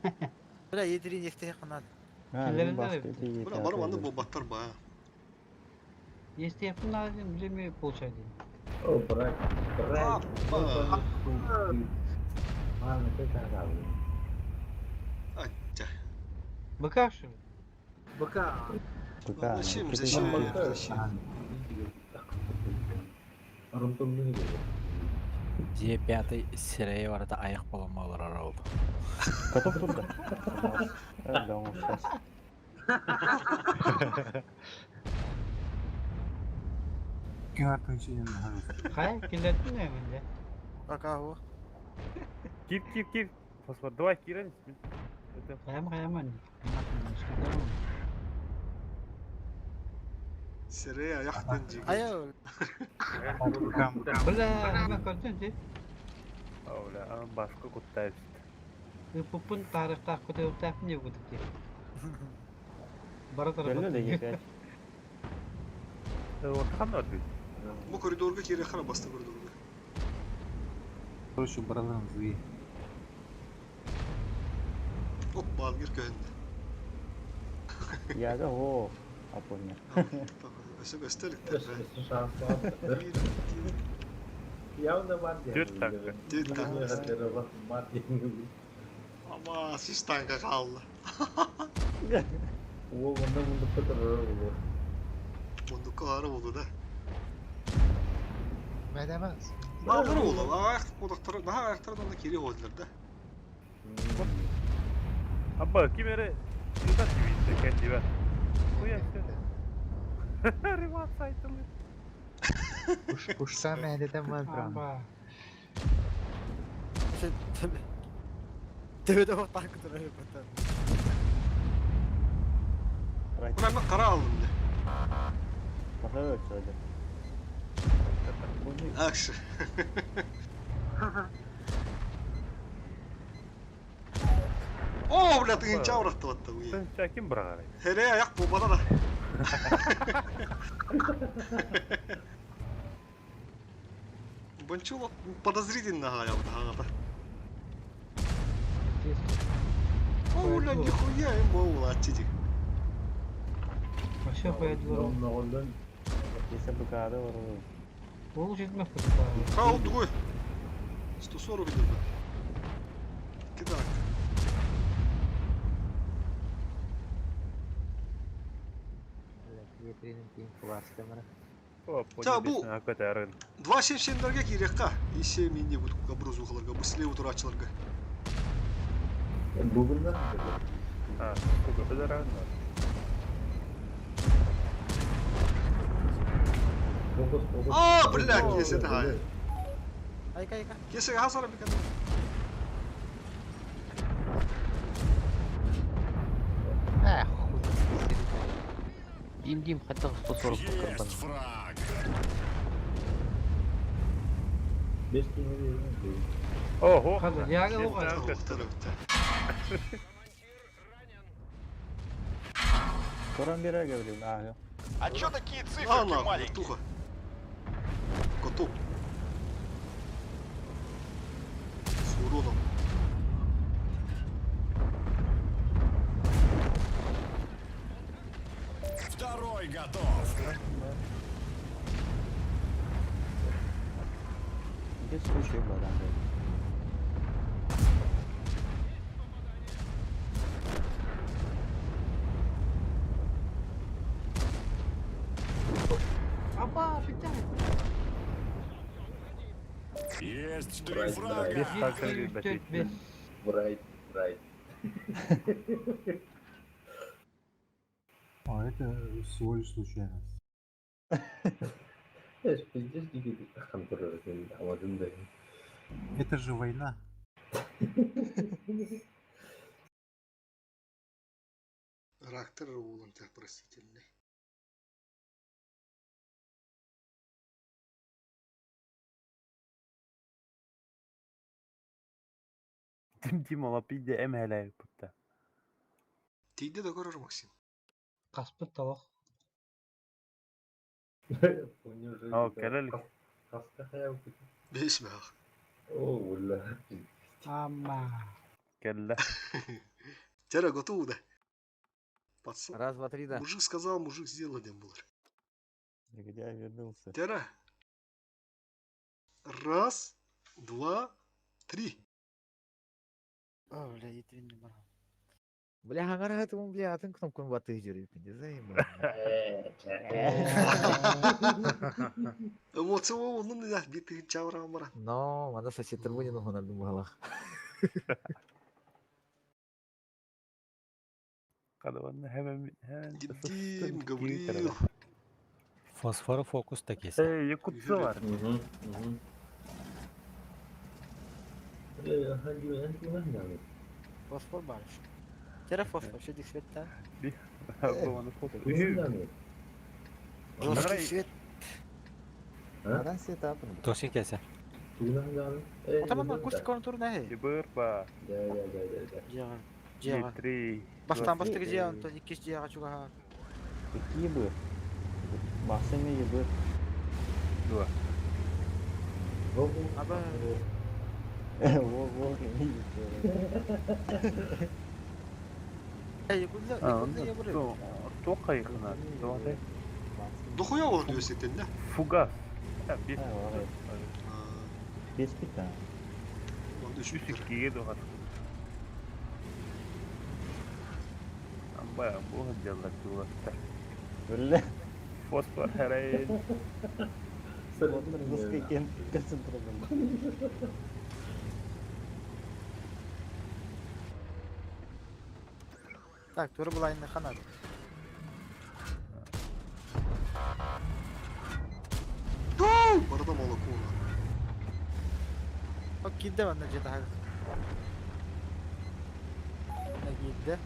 этте. Бля, етери нефте канат. Ha, Киллерин баска de эти Бра, бар ванны бу баттар ба. Если я надо, время получать. О, брат, брат. Апа. Ладно, ты как Аття. Быка что ли? Быка. Быка. Зачем, зачем, зачем? Е5 сирее барата аяқ боламалар арал. Котов турда. Да, он сейчас. Хай, киллеттин не менде. Ака хо. Кип, кип, кип. Фосфор, давай кирен. Это Хаям хаям Сире аяқтан жеген. Ая. Бля, hemen көрдүн ти. Оля, а башка куттайбыз. Пупун тарихта көтөп тап не будет ти. Бара Белле де Е5. Ортахан да бит. Бу коридорга кире хара басты коридорга. Короче, братан, зви. Оп, балгир көһүндө. Я да о, апоня. Өсө көстөлүктөр. Явно бар Төрт танка. Төрт танка. Ама, сиз танка калды. О, мында мында пытырыр болу. Мундукка бары болду да. Мәдәмәс. Бары болду. Аяк кудактар, daha аяктардан да кире болдулар да. Абба, ким эре? Юта тивитте кендибе. Хуя Риват сайтылы. Пушса мәдәдән бар прям. Төбөдө танк турар бата. Мына мен кара алдым да. Баха ölçüyordu. Акшы. О, бля, тыгынча уракты батты. Тыгынча ким бырагар? Хере аяк бу бада да. Бончуло подозрительно гаялды хагата. О, бля, нихуя им боула атчиди. Вообще хуя Если быкада var Ол жетмек Хау другой. 140 идет. Кидай. Та бу 2.77-лерге кирекка. Ише мине бу кабрузухаларга, бу слева турачыларга. Бүгүннән А, сколько бедер А, бля, кесе хай. Айка айка. Кесе хасара бикан. Дим Дим хотел 140 Есть карбон. фраг! Ого! Хаза, яга луга. Коран бере говорил, а, А чё такие А, циферки нахуй, маленькие? вертуха. Коту. С уроном. Второй готов! Где случай был, да? Апа, петя. Есть три Брайт, фрага! Брайт. Брайт, Брайт. А это всего лишь случайность. Знаешь, пиздец, дигги контроль, амадын да. Это же война. Рактор улан тебя простительный. Дим Дим лапиде эм хеле путта. Тиде да көрөр Максим. Каспыт талах. О, келелик. Хаста хаял Беш мах. О, ула. Ама. Келле. Тера готов да. Пацан. Раз, два, три, да. Мужик сказал, мужик сделал, дем был. Где я вернулся? Тера. Раз, два, три. О, бля, етвин бар. Бля, хаңара хатым, бля, атын кнопканы баты жүріп. Не знаю. Эмоция оның да битігін чавраған бара. Но, мана соседтер будет нуханардым бұғалақ. Кадаван hemen hemen. Дим, Гавриил. Фосфор фокус та кесе. Эй, якутсы бар. Фосфор бар. Тера фосфор, что свет-то? Жесткий свет. Аран свет апын. Тоси кесе. Отаман акустика контур не. Ебыр ба. Жега. Жега. Три. Бастан бастык жега, онтон иккис жега чугаха. Какие бы? Максим ебы. Два. Аба. Во, во, Эй, якудза, якудза я буры. То кайгына. То Дохуя ол университеттен да? Фугас. Бес. Бес пита. Үш иккиге дохат. Амба, бу жаллар тугатта. Бля. Фосфор херейн. Русский концентрирован. Так, туры булайын ханады. Барда молоко. О, кидде ванна жета хаг. На кидде.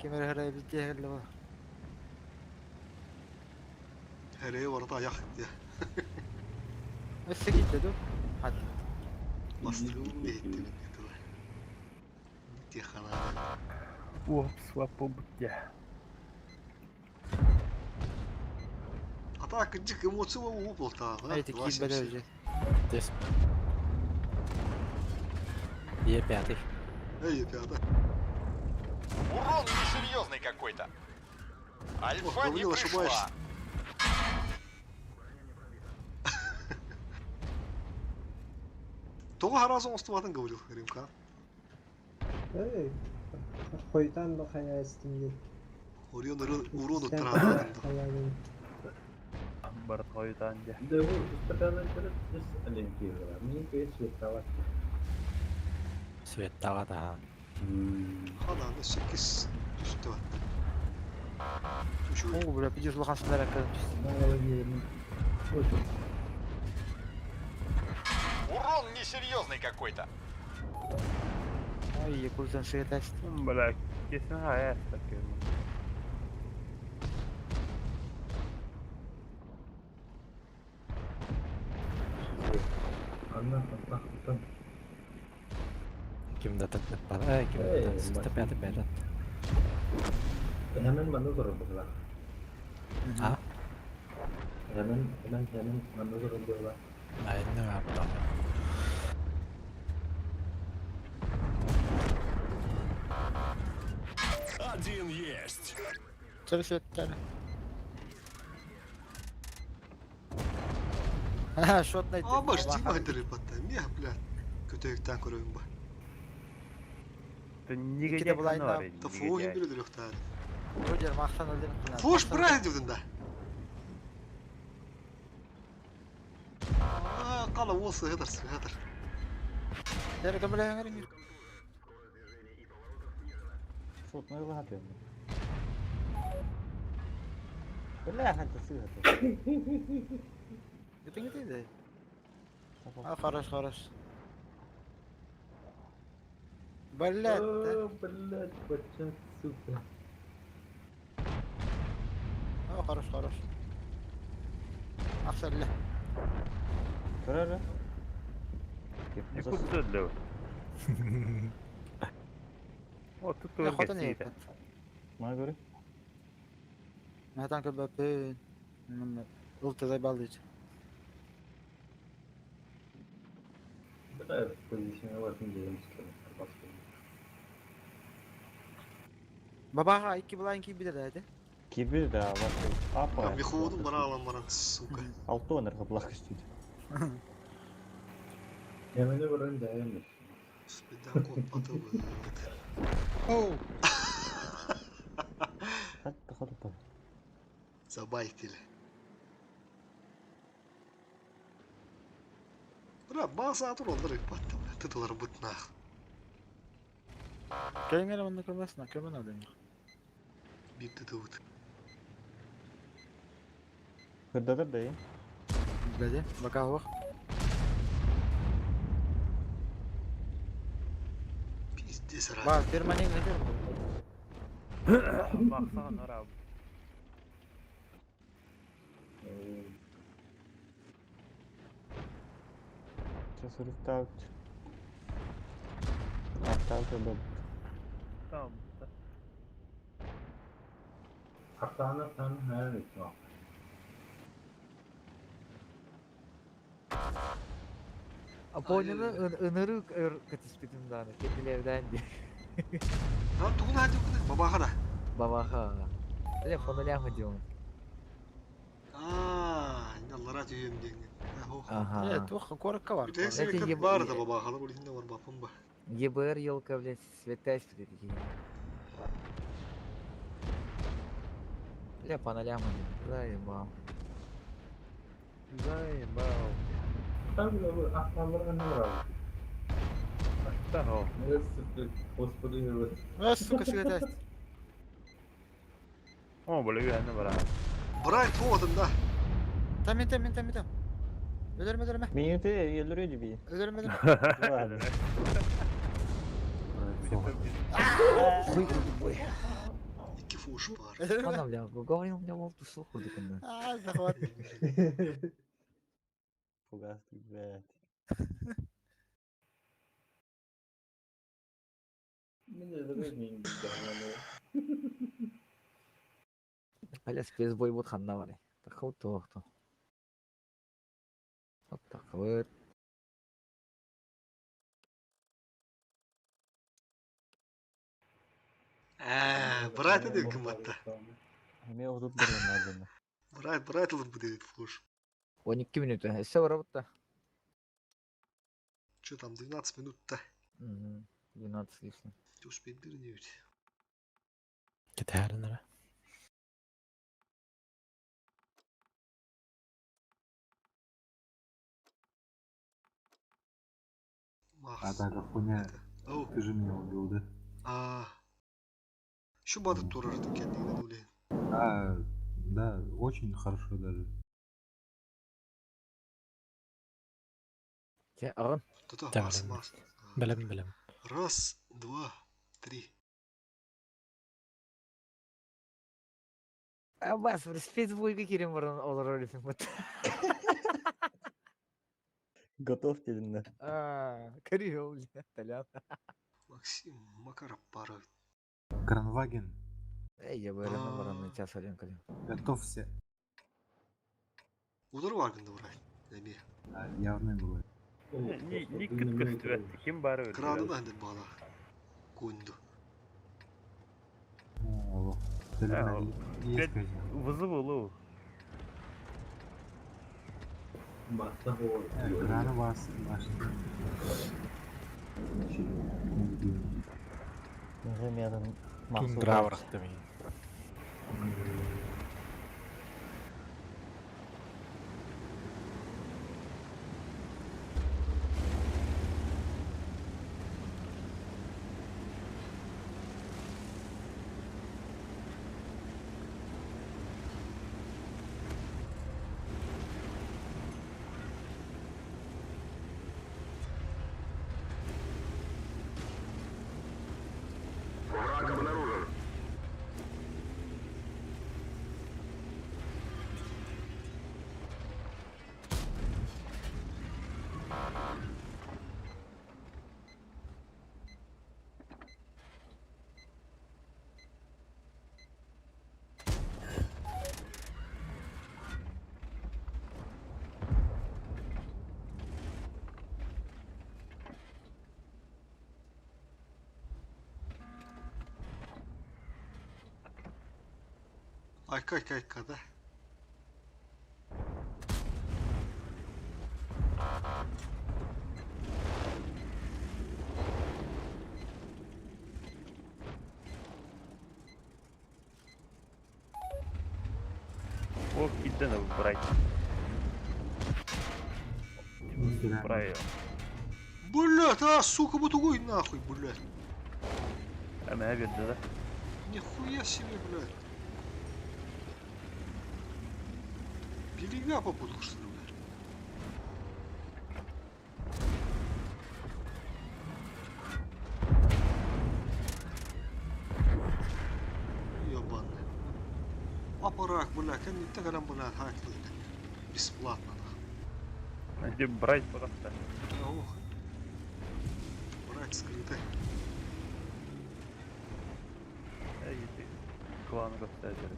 Кемер хара битте хелле ба. Херее барда аяқ. Өссө кидде ду. Хат. Бастырып бетті Техана. Опс, лапу бутя. Атака дик эмоция уплата. Эти кидде уже. Дес. Е пятый. Эй, пятый. Урон несерьезный какой-то. Альфа не Гаврил, пришла. ошибаешься. Тоға разом остыватын говорил Римка. Эй, хойтан да хая эстимде. Орион урон уттырады. Бар койтан же. Да, вот, стакан Светтага да. Хананы 8 түсті батты. О, бля, пидешь лохан сындара Урон несерьезный какой-то. Ой, якудзан шеет Бля, кесин хая такой. Ханна хантан Ким да таттыппат. Эй, ким да сыста пятый пятый. Hemen манна турар быһыылаах. А? Hemen hemen hemen манна турар быһыылаах. Айны апта. Один есть. Çalışıyor. Ха, шот найти. Абаш, Дима дырыпатта. Мех, блядь. Көтөйүктэн көрөйүн ба. Негодяй булайын да. Та фуги били дырыхтаар. Roger махтан өлдүрүп Фуш брать дедин да. А, қала осы хыдыр, хыдыр. Дәрі көміләңір. Шотной латвия. Бля, ханта сыгата. Гитин гитин А, хорош, хорош. Блядь, О, блядь, бачат, сука. А, хорош, хорош. Ахсар ля. Көрөр. Якуб сөдлөө. О, тут Я тоже хотын гостиница. Мана көрө. Махтан көбөпүн. Мына ылты зайбалдыч. Бля, позиционировать не делаем Бабаға икки булайын кийбит эди. Кибир да, вот. Апа. Михоудун бара алам баран, сука. Алтон ыргы көстүйді. Hemen'e баран дайым. Спидан коппаты быт. Оу! Хатта хатта. Забайтили. Бра, баса атыр олдар ипатта, бля. Тытылар бытнах. Келиңер мында көмөсүн, көмөн алдым. Бит тытыбыт. Кырдадыр да, е? Беде, бака хух. Пиздец, рад. Ба, перманент нетер. Баксана раб. Сейчас рыктаут. Артаут да. Там. Артаны там her yok. Апонины ынырык катиспитим даны, кендилерден ди. А, тугун хати куды, бабаха да. Бабаха. Телефон ляху дион. А, аллара түйем денген. Ага. Э, тух корокка бар. Бүтән Эти себеп бар да бабахалар улихинде бар бапым ба. ЕБР елка, блядь, святая такие. Бля, по нолям один. Заебал. Заебал. Там bile bu aktarlara ne var abi? Та, Neresi Господи Э, сука, сыгатаст. О, бля, үйәні бара. Брайт хоодун да. Там, там, там, там. Өлөрмө, өлөрмө. Мені те өлөрөдү би. Өлөрмө, өлөрмө. Ладно. Икки фуш бар. Ана, бля, говорил, бля, волту слуху дыкында. А, захват. Фугастый, блядь. Бля, спецбой вот ханна бар. Тахау тохто. Вот так вот. Э, Брайт эди кыматта. Эме отут бир Брайт, Брайт алып бу фуш. 12 минут. Все, работа. Че там, 12 минут-то? Угу. 12 лишним. Ты успеть бир Кетәрін ара. А так, хуйня, ты же меня убил, да? А. Şu badıp dururdu kendine öyle. А, да, очень хорошо даже. Те, ағын. Та-та, Та, бас, білем. бас. Білем, білем. Раз, два, три. А бас, бір спецбойға керем бар олар өліпін бұт. Готов дедин А, Кирилл, бля, Толян. Максим Макаров пара. Кранваген. Эй, я бы рано баран час один калим. Готовься. Удар варгында брать. Эми. Явный было. Никит көстүбэт. Ким бары Краны да бала. Кунду. О, Есть Вызывы Масса хол. Краны вас башты. Тундра барахты мин. Враг обнаружен. Айка айка айка да. О, кидden брать. Правильно. Блять, а, сука, бутугуй нахуй, блять. А меня видно, да? Нихуя себе, блядь. Берега попутал, что ли, блядь? Ёбаный. Аппарат, бля, кем не так бля, хакли. Бесплатно, нахуй. Где брать просто? Да, ох. Брать скрытый. Эй, ты. Клан расстатель.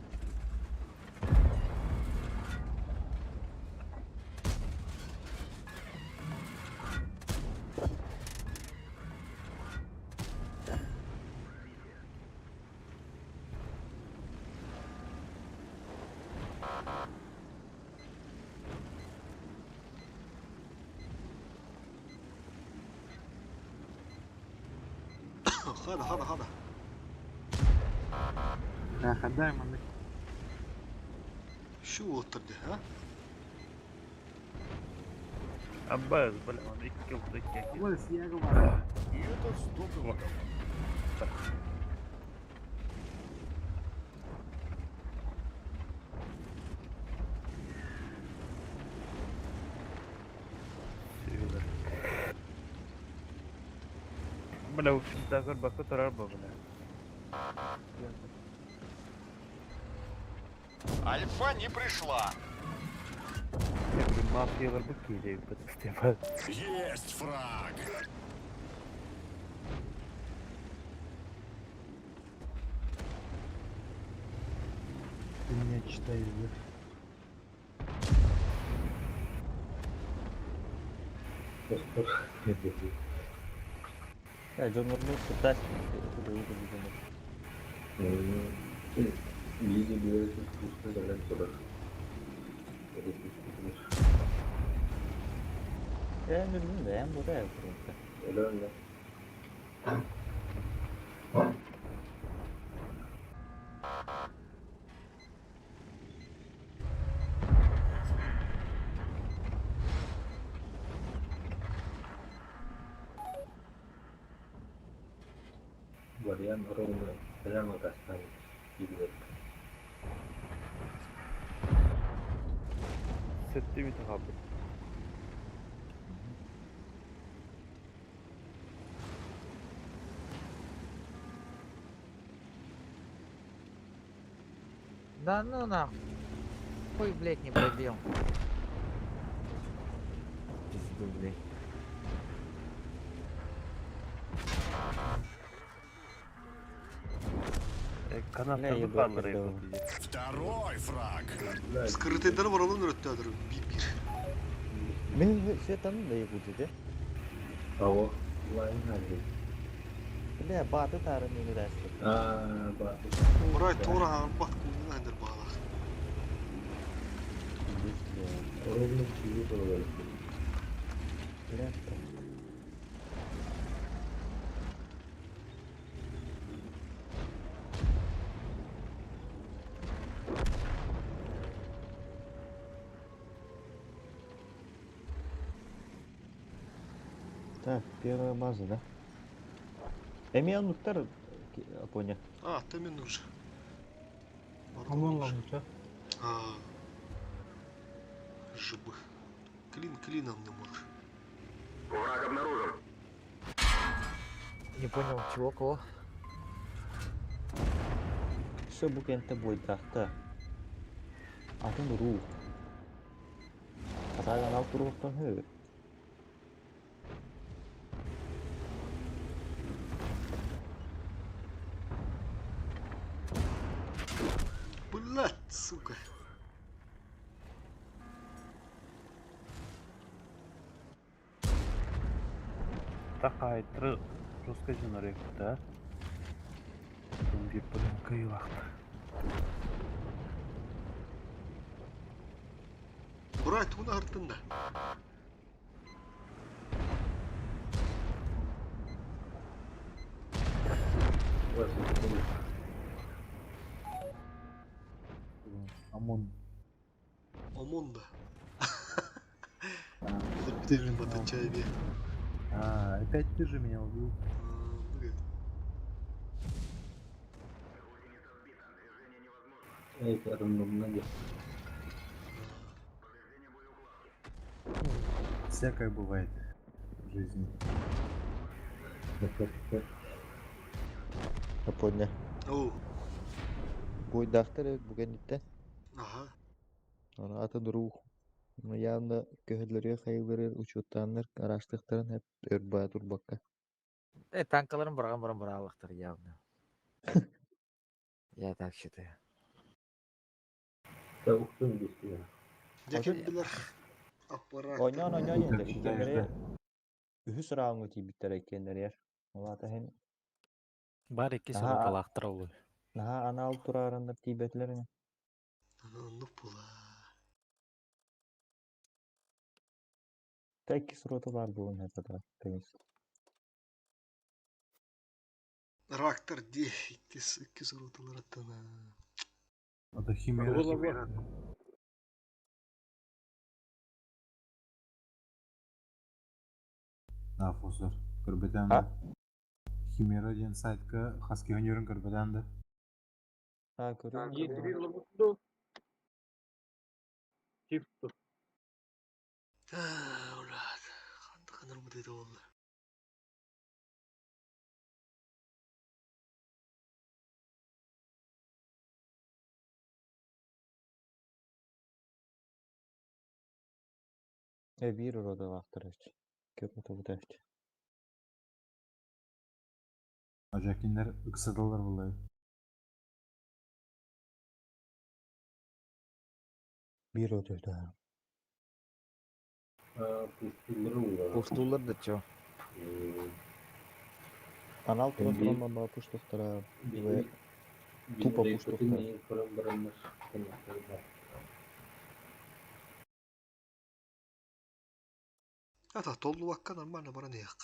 Хада, хада, хада. Да, хадай, маны. Şu oturdu ha? Аббас, бля, он и килл такие. Ой, снега бар. И это здорово. Бля, в общем-то, баку тарарба, бля. Альфа не пришла. Я говорю, мафиялар бу кийлей, бу Есть фраг. Ты меня читаешь, да? Я Джон Нурну пытаюсь, Биги берет пустой кэлэн турар. Я не люблю, да, я буду просто. Өлөөнө. Вариант ровно прямо достанет. Сеттimi tahabı. Да ну нахуй. Хуй, блядь, не пробил. рублей. Канаттарды қалдырайық. Второй фраг. Скрытыйдары бар олон өрөттөдүр. Бир бир. Мен светаны да якутия, да? Ого, лайн хаги. Бля, баты тары мені дәсті. А, баты. Урай тура арбат куйна хендер бағалақ. Ровно чего было. Бля, Так, первая база, да? Эми ануктар, понял. А, ты нужен. Омон ламуча. А. Жибы. Клин клином не можешь. Враг обнаружен. Не понял, чего, кого? Все букенте бойдахта. Атын рух. Атаган алт рухтан хө. Блять, сука. Такайтры жестко жинарек, да? Түнге бір кыйлақты. Бурай туна артында. Омон. Омон да. Бітелін батачай бе. А, опять ты же меня убил. Эй, рандомно. Всякое бывает в жизни. Апоня. Оу. Бойдахтар бугенитте. Ага. Аны атын рух. Явно көһөлөргө хайылары учуттаннар араштыктарын хеп өрбаа турбакка. Э, танкаларын барған баран баралықтар явно. Я так считаю. Да, уктун бестия. Жекен билер аппарат. Ойнон ойнон Как енді считаешь, икеннери да? үһүс раундга тиийбиттэр иккеннерер. Олата хен Бар икки Аха. соруталаахтар олу. наха анал тураараннар тиийбэтилер. Ну була. Та икки срота бар буун хепата. Конечно. Рактор ди икки икки соруталар аттана. Это химера. Да, фосор. Көрбетен. А? Химера диэн сайтка хаски өнөрүн көрбетен да. А, көрүм. Yetiri лабутду. Типту. Улат. Ханды каныр мыды олла. Э, бир рода вахтар. Көп мутабутач. Ажакиннер ыксадалар булай. Бир рода да. А, пустулар ула. Пустулар да чё? Анал тура Би- туран ба пуштухтара. Тупо пуштухтара. Ата толлубакка нормально баран яқ.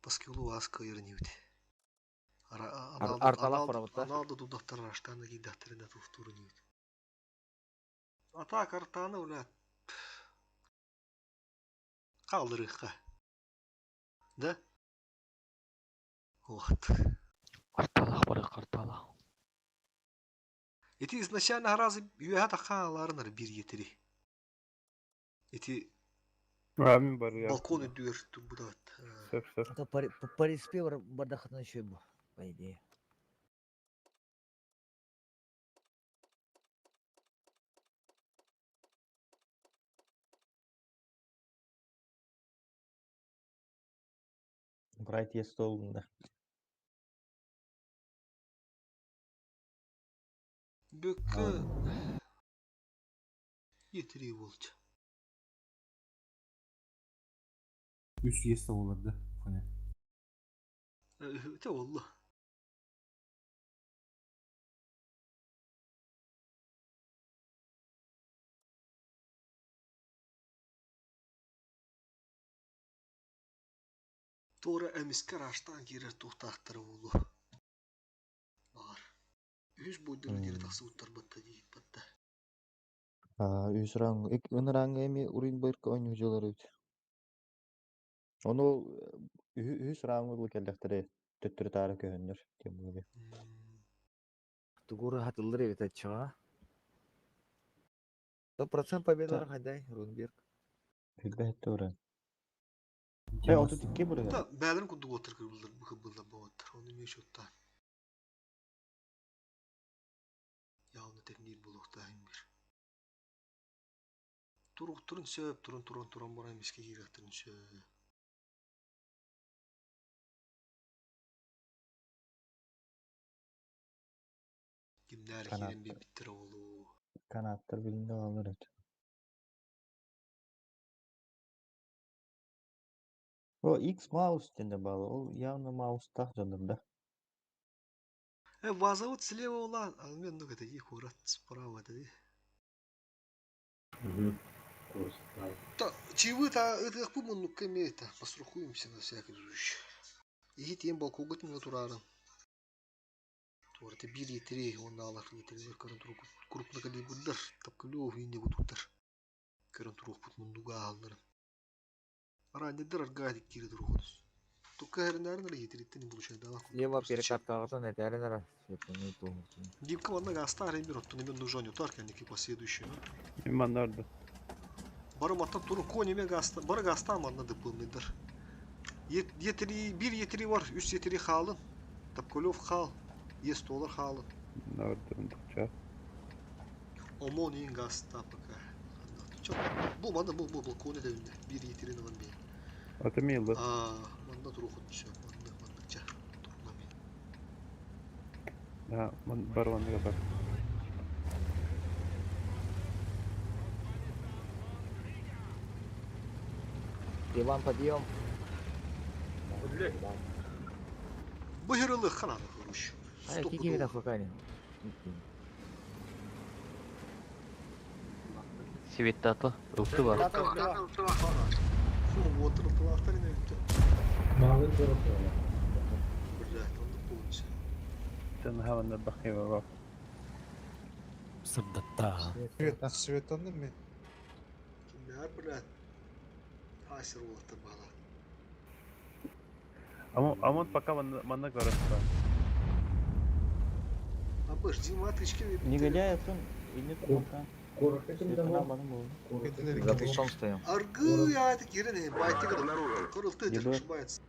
Паски улу аска ернибит. Арталах барабыт, да? Аналды дудактар аштаны гиддахтарында туфтуру нибит. Ата картаны ула калдырыкка. Да? Вот. Арталах бары карталах. Ити изначально разы юха такааларынар бир етери. Ити Амин бар я. балкон үдүөр турбудат. Сөп, сөп. Это по респе бардахатна еще бу, по идее. Брайт есть олунда. Бөккө Е3 болчу. Үс есть оларды. Фоне. Өтө болду. Тора эмискер аштан кирер тухтаахтара болу. Бар. Үс бойдыры дири тахсы уттар батта дейт батта. Үс ранг, ын ранг эми урин бырка ойну жылар үт. Ону үс ранг бу келдектере төттүрү тары көһөннөр тем бу. Тугура хатылыр эбит ачыга. 100% победалар хайдай, Рунберг. Билбэт тура. Э, 32 бурга. Та бәлин кудук отыр кырбылдар бу кырбылдар болоттар. Оны мен шотта. Явно тернир болуқта бир. Турук турун сөп, турун турун турун барай миске киректирин сөп. Кимдер кирен би биттер олу. Канаттар билинде алыр эт. О, X маус денде балы. Ол явно маус тах жандырда. Э, ваза вот слева ула, а мен ну это их урат справа да. Та, чивы та это пуму ну кеме это, пострахуемся на всякий случай. И тем балкогот не натурарын. Туарты бир етире, он алар етире, көрін туру крупно калибрдар, тапкалев и не гудуктар. Көрін туру пут мундуга алларын. Раннедер аргадик кири туру ходус. Только хернәрен етиреттен получает да. Слева перекаткагытын этәрин ара. Сепени ту. Димка манна гаста ремир оттун мен нужон ютар кәнеки последующий. Иманнарды. Бары маттап туру кони мен гаста, бары гаста манна дыпылныйдыр. Етири бир етири бар, үс етири халын. Тапкалев хал, ес доллар халын. Нарды тукча. Омон ин гаста пока. Чо, бу манна бу бу балконы дәвинде. Бир етири наван бе. Аты милды. А, манна туру хот все, манна манныкча. Турна мен. Да, ман бар ванныга бар. Иван, подъем. Быһырылы хананы хуруш. Ай, кики вида хукани. Сиветтаты. Ылты бар. Фу, вот ротовахтар не өттө. Малы город ола. Блядь, он полностью. Сен хаванна бахыва бар. Сырдатта. Свет, светанды мен. Кимдер, блядь. Асер болаттар бала. Амон амон пока манна манна көрөстө. А быш, Дима тычки Негодяй атын, инне турмакан. Коротко ким Светана баны болду. За кустом стоим. Аргы, я это кирене, байтик Кырылты, Ебать. ошибается.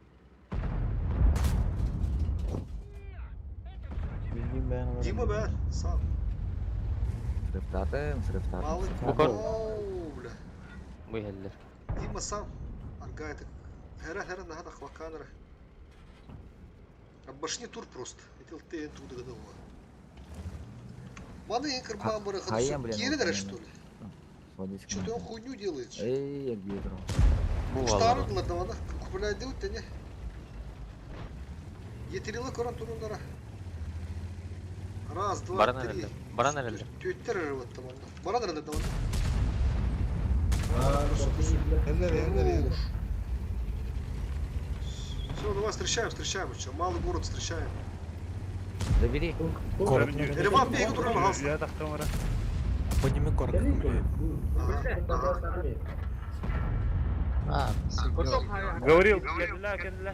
Билгин бән алар. Дима, бә, сам. Срыптатым, срыптатым. Малый. Букар. Оу, бля. Бу хеллер. Дима сам. Арга это. Хера, хера, нахада хваканера. А башни тур просто. Это ты туда гадала. Маны инкер бамбары Хаем, блин, Киренера, вот что ли? Сводись. Что-то он хуйню делает. Эй, я гидро. Бу Штары алар. ладно, купляет делать, не? Етерила коран турундара. Раз, два, Баран три. эрелер. Баран эрелер. Төттер вот там. Баран эрелер там. Эллер, эллер, эллер. Все, давай встречаем, встречаем. Че, малый город встречаем. Забери. Ереван бегу туран галста. Я тахтам ара. Подними коротко. А, Говорил, кенла, кенла.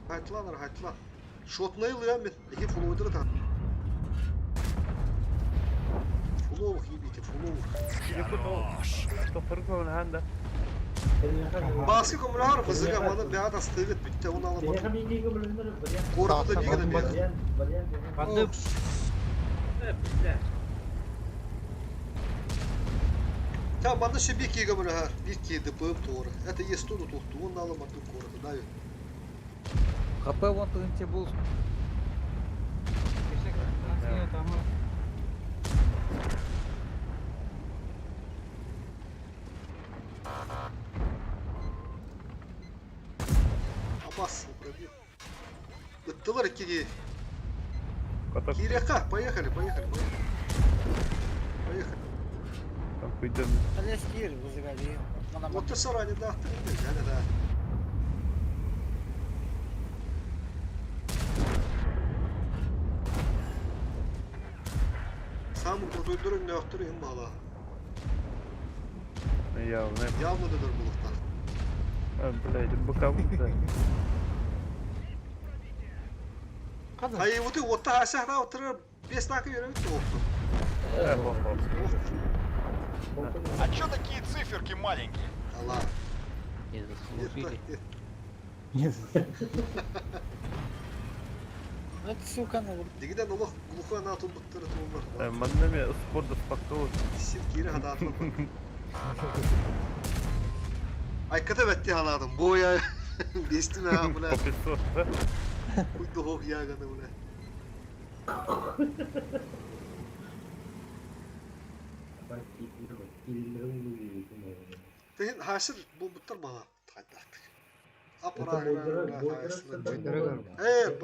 Хайтлан, хайтлан. Шотнай лямит, еге фуловдыр да. Фуловых ебите, фуловых. Тохтор ханда. Баскы коммунар бызыга маны бәят астыгыт бүтте оны алып. Коркута бигене бәят. Банды. Та манна ще bir кига бөлөһөр, bir ки ДПМ туора. Это есть туну тухту, он налы мартын куораты, да? ХП вон тыгынча бул. Абас пробил. Ыттылар иккиги. Киряка, поехали, поехали, поехали. Поехали. Там пойдем. Алес кир вызывали. Вот ты сарани да, ты да, да. Сам крутой дурын не автор им мала. Явно. Явно да булуктар. А, блядь, боковым, да. Ай, вот и вот та ася отырыр бес таки yürüyüp тоқту. А чё такие циферки маленькие? Алла. Не заслужили. Ну это сука, ну. Дигиден олох глухой на тулбуттары тулбар. Маннами спорт спокойно. Син кире хадаатла. Ай ката бетти халадым. Боя. Бестим ha бля. Куйду хох яганы бля. Тehen хасыр булбуттар бала. Тайдактык. Апара. Э,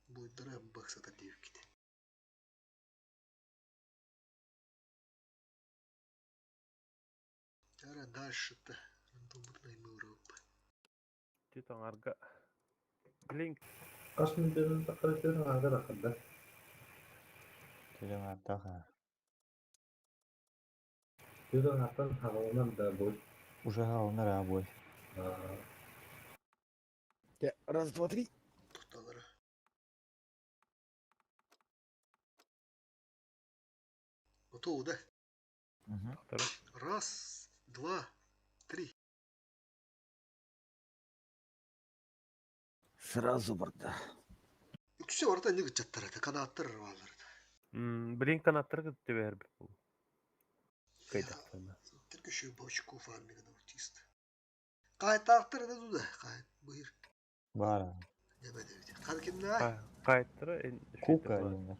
Буйдара баксата дивките. Тара дальше-то. Титан арга. Блин. Қашын берін тақырып аңға тақырды. Төлөң артаха. Түрін артан хағалынан да бой. Уже хаалнар а бой. Раз, два, три. Готово, да? Раз, два, три. Сразу барда. Үксө орда не гычаттар это канаттар балар. Блин, канаттар кытты бер бу. Кайда. Тиркүшү бочку фармиган аутист. Кайтактыр да туда, кайт быйыр. Бар. Неме дейт. Кан кимне? Кайттыр. Кука деңер.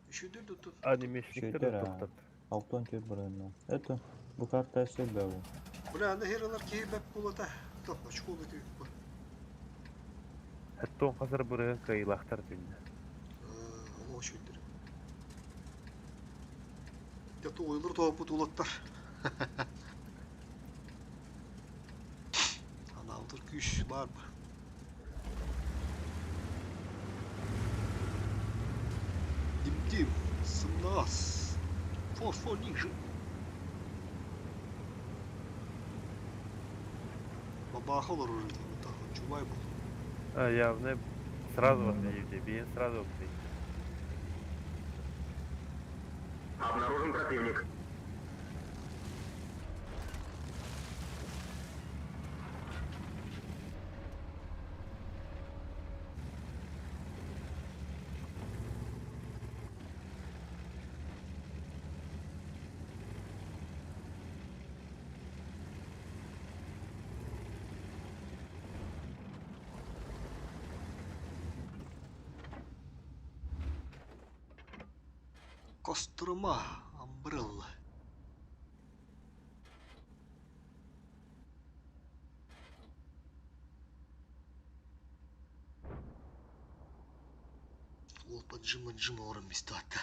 Үшүдүр тут. Анимешниктер Шөйтер, токтот. Алтон төр барына. Это бу карта сөбө бу. Бля, аны хералар кейбеп болата. Топ, очко бит. Хаттон хазар бұрын кайлахтар дүнне. Аллах шүндір. Ято ойлар тоғып улаттар. Ана күш бар ба? Дим-дим, сымнас. Фо-фо ниже. Бабахалар уже там, чувай был. А, явно сразу вот видите, бен сразу вот видите. Обнаружен противник. Кострома, Амбрелла. Ол поджима джима орын местата.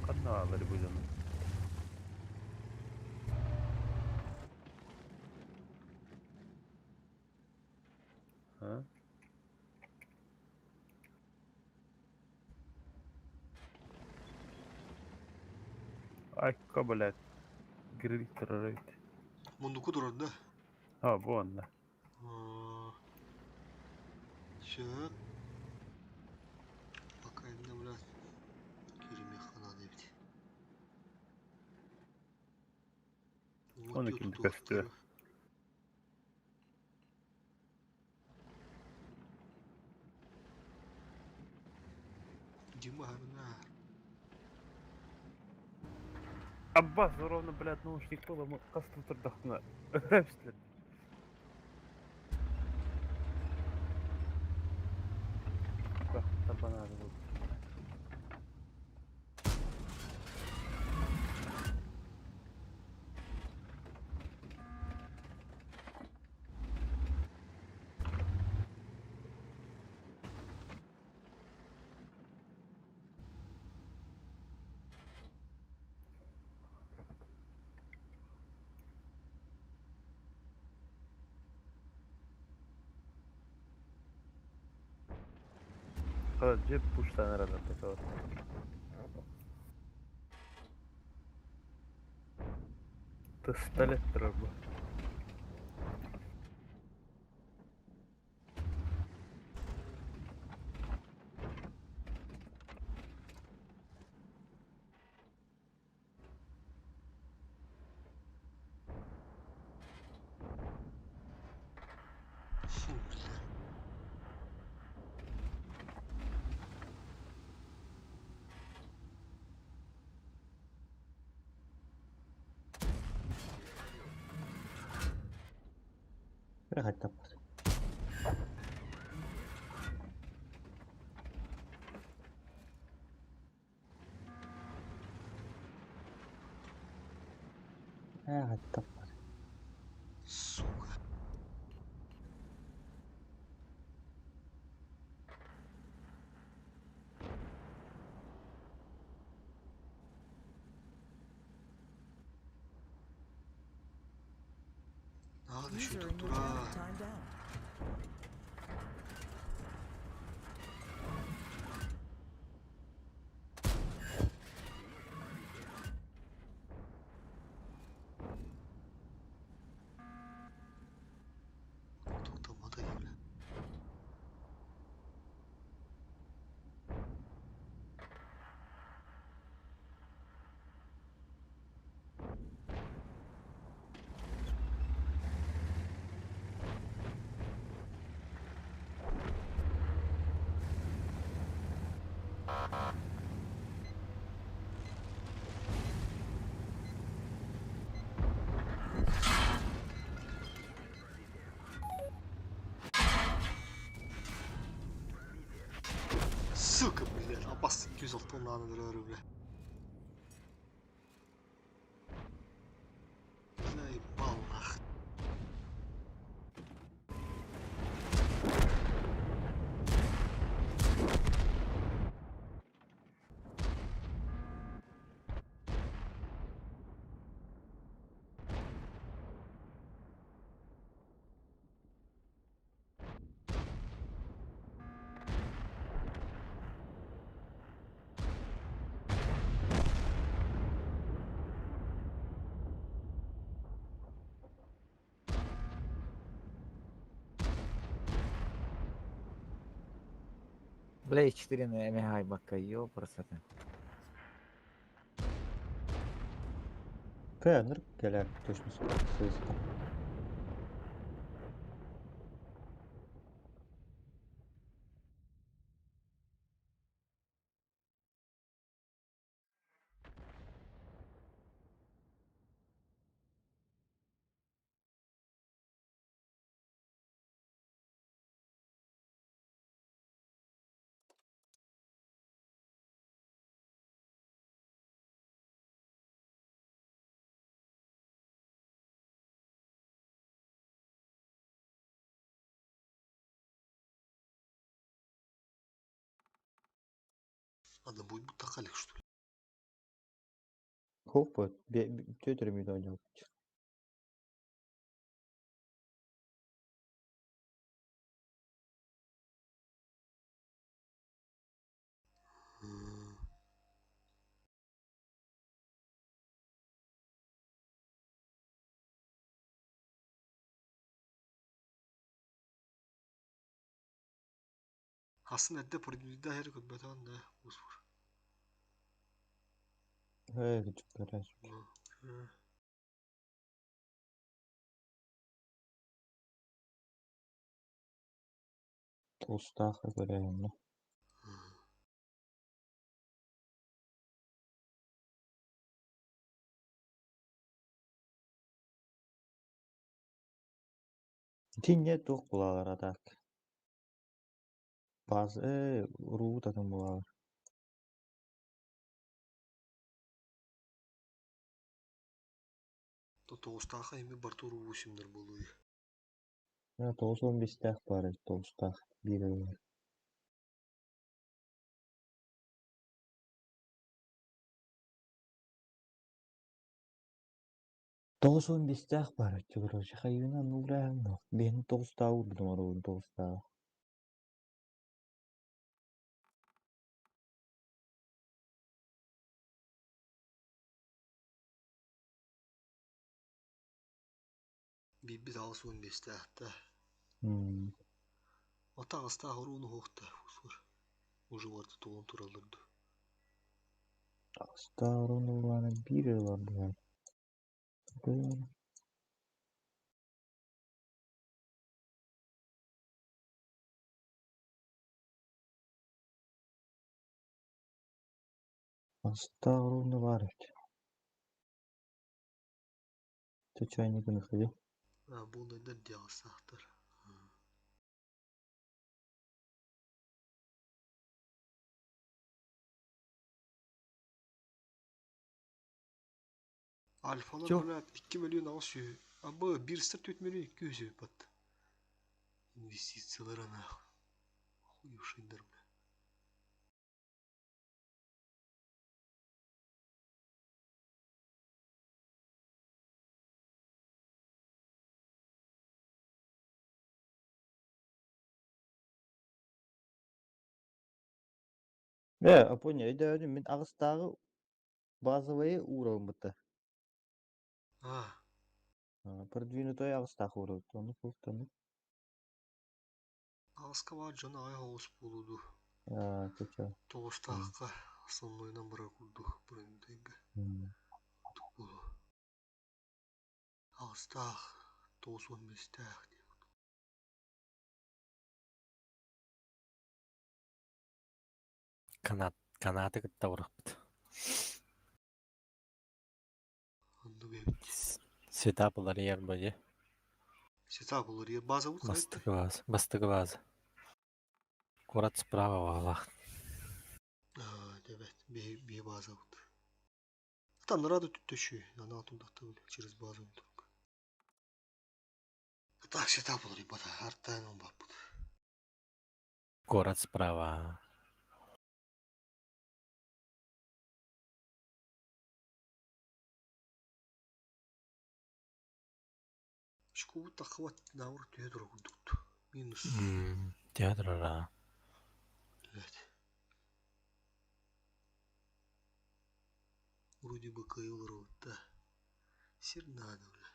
Канна алыр бу А? Айка, блядь. Гриль террорит. Мундуку durur да? А, вон, да. Чё? Пока не, блядь. Киремехана дебит. Он ikindi көстү. Дима на. Аббас ровно, блядь, наушник был, мы касту турдахна. Блядь. Табанады был. Джип пушта, наверное, такого. Пистолет треба. Фу, бля. Хотя Сука. Надо еще User in your тура. channel timed out. Тут мотай, бля. Сука, блядь, опас 206 тоннаны бля. Заебал нах. Бля, 4 на МГ бакка, ёпрсоты. Кэнер кэлэр точно сыыста. Надо будет будто халик, что ли? Хоппа, тетер ми дойдет. Aslında edde prodüktör her kod betan da usfur. Э, күчүк Толстаах көрөйүннэ. Итиннэ туох булаалар атаак? Баас уруубут атын булаалар. Тоҕустаахха ими барты уруу симнер буолуй. 95-тээх баар эбит, тоҕустаах биир ылар. 95-тээх баар эбит, короче, хайыына нуурааһын биэһин тоҕустааҕы уурбутум оруобун тоҕустааҕы. Биирбит 85-тээхтэ. Ото аҕыстаах урууну уһуохта усур. Уже барыта туолан тураллар дуу. Аҕыстаах урууну улаана биир ылар буолар. Аҕыстаах урууну баар эбит. Чайник находи. А, буолнайдар дии аҕыстаахтар. Альфалар, Чё? блядь, 2 миллион 800. Абы, бирстер 4 миллион 200 бат. Инвестициялар нахуй. Хуевшийдер, бля. Э, Апоня, өйдөөдүм мин аҕыстааҕы базовайы уурабын бытта. А, Продвинутой аҕыстаах уурабыт. Ону култаны. Аҕыска баар дьон аҕай оҕус буолуду. Аа, чача. Тоҕустаахха основнойунан барар курдук продвинутайга. Буолу. Аҕыстаах, 95-тээх диэн. Канат, канаты кытта урахпыт. Оннук эбит. Сетап уларыйар бу. Сетап уларыйар. Базабыт хайта? Бастакы база, бастакы база. Куорат справа баҕалаах. Аа, дебет. Би базабыт. Там нарады түттөшү. Ана тулдахта через базу только. Так, сетап уларый бата. Артан он баппыт. Куорат справа. Шкубут таххабат наабыр түһэ тура курдукту. Минус. Театрара. Evet. Вроде бы кыайылар да. Сир надо, бля.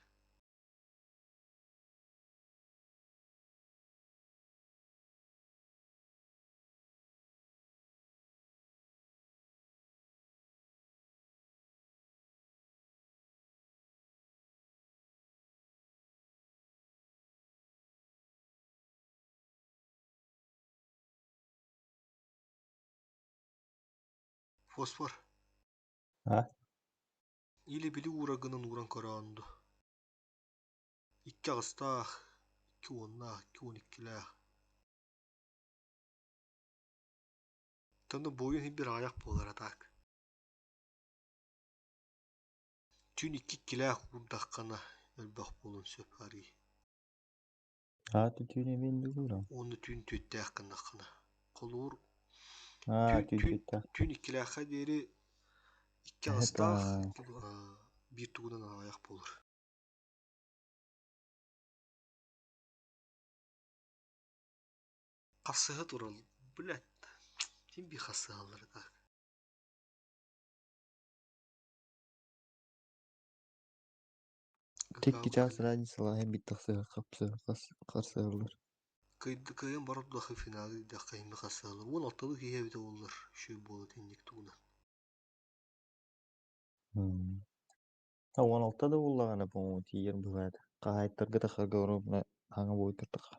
Фосфор. А? Или били урагынан уран караанду. Икки аҕыстаах, икки уоннаах, икки уон иккилээх. Таны буойун бир аҕыйах буолар атаак. Түүн икки иккилээх уурдаххына элбэх буолуон сөп арый. Аа, түүнэ мен дугурам. Уонна түүн түөттээх гыннаххына. Холуур Аа, түүн түүн түүн түүн иккилээххэ диэри икки аҕыстаах биир тугунан аҕыйах буолар. Хасыһа турал, блядь. Ким би хасыһаллар так. Текки час разницалаах бит тахсыга хапсы харсыаллар. Кыайан барар дахы финалы дахка химми хасыһаллар. 16-лы киһи эбитэ буоллар. Шүй буола тинник тугунан. А 16 да буоллаҕына, по-моему, тиийэр быһаата. Хаһаайыттарга тахарга оруобуна хаҥа буойтуртаха.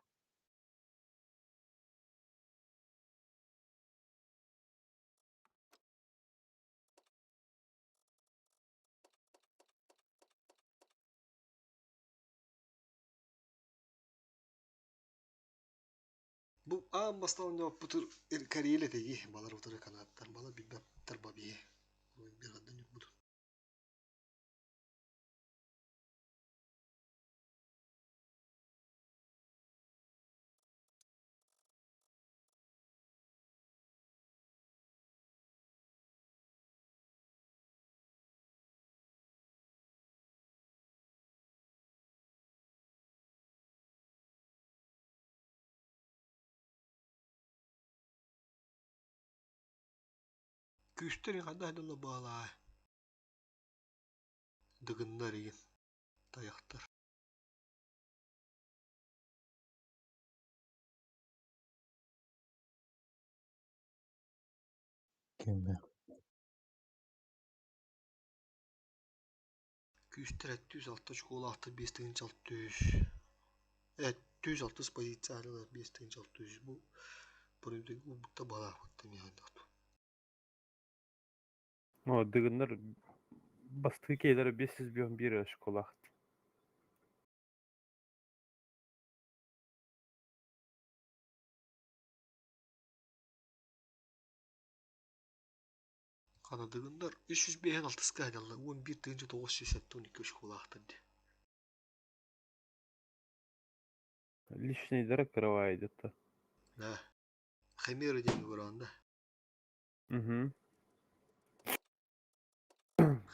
Бу аан бастаан оонньооппутур Карелия этиги балар утары канааттар балар билбэттэр бабиһи. Биргаддан юкбутун. Күүстэрин ханна айдалла баалаа. Дыгыннар игин таяқтар. Кимме? Күүстэр 606 школаахтар 5 600. 106 позиция 5 600 бу убутта балаахпытта миһандахту. Ну, дыгыннар бастыы кейлер 501 школахт. Хана дыгыннар 305 6-ка айдалла 11 972 школаахтар ди. Личный директор кырывай где-то. Да. Химера диэн көрөндө. Угу.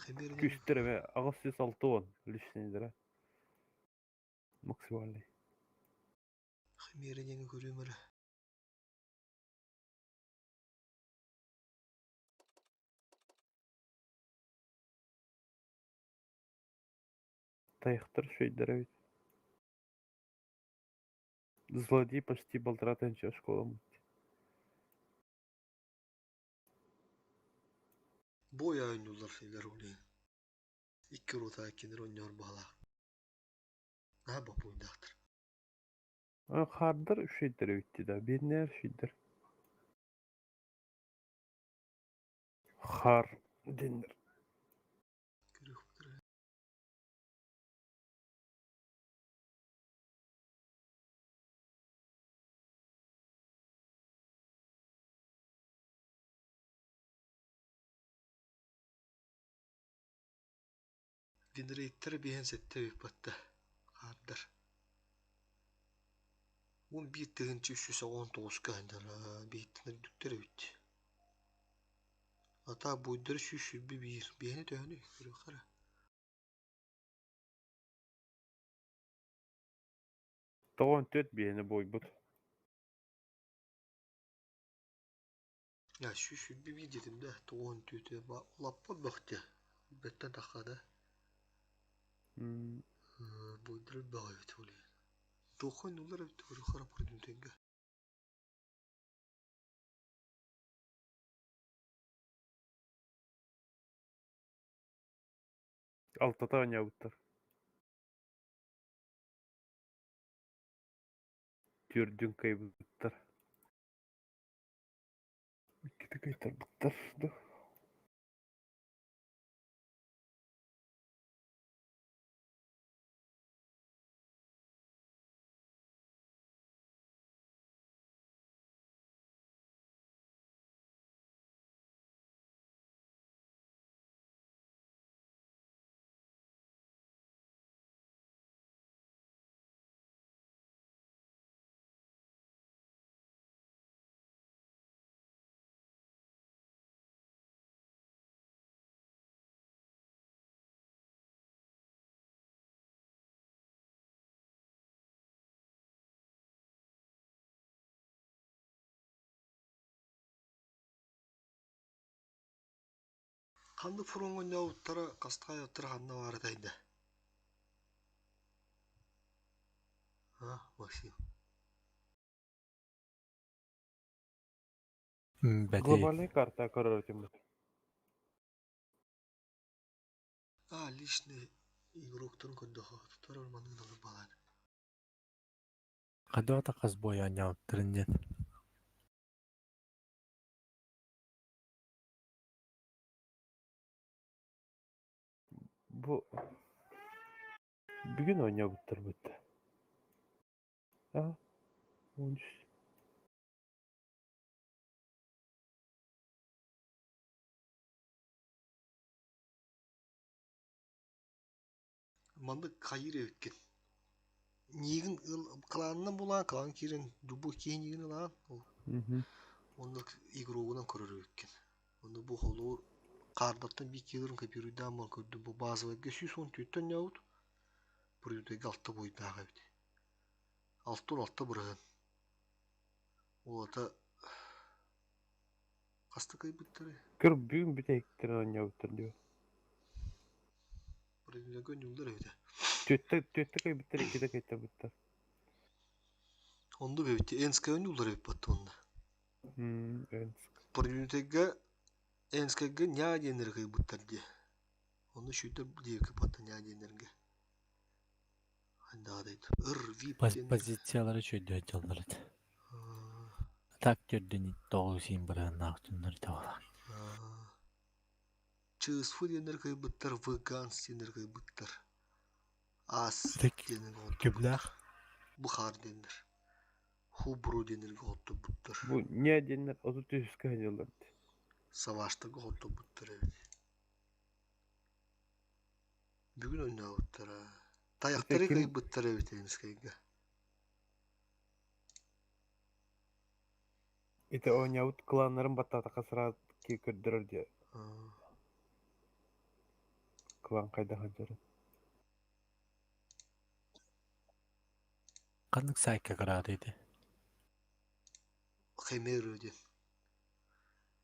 Химера диэн Күүстэр эбэ 860 личный директор. Максимальный. Химера диэн көрүмөрө. Таяқтар шөйдер ведь. Злодей почти 1,5 тысячи школа. Бой ойнулар илер улин. Икки рота кинер ойнор бала. На бопуйдахтыр. Хардар шөйдер өйтті да. Бирнер шөйдер. Хар денер. Көрүктөр. Винрейттер биһен сетте биппатта. Хардар. 11 319 кандара биттер дүктер бит. Ата буйдыр 101 биһени төһөнү көрү хара. Тоғын төт биені бойбут. Я 101 дедим да, тоғын төтө ба улаппа бөхтө. Беттен тақада. Буйдыр бөгөт ули. Тохон улар бит көрү хара пурдун тенге. Алтата ойнабыттар. Түрдүн кайбыттар. Иккити кайтарбыттар. Да. Қанды фронго няуттара кастая оттара ханна бары тайда. А, Максим. Бәти. Глобальный карта көрөр этим. А, личный игроктарын көрдө туттар манын алып балар. Қадуата қаз бойы ойнауттырын ден. Бу бүгүн ойнабыттар бытты. А, 13. Маннык хайыыр эбиккин. Миигин кланынан булаан, клан киирэн, любой киһи миигин ылаан, оннук игрогунан көрөр эбиккин. Онно бу холуур хаардартан биир килограмм компьютердаан баран көрдүм. Бу базовайга 114 оонньообут, Прюдайга алта буойдаах эбит. 66 бырыһыан. Уолата хаста кыайбыттарый? Көр бүгүн бүтэһиктэрин оонньообуттар дии. Прюдайга оонньууллар эбит. Түөттэ түөттэ кыайбыттар, иккитэ кыайтарбыттар. Оннук эбит. Энскэй оонньууллар эбит баттонна. Энск. Прюдайга Энскэйгэ ньаа диэннэри кыайбыттар дии. Онно сүүрдэр диэки батта ньаа диэннэргэ. Ыр вип диэн Позициялары чөйдөөн дьаллар этэ. Так төрдүн тоҕус сиин бырааннаах дьоннор этэ буолар. ЧСФ диэннэр кыайбыттар, Вганс диэннэр кыайбыттар. Ас диэннэргэ Кимнээх? Бухар диэннэр. Хубру диэннэргэ оттубуттар. Бу ньээ диэннэр 33-кэ сылдьаллар дии. Саваштарга оттубуттар эбит. Бүгүн ойнообуттара. Тайахтары кыайбыттар эбит Эмскэйгэ. Ити оонньообут кланнарын баттаатахха сразу көрдөрөр дии. Клан хайдах сылдьарын. Ханнык саайка кыраата ити? Химера диэн.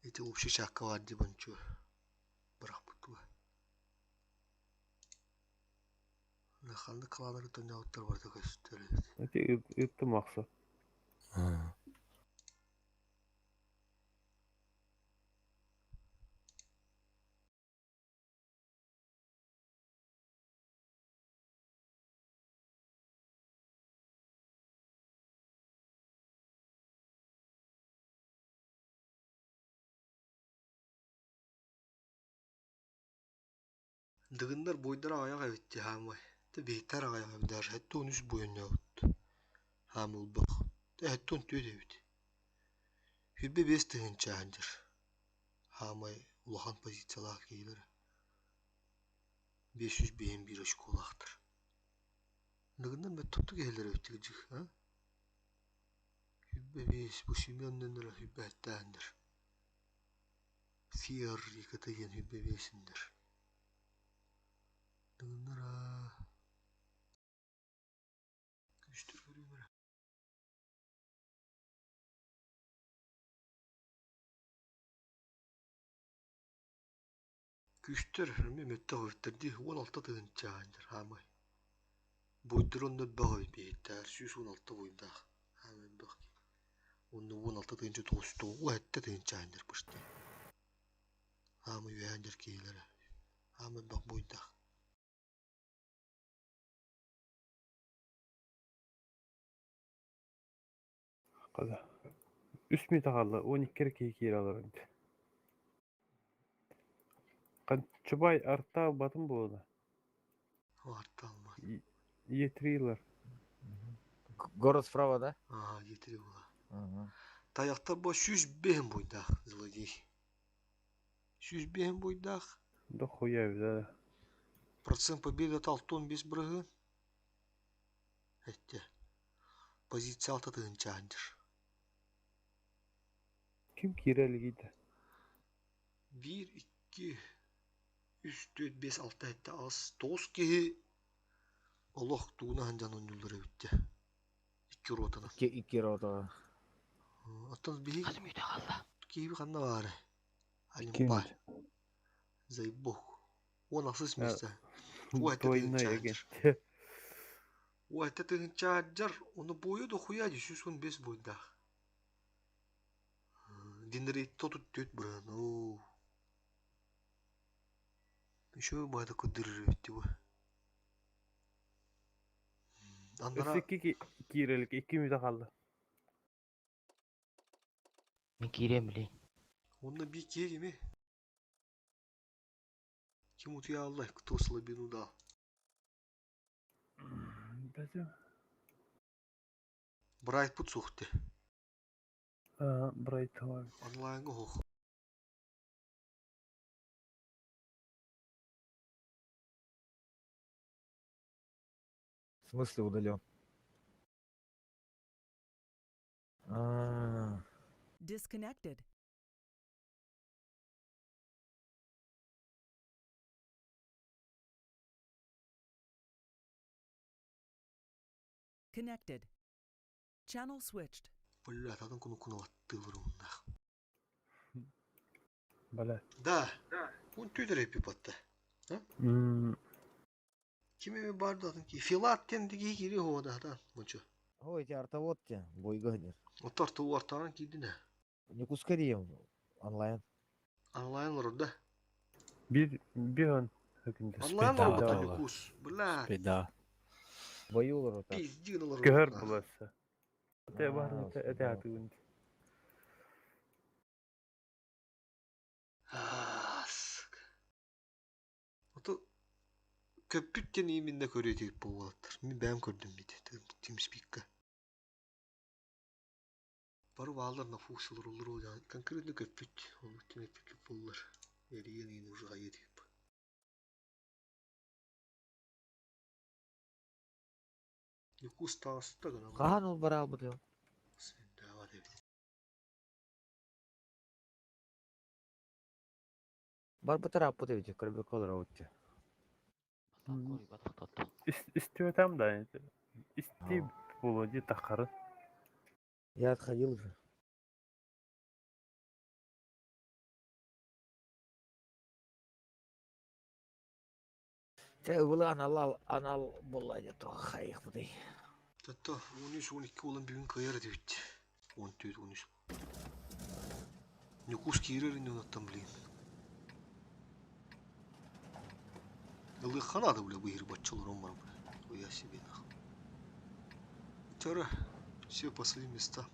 Ити общий чаакка баар дии бончу. Бырахпыт дуо. Ханнык кланнары тонньообуттар барыта көстөр эбит. Ити ыыттым ахса. Дыгыннар буойдара аҕыйах эбит дии хаамай. Тэ биһиктэр аҕыйах эбит даже 73 буой оонньообут. Хаам ылбах. Тэ 74 эбит. 25 тыһыынча сылдьар. Хаамай улахан позициялаах киһилэрэ. 551 очколаахтар. Дыгыннар мөттөптүк иһэллэр эбит дьик, а? 25 бу Семен нөннөрө 27-ндер. Фиар иката диэн 25-ндер. Дыгыннара күүстэр көрүүмэрэ. Күүстэр эмиэ мөттөх эбиттэр дии 16 тыһыынча аанньар хаамай. Буйдур онно элбэх эбит биһиттээр 116 буйдаах хаамай элбэх киһи. Уонна 16 тыһыынча 997 тыһыынча аанньар бышты. Хаамай үөһээн киһилэрэ. Хаамай элбэх буйдаах. Хата. Үс мүнүүтэ хаалла, 12 эрэ киһи киирэ олорор дии. Чубай арта албатын буолла. Арта алмат. Етрилар. Город справа, да? Аа, Етри була. Таяқтар бо 105 буйдаах, злодей. 105 буйдаах. Да хуя да. Процент победы 65 бырыһыан. Этте. Позиция 6 тыһыынча сылдьар. Ким киирэ илигийдэ? 1, 2, 3, 4, 5, 6, 7, 8, 9 киһи олох тууна сылдьан оонньууллар эбит дьэ. Икки ротанан. Икки, икки рота. Оттон биһиги киһи ханна баарый? Олимпа. Заебок. 16 месте. Ой, это Двойной тыһыынча агент. Ой, это тыһыынча Оны бойу да хуя дии 115 бойдаах. Диннери тотут түт быран. Оо. Еще баада көддөрөр эбит бу. Андара Өссө икки киирэ илик, 2 мүнүүтэ хаалла. Мин киириэм билей. Онно би киһи Ким утуйа кто слабину дал. Брайт пут сухты. Брайт Онлайнга хох. В смысле удален? А, Disconnected. Connected. Channel switched. Бля, татын куну куну аттылыр уннах. Бля. Да. Он түйдер эпи батта. Кими барды атын ки? Филат тен диги кири хода хатан. Мунчу. Ой, эти артовод те, бойга дир. Отар ту артан кидине. Не кускари онлайн. Онлайн лорда. Bir bir an hökünde. Онлайн лорда кус. Бля. Беда. Бою лор Пиздин лор. Көр буласы. Те бар те эте атыгын. Сука. Ото көппүттен иминде көрөтүп болуптар. Мен бәм көрдүм бит. TeamSpeak'ка. Барып алар на фуксилар олар ол яны конкретно көппүт. Оны тимеппик боллар. Эриген ин уже гайы дип. Юкус тааста гана. Хахан ол бара албыт. Давай деп. Бар бытар аппыт эбит, көрбөк олор аутте. Истиотам да. Исти болу ди тахары. Я отходил уже. Те было анал анал була де то хайх буды. Тотто 13-12 olan бүгүн кыйар дебит. 14-13. Нюкус киирер ини онаттан блин. Ылыхана да бля быйыр батчылар он бар бля. Хуя себе нахуй. Тара, все по своим местам.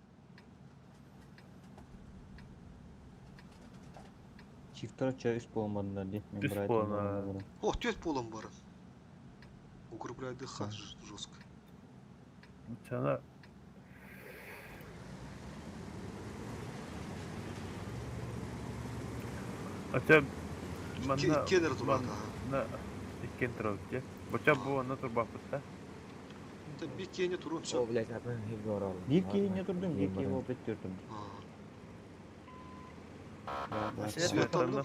Чифтара чай үс болмадындар ди. Мен Үс бір айтым болан, бар, а. бұрын. О, төт болан барын. Укрепляет дыха жестко. Чана Ача манна Иккенер турат, На иккен турат те. Бача бу анна турбапыт та. Это бир кейне турун все. О, блядь, атын хилгор ал. Бир кейине турдум, бир кейи болуп өттүрдүм. Светланды.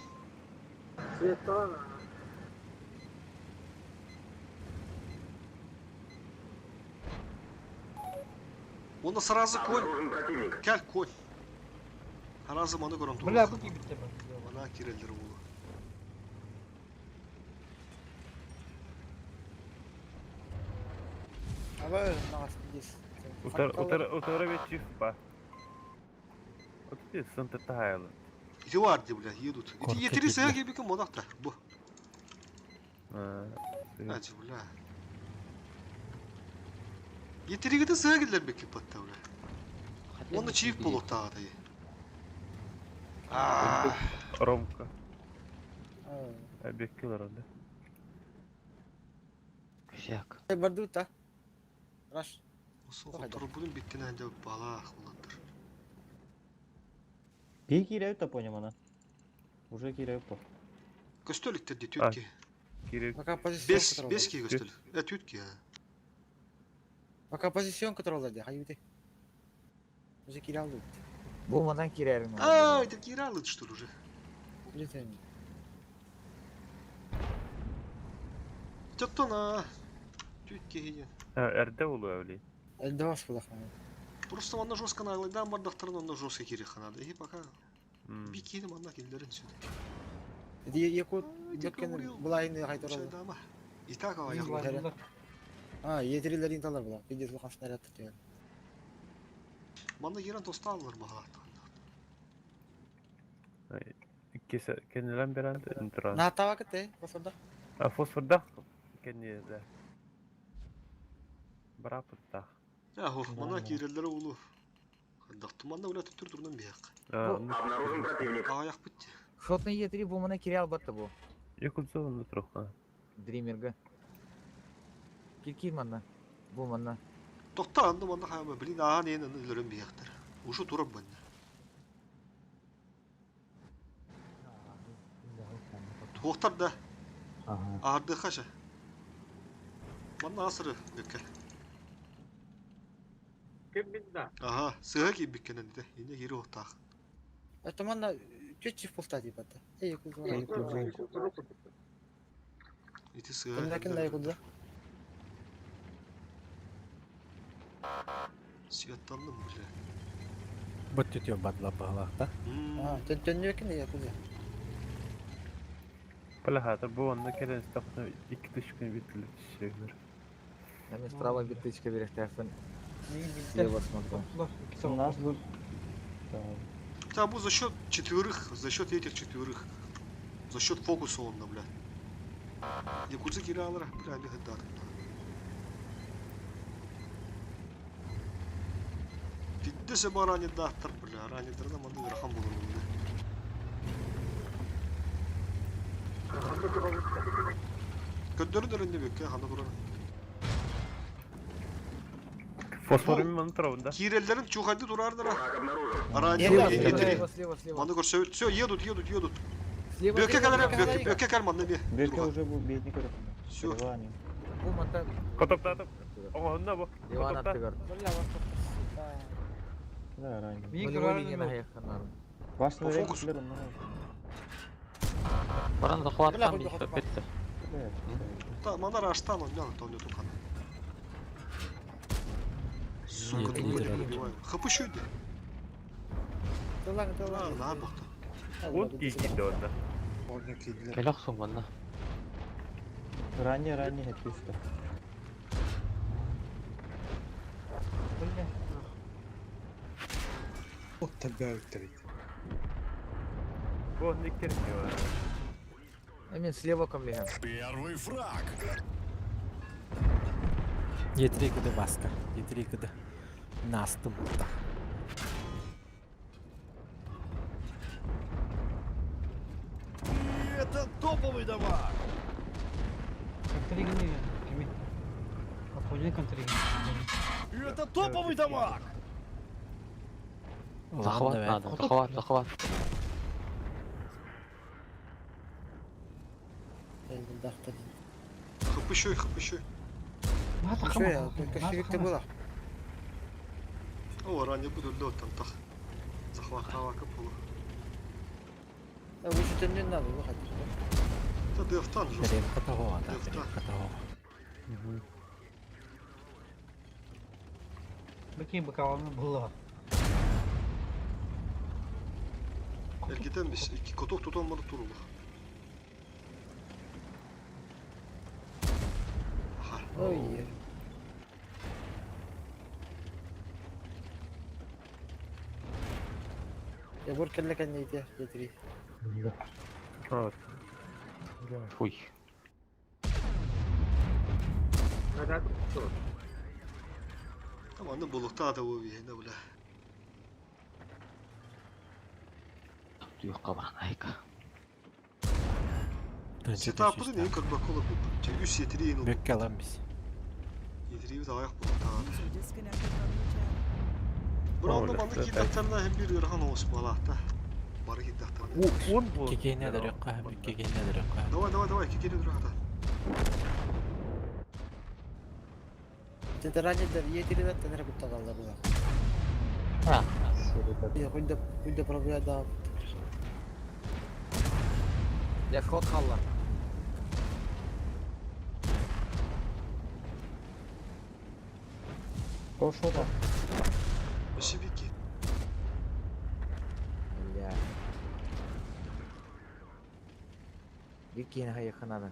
Светлана. Оны сразу конь. Кел конь. Сразу маны көрөм турун. Бля, бу кибитте мен. Мана кирелдер болу. Аба, нағас пиздец. Утар утар утар бет чиф ба. Отпи сынты тайлы. Ити бар ди, бля, едут. Ити етири сая кебекен монақта. Бу. Ачы, бля. Етиригите сая келдер беки патта, бля. Оны чиф болук тагы да. Ромка. Беккелер онда. Күсәк. Барды та. Раш. Турбунун биткен әнде бала уландыр. Бир кииребит да понял ана. Уже кииребит по. Көстөлүктер ди түтки. Кирек. Пока позицион Бес бес ки көстөл. Э түтки. Пока позицион которалар ди, хайбите. Уже киралды. Бу манан кирерин. А, это киралы что ли уже? Билетен. Теттона. Түтки хиден. Эрде болу әвли. Элде бас булах. Просто онна жестко наглайдан бардактарын онна жестко керек ханады. И пока бикини манна келдерин сүдү. Ди якут беккен булайны кайтаралы. И так аяк. А, етерилер инталар була. Пиздец лухан снаряд деген. Манна керен тосталар бага. Кесе кенелен берен туран. На табакы фосфорда. А фосфорда кенеде. Барапытта. Я хор, мана кирелдер улу. Дактыманда ула түтүр турнан бияк. Обнаружен противник. Аяк битти. Шотный Е3 бу мана кире албатты бу. Якутзо троха. Дримерга. Кир манна. Бу манна. Токта анды манна хама блин аан ен өлөрөн бияктыр. Ушу турап банна. Тоқтар да. Арды хаша. Манна асыры бекке. да? Ага, сыһа киирбит кэнэн ити. Инне киири оттаах. Это манна чуть-чуть пуста типа. Эй, куда? Ити сыһа. Ким да куда? Светтанным, бля. Бу түтүө бадла баһылаахта. А, төннүөкин я куда? Бля, бу онно кэлэн истэххинэ икки тышкын битилер түшегер. Мен справа битычка берехтәфен. Слева смотрю. Нас будет... Да, бу за счет четверых, за счет этих четверых. За счет фокуса он, бля. Якудзы киралара, бля, не гадат. Пиддесе барани даттар, бля, рани дырда манды рахам булыр, бля. Көддөрү не бекке, хана турар. Фосфорын маны турабын да. Киреллерин чухайды турардыра. Рани Слева, слева, слева. Маны көрсөбүт. Все, едут, едут, едут. Слева, Бөкке слева, калар, слева. бөкке кал манны бе. Берке уже бу бетни көрөп. Все. Бу манта Котоптатып. Оңоһунна бу. Иван Котопта. аттыгар. Да, ранее. Нулевой линияна хаяханар. Башны По фокусу. Баран захваттан бит битти. Та, мана раштан, он мян, то не тукан. Сука, Нет, тупо не не дырады. убиваем. Хп еще иди. Тылан, А, тылан. да, бохта. Он кийди онда. Кэлэх сумманна. Ранее, ранее, это Вот тебя үттерит. Бу онно иккер Мен слева комлеген. Первый фраг. Етри кыды баска. Етри кыды. Настым та. Это топовый товар. Контригни, кими. Апоня контригни. Это топовый товар. Захват надо, захват, захват. Хп еще, хп еще. Что я, кошевик-то была. О, ранее буду лед там тах. Захват авака полу. А вы что-то не надо, выходить. Это дефтан же. Ремка того, да, Дефта. ремка того. Бакин бакаланы была. Эргитен biz iki kotok tutan bana turulu. Aha. Ой. Я буркерле кәннейде, етри. Фуй. Tamam ne bulukta da bu bir ne bile. Туюкка баран айка. Сетапы не как бакола bu. Üst yetiri yine. Бөкке алам biz. Yetiri bir ayak bulukta. User disconnected from your channel. Buranın bandı ki daktarına hem bir yörhan olsun balahta. Barı ki daktarına. Он бу. Кекейне дөрөккө, кекейне дөрөккө. Давай давай давай кекeni dur hata. Тетранидер етириден тенер куттагаллар була. А. Я хуйда хуйда пробуя Я сход халла. Пошел там. Спасибо. Бля. Бикин хаяханар.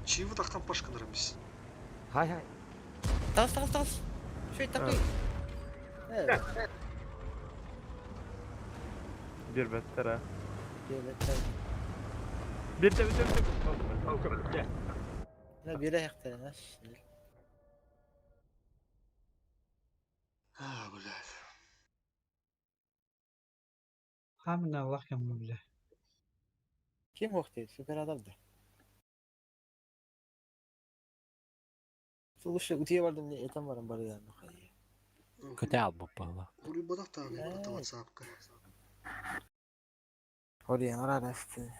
Чиви тахтан пашканыр biz. Хай хай. Тас, тас, тас. Что это такое? Бир беттер а. Бир Бирде бирде бирде. Не бире яктырына. А, блядь. Хамин Аллах кем бля. Ким охты? Супер адам да. Слушай, у тебя бардым не этам барам бары да ну хай. Көтә албып бала. Бурый бадак та не бата WhatsApp-ка. Ория, радости.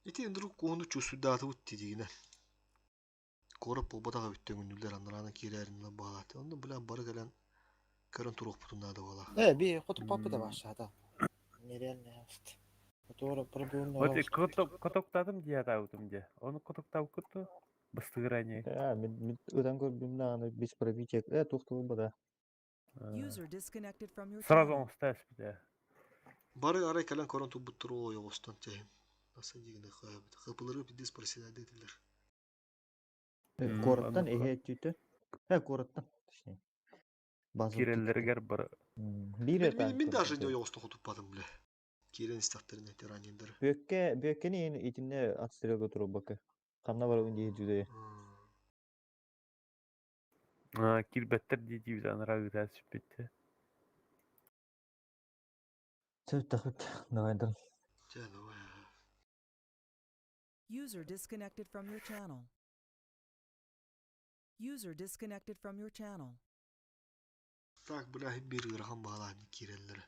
Ити друг куһуну чувствуйдаатыбыт тидигинэ. Куорат буолбатах эбит төҥүннүлэр аннараана киирээриннэ баалааты. Онно бля бары кэлэн көрөн туруохпутун наада буолаа. Э, би хоту папы да башата. Нереально. Который пробил Вот и котоктадым дии атаабытым дии. Ону котоктаабыккыт бастыгыраньы. Э, мин ытан көрбүм даҕаны без пробития. Э, туох да User disconnected from your Сразу channel. оҥостоос битэ. Бары арай кэлэн көрөн турбуттар ол ойоҕостон тэһин. Аса дигинэ хаабыт. Хапылары пидис проседады этилер. Куораттан эһэ өттүтэ. Э, куораттан, точнее. База Киирэллэригэр бары. Биир Мин, этаан мин, мин даже не көрбүтүм. ойоҕосто хотуппатым бля. Киирэн истэхтэринэ тираньындары. Бүөккэ, бүөккэни иһин итиннэ отстрелга турбакка. Ханна барабын дии жүдэ. Киирбэттэр дии диибит анараа ыытаа сүппүттэ. Сөп тахыт, давайдан. Дьэ, давай. User disconnected from your channel. User disconnected from your channel. Так, бля, биир ыарахан баалаан киирэллэрэ.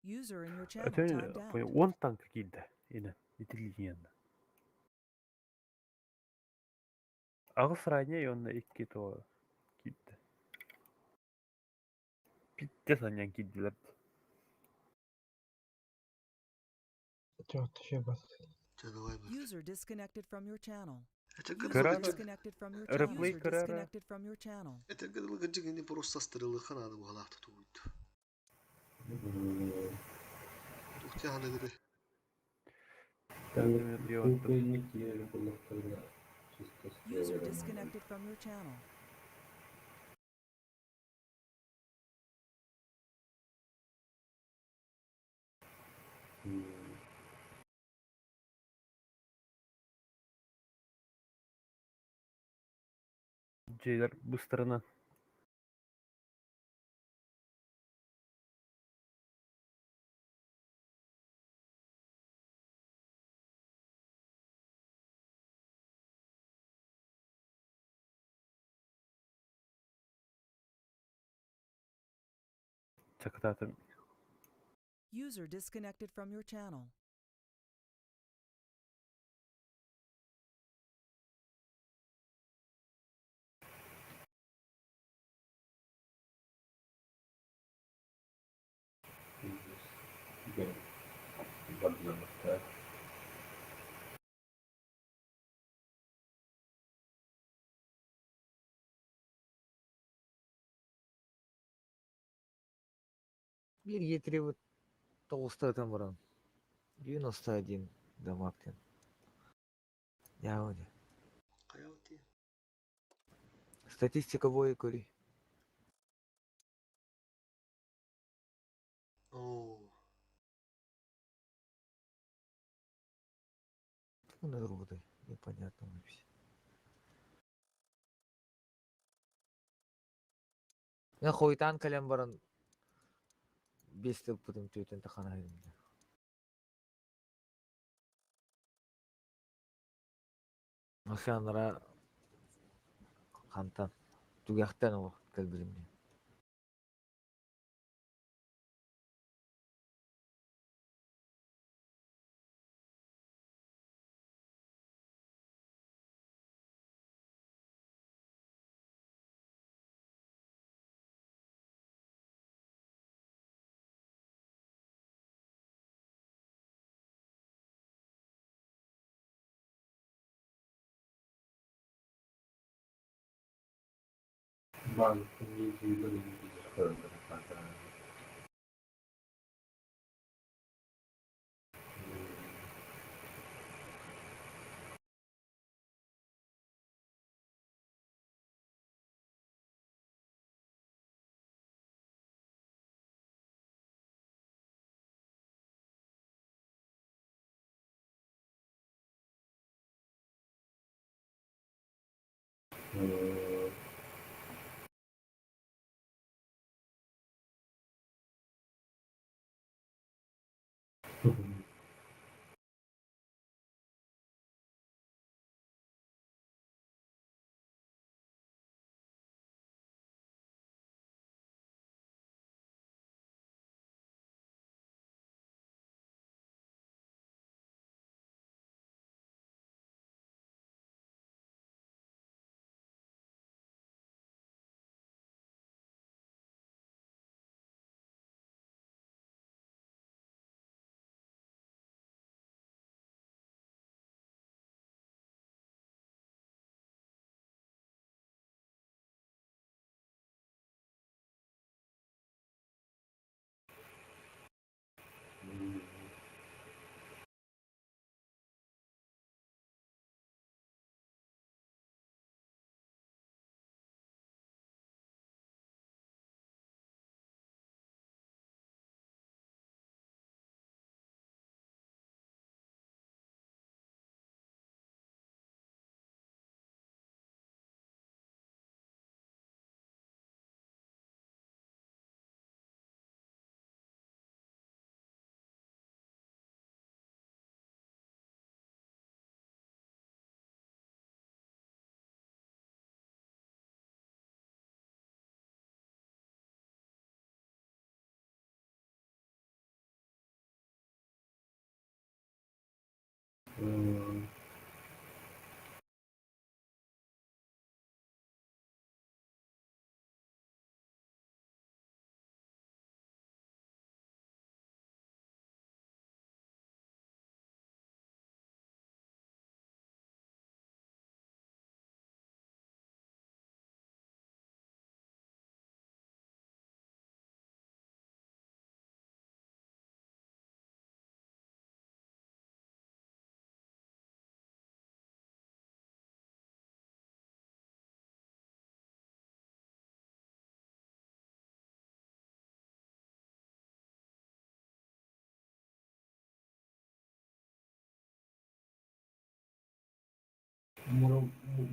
User in your channel timed out. Уон танка киирдэ. Ина, итилиэн. Аҕыс ранее онно икки то киирдэ. Питте саньян киирдилэр. Дьэ, давай, бля. User disconnected from your channel. Это User Кыра- disconnected from your channel. Replay User кыра- disconnected from your channel. Это гыдьыгини просто стрелыха надо буолаахта тугуйт. Тухтяханы гыды. User disconnected from your channel. Дьиэлэр быстарынан. Чакытаатым. User disconnected from your channel. Биир етребит тоҕустаатан баран 91 дамаг диэн. Яа Хайа ти. Статистика боя көрүй. Оо. Народы, непонятно вообще. Мен хойтан кэлэн баран бес тылпытым түөтэн тахана Охянара хантан түгэхтэн ол кэлбитим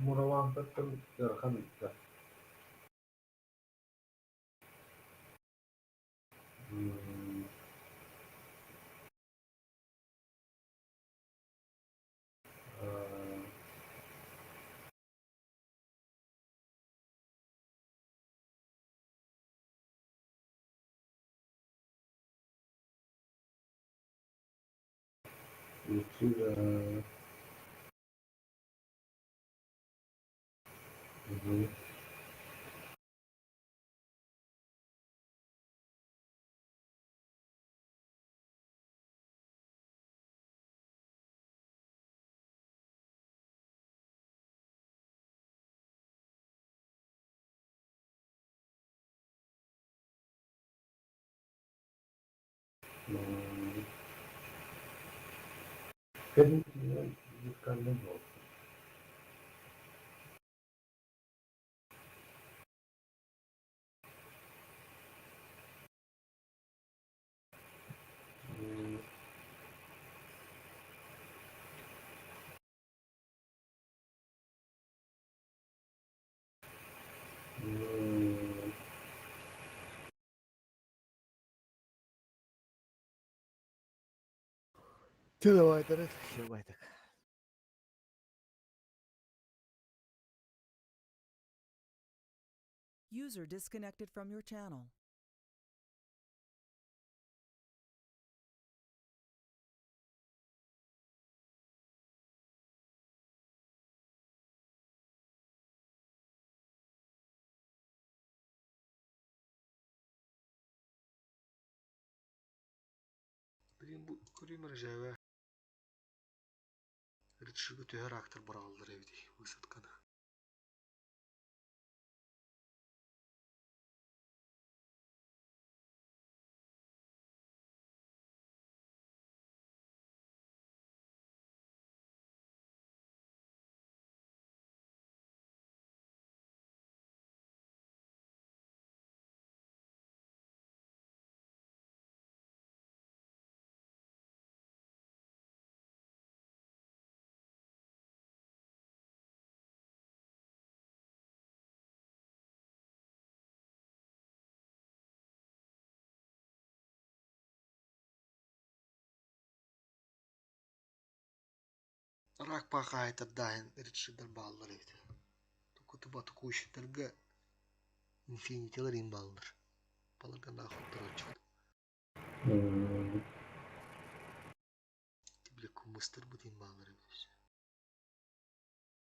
Муравантаттан ыарахан да. Лучше Кэлин буолсун. Ты давай, давай так. User disconnected from your channel. Блин, бу көрүүм эрэ Рычагы төһөр актор бараллар эбит высадканы. Рак пахайтардаһын рычагдар бааллар эбит. Тукутуба тукуущиттарга инфинитилар ин бааллар. Баларга хоттороччут. Тибле кумыстар бутин бааллар эбит.